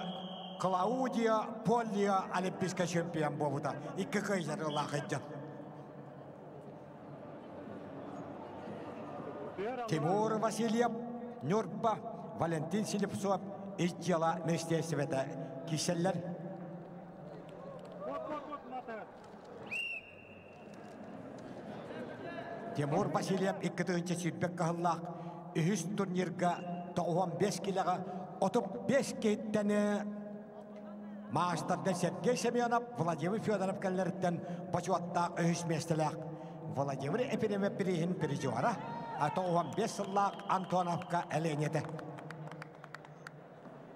Клаудио Поллио олимпийскай чемпион буолбута. Икки кыайтаралаах ыдьан. Тимур Васильев, Ньурба, Валентин Слепцов ис дьыала министиэристибэтэ киирсэллэр. Тимур Васильев 2021 кыһыллаах үһүс турнирга 95 килэҕэ 35 киһиттэн маастарга Сергей Семенов, Владимир Федоров кэллэриттэн бочуоттаах үһүс миэстэлээх Владимир Епифанов бирииһин призера, 95 сыллаах Антоновка Эленете.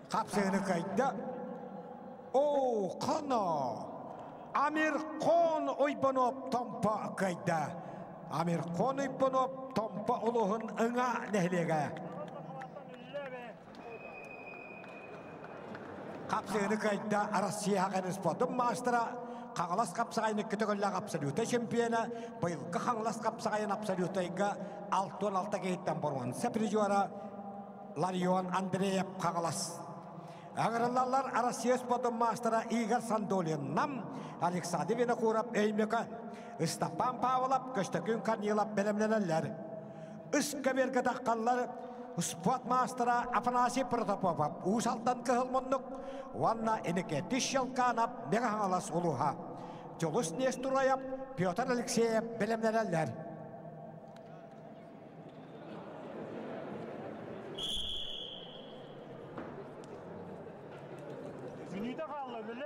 Хапсыгыны кыайда. Оо, хоно! Амирхон Ойбонов Томпо кыайда. Амирхон Ойбонов Томпо улууһун Ыҥа нэһилиэгэ. Қапсыгыны кайда Россия хақын спортын мастера Қаңлас қапсағайын көтөгөлләк абсолюта чемпиона, быйылгы Қаңлас қапсағайын абсолютайга 6-6 кейттен боруанса призера Ларион Андреев Қаңлас. Аңырылалар Россия спортын мастера Игорь Сандолин нам Александр Винокуров Эймека Степан Павлов Көстөкүн Корнилов белемленелер. Үскә таққаллар спорт мастера Афанасий Протопопов Усалтан кыһыл Уанна энеке Тищелканап Мегахалас улуха. Жолус Нестураяп Петр Алексеев белемленелер. Минута қалды, біле.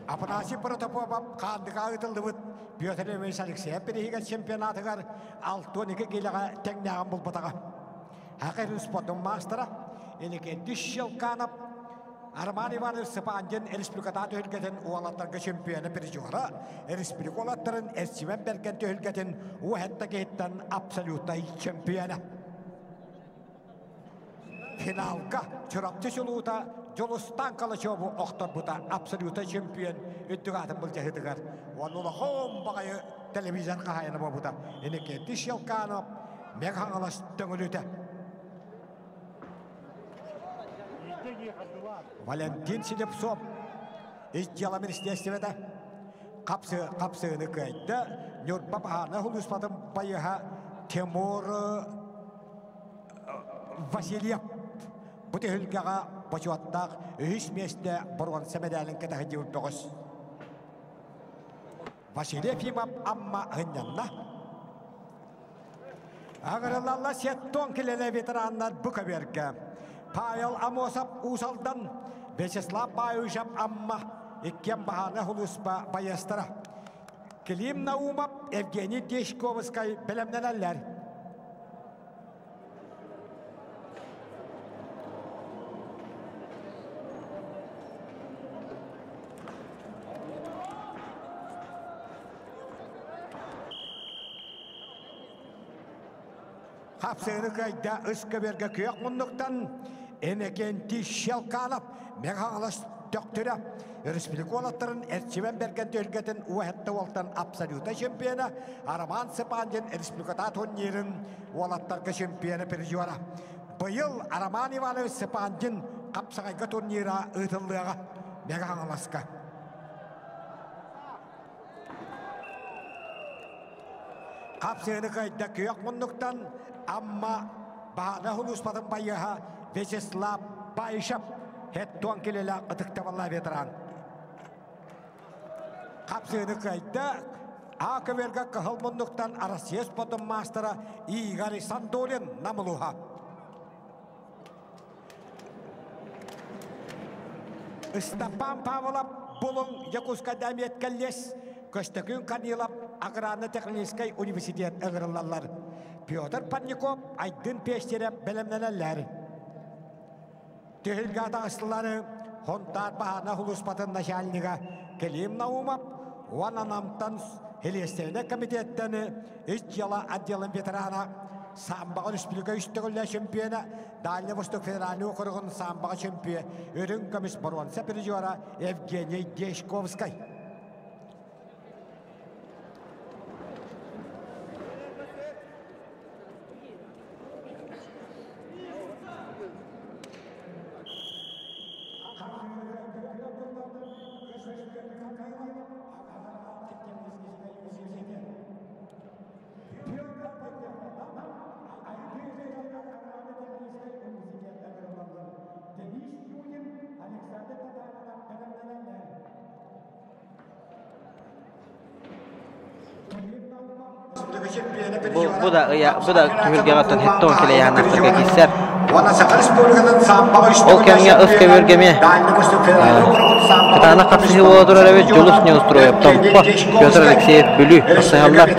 Афанасий Протопопов қандыға ұтылды Петр Ильич Алексеев біріге чемпионатығар 6-12 келіға тәңнәғын бұл бұтаға. Хақырын спортын мастера, Энеке Тищелканап Арман Иванович Сыпандин республикада төхілгетін уалаттарға чемпионы призера, республика уалаттарын Эсчимен берген төхілгетін уәтті кейттен абсолютный чемпионы. Финалга чурапчы чулуута Жолустан Калачеву оқтор бұта абсолютный чемпион үттіғатын бұл жахыдығар. Оның хом бағайы телевизор қағайыны бұта. Энеке Тищелканов Мегхаңалас төңіліті. Валентин Селепсов из дела министерства қапсы қапсыны кайды. Нюрба бағаны хулуспадым байыға Тимур Васильев. Бұты хүлгеға бачуаттақ үш месте бұрған сәмедәлін кәтәхі деуіп бұғыз. Василий Ефимов амма ғынянна. Ағырылалла сеттон келелі ветераннар бұқа бергі. Павел Амосов Усалдан, Вячеслав Баюшев амма иккен бағаны хулуспа баястыра. Клим Наумов, Евгений Дешковскай білімненелер. Қапсығыны кайда үскөберге күйек мұндықтан Энекен Тищелканов Мегағалас төктірі Республика олаттарын Эрчимен берген төлгетін уәтті олтан абсолюта чемпионы Роман Сыпандин республиката турнирін олаттарға чемпионы призера. Быйыл Роман Иванович Сыпандин қапсағайға турнира ұтылдыға Мегағаласқа. Қапсығыны кайда күйек мұндықтан амма бағана хулуспатын байыға Вячеслав Байшев хеттуан келелі ытықтабалла ветеран. Қапсығыны кайда Акаверга кахыл мұндықтан Россия спортын мастера Игорь Сандолин намылуха. Степан Павлов бұлың Якутска дәмет кәллес Көстөкүн Корнилов Аграрно технический университет ығырылалар. Петр Панников Айдын пештере білімненелер. Түхілге атағыстылары Хонтар бағана хулуспатын начальнига Клим Наумов, Уананамтан Хелестене комитеттені үш жала отделын ветерана Самбаға республика үстігілі чемпионы, Дальний Восток федеральный округын Самбаға чемпионы, Үрін көміс бронза призера Евгений Дешковский. Бу да бу да түһүлгэҕэ хеттон келейааннахтарга киссер. Ол кэмҥэ ыс көбүргеме кытаана хапсыһы буола турар эбит Жулус не устроеп Томпо Петр Алексеев Бүлүү хапсыһаллар.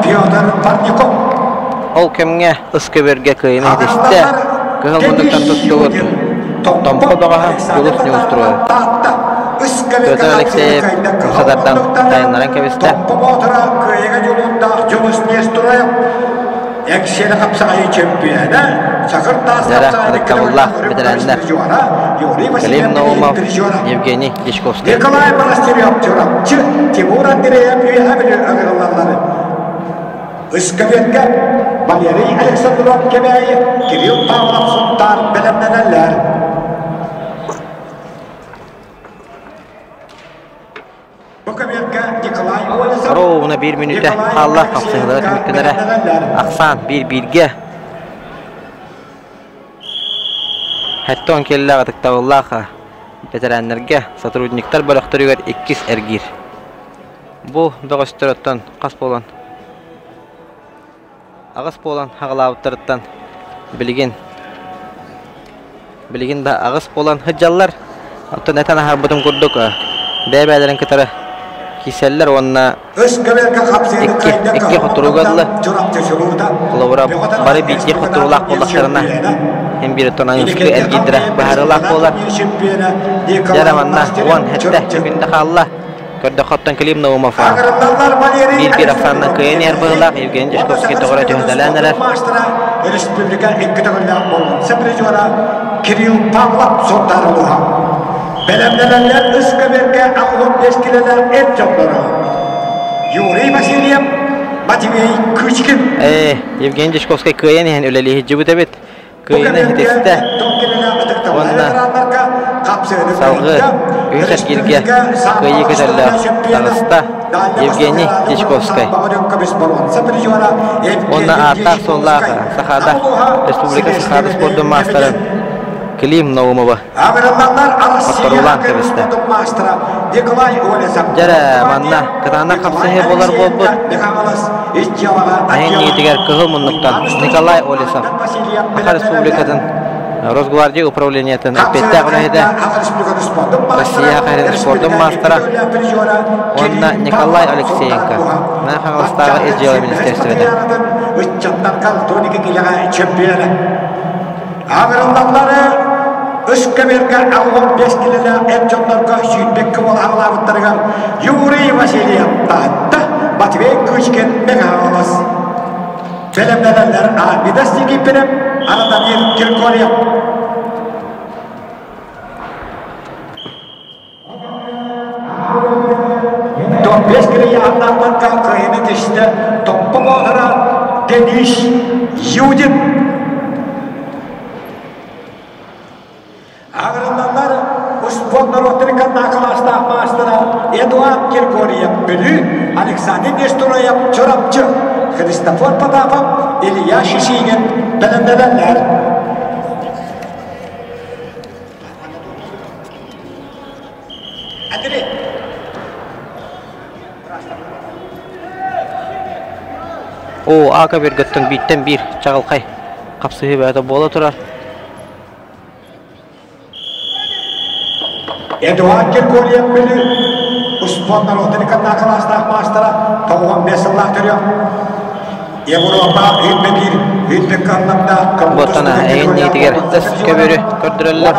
Федор Парников. Ол кэмҥэ ыскөбөргө кыайыны ситистэ. Кыһыл муннуктан туттубут Томпо бөҕөһө Дьулус Неустроев. Петр Алексеев Садардан тайыннаран кэбистэ. Томпо Боотура кыайыга дьулуурдаах Дьулус Неустроев Эксиэлэ хапсаҕайы чөмпүйүөнэ Сакыр Таас Дьара ытыктабыллаах бэтэрээннэр Клим Наумов, Евгений Дьячковский. Николай Монастырев Чурапчы, Тимур Андреев Үөһэ Бүлүү ыҥырыллаллар. Ыскаверга Валерий Александров Кэбээйи, Кирилл Павлов Сунтаар бэлэмнэнэллэр. Ровно биир мүнүүтэ хаалла хапсыһыылара түмүктэнэрэ. Ахсаан биир-бииргэ. Хэттон кэллээх ытыктабыллаах бэтэрээннэргэ сотрудниктар бөлөхтөрүгэр иккис эргиир. Бу бөҕөстөр оттон хас буолан аҕыс буолан хаҕалаабыттарыттан билигин билигин да аҕыс буолан сылдьаллар. Оттон этэн аһарбытым курдук бэйэ-бэйэлэрин кытары киирсэллэр уонна икки икки хотторууга дылы холобура бары биирдии хотторуулаах буоллахтарына һин биир оттон аныгыскы эргиирдэрэ быһаарыылаах буолар. Дьэ манна уон сэттэ секунда хаалла. Көрдөххө оттон Клим Наумов биир-биир ахсаанынан кыайан иһэр быһыылаах Евгений Дьячковский тоҕо эрэ түһүтэлээн эрэр. Республика икки төгүллээх боруонса призера Кирилл Павлов сордаарылыһа. Бэлэмнэнэллэр үс көбүөргэ аҕылын бэс килэлэр эр дьонноро. Юрий Васильев, Матвей Кычкин. Э, Евгений Дьячковский кыайан иһэн үлэлии сылдьыбыт эбит. Кыайыыны ситистэ уонна салгыы үһүс эргииргэ кыайыы көтөллөөх таҕыста Евгений Дьячковскай. Уонна ааттаах-суоллаах Сахаада Республика Сахаада спордун маастарын Клим Наумова хотторуулаан кэбистэ. Дьэрэ, манна кытаанах хапсыһыы буолар буолбут. Айан ниитигэр кыһыл муннуктан Николай Олесов, Саха Республикатын Росгвардия управлениетын эппиэттээх үлэһитэ, Россия Саха спордун маастара уонна Николай Алексеенко, Мэҥэ Хаҥаластааҕы ис дьыала министиэристибэтэ. Аҕырыллаллары үс көбүөргэ 85 килэлээх эр дьоннорго сүүрбэккэ уол аҕалаабыттарыгар Юрий Васильев Таатта, Матвей Кычкин Мэҥэ Хаҥалас. Бэлэмнэнэллэр Армидас Никифоров, Анатолий Киркорьев. Топпес килийааннаахтарга кыайыны тистэ Топпо Боотура Денис Юдин. Агырыллаллар успуорт норуоттарын кылаастаах маастара Эдуард Григорьев Бүлүү, Александр Нестороев Чурапчы, Христофор Потапов, Илья Шишигин бэлэмнэнэллэр. Оо, ака биргөттөн бииртэн биир чаҕылхай хапсыһыы бөҕөтө буола турар. Эдуард Григорьев Бүлүү успуорт норуотун кылаастаах маастара 95 сыллаах төрүөх Европа үрбэ-биир үрдүк кыаллардаах Ботана эйин ниитигэр тас көбүрү көрдөрөллөр.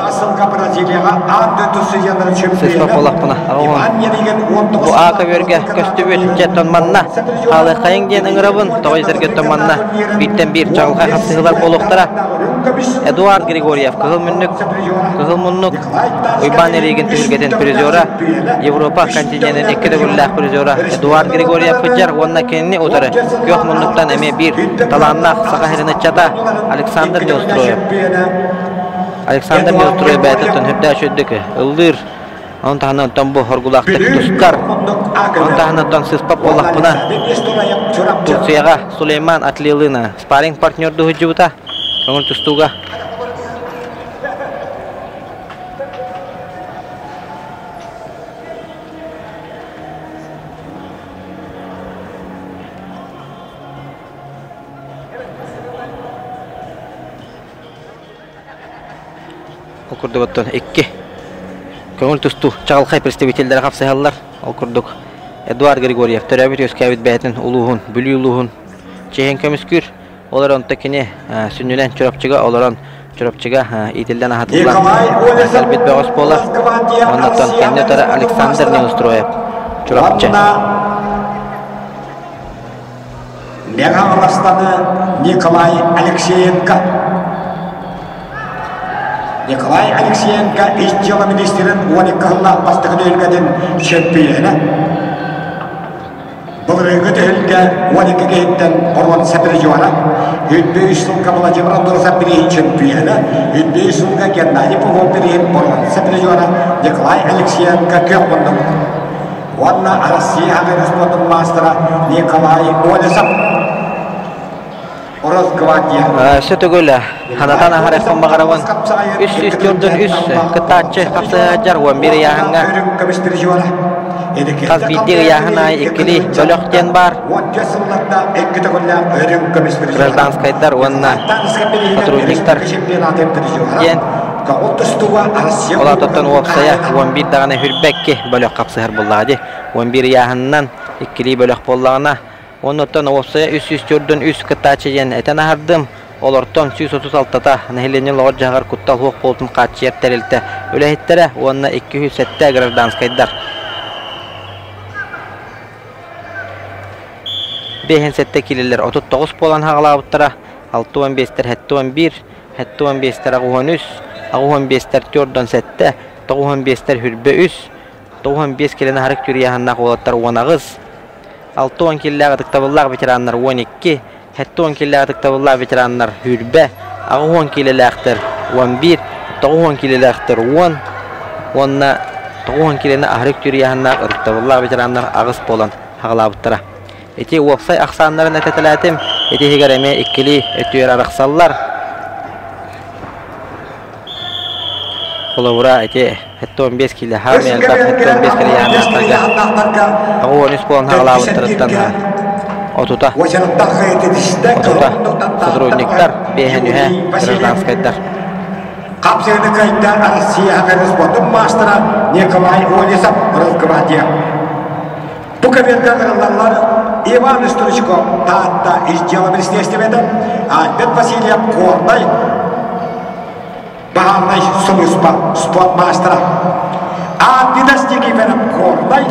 Сыспа буолахпына аҕам бу аа көбүөргэ көстүбүт дьэттон манна хаалыаххайыҥ диэн ыҥырабын тоҕо сэргэттон манна бииртэн биир чаҕылхай хапсыһыылар буолуохтара Эдуард Григорьев кыһыл мүннүк кыһыл муннук Уйбаан Эригин түһүлгэтин призера Европа континенын икки төгүллээх призера Эдуард Григорьев Фыдьар уонна кинини утары күөх муннуктан эмиэ биир талааннаах саха сирин ыччата Александр Неустроев. Александр Неустроев бэйэтиттэн үрдээх үчүгдүк ыллыыр. Онон таһынан оттон бу хоргулаахтык тустар. Онон таһынан оттон сыспап буоллахпына Турцияҕа Сулейман Атлилына спарринг партнердуу сылдьыбыта. Көҥүл тустууга Ол курдук оттон икки көҥүл тустуу чаҕылхай представителлэрэ хапсыһаллар. Ол курдук Эдуард Григорьев төрөөбүт-үөскээбит бэйэтин улууһун, Бүлүү улууһун чиэһин көмүскүүр. Ол эрэ онто кини сүнньүнэн Чурапчыга олорон Чурапчыга иитиллэн аһатыллан кэлбит бөҕөс буолар. Оннуттан кэнни утары Александр Неустроев Чурапчы. Мэҥэ Николай Алексеенко Николай Алексеенко ис дьыала министрин 12 сыллаах бастакы түһүлгэтин чөмпүйүөнэ. Былырыыҥҥы түһүлгэ 12 киһиттэн боруонса призера, 103 сылга Владимир Андросов бирииһин чөмпүйүөнэ, 103 сылга Геннадий Попов бирииһин боруонса призера Николай Алексеенко күөх муннук. Уонна Россия хаҥыр спордун маастара Николай Олесов Өссө төгүл ханатан аһарыахпын баҕарабын. 343 кыттааччы хапсыһааччар 11 ыйааһыҥҥа хас биирдии ыйааһын аайы иккилии бөлөх диэн баар. Гражданскайдар уонна сотрудниктар диэн ол аатыттан уопсайа 11 даҕаны хүрбэкки бөлөх хапсыһар буоллаҕа дии. 11 ыйааһынынан иккилии бөлөх буоллаҕына Оннуттан уопсайа 343 кыттааччы диэн этэн аһардым. Олортон 136-та нэһилиэнньэ олоҕор-дьаһаҕар куттал суох буолуутун хааччыйар тэрилтэ үлэһиттэрэ уонна 207 гражданскайдар. 57 киилэлэр 39 буолан хаҕалаабыттара, 65-тэр 71, 75-тэр 83, 85-тэр 47, 95-тэр 23, 95 килэни аһарык түрүйэһаннаах уолаттар 18, 60 киллээх ытыктабыллаах ветераннар 12, 70 киллээх ытыктабыллаах ветераннар 20, 80 киилэлээхтэр 11, 90 киилэлээхтэр 10 уонна 90 киилэни аһарык түрүйэһаннаах ытыктабыллаах ветераннар 8 буолан хаҕалаабыттара. Ити уопсай ахсааннарын этэтэлээтим, ити иһигэр эмиэ иккилии өттүгэр арахсаллар. Холобура, ити 75 киилэ хаамай элбэх 75 киилэ яһааннаахтарга 93 буолан хаҕалаабыттарыттан отута отута сотрудниктар биэһэн үһэ гражданскайдар. Хапсыгыны кыайда Россия спортун маастара Николай Олесов Росгвардия. Бу кэмиэргэ ыҥырыллаллар Иван Стручков Таатта ис дьыала министиэристибэтэ, Альберт Васильев Горнай баһаарынай сулууспа спорт маастара, Ардидас Никифоров Горнай,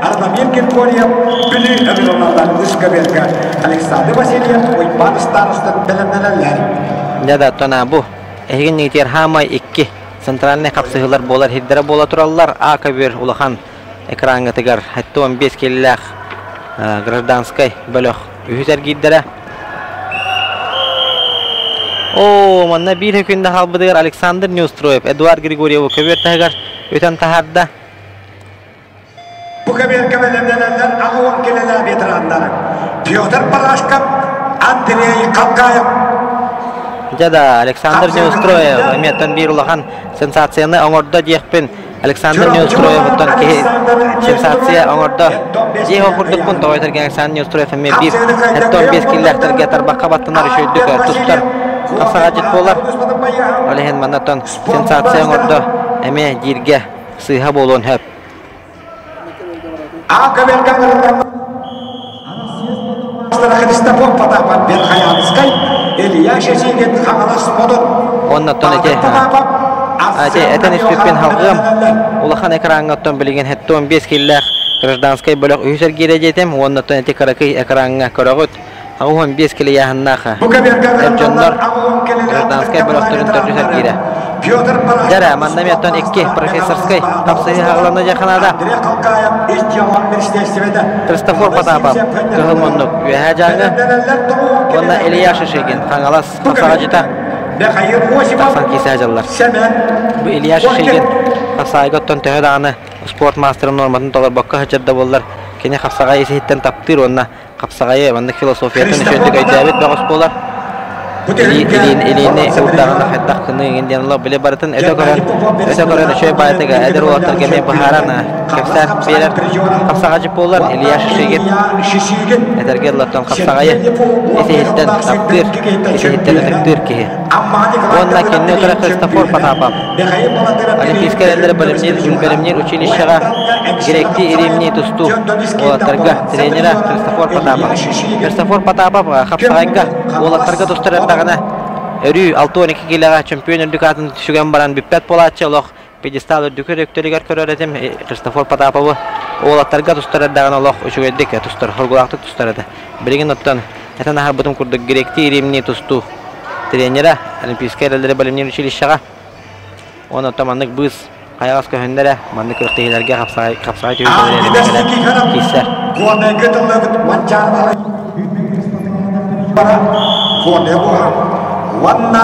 Арнамир Григорьев Бүлүү ыҥырыллаллар үс көбүөргэ Александр Васильев Уйбаан старостын бэлэмнэнэллэр. Дьэ да, оттон бу эһигин хаамай икки центральнай хапсыһыылар буолар сирдэрэ буола тураллар. А көбүөр улахан экраҥҥытыгар 75 киилэлээх гражданскай бөлөх үһүс эргиирдэрэ. Оо, манна биир күндэ хаалбытыгар Александр Неустроев Эдуард Григорьеву көбүөр таһыгар үтэн таһаарда. Бу көбүөргэ бэлэмнэнэллэр аҕа килэлээх ветераннар Петр Парашков, Андрей Халкаев. Дьэ да, Александр Неустроев эмиэттэн биир улахан сенсацияны оҥордо диэхпин Александр Неустроевыттан киһи сенсация оҥордо. Дьиэ курдукпун тоҕо этэргэ Александр Неустроев эмиэ биир 75 киллээхтэргэ тарбахха баттанар үчүгэйдик тустар хапсаҕайдьыт буолар. Ол иһин маннаттан сенсация оҥордо эмиэ дииргэ сыыһа буолуон сөп. Христофор Потапов Верхоянскай, Илья Шесигин Хаҥалас Модун. Оннуттан ити ати этэн испиппин халҕыам улахан экраҥҥа оттон билигин 75 киллээх гражданскай бөлөх үһүс эргиирэ диэтим уоннуттан ити кыракый экраҥҥа көрөҕүт 85 килийааһыннаах эр дьоннор гражданскай бөлөхтөрүн төрдүс эргиирэ. Дьэрэ, манна эмиэ икки профессорскай хапсыһыы хаҕыланна дьаханаада. Христофор Потапов кыһыл муннук Үөһээ Дьааҥы уонна Илья Шишигин Хаҥалас хапсаҕадьыта тахсан киисээ дьаллар. Бу Илья Шишигин хапсаайга оттон төһө даҕаны спорт маастарын нуорматын толорбокко сылдьар да буоллар, кини хапсаҕай ис-иһиттэн таптыыр уонна хапсаҕайы маннык философиятын үчүгэйдик өйдөөбүт бөҕөс буолар. Илиини уурдаҕына хайдах гыныыгын диэн олох били барытын өтө көрөн, өтө көрөн үчүгэй баайытыга эдэр уолаттарга эмиэ быһааран кэпсээн биэрэр хапсаҕайдьыт буолар Илья Шишигин. Этэргэ дылы хапсаҕайы ис-иһиттэн таптыыр, ис-иһиттэн ытыктыыр киһи. Уонна кинини утары Христофор Потапов. Олимпийскай эрэллэри бэлэмниир, бэлэмниир училищеҕа гректии римнии тустуу уолаттарга тренерэ Христофор Потапов. Христофор Потапов хапсаҕайга уолаттарга тустар эрдэҕинэ өрүү 62 киилэҕэ чөмпүйүөн үрдүк аатын сүгэн баран бүппэт буолааччы олох пьедестал үрдүкү өрүктэригэр көрөр этим Христофор Потаповы уолаттарга тустар эрдэҕинэ олох үчүгэйдик тустар, хоргулаахтык тустар этэ. Билигин оттон этэн аһарбытым курдук гректии римнии тустуу тренерэ Олимпийскай эрэллэри бэлэмниир училищеҕа уонна оттон маннык быыс хайаҕас көһүннэ эрэ маннык күрэхтэһиилэргэ хапсаҕай хапсаҕай түһүлгэлэри кэлэн киирсэр. Горнайга тыллабыт Манчаары Горнай буолар. Уонна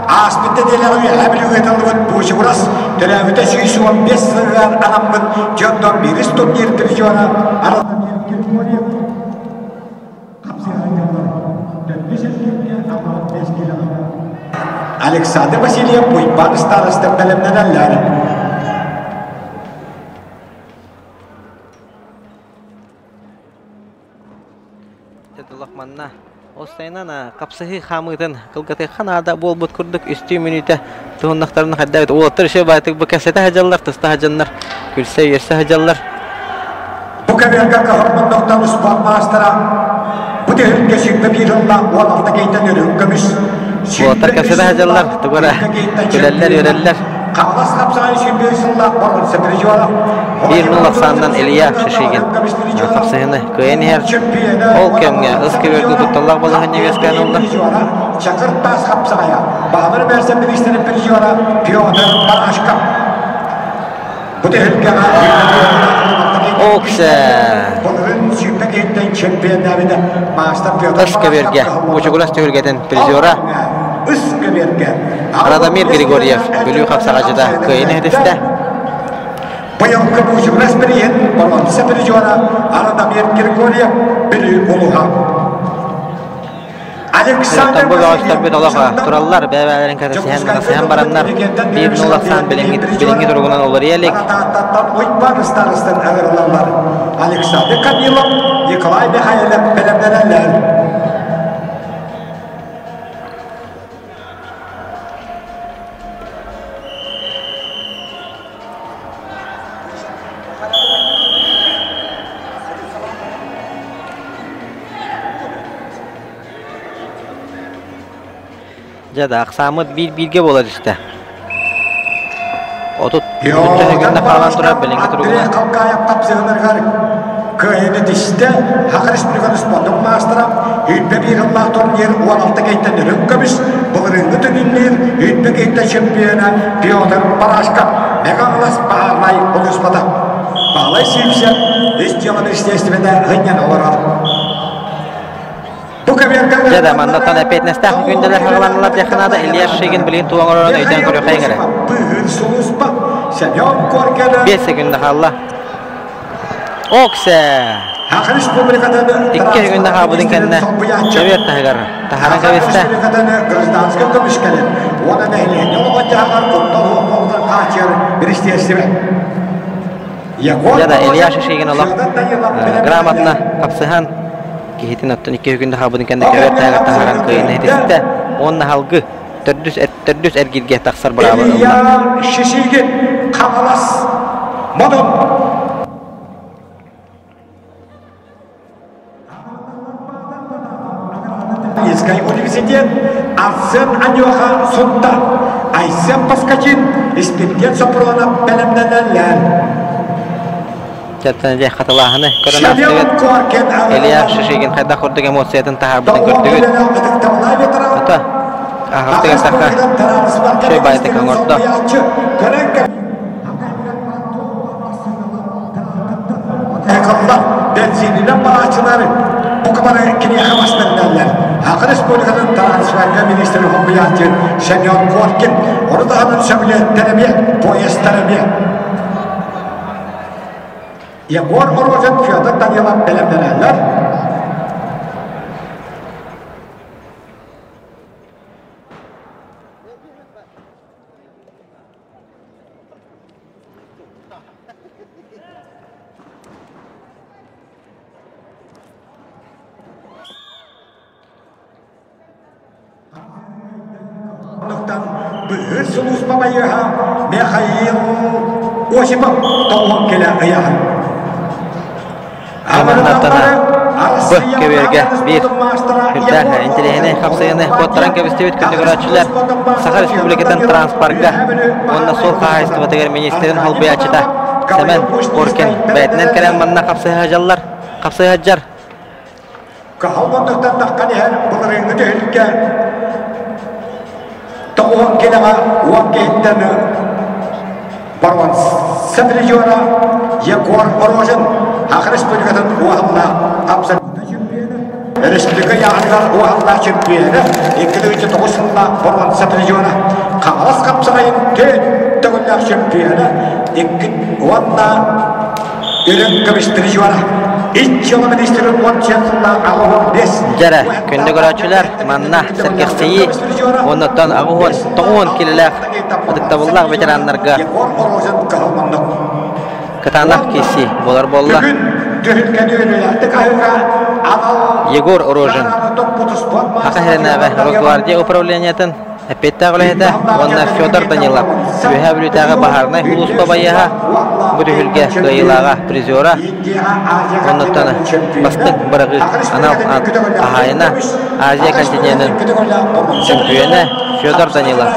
ааспыт нэдиэлэҕэ Үөһээ Бүлүүгэ тыллыбыт Буучугурас төрөөбүтэ 115 сылыгар анаммыт дьонтон биирис турнир призера Александр Васильев Уйбаан староста бэлэмнэнэллэр. Манна Остайынан хапсыһыы хаамыытын кылгатыахха наада буолбут курдук үстүү мүнүүтэ туһуннахтарына хайдабыт уолаттар үчүгэй баайтык бу кэпсэтэ сылдьаллар, туста сылдьаннар, күлсэ үөрсэ сылдьаллар. Бу кэмэргэ кыһыл успуорт маастара бу түһүлгэ 21 сыллаах 16 кейтэн үрүҥ көмүс Уолаттар кэпсэтэ сылдьаллар, тугу эрэ күлэллэр, үөрэллэр. Хаҥалас хапсаҕай 21 сыллаах боруонса призера 1-0 ахсаанынан Илья Шишигин хапсыһыны кыайан иһэр. Ол кэмҥэ ыс көбүөргэ кутталлаах балаһыанньа үөскээн ылла. Чакыр таас хапсаҕайа Баһылар Бэрсэн министрин призера Петр Барашков. Бу түһүлгэҕэ Оксе! Ыс көбүөргэ Мучугурас түһүлгэтин призера Радомир Григорьев Бүлүү хапсаҕачыта кыайыны иһитистэ. Быйылгы Мучугурас бирииһин боруонса призера Радомир Григорьев Бүлүү улууһа. Оттон бу бөҕөстөрбүт олох тураллар, бэйэ-бэйэлэрин кэтэсиһэн, манасыһан бараннар, биир нул ахсаан билиҥҥи, билиҥҥи туругунан уларыйа илик. Александр Камилов, Николай Михайлов бэлэмнэнэллэр. Дьэ да, ахсааммыт биир-бииргэ буола түстэ. 30 төһөгүннэ хаалан турар билиҥҥи туругунан. Халкаайап тапсыһынарыгар кыайыны тистэ Саха Республикатын спордун маастара Үйбэ биир ыллаах турнир 16 кейтен үрүҥ көмүс былырыыҥҥы түнүннүүр Үйбэ кейтен чемпиона Петр Барашков Мегаглас Баһаарнай улууспата Баһылай Сивцев ис дьыала министиэристибэтэ һынньан олорор. Дьэ да, маннаттан эппиэтинэстээх күндэлэр хаҕаланнылар диэххэ наада. Илья Шигин билигин туох оҥорорун өйдөөн көрүөххэйиҥ эрэ. 5 секунда хаалла. Оксе! 2 секунда хаалбытын кэннэ көбүөр таһыгар таһааран кэбистэ. Гражданскай көмүскэлин уонна нэһилиэнньэ олоҕун-дьаһаҕар куттал суох хааччыйар министиэристибэ. Дьэ да, Илья Шишигин олох грамотно хапсыһан киһитин оттон икки күн хаалбытын кэннэ көбүөр таһыгар таһааран кыайыыны ситистэ уонна халгы төрдүс төрдүс эргииргэ тахсар быраабы ылла. Илья Шишигин Хаҥалас Модун Минскай университет Арсен Анюха Сунта Айсен Поскачин Испирдиэн Сопронов бэлэмнэнэллэр. Чаттан дьэ хатылааһыны көрөн аастыгыт. Илья Шишигин хайдах курдук эмоциятын таһаарбытын көрдүгүт. Ата аһартыга саха шөй баайтык оҥордо. Эколлар, бензининэн барааччылар бука бары киниэхэ бастарыналлар. Саха Республикатын транспорка министрин хомуйааччы Семен Коркин, ону таһынан сөмөлүөттэр эмиэ, поездтар эмиэ. Егор Морозов, Федор Данилов бэлэмнэнэллэр. Быһыр сулууспа байыаһа Михаил Осипов тоҕуһун кэлэ ыйаһын. Бу көбүөргэ биир үрдээх интэриэһинэй хапсыйыны куоттаран кэбистибит күндү көрөөччүлэр Саха Республикатын транспорга уонна суол хаһаайыстыбатыгар министрин холбуйааччыта Сэмэн Коркин бэйэтинэн кэлэн манна хапсыһа хапсыһадьар Каһал муннуктан таххан иһэр былырыыҥҥы түһүлгэ тоҕуһун килэҕэ уон киһиттэн барон сатрижера Егор Рожин Саха Республикатын уоһаллаах абсолютно чемпиона республика яһыныгар уоһаллаах чемпиона 2009 сыллаах барон сатрижера Хаҥалас хапсаҕайын төрт төгүллээх чемпиона икки уонна Үрүҥ көмүс призера Дьэрэ, күндү көрөөччүлэр, манна сэргэхсийии уоннаттан аҕыс тоҕус килэлээх ытыктабыллаах ветераннарга кытаанах киирсии буолар буолла. Егор Рожин, Саха сиринээҕи Росгвардия управлениетын Эппиэттээх үлэһитэ уонна Федор Данилов Үөһээ Бүлүүтээҕи баһаарынай сулууспа байыаһа бу түһүлгэ кыайыылааҕа призера оннуттан бастыҥ быраҕыы анал аат хаһаайына Азия континенын чөмпүйүөнэ Федор Данилов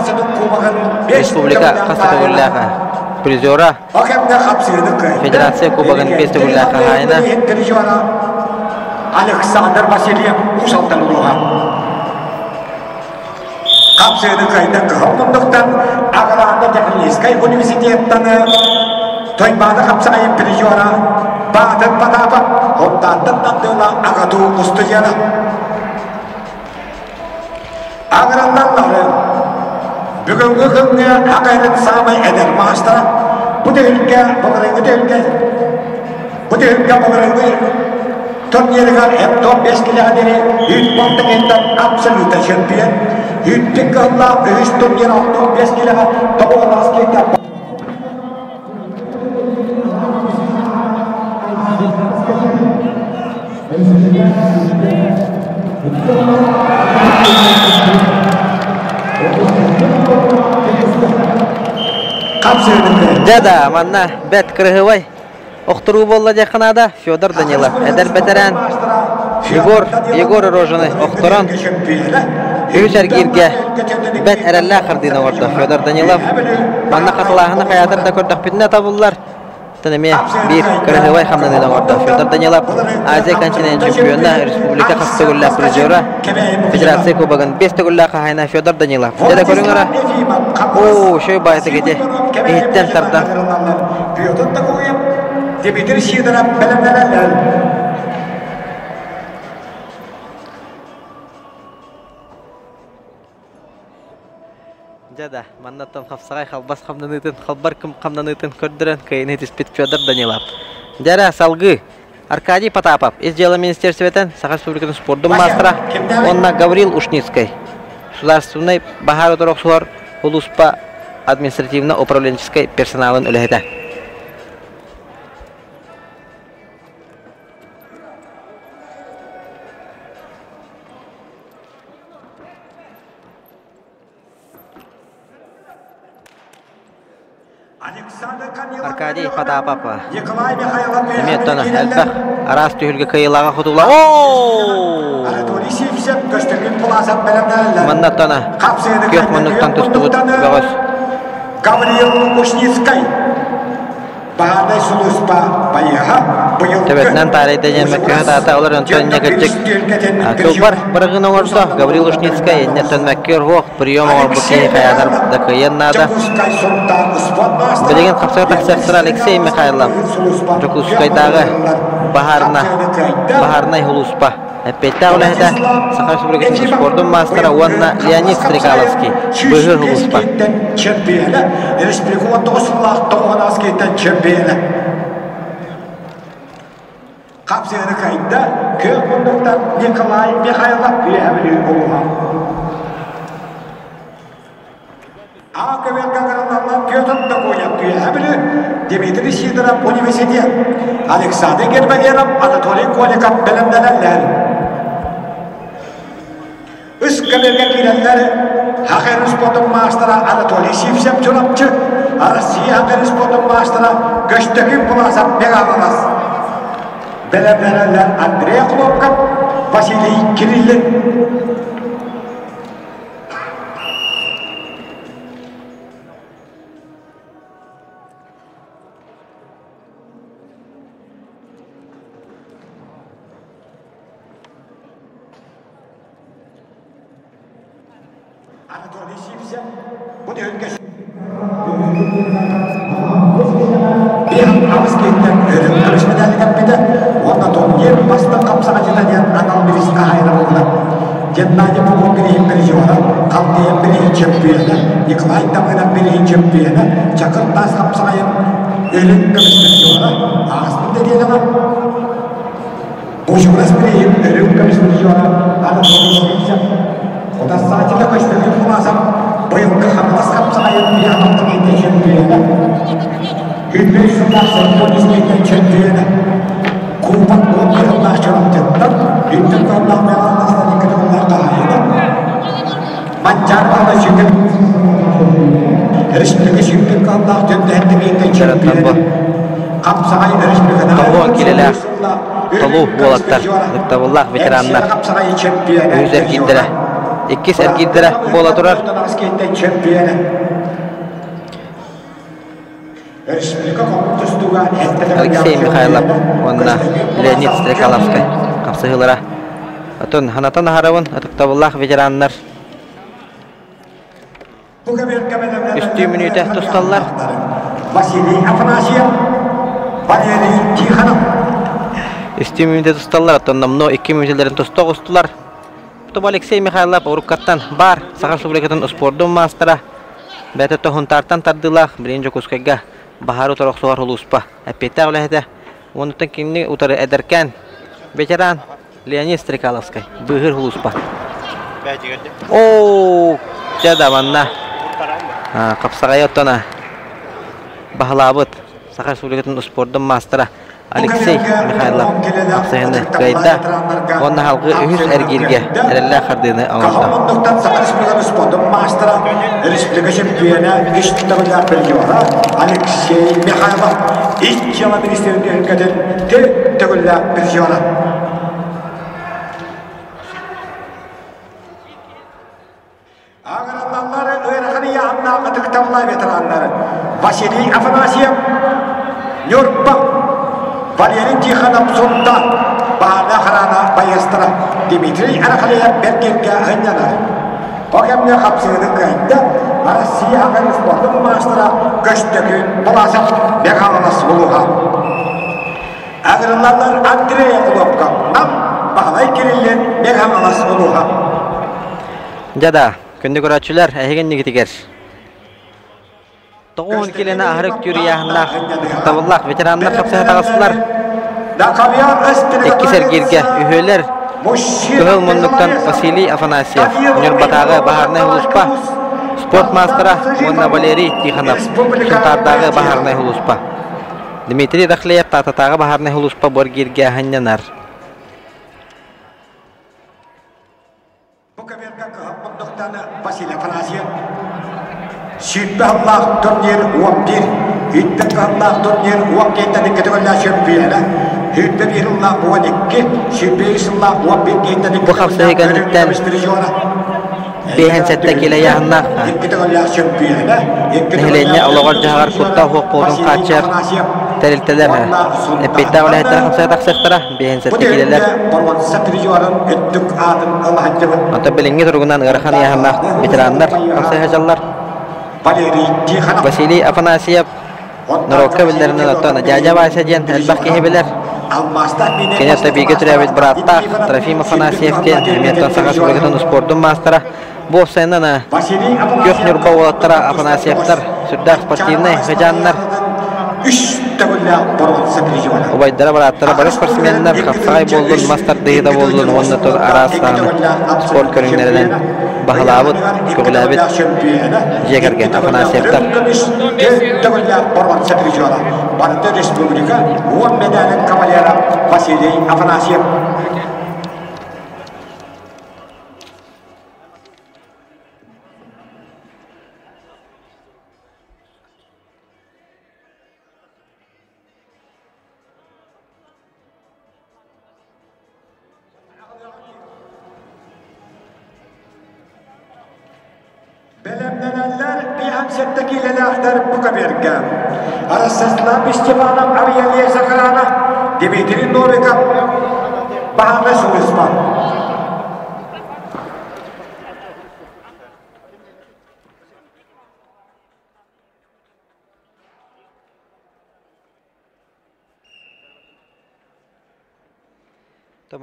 республика хас да төгүллээх призера Федерация Кубогын биэс төгүллээх хаһаайына Александр Васильев Уус Алдан улууһа Хапсыыны кыайда кыһыл муннуктан Аграрно техническай университеттан Тойбааны хапсаҕайын призера Баатыр Потапов Хонтаантан тардыыла АГАТУ устудьуона. Аграллаллары бүгүҥҥү күҥҥэ Хакайрын саамай эдэр маастара бу түһүлгэ былырыыҥҥы түһүлгэ бу түһүлгэ былырыыҥҥы Турнирыгар Эптон 5 килэҕэ диэри үүт балта абсолюта чемпион. Үүттүк кыһыллаах үһүс турнир 65 килэҕэ тоҕуолаас киирдэ. Дьэ да, манна бэт кырыһыбай Охторуу буолла диэххэ наада Федор Данилов, эдэр бэтэрээн Егор, Егор Рожины охторон үһүс эргииргэ бэт эрэллээх хардыыны оҥордо Федор Данилов. Манна хатылааһыны хайаатар да көрдөхпүтүнэ табыллар. Оттон эмиэ биир кырыһыбай хамнаныыны оҥордо Федор Данилов Азия континент чемпиона, республика хас төгүллээх призера, Федерация кубогын биэс төгүллээх хаһаайына Федор Данилов. Дьэ көрүҥ эрэ. Оо, шөй баайытык ити иһиттэн тардан. Петр Такуев, Дмитрий Сидоров бэлэмнэнэллэр. Дьэ да, маннаттан хапсаҕай халбас хамнаныытын, халбар хамнаныытын көрдөрөн кыайыны түспүт Федор Данилов. Дьэ эрэ, салгыы Аркадий Потапов, Ис дьыала министиэристибэтин Саха Республикатын спордун маастара уонна Гаврил Ушницкай, Государственнай баһаар утары охсуһар улууспа административно-управленческой персоналын үлэһитэ. Аркадий Потапов эмиэ оттон элбэх араас түһүлгэ кыайыылааҕа хотула. Манна оттон күөх муннуктан тустубут бөҕөс. Гавриил Ушницкай Баһаарынай сулууспа байыаһа быйылгы Төбөтүнэн таарыйда диэн мөккүһэ таата олор онтон инньэ кырдьык кылбар бырагын оҥордо Гаврил Ушницкай инньэттэн мөккүөр суох прием оҥорбут киһи хайаатар да кыайыан наада. Билигин хапсыга тахсыахтара Алексей Михайлов Дьокуускайдааҕы баһаарына баһаарынай сулууспа Эппиэттээх үлэһитэ Саха Республикатын спордун маастара уонна Леонид Стрекаловский быыһыыр сулууспа. Чемпиона, республика 19 сыллаах тоҕуһанаскийтан чемпиона. Хапсыаны кайда күөх муннуктан Николай Михайлов үөһэ Бүлүү улууһа. А көбүөргэ ыҥырыллаллар Петр Докуев Үөһээ Бүлүү, Дмитрий Сидоров Университет, Александр Гермогенов, Анатолий Коликов бэлэмнэнэллэр. Үс көбүөргэ киирэллэр Хахер спортун маастара Анатолий Сивцев Чурапчы, Россия Хахер спортун маастара Көстөкүүн Пуласов Мегаполос. Бэлэмнэнэллэр Андрей Хлопков, Василий Кириллин. Анатолий Сивцев бу түһүлгэ Биир аҕыс киһиттэн өрүн көмүс медали кэппитэ уонна турнир бастыҥ хапсаҕайдьыта диэн анал бириис хаһаайына буолла. Геннадий Попов бирииһин призера, Халтыйан бирииһин чөмпүйүөнэ, Николай Дамынов бирииһин чөмпүйүөнэ, Чакыр таас хапсаҕайын өрүн көмүс призера, ааспыт нэдиэлэҕэ Бочугурас бирииһин өрүн көмүс призера Анатолий Сивцев, Худасаачыта Көстөкүүн Куласов быйылгы Хаҥалас хапсаҕайын биатлонтан чөмпүйүөнэ, Күннэй сыллаах Сордон истиитин чөмпүйүөнэ, Кубок уон кыһыллаах Чурапчыттан, үрдүк кыһыллаах Мегалаастан икки төгүллээх хаһаайына, Манчаары Баһылай сүүрбэ Республика сүүрбэ кыһыллаах Дьөндөһөн чөмпүйүөнэ, Хапсаҕай республикатааҕы Тоҕуон килэлээх толуу уолаттар, ытыктабыллаах ветераннар үһүс эргиирдэрэ, иккис эргиирдэрэ буола турар. Алексей Михайлов уонна Леонид Стрекаловскай хапсыһыылара. Отон ханатан аһарабын ытыктабыллаах ветераннар Үстүү мүнүүтэ тусталлар. Василий Афанасьев, Валерий Тихонов. Үстүү мүнүүтэ тусталлар, оттон номнуо икки мүнүүтэлэрин туста оҕустулар. Тобо Алексей Михайлов уруккаттан баар Саха Республикатын успуордун маастара, бэйэтэ Тоһунтаартан тардыылаах, билигин Дьокуускайга баһаар утары охсуһар улууспа эппиэттээх үлэһитэ. Онтон кинини утары эдэркээн ветеран Леонид Стрекаловскай, быыһыыр улууспа. Оо, дьэ да манна хапсаҕайы оттон баһылаабыт Саха Республикатын успуордун маастара Алексей Михайлов хапсаһыыны кыайда уонна салгыы үһүс эргииргэ эрэллээх хардыыны оҥордо. Муннуктан Саха Республикатын спордун маастара, республика чемпиона, үс төгүллээх призера Алексей Михайлов ис дьыала министрин түһүлгэтин төгүллээх призера. Аҕыраллаллар ыарахан ыйааһыннаах ытыктабыллаах ветераннар Василий Афанасьев, Ньурба, Валерий Тихонов Сунтаар, Баана Харана байыастара Дмитрий Арахалеев Бэргэргэ сынньанар. Ол кэмҥэ хапсыһыыны кыайда Россия аҕай спордун маастара Көстөкүүн Баласов Михайловас улууһа. Аҕырыллаллар Андрей Хлопков, Нам, Баһылай Кириллин Михайловас улууһа. Дьэ да, күндү көрөөччүлэр, эһиги иннигитигэр 90 киилэни аһары үктүүр ыйааһыннаах ытыктабыллаах ветераннар хапсыһа таҕыстылар. Иккис эргииргэ үһүөлэр Кыһыл муннуктан Василий Афанасьев, Ньурбатааҕы баһаарынай улууспа спорт маастара уонна Валерий Тихонов, Сунтаардааҕы баһаарынай улууспа. Дмитрий Рахлеев Таататааҕы баһаарынай улууспа бу эргииргэ аһынньанар. Бу көбүөргэ кыһыл муннуктан Василий Афанасьев 20 сыллаах турнир 11, 1 кыһыллаах турнир 10 киһиттэн икки төгүллээх чөмпүйүөнэ, 21 сыллаах 12, 21 сыллаах 11 киһиттэн икки Бу хапсыһыы кэнниттэн 57 киилэ ыйааһыннаах нэһилиэнньэ олоҕор-дьаһаҕар куттал суох буолуутун хааччыйар тэрилтэлэр эппиэттээх үлэһиттэрэ хапсыһа тахсыахтара 57 киилэлэр. Онтон билиҥҥи туругунан ыарахан ыйааһыннаах ветераннар хапсыһа сылдьаллар. Василий Афанасьев норуокка биллэринэн оттон дядя Вася диэн элбэх киһи билэр. Кини оттон бииргэ төрөөбүт бырааттаах Трофим Афанасьев диэн эмиэ оттон Саха Республикатын успуордун маастара. Бу уопсайынан Күөх Ньурба уолаттара Афанасьевтар сүрдээх спортивнай сыдьааннар. Убайдара, бырааттара бары спортсменнар, хапсаҕай буоллун, мас тардыһыыта буоллун уонна араас даҕаны спорт көрүҥнэринэн. баһылаабыт, көҕүлээбит дьиэ кэргэн Афанасьевтар. Боруонса призера барыта республика 10 медалин кавалера Василий Афанасьев. Бэлэмнэнэллэр биһан сэттэ киилэлээхтэр Букаберга. Ростислав Степанов Авиалия Сахарана, Дмитрий Новиков Баһаана Сулуспа.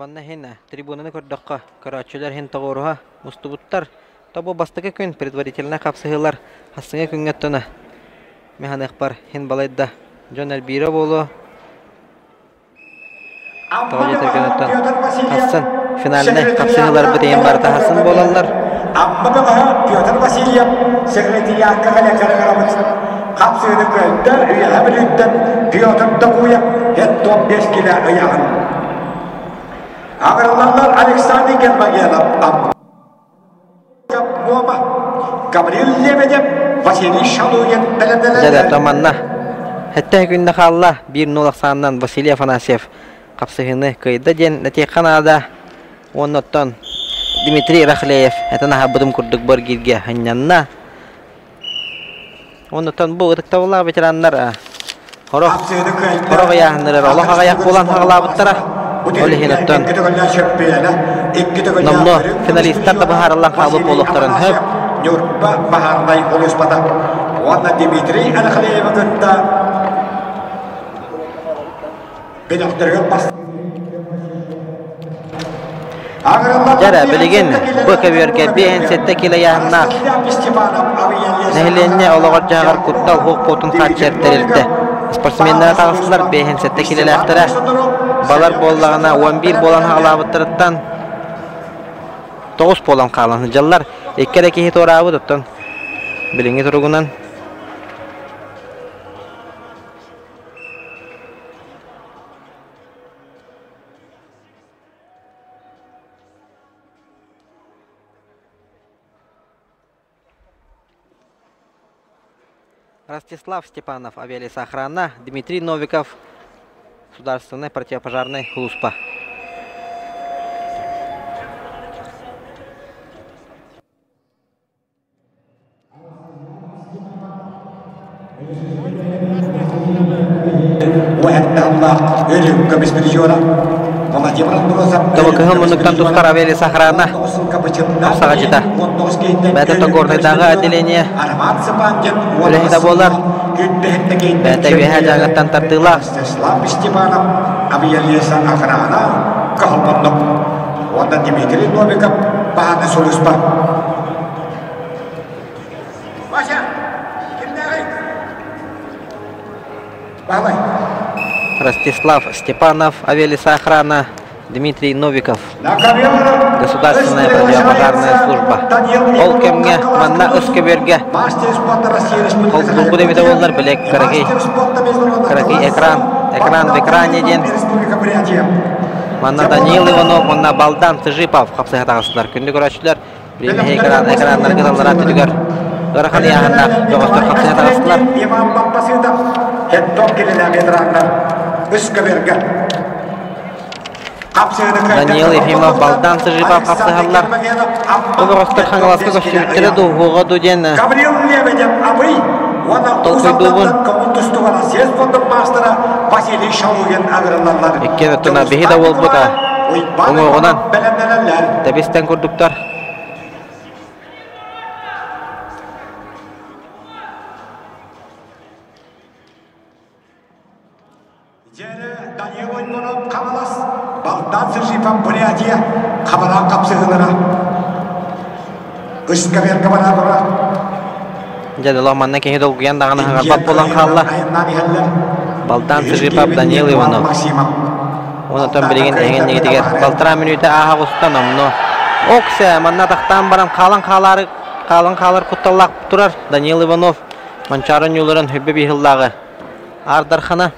Манна иһин трибунаны көрдөххө, көрөөччүлэр иһин тоҕуоруһа мустубуттар. Тобу бастакы күн предварительнай хапсыһыылар хастыҥы күҥҥэ оттоно механыахпар иһин балайда дьон элбиирэ буолуо. Тоҕо диэтэргин оттон хассын финальнай хапсыһыыларбыт иһин барыта хассын буолаллар. Амма бөҕөһө Петр Васильев секретариатка кэлэ Хапсыыны кыайда Үөһэ Бүлүүттэн Петр Докуев хеттон 5 килэ ыйаҕын. Аҕырыллаллар Александр Гермогенов Амма Гаврил Лебедев, Василий Шалугин Дьэ, да, манна Хэттэ күннэ хаалла 1-0 ахсаанынан Василий Афанасьев хапсыһыыны кыайда диэн этиэххэ наада. Уонна оттон Дмитрий Рахлеев этэн аһарбытым курдук баргииргэ ынньанна. Оннуттан бу ытыктабыллаах ветераннар хорох хорох ыйааһыннарыгар олох аҕыйах буолан хаҕалаабыттара. Ол иһин оттон номнуо финалистар да быһаарыллан хаалбыт буолуохтарын сөп. Ньурба баһаарынай улууспата уонна Дмитрий Анахлеевы кытта бөлөхтөрүгэр бас Дьэ билигин бу көбүөргэ 57 кило ыйааһыннаах нэһилиэнньэ олоҕор-дьаһаҕар куттал суох буолтун хааччыйар тэрилтэ. Спортсменнара таҕыстылар 57 килэлээхтэрэ. Балар буоллаҕына 11 буолан хаҕалаабыттарыттан 9 буолан хаалан сылдьаллар. Икки эрэ киһи туораабыт, оттон билиҥҥи туругунан Ростислав Степанов авиалесоохрана, Дмитрий Новиков Государственная противопожарная служба. Тобо кыһыл муннуктан тустар авиалесохрана саҕачыта. Бэйэтэ Горнайдааҕы отделение үлэһитэ буолар. Бэйэтэ үөһээ дьааҥыттан тардыылаах. Степанов авиалесоохрана кыһыл муннук уонна Дмитрий Новиков баһааны сулуспа. Вася, кимнээҕий? Баһылай. Ростислав Степанов, авиалесоохрана, Дмитрий Новиков, Государственная противопожарная служба. Ол кэмҥэ манна өскөбүөргэ холбуурбут эбитэ буоллар били кыракый кыракый экран экран в экране диэн Манна Даниил Иванов уонна Балдан Тыжипов хапсыһа таҕыстылар. Күндү көрөөччүлэр, билиҥҥи экран экраннарга таллара түтүгэр ыарахан ыйааһыннаах бөҕөстөр хапсыһа таҕыстылар. Иван Баппасытов хеттон килилээх ветераннар үс көбүөргэ Даниил Ефимов, Балдан Тыжипов хапсыһаллар. Бу бөҕөстөр Хаҥаласка көстүбүттэрэ дуу, уһуоҕа дуу диэн Гаврил Лебедев Абый уонна толкуйдуубун. Көҥүл тустууга Россия спордун маастара Василий Шалугин агырыллаллар. Иккиэн оттон биһи да буолбута уҥуоҕунан тэбистэн курдуктар. Дьэрэ Данил Оймонов Хаҥалас, Балтан Сержипов Бурятия хабараан хапсыһыылара. Ыскаверка бараабара. Дьэ, дыло манна киһи долгуйан даҕаны хаҥарбат буолан хаалла. Балтан Сержипов Данил Иванов. Онтон билигин эһигин нигитигэр балтараа мүнүүтэ ааһа оҕустан онно. Оксе манна тахтаан баран хаалан хаалаары хаалан хаалар кутталлаах турар Даниил Иванов Манчаары ньууларын хүббэ биһыллааҕы Аар Дархана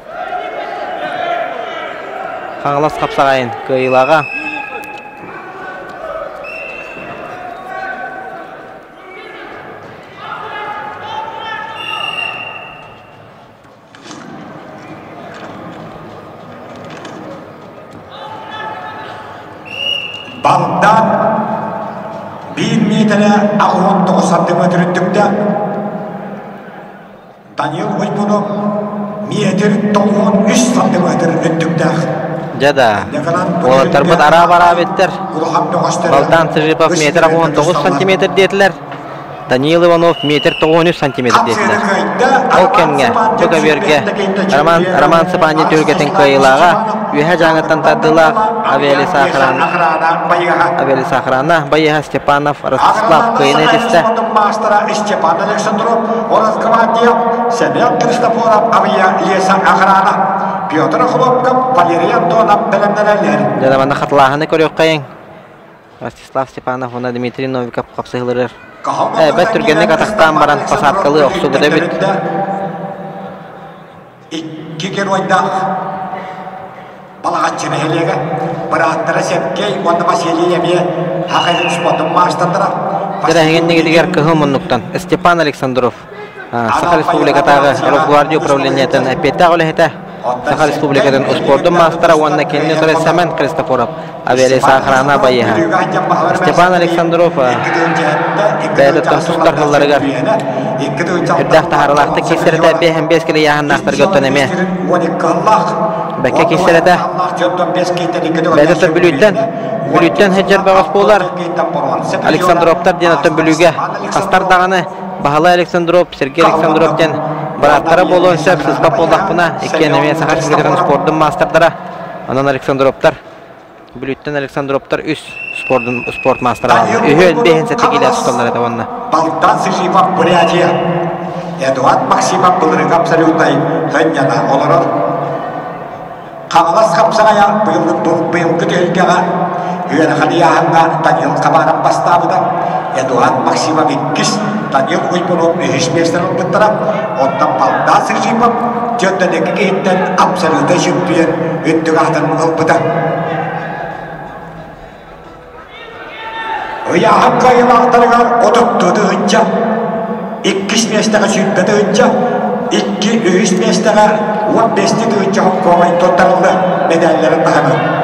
Хаҥалас хапсаҕайын кыайыылааҕа. Балдан биир миэтэрэ 89 сантиметр үрдүктээх Данил Уйбунов метр 93 сантиметр үрдүктээх. Дьэ да, уолаттарбыт араа-бараа эбиттэр. Балтан Сыжипов метр 19 сантиметр диэтилэр. Даниил Иванов метр 93 сантиметр диэтилэр. Ол кэмҥэ бу көбүөргэ Роман, Роман Сапанин түһүлгэтин кыайыылааҕа Үөһэ Дьааҥыттан тардыылаах авиалеса охрана авиалеса охрана байыаһа Степанов Ростислав кыайыыны ситистэ. Маастара Степан Александров, Росгвардия, Семен Христофоров авиалеса охрана, Петр Хлопков, Валерий Антонов бэлэмнэнэллэр. Дьэ, манна хатылааһыны көрүөххэйиҥ. Ростислав Степанов уонна Дмитрий Новиков хапсыһыларыгар бэрт түргэнник атахтаан баран посадкалыы охсубут эбит. Икки геройдаах Балаҕаччы нэһилиэгэ бырааттара Сергей уонна Василий эмиэ Хахайын спортун маастардара. Тэрээһиҥин кыһыл муннуктан Степан Александров Саха Республикатааҕы Росгвардия управлениетын эппиэттээх үлэһитэ, Саха Республикатын успуордун маастара уонна кинини утары Сэмэн Христофоров авиалесоохрана байыаһа. Степан Александров бэйэтиттэн тустар сылларыгар үрдээх таһаарылаахтык киирсэрэтэ 5 кило ыйааһыннаахтарга оттон эмиэ бэккэ киирсэрэтэ. Бэйэтиттэн Бүлүүттэн Бүлүүттэн сылдьар бөҕөс буолар. Александровтар диэн оттон Бүлүүгэ хастар даҕаны Баһылай Александров, Сергей Александров диэн бырааттара буолуон сөп, сыспат буоллахпына, иккиэн эмиэ Саха Республикатын спордун маастардара. Онон Александровтар, Бүлүүттэн Александровтар үс спордун спорт маастара Үһүөн биэһин сэттэ киилэ туталлар этэ уонна. Балтан Сыжипов Бурятия. Эдуард Максимов былырыҥҥы абсолютнай хынньана олорор. Хаҥалас хапсаҕайа быйылгы түһүлгэҕэ үөрэхэ ыйааһыҥҥа Данил Хабаров бастаабыта, Эдуард Максимов иккис, Данил Уйбунов үһүс миэстэни ылбыттара, оттон Балдан Сыжипов дьөрдөнөкү киһиттэн абсолютнай чөмпүйүөн үрдүк аатын ылбыта. Ыйааһын кыайыылаахтарыгар 32 тыһыынча, иккис миэстэҕэ 20 тыһыынча, икки үһүс миэстэҕэ 15 тыһыынча хоккуомай туттарыллыа мэдээллэрин таһынан.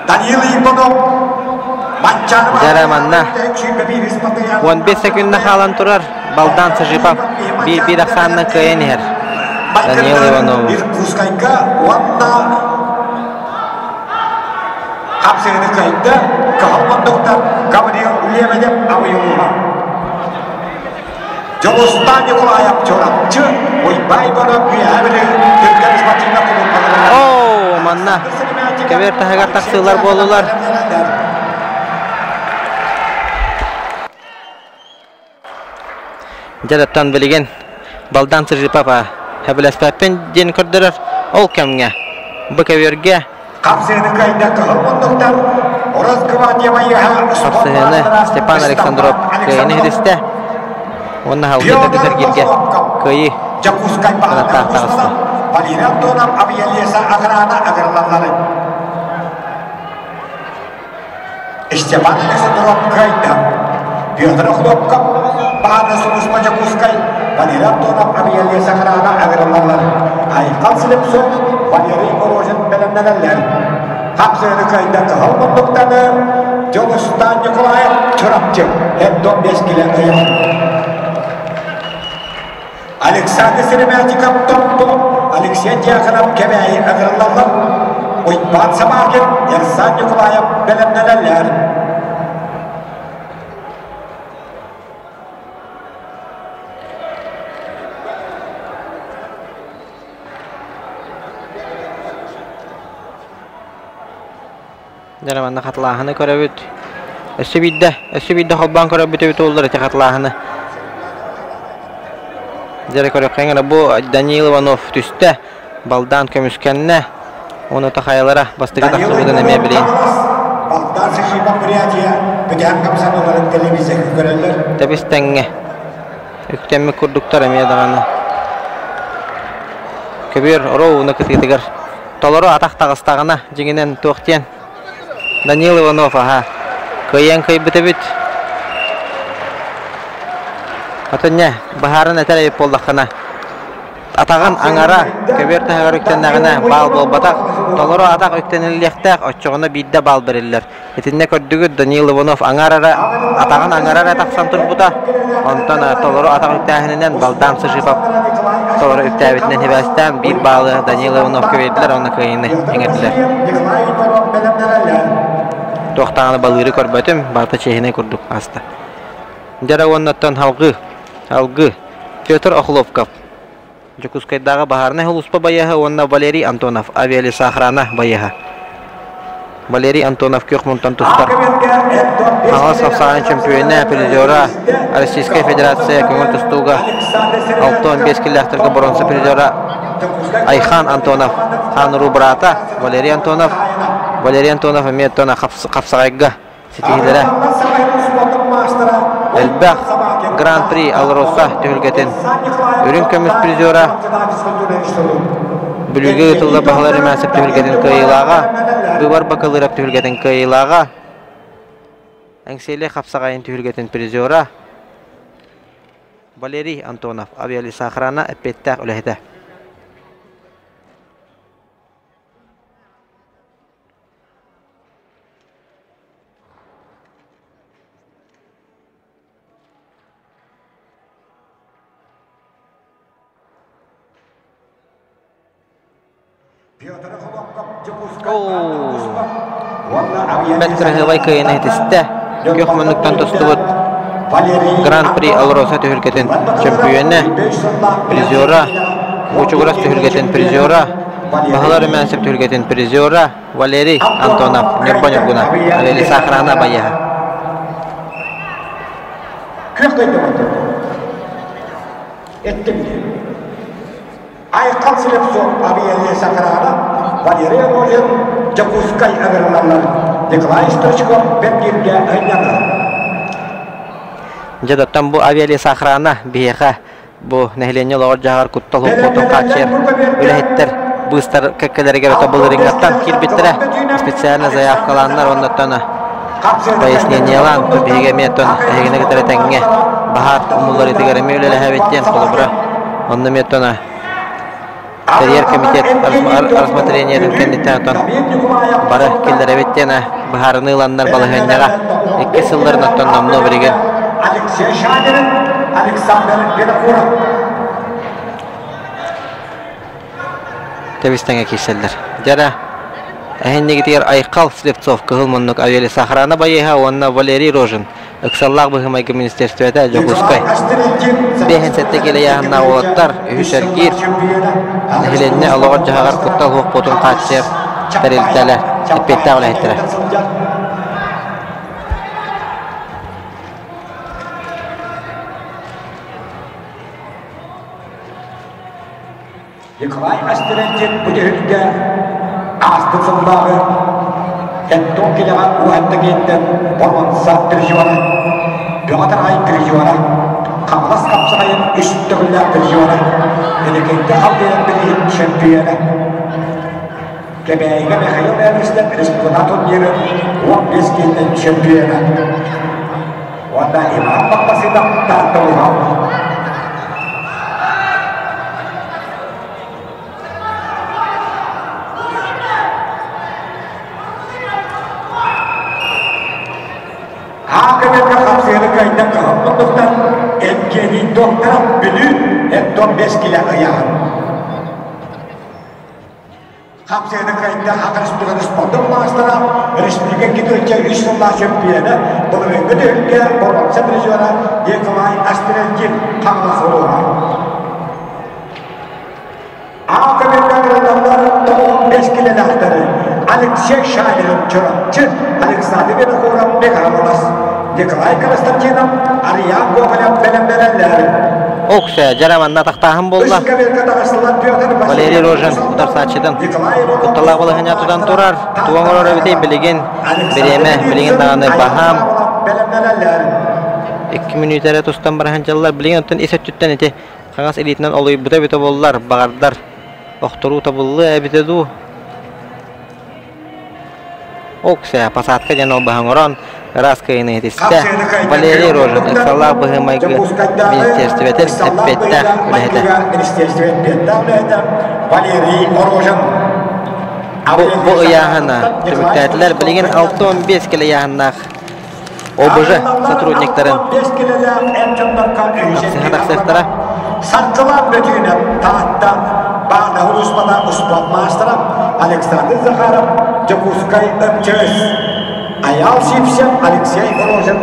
Даниил Иванов Дьэ манна 15 секунда хаалан турар Балдан Сажипов биир-биир ахсаанынан кыайан иһэр. Даниил Иванов. Иркутскайга уонна Хапсыгыны кыайда Кыһыл мундуктар Гаврил Лебедев абыйылыыһа. Дьулустаан Николаев Чурапчы, Уйбай Боро Үөһээ Бүлүү Түргэн спортивнай кулууппаларыгар Оо, манна кэбиэр таһыгар тахсыылар буоллулар. Дьэ, билигин Балдан Сыжипов сөбүлэспэппин диэн көрдөрөр. Ол кэмҥэ бу көбүөргэ хапсыһыыны Степан Александров кыайыыны иһитистэ уонна салгыы төрдүс эргииргэ кыайыы кынаттаах таҕыста. Валерий Антонов авиалеса охрана агырлаллары. Степан Александров кыайда. Петр Хлопков, Баана Сулуспа Дьокуускай, Валерий Антонов авиалеса охрана агырылаллар. Айхал Слепцов, Валерий Морозин бэлэмнэнэллэр. Хапсыаны кыайда кыһыл мундуктаны Дьулустаан Николаев Чурапчы, Эддон Бескиле ыйан. Александр Серемятиков Томпо, Алексей Дьяконов Кэбээйи ыҥырыллаллар. Уйбаан Самаркин, Эрсан Николаев бэлэмнэнэллэр. манна хатылааһыны көрөбүт. Өссө биирдэ, өссө биирдэ холбоон көрөрбүт эбит буоллар ити хатылааһыны. Дьэрэ көрүөххэ эрэ бу Даниил Иванов түстэ, балдаан көмүскэннэ. Уонна хайалара бастакы тахсыбытын эмиэ билин. Балдаан Сахиба Бурятия бүтээн хамсаныыларын телевизорга көрөллөр. Тэбис тэҥҥэ үктэммит курдуктар эмиэ даҕаны. Көбүөр оруобуна кытыытыгар толору атах таҕыстаҕына дьиҥинэн туох диэн Данил Иванов аһа кыайан кыайбыт эбит. Отонньа баһаарын этэр эбит буоллаххына атаҕын аҥара көбүөр таһыгар үктэннэҕинэ баал буолбатах, толору атах үктэниллиэхтээх, оччоҕуна биирдэ баал бэриллэр. Итиннэ көрдүгүт Даниил Иванов аҥар эрэ атаҕын аҥара эрэ тахсан турбута. Онтон толору атах үктээһининэн Балдаан Сышипов толору үктээбитинэн сибээстээн биир баалы Даниил Ивановка биэрдилэр уонна кыайыыны иҥэрдилэр. Туох даҕаны балыыры көрбөтүм, барыта чиэһинэй курдук ааста. Дьара уоннаттан халгыы, алгыы Петр Охлопков Дьокуускайдааҕы баһаарынай сулууспа байыаһа уонна Валерий Антонов авиалесоохрана байыаһа. Валерий Антонов күөх мунтан тустар. Хаҥалас хапсаҕайын чөмпүйүөнэ, призера Российскай Федерация көҥүл тустууга 65 киллээхтэргэ боруонса призера Айхан Антонов, хаан-уруу быраата Валерий Антонов. Валерий Антонов эмиэ хапсаҕайга ситиһиилэрэ элбэх. Гран-при Алроса түһүлгэтин үрүҥ көмүс призера Бүлүүгэ ыытыллар Баһылай Румянцев түһүлгэтин кыайыылааҕа, Быыбар Бакалыров түһүлгэтин кыайыылааҕа, Эҥсиэли хапсаҕайын түһүлгэтин призера Валерий Антонов, авиалесоохрана эппиэттээх үлэһитэ. Бэрт кыраһыабай кыайыыны ситистэ. Күөх муннуктан тустубут Гран-при Алроса түһүлгэтин чөмпүйүөнэ, призера, Мучугурас түһүлгэтин призера, Баһылар Румянцев түһүлгэтин призера Валерий Антонов, Ньурба Ньургуна, Лиса охрана байыаһа. Күөх дойдубут Эттим Айхал Слепцов авиалес охрана Валерий Рожин Дьокуускай ыҥырылаллар Николай Стручков бэрдииргэ ынньанар. Дьэ, оттон бу авиалес охрана биһиэхэ бу нэһилиэнньэ олоҕор-дьаһаҕар куттал уоппутун хааччыйар үлэһиттэр быыстар кэккэлэригэр ото былырыыҥҥаттан киирбиттэрэ специально заявкалааннар уоннаттан пояснениелаан биһиги эмиэ оттон эһигини кытары тэҥҥэ баһаар умулларыытыгар эмиэ үлэлэһэбит диэн холобура онно эмиэ оттон тэрийэр комитет рассмотрениетын кэнниттэн оттон бары киллэрэбит диэн быһаарыныы ыланнар балаһыанньаҕа икки сылларын оттон номнуо билигин Алексей Шадрин, Александр Винокуров. Тэбис-тэҥэ киирсэллэр. Дьара эһиннигитигэр Айхал Слепцов кыһыл муннук авиалесоохрана байыаһа уонна Валерий Рожин Ыксаллаах быһыы-майгы министиэристибэтэ Дьокуускай. 57 киилэ ыйааһыннаах уолаттар үһүс эргиир нэһилиэнньэ олоҕор-дьаһаҕар куттал суох буотун хааччыйар тэрилтэлэр эппиэттээх үлэһиттэрэ. Николай Астерентьев бу түһүлгэ ааспыт сыллааҕы Эттон килэҕэ уһанна боруонса призера, Бөҕө Тараҕай призера, Хаҥалас хапсаҕайын үс төгүллээх призера, Элекэйгэ халдыйан билигин чөмпүйүөнэ. Кэбээйигэ Михаил Эристэн республика турнирын 15 киһиттэн чөмпүйүөнэ. Уонна Иван Баппасытов Таатта Аакабекка хапсыаны кыайдан кыһыл муннуктан Евгений Докторов Бүлүү Эттон бэс килэ ыйааһын. Хапсыаны кыайда Саха Республикатын спордун маастара, республика китүөччэ үс сыллаах чөмпүйүөнэ, былырыыҥҥы түһүлгэ боруонса призера Николай Астрельдин Хаҥалас улууһа. Аакабекка гражданнар 95 килэлээхтэри. Алексей Шаверин Чурапчы, Александр Винокуров Михайловас, Николай Константинов, Арыйаан Гоголев бэлэмнэнэллэр. Оксе, дьара манна тахтааһын буолла. Валерий Рожин утарсааччытын кутталаах балаһыня тутан турар. Тугу оҥорор эбитий билигин бириэмэ билигин даҕаны баһаам. Икки мүнүүтэ эрэ тустан баран дьаллар. Билигин оттон ис өттүттэн ити хаҥас илиитинэн олуйбута эбитэ буоллар, баҕардар охторуу табыллыа эбитэ дуу. Оксе, посадка диэн ол баһан оҥорон ыраас кыайыыны иһитистэ. Валерий Рожин ыксаллаах быһыы-майгы министиэристибэтин эппиэттээх үлэһитэ. Валерий Рожин. Бу ыйааһына түмүктээтилэр. Билигин 65 килэ ыйааһыннаах ОБЖ сотрудниктарын тахсыһа тахсыахтара. Саргылаах Бөтүүнэп Таатта Баана улууспата успуорт маастара Александр Захаров Дьокуускай МЧС Айаал Сивцев Алексей Рожин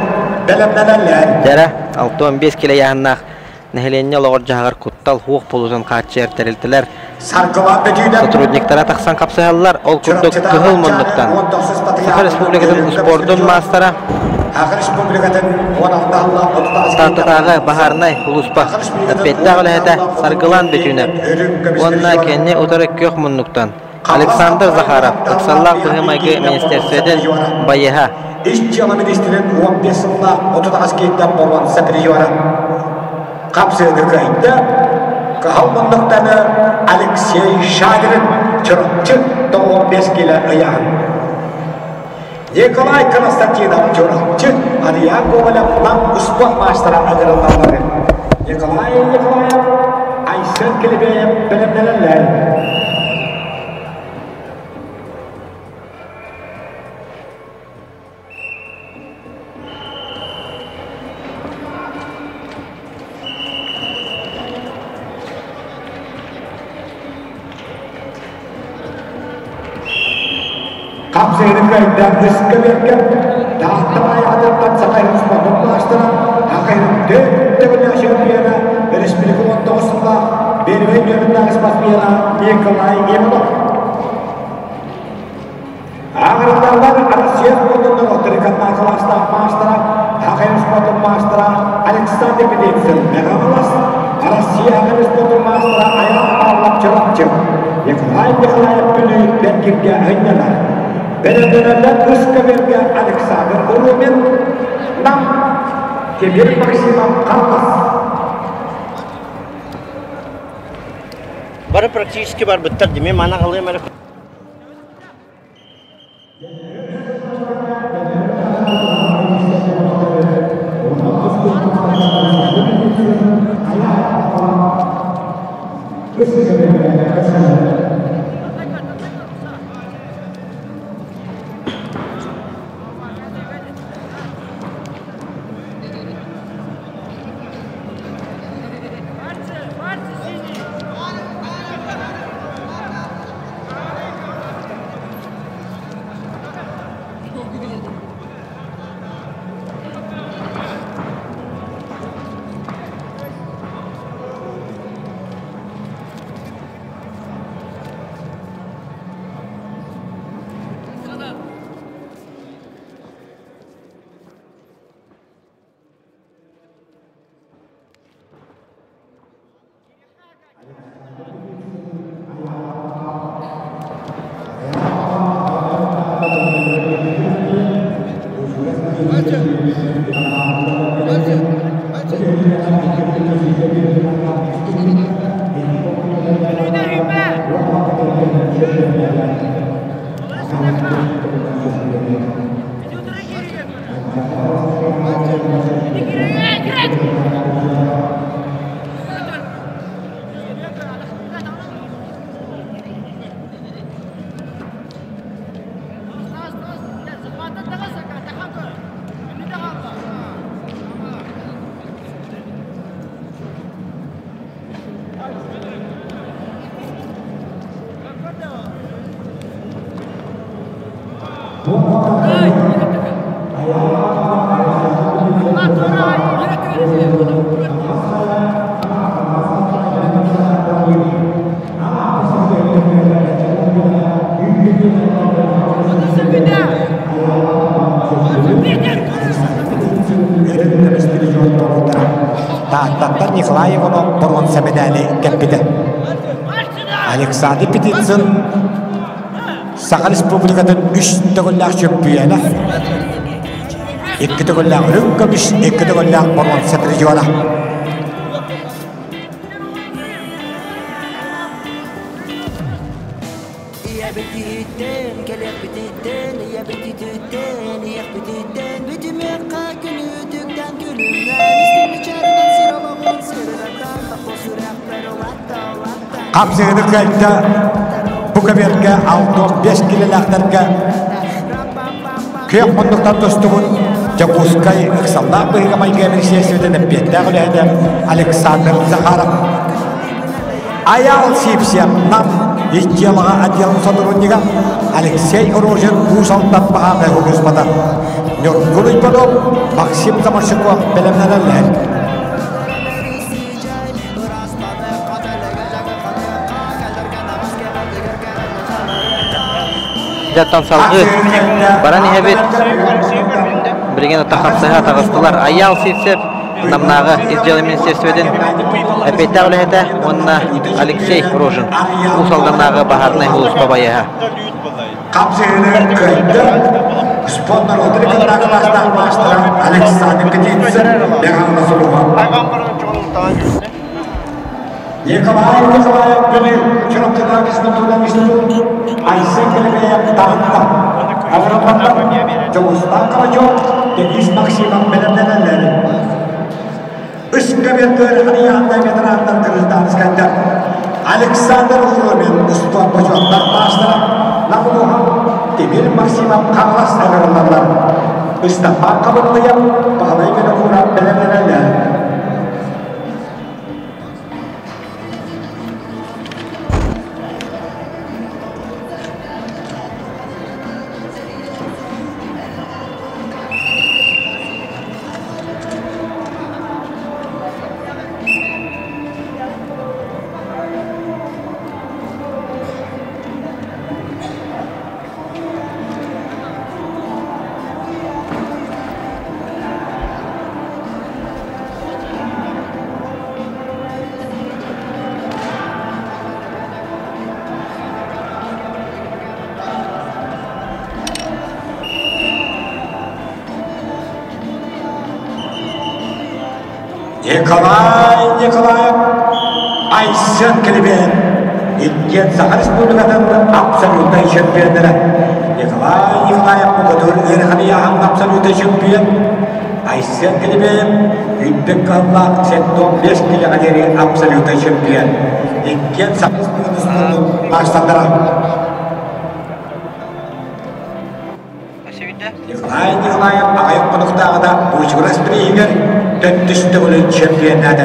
бэлэмнэнэллэр. Дьэрэ 65 килэ ыйааһыннаах нэһилиэнньэ олоҕор-дьаһаҕар куттал суох буолуутун хааччыйар тэрилтэлэр сотрудниктара тахсан хапсыһаллар. Ол курдук кыһыл муннуктан Саха Республикатын успуордун маастара Тааттатааҕы баһаарынай улууспа эппиэттээх үлэһитэ Саргылан Бөтүүнэп уонна кэнни утары күөх муннуктан Александр Захаров ыксаллаах быһыы-майгы министиэристибэтин байыһа. Ис дьыала министрин 15 сыллаах 38 киһиттэн боруонса приора хапсыыны кыайда. Кыһыл муннуктаны Алексей Шадрин Чурапчы 95 килэ ыйаан. Николай Константинов Чурапчы Арыйаан Гоголев Нам успуорт маастара ыҥырыллаллар. Николай Николаев Айсен Килибеев бэлэмнэнэллэр. Хапсыгыны кыайда ыскабергэ Таатта баайаҕатыттан Саха спортун маастара Хахайын төрт төгүллээх чемпиона республика 19 сыллаах первый нүөмэрдээх спортсмена Николай Иванов. Ааҕыраллар Россия спортун норуоттарыгар кылаастаах маастара Хахайын спортун маастара Александр Петицын Мегаполос, Россия Хахайын спортун маастара Аян Павлов Чурапчы, Николай Николаев Бүлүү Бэргиргэ ынньанар. Бэлэмнэнэллэр Ыскабергэ Александр Урумин, Нам, Тимир Максимов Хартас. Бары практически барбыттар дими мана халыым эрэ. Николай Иванов боруонса медали кэлбитэ. Александр Петицын Саха Республикатын үс төгүллээх чөмпүйүөнэ, икки төгүллээх үрүҥ көмүс, икки төгүллээх боруонса призера. Ийэбититтэн, кэлиэхпититтэн, ийэбититтэн, иэхпититтэн, бүтүмүөххэ күнүүтүктэн күлүмнээн, истиҥ мичээринэн сир олоҕун сырдатан, тохтол сүрэхпэр улатта, улатта. Хапсыгыны кыайда бу көбүөргэ 65 килэлээхтэргэ күөх муннуктан тустубут Дьокуускай ыксаллаах быһыыга-майгыга министиэристибэтин эппиэттээх үлэһитэ Александр Захаров. Айаал Сипсиев Нам ис дьыалаҕа отделын сотруднига Алексей Рожин Уус Алдан баһаарынай улууспата Ньургун Уйбанов, Максим Заморщиков бэлэмнэнэллэр. Дьаттан салгыы баран иһэбит. Билигин оттон хапсыһа таҕыстылар. Айаал Сивцев Намнааҕы ис дьыала министерствотын эппиэттээх үлэһитэ уонна Алексей Рожин Уус Алданнааҕы баһаарынай сулууспа байыаһа. Хапсыһыыны кыайда спорт норуотун кылаастаах маастара Александр Птицын Бэҕэҥҥэ сулуһа. Николай Николаев Бүлүү Чурапчытааҕы физкультурнай институт Айсен Кэлэбэйэп Таатта Аврамовтар Дьулустаан Карачев Денис Максимов бэлэмнэнэллэр. Үс көбүөргөр Харыйаантай ветераннар кыргызстанскайдар Александр Уровин устуон бочуоттаах маастара Намулуха Тимир Максимов Хаҥалас ыҥырыллаллар. Ыстапаан Хабыллыйап Баһылай Винокуров бэлэмнэнэллэр. Николай Николаев Айсен Климент иккиэн Саха Республикатын абсолютнай чемпионнара Николай Николаев Мукутур ыарахан абсолютнай чемпион Айсен Климент үрдүк кыһыллаах 75 килэҕэ диэри абсолютнай чемпион иккиэн Саха Республикатын спордун маастардара Николай Николаев аҕыйах хонуктааҕыта Буучугурас бирииһигэр төрдүс төгүлүн чемпионнаата.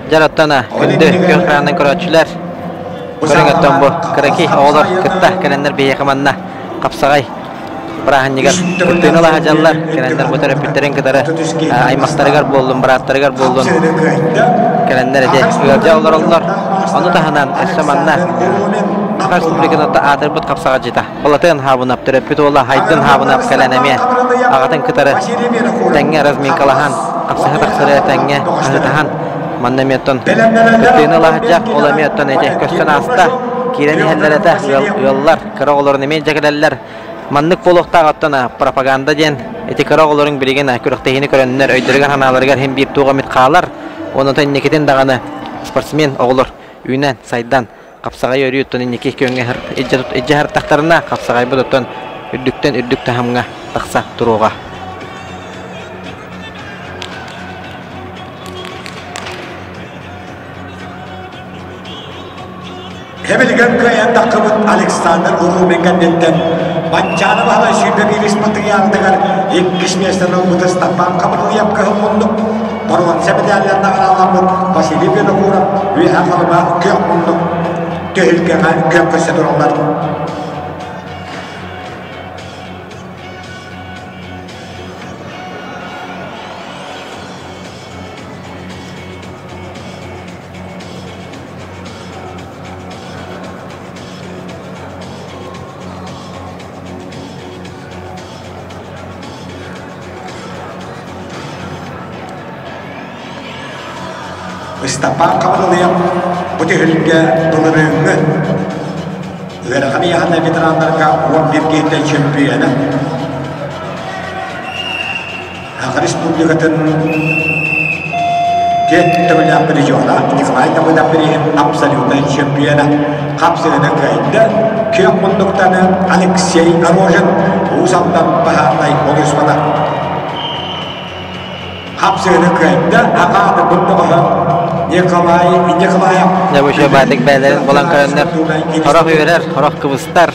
Дьараттана күндү күөх хаанын көрөөччүлэр көрүҥөттөн бу кыракий оҕолор кытта кэлэннэр биһиэхэ манна хапсаҕай бырааһынньыгар кыттыыны ыла сылдьаллар. Кэлэннэр бу төрөппүттэрин кытары аймахтарыгар буоллун, бырааттарыгар буоллун кэлэннэр ити ыалдьа олороллор. Ону таһынан өссө манна Саха Республикатын аатырбыт хапсаҕайдьыта Балатын Хаабынап төрөппүт уола Хайдын Хаабынап кэлэн эмиэ аҕатын кытары тэҥҥэ разминкалаһан, хапсыһа тахсары тэҥҥэ хаһытаһан манна эмиэ оттон кыттыыны ыла сылдьар. Ол эмиэ оттон ити көстөн ааста. Киирэн иһэллэр этэ ыаллар кыра оҕолорун эмиэ илдьэ кэлэллэр. Маннык буолуохтаах оттон пропаганда диэн ити кыра оҕолоруҥ билигин күрэхтэһиини көрөннөр өйдөрүгэр-санааларыгар иһин биир туох эмит хаалар. Онон инникитин даҕаны спортсмен оҕолор үүнэн, сайдан хапсаҕай өрүү оттон инники күөҥҥэ илдьэ сырыттахтарына хапсаҕайбыт оттон үрдүктэн үрдүк таһымҥа тахса туруоҕа. Эбилигэр кыайан таххыбыт Александр Урумин кэнниттэн Манчааны Баһылай 21 матырыйаалытыгар иккис миэстэни ылбыт Ыстапаан Хабырылыйап кыһыл муннук, боруонса медаллар наҕарааламмыт Василий Винокуров Үөһээ Халыма күөх муннук түһүлгэҕэ күөн көрсө тураллар. Ыстапаан Хабырылыйап бу түһүлгэ былырыыҥҥы ыарахан ыйааһыннай ветераннарга 11 киһиттэн чөмпүйүөнэ. Саха Республикатын түөрт төгүллээх призера Николай Давыдов бирииһин абсолютнай чемпиона хапсыгына кыайда. Күөх муннуктаны Алексей Рожин Уус Алдан баһаарынай улууспата. Хапсыгына кыайда. Аҕааты бырдоҕоһо Николай Николаев. Дьэ бу баатык бээлэрин булан көрөннөр хорох үөрэр, хорох кыбыстар.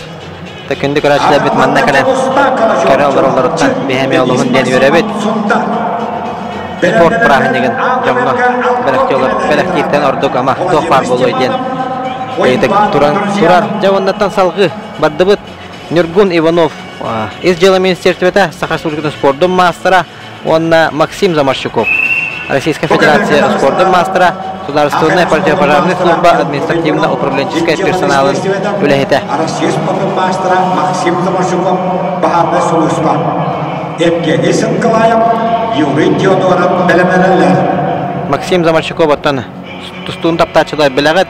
Күндү көрөөччүлэрбит манна кэлэн көрө олороллоруттан биһи эмиэ олуһун диэн үөрэбит. Спорт бырааһынньыгын дьоҥҥо бэлэхтииртэн ордук ама туох баар буолуой диэн ыйытык туран турар. Дьэ уоннаттан салҕыы бардыбыт. Ньургун Иванов Ис дьыала министерствота Саха Республикатын спордун маастара уонна Максим Заморщиков Российская Федерация спордун маастара Судаарыстыбаннай противопожарнай служба административно-управленческай персоналын үлэһитэ. Россия спордун маастара Максим Заморщиков баһаарынай сулууспа Евгений Сынкалаев, Юрий Теодоров бэлэмнэнэллэр. Максим Заморщиков оттон тустуун таптааччылар билэҕит.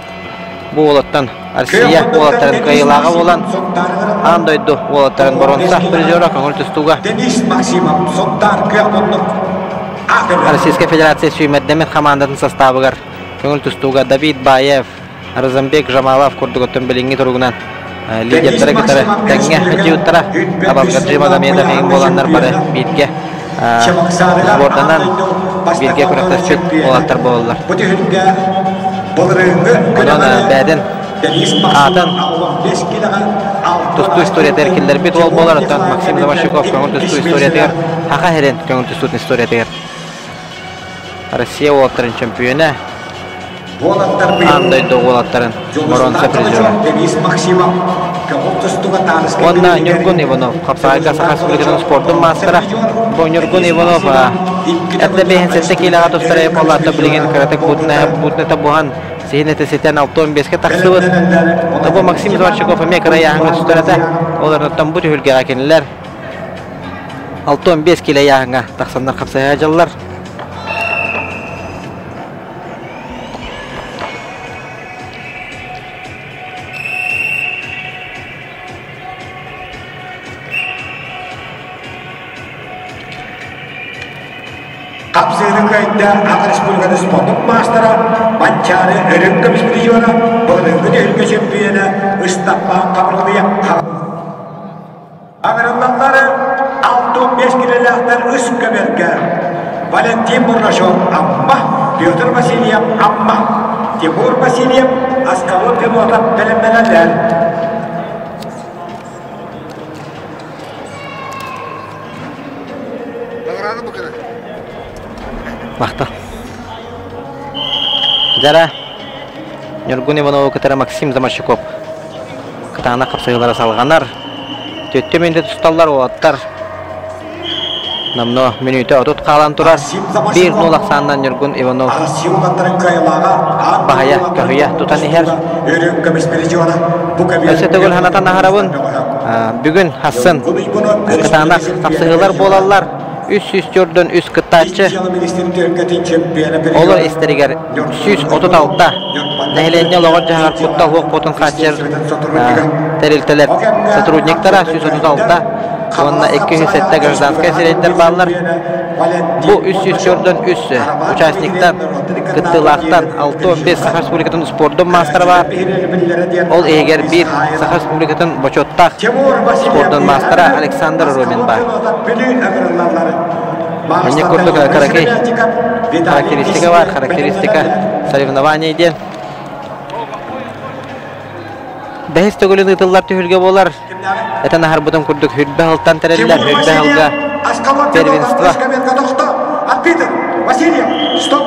Бу уолаттан Россия уолаттарын кыайыылааҕа буолан, аан дойду уолаттарын боруонса призера көҥүл тустууга Денис Максимов Сунтаар күөх муннук Российскай Федерация сүүмэрдэммит хамаандатын састаабыгар көҥүл тустууга Давид Баев, Разамбек Жамалов курдук оттон билиҥҥи туругунан лидердары кытары тэҥҥэ дьиуттара Абалгаджи Магомедов эҥин буоланнар бары бииргэ сборданан бииргэ күрэхтэспит уолаттар буолаллар. Бу түһүлгэ былырыыҥҥы Онон бэйэтин аатын тустуу историятыгар киллэрбит уол буолар, оттон Максим Заморщиков көҥүл тустуу историятыгар Саха сирин көҥүл тустуутун историятыгар Россия уолаттарын чөмпүйүөнэ, аан дойду уолаттарын боруонса призера. Уонна Ньургун Иванов, хапсаҕайга Саха Республикатын спордун маастара. Бу Ньургун Иванов эрдэ 57 киилэҕэ тустар буоллаатта билигин кыратык бутунета буһан сиһин этэ ситэн 65-ке тахсыбыт. Бу Максим Зварчиков эмиэ кыра ыйааһыҥҥа тустар этэ. Олорнуттан бу түһүлгэҕэ кинилэр 65 киилэ ыйааһыҥҥа тахсаннар хапсаһа дьаллар. Хапсыыны кыайда Аҕа Республикатын спордун маастара, Манчаары өрүн көмүс призера, былырыыҥҥы түһүлгэ чемпиона Ыстаппаан Хабырылыйа Аҥырыллаллары 65 килэлээхтэр үс көбүөргэ Валентин Бурнашов Амма, Петр Васильев Амма, Тимур Васильев Аскалон Федотов бэлэмнэнэллэр. Махтал. Дьара Ньургун Иванову кытары Максим Заморщиков кытаанах хапсыһыылара салҕанар. Түөттүү мүнүүтэ тусталлар уолаттар. Номно мүнүүтэ 30 хаалан турар. 1-0 ахсаанынан Ньургун Иванов баһыйа, көһүйэ тутан иһэр. Өссө төгүл санатан аһарабын. Бүгүн хассын кытаанах хапсыһыылар буолаллар. 304 үс кыттааччы. Олор истэригэр 136 нэһилиэнньэ олоҕор-дьаһаҕар куттал суох буотун хааччыйар тэрилтэлэр сотрудниктара 136 уонна 207 гражданскай сирэйдэр бааллар. Бу 304 үс участниктар кыттыылаахтар 65 Саха Республикатын спордун маастара баар. Ол иһигэр биир Саха Республикатын бочуоттаах спордун маастара Александр Ромин баар. Манньык курдук каракей характеристика бар, характеристика соревнование диэн. Бэһис төгүлүн ыытыллар түһүлгэ буолар. Этэн аһарбытым курдук хүрбэ сылтан тэриллэр, хүрбэ сылга первенство. Васильев, стоп!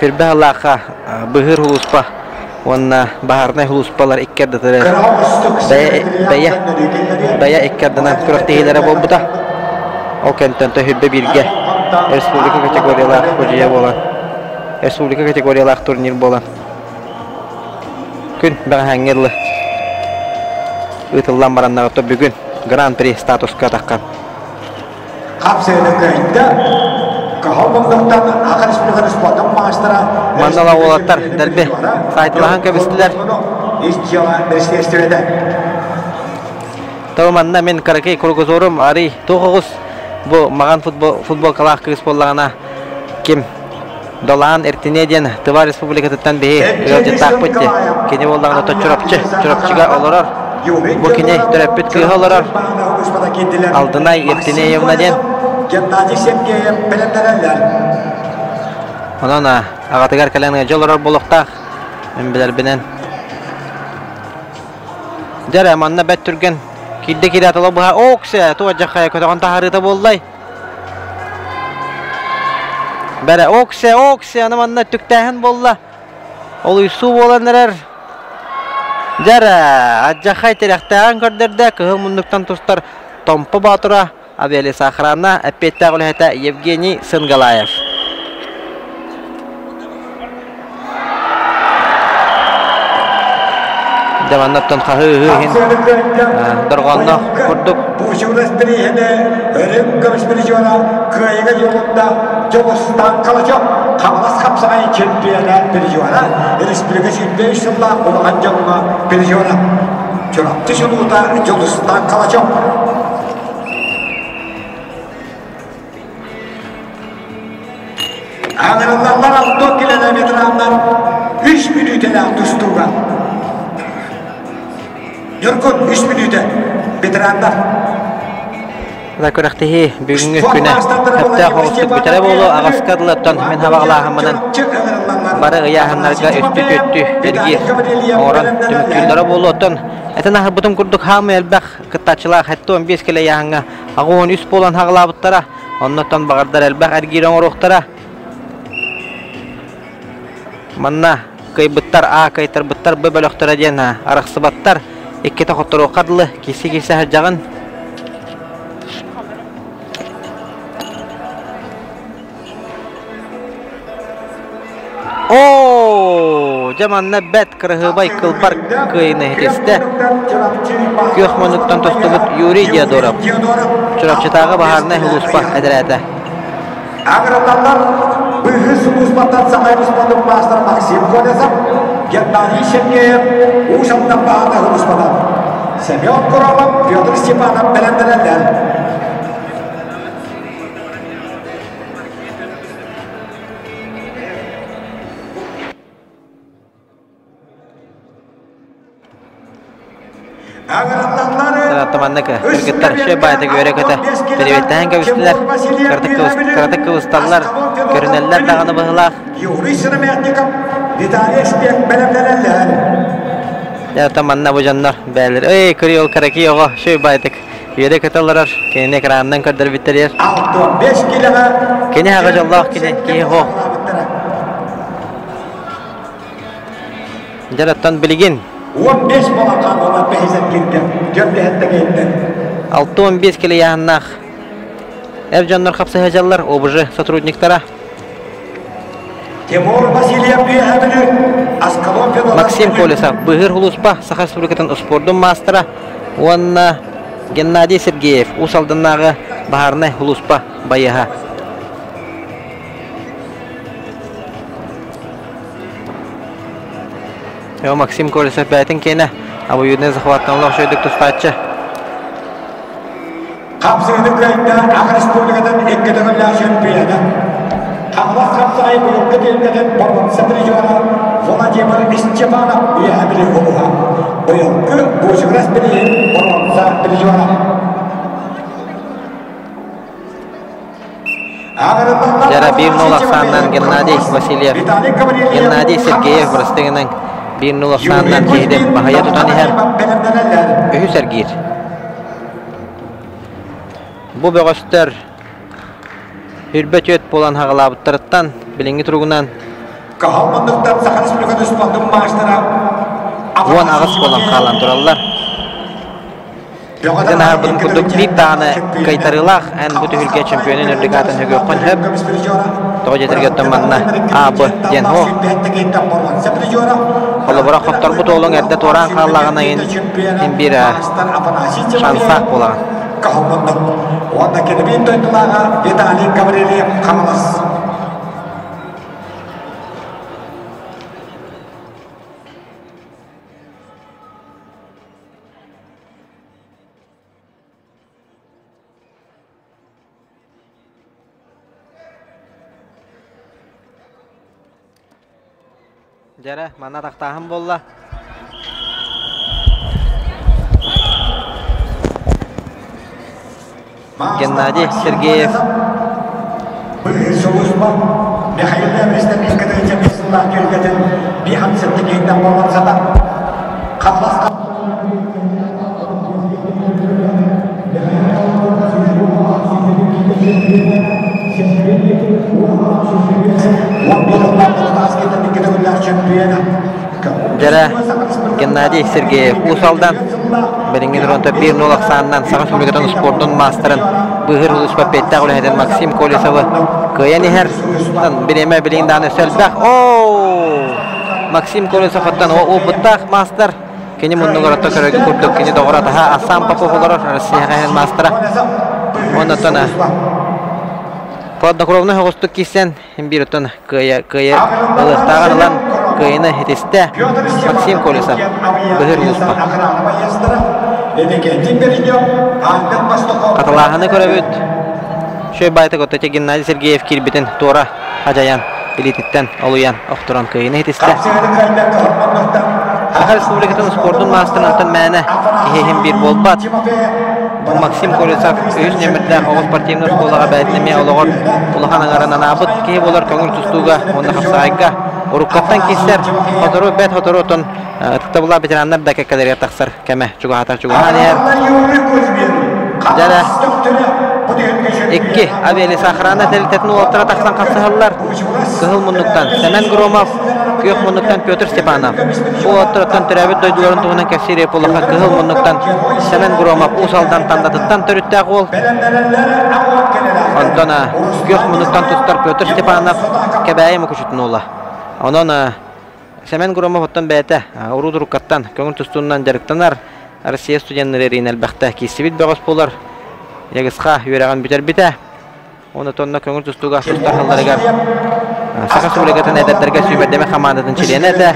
Хүрбэ Аллаахха быһыыр улууспа уонна баһаарынай улууспалар икки ардытыгар бэйэ бэйэ икки ардынан күрэхтэһиилэрэ буолбута. Ол кэнниттэн Төһүрбэ бииргэ республика категориялаах судьуйа буолан. республика категориялаах турнир буолан күн бэҕэһээҥҥи дылы ыытыллан бараннаҕа бүгүн гран-при статуска таххан. Хапсыыны кыайда. Каһал мундуктан Аха Республикатын спортун маастара Маннала уолаттар дэрби сайтылаһан кэбистилэр. Ис дьыала министиэристибэтэ. Тоо манна мин кыракый кругозорум арый туох оҕус бу маҕан футболкалаах кыыс буоллаҕына ким Долаан Эртине диэн Тыва Республикатыттан биһи ыалдьыттаахпыт дии. Кини буоллаҕына то Чурапчы, Чурапчыга олорор. Бу кини төрөппүт кыыһа олорор. Алдынай Ертинеевна диэн. Геннадий Сергеев бэлэмнэнэллэр. Онон аҕатыгар кэлэн ыалдьа олорор буолуохтаах. Мин билэрбинэн. Дьэ манна бэт түргэн киирдэ киирээт оло быһа оксе туох дьаххайа көтөҕөн таһаарыыта буоллай. Бэрэ оксе оксе аны манна түктээһин буолла. Олуйсуу буолан эрэр. Дьэрэ адьахай тирэхтээҕин көрдөрдө кыһыл муннуктан тустар Томпо Боотура авиалесоохрана эппиэттээх үлэһитэ Евгений Сынгалаев. Дьэ маннаттан хаһыы-ыһыы иһин дорҕоонноох курдук. Буучугунас бирииһини өрүҥ көмүс призера кыайыыга дьолунда Дьулустан Калачев Хаҥалас хапсаҕай чемпиона призера республика 23 сыллаах улахан дьоҥҥо призера Чурапчы чулуута Дьулустан Калачев. Аҥырыллаллар алто километраннар үс мүнүүтэлээх тустууга. Ньургун үс мүнүүтэ ветераннар. Күрэхтэһии бүгүҥҥү күнэ сөптөөх оҕустук бүтэрэ буолуо аҕаска дылыттан мин хабаҕалааһыммынан бары ыйааһыннарга үстү-түөттү эргиир оҥорон түмүктүүллэрэ буолуо. Оттон этэн аһарбытым курдук хаамыы элбэх кыттааччылаах 75 килэ ыйааһыҥҥа 83 буолан хаҕылаабыттара. Оннуттан баҕардар элбэх эргиир оҥоруохтара. Манна кыайбыттар А, кыайтарбыттар Б бөлөхтөрө диэн арахсыбаттар. Иккитэ хотторуохха дылы киирсэ-киирсэ сылдьаҕын. Оо, дьэ манна бэт кыраһыабай кылбар кыайыыны иһитистэ. Күөх муннуктан тостубут Юрий Диодоров, Чурапчытааҕы баһаарынай сулууспа этэрээтэ. Агроталлар быыһы сулууспаттан Саха Республикатын маастар Максим Колесов, Геннадий Сергеев, Уус Алдан баһаарынай сулууспатан Семен Куралов, Петр Степанов бэлэмнэнэллэр. Маннык кыргыттар үчүгэй баайдык үөрэ-көтө переведтэһэн кэбистилэр. Кыратык кыбысталлар, көрүнэллэр даҕаны быһыылаах. Юрий Сыромятников, Виталий Спек бэлэмнэнэллэр. Дьэ, манна бу дьоннор бээлэр. Эй, кырыйыл караки оҕо, үчүгэй баайдык үөрэ-көтө олорор. Кинини экранынан көрдөрбүттэригэр. 65 килоҕа Кини аҕа дьоллоох кини, киһи хоох. Дьэ, оттон билигин 15 балахан ула бэһисэн кирдэ, дьөрдэһэтте кейттен. 65 килояһыннаах эр дьоннор хапсыһа ОБЖ сотрудниктара. Тимур Васильев Бүөһэ Аскалон Федоров Максим Колесов Быһыр Улууспа Саха Республикатын успуордун маастара уонна Геннадий Сергеев Уус Алданнааҕы баһаарынай улууспа байыаһа. Максим Колесов бэйэтин киэнэ обоюдный захваттан олох үчүгэйдик тустааччы. Хапсыгыны кыайда Аха Республикатын икки төгүллээх чемпиона. Хаҥалас хапсаҕай быйылгы түөлбэтин боруонса призера Владимир Степанов үөһэ Бүлүү улууһа. Быйылгы Бучугурас бирииһин боруонса призера. Дьара 1-0 ахсаанынан Геннадий Васильев, Геннадий Сергеев бырастыгынан 1-0 ахсаанынан киһитин баһыйа тутан иһэр. Үһүс эргиир. Бу бөҕөстөр үрбэ түөт буолан хаҕалаабыттарыттан билиҥҥи туругунан 18 буолан хаалан тураллар. Итин аһарбытын курдук биир даҕаны кыайтарыылаах эн бу түһүлгэ чемпионун үрдүк аатын өгүөххүн сөп. Тоҕо дьэтэргэ оттон манна А, Б диэн һуох. Холобура хотторбут уолуҥ эрдэ туораан хааллаҕына ин биир шансаах буолаҕын. Уонна кини дойдулааҕа Виталий Гаврильев Хаҥалас. Дьэрэ, манна атахтааһын буолла. Геннадий Сергеев. Михаил Дьэрэ Геннадий Сергеев Уус Алдан билиҥҥи туруонта 1-0 ахсаанынан Саха Республикатын спордун маастарын быыһыыр улууспа пиэттээх үлэһитин Максим Колесовы кыайан иһэр. Бириэмэ билигин даҕаны өссө элбэх. Оо! Максим Колесов оттон опыттаах маастар. Кини муннугар отто көрөргө курдук кини доҕоро атаһа Асан Попов олорор Россияҕа иһэн маастара. Оннотон хладнокровно соҕустук киирсэн биир оттон кыайа кыайа ылыахтааҕын ылан кыайыны итистэ Максим Колесов быһыр улууспа. Хатылааһыны көрөбүт. Шөй байтык отто Геннадий Сергеев киирбитин туора хадьайан илиититтэн олуйан охторон кыайыны итистэ. Саха Республикатын спордун маастарынан мээнэ киһи биир буолбат. Максим Колесов үһүс нүөмэрдээх оҕо спортивнай оскуолаҕа бэйэтин эмиэ олоҕор улахан аҥарын анаабыт киһи буолар көҥүл тустууга уонна хапсаҕайга уруккаттан киирсэр сотору бэрт сотору отон ытыктабыллаах ветераннар да кэккэлэригэр тахсар кэмэ чугаһатар чугаһаан иһэр. Дьэрэ икки Авиалес охрана тэрилтэтин уолаттара тахсан хапсыһаллар. Кыһыл муннуктан Сэмэн Громов, күөх муннуктан Петр Степанов. Бу уолаттарыттан төрөөбүт дойдуларын туһунан кэпсиир Эполоха Кыһыл муннуктан Сэмэн Громов Уус Алдан Тандатыттан төрүттээх уол. Онтон күөх муннуктан тустар Петр Степанов Кэбээйи Мукучутун уола. Онон Сэмэн Громов оттон бэйэтэ уруу-туруккаттан көҥүл тустуунан дьарыктанар Россия студеннары эриин элбэхтэ киирсибит бөҕөс буолар. Ягысха үөрэҕин бүтэрбитэ. Уонна тонна көҥүл тустууга тустар сылларыгар Саха Республикатын эдэрдэргэ сүүмэрдэмэ хамаандатын чилиэнэ этэ.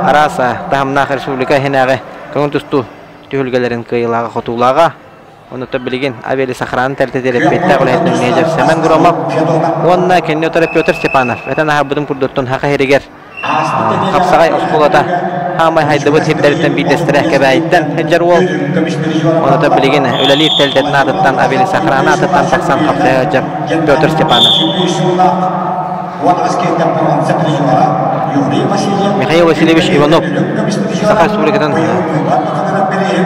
Араас таһымнаах республика иһинээҕи көҥүл тустуу түһүлгэлэрин кыайыылааҕа хотуулааҕа. Онута билигин авиалесохрана тэрилтэтигэр эппиэттээх үлэһитинэн менеджер Семен Громов уонна кэнни утары Петр Степанов этэн аһарбытым курдуктун Саха сиригэр Хапсаҕай оскуолата хаамай хайдыбыт сирдэриттэн биирдэстэрэ Кэбээйиттэн сылдьар уол. Онута билигин үлэлиир тэрилтэтин аатыттан авиалесохрана аатыттан тахсан хапсайа сылдьар Петр Степанов. Михаил Васильевич Иванов Саха Республикатын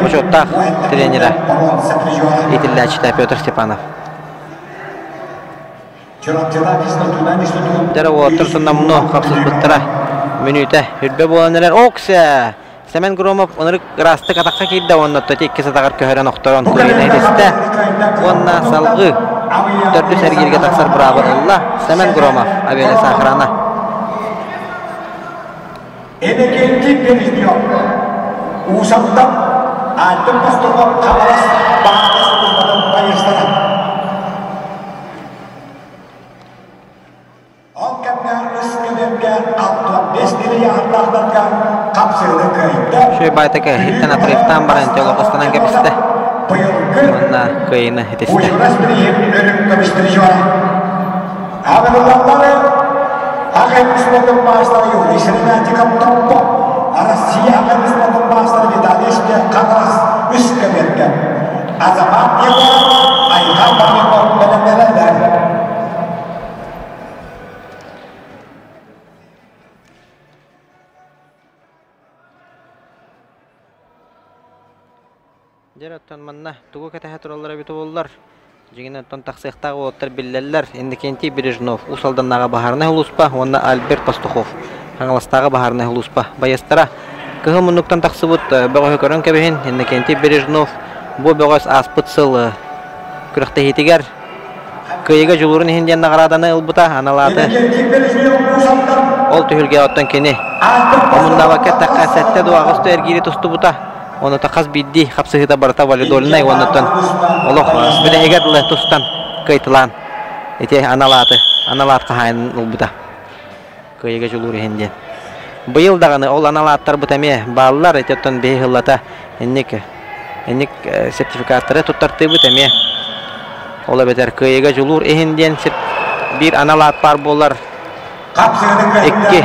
бочуоттаах тренерэ, иитиллээччитэ Петр Степанов. Дьэ уолаттар сонномно хапсыспыттара мүнүүтэ үрбэ буолан эрэр. Оксе! Семен Громов ынырык ыраастык атахха киирдэ уонна тоти иккис атаҕар көһөрөн охторон кыайыыны итистэ. Уонна салгыы төрдүс эргииргэ тахсар быраабы ылла Семен Громов авиалес охрана. Энекенти Березнев Уусаттан Альтын Мостоков Хаҥалас баһаарынай сулууспатын байыастара. Ол кэмҥэ үс кэмэргэ 65 миллиардтаахтарга хапсыыны кыайда. Шөй байтака иһиттэн отрывтаан баран олохостанан кэбистэ. Уонна кыайыны итистэ. Уйурас билиһин өлүм көмүстүрү Аҕырылаллары Аҕай спортун маастара Юрий Селенатиков Топпо, Россия аҕай спортун маастара Виталий Хаҥалас үс кэмэргэ Азамат Егоров, Айхал Бамиков бэлэмнэнэллэр. Дьэ, оттон манна тугу кэтэһэ тураллар эбитэ буоллар, дьиҥинэн оттон тахсыахтаах уолаттар биллэллэр. Иннокентий Бережнов, Уус Алданнааҕы баһаарынай сулууспа уонна Альберт Пастухов, Хаҥаластааҕы баһаарынай сулууспа байыастара. Кыһыл муннуктан тахсыбыт бөҕөһү көрөн кэбиһин, Иннокентий Бережнов. Бу бөҕөс ааспыт сыл күрэхтэһиитигэр кыайыыга дьулуурун иһин диэн наҕарааданы ылбыта, аналааты. Ол түһүлгэ оттон кини омуннаабакка эттэххэ, сэттэ дуо аҕыс дуо эргиири тустубута. Онута хас биирдии хапсыһыыта барыта валидольнай уоннаттан олох бүтэһигэр дылы тустан кыайтылаан ити анал ааты, анал аат хаһаайынын ылбыта. Кыайыыга дьулуур иһин диэн. Быйыл даҕаны ол анал ааттарбыт эмиэ бааллар, ити оттон биһи сыллата инник инник сертификаттары туттартыыбыт эмиэ. Ол эбэтэр кыайыыга дьулуур иһин диэн биир анал аат баар буолар. Икки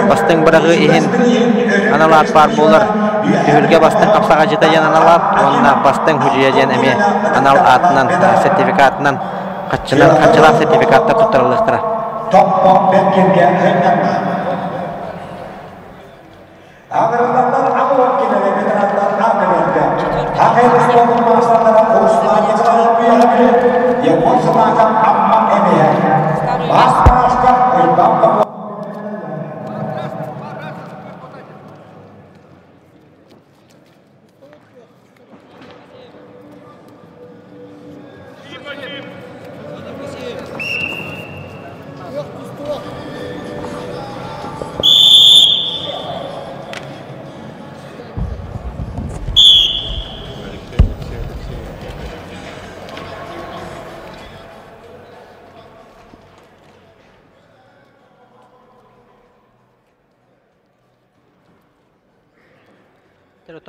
бастыҥ быраҕыы иһин анал аат баар буолар. Түһүлгэ бастыҥ хапсаҕайдьыта диэн анал аат уонна бастыҥ худьуйа диэн эмиэ анал аатынан сертификатынан хаччынан хаччылаах сертификаттар туттарыллыахтара. Топпот бэркиргэ хайданна. Агырыллар аҕылар кинилэр ветераннар аакаберга. Хахай спортун маастардара Руслан Николаев Пиягри, Егор Сатаков Амма эмиэ. Бас Пашка Уйбан Попов.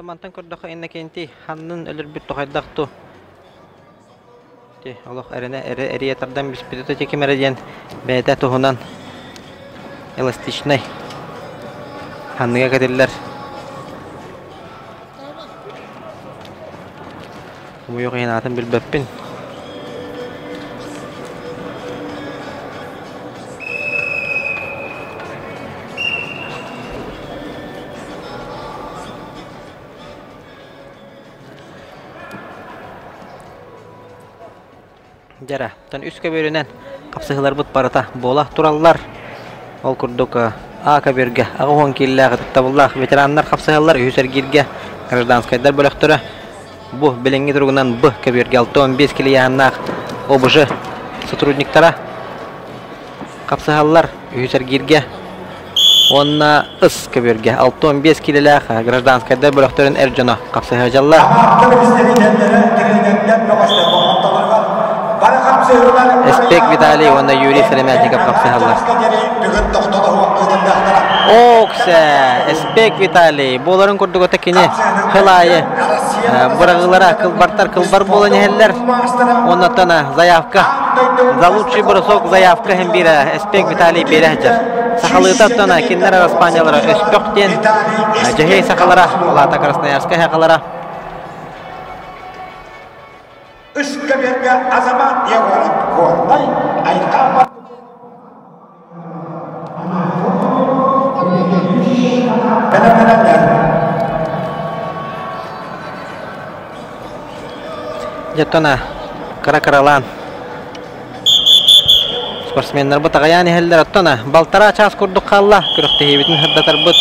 Мантан көрдөххө Иннокентий ханнын өлөрбүт тохайдах ту Ти олох эрэнэ эрэ эрийэ тардан биспитэ то ким эрэ диэн бэйэтэ туһунан эластичнай ханныга кэтиллэр Хомойуох иһин аатын билбэппин. Дьара, тон үс көбүөрүнэн хапсыһыыларбыт барыта буола тураллар. Ол курдук А көбүөргэ 80 киилэлээх ытыктабыллаах ветераннар хапсыһаллар, үһүс эргииргэ гражданскайдар бөлөхтөрө. Бу билиҥҥи туругунан Б көбүөргэ 65 килийааннаах ОБЖ сотрудниктара хапсыһаллар, үһүс эргииргэ уонна Ыс көбүөргэ 65 киилэлээх гражданскайдар бөлөхтөрүн эр дьоно хапсыһыадьаллар. Эспек Виталий уонна Юрий Сыромятников хапсыһаллар. Оксе, Эспек Виталий, буоларын курдук ото кини хыл аайы быраҕыылара кылбартар кылбар буолан иһэллэр. Оннуттан заявка за лучший бросок заявка иһин биирэ Эспек Виталий биэрэ сылдьар. Сахалыыта оттон кинилэр араспаанньалара Өспөх диэн Дьэһиэй сахалара, Улаата Красноярскай сахалара. Үс көбүөргэ Азамат Егоров Горнай Айхал Дьэ, кыра-кыралаан спортсменнарбыт аҕыйаан иһэллэр. Оттон балтараа чаас курдук хаалла. Күрэхтэһиибитин сырдатарбыт.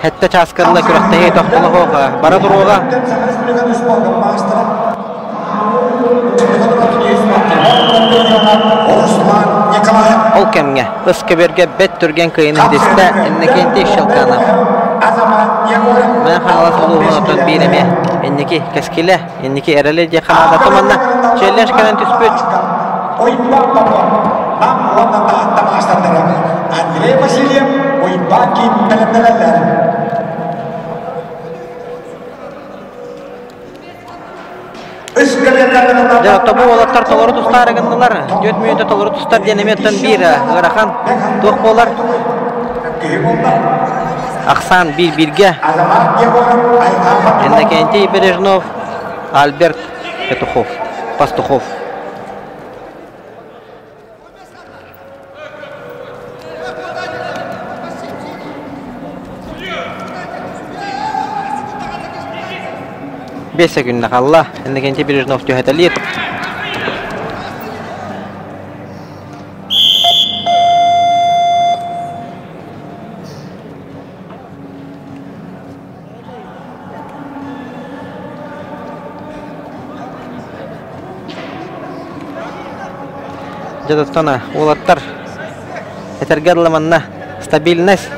Сэттэ чааска ыла күрэхтэһии тохтолоһуох бара туруоҕа. Ол кэмҥэ ыс көбүөргэ бэт түргэн кыайыыны ситистэ Иннокентий Щелканов. Мэҥэ Хаҥалас улууһун оттон биир эмиэ инники кэскилэ, инники эрэлэ диэх хамаандата манна челлендж кэлэн түспүт. Андрей Васильев, Уйбаан Ким бэлэмнэнэллэр. Дьэ, тобу уолаттар толору тустаары гыннылар. 4 мүнүүтэ толору тустар диэн эмиэттэн биир ыарахан туох буолар. Ахсаан биир-бииргэ. Иннокентий Бережнов, Альберт Петухов, Пастухов. Бес секунда қалла. Иннокентий Бережнов түһэтэлиир. Дьэ, уолаттар этэргэ дылы манна стабильность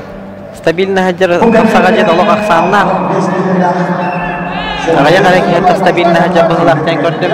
стабильность дьэр саҕа дьиэ олох ахсааннаах. Аҕыйах эрэ киһиэхэ стабильность дьэр быһыылаах диэн көрдүм.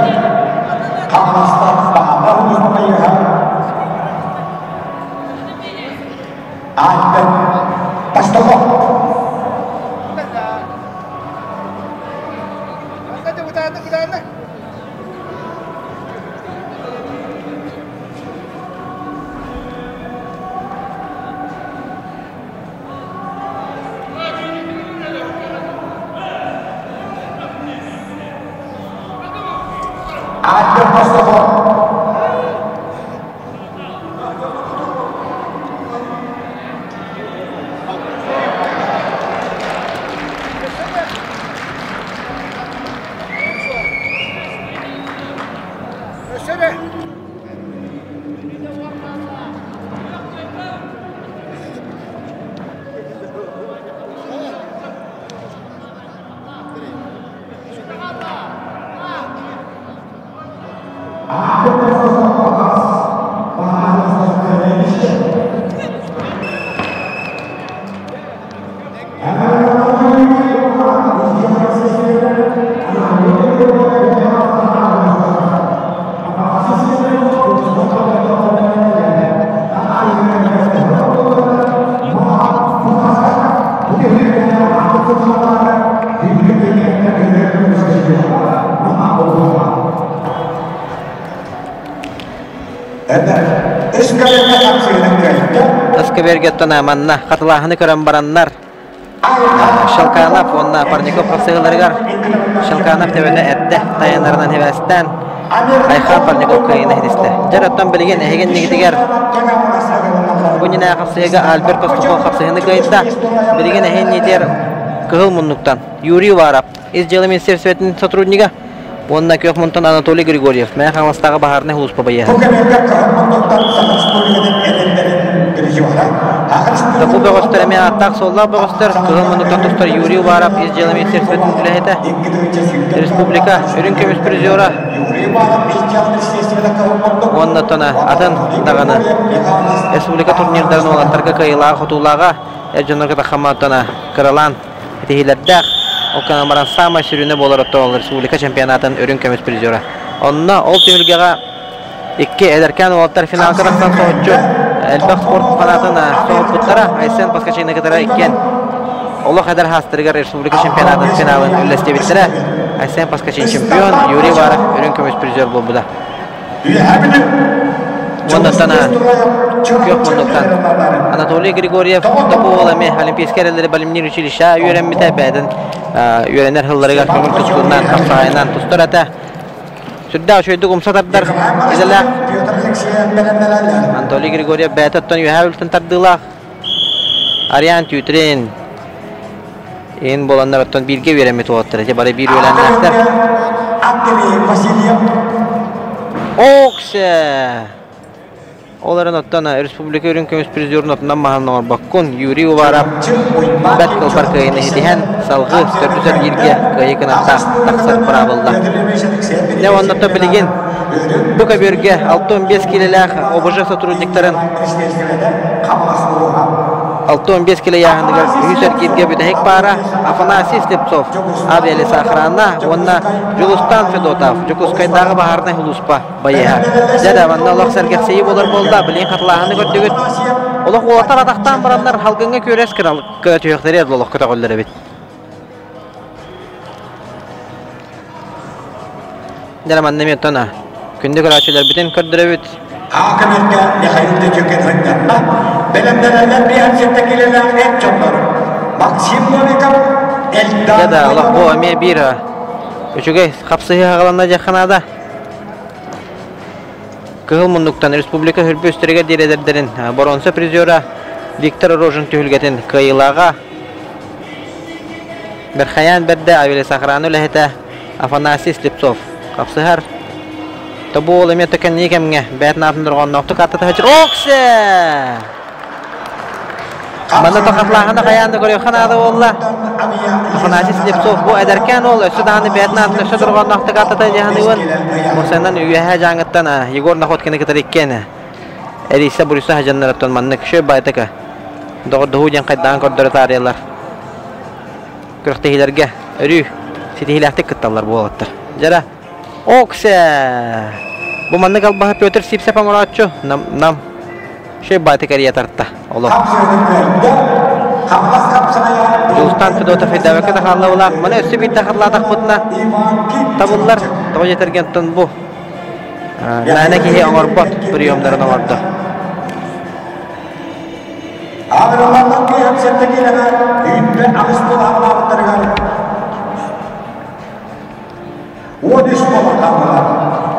Таскабергеттон манна хатылааһыны көрөн бараннар Шелканов уонна Парников хапсыһыыларыгар Шелканов төбөнө эрдэ тайанарынан хибээстээн Айхан Парников кыайыыны иһитистэ. Дьэр оттон билигин эһигин иннигитигэр бу ньинээ хапсыһыыга Альберт Пастухов хапсыһыыны кыайда. Билигин эһигин иннитигэр кыһыл муннуктан Юрий Уваров ис дьыала министерствотын сотруднига уонна күөх мунтан Анатолий Григорьев Мэҥэ Хаҥаластааҕы баһаарынай сулууспа байыаһа. Бу бөҕөстөр эмиэ ааттаах-суоллаах бөҕөстөр. Кыһыл муннуктан тустар Юрий Уваров ис дьыала министерствотын үлэһитэ, республика үрүҥ көмүс призера уонна тона атын даҕаны республика турнирдарын уолаттарга кыайыылааҕа-хотуулааҕа эр дьоннорго таххамматтана кыралаан итиһиилэрдээх. Ол гынан баран саамай сүрүнэ буолар оттон республика чемпионатын үрүҥ көмүс призера. Онно ол түһүлгэҕэ икки эдэркээн уолаттар финалга тахсан соһуччу элбэх спорт фанатын соһуппуттара. Айсен Поскачины кытары иккиэн олох эдэр хаастарыгар республика чемпионатын финалын үллэстибиттэрэ. Айсен Поскачин чемпион, Юрий Варов үрүҥ көмүс призер буолбута. Уоннаттан күөх муннуктан Анатолий Григорьев тобу эми Олимпийскай эрэллэри Балимнир училища үөрэммитэ бэйэтин үөрэнэр сылларыгар көҥүл тустуунан хапсаҕайынан тустар этэ. Сүрдээх үчүгэйдик умса тардар идэлээх Анатолий Григорьев бэйэтэ оттон үөһээ үлтэн тардыылаах Ариан Тютрин ин буоланнар оттон бииргэ үөрэммит уолаттар ити бары биир үөлээннээхтэр. Оксе! Ол эрэн оттон республика үрүҥ көмүс призерун отунан маһын оҥорбоккун Юрий Уваров бэрт кылбар кыайыыны ситиһэн салгыы төрдүс эргииргэ кыайыы кынаттаах тахсар быраабылла. Дьэ уонна оттон билигин бу көбүөргэ 65 киилэлээх ОБЖ сотрудниктарын 65 килэ ыйааһыныгар үһүс эргииргэ бүтэһик паара Афанасий Слепцов авиалесоохрана уонна Дьулустан Федотов Дьокуускайдааҕы баһаарынай сулууспа байыһа. Дьэ да манна олох сэргэхсийии буолар буолла, билигин хатылааһыны көрдүгүт. Олох уолаттар атахтаан бараннар халгыҥҥа күөрэс түһүөхтэрэ олох көтөҕөллөр эбит. Дьэ манна эмиэ оттон күндү көрөөччүлэрбитин көрдөрөбүт. Аакамерга Михаил Дөдьөкөн сынньанна, бэлэмнэнэллэр биһансетта килэлээх эр дьоннор Максим Новиков, Эльдар Дьэ да, олох бу эмиэ биир үчүгэй хапсыһыы хаҕаланна диэххэ наада. Кыһыл муннуктан республика үрбү үстэригэр диэри эдэрдэрин боруонса призера Виктор Рожин түһүлгэтин кыайыылааҕа Бэрхэйээн бэрдэ авиалесохрана үлэһитэ Афанасий Слепцов хапсыһар. Тобу уол эмиэ кэнники кэмҥэ бэйэтин аатын дорҕоонноохтук ааттатаһычыр Оксе! Манна тохатлааһына хайаан да көрүөххэ наада буолла. Афанасий Слепцов бу эдэркээн уол өссө даҕаны бэйэтин аатын өссө дорҕоонноохтук ааттата дьаһаныыбын. Мусанан үөһээ дьааҥыттан Егор Находкины кытары иккиэн Эрийсэ буруйса садьаннарыттан маннык шөй байтака доҕордоһуу диэн хайдаан көрдөрө таарыйаллар. Күрэхтэһиилэргэ өрүү ситиһиилээхтик кытталлар буолаттар. Дьара Оксе! Бу маннык албаһы Петр Сипсеп оҥорооччу нам нам шөй байтак эрийэ тарта. Олох. Дьулустан Федотов өйдөөбөккө да хаалла Маны өссө биирдэ харлаатахпытына табыллар. Тоҕо дьэтэргэнтэн бу мээнэ киһи оҥорбот приемнарын оҥордо. Аҕырыллаллар киэһэм сэттэ киилэҕэ үүннэ аҕыс буолааллаабыттарыгар 13 буолан хааллылар.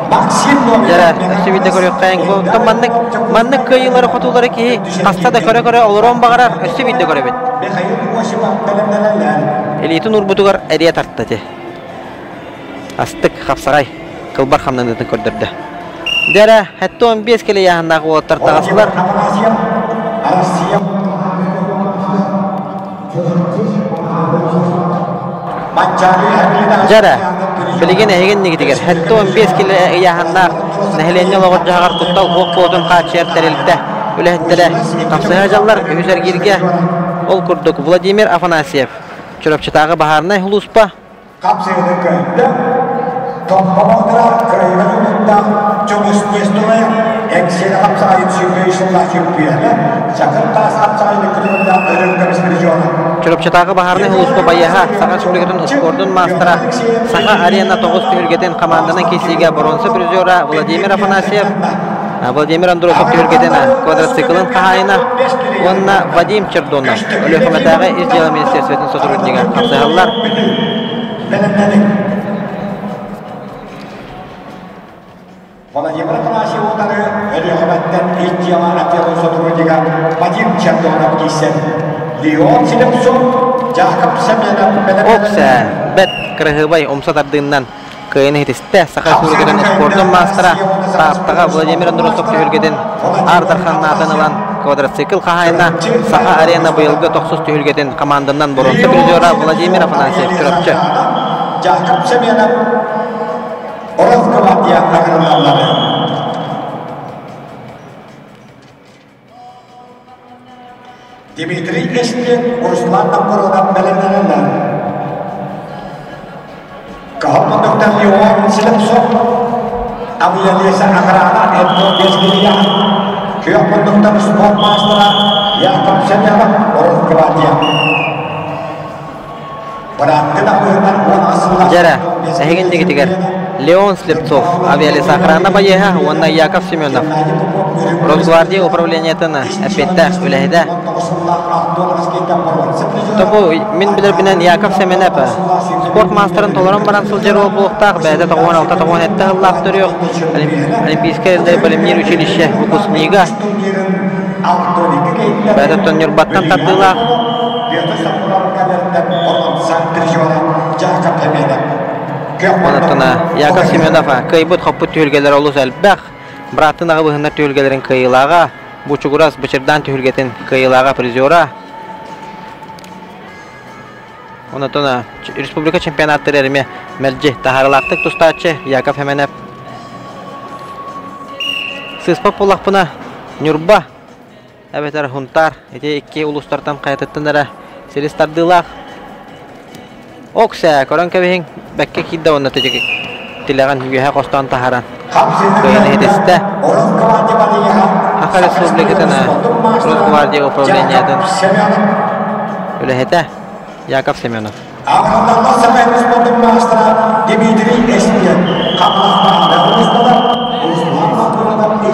Максим Дьэрэ, өссө биирдэ көрүөххэйиҥ. Бу оттон маннык маннык кыайыылары хотуулары киһи хаста да көрө-көрө олоруон баҕарар, өссө биирдэ көрөбүт. Михаил Осипов бэлэмнэнэллэр. Илиитин уурбутугар эрийэ тарта ити. Астык, хапсаҕай, кылбар хамнаныытын көрдөрдө. Дьэрэ, 75 килэ ыйааһыннаах уолаттар таҕыстылар. Дьэрэ, билигин эһиги иннигитигэр 75 килэ ыйааһыннаах нэһилиэнньэ олоҕор-дьаһаҕар куттал суох буолуутун хааччыйар тэрилтэ үлэһиттэрэ хапсыһа дьаллар үһүс эргииргэ ол курдук Владимир Афанасьев Чурапчытааҕы баһаарынай сулууспа Хапсыгыны көрдө, томпомотра кыайыгар ылбыттаах Чоҥус Нестурайов Эҥсиэли хапсаҕайын сүүрбэ сыллаах чөмпүйүөнэ, Чакыр таас хапсаҕайын икки өрүн көмүс призера. Чурапчытааҕы баһаарынай сулууспа байыаһа Саха Республикатын успуордун маастара, Саха арена тоҕус түһүлгэтин хамаанданан киирсиигэ боруонса призера Владимир Афанасьев, Владимир Андросов түһүлгэтин квадроциклын хаһаайына уонна Вадим Чердонов Өлүөхүмэтээҕи ис дьыала министерствотын сотруднига хапсыһаллар. Владимир Афанасьев утары Өлүөхүмэттэн ис дьыала отделын сотруднига Вадим Чердонов киирсэн Леон Слепцов, Яков Семенов Оксэ, бэт кыраһыабай умса тардыыннан кыайан иһитистэ. Саха Республикатын спордун маастара Тааттаҕа Владимир Андросов түһүлгэтин Аар Дарханнаатын ылан квадроцикл хаһаайына Саха Арена быйылгы тохсус түһүлгэтин команданан боруонса призера Владимир Афанасьев Чурапчы. Яков Семенов Росгвардия агрономнары. Дмитрий Эстин Руслан Новгородов бэлэмнэнэллэр. Каһыл Леон Слепцов, Авиалеса охрана Эдно Безгилья, Күөх муннуктан спорт маастара Яков Семенов Росгвардия. Дьэрэ, эһигин дигитигэр Леон Слепцов, авиалесоохрана байыаһа уонна Яков Семенов, Росгвардия управлениетын эппиэттээх үлэһитэ. Тобу мин билэрбинэн Яков Семенов спорт маастарын толорон баран сылдьар уол буолуохтаах, бэйэтэ 96-97 сыллаах төрүөх Олимпийскай бэлэмниир училище выпускнига. Бэйэтэ Ньурбаттан тардыылаах. Онтон Яков Семенов кыайбыт-хоппут түһүлгэлэр олус элбэх. Бырааттын аҕа быһыннар түһүлгэлэрин кыайыылааҕа, Бучугурас Бычырдаан түһүлгэтин кыайыылааҕа призера. Онтон республика чемпионаттары эриме мэлдьи таһаарылаахтык тустааччы Яков Семенов. Сыыспат буоллахпына Ньурба эбэтэр Хунтаар ити икки улуустартан хайатыттан эрэ силис тардыылаах. Оксэ, көрөн кэбиһиҥ, бэккэ киирдэ уонна тилэҕин үөһэ хостоон таһааран кыайан иһитистэ. Саха Республикатын Росгвардия управлениетын үлэһитэ Яков Семенов. Ааҕыллаллар Саха Республикатын маастара Дмитрий Эстен, Хаппахтаах улуустара, Руслан Махмудов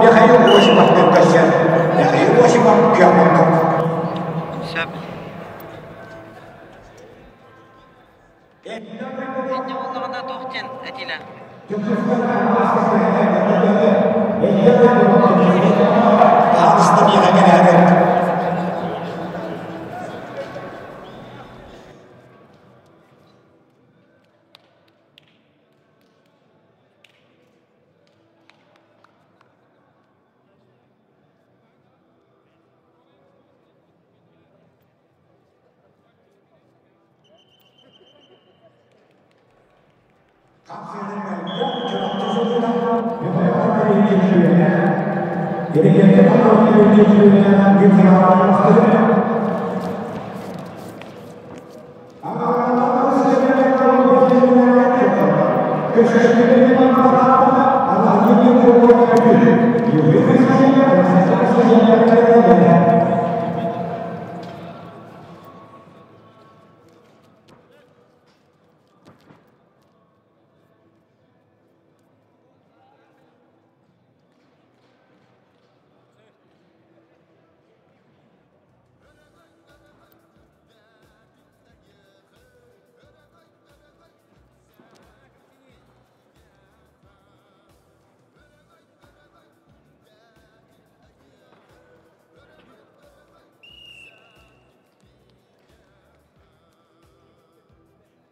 Михаил Осипов көсөр. Михаил Осипов күөх Сөп. Инньэ буоллаҕына туох диэн этиилээх? Хаалыста миэхэ кэлээбит.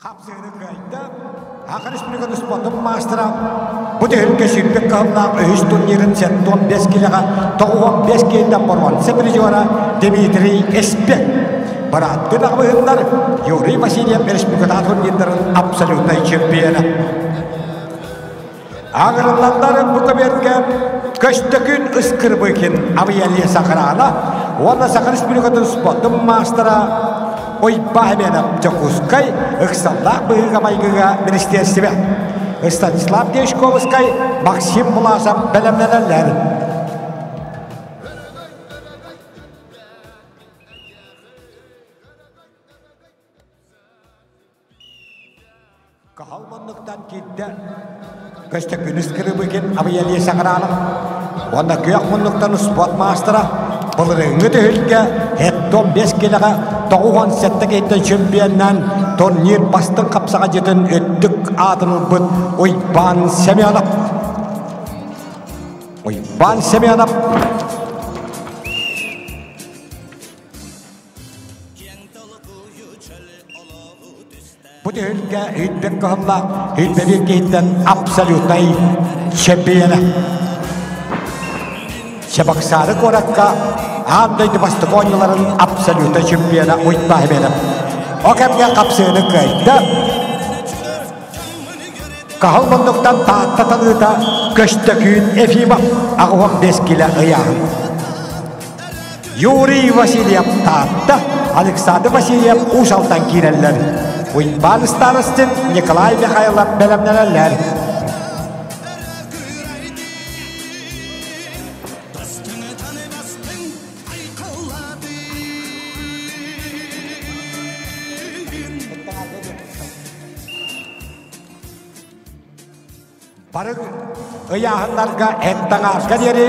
Хапсыгыны кыайда. Саха Республикатын спордун маастара бу түһүлгэ сүүрбэт кыһыллаах үһүс турнирын 75 килэҕэ 95 киһиттэн боруонса призера Дмитрий Эспек. Бырааттыы даҕабыһыннар Юрий Васильев республикатааҕы турнирдарын абсолютнай чемпиона. Ааҕырыллаллар бу көбүөргэ Көстөкүүн Ыскырбыкин Авиалия Сахарана уонна Саха Республикатын спордун маастара Уйбаа Семенов Дьокуускай ыксаллаах быһыыга-майгыга министиэристибэ Станислав Дьячковскай Максим Власов бэлэмнэнэллэр. Каһал муннуктан киирдэ Көстөкүүнүс Кырыбыкин Авиалия Саҥараанов уонна күөх муннуктан успуорт маастара былырыыҥҥы түһүлгэ хеттон 5 килэҕэ 97 киһиттэн чемпионнаан турнир бастыҥ хапсаҕайдьытын үрдүк аатын ылбыт Уйбаан Семенов. Уйбаан Семенов Бу түһүлгэ Үтбек кыһыллаах Үтбэбир киһиттэн абсолютнай чемпиона. Чебоксары куоракка аан дойду бастакы оонньууларын абсолютнай чемпиона Уйбаа Хабенов. О кэмҥэ хапсыыны кыайда. Каһыл муннуктан Таатта талыыта Көстөкүүн Ефимов 85 килэ ыйааһын. Юрий Васильев Таатта, Александр Васильев Уус Алтан киирэллэр. Уйбаан Старостин, Николай Михайлов бэлэмнэнэллэр. Бары ыйааһыннарга эт-таҥааска диэри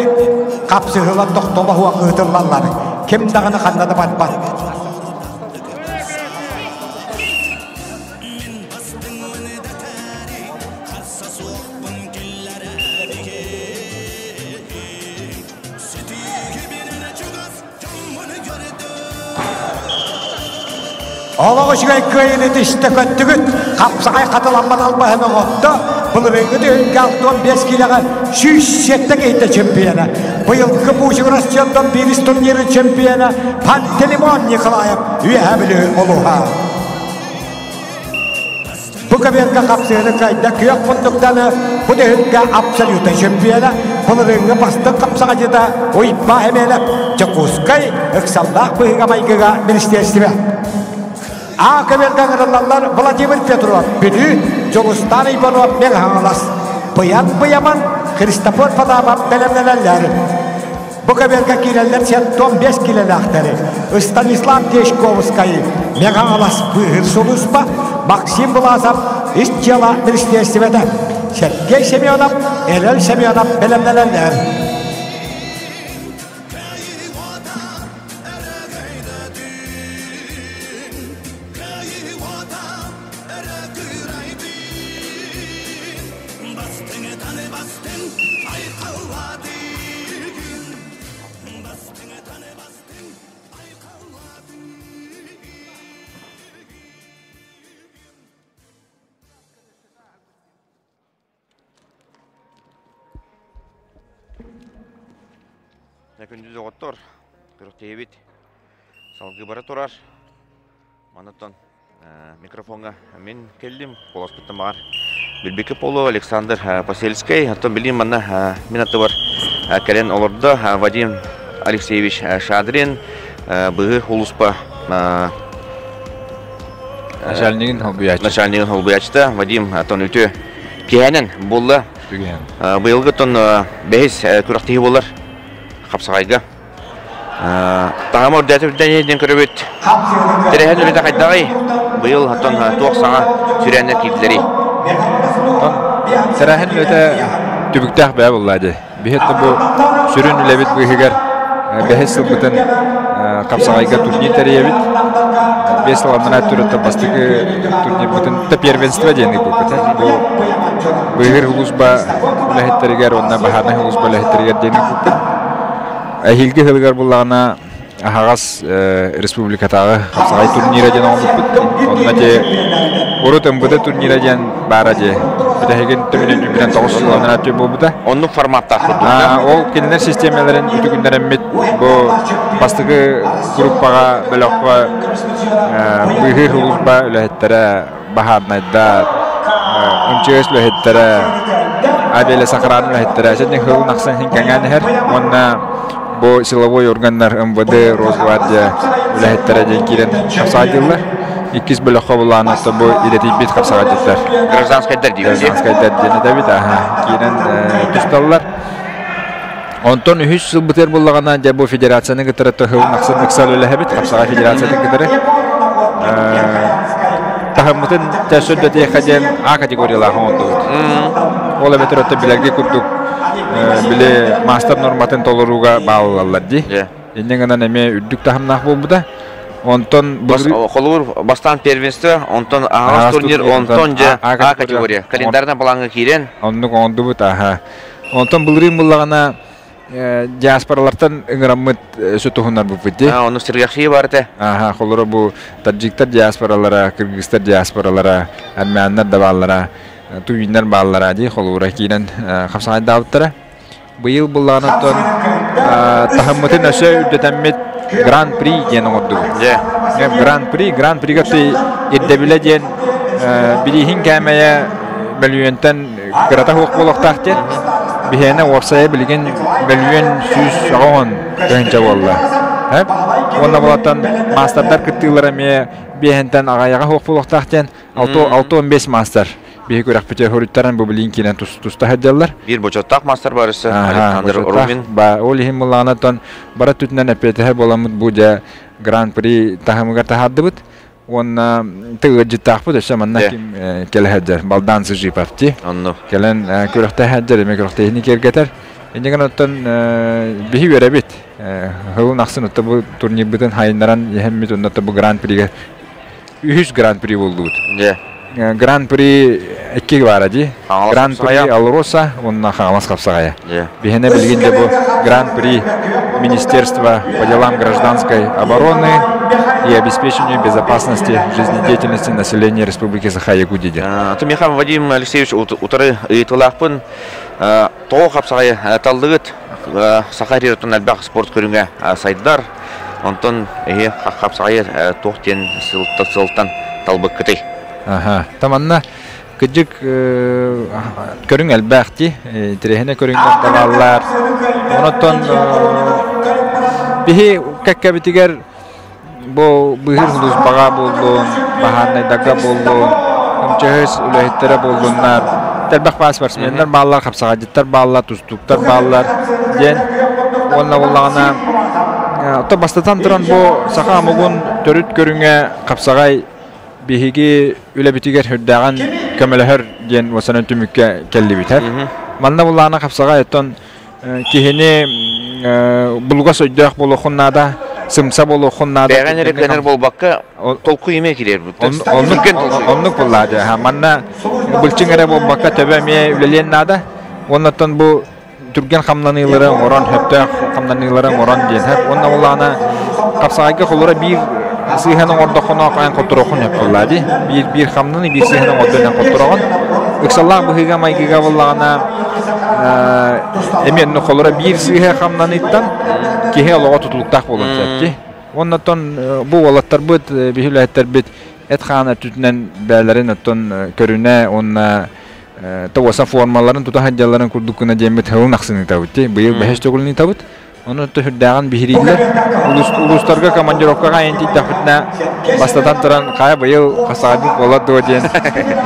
хапсыһыылар тохтобо суох ыытыллаллар. Ким даҕаны ханна да барбат. Олох үчүгэй кыайыыны түстэ көттүгүт, хапсаҕай хатыламмат албаһын оҥотто, былырыыҥҥы түһүлгэ 65 киилэҕэ 107 киһитэ чемпиона, быйылгы Путин Россияттан биирис турнирын чемпиона Пантелеймон Николаев Үөһээ Бүлүү улууһа. Бу көбүөргэ хапсыһыны кыайда күөх муннуктаны бу түһүлгэ абсолютнай чемпиона, былырыыҥҥы бастыҥ хапсаҕайдьыта Уйбаа Хэмиэнэп, Дьокуускай ыксаллаах быһыыга-майгыга министиэристибэ. А көбүөргэ ыҥырыллаллар Владимир Петров, Бүлүү, Дьулустаан Иванов, Мэҥэ Хаҥалас, Быйан Быйаман, Христофор Потапов бэлэмнэнэллэр. Бу көбүөргэ киирэллэр 75 килэлээхтэри Станислав Дьячковскай, Мэҥэ-Хаҥалас быыһыыр сулууспа, Максим Власов ис дьыала министиэристибэтэ, Сергей Семенов, Эрэл Семенов бэлэмнэнэллэр. Күндү доҕоттор, күрэхтэһиибит салгыы бара турар. Манаттан микрофоҥҥа мин кэллим, куоласпыттан баҕар билбиккэ буолуо Александр Посельскай. Оттон билигин манна мин аттыбар кэлэн олордо Вадим Алексеевич Шадрин, быһыы улууспа Начальнигын холбуйааччы. Начальнигын холбуйааччыта Вадим оттон үтүө киһэнэн буолла. Быйылгы оттон бэһис күрэхтэһии буолар хапсаҕайга. Таһыма үрдээтэ үрдээн диэн көрөбүт. Тэрээһин үлэтэ хайдаҕый? Быйыл оттон туох саҥа сүрээннэр киирдилэрий? Тэрээһин үлэтэ түбүктээх бэйэ буолла дии. Биһиэхэ бу сүрүн үлэбит быыһыгар бэһис сылбытын хапсаҕайга турнир тэрийэбит. 5 сыл анараа өттүгэр бастакы турнирбытын первенство диэн ыыппыппыт. Бу быыһыыр улууспа үлэһиттэригэр уонна баһаарынай улууспа үлэһиттэригэр диэн ыыппыппыт. Эһиилги сылыгар буллаҕына аһаҕас республикатааҕы хапсаҕай турнира диэн оҥорбуппут. Онно дьэ урут МВД турнира диэн баара дьэ. Бүтэһигин төбөнөн үүнэн тоҕус сылланар түө буолбута. Оннук форматтаах курдук. Ол кинилэр систиэмэлэрин үтүгүннэрэммит бу бастакы группаҕа бөлөххө быыһыыр улууспа үлэһиттэрэ баһаарнайдар, МЧС үлэһиттэрэ, авиалесохрана үлэһиттэрэ ситин сылын ахсын иһин кэҥээн иһэр уонна бу силовой органнар МВД, Росгвардия үлэһиттэрэ диэн киирэн хапсаҕайдыыллар. Иккис бөлөххө булаанатта бу идэтийбит хапсаҕайдыттар. Гражданскайдар диибит. Гражданскайдар диэн этэбит, аха, киирэн тусталлар. Онтон үһүс сылбытыгар буллаҕына, дьэ бу федерацияны кытары сылын ахсын ыксал үлэһэбит, Хапсаҕай федерациятын кытары. Таһыммытын төссө диэн А категориялаах оҥордубут. Ол эбэтэр өттө билэргэ курдук били маастар норматын толорууга бааллаллар дии. Инньэ гынан эмиэ үрдүк таһымнаах буолбута. Онтон Холобур, бастаан первенство, онтон аһаҕас турнир, онтон дьэ А категория. Календарынан балаҥҥа киирэн. Оннук оҥордубут, аха. Онтон былырыын буллаҕына диаспоралартан ыҥыраммыт өсө туһуннарбыппыт дии. Ону сэргэхсийии бар этэ. Аха, холоро бу таджиктар диаспоралара, кыргызтар диаспоралара, армяннар да бааллара, туйуннар бааллара дии холобура киирэн хапсаҕайдаабыттара. Быйыл буллаҕына оттон таһыммытын өсө үрдэтэммит Гран-при диэн оҥордубут. Гран-при, Гран-прига ирдэбилэ диэн бирииһин кээмэйэ мөлүйүөнтэн кырата суох буолуохтаах диэн. Биһиэнэ уопсайа билигин мөлүйүөн 180 тыһыынча буолла. Уонна булаттан маастардар кыттыылара эмиэ биэһинтэн аҕайаҕа суох буолуохтаах диэн 6-15 маастар биһи күрэхпитигэр хоруйтаран бу билигин киирэн туста сылдьаллар. Биир бочуоттаах маастар барысы Александр Румин. Ол иһин буллаҕына бара түтүнэн эппиэтэһэр буоламмыт бу дьэ Гран-при таһымыгар таһаардыбыт. Уонна ыалдьыттаахпыт өссө манна ким кэлэ сылдьар Балдан Сыжипов дии. Онно. Кэлэн күрэхтэһэ сылдьар, эмиэ күрэхтэһиини киэргэтэр. Иннигин оттон биһи үөрэбит. Сылын ахсын отто бу турнирбытын хайыннаран иһэммит онно бу Гран-прига үһүс Гран-при буоллубут. Гран-при икки баара дии. Гран-при Алроса уонна Хаҥалас Хапсаҕайа. Биһиэнэ билигин де бу Гран-при Министерства по делам гражданской обороны и обеспечению безопасности жизнедеятельности населения Республики Саха-Якутия диэн. Ты Михаил Вадим Алексеевич утары ыйытылаахпын. Тоҕо хапсаҕайы таллыгыт Саха сириттэн элбэх спорт көрүҥэ сайдар. Онтон эһи хапсаҕайы туох диэн сылтан талбыккытый? Аха. Таманна кыдьык көрүҥ элбэх дии. Интэриэһинэй көрүҥнэр да бааллар. Онтон биһи кэккэбитигэр бу быыһыыр сулууспаҕа буоллун, баһаарынайдарга буоллун, МЧС үлэһиттэрэ буоллуннар, элбэх баар спортсменнар бааллар, хапсаҕайдьыттар бааллар, тустууктар бааллар диэн. Уонна буоллаҕына оттон бастатан туран бу саха омугун төрүт көрүҥэ хапсаҕай биһиги үлэбитигэр үрдээҕин көмөлөһөр диэн уосанан түмүккэ кэллибит. Манна буллаҕына хапсаҕай оттон киһини булугас өйдөөх буолуоххун наада, сымса буолуоххун наада. Бэҕэн эрэ көнөр буолбакка, толкуй эмиэ киирэр бу. Оннук буллаады. Манна былчыҥ эрэ буолбакка төбө эмиэ үлэлиэн наада. Оннуттан бу түргэн хамнаныылары оҥорон, сөптөөх хамнаныылары оҥорон диэн. Уонна буллаҕына хапсаҕайга холура биир сыыһан оҥордоххуна эн хоттороххун сөп буоллаа дии. Биир биир хамнаны биир сыыһан оҥордон эн хоттороҕун. Ыксаллаах быһыыга майгыга буллаҕына эмиэ онно холура биир сыыһа хамнаныыттан киһи олоҕо тутулуктаах буолуон сөп дии. Уоннаттан бу уолаттарбыт, биһи үлэһиттэрбит эт-хаан өттүтүнэн бэйэлэрин оттон көрүнэ уонна тоҕуоса формаларын тута сылдьалларын курдук гына диэммит сылын ахсын ыытабыт дии. Быйыл бэһис төгүлүн ыытабыт. Ону үрдээҕин биһирииллэр. Улуустарга командировкаҕа айан тиийдэхпитинэ бастатан туран хайа быйыл хасаайбыт буолар дуо диэн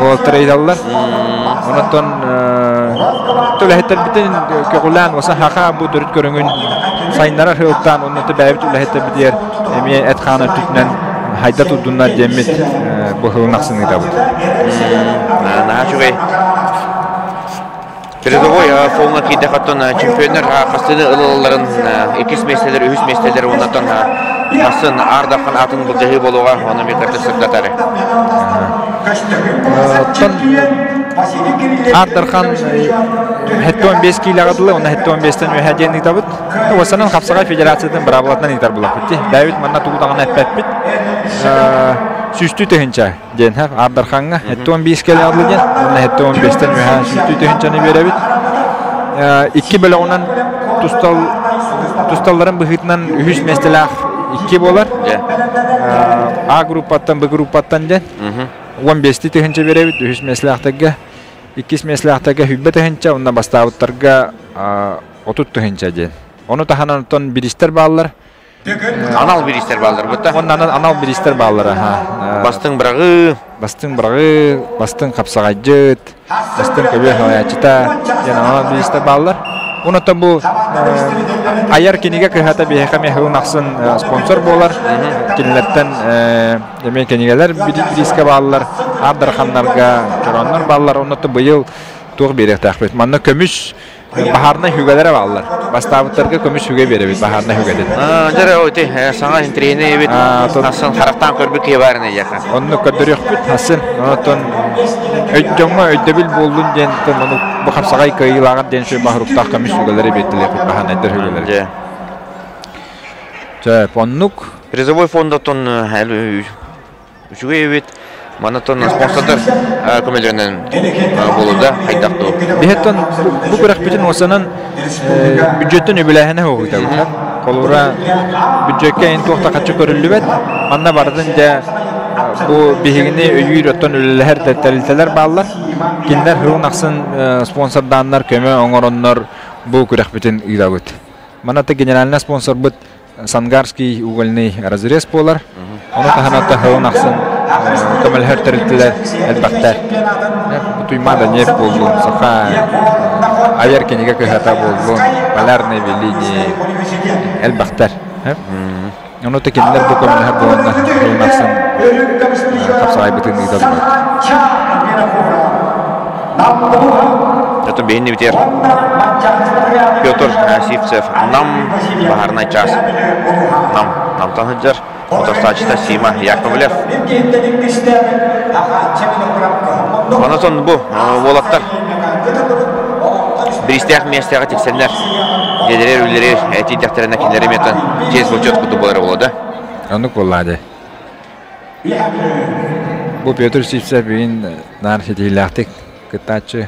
уолаттар ыйыталлар. Онон үлэһиттэрбитин көҕүлээн уоса хаха бу төрүт көрүҥүн сайыннарар сыалтаан онно бэйэбит үлэһиттэрбитигэр эмиэ эт-хаан өттүтүнэн хайда турдуннар диэммит бу сылын ахсын ыытабыт. Наһаа үчүгэй. Передовой фоҥҥа киирдэххэ чемпионнар хастыыны ылалларын иккис миэстэлэр, үһүс миэстэлэр уоннаттан хасын аардахан атын былдьаһыы буолуоҕа, ону эмиэ кытта сырдатар. Оттон Аардархан 75 киилэҕэ дылы, онно 75-тэн үөһэ диэн ыытабыт. Уосанан Хапсаҕай Федерациятын быраабылатынан ыытар булаппыт дии. Бэйэбит манна тугу даҕаны эппэппит. Сүүстүү тыһыынча диэн Аардархаҥҥа 75 кэлэ дылы диэн, уонна 75-тэн үөһэ сүүстүү тыһыынчаны биэрэбит. Икки бөлөҕүнэн тустал тусталларын быһыытынан үһүс миэстэлээх икки буолар. А группаттан, Б группаттан диэн. 15 тыһыынча биэрэбит үһүс миэстэлээхтэргэ. Иккис миэстэлээхтэргэ 100 тыһыынча, уонна бастаабыттарга 30 тыһыынча диэн. Ону таһынан оттон бириистэр бааллар. Анал бириистэр бааллар бутта. Уонна анал бириистэр бааллар аха. Бастыҥ быраҕыы. Бастыҥ быраҕыы, бастыҥ хапсаҕайдьыт, бастыҥ көбүө салайааччыта диэн анал бириистэр бааллар. Онон бу айар кинигэ кыһата биһиэхэ эмиэ сылын ахсын спонсор буолар. Кинилэртэн эмиэ кинигэлэр бириискэ бааллар, аардарханнарга чорооннор бааллар. Онно быйыл туох биэриэхтээхпит? Манна көмүс баһаарынай сүгэлэрэ бааллар. Бастаабыттарга көмүс сүгэ биэрэбит баһаарынай сүгэтин. Дьэ ити саҥа интриэни эбит. Хасын харахтаан көрбүт киһи баар эйиэхэ. Онну көрдөрүөхпүт хасын. Онтон дьоҥҥо өйдөбүл буоллун диэн ону бу хапсаҕай кыайыылааҕар диэн сүр баһыруктаах көмүс сүгэлэри биэрдилэр баһаанайдар сүгэлэри. Чэ, оннук. Призовой фондатон үчүгэй эбит. Манатон спонсордар көмөлөрүнэн буолуда хайдах дуу. Биһеттон бу күрэхпитин уосанан бюджеттен үбүлээһинэ хоһуйтабыт. Холура бюджекке ин туохта хаччы көрүллүбэт. Манна бардын дьэ бу биһигини өйүүр оттон үлэлэһэр тэрилтэлэр бааллар. Кинилэр сылын ахсын спонсордааннар көмө оҥороннор бу күрэхпитин ыытабыт. Манна генеральный спонсорбут Сангарский угольный разрез буолар. Ону таһынан сылын ахсын көмөлөһөр тэрилтэлэр элбэхтэр. Туймаада нефть буоллун, Саха айар кинигэ кыһата буоллун, Полярные линии элбэхтэр. Ону та кинилэр бу көмөлөһөр буоланнар сылын ахсын хапсаҕайбытын ыыталлар. Это бейни битер Петр Сивцев нам баһарнай час нам намтан сылдьар утарсааччыта Сима Яковлев. Онон бу уолаттар биристээх миэстэҕэ тиксэннэр дьиэлэрэр үлэлэрэр этиидэхтэринэ кинилэри метан чиэс бочуот курдук буолара буолуо да. Оннук буоллаа дии. Бу Петр Сивцев бүгүн наар ситиһиилээхтик кыттааччы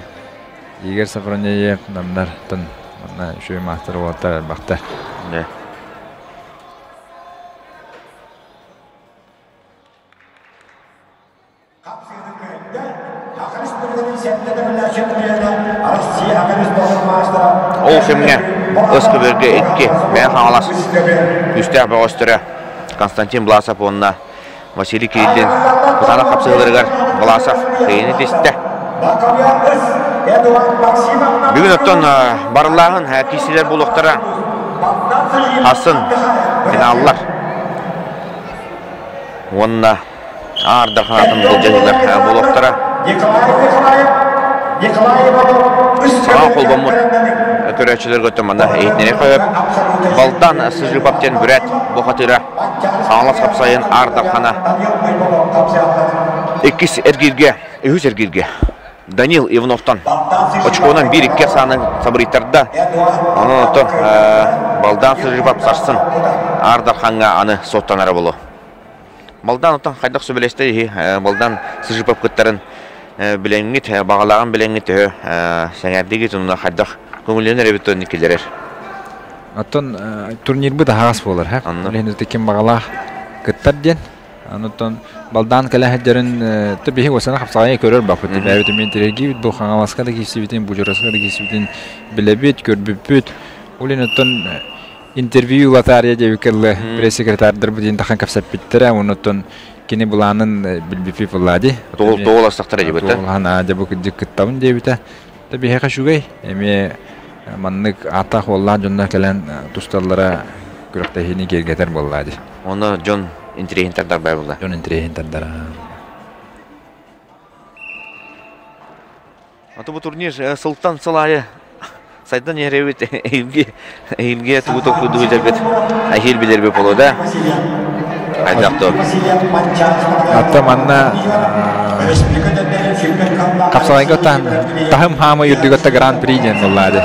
Игорь Софронеев намнартан манна үчүгэй маастар уолаттар элбэхтэр. Ол кэмҥэ ыс көбүөргэ икки Мэҥэ Хаҥалас күүстээх бөҕөстөрө Константин Власов уонна Василий Кириллин кытаанах хапсыһыыларыгар Власов кыайыыны тистэ. Бүгүн оттон барыллааһын киирсиилэр буолуохтара. Хасын финаллар. Уонна Аар Дархаатын былдьаһыылар буолуохтара. Саҥа холбоммут көрөөччүлэргэ өттө манна иһитиннэри хөп. Балтан Сыжипов диэн бүрээт бухатыыра Хаҥалас хапсайын Аар Дархана иккис эргииргэ, үһүс эргииргэ Данил Ивановтан очконан 1-2 сааны сабырыйтарда. Онон оттон Балдан Сыжипов сарсын Аар Дархаҥҥа аны суоттанара буолуо. Балдан оттон хайдах сөбүлэстэ иһи Балдан Сыжипов кыттарын билэҥҥит, баҕалааҕын билэҥҥит төһө сэҥээрдигит уонна хайдах көҥүллэнэр эбит оннук киллэрэр. Оттон турнирбыт аһаҕас буолар, һэ. Онно ким баҕалаах кыттар диэн. Онтон балдаан кэлэ сылдьарын биһи уосана хапсаҕайы көрөр баппыт. Бэйэбит эмиэ интэриэһиргиибит, бу Хаҥаласка да киирсибитин, Бужураска да киирсибитин билэбит, көрбүппүт. Ол иһин оттон интервью ылатаарыйа диэбиккэ дылы пресс-секретардарбыт иһин тахан кэпсэппиттэрэ. Оннуттан кини былаанын билбиппит буоллаа дии. Туоластахтара диэбитэ. Туолаһан аа дьэ бу кырдьык кыттабын диэбитэ. Та биһиэхэ үчүгэй. Эмиэ маннык ааттаах уоллаах дьоннор кэлэн тусталлара күрэхтэһиини киэргэтэр буоллаа дии. Онно дьон интэриэһин тардар бай буолла. Дьон интэриэһин тардар. Аты бу турнир сылтан сыл аайы сайдан иһэр эбит эһиилги эһиилги тугу токуйдуу дьэрбит эһиил билэрбит буолуо да хайдах то Атта манна хапсалайга таһым хаама үрдүгэтте гран-при диэн буоллаа дии.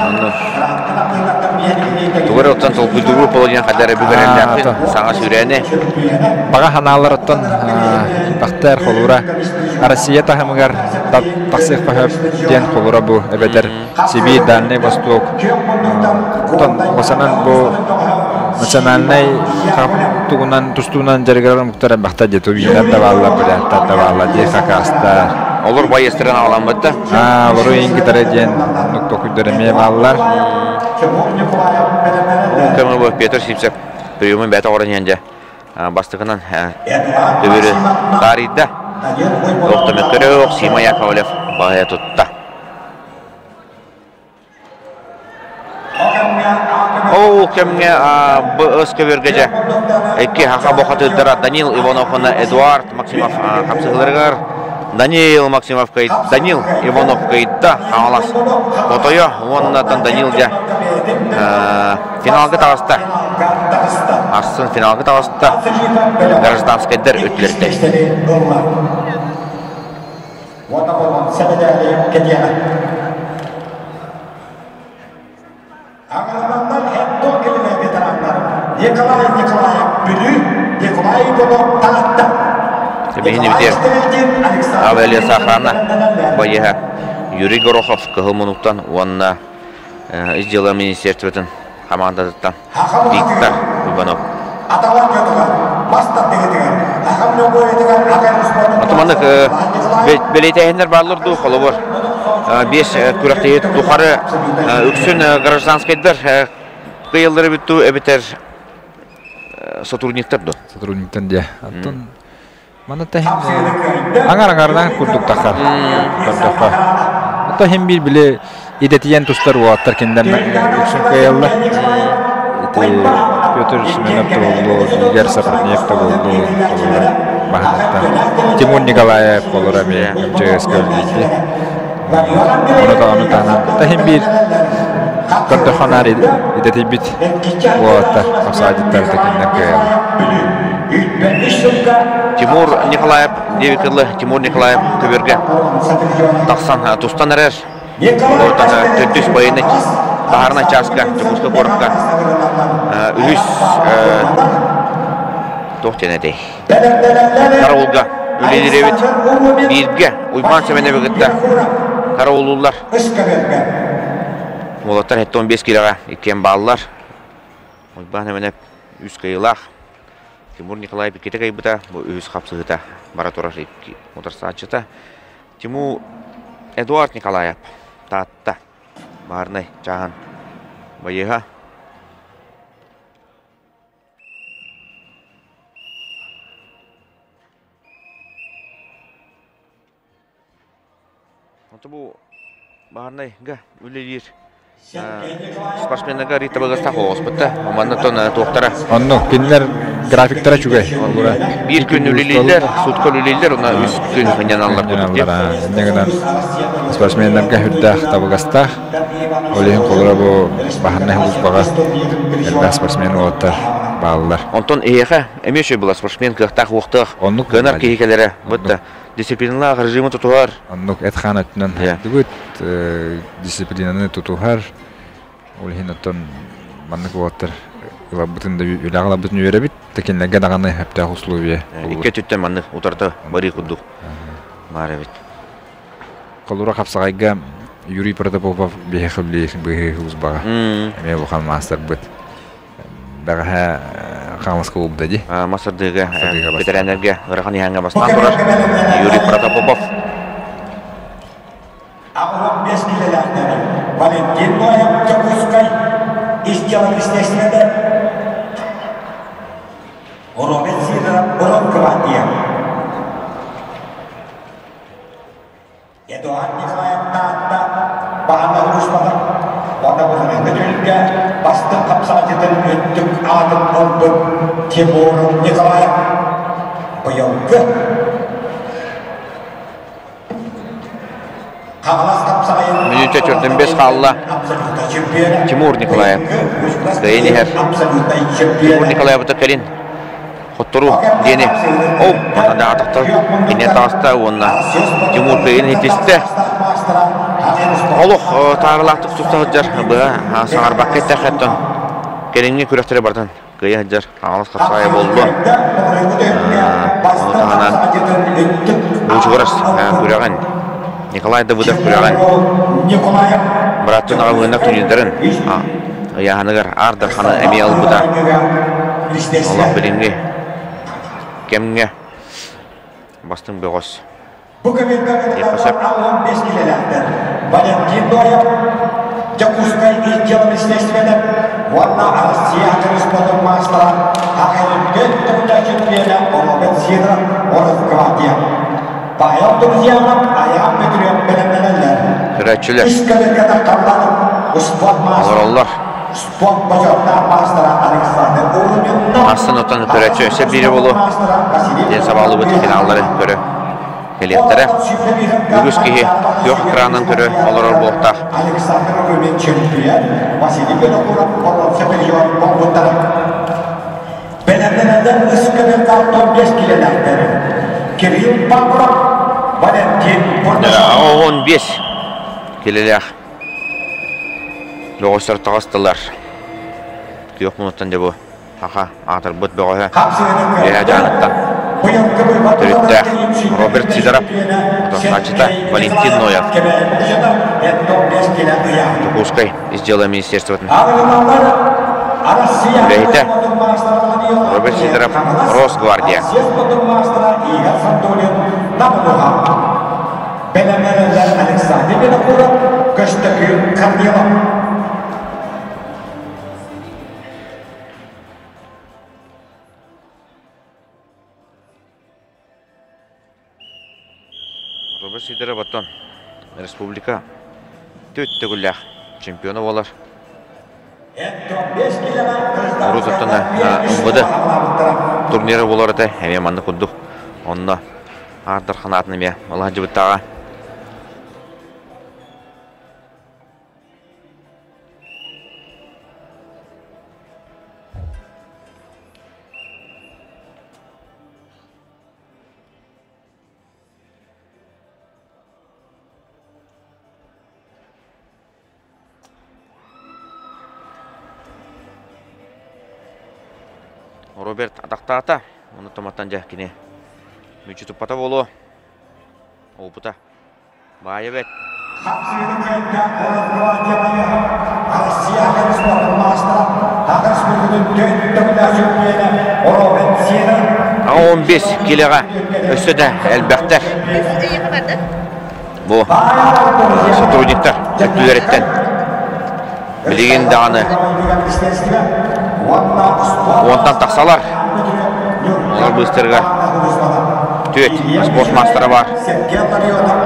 Тугу эрэ оттон толкуйдуур буолуо диэн хайда эрэ бүгэрэллээхпин саҥа сүүрээни. Баҕа санаалар оттон бахтар холуура Россия таһымыгар тахсыахха сөп диэн холуура бу эбэтэр Сибиир, Дальнай Восток оттон осанан бу национальнай тугунан тустуунан дьарыгырар омуктар элбэхтэр дии тувиннар да бааллар, буряттар да бааллар дии хакастар. Олор байыастарын аҕаламмыт да? Аа, олору ингитара диэн оннук токуйдар эмиэ бааллар. Көмө бу Петр Сивцев приемун бэйэтэ оҥорон иһэн дьэ бастакынан төбөрү таарыйда. Тохтомөттөрөөх Сима Яковлев баһыйа тутта. Ол кэмҥэ БС көбүөргэ дьэ икки хаха бухатыырдара Данил Иванов уонна Эдуард Максимов хапсыһыыларыгар Даниил Максимов Данил Иванов кыайда Хаҥалас хотойо уонна Данил дьэ финалга таҕыста. Ахсын финалга таҕыста. Гражданскайдар өттүлэртэй. Уонна болон сэмэдээли кэтиэҕэ. Аҕаланнар Хетто кэлинэ ветераннар Николай Николаев Бүлүү, Николай Иванов Таатта. Биһини битиэр Авелия Сахана байыһа Юрий Горохов Кыһыл Мунуктан уонна Ис дьыала министерствотын хамаандатыттан Виктор Иванов. Атыманнык бэлиэтээһиннэр бааллар дуу, холобур, биэс күрэхтэһии тухары үксүн гражданскайдар кыайаллар эбит дуу, эбэтэр сотрудниктар дуу? Сотрудниктар дии. Оттон Маны таһын аҥар-аҥарынан курдук тахар. Көрдөххө. Ото иһин биир били идэтийэн тустар уолаттар кинилэр үксүн кыайаллар. Ити Петр Семенов тобуллу, Игорь Сапрынев тобуллу, баһыныттан. Тимур Николаев олор эмиэ МЧС көрдүйдү. Ону даҕаны таһынан таһын биир көрдөххө наар идэтийбит уолаттар хапсаадьыттар кинилэр кыайаллар. Тимур Николаев диэбит Тимур Николаев көбүөргэ тахсан тустан эрэр. Оттон төрдүс военный баһаарынай чааска Дьокуускай куоракка үһүс туох диэн этэй караулга үлэлиир эбит. Бииргэ Уйбаан Сэмэнэби кытта караулууллар. Уолаттар 75 киилэҕэ иккиэн бааллар. Уйбаан Сэмэнэп үс кыайыылаах. Тимур Николаев иккитэ кыайбыта, бу үһүс хапсыһыыта бара турар икки утарсааччыта. Тимур Эдуард Николаев Таатта баарынай чааһын байыһа. Ото бу баарынайга үлэлиир. Спортсменнарга Рита Багастах оҕуспут да. Манна тон туохтара. Онно кинилэр графиктара үчүгэй. Биир күн үлэлииллэр, сутка үлэлииллэр, уна үс күн хыньаналлар курдук. Инньэ гынан спортсменнарга үрдээх табыгастаах. Ол иһин холоро бу баһарнай службаҕа элбэх спортсмен уолаттар бааллар. Онтон эһиэхэ эмиэ үчүгэй була спортсмен кыахтаах уохтаах кыанар киһи кэлэрэ бытта дисциплиналаах режимы тутуһар. Оннук эт-хаан өттүнэн хайдыбыт, дисциплинаны тутуһар. Ол иһин оттон маннык уолаттар ыларбытын да үлэҕэ ыларбытын үөрэбит, да кинилэргэ даҕаны сөптөөх условия. Икки өттүттэн маннык утарыта барыы курдук баар эбит. Холура хапсаҕайга Юрий Протопопов биһиэхэ үлэлиир быыһыы службаҕа. Эмиэ улахан маастарбыт. Бэҕэһээ Хаҥаласка буолбута дии. Мас ардыыга бэтэрээннэргэ ыарахан иһээҥҥэ бастаан турар Юрий Протопопов. 85 килэлээхтэрэ Валентин Ноев Дьокуускай ис дьыала министиэристибэтэ Роберт Сидоров Росгвардия Эдуард Николаев Таатта баһана улууспата уонна Бухарыҥҥа түһүлгэ бастыҥ хапсаҕайдьытын үрдүк аатын ылбыт Тимур Николаев быйылгы Хаҥалас хапсаҕайын Мүнүүтэ төрдүн бэс хаалла. Тимур Николаев. Кыайын иһэр. Тимур Николаевыта кэлин хоттору диэни ол атахтар кине таҕыста уонна Тимур кыайын иһитистэ. Олох таарылаахтык туста сылдьар быһа саҥарбакка эттэххэ кэлиҥҥи күрэхтэри барытын кыайа сылдьар Хаҥалас хапсаайа буоллун. Ону таһынан Буучугурас күрэҕин Николай Давыдов күрэҕин бырааттын аҕабыына турнирдарын ыйааһыныгар Аар Дарханы эмиэ ылбыта. Олох билиҥҥи кэмҥэ бастыҥ бөҕөс. Бу кэмҥэ 65 килэлээхтэр Валентин Ноев, Дьокуускай ис дьыала министиэристибэтэ уонна Россия атын маастара АХР-га төгүллээх чемпиона Роберт Сидоров Росгвардия. Павел Друзьянов Айаан Бөтүрүөп бэлэмнэнэллэр. Көрөөччүлэр Үс кэлэргэ таххалланып спорт маастара олороллор. спорт бочуоттаах маастара Александр Урунинов Астын оттон көрөөччү өссө биири болу диэн сабаалыбыт финаллары көрө кэлиэхтэрэ. Үгүс киһи күөх экранын көрө олорор буолуохтаах. Александр Румин чемпион, Василий Винокуров боруонса призер буолбуттара. Бэлэмнэнэллэр ыс картон 5 килэлээхтэр. Кирилл Павлов, Валентин Бурнашов. 15 килэлээх бөҕөстөр таҕыстылар. Күөх мунуттан дьэ бу Саха аатырбыт бөҕөһө Үөһээ Дьааҥыттан төрүттээх Роберт Сидоров, утарсааччыта Валентин Ноев. Дьокуускай ис дьыала министерствотын үлэһитэ Роберт Сидоров Росгвардия. Бэлэмнэнэллэр Александр Винокуров, Көстөкүүн Корнилов. Роберт Сидоров оттон республика төрт төгүллээх чемпиона буолар. Урут оттон МВД турнира буолар этэ, эмиэ маннык курдук. Онно Аар Дархан аатын эмиэ ылаһдьыбыттааҕа. Роберт атахтаата. Ону томаттан дьэ кини мүччү туппата буолуо. Опыта Баайа бэт. Хапсыыны кыайда Росгвардия Россия спортун маастара, Саха Республикатын төрт төгүллээх чемпиона Роберт Сидоров. 15 килоҕа өссө да элбэхтэр. Бу сотрудниктар өттүлэриттэн билигин даҕаны уонтан тахсалар. Олор быыстарыгар түөрт спорт маастара бар.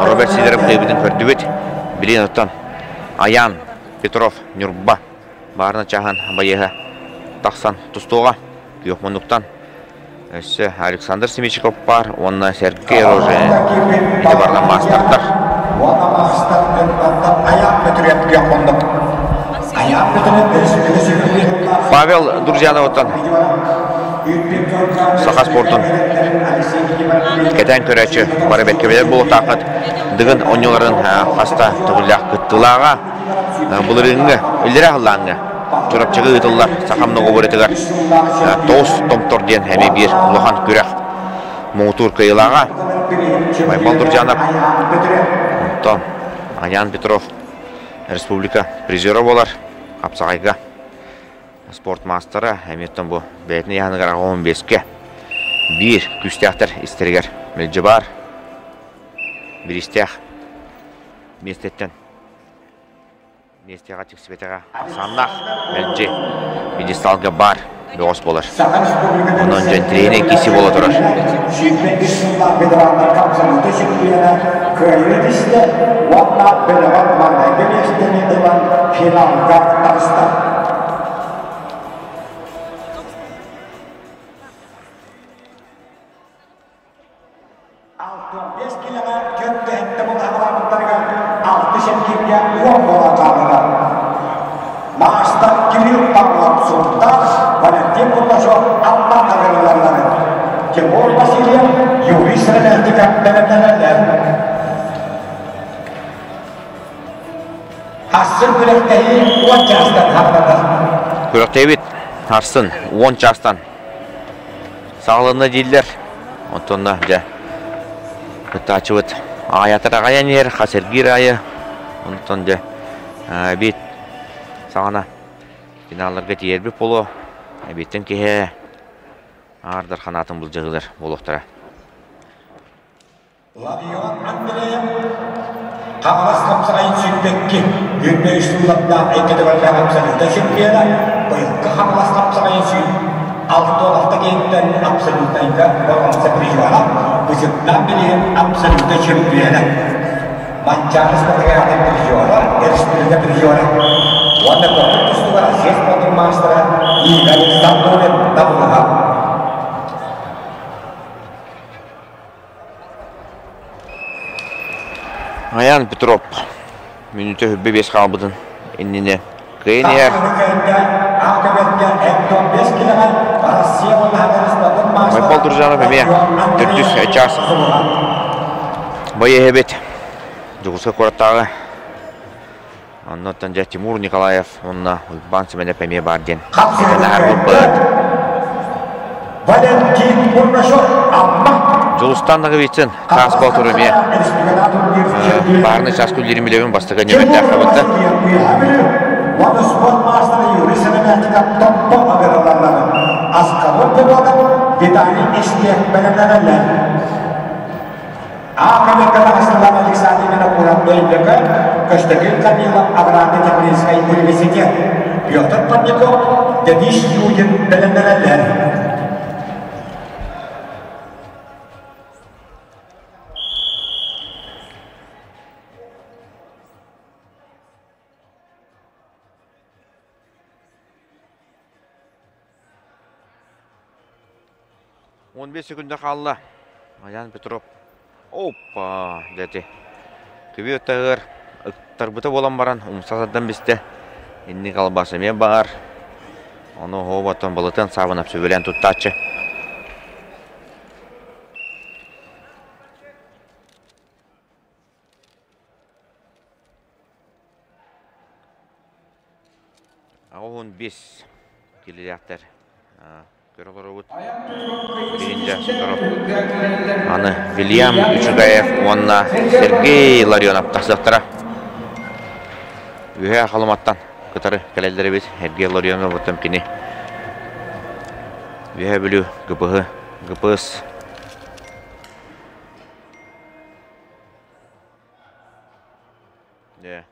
Роберт Сидоров кыайбытын көрдүбүт. Билигин оттон Аян. Петров Ньурба баарына чааһын байыаһа тахсан тустуоҕа. Күөх муннуктан өссө Александр Семичиков баар уонна Сергей Рожин ити барна маастардар. Павел Друзьяновтан саха спортун кэтээн көрөөччү бары бэркэ билэр буолуохтааххыт. Дыгын оонньууларын хаста төгүллээх кыттыылааҕа былырыыҥҥы иллэрээ халлааҥҥа Чурапчыга ыытыллар саха многоборьетыгар Тоҕус томтор диэн эмиэ биир улахан күрэх муҥутуур кыайыылааҕа Байбал Туржанов, онтон Аян Петров республика призера буолар хапсаҕайга спорт маастара эмиэттэн бу бэйэтин ыйааһыныгар 15-кэ биир күүстээхтэр истэригэр мэлдьи баар бириистээх миэстэттэн миэстэҕэ тиксибэтэҕэ ахсааннаах мэлдьи пьедесталга баар бөҕөс буолар. Онон дьон тренер киси буола турар. Кыайыы түстэ уонна бөлөҕөр маҥнайгы миэстэни ылан финалга таҕыста. 65 килэҕэ көнтөһүттэ булаһалаабыттарыгар алты сэргииргэ уон буолан хааллылар. Маастар Кирилл Павлов Сунтаар, Валентин Курбашов Амма аҕырылалларын, Тимур Васильев Юрий Сыромятников бэлэмнэнэллэр. Ахсын күрэхтэһии 10 чаастан хаалланар. Күрэхтэһиибит Арсын 10 чаастан саҕаланна дииллэр. Онтон дьэ кыттааччыбыт аҕайатар аҕайан иһэр, хас эргиир аайы. Онтон дьэ эбиэт саҕана финалларга тиийэрбит буолуо. Эбиэттэн киһи аардар ханаатын былдьаһыылар буолуохтара. Лавион Андреев Хаҥалас хапсаҕайын сүүрбэкки, үүрбэ үс сыллардаах икки төгүллээх абсолюта чемпиона, быйылгы Хаҥалас хапсаҕайын сүүр 66 киһиттэн абсолютнайга боруонса призера, бычыттаан билигин абсолюта чемпиона. Манчаары спартакиадатын призера, республика призера уонна көтөр тустууга Россия спордун маастара Игорь Сандулин табылыга. Аян Петров мүнүүтэ хүрбэ биэс хаалбытын иннинэ кыайан иһэр. Майпал Туржанов эмиэ төрдүс чаас байыһыбит Дьокуускай куораттааҕы Оннуттан дьэ Тимур Николаев уонна Уйбаан Сэмэнэп эмиэ баар диэн этэн аһарбыппыт. Валентин Бурнашов Амма. Дьулустан Ноговицын таас боотур эмиэ баарны чаас күллэрин билэбин бастакы нөмердээх хабытта. Уонна спорт маастара Юрий Сэмэнятиков Томпо агыралаллары Аскабыр пилота Виталий Эстех бэлэмнэнэллэр. Аакабекка таҕыстылар Александр Винокуров Өймөкөөн, Көстөкүүн Камилов Аграрно-Техническай университет, Петр Парников, Денис Юдин бэлэмнэнэллэр. 15 секунда хаалла. Аян Петров. Опа, дьэти. Күбү ыттаһыар ыктарбыта буолан баран умса сардан бистэ. Инник албас эмиэ баар. Ону оһоботтон балытын саабынап сөбүлээн туттааччы. 85 килилээхтэр көрө олоробут. Билинде сотору аны Вильям Үчүгэев уонна Сергей Ларионов тахсыахтара. Үһэ Халыматтан кытары кэлэллэр эбит. Сергей Ларионов оттон кини Үһэ Бүлүү ГПХ ГПС Yeah.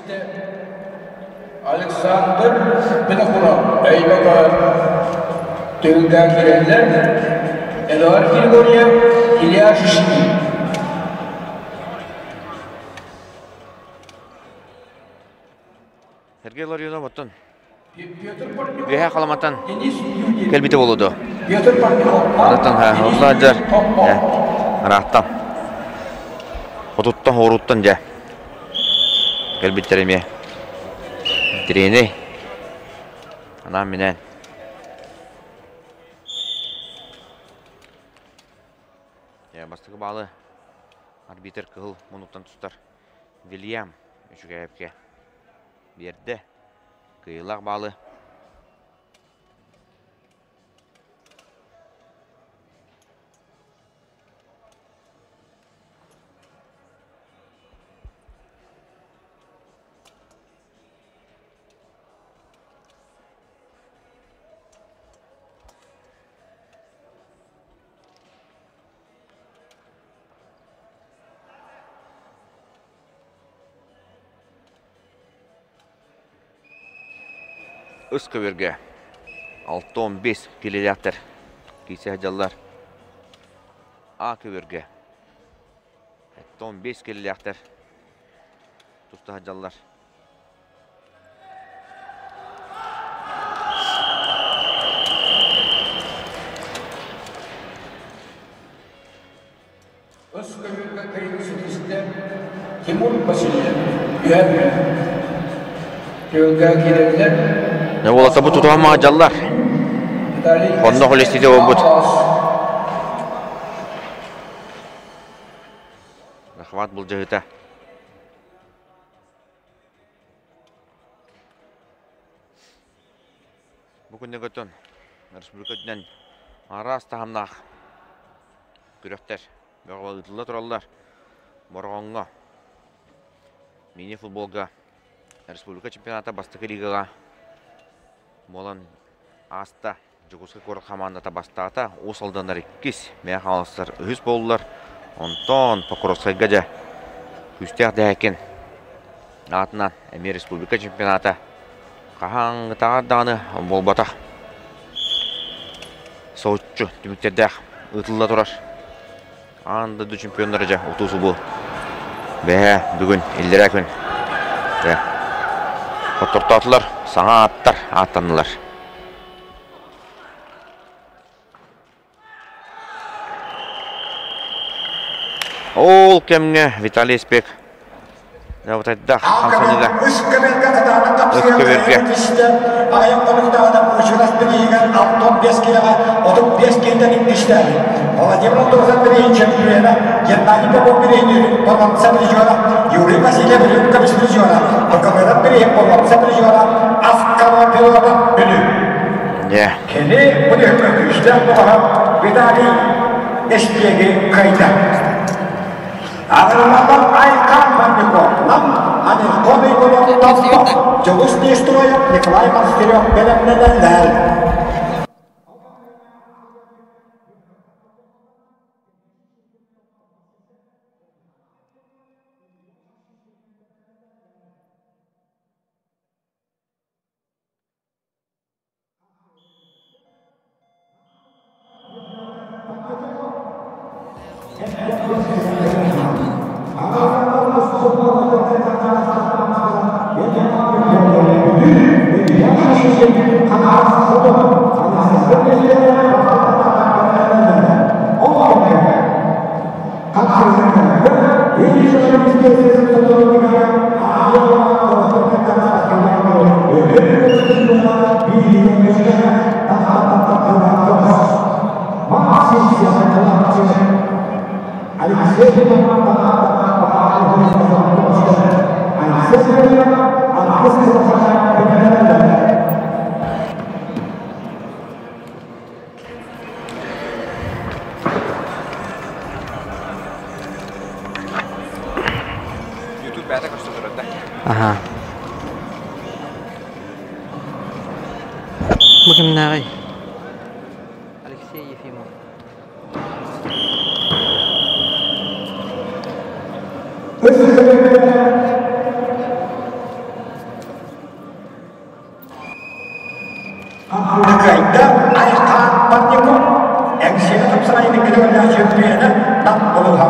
ситистэ Александр Винокуров, Өймөкөөн. Түһүлгэ киирэллэр Эдуард Григорьев, Илья Шишкин. Сергей Ларионов оттон Үөһээ Халаматтан кэлбитэ буолуо дуо? Онтон Отлаадьар ыраахтан хотуттан хоруттан дьэ кэлбиттэр эмиэ Тириэнэй анаан-минээн Бастакы баалы арбитр кыһыл муннуктан тустар Вильям Үчүгэйэпкэ биэрдэ. Кыайыылаах баалы Ыс көбүөргэ 6-15 килэлээхтэр киирсэ сылдьаллар. А көбүөргэ 15 килэлээхтэр туста сылдьаллар. Өс көбүөргэ кыайыы ситистэ Тимур Васильев үһэ бүлүү. Түөлгэ киирэллэр. Не уолаттар бу тутуһан маадьаллар. Онно холестите буолбут. Захват былдьаһыта. Бу күннэ көтөн республика үрдүнэн араас таһымнаах күрэхтэр бөҕө ыытылла тураллар. Бороҕоҥҥо мини-футболга республика чемпионата бастакы лигаҕа буолан ааста. Дьокуускай куорат хамаандата бастаата, Уус Алданнар иккис, Мэҥэ Хаҥаластар үһүс буоллулар. Онтон Покровскайга дьэ күүстээх Дэһэкин аатынан эмиэ республика чемпионата хаһааҥҥытааҕар даҕаны буолбатах соһуччу түмүктэрдээх ыытылла турар. Аан дойду чемпионнара дьэ утуу-субуу бэһээ бүгүн иллэрээ күн дьэ хоттортоотулар, саҥа ааттар ааттаннылар. Ол кэмҥэ Виталий Спек Дабытайдах хамсаныыга Үс көбүөргэ кытаанах хапсыйа түстэ. Аҕыйах хонуктааҕыта Бучурас бирииһигэр 65 киилэҕэ 35 киилэтэн иккистээбит. Владимир Андросов бирииһин чемпиона, Геннадий Попов бирииһин боруонса призера, Юрий Васильев үрүҥ көмүс призера, Бакалыров бирииһин боруонса призера, Аскала пилота Бүлүү. Кини бу түһүмэ күүстээх бөҕөһө Виталий Эспиэги кыайда. Аҕырылалар Айхан Парников, Нам, Анихтон Уйгунов, Томпо, Дьулус Неустроев, Николай Монастырев бэлэмнэнэллэр. Аха. Бу кимнээҕий? Алексей Ефимов. улуһа.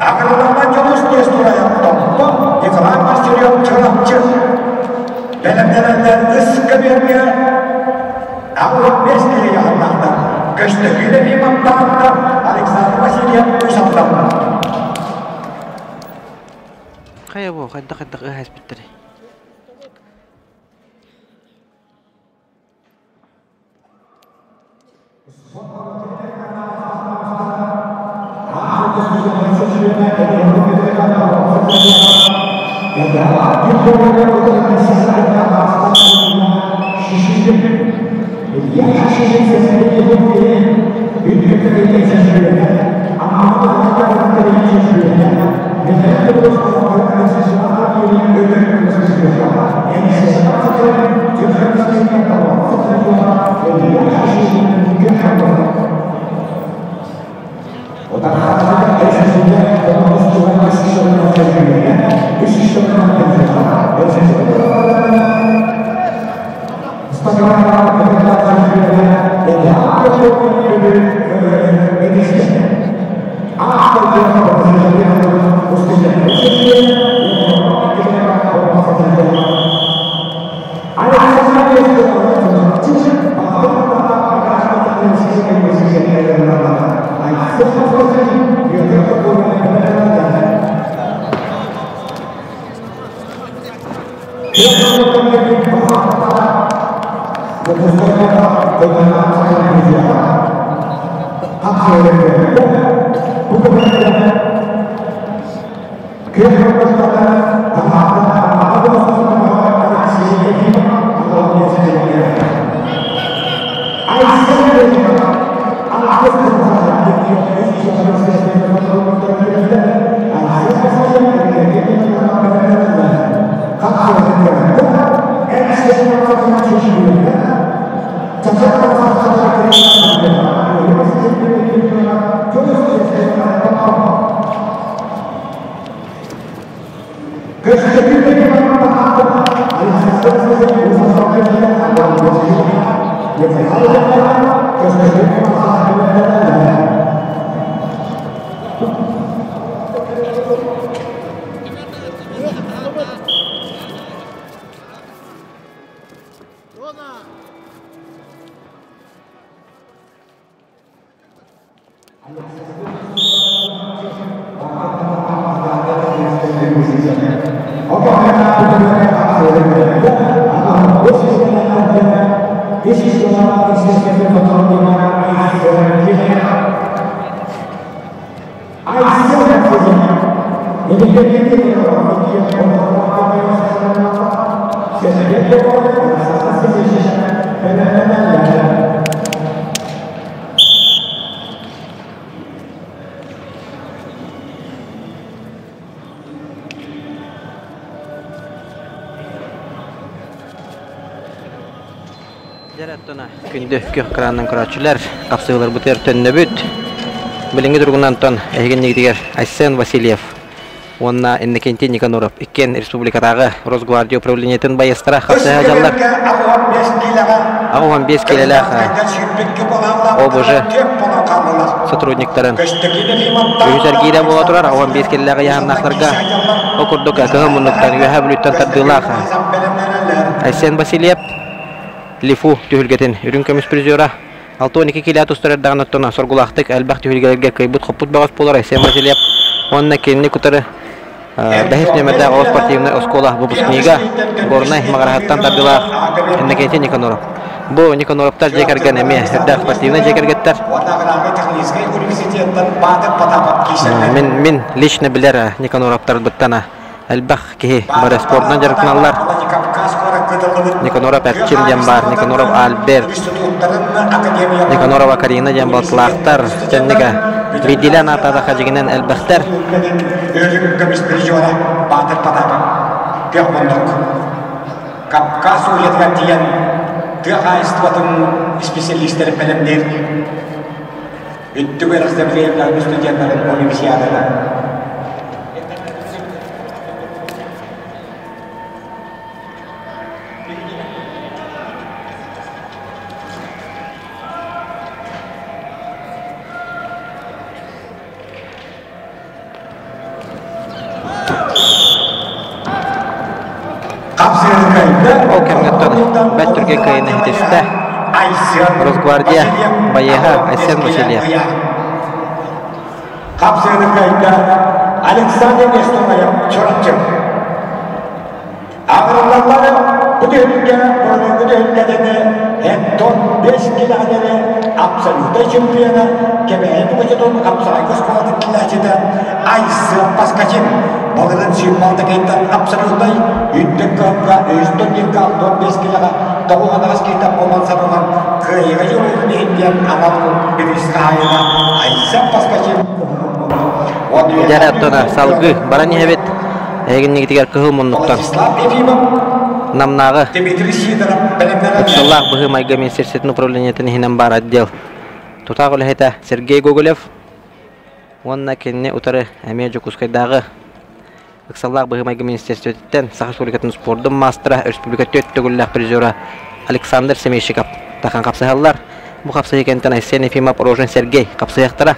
Агронома Дьулус Несторов Томпо, Николай Васильев Чурапчы. Бэлэмнэнэллэр үс көбүөргэ 85 киһи яһаллаахтар. Көстөкүүнэ Риматтаахтар Александр Васильев үс аллардар. Хайа бу, хайдах-хайдах ыһаспыттарый? Күндү күөх кырааннан көрөөччүлэр, хапсыһыыларбытыгар төннөбүт. Билиҥҥи туругунан онтон эһигиннигитигэр Айсен Васильев уонна Иннокентий Никаноров иккиэн республикатааҕы Росгвардия управлениетын байыастара хапсыһа дьаллар. 65 киилэлээх ОБЖ сотрудниктарын үһүс эргиирэ буола турар 15 киилэлээх ыйааһыннаахтарга ол курдук кыһыл муннуктан Үөһээ Бүлүүттэн тардыылаах Айсен Васильев Лифу түһүлгэтин үрүҥ көмүс призера 62 киилэ тустар эрдэҕинэ оттон соргулаахтык элбэх түһүлгэлэргэ кыайбыт-хоппут бөҕөс буолар Айсен Васильев уонна кинини кытары бэһис нүөмэрдээх оҕо спортивнай оскуола выпускнига Горнай Маҕараһыттан тардыылаах Иннокентий Никаноров. Бу Никаноровтар дьиэ кэргэн эмиэ үрдээх спортивнай дьиэ кэргэттэр. Мин, мин лично билэр Никаноровтарбыттан элбэх киһи бары спордунан дьарыктаналлар. Никаноров Эрчим диэн баар, Никаноров Альберт, Никанорова Карина диэн балтылаахтар, Чэннигэ биирдиилээн ааттаатахха дьиҥинэн элбэхтэр. Кавказ уйатыгар тиийэн тыа хаһаайыстыбатын исписэлиистэрин бэлэмниир үрдүк үөрэхтээх студеннарын универсиадата. Ол кэмҥэ бэрт түргэн кыайыыны ситистэ. Росгвардия байыаһа Айсен Васильев. Хапсыаны кыайда Александр Нестомаев Чурапчы. Аҕырыллаллары бу түһүлгэ бұрынғы түһүлгэтэни Антон 5 килэҕинэри абсолютнай чемпиона Кэбээйи Букачытын хапсаҕайга оскуолатын килээччитэ Айсен Паскачин балырын сүүрбалтакайтан абсолютнай үрдүк кыһынга үстэн бииргэ 65 килэҕэ тоҕуһанаҕас киһитэ буолан сананан кыайыыга дьулуурун иһин диэн анал бириис хаһаайына Айсен Паскачин. Дьэ, оттон салгыы баран иһэбит. Эһигиннигитигэр кыһыл муннуктан Намнааҕы ыксаллаах быһыы-майгы министерствотын управлениетын иһинэн баар отдел тутаах үлэһитэ Сергей Гоголев уонна кинини утары эмиэ Дьокуускайдааҕы ыксаллаах быһыы-майгы министерствотыттан Саха Республикатын спордун маастара, республика түөрт төгүллээх призера Александр Семейщиков тахан хапсыһаллар. Бу хапсыһыы кэнниттэн Айсен Ефимов, Рожин Сергей хапсыһыахтара.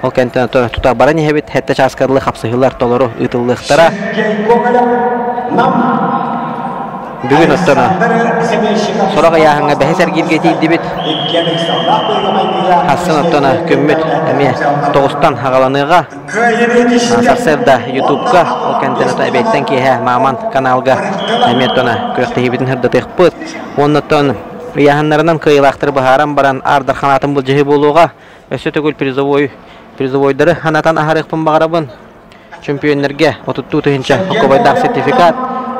Ол кэнниттэн тута баран иһэбит, сэттэ чааска дылы хапсыһыылар толору ыытыллыахтара. Бүгүн оттон сорох ыйааһыҥҥа бэһис эргииргэ тиийдибит. Хассын оттон күммүт эмиэ тоҕустан аҕаланыаҕа. Сарсыарда Ютубка, ол кэнниттэн ото эбиэттэн киэһэ Мааман каналга эмиэ оттон күрэхтэһиибитин сырдатыахпыт. Уонна оттон ыйааһыннарынан кыайыылаахтары быһааран баран Аар Дархан аатын былдьаһыы буолуоҕа. Өссө төгүл призовой призовойдары санатан аһарыахпын баҕарабын. Чөмпүйүөннэргэ отуттуу тыһыынча окуобайдаах сертификат,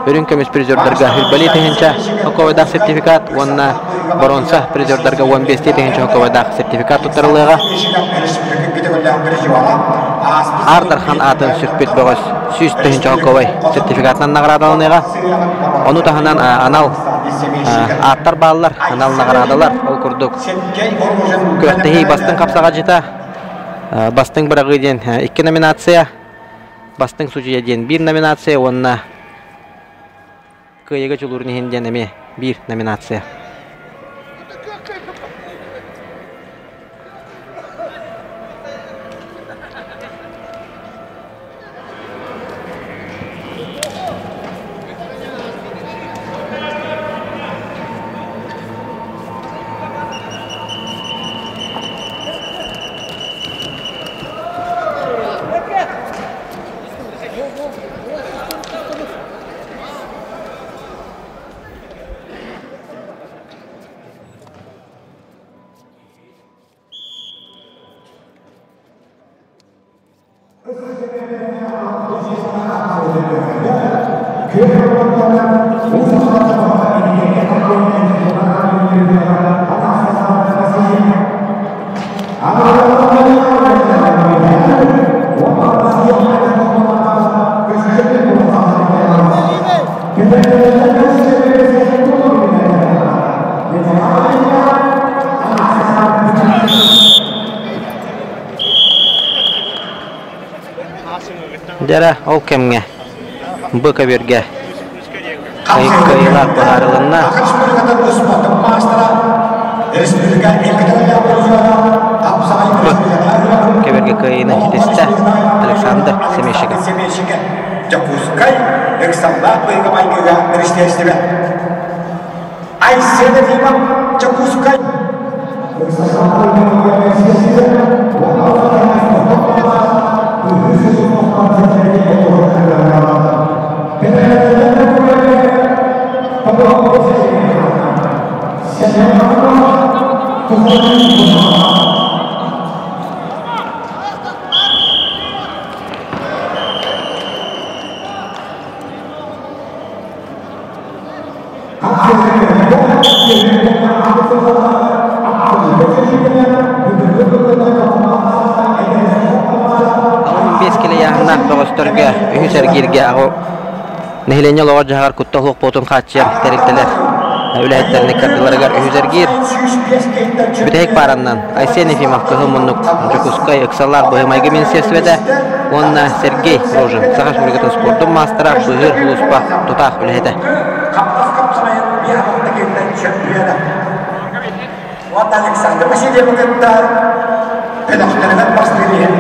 үрүҥ көмүс призердарга үрбэлии тыһыынча окуобайдаах сертификат уонна боруонса призердарга 15 тыһыынча окуобайдаах сертификат туттарыллыаҕа. Аар Дархан аатын сүкпүт бөҕөс 100 тыһыынча окуобай сертификатынан наҕараадаланыаҕа. Ону таһынан анал ааттар бааллар, анал наҕараадалар. Ол курдук күрэхтэһии бастыҥ хапсаҕадьыта, бастыҥ быраҕыы диэн икки номинация, бастыҥ судьуйа диэн биир номинация уонна кыайыыга дьулуурун иһин диэн эмиэ биир номинация. Дьэ ол кэмҥэ бу көбүөргэ кыайыылаах быһаарылынна. Көбүөргэ кыайыыны ситистэ Александр Семещиков. Дьокуускай ыксаллаах быһыыга-майгыга министиэристибэ. Айсен Ефимов, Дьокуускай. Алын килэйээһиннээх бөҕөстөргө үһүс эргииргэ нэһилиэнньэ олоҕор-дьаһаҕар куттал суох буолуутун хааччыйар тэрилтэлэр үлэһиттэрин ыккардыларыгар үһүс эргиир бүтэһик паараннан Айсен Ефимов Кыһыл муннук Дьокуускай ыксаллаах быһыы-майгы министиэристибэтэ уонна Сергей Рожин Саха Республикатын спордун маастара быыһыыр сулууспа тутаах үлэһитэ. Уонна Александр Васильевы кытта бөлөхтөрүгэр бастыыр иһин.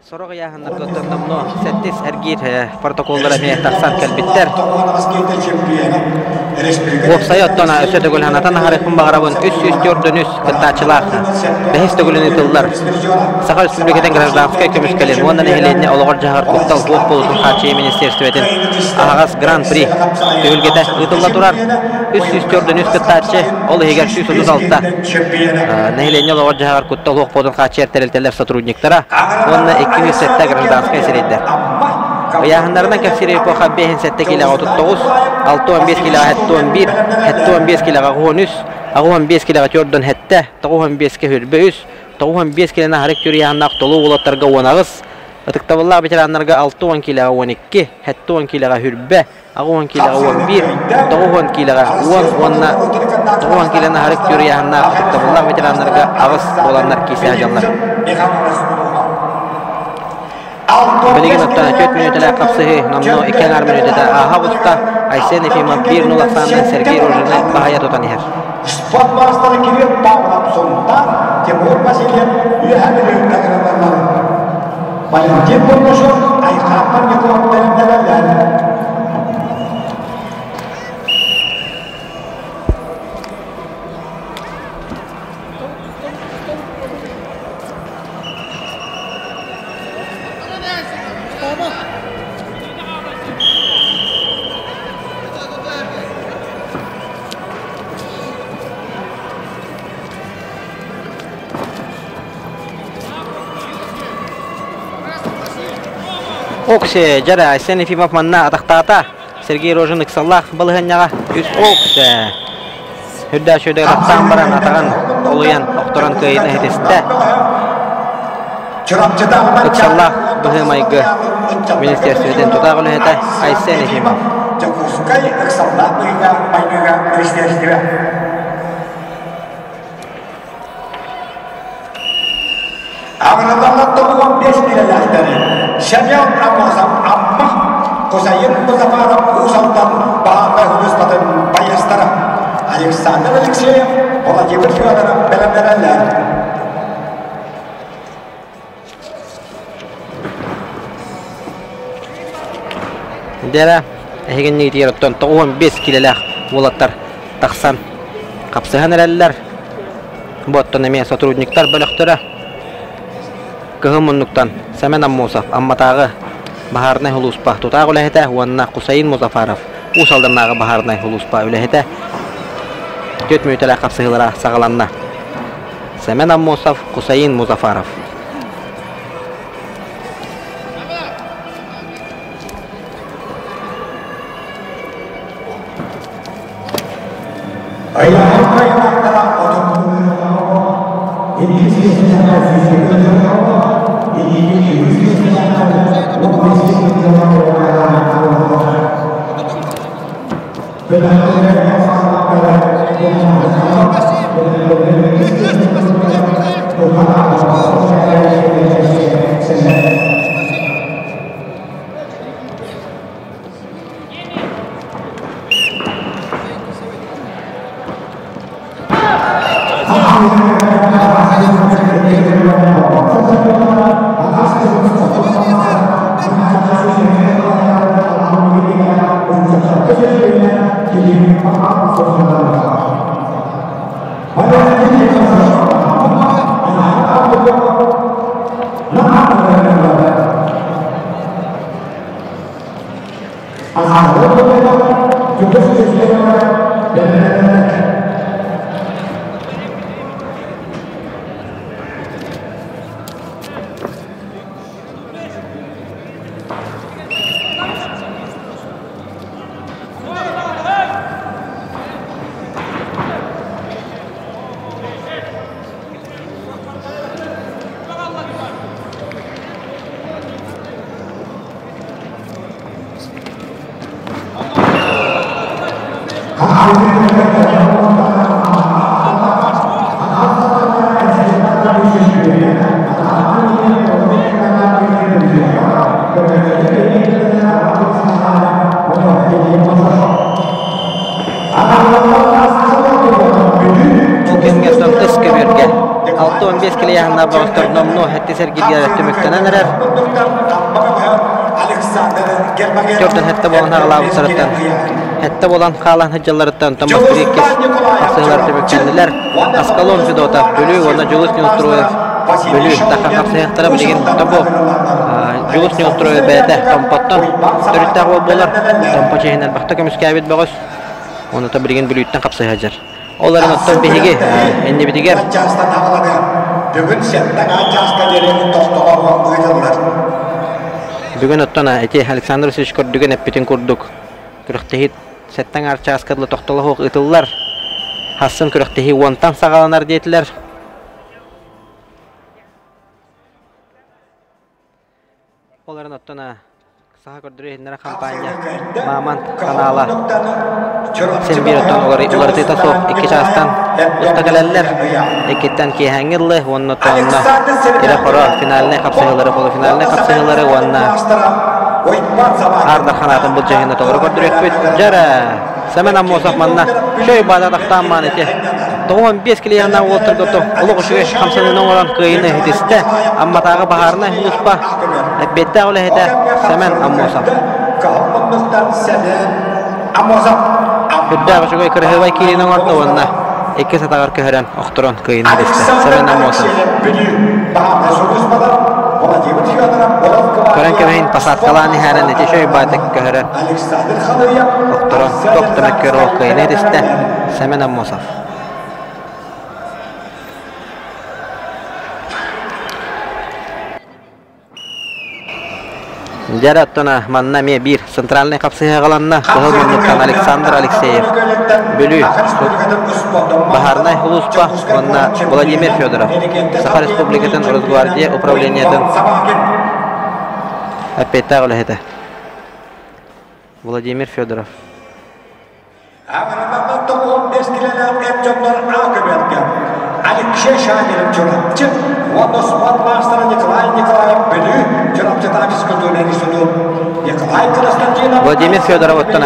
Сорох ыйааһыннарга оттон номнуо сэттис эргиир протоколлара эмиэ тахсан кэлбиттэр. Уопсайа оттон өссө төгүл санатан аһарыахпын баҕарабын 343 кыттааччылаах бэһис төгүлүн ыытыллар Саха Республикатын гражданскай көмүскэлин уонна нэһилиэнньэ олоҕор-дьаһаҕар куттал суох буолуутун хааччыйыы министиэристибэтин аһаҕас Гран-при түһүлгэтэ ыытылла турар. 343 кыттааччы, ол иһигэр 136 нэһилиэнньэ олоҕор-дьаһаҕар куттал суох буолуутун хааччыйар тэрилтэлэр сотрудниктара уонна 207 гражданскай сирэйдэр. Ыйааһыннарынан кэпсиир эпоха 57 киилэҕэ 39, 65 киилэҕэ 71, 75 киилэҕэ 13, 85 киилэҕэ 47, 95-кэ 23, 95 киилэни аһары күрүйэһаннаах толуу уолаттарга 18, ытыктабыллаах ветераннарга 60 киилэҕэ 12, 70 киилэҕэ хүрбэ, 80 киилэҕэ 11, 90 киилэҕэ 10 уонна 90 киилэни аһары күрүйэһаннаах ытыктабыллаах ветераннарга 8 буоланнар киирсэ сылдьаллар. Билигин оттон 4 мүнүүтэлээх хапсыһыы номнуо 2 аҥаар мүнүүтэтэ ааһа оҕуста. Айсен Ефимов 1-0 ахсаанынан Сергей Рожины баһыйа тутан иһэр. Спорт маастара Кирилл Павлов Сунтаар, Тимур Васильев Үөһээ Бүлүүттэн ылаллар. Валентин Бурнашов Айхаан Парников бэлэмнэнэллэр. Оксе, дьэрэ, Айсен Ефимов манна атахтаата. Сергей Рожин ыксаллаах балаһыанньаҕа үс Оксе. Үрдээх үчүгэйдик атахтаан баран атаҕын олуйан охторон кыайыыны иһитистэ. Ыксаллаах быһыы-майгы министиэристибэтин тутаах үлэһитэ Айсен Ефимов. Дьокуускай ыксаллаах быһыыга майгыга министиэристибэ. Аҕыраллар 95 миэрэлээхтэри Семен Аммосов Амма, Кусаин Музафаров Уус Алдан баһаарынай сулууспатын байыастара Александр Алексеев, Владимир Федоров бэлэмнэнэллэр. Дэрэ, эһигинниитигэр оттон 95 килэлээх уолаттар тахсан хапсыһан эрэллэр. Бу оттон эмиэ сотрудниктар бөлөхтөрө Кыһыл муннуктан Сэмэн Аммосов Амматааҕы баһаарынай сулууспа тутаах үлэһитэ уонна Кусаин Музафаров Уус Алданнааҕы баһаарынай сулууспа үлэһитэ 4 мүнүүтэлээх хапсыһыылара саҕаланна. Сэмэн Аммосов, Кусаин Музафаров. Бу кэмҥэ оттон тыс көбүөргэ 65 килийаһыннаах бөҕөстөр номнуо сэттис эргииргэ түмүктэнэн эрэр. Төрдөн сэттэ буолан хаалаабыттарыттан сэттэ буолан хаалан сылдьалларыттан онтон бастакы иккис хапсыһыылар түмүктэннилэр. Аскалон Федотов Бүлүү уонна Дьулус Неустроев Бүлүү Таха хапсыһыахтара билигин тобу Дьулус Неустроев бэйэтэ Томпоттон төрүттээх уол буолар. Томпо чиһин элбэхтэ көмүскээбит бөҕөс. Онута билигин Бүлүүттэн хапсыһа сылдьар. Ол эрэн оттон биһиги иннибитигэр Бүгүн сэттэ чааска диэри тохтолоох ыытыллар. Бүгүн оттон ити Александр Васильевич көрдүгэн эппитин курдук күрэхтэһии сэттэ аҥаар чааска дылы тохтолоох ыытыллар. Хассын күрэхтэһии уонтан саҕаланар диэтилэр. Ол эрэн оттон Саха көрдөрүү иһиннэрэ хампаанньа Мамонт ханаала син биир оттон уларытыыта суох икки чаастан уста кэлэллэр. Иккиттэн киэһээҥҥи ыллы уонна онно ирэ-хоро финальнай хапсыһыылары, полуфинальнай хапсыһыылары уонна Аар Дархан аатын былдьаһыыны толору көрдөрүөхпүт. Дьэ Сэмэн Аммосов манна чөй баада тахтаан маан ити 95 килияннаах уолтарга олох үчүгэй хамсаныыны оҥорон кыайыыны ситистэ. Амматааҕы баһаарынай сулууспа эппиэттээх үлэһитэ Сэмэн Аммосов. Үрдээх үчүгэй кырыһыабай киириини оҥордо уонна иккис атаҕар көһөрөн охторон кыайыыны ситистэ. Сэмэн Аммосов. Көрөн кэбиһин посадкалаан иһэрин ити үчүгэй баатык көһөрөн охторон тохтомөккөр ол кыайыыны ситистэ Сэмэн Аммосов. Дьэ оттон манна эмиэ биир центральнай хапсыһыаҕаланна. Кыһыл муннуктан Александр Алексеев, Бүлүү Баһаарынай улууспа уонна Владимир Федоров, Саха Республикатын Росгвардия управлениетын эппиэттээх үлэһитэ Владимир Федоров. Аҕыралардан 95 килэлээх эр дьоннор А көбүөргэ Алексей Шагинов Чурапчы уонна спорт маастара Николай Николаев Бүлүү Чурапчытааҕы физкультурнай институт Николай Константинов Владимир Федоров оттон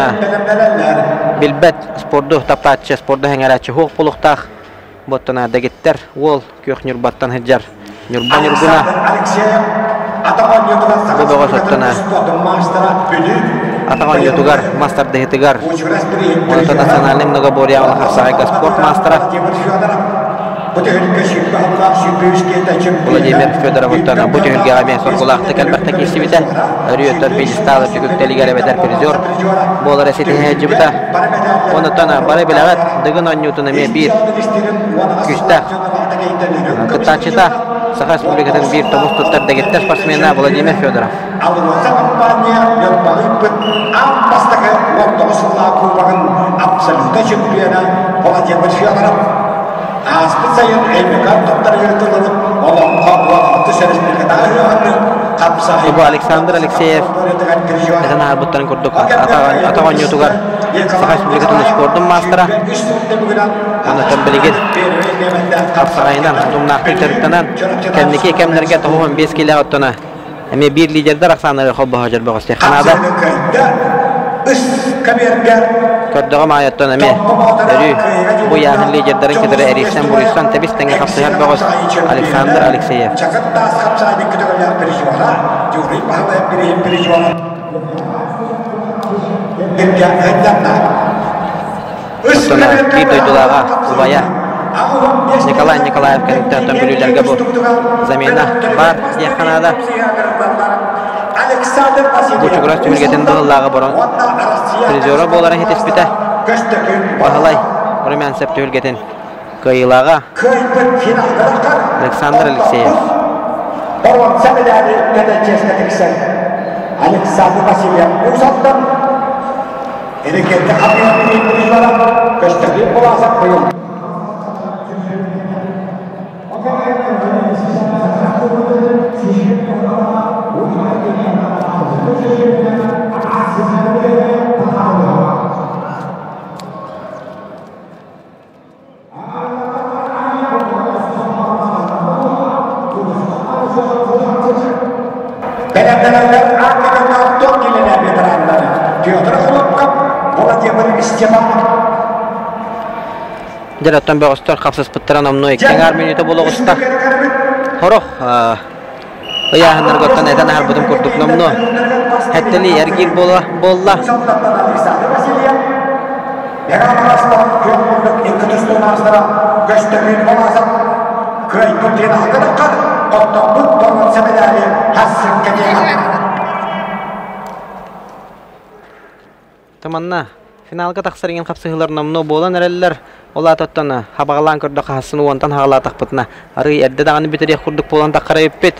билбэт спорду таптааччы, спорду сэҥээрээччи суох буолуохтаах. Боттона дэгиттэр уол күөх Ньурбаттан сылдьар Ньурба Ньургуна бу бөҕөс оттона атах оонньуутугар мас тардыһыытыгар уонна национальнай многоборье хапсаҕайга спорт маастара Владимир Федоров оттон бу түһүлгэҕэ эмиэ соргулаахтык элбэхтэ киирсибитэ. Өрүү оттон пьедестал үрдүк эбэтэр призер буолара ситиһээччибитэ. Онтон бары билэҕит, Дыгын оонньуутун эмиэ биир күүстээх кыттааччыта Саха Республикатын биир тумус туттар дэгиттэр спортсмена Владимир Федоров. АЛРОСА компания Ньурбалыйбыт аан бастакы 19 сыллаах кубогын абсолюта чемпиона Владимир Федоров ааспыт сайын Өймөкөөн туттарыгар тылланып олоҥхо уон республикатааҕы ыһыаҕын Бу Александр Алексеев этэн ааһарбыттарын курдук атах оонньуутугар Саха Республикатын спордун маастара. Онтон билигин хапсаҕайынан утумнаахтык дьарыктанан кэнники кэмнэргэ 95 килэ оттона эмиэ биир лидердэр ахсааннары холбоһо дьорбоҕос Канада көрдөҕүм аайыттан эмиэ өрүү бу ыйааһын лидердэрин кытары эрийсэн буруйсан тэбис тэҥҥэ хапсыһар бөҕөс Александр Алексеев. Оттон биир дойдулааҕа убайа Николай Николаев кэнниттэн оттон бүлүүлэргэ бу замена баар диэххэ наада. Бу Чугурас түһүлгэтин быһыллааҕы борон призера буоларын ситиспитэ. Баһылай Румянцев түһүлгэтин кыайыылааҕа Александр Алексеев. Боруонса медали кэдэ чиэскэ Александр Васильев Уус Эрикетте хабыйан көстөкүүн булаасап быйыл. Бэлэмнэнэллэр Арктикатааҕы туох килэлээх ветераннары Петр Хлопков, Владимир Степанов. Дьэр оттон бөҕөстөр хапсыспыттара номнуо икки аҥаар мүнүүтэ буола оҕуста. Хорох ыйааһыннарга оттон этэн аһарбытым курдук номнуо хэттэлии эргиир буола буолла. Таманна финалга тахсар иҥин хапсыһыылар номнуо буолан эрэллэр. Ол аатыттан хабаҕалаан көрдөх хаһасын уонтан хаҕалаатахпытына арыый эрдэ даҕаны бүтэриэх курдук буолан таххара эбиппит.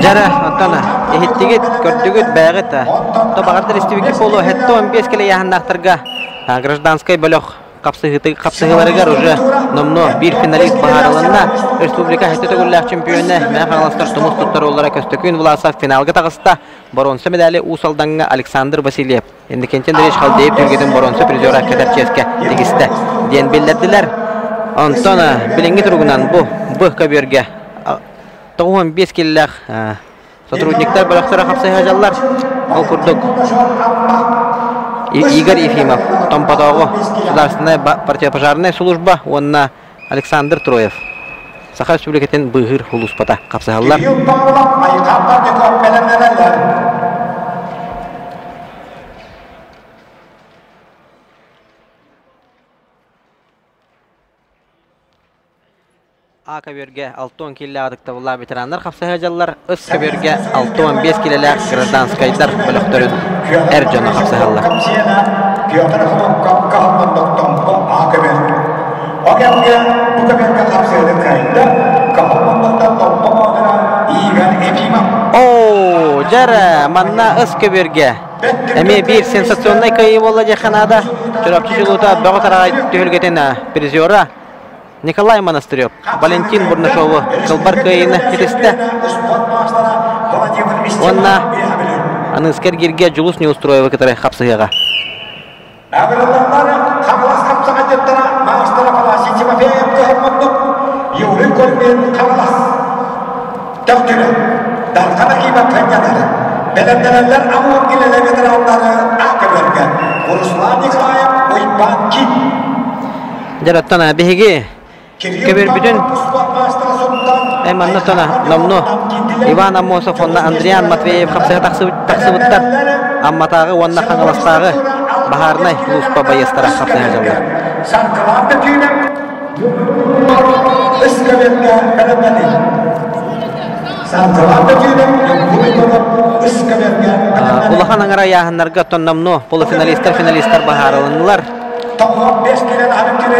Дьара, оттон иһиттигит, көрдүгүт, бэйэҕит то баҕардар истибиккит буолуо, 75 килэ ыйааһыннаахтарга гражданскай бөлөх хапсыһыыларыгар уже номнуо биир финалист быһаарылынна. Республика сэттэ төгүллээх чемпионэ Мэҥэ Хаҥаластар тумус туттар уоллара Көстөкүүн Власов финалга таҕыста. Боруонса медали Уус Алдаҥҥа Александр Васильев Иннокентий Андреевич Халдеев түһүлгэтин боруонса призера кэтэр чиэскэ тигистэ диэн биллэрдилэр. Онтон билиҥҥи туругунан бу Б көбүөргэ 95 киллээх сотрудниктар бөлөхтөрө хапсыһа Ол курдук Игорь Ефимов Томпотооҕу государственная противопожарная служба уонна Александр Троев Саха Республикатын быыһыыр сулууспата хапсыһаллар. А көбүөргэ 60 киилээх ытыктабыллаах ветераннар хапсыһа дьаллар, С көбүөргэ 65 киилэлээх гражданскайдар бөлөхтөрүн эр дьоно хапсыһаллар. Петр Хомокко Каһыммандоктомпо А көбүөр. О кэмгэ бу көбүөргэ хапсыһыны кыайда Каһыммандоктон Томпо Боотура Игорь Ефимов. Оо, дьэрэ, манна С көбүөргэ эмиэ биир сенсационнай кыайыы буолла диэххэ наада. Чурапчы чулуута Бөҕө Тараҕай түһүлгэтин призера Николай Монастырев Валентин Бурнашову кылбар кыайыыны ситистэ. Уонна Аныыска эргииргэ Дьулус Неустроевы кытары хапсыһыаҕа. Хаҥалас хапсаҕайдьыттара маастар Афанасий Тимофеев кыһаммыттык Юрий Кольмин Хаҥалас Төхтүрэ Дархан Акимов кынньанар бэлэмнэнэллэр Амур Гилеле ветераннары А-көбөргө Руслан Николаев Уйбаан Кин Дьэ, биһиги көбүрбүтүн манна тона номну Иван Аммосов уонна Андриан Матвеев хапсыһа тахсыбыттар. Амматааҕы уонна Хаҥаластааҕы баһаарынай сулууспа байыастара хапсыһа дьаллар. Улахан аҥара ыйааһыннарга оттон номнуо полуфиналистар, финалистар баһаарылыннылар.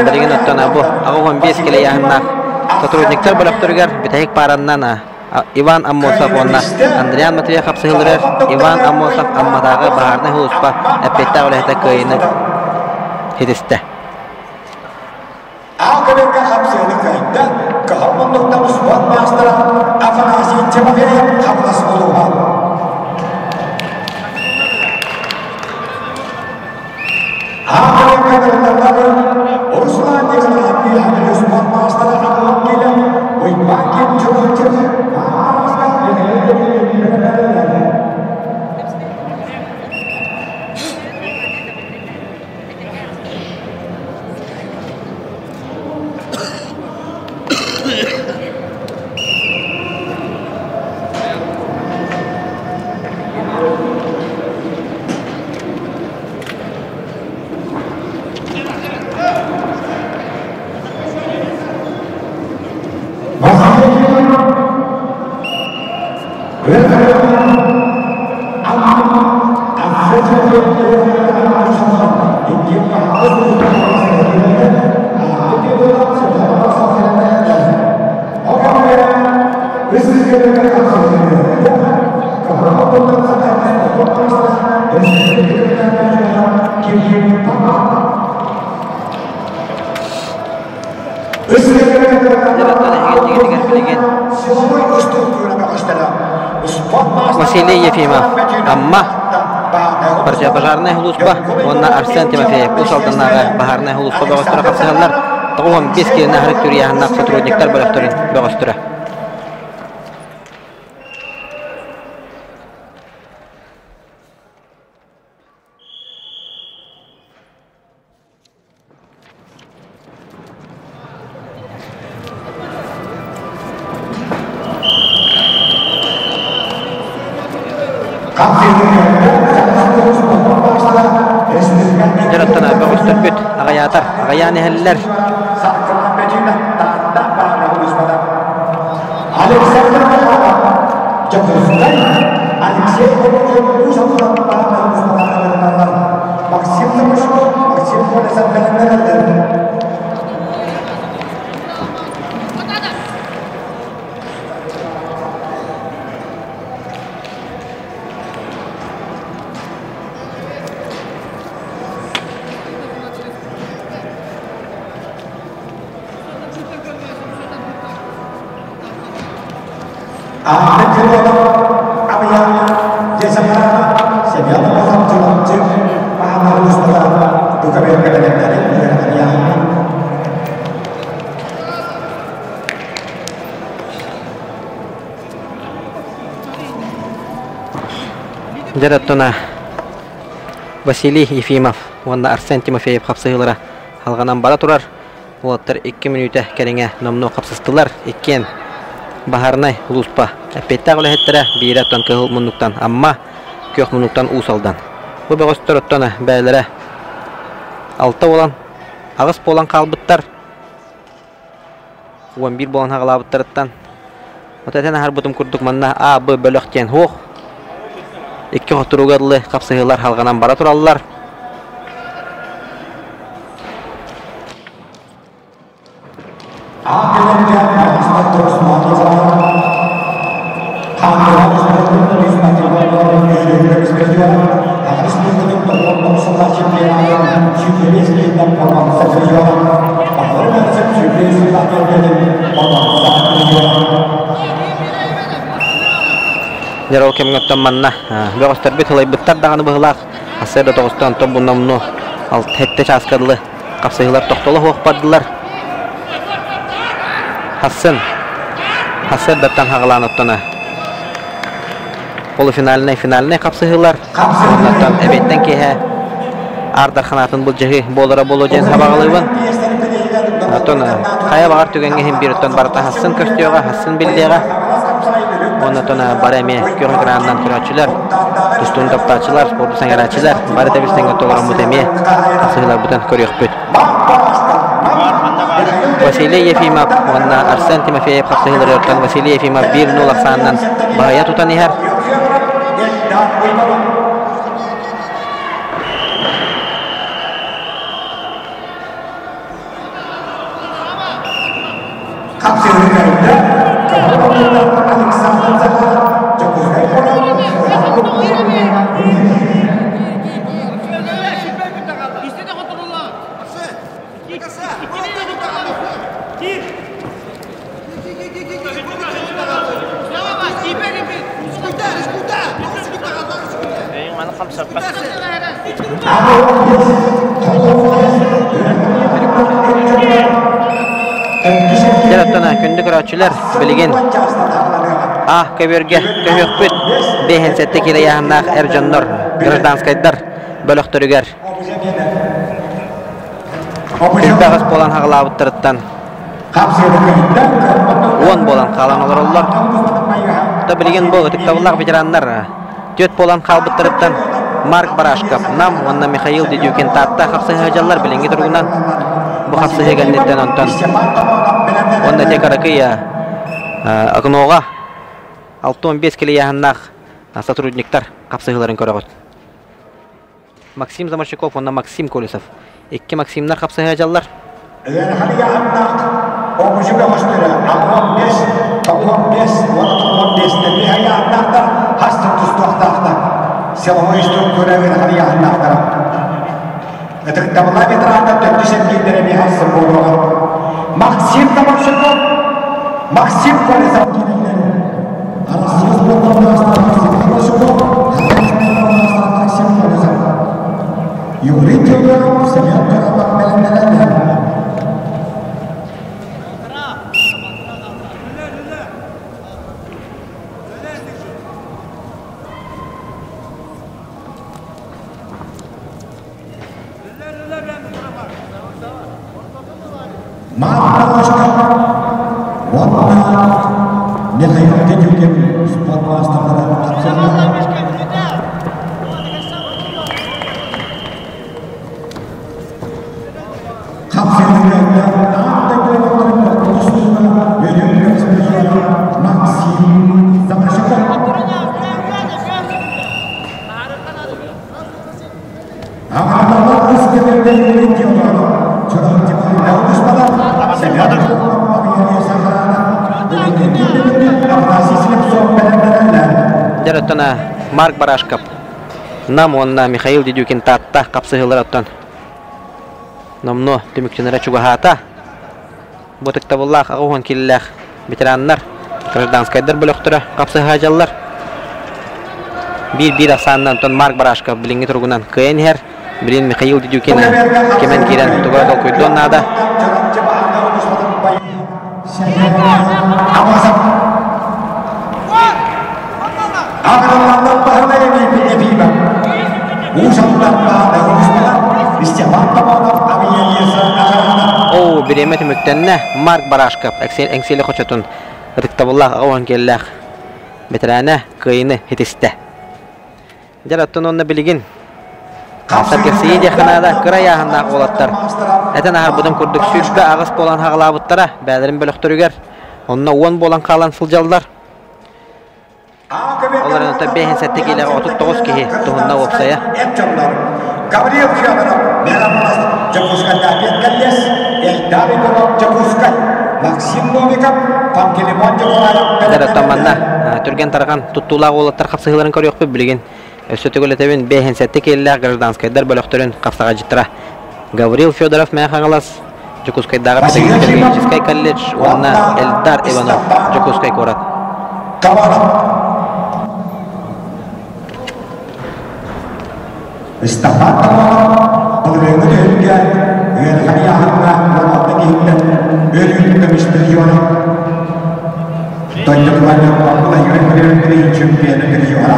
Билигин оттон бу 85 килэ ыйааһыннаах сотрудниктар бөлөхтөрүгэр бүтэһик паараннан Иван Аммосов уонна Андриан Матвеев хапсыһыыларыгар Иван Аммосов Амматааҕы баһаарынай сулууспа эппиэттээх үлэһитэ кыайыыны ситистэ. Аакырыга хапсыаны кыайда, кыһыл муннуктан успуорт маастара Афанасий Тимофеев Хаҥалас улууһа. Руслан Николаев успуорт маастара Аҕалан кэлэн Уйбаан Ким Чурапчы Василий Ефимов, Амма, пожарная сулууспа уонна Арсен Тимофеев Уус Алданнааҕы баһаарынай сулууспа бөҕөстөрө хапсыһаллар. 95 киилэни аһарык түрүйээһиннээх сотрудниктар бөлөхтөрүн бөҕөстөрө. Дьарыктан бөҕөстөрбүт аҕайаатар аҕайаан иһэллэр. Александр Михайлов, Дьокуускай, Алексей Попов, Уус Алдан Максим Томашов, Максим Колесов бэлэмнэнэллэр. Аана Кириллова, Абыйаана, Десамарана, Семенова Чурапчы, Аана Устата, Дукаберга бэлэмнэрин үөрэтэн Дьэ, Василий Ефимов уонна Арсен Тимофеев хапсыһыылара халҕанан бара турар. Уолаттар икки мүнүүтэ кэриҥэ номнуо хапсыстылар. Иккиэн баһаарынай улууспа эппиэттээх үлэһиттэрэ биирэ оттон кыһыл муннуктан Амма, күөх муннуктан Уус Алдан. Бу бөҕөстөр оттон бэйэлэрэ алта буолан, аҕыс буолан хаалбыттар. 11 буолан хаҕалаабыттарыттан. Ото этэн аһарбытым курдук манна А, Б бөлөх диэн суох. Икки хотуруга дылы хапсыһыылар халҕанан бара тураллар. Дьэ ол кэмҥэ оттон манна бөҕөстөрбүт ылайбыттар даҕаны быһылаах сарсыарда тоҕустан онтон бу алта сэттэ чааска дылы Хапсыһыылар тохтоло суох бардылар. Хассын. Хасыардаттан хаҕалаан оттоно. Полуфинальнай, финальнай хапсыһыылар. Оннуттан эбиэттэн киэһэ Аар Дарханаатын былдьаһыы буолара буолуо диэн сабаҕалыыбын. Оттон хайа баҕар түгэҥҥэ иһин биир оттон барыта хассын көстүөҕэ, хассын биллиэҕэ. Оннуттан бары эмиэ күөх экранынан көрөөччүлэр, тустууну таптааччылар, спорду сэҥээрээччилэр бары тэбис-тэҥҥэ толороммут эмиэ хасыһыыларбытын көрүөхпүт. Василий Ефимов уонна Арсен Тимофеев хапсыһыыларыттан Василий Ефимов 1-0 ахсаанынан баһыйа тутан иһэр. Дьэ оттон күндү көрөөччүлэр билигин А көбүөргэ көһүөхпүт 57 киилэ ыйааһыннаах эр дьоннор гражданскайдар бөлөхтөрүгэр Элбэх буолан хаҕылаабыттарыттан уон буолан хаалан олороллор. Да билигин бу ытыктабыллаах ветераннар түөрт буолан хаалбыттарыттан Марк Барашков, Нам уонна Михаил Дедюкин Таатта хапсыһа сылдьаллар билиҥҥи туругунан бу хапсыһыы кэнниттэн онтон уонна те Каракыя Окноҕа 65 килийааһыннаах сотрудниктар хапсыһыыларын көрөҕүт. Максим Заморщиков уонна Максим Колесов. Икки Максимнар хапсыһа дьаллар. Ыарахан ыйааһыннаах оҕусу бөҕөстөрө 65, 95 уонна 95 тэбиэһэ ыйааһыннаахтар хас да тустуохтаахтар. Силовой структура ыарахан ыйааһыннаахтара. Ытыктабыллаах ветераннар төрдүс эргиирдэрэ эмиэ хассын буолуоҕа. Максим Заморщиков, Максим Колесов киирэллэр. Арассыыйа спордун маастара Максим Заморщиков, маастара Максим Колесов. Юрий Тимиров, Семен Карабах бэлэмнэнэллэр. Марк уонна Михаил Дедюкин спорт маастардара тахсаллар. Хапсыһыыларга аан дойду уолаттарын тустууга бөлүҥҥэ Максим Замашаков. Дьэр оттон Марк Барашков Нам уонна Михаил Дедюкин Таатта хапсыһыылар оттон номнуо түмүктэнэрэ чугаһаата. Бу ытыктабыллаах 80 киилэлээх ветераннар, гражданскайдар бөлөхтөрө хапсыһа дьаллар. Биир-биир ахсаанынан онтон Марк Барашков билиҥҥи туругунан кыайан иһэр. Билин Михаил Дедюкин кимэн киирэн тугу толкуйдуон наада. Оо, бириэмэ түмүктэннэ. Марк Барашков Эҥсиэли хочотун ытыктабыллаах аҕа уһун киэллээх бэтэрээнэ кыайыыны ситистэ. Дьэ, оттон уонна билигин Сэргэхсийии диэххэ наада, кыра ыйааһыннаах уолаттар этэн аһарбытым курдук 28 буолан хаҕылаабыттара бэйэлэрин бөлөхтөрүгэр. Онно 10 буолан хаалан сылдьаллар. Ол эрэн 57 киилэҕэ 39 киһи туһунна уопсайа. Гаврил Федоров, Мегаполис, Дьокуускайдаах Кэллиэс, Эльдар Егоров, Дьокуускай, Максим Новиков, Пантелеймон Николаев, Дэрэ манна түргэн тарҕан туттуулаах уолаттар хапсыһыыларын көрүөхпүт билигин. Өссө төгүл этэбин, 57 киэллээх гражданскайдар бөлөхтөрүн хапсаҕайдьыттара Гаврил Федоров Мэҥэ Хаҥалас, Дьокуускайдааҕы педагогическай колледж уонна Эльдар Иванов, Дьокуускай куорат. Ыстапаан Томонов былырыыҥҥы түһүлгэ үөрэххэ ыйааһыҥҥа 16 киһиттэн өлүүн көмүс призера Дойдутугар Владимир Владимирович чемпиона призера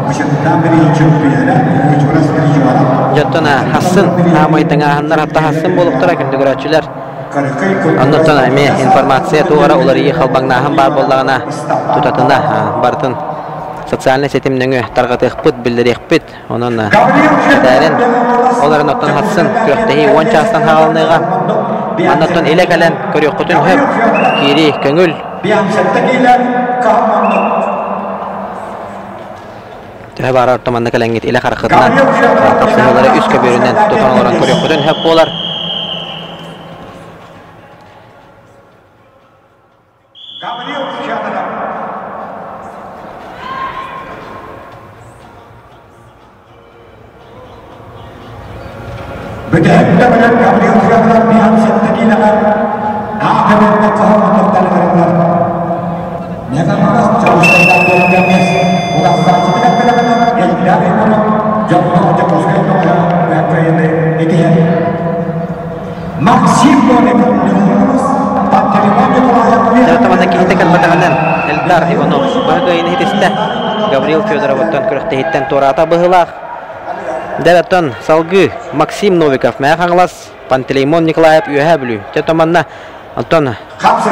Бычытытаан билии чемпиона Учурас призера Дьоттон хассын хаамай тыҥааһыннар хатта хассын буолуктара күндү көрөөччүлэр. Оннуттан эмиэ информация туора уларыйыы халбаҥнааһын баар буоллаҕына тутатына барытын социальнай ситим нөҥүө тарҕатыахпыт, биллэриэхпит. Онон этээрин, ол эрэн оттон хассын күрэхтэһии 10 чаастан хаалыныаҕа. Маннаттан илэ кэлэн көрүөххүтүн сөп. Киирии көҥүл. Төһө баарар орто манна кэлэҥҥит илэ хараххытынан хапсыһыылары үс көбүөрүнэн тутан олорон көрүөххүтүн сөп буолар. Гаврил Федоров. Бүтэһик төгүлүн Гаврил Федоров биһан сэттэ киилэҕэ аах эбэтэ хоһооннордон ырыллар. Мегаполис Дьокуускайдаах Кэмиэс утарсааччытыгар кэлэҕинэн Эльдар Иванов дьоннох Дьокуускай көҕүлэ кыайыыны итиһэр. Максим Новиков Пантелеймон Николаев Дьэ, киһитэ кэлбэтэҕинэн Эльдар Иванов баһы кыайыыны ситистэ. Гаврил Федоровыттан күрэхтэһииттэн туораата быһыылаах. Дэраттан салгыы Максим Новиков Мэҥэ Хаҥалас, Пантелеймон Николаев Үөһээ Бүлүү. Дьэ, манна оттон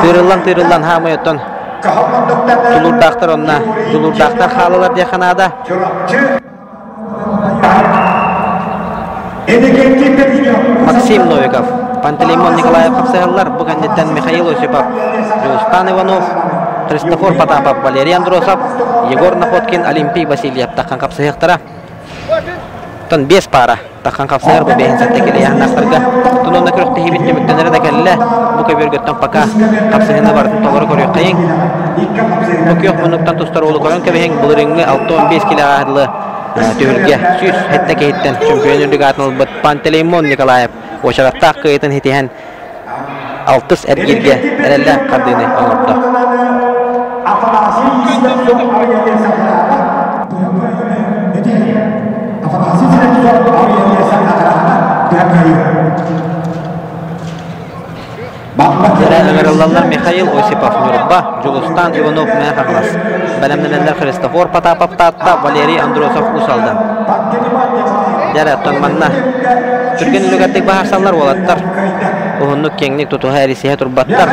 тыырыллан-тыырыллан хаамай оттон тулуурдаахтар онно дьулуурдаахтар хаалалар диэххэ наада. Максим Новиков, Пантелеймон Николаев хапсыһаллар. Бу кэнниттэн Михаил Осипов, Дьулустан Иванов, Христофор Потапов, Валерий Андросов, Егор Находкин, Олимпий Васильев таххан хапсыһыахтара. Оттон биэс паара таххан хапсыһар бу бэйэн сэттэ килийааннаахтарга. Тунунна күрэхтэһиибит түмүктэнэрэ да кэллэ. Бу көбүөргөттөн пока хапсыһыны барытын толору көрүөххэйиҥ. Бу күөх муннуктан тустар уолу көрөн кэбиһиҥ. Былырыыҥҥы 65 килэҕэ дылы түһүлгэ 107 киһиттэн чемпион үрдүк аатын ылбыт Пантелеймон Николаев уочараттаах кыайыытын ситиһэн алтыс эргииргэ эрэллээх хардыыны оҥордо. Эрэ ыҥырыллаллар Михаил Осипов Ньурба, Дьулустаан Иванов Мэҥэ Хаҥалас. Бэлэмнэнэллэр Христофор Потапов Таатта, Валерий Андросов Уус Алдан. Дьэ, оттон манна түргэн үлүгэрдик баһарсаллар уолаттар. Уһуннук киэҥник тутуһа эрисиһэ турбаттар.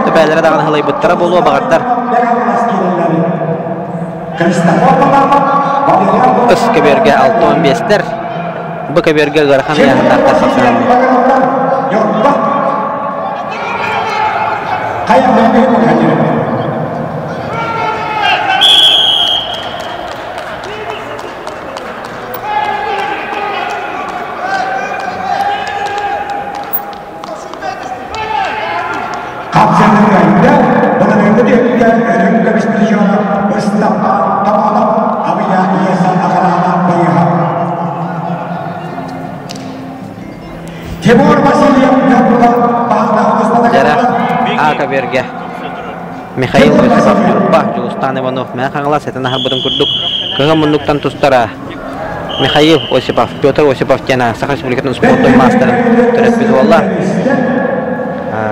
Төбөлөрө даҕаны хылайбыттара буолуо баҕардар. Ыс көбүөргэ 65-тэр, бу көбүөргэ ыарахан ыйааһыннаахтар сапсыһаллар. Хапсаҕайга былырыыҥҥы түһүлгэ Өлүҥ көмүс призера Ыстапаан Томонов Абыйа Иеса Ахараана байыһа. Тимур Васильев Ньурба Дьэрэ А көбүөргэ Михаил Осипов Ньурба, Дьулустаан Иванов Мэҥэ Хаҥалас этэн аһарбытын курдук кыһыл муннуктан тустара Михаил Осипов, Петр Осипов диэн Саха Республикатын спордун маастарын төрөппүт уола.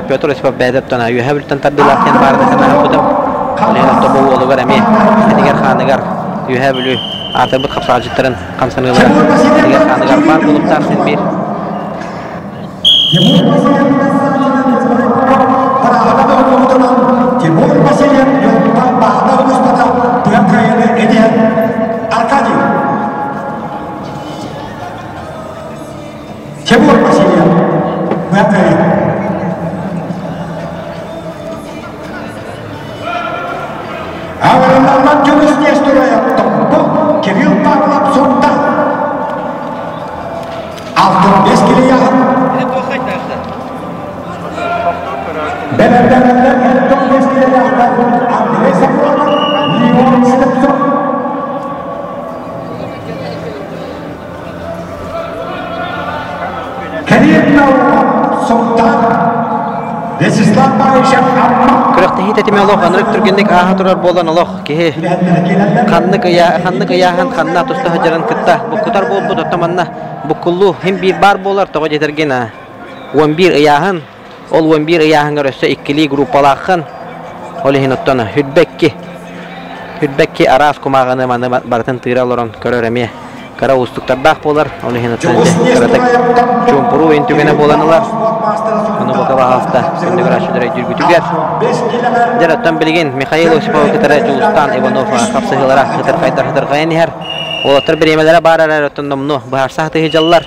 Петр Осипов бэйэтэ оттон үөһэ бүлтэн тардыылаах диэн баарын этэн аһарбытым. Билигин орто бу уолугар эмиэ этигэр-хааныгар Үөһээ Бүлүү аатырбыт хапсаҕайдьыттарын хамсаныылара этигэр-хааныгар баар буолуохтаах син биир. Тимур Васильев Ньурба Баһылай устата тыа кыайыыны этиһэн Аркадий. Тимур Васильев, Бөкөй. Аҕырыллаллар Дьулус Нестеров, Томпо, Кирилл Павлов, Сунтар. 65 килияһын. Бэлэмнэнэллэр 55 килияһынан Андрей Сафронов, Леон Слепцов. Күрэхтэһии тэтимэ олох анырык түргэнник ааһа турар буолан олох киһи ханнык ыйа ханнык ыйааһын ханна туста сылдьарын кытта буккутар буолбут оттон манна буккуллуу хин биир баар буолар тоҕо диэтэргин 11 ыйааһын ол 11 ыйааһыҥҥар өссө иккилии группалааххын ол иһин оттон хүрбэкки хүрбэкки араас кумааҕыны маны барытын тыыра олорон көрөр эмиэ кыра уустуктардаах буолар ол иһин оттон кыратык чуумпуруу ин түгэнэ буолан ылар ону бука баһаалыста күндү көрөөччүлэр өйдүүргүтүгэр дьэр оттон билигин Михаил Осиповы кытары Дьулустаан Иванов хапсыһыылара ытырхайдар ытырхайан иһэр уолаттар бириэмэлэрэ баар эрэр оттон номнуо быһаарса сатыы дьаллар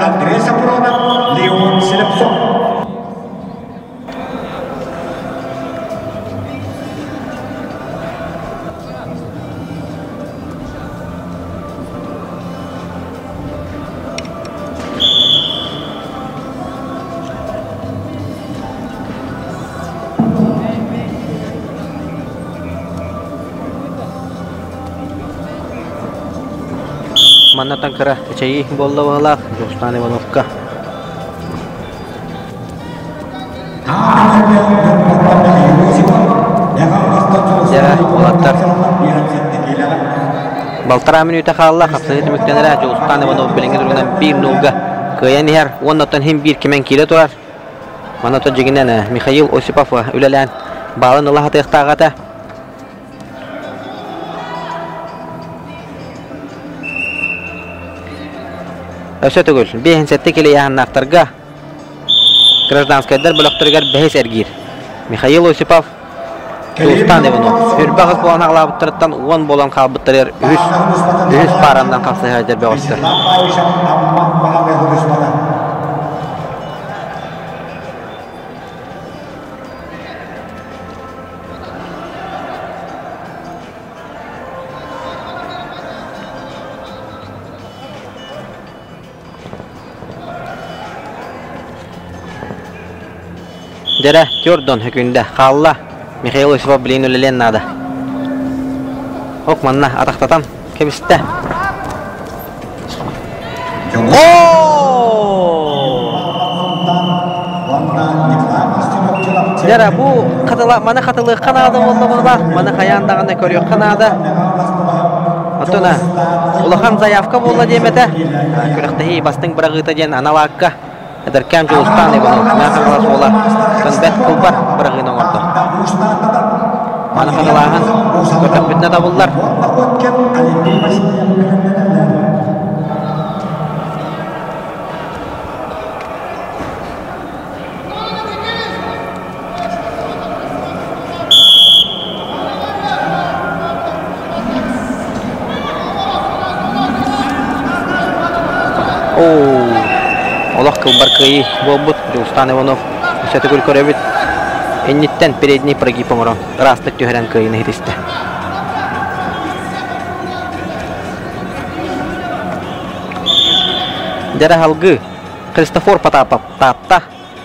Андрей Сапронов, Леон Слепцов. Манна кыра эчэйии буолла быһыылаах Дьулустаан Ивановка. Дьэ, уолаттар балтараа мүнүүтэ хаалла, хапсыһыы түмүктэнэрэ Дьулустаан Иванов билиҥҥи туругунан биир нуулга кыайан иһэр уонна оттон иһин биир кимэн киирэ турар. Манна оттон дьиҥинэн Михаил Осипов үлэлээн баалын ыла сатыахтаах этэ. Өссө төгүл 57 килийааһыннаахтарга гражданскайдар бөлөхтөрүгэр бэһис эргиир. Михаил Осипов, Тулустан Иванов үрбэ аҕыс буолан аҕалаабыттарыттан уон буолан хаалбыттарыгар үһүс үһүс паараннан хапсыһа бөҕөстөр. Дьэрэ, Тёрдон хөкүндэ, хаалла. Михаил Осипов билигин үлэлиэн наада. Ок манна атахтатан кэбистэ. Дьэрэ, бу хатыла, маны хатылыахха наада буолла быһылаах, маны хайаан даҕаны көрүөххэ наада. Оттон улахан заявка буолла диэм этэ. Күрэхтэһии бастыҥ быраҕыыта диэн анал аакка эдэркээн Дьулустаан Иванов Мэҥэ Хаҥалас уола бэрт кылбар быраҕыыны оҥордо. Маны хатылааһын көрдөхпүтүнэ табыллар. Олох кылбар кыайыы буолбут Дьулустаан Иванов өссө төгүл көрөбүт. Инниттэн передний прогиб оҥорон ыраастык түһэрэн кыайыыны ситистэ. Дьэрэ салгыы Христофор Потапов Таатта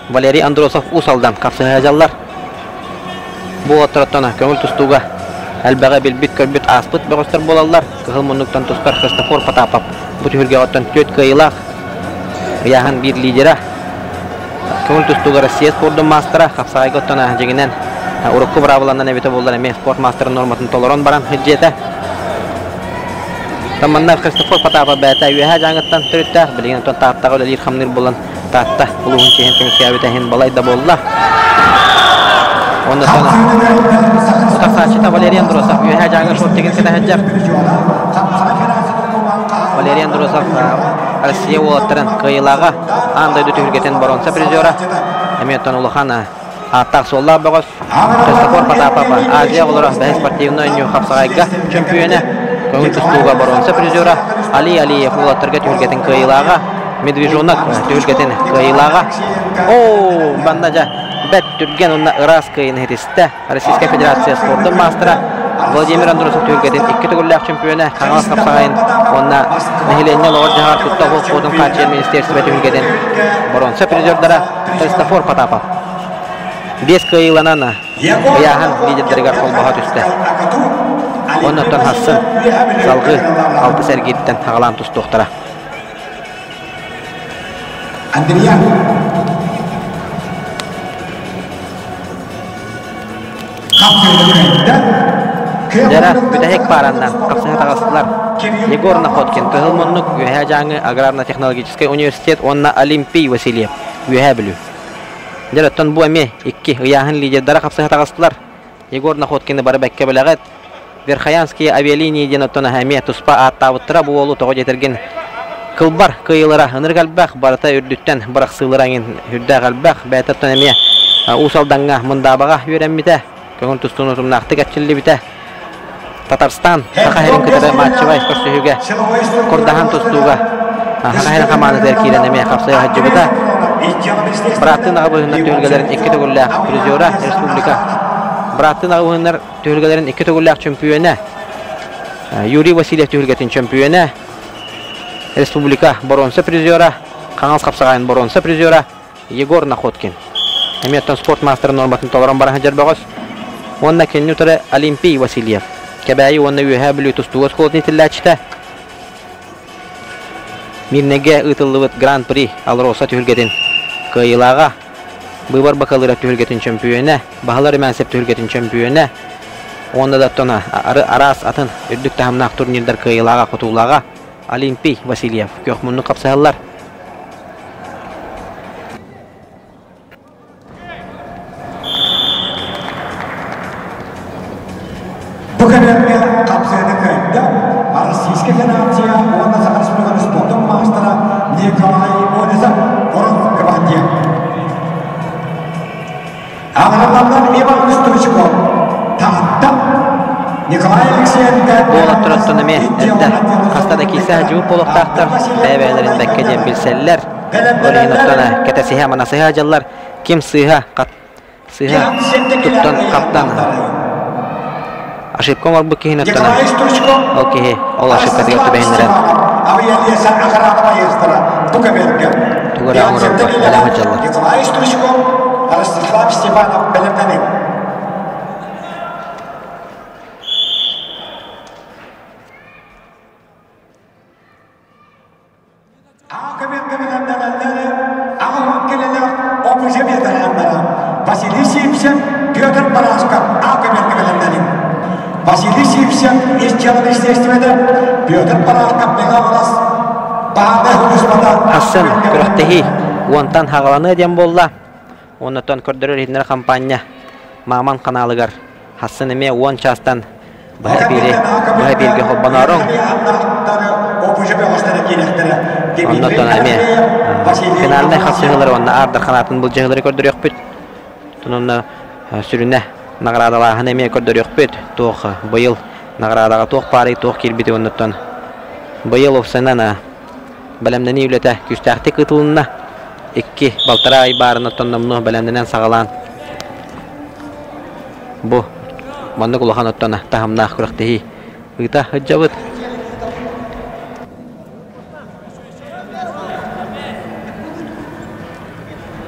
Валерий Андросов Уус Алдан хапсыһа дьаллар. Бу уолаттартан көҥүл тустууга элбэҕи билбит-көрбүт ааспыт бөҕөстөр буолаллар. Кыһыл муннуктан тустар Христофор Потапов бу түһүлгэҕиттэн түөрт кыайыылаах ыйааһын биир лидера. Көҥүл тустууга Россия спордун маастара хапсаҕайга оттон дьиҥинэн урукку быраабыланан эбитэ буоллар эмиэ спорт маастарын норматын толорон баран илдьиэтэ. Манна Христофор Потапов бэйэтэ Үөһээ Дьааҥыттан төрүттээх, билигин оттон Тааттаҕа үлэлиир-хамныыр буолан Таатта улууһун чиэһин көмүскээбитэ иһин балай да буолла. Онно утарсааччыта Валерий Андросов Үөһээ Дьааҥы шортигын кэтэ сылдьар. Валерий Андросов Россия уолаттарын кыайыылааҕа, аан дойду түһүлгэтин боруонса призера. Эмиэ оттон улахан ааттаах-суоллаах бөҕөс Христофор Потапов Азия оҕолоро бэһис спортивнай оонньуу хапсаҕайга чөмпүйүөнэ, көҥүл тустууга боруонса призера, Али Алиев уолаттарга түһүлгэтин кыайыылааҕа. Медвежонок түһүлгэтин кыайыылааҕа. Оо, манна дьэ бэт түргэн уонна ыраас кыайыыны иһитистэ. Российскай Федерация спордун маастара Владимир Андросов түһүлгэтин икки төгүллээх чөмпүйүөнэ Хаҥалас хапсаҕайын уонна нэһилиэнньэ олоҕор-дьаһаҕар куттал суох хааччыйар министиэристибэ түһүлгэтин боруонса призердара Христофор Потапов. Биэс кыайыыланан ыйааһын лидердэригэр холбоһо түстэ. Оннуттан хассын салгыы алтыс эргииртэн аҕалаан тустуохтара. Андреян. Дьара бүтэһик паараннан хапсыһа таҕыстылар. Егор Находкин, Кыһыл Муннук, Үөһээ Дьааҥы аграрно-технологическай университет уонна Олимпий Васильев, Үөһээ Бүлүү. Дьэ, оттон бу эмиэ икки ыйааһын лидердара хапсыһа таҕыстылар. Егор Находкины бары бэккэ билэҕит. Верхоянские авиалинии диэн оттон эмиэ туспа ааттаабыттара бу уолу тоҕо диэтэргин кылбар кыайыылара ынырык элбэх, барыта үрдүттэн бырахсыылара эҥин үрдээх элбэх. Бэйэтэ оттон эмиэ Уус Алдаҥҥа Мындаабаҕа үөрэммитэ, көҥүл тустууну утумнаахтык эрчиллибитэ. Татарстан Саха сирин кытары матчевай көрсүһүүгэ курдаһан тустууга Саха сирин хамаандатыгар киирэн эмиэ хапсайа сылдьыбыта. Бырааттыы аҕа түһүлгэлэрин икки төгүллээх призера республика Бырааттыы аҕа түһүлгэлэрин икки төгүллээх чөмпүйүөнэ Юрий Васильев түһүлгэтин чөмпүйүөнэ республика боруонса призера Хаҥалас хапсаҕайын боруонса призера Егор Находкин. Эмиэ оттон спорт маастарын нуорматын толорон баран сылдьар бөҕөс. Уонна кинини утары Олимпий Васильев. Кэбээйи уонна Үөһээ Бүлүү тустууга оскуолатын иитиллээччитэ. Мирнэйгэ ыытыллыбыт Гран-при Алроса түһүлгэтин кыайыылааҕа, Быыбар бакалыыра түһүлгэтин чөмпүйүөнэ, Баһылар Имянцев түһүлгэтин чөмпүйүөнэ уонна да оттон араас атын үрдүк таһымнаах турнирдар кыайыылааҕа, хотуулааҕа Олимпий Васильев күөх муннук хапсыһаллар. Бу кэмҥэ хапсыаны кыайда Российскай Федерация уонна Саха Республикатын спордун маастара Николай Олесов Орон гвардия. Аҕыраллар Иван Стручков, Таатта, Николай Алексеенко, Уолаттар оттон эмиэ эрдэ хаста да киирсэ сылдьыбыт буолуохтаахтар, бэйэ-бэйэлэрин бэккэ диэн билсэллэр. Ол иһин оттон кэтэсиһэ, манасыһа дьаллар ким сыыһа, сыыһа туттан хаптан ошибка оҥорбут киһини оттон ол киһи ол ошибкатыгар түбэһиннэрэн тугу эрэ оҥорорго бэлэм сылдьаллар. Николай Стручков, Ростислав Степанов бэлэмнэниҥ. Василий Сивцев, Петр Барашков А-көмөргө Василий Сивцев ис дьыала министиэристибэтэ, Петр Барашков Мэҥэ Хаҥалас баһаарынай сулууспата Хассын күрэхтэһии уонтан хаҕаланыа диэн буолла. Оннотон көрдөрөр иһитиннэрэр хампаанньа Мааман ханаалыгар Хассын эмиэ уон чаастан быһа эпиири быһа эпииргэ холбонооруҥ. Оннотон эмиэ финальнай хапсыһыылары уонна аардар ханаатын былдьаһыылары көрдөрүөхпүт. Онно сүрүнэ наҕараадалааһыны эмиэ көрдөрүөхпүт. Туох быйыл наҕараадаҕа туох баарый, туох киирбитий оннуттан быйыл уопсайынан бэлэмнэнии үлэтэ күүстээхтик ыытылынна. Икки балтараа ый баарына оттон бэлэмнэнэн саҕалаан бу маннык улахан оттон таһымнаах күрэхтэһии ыыта сылдьабыт.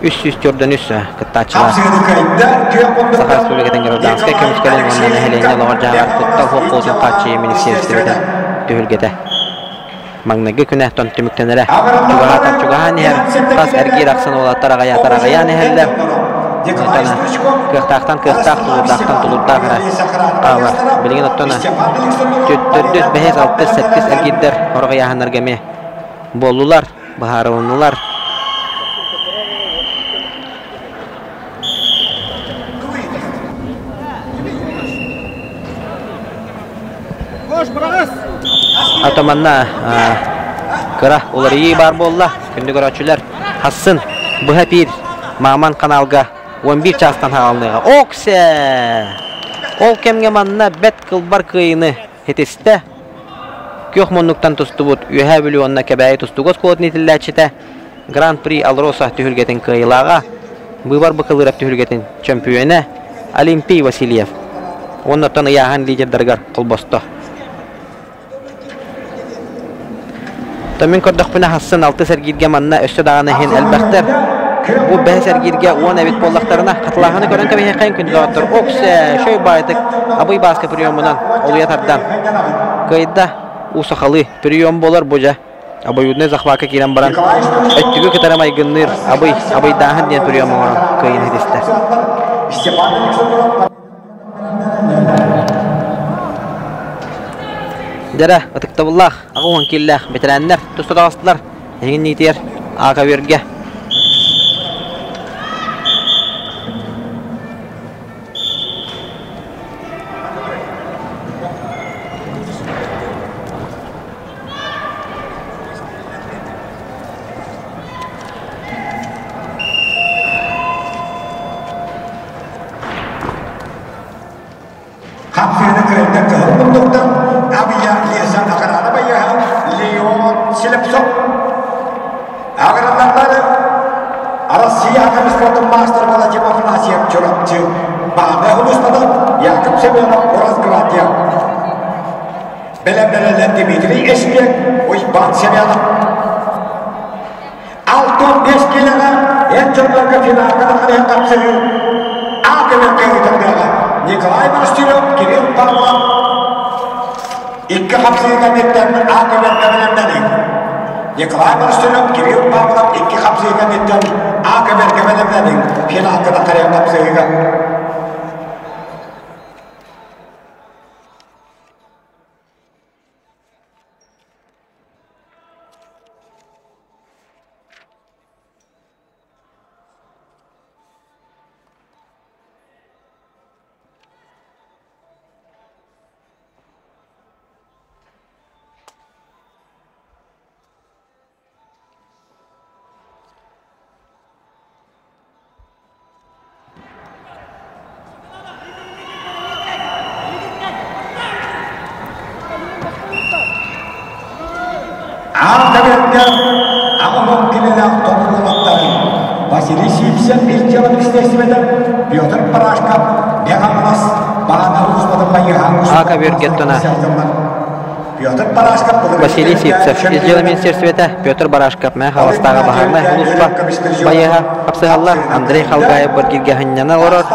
Үс сүүс төрдөн үс кыттааччылар Саха Республикатын гражданскай көмүскэлин уонна нэһилиэнньэ олоҕор-дьаһаҕар куттал суох хааччыйыы министиэристибэтэ түһүлгэтэ Маҥнайгы күнэ тон түмүктэнэрэ. Чугаһаатар чугаһаан иһэр, хас эргиир ахсын уолаттар аҕыйаатар аҕыйаан иһэллэр. Онтон кыахтаахтан кыахтаах, тулуурдаахтан тулуурдаах эрэ хаалар. Билигин оттон төрдүс, бэһис, алтыс, сэттис эргиирдэр сорох ыйааһыннарга эмиэ буоллулар, быһаарылыннылар. Ато манна кыра уларыйыы баар буолла. Күндү көрөөччүлэр, хассын быһа эпиир Мааман каналга 11 чаастан хаалыныаҕа. Оксе! Ол кэмҥэ манна бэт кылбар кыайыыны ситистэ. Күөх муннуктан тустубут Үөһээ Бүлүү уонна Кэбээйи тустууга оскуолатын иитиллээччитэ, Гран-при Алроса түһүлгэтин кыайыылааҕа, Быыбар Быкылыырап түһүлгэтин чөмпүйүөнэ Олимпий Васильев уонна оттон ыйааһын лидердарыгар холбосто. Мин көрдөхпүнэ хассын алтыс эргииргэ манна өссө даҕаны иһин элбэхтэр. Бу бэһис эргииргэ уон эбит буоллахтарына, хатылааһыны көрөн кэбиһиэххэйин күндү доҕоттор. Оксе, шөй баайтык абый бааска приемунан олуйа тардан. Кыайда уу сахалыы прием буолар бу дьэ. Обоюдный захвакка киирэн баран, өттүгү кытары майгынныыр абый, абыйдааһын диэн прием оҥорон кыайыыны ситистэ. Дьэрэ, ытыктабыллаах, 80 кииллээх бэтэрээннэр туста таҕыстылар. Эһигин иитиэр Аакабүөргэ. Хапсыыны кыайда кыһыл муннуктан Абия Леса Охрана байыаһа Леон Слепцов. Аграрлары Россия Агроспортун маастар Владимир Афанасьев Чурапчы, Баана Хулуспатов, Яков Семенов Росгвардия. Бэлэмнэрэлэр Дмитрий Эспек, Уйбаан Семенов. 65 килэҕэ эр дьоннорго финалга тахарыан хапсыһыы А көмөккө ыытыллыаҕа. Николай Монастырев, Кирилл Павлов икки хапсыһыы кэнниттэн А көмөккө бэлэмнэниҥ. Николай Монастырев, Кирилл Павлов икки хапсыһыы кэнниттэн А көмөккө бэлэмнэниҥ. Финалга тахарыан хапсыһыыга. Аан кэбиһэргэ аҕа кинилээх тобугулаттарын Василий Сивцев илдьэ истиэстибэтэ Петр Парашков Беҕаҥалас Баана улууспатын байыһаан Ака Бюргеттона Василий Сивцев, Ис министерствета Петр Барашков, Мэ Халастааҕы баһаарынай улууспа байыһа хапсыһаллар Андрей Халгаев быргиргэ ханньана олорор.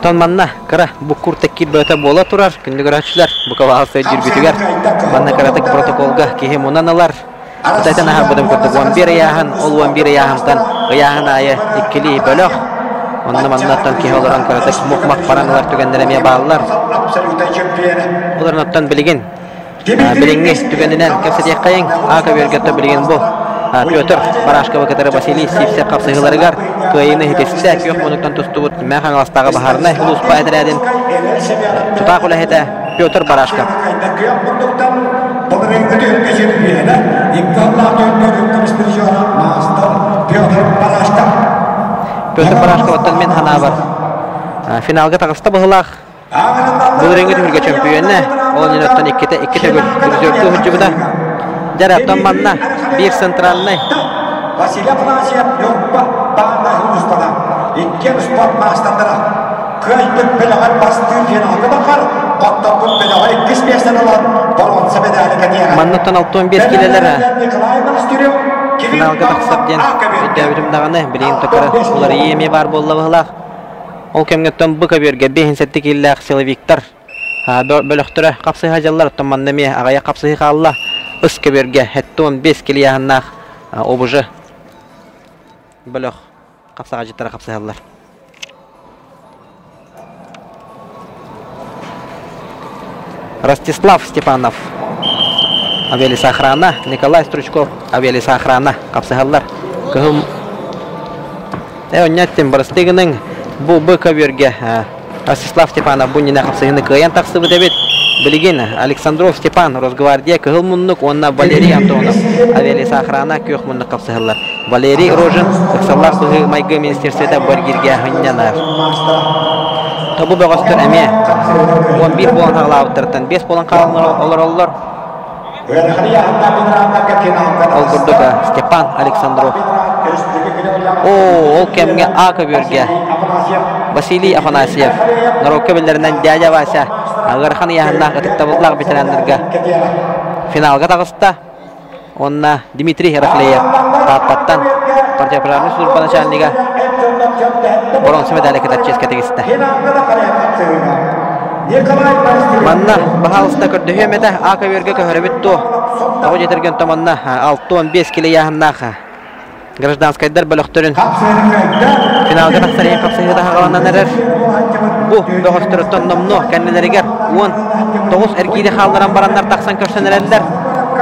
Тон манна кыра буккур тэккир бөтө буола турар күндү көрөөччүлэр букалаһал сөйдүрбүтүгэр манна кыратык протоколга киһи мунан ылар Кытайтан аһарбытым курдук 11 ыйааһын, ол 11 ыйааһынтан ыйааһын аайы иккилии бөлөх. Онно маннаттан киһи олорон кыратык мух-мах баран ылар түгэннэр эмиэ бааллар. Олорон билигин билиҥҥи түгэнинэн кэпсэтиэххэйиҥ. А көбүөргөттө билигин бу Петр Барашковы кытары Василий Сивцев хапсыһыыларыгар кыайыыны ситистэ. Күөх мунуктан тустубут Мэ Хаҥаластааҕы баһаарынай улууспа этэрээдин тутаах үлэһитэ Петр Барашков. Петр Барашков оттон мин ханаабар финалга таҕыста быһылаах. Былырыыҥҥы түһүлгэ чөмпүйүөнэ, ол инниттэн иккитэ икки төгүл призердуу сылдьыбыта. Дьэ, оттон манна биир центральнай Василий Афанасьев Ньурба бааннай улуустара иккиэн спорт маастардара кыайбыт бөлөҕөр бастыыр финалга бахар, хотторбут бөлөҕөр иккис миэстэни ылан боруонса медали кэтиэҕэ. Манныттан 65 килэлэр финалга тахсар диэн өйдөөбүтүм даҕаны, билигин токары уларыйыы эмиэ баар буолла быһылаах. Ол кэмҥэттэн бу көбүөргэ 57 киилэлээх силовиктар бөлөхтөрө хапсыһа дьаллар, оттон манна эмиэ аҕыйах хапсыһыы хаалла. Ыс көбүөргэ 75 килияһыннаах ОБЖ бөлөх хапсаҕадьыттара хапсыһаллар. Ростислав Степанов авиалесоохрана, Николай Стручков авиалесоохрана хапсыһаллар. Кыһыл Ээ, онньо эттим, бырастыы гыныҥ. Бу Б көбүөргэ Ростислав Степанов бу иннинэ хапсыһыыны кыайан тахсыбыт эбит. Билигин Александров Степан Росгвардия кыһыл муннук уонна Валерий Антонов авиалесоохрана күөх муннук хапсыһаллар. Валерий Рожин ыксаллаах быһыы-майгы министерствота бу эргииргэ хынньанар. Тобу бөҕөстөр эмиэ 11 буолан хаалаабыттарыттан 5 буолан хаалан олороллор. Ол курдук Степан Александров. Оо, ол кэмҥэ А көбүөргэ Василий Афанасьев, норуокка биллэринэн дядя Вася, ыарахан ыйааһыннаах ытыктабыллаах ветераннарга финалга таҕыста. Уонна Дмитрий Ерофлеев Тааттаттан противопожарнай служба начальнига боруонса медали кытар чиэскэ тигистэ. Манна баһаалыста көрдөһүөм этэ, А көбүөргэ көһөрөбүт дуо? Тоҕо диэтэргэн то манна 65 кило ыйааһыннаах гражданскайдар бөлөхтөрүн финалга тахсар иһин хапсыһыыта хаҕаланан эрэр. Бу бөҕөстөрүттэн номнуо кэннилэригэр 19 эргиири хаалларан бараннар тахсан көрсөн эрэллэр.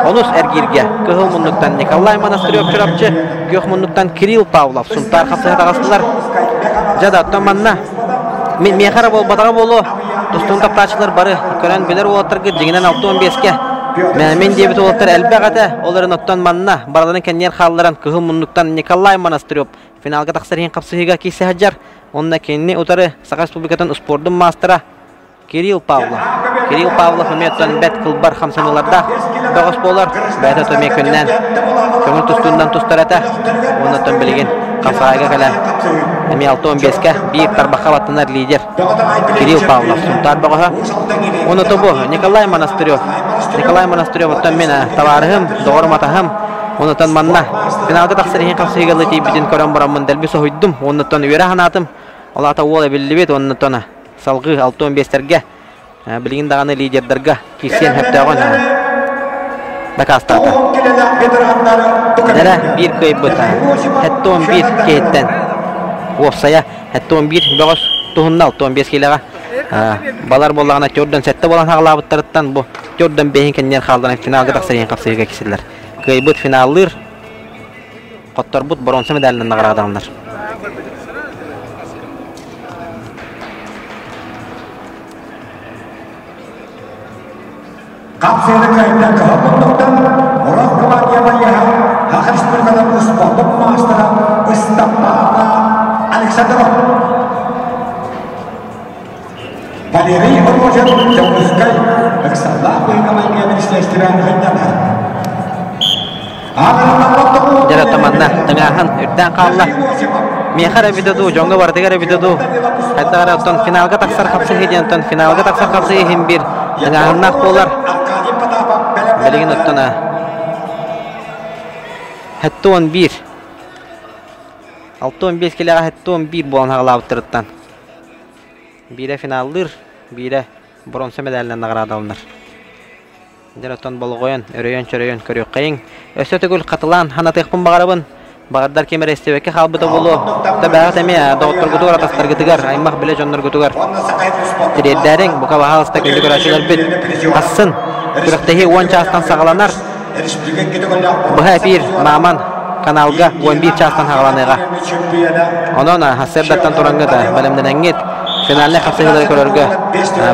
Онус эргииргэ кыһыл муннуктан Николай Монастырев Чурапчы, күөх муннуктан Кирилл Павлов Сунтаар хапсыһа таҕыстылар. Дьэ да, оттон манна миэхэ эрэ буолбатаҕа буолуо, тустуун таптааччылар бары көрөн билэр уолаттаргыт дьиҥинэн 65-кэ мин диэбит уолаттар элбэх этэ, ол эрэн оттон манна барыларын кэннигэр хаалларан кыһыл муннуктан Николай Монастырев финалга тахсар иһин хапсыһыыга киирсэ сылдьар. Онно кинини утары Саха Республикатын успуордун маастара Кирилл Павлов. Кирилл Павлов эмиэ оттон бэрт кылбар хамсаныылардаах бөҕөс буолар. Бэйэтэ то эмиэ күннээн көҥүл тустуунан тустар этэ. Уонна оттон билигин Хапсаҕайга кэлэн эмиэ 65-кэ биир тарбахха баттанар лидер Кирилл Павлов Сунтаар бөҕөһө. Уонна то бу Николай Монастырев. Николай Монастырев оттон мин табаарыһым, доҕорум атаһым. Онутан манна финалга тахсар иһин хапсыһыыга тиийбитин көрөн бараммын дэлби соһуйдум. Уоннаттан үөрэ санаатым. Ол аата уол эбиллибит, уоннаттан салгыы 65-тэргэ билигин даҕаны лидердарга киирсиэн сөптөөҕүн дакаастаата. Эрэ биир кыайбыт 71 киһиттэн уопсайа 71 бөҕөс туһунна 65 киилэҕэ балар буоллаҕына төрдөн сэттэ буолан хаалаабыттарыттан бу төрдөн бэһин кэннигэр хаалларан финалга тахсар иһин хапсыһыыга кисиллэр. Кыайбыт финаллыыр хотторбут боруонса медалынан наҕараадаланар. Хапсыыны кыайда кыһыл муннуктан Урал гвардия байыаһа Саха Республикатын успуордун маастара Ыстапаана Александров. Валерий Рожин Дьокуускай ыксаллаах быһыыга-майгыга министиэристибэ мунньаҕар. Дьэ манна тыҥааһын үрдээн хаалла. Миэхэ эрэ эбитэ дуу, дьоҥҥо барытыгар эбитэ дуу. Хайдах эрэ оттон финалга тахсар хапсыһыы диэн оттон финалга тахсар хапсыһыы иһин биир тыҥааһыннаах буолар. Билигин оттон 71 65 килэҕэ 71 буолан хаҕалаабыттарыттан биирэ финаллыыр, биирэ боруонса медалынан наҕараадаланар. Дьэ оттон болҕойон, өрөйөн-чөрөйөн көрүөххэйиҥ. Өссө төгүл хатылаан ханатыахпын баҕарабын. Баҕардар ким эрэ истибэккэ хаалбыта буолуо. Табааҕыт эмиэ доҕотторгутугар, атастаргытыгар, аймах билэ дьонноргутугар тириэрдээриҥ. Бука баһаалыста күндү көрөөччүлэрбит. Хассын күрэхтэһии 10 чаастан саҕаланар. Быһа эпиир Мааман каналга 11 чаастан саҕаланыаҕа. Онон сарсыардаттан тураҥҥыт бэлэмнэнэҥҥит финальнай хапсыһыылары көрөргө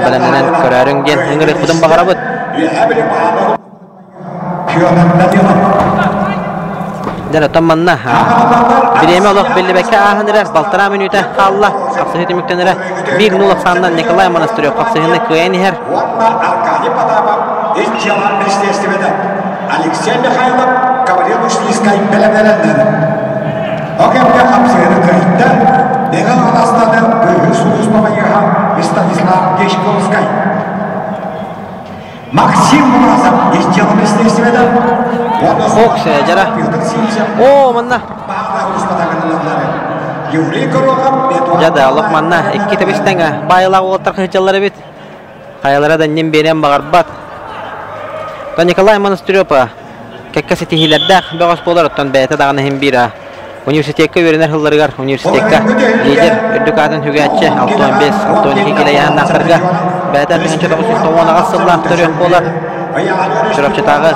бэлэмнэнэн көрөөрүҥ диэн ыҥырыахпытын баҕарабыт. Дьэ, оттон манна бириэмэ олох биллибэккэ ааһан эрэр, балтараа мүнүүтэ хаалла. Хапсыһыы түмүктэнэрэ 1-0 ахсаанынан Николай Монастырев хапсыһыыны кыайан иһэр. Аркадий Потапов ис дьыала министиэристибэтэ Алексей Михайлов Гаврил Ушницкай бэлэмнэнэллэр. Ол кэмҥэ хапсыһыыны кыайда Мэҥэ Хаҥаластаны быыһыыр сулууспа байыаһа Станислав Дьячковскай. Максим Мурасов ис дьыала министиэристибэтэ Ок, дьара. Оо, манна. Дьэ да, олох манна икки тэбис-тэҥ баайылаах уолаттар кыһычаллар эбит. Хайалара да иннин биэриэн баҕарбат. То Николай Монастырев кэккэ ситиһиилэрдээх бөҕөс буолар, оттон бэйэтэ даҕаны иһин биир университекка үөрэнэр сылларыгар университекка лидер үрдүк аатын сүгээччи 65 62 килэ ыйааһыннаахтарга бэйэтэ 1998 сыллаах төрүөх буолар. Чурапчытааҕы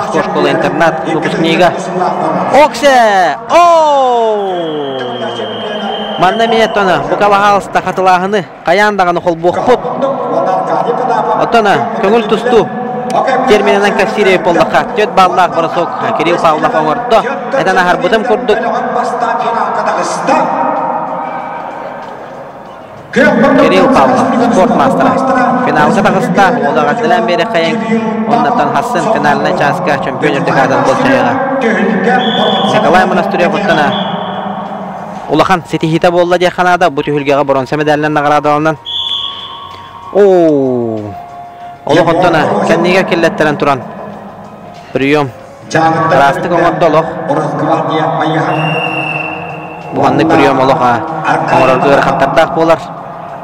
Манна эмиэ оттон бука баһаалыста хатылааһыны хайаан даҕаны холбуохпут. Оттон көҥүл тустуу терминынан кэпсиир эбит буоллахха, түөрт баллаах бросок Кирилл Павлов оҥордо. Этэн аһарбытым курдук, Кирилл Павлов, спорт маастара. Финалга таҕыста, уола эҕэрдэлээн биэриэххэйиҥ. Оннуттан хассын финальнай чааска чөмпүйүөн үрдүк аатын былдьаһыаҕа. Николай Монастырев оттон улахан ситиһиитэ буолла диэххэ наада. Бу түһүлгэҕэ боруонса медалынан наҕараадаланан. Оо, олох оттон кэннигэр киллэттэрэн туран прием Ыраастык оҥордо олох. Бу маннык прием олох оҥорорго ыарахаттардаах буолар.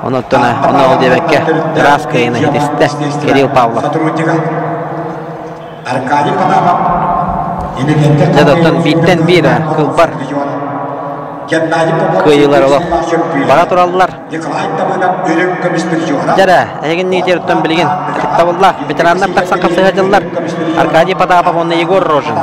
Онуттан онно ол диэбэккэ ыраас кыайыыны ситистэ Кирилл Павлов. Дьэ оттон бииртэн биир кылбар кыайыылар олох бара тураллар. Дьэрэ, эһигин Нигитеруттан билигин ытыктабыллаах ветераннар тахсан хапсыһа дьыллар Аркадий Потапов уонна Егор Рожин.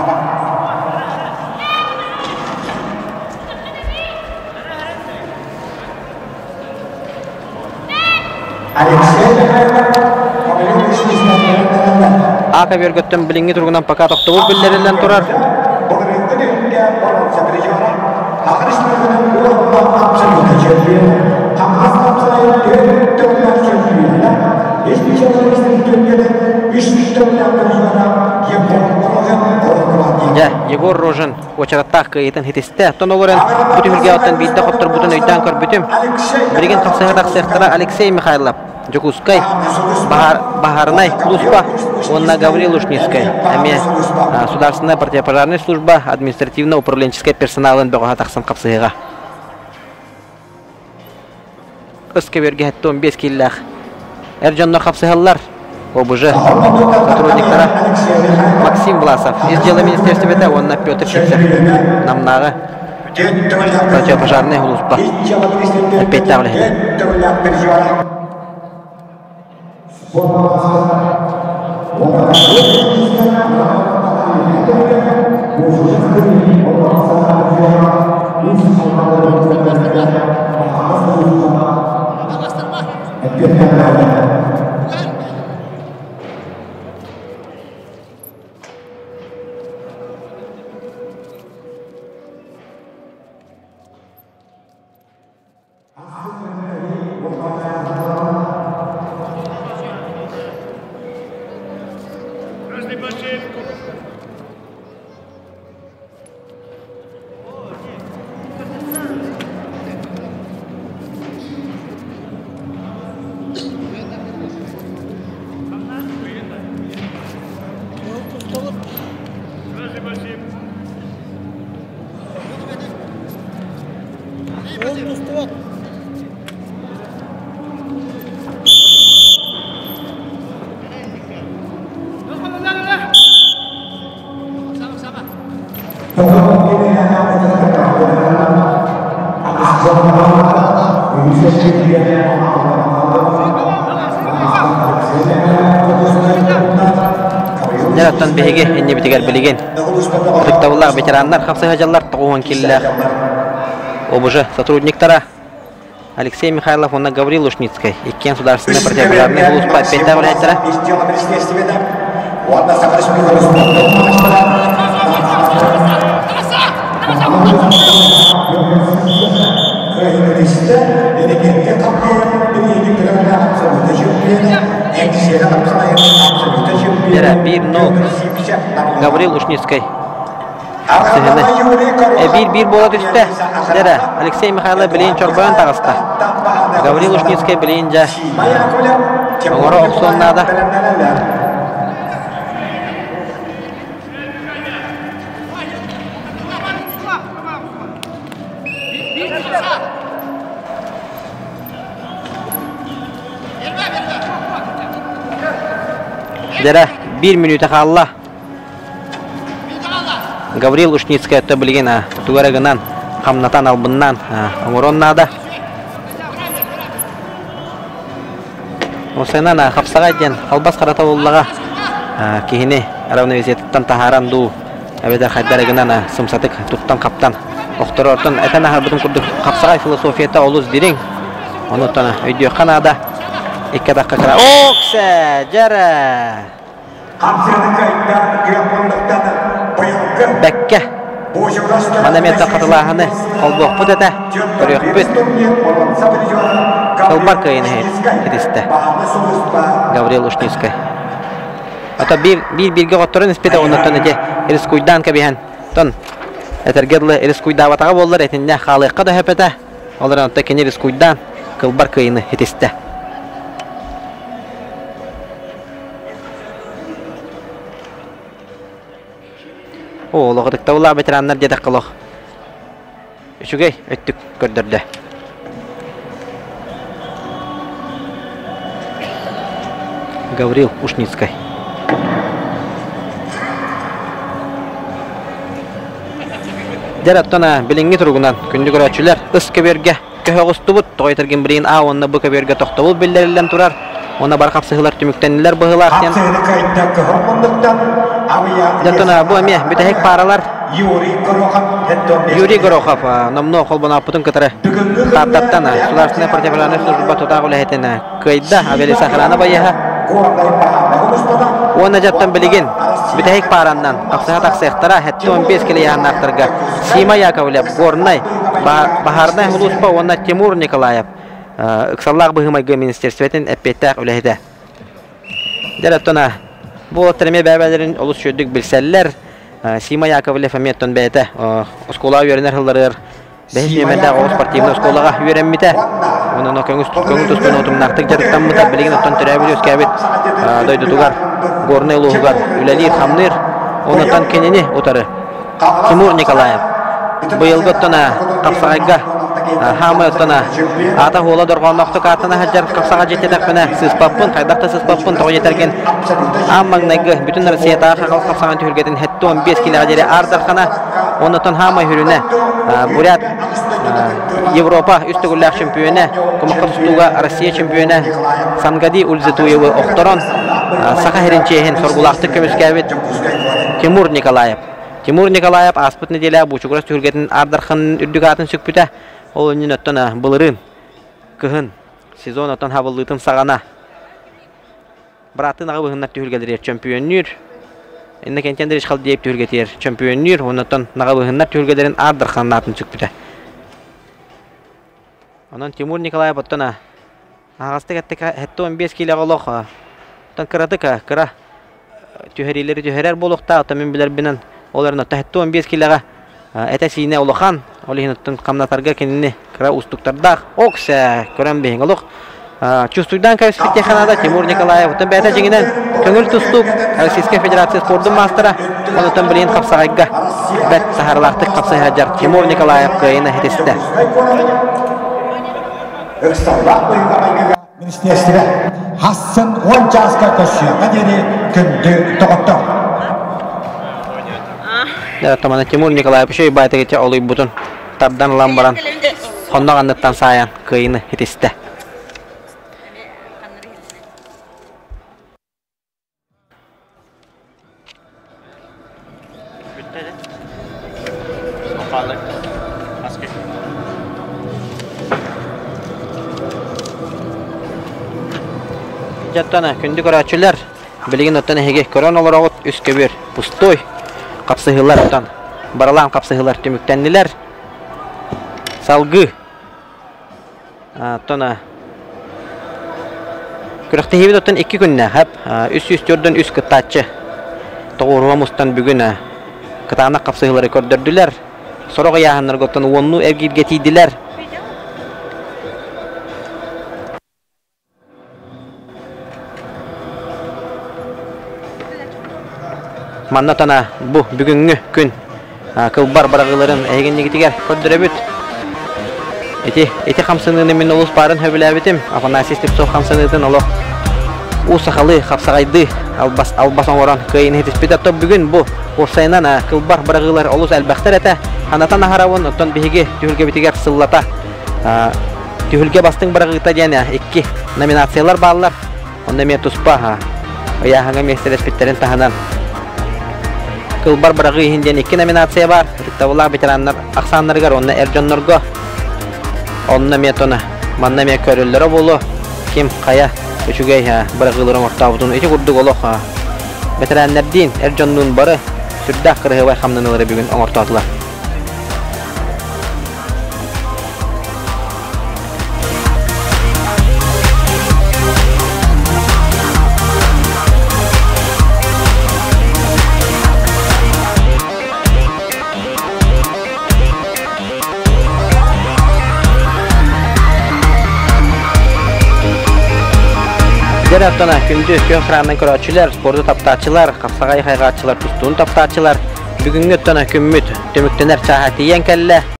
Ака бөргөттөн билиҥҥи туругунан пока тохтобул биллэриллэн турар. Дьэ, Егор Рожин уочараттаах кыайыытын ситистэ. Оттон ол эрэн бу түһүлгэҕэ оттон биирдэ хотторбутун өйдөөн көрбүтүм. Билигин хапсыһа тахсыахтара Алексей Михайлов, Дьокуускай баһаарынай служба уонна Гаврил Ушницкай эмиэ Государственная противопожарная служба административно-управленческай персоналын бөҕөһө тахсан хапсыһыаҕа. Ыс көбүөргэ 75 кииллээх эр дьоннор хапсыһаллар. ОБЖ сотрудниктара Максим Власов, Ис дьыала министиэристибэтэ уонна Петр Сивцев Намнааҕы противопожарнай сулууспа эппиэттээх үлэһитэ. Дьэ, оттон биһиги иннибитигэр билигин ытыктабыллаах ветераннар хапсыһа дьаллар 90 киллээх ОБЖ сотрудниктара Алексей Михайлов уонна Гаврил Ушницкай иккиэн судаарыстыбаннай противопожарнай сулууспа эппиэттээх үлэһиттэрэ. Дьэрэ, 1-0 Гаврил Ушницкай Сыһыны. Биир-биир буола түстэ. Дэрэ, Алексей Михайлов билигин чорбойон таҕыста. Гаврил Ушницкай билигин дьэ оҥоро охсуон наада. Дэрэ, биир мүнүүтэ хаалла. Гаврил Ушницкай өттө билигин тугу эрэ гынан, хамнатан, албыннаан оҥоруон наада. Осенан хапсаҕай диэн албас харата буллаҕа киһини равновесиетыттан таһааран дуу, эбэтэр хайдары гынан сымсатык туттан-хаптан. Охторортон этэн аһарбытым курдук хапсаҕай философията олус дириҥ. Онуттан өйдүөххэ наада. Икки атахха кыра. Оксе! Дьэрэ! Бэккэ. Маны эмиэ хатылааһыны холбуохпут этэ. Көрүөхпүт. Кылбар кыайын ситистэ. Гаврил Ушницкай. Ото биир биир бииргэ хотторон испитэ оннуттан ити рискуйдаан кэбиһэн тон этэргэ дылы рискуйдаабатаҕа буоллар итиннэ хаалыахха да сөп этэ. Ол эрэн онто кини рискуйдаан кылбар кыайыны ситистэ. Оо, олох ытыктабыллаах ветераннар диэтэххэ олох үчүгэй өттүк көрдөрдө. Гаврил Ушницкай. Дьэр оттон билиҥҥи туругунан күндү көрөөччүлэр ыс көбүөргэ көһө оҕустубут. Тоҕо этэргин билигин А уонна Б көбүөргэ тохтобул биллэриллэн турар. Уонна бар хапсыһыылар түмүктэннилэр быһыылаах диэн. Дьэ бу эмиэ бүтэһик пааралар. Юрий Горохов номнуо холбонооппутун кытары Тааттаттан Государственная противопожарная служба тутаах үлэһитин кыайда Авиалесохрана байыаһа. Уонна дьаттан билигин бүтэһик паараннан хапсыһа тахсыахтара 75 килийааннаахтарга Сима Яковлев, Горнай, Баһаарынай сулууспа уонна Тимур Николаев ыксаллаах быһыы-майгы министерствотын эппиэттээх үлэһитэ. Дьэ, оттон бу уолаттар эмиэ бэйэ-бэйэлэрин олус үчүгэйдик билсэллэр. Сима Яковлев эмиэ оттон бэйэтэ оскуолаҕа үөрэнэр сылларыгар бэһис нүөмэрдээх оҕо спортивнай оскуолаҕа үөрэммитэ. Онон көҥүл көҥүл тустууну утумнаахтык дьарыктаммыта. Билигин оттон төрөөбүт-үөскээбит дойдутугар Горнай улууһугар үлэлиир-хамныыр. Онтон кинини утары Тимур Николаев быйылгы оттон хапсаҕайга хаамай оттон аата хуола дорҕоонноохтук ааттана сылдьар хапсаҕа дьиэттэтэхпинэ сыыспаппын, хайдах да сыыспаппын, тоҕо диэтэргин аан маҥнайгы бүтүн Россиятааҕы хахал хапсаҕан түһүлгэтин 75 килэҕэ диэри аар дархана, оннуттан хаамай хүрүнэ Бурят Европа үс төгүллээх чөмпүйүөнэ, кумахха тустууга Россия чөмпүйүөнэ Сангади Ульзетуевы охторон Саха сирин чиэһин соргулаахтык көмүскээбит Тимур Николаев. Тимур Николаев ааспыт нэдиэлэ Буучугурас түһүлгэтин Аардархан үрдүк аатын сүкпүтэ. Ол иннин оттон былырыын кыһын сезон оттон хабыллыытын саҕана бырааттыын аҕа быһыннар түһүлгэлэригэр чөмпүйүөннүүр. Иннокентий Андреевич Халдеев түһүлгэтигэр чөмпүйүөннүүр, оннуттан наҕа быһыннар түһүлгэлэрин Аардархан аатын сүкпүтэ. Онон Тимур Николаев оттон аһаҕастык эттэххэ 75 киилэҕэ олох оттон кыратык кыра түһэриилэри түһэрэр буолуохтаах. Оттон мин билэрбинэн ол эрэн оттон 75 киилэҕэ этэ-сиинэ улахан. Ол иһин оттон хамнатарга кинини кыра уустуктардаах. Оксе көрөн биһиҥ олох чувствуйдаан кэбиспит наада Тимур Николаев. Оттон бэйэтэ дьиҥинэн көҥүл тустуук Российскай Федерация спордун маастара. Онтон билигин хапсаҕайга бэрт таһаарыылаахтык хапсыһа сылдьар Тимур Николаев кыайыыны ситистэ. Ыксаллаах быһыыга-майгыга министиэристибэ хассын уон чааска көрсүөххэ диэри күндү доҕоттор. Томана Тимур Николаевич өй олуйбутун тардан ылан баран хоннох анныттан саайан кыайыыны ситистэ. Дьэттэн күндү көрөөччүлэр, билигин оттон эһиги көрөн олороҕут үс көбүөр пустой хапсыһыылар оттон барылаан хапсыһыылар түмүктэннилэр. Салгыы Оттон күрэхтэһиибит оттон икки күннээх 304 үс кыттааччы тоҕуоруһа мустан бүгүн кытаанах хапсыһыылары көрдөрдүлэр. Сорох ыйааһыннарга оттон уоннуу эргииргэ тиийдилэр. Манна тана бу бүгүҥҥү күн кылбар быраҕыыларын эһигиннигитигэр көрдөрөбүт. Ити ити хамсаныыны мин олус баарын сөбүлээбитим. Афанасий Слепцов хамсаныытын олох уу сахалыы, хапсаҕайдыы албас, албас оҥорон кыайыыны ситиспитэ. Оттон бүгүн бу уопсайынан кылбар быраҕыылар олус элбэхтэр этэ. Ханатан аһарабын, оттон биһиги түһүлгэбитигэр сыллата Түһүлгэ бастыҥ быраҕыыта диэн икки номинациялар бааллар. Онно эмиэ туспа ыйааһыҥа миэстэлэспиттэрин таһынан. Кылбар быраҕыы иһин диэн икки номинация баар. Ытыктабыллаах ветераннар ахсааннарыгар уонна эр дьоннорго. Онно эмиэ тона, манна эмиэ көрөллөрө буолуо. Ким хайа үчүгэй быраҕыылары оҥортообутун ити курдук олох бэтэрээннэрдиин, эр дьоннуун бары сүрдээх кыраһыабай хамнаныылары бүгүн оҥортоотулар. Дьэр оттона күндү күөх храмнан көрөөччүлэр, спорду таптааччылар, хапсаҕай хайҕааччылар, тустууну таптааччылар бүгүҥҥү оттона күммүт түмүктэнэр чааһа тиийэн кэллэ.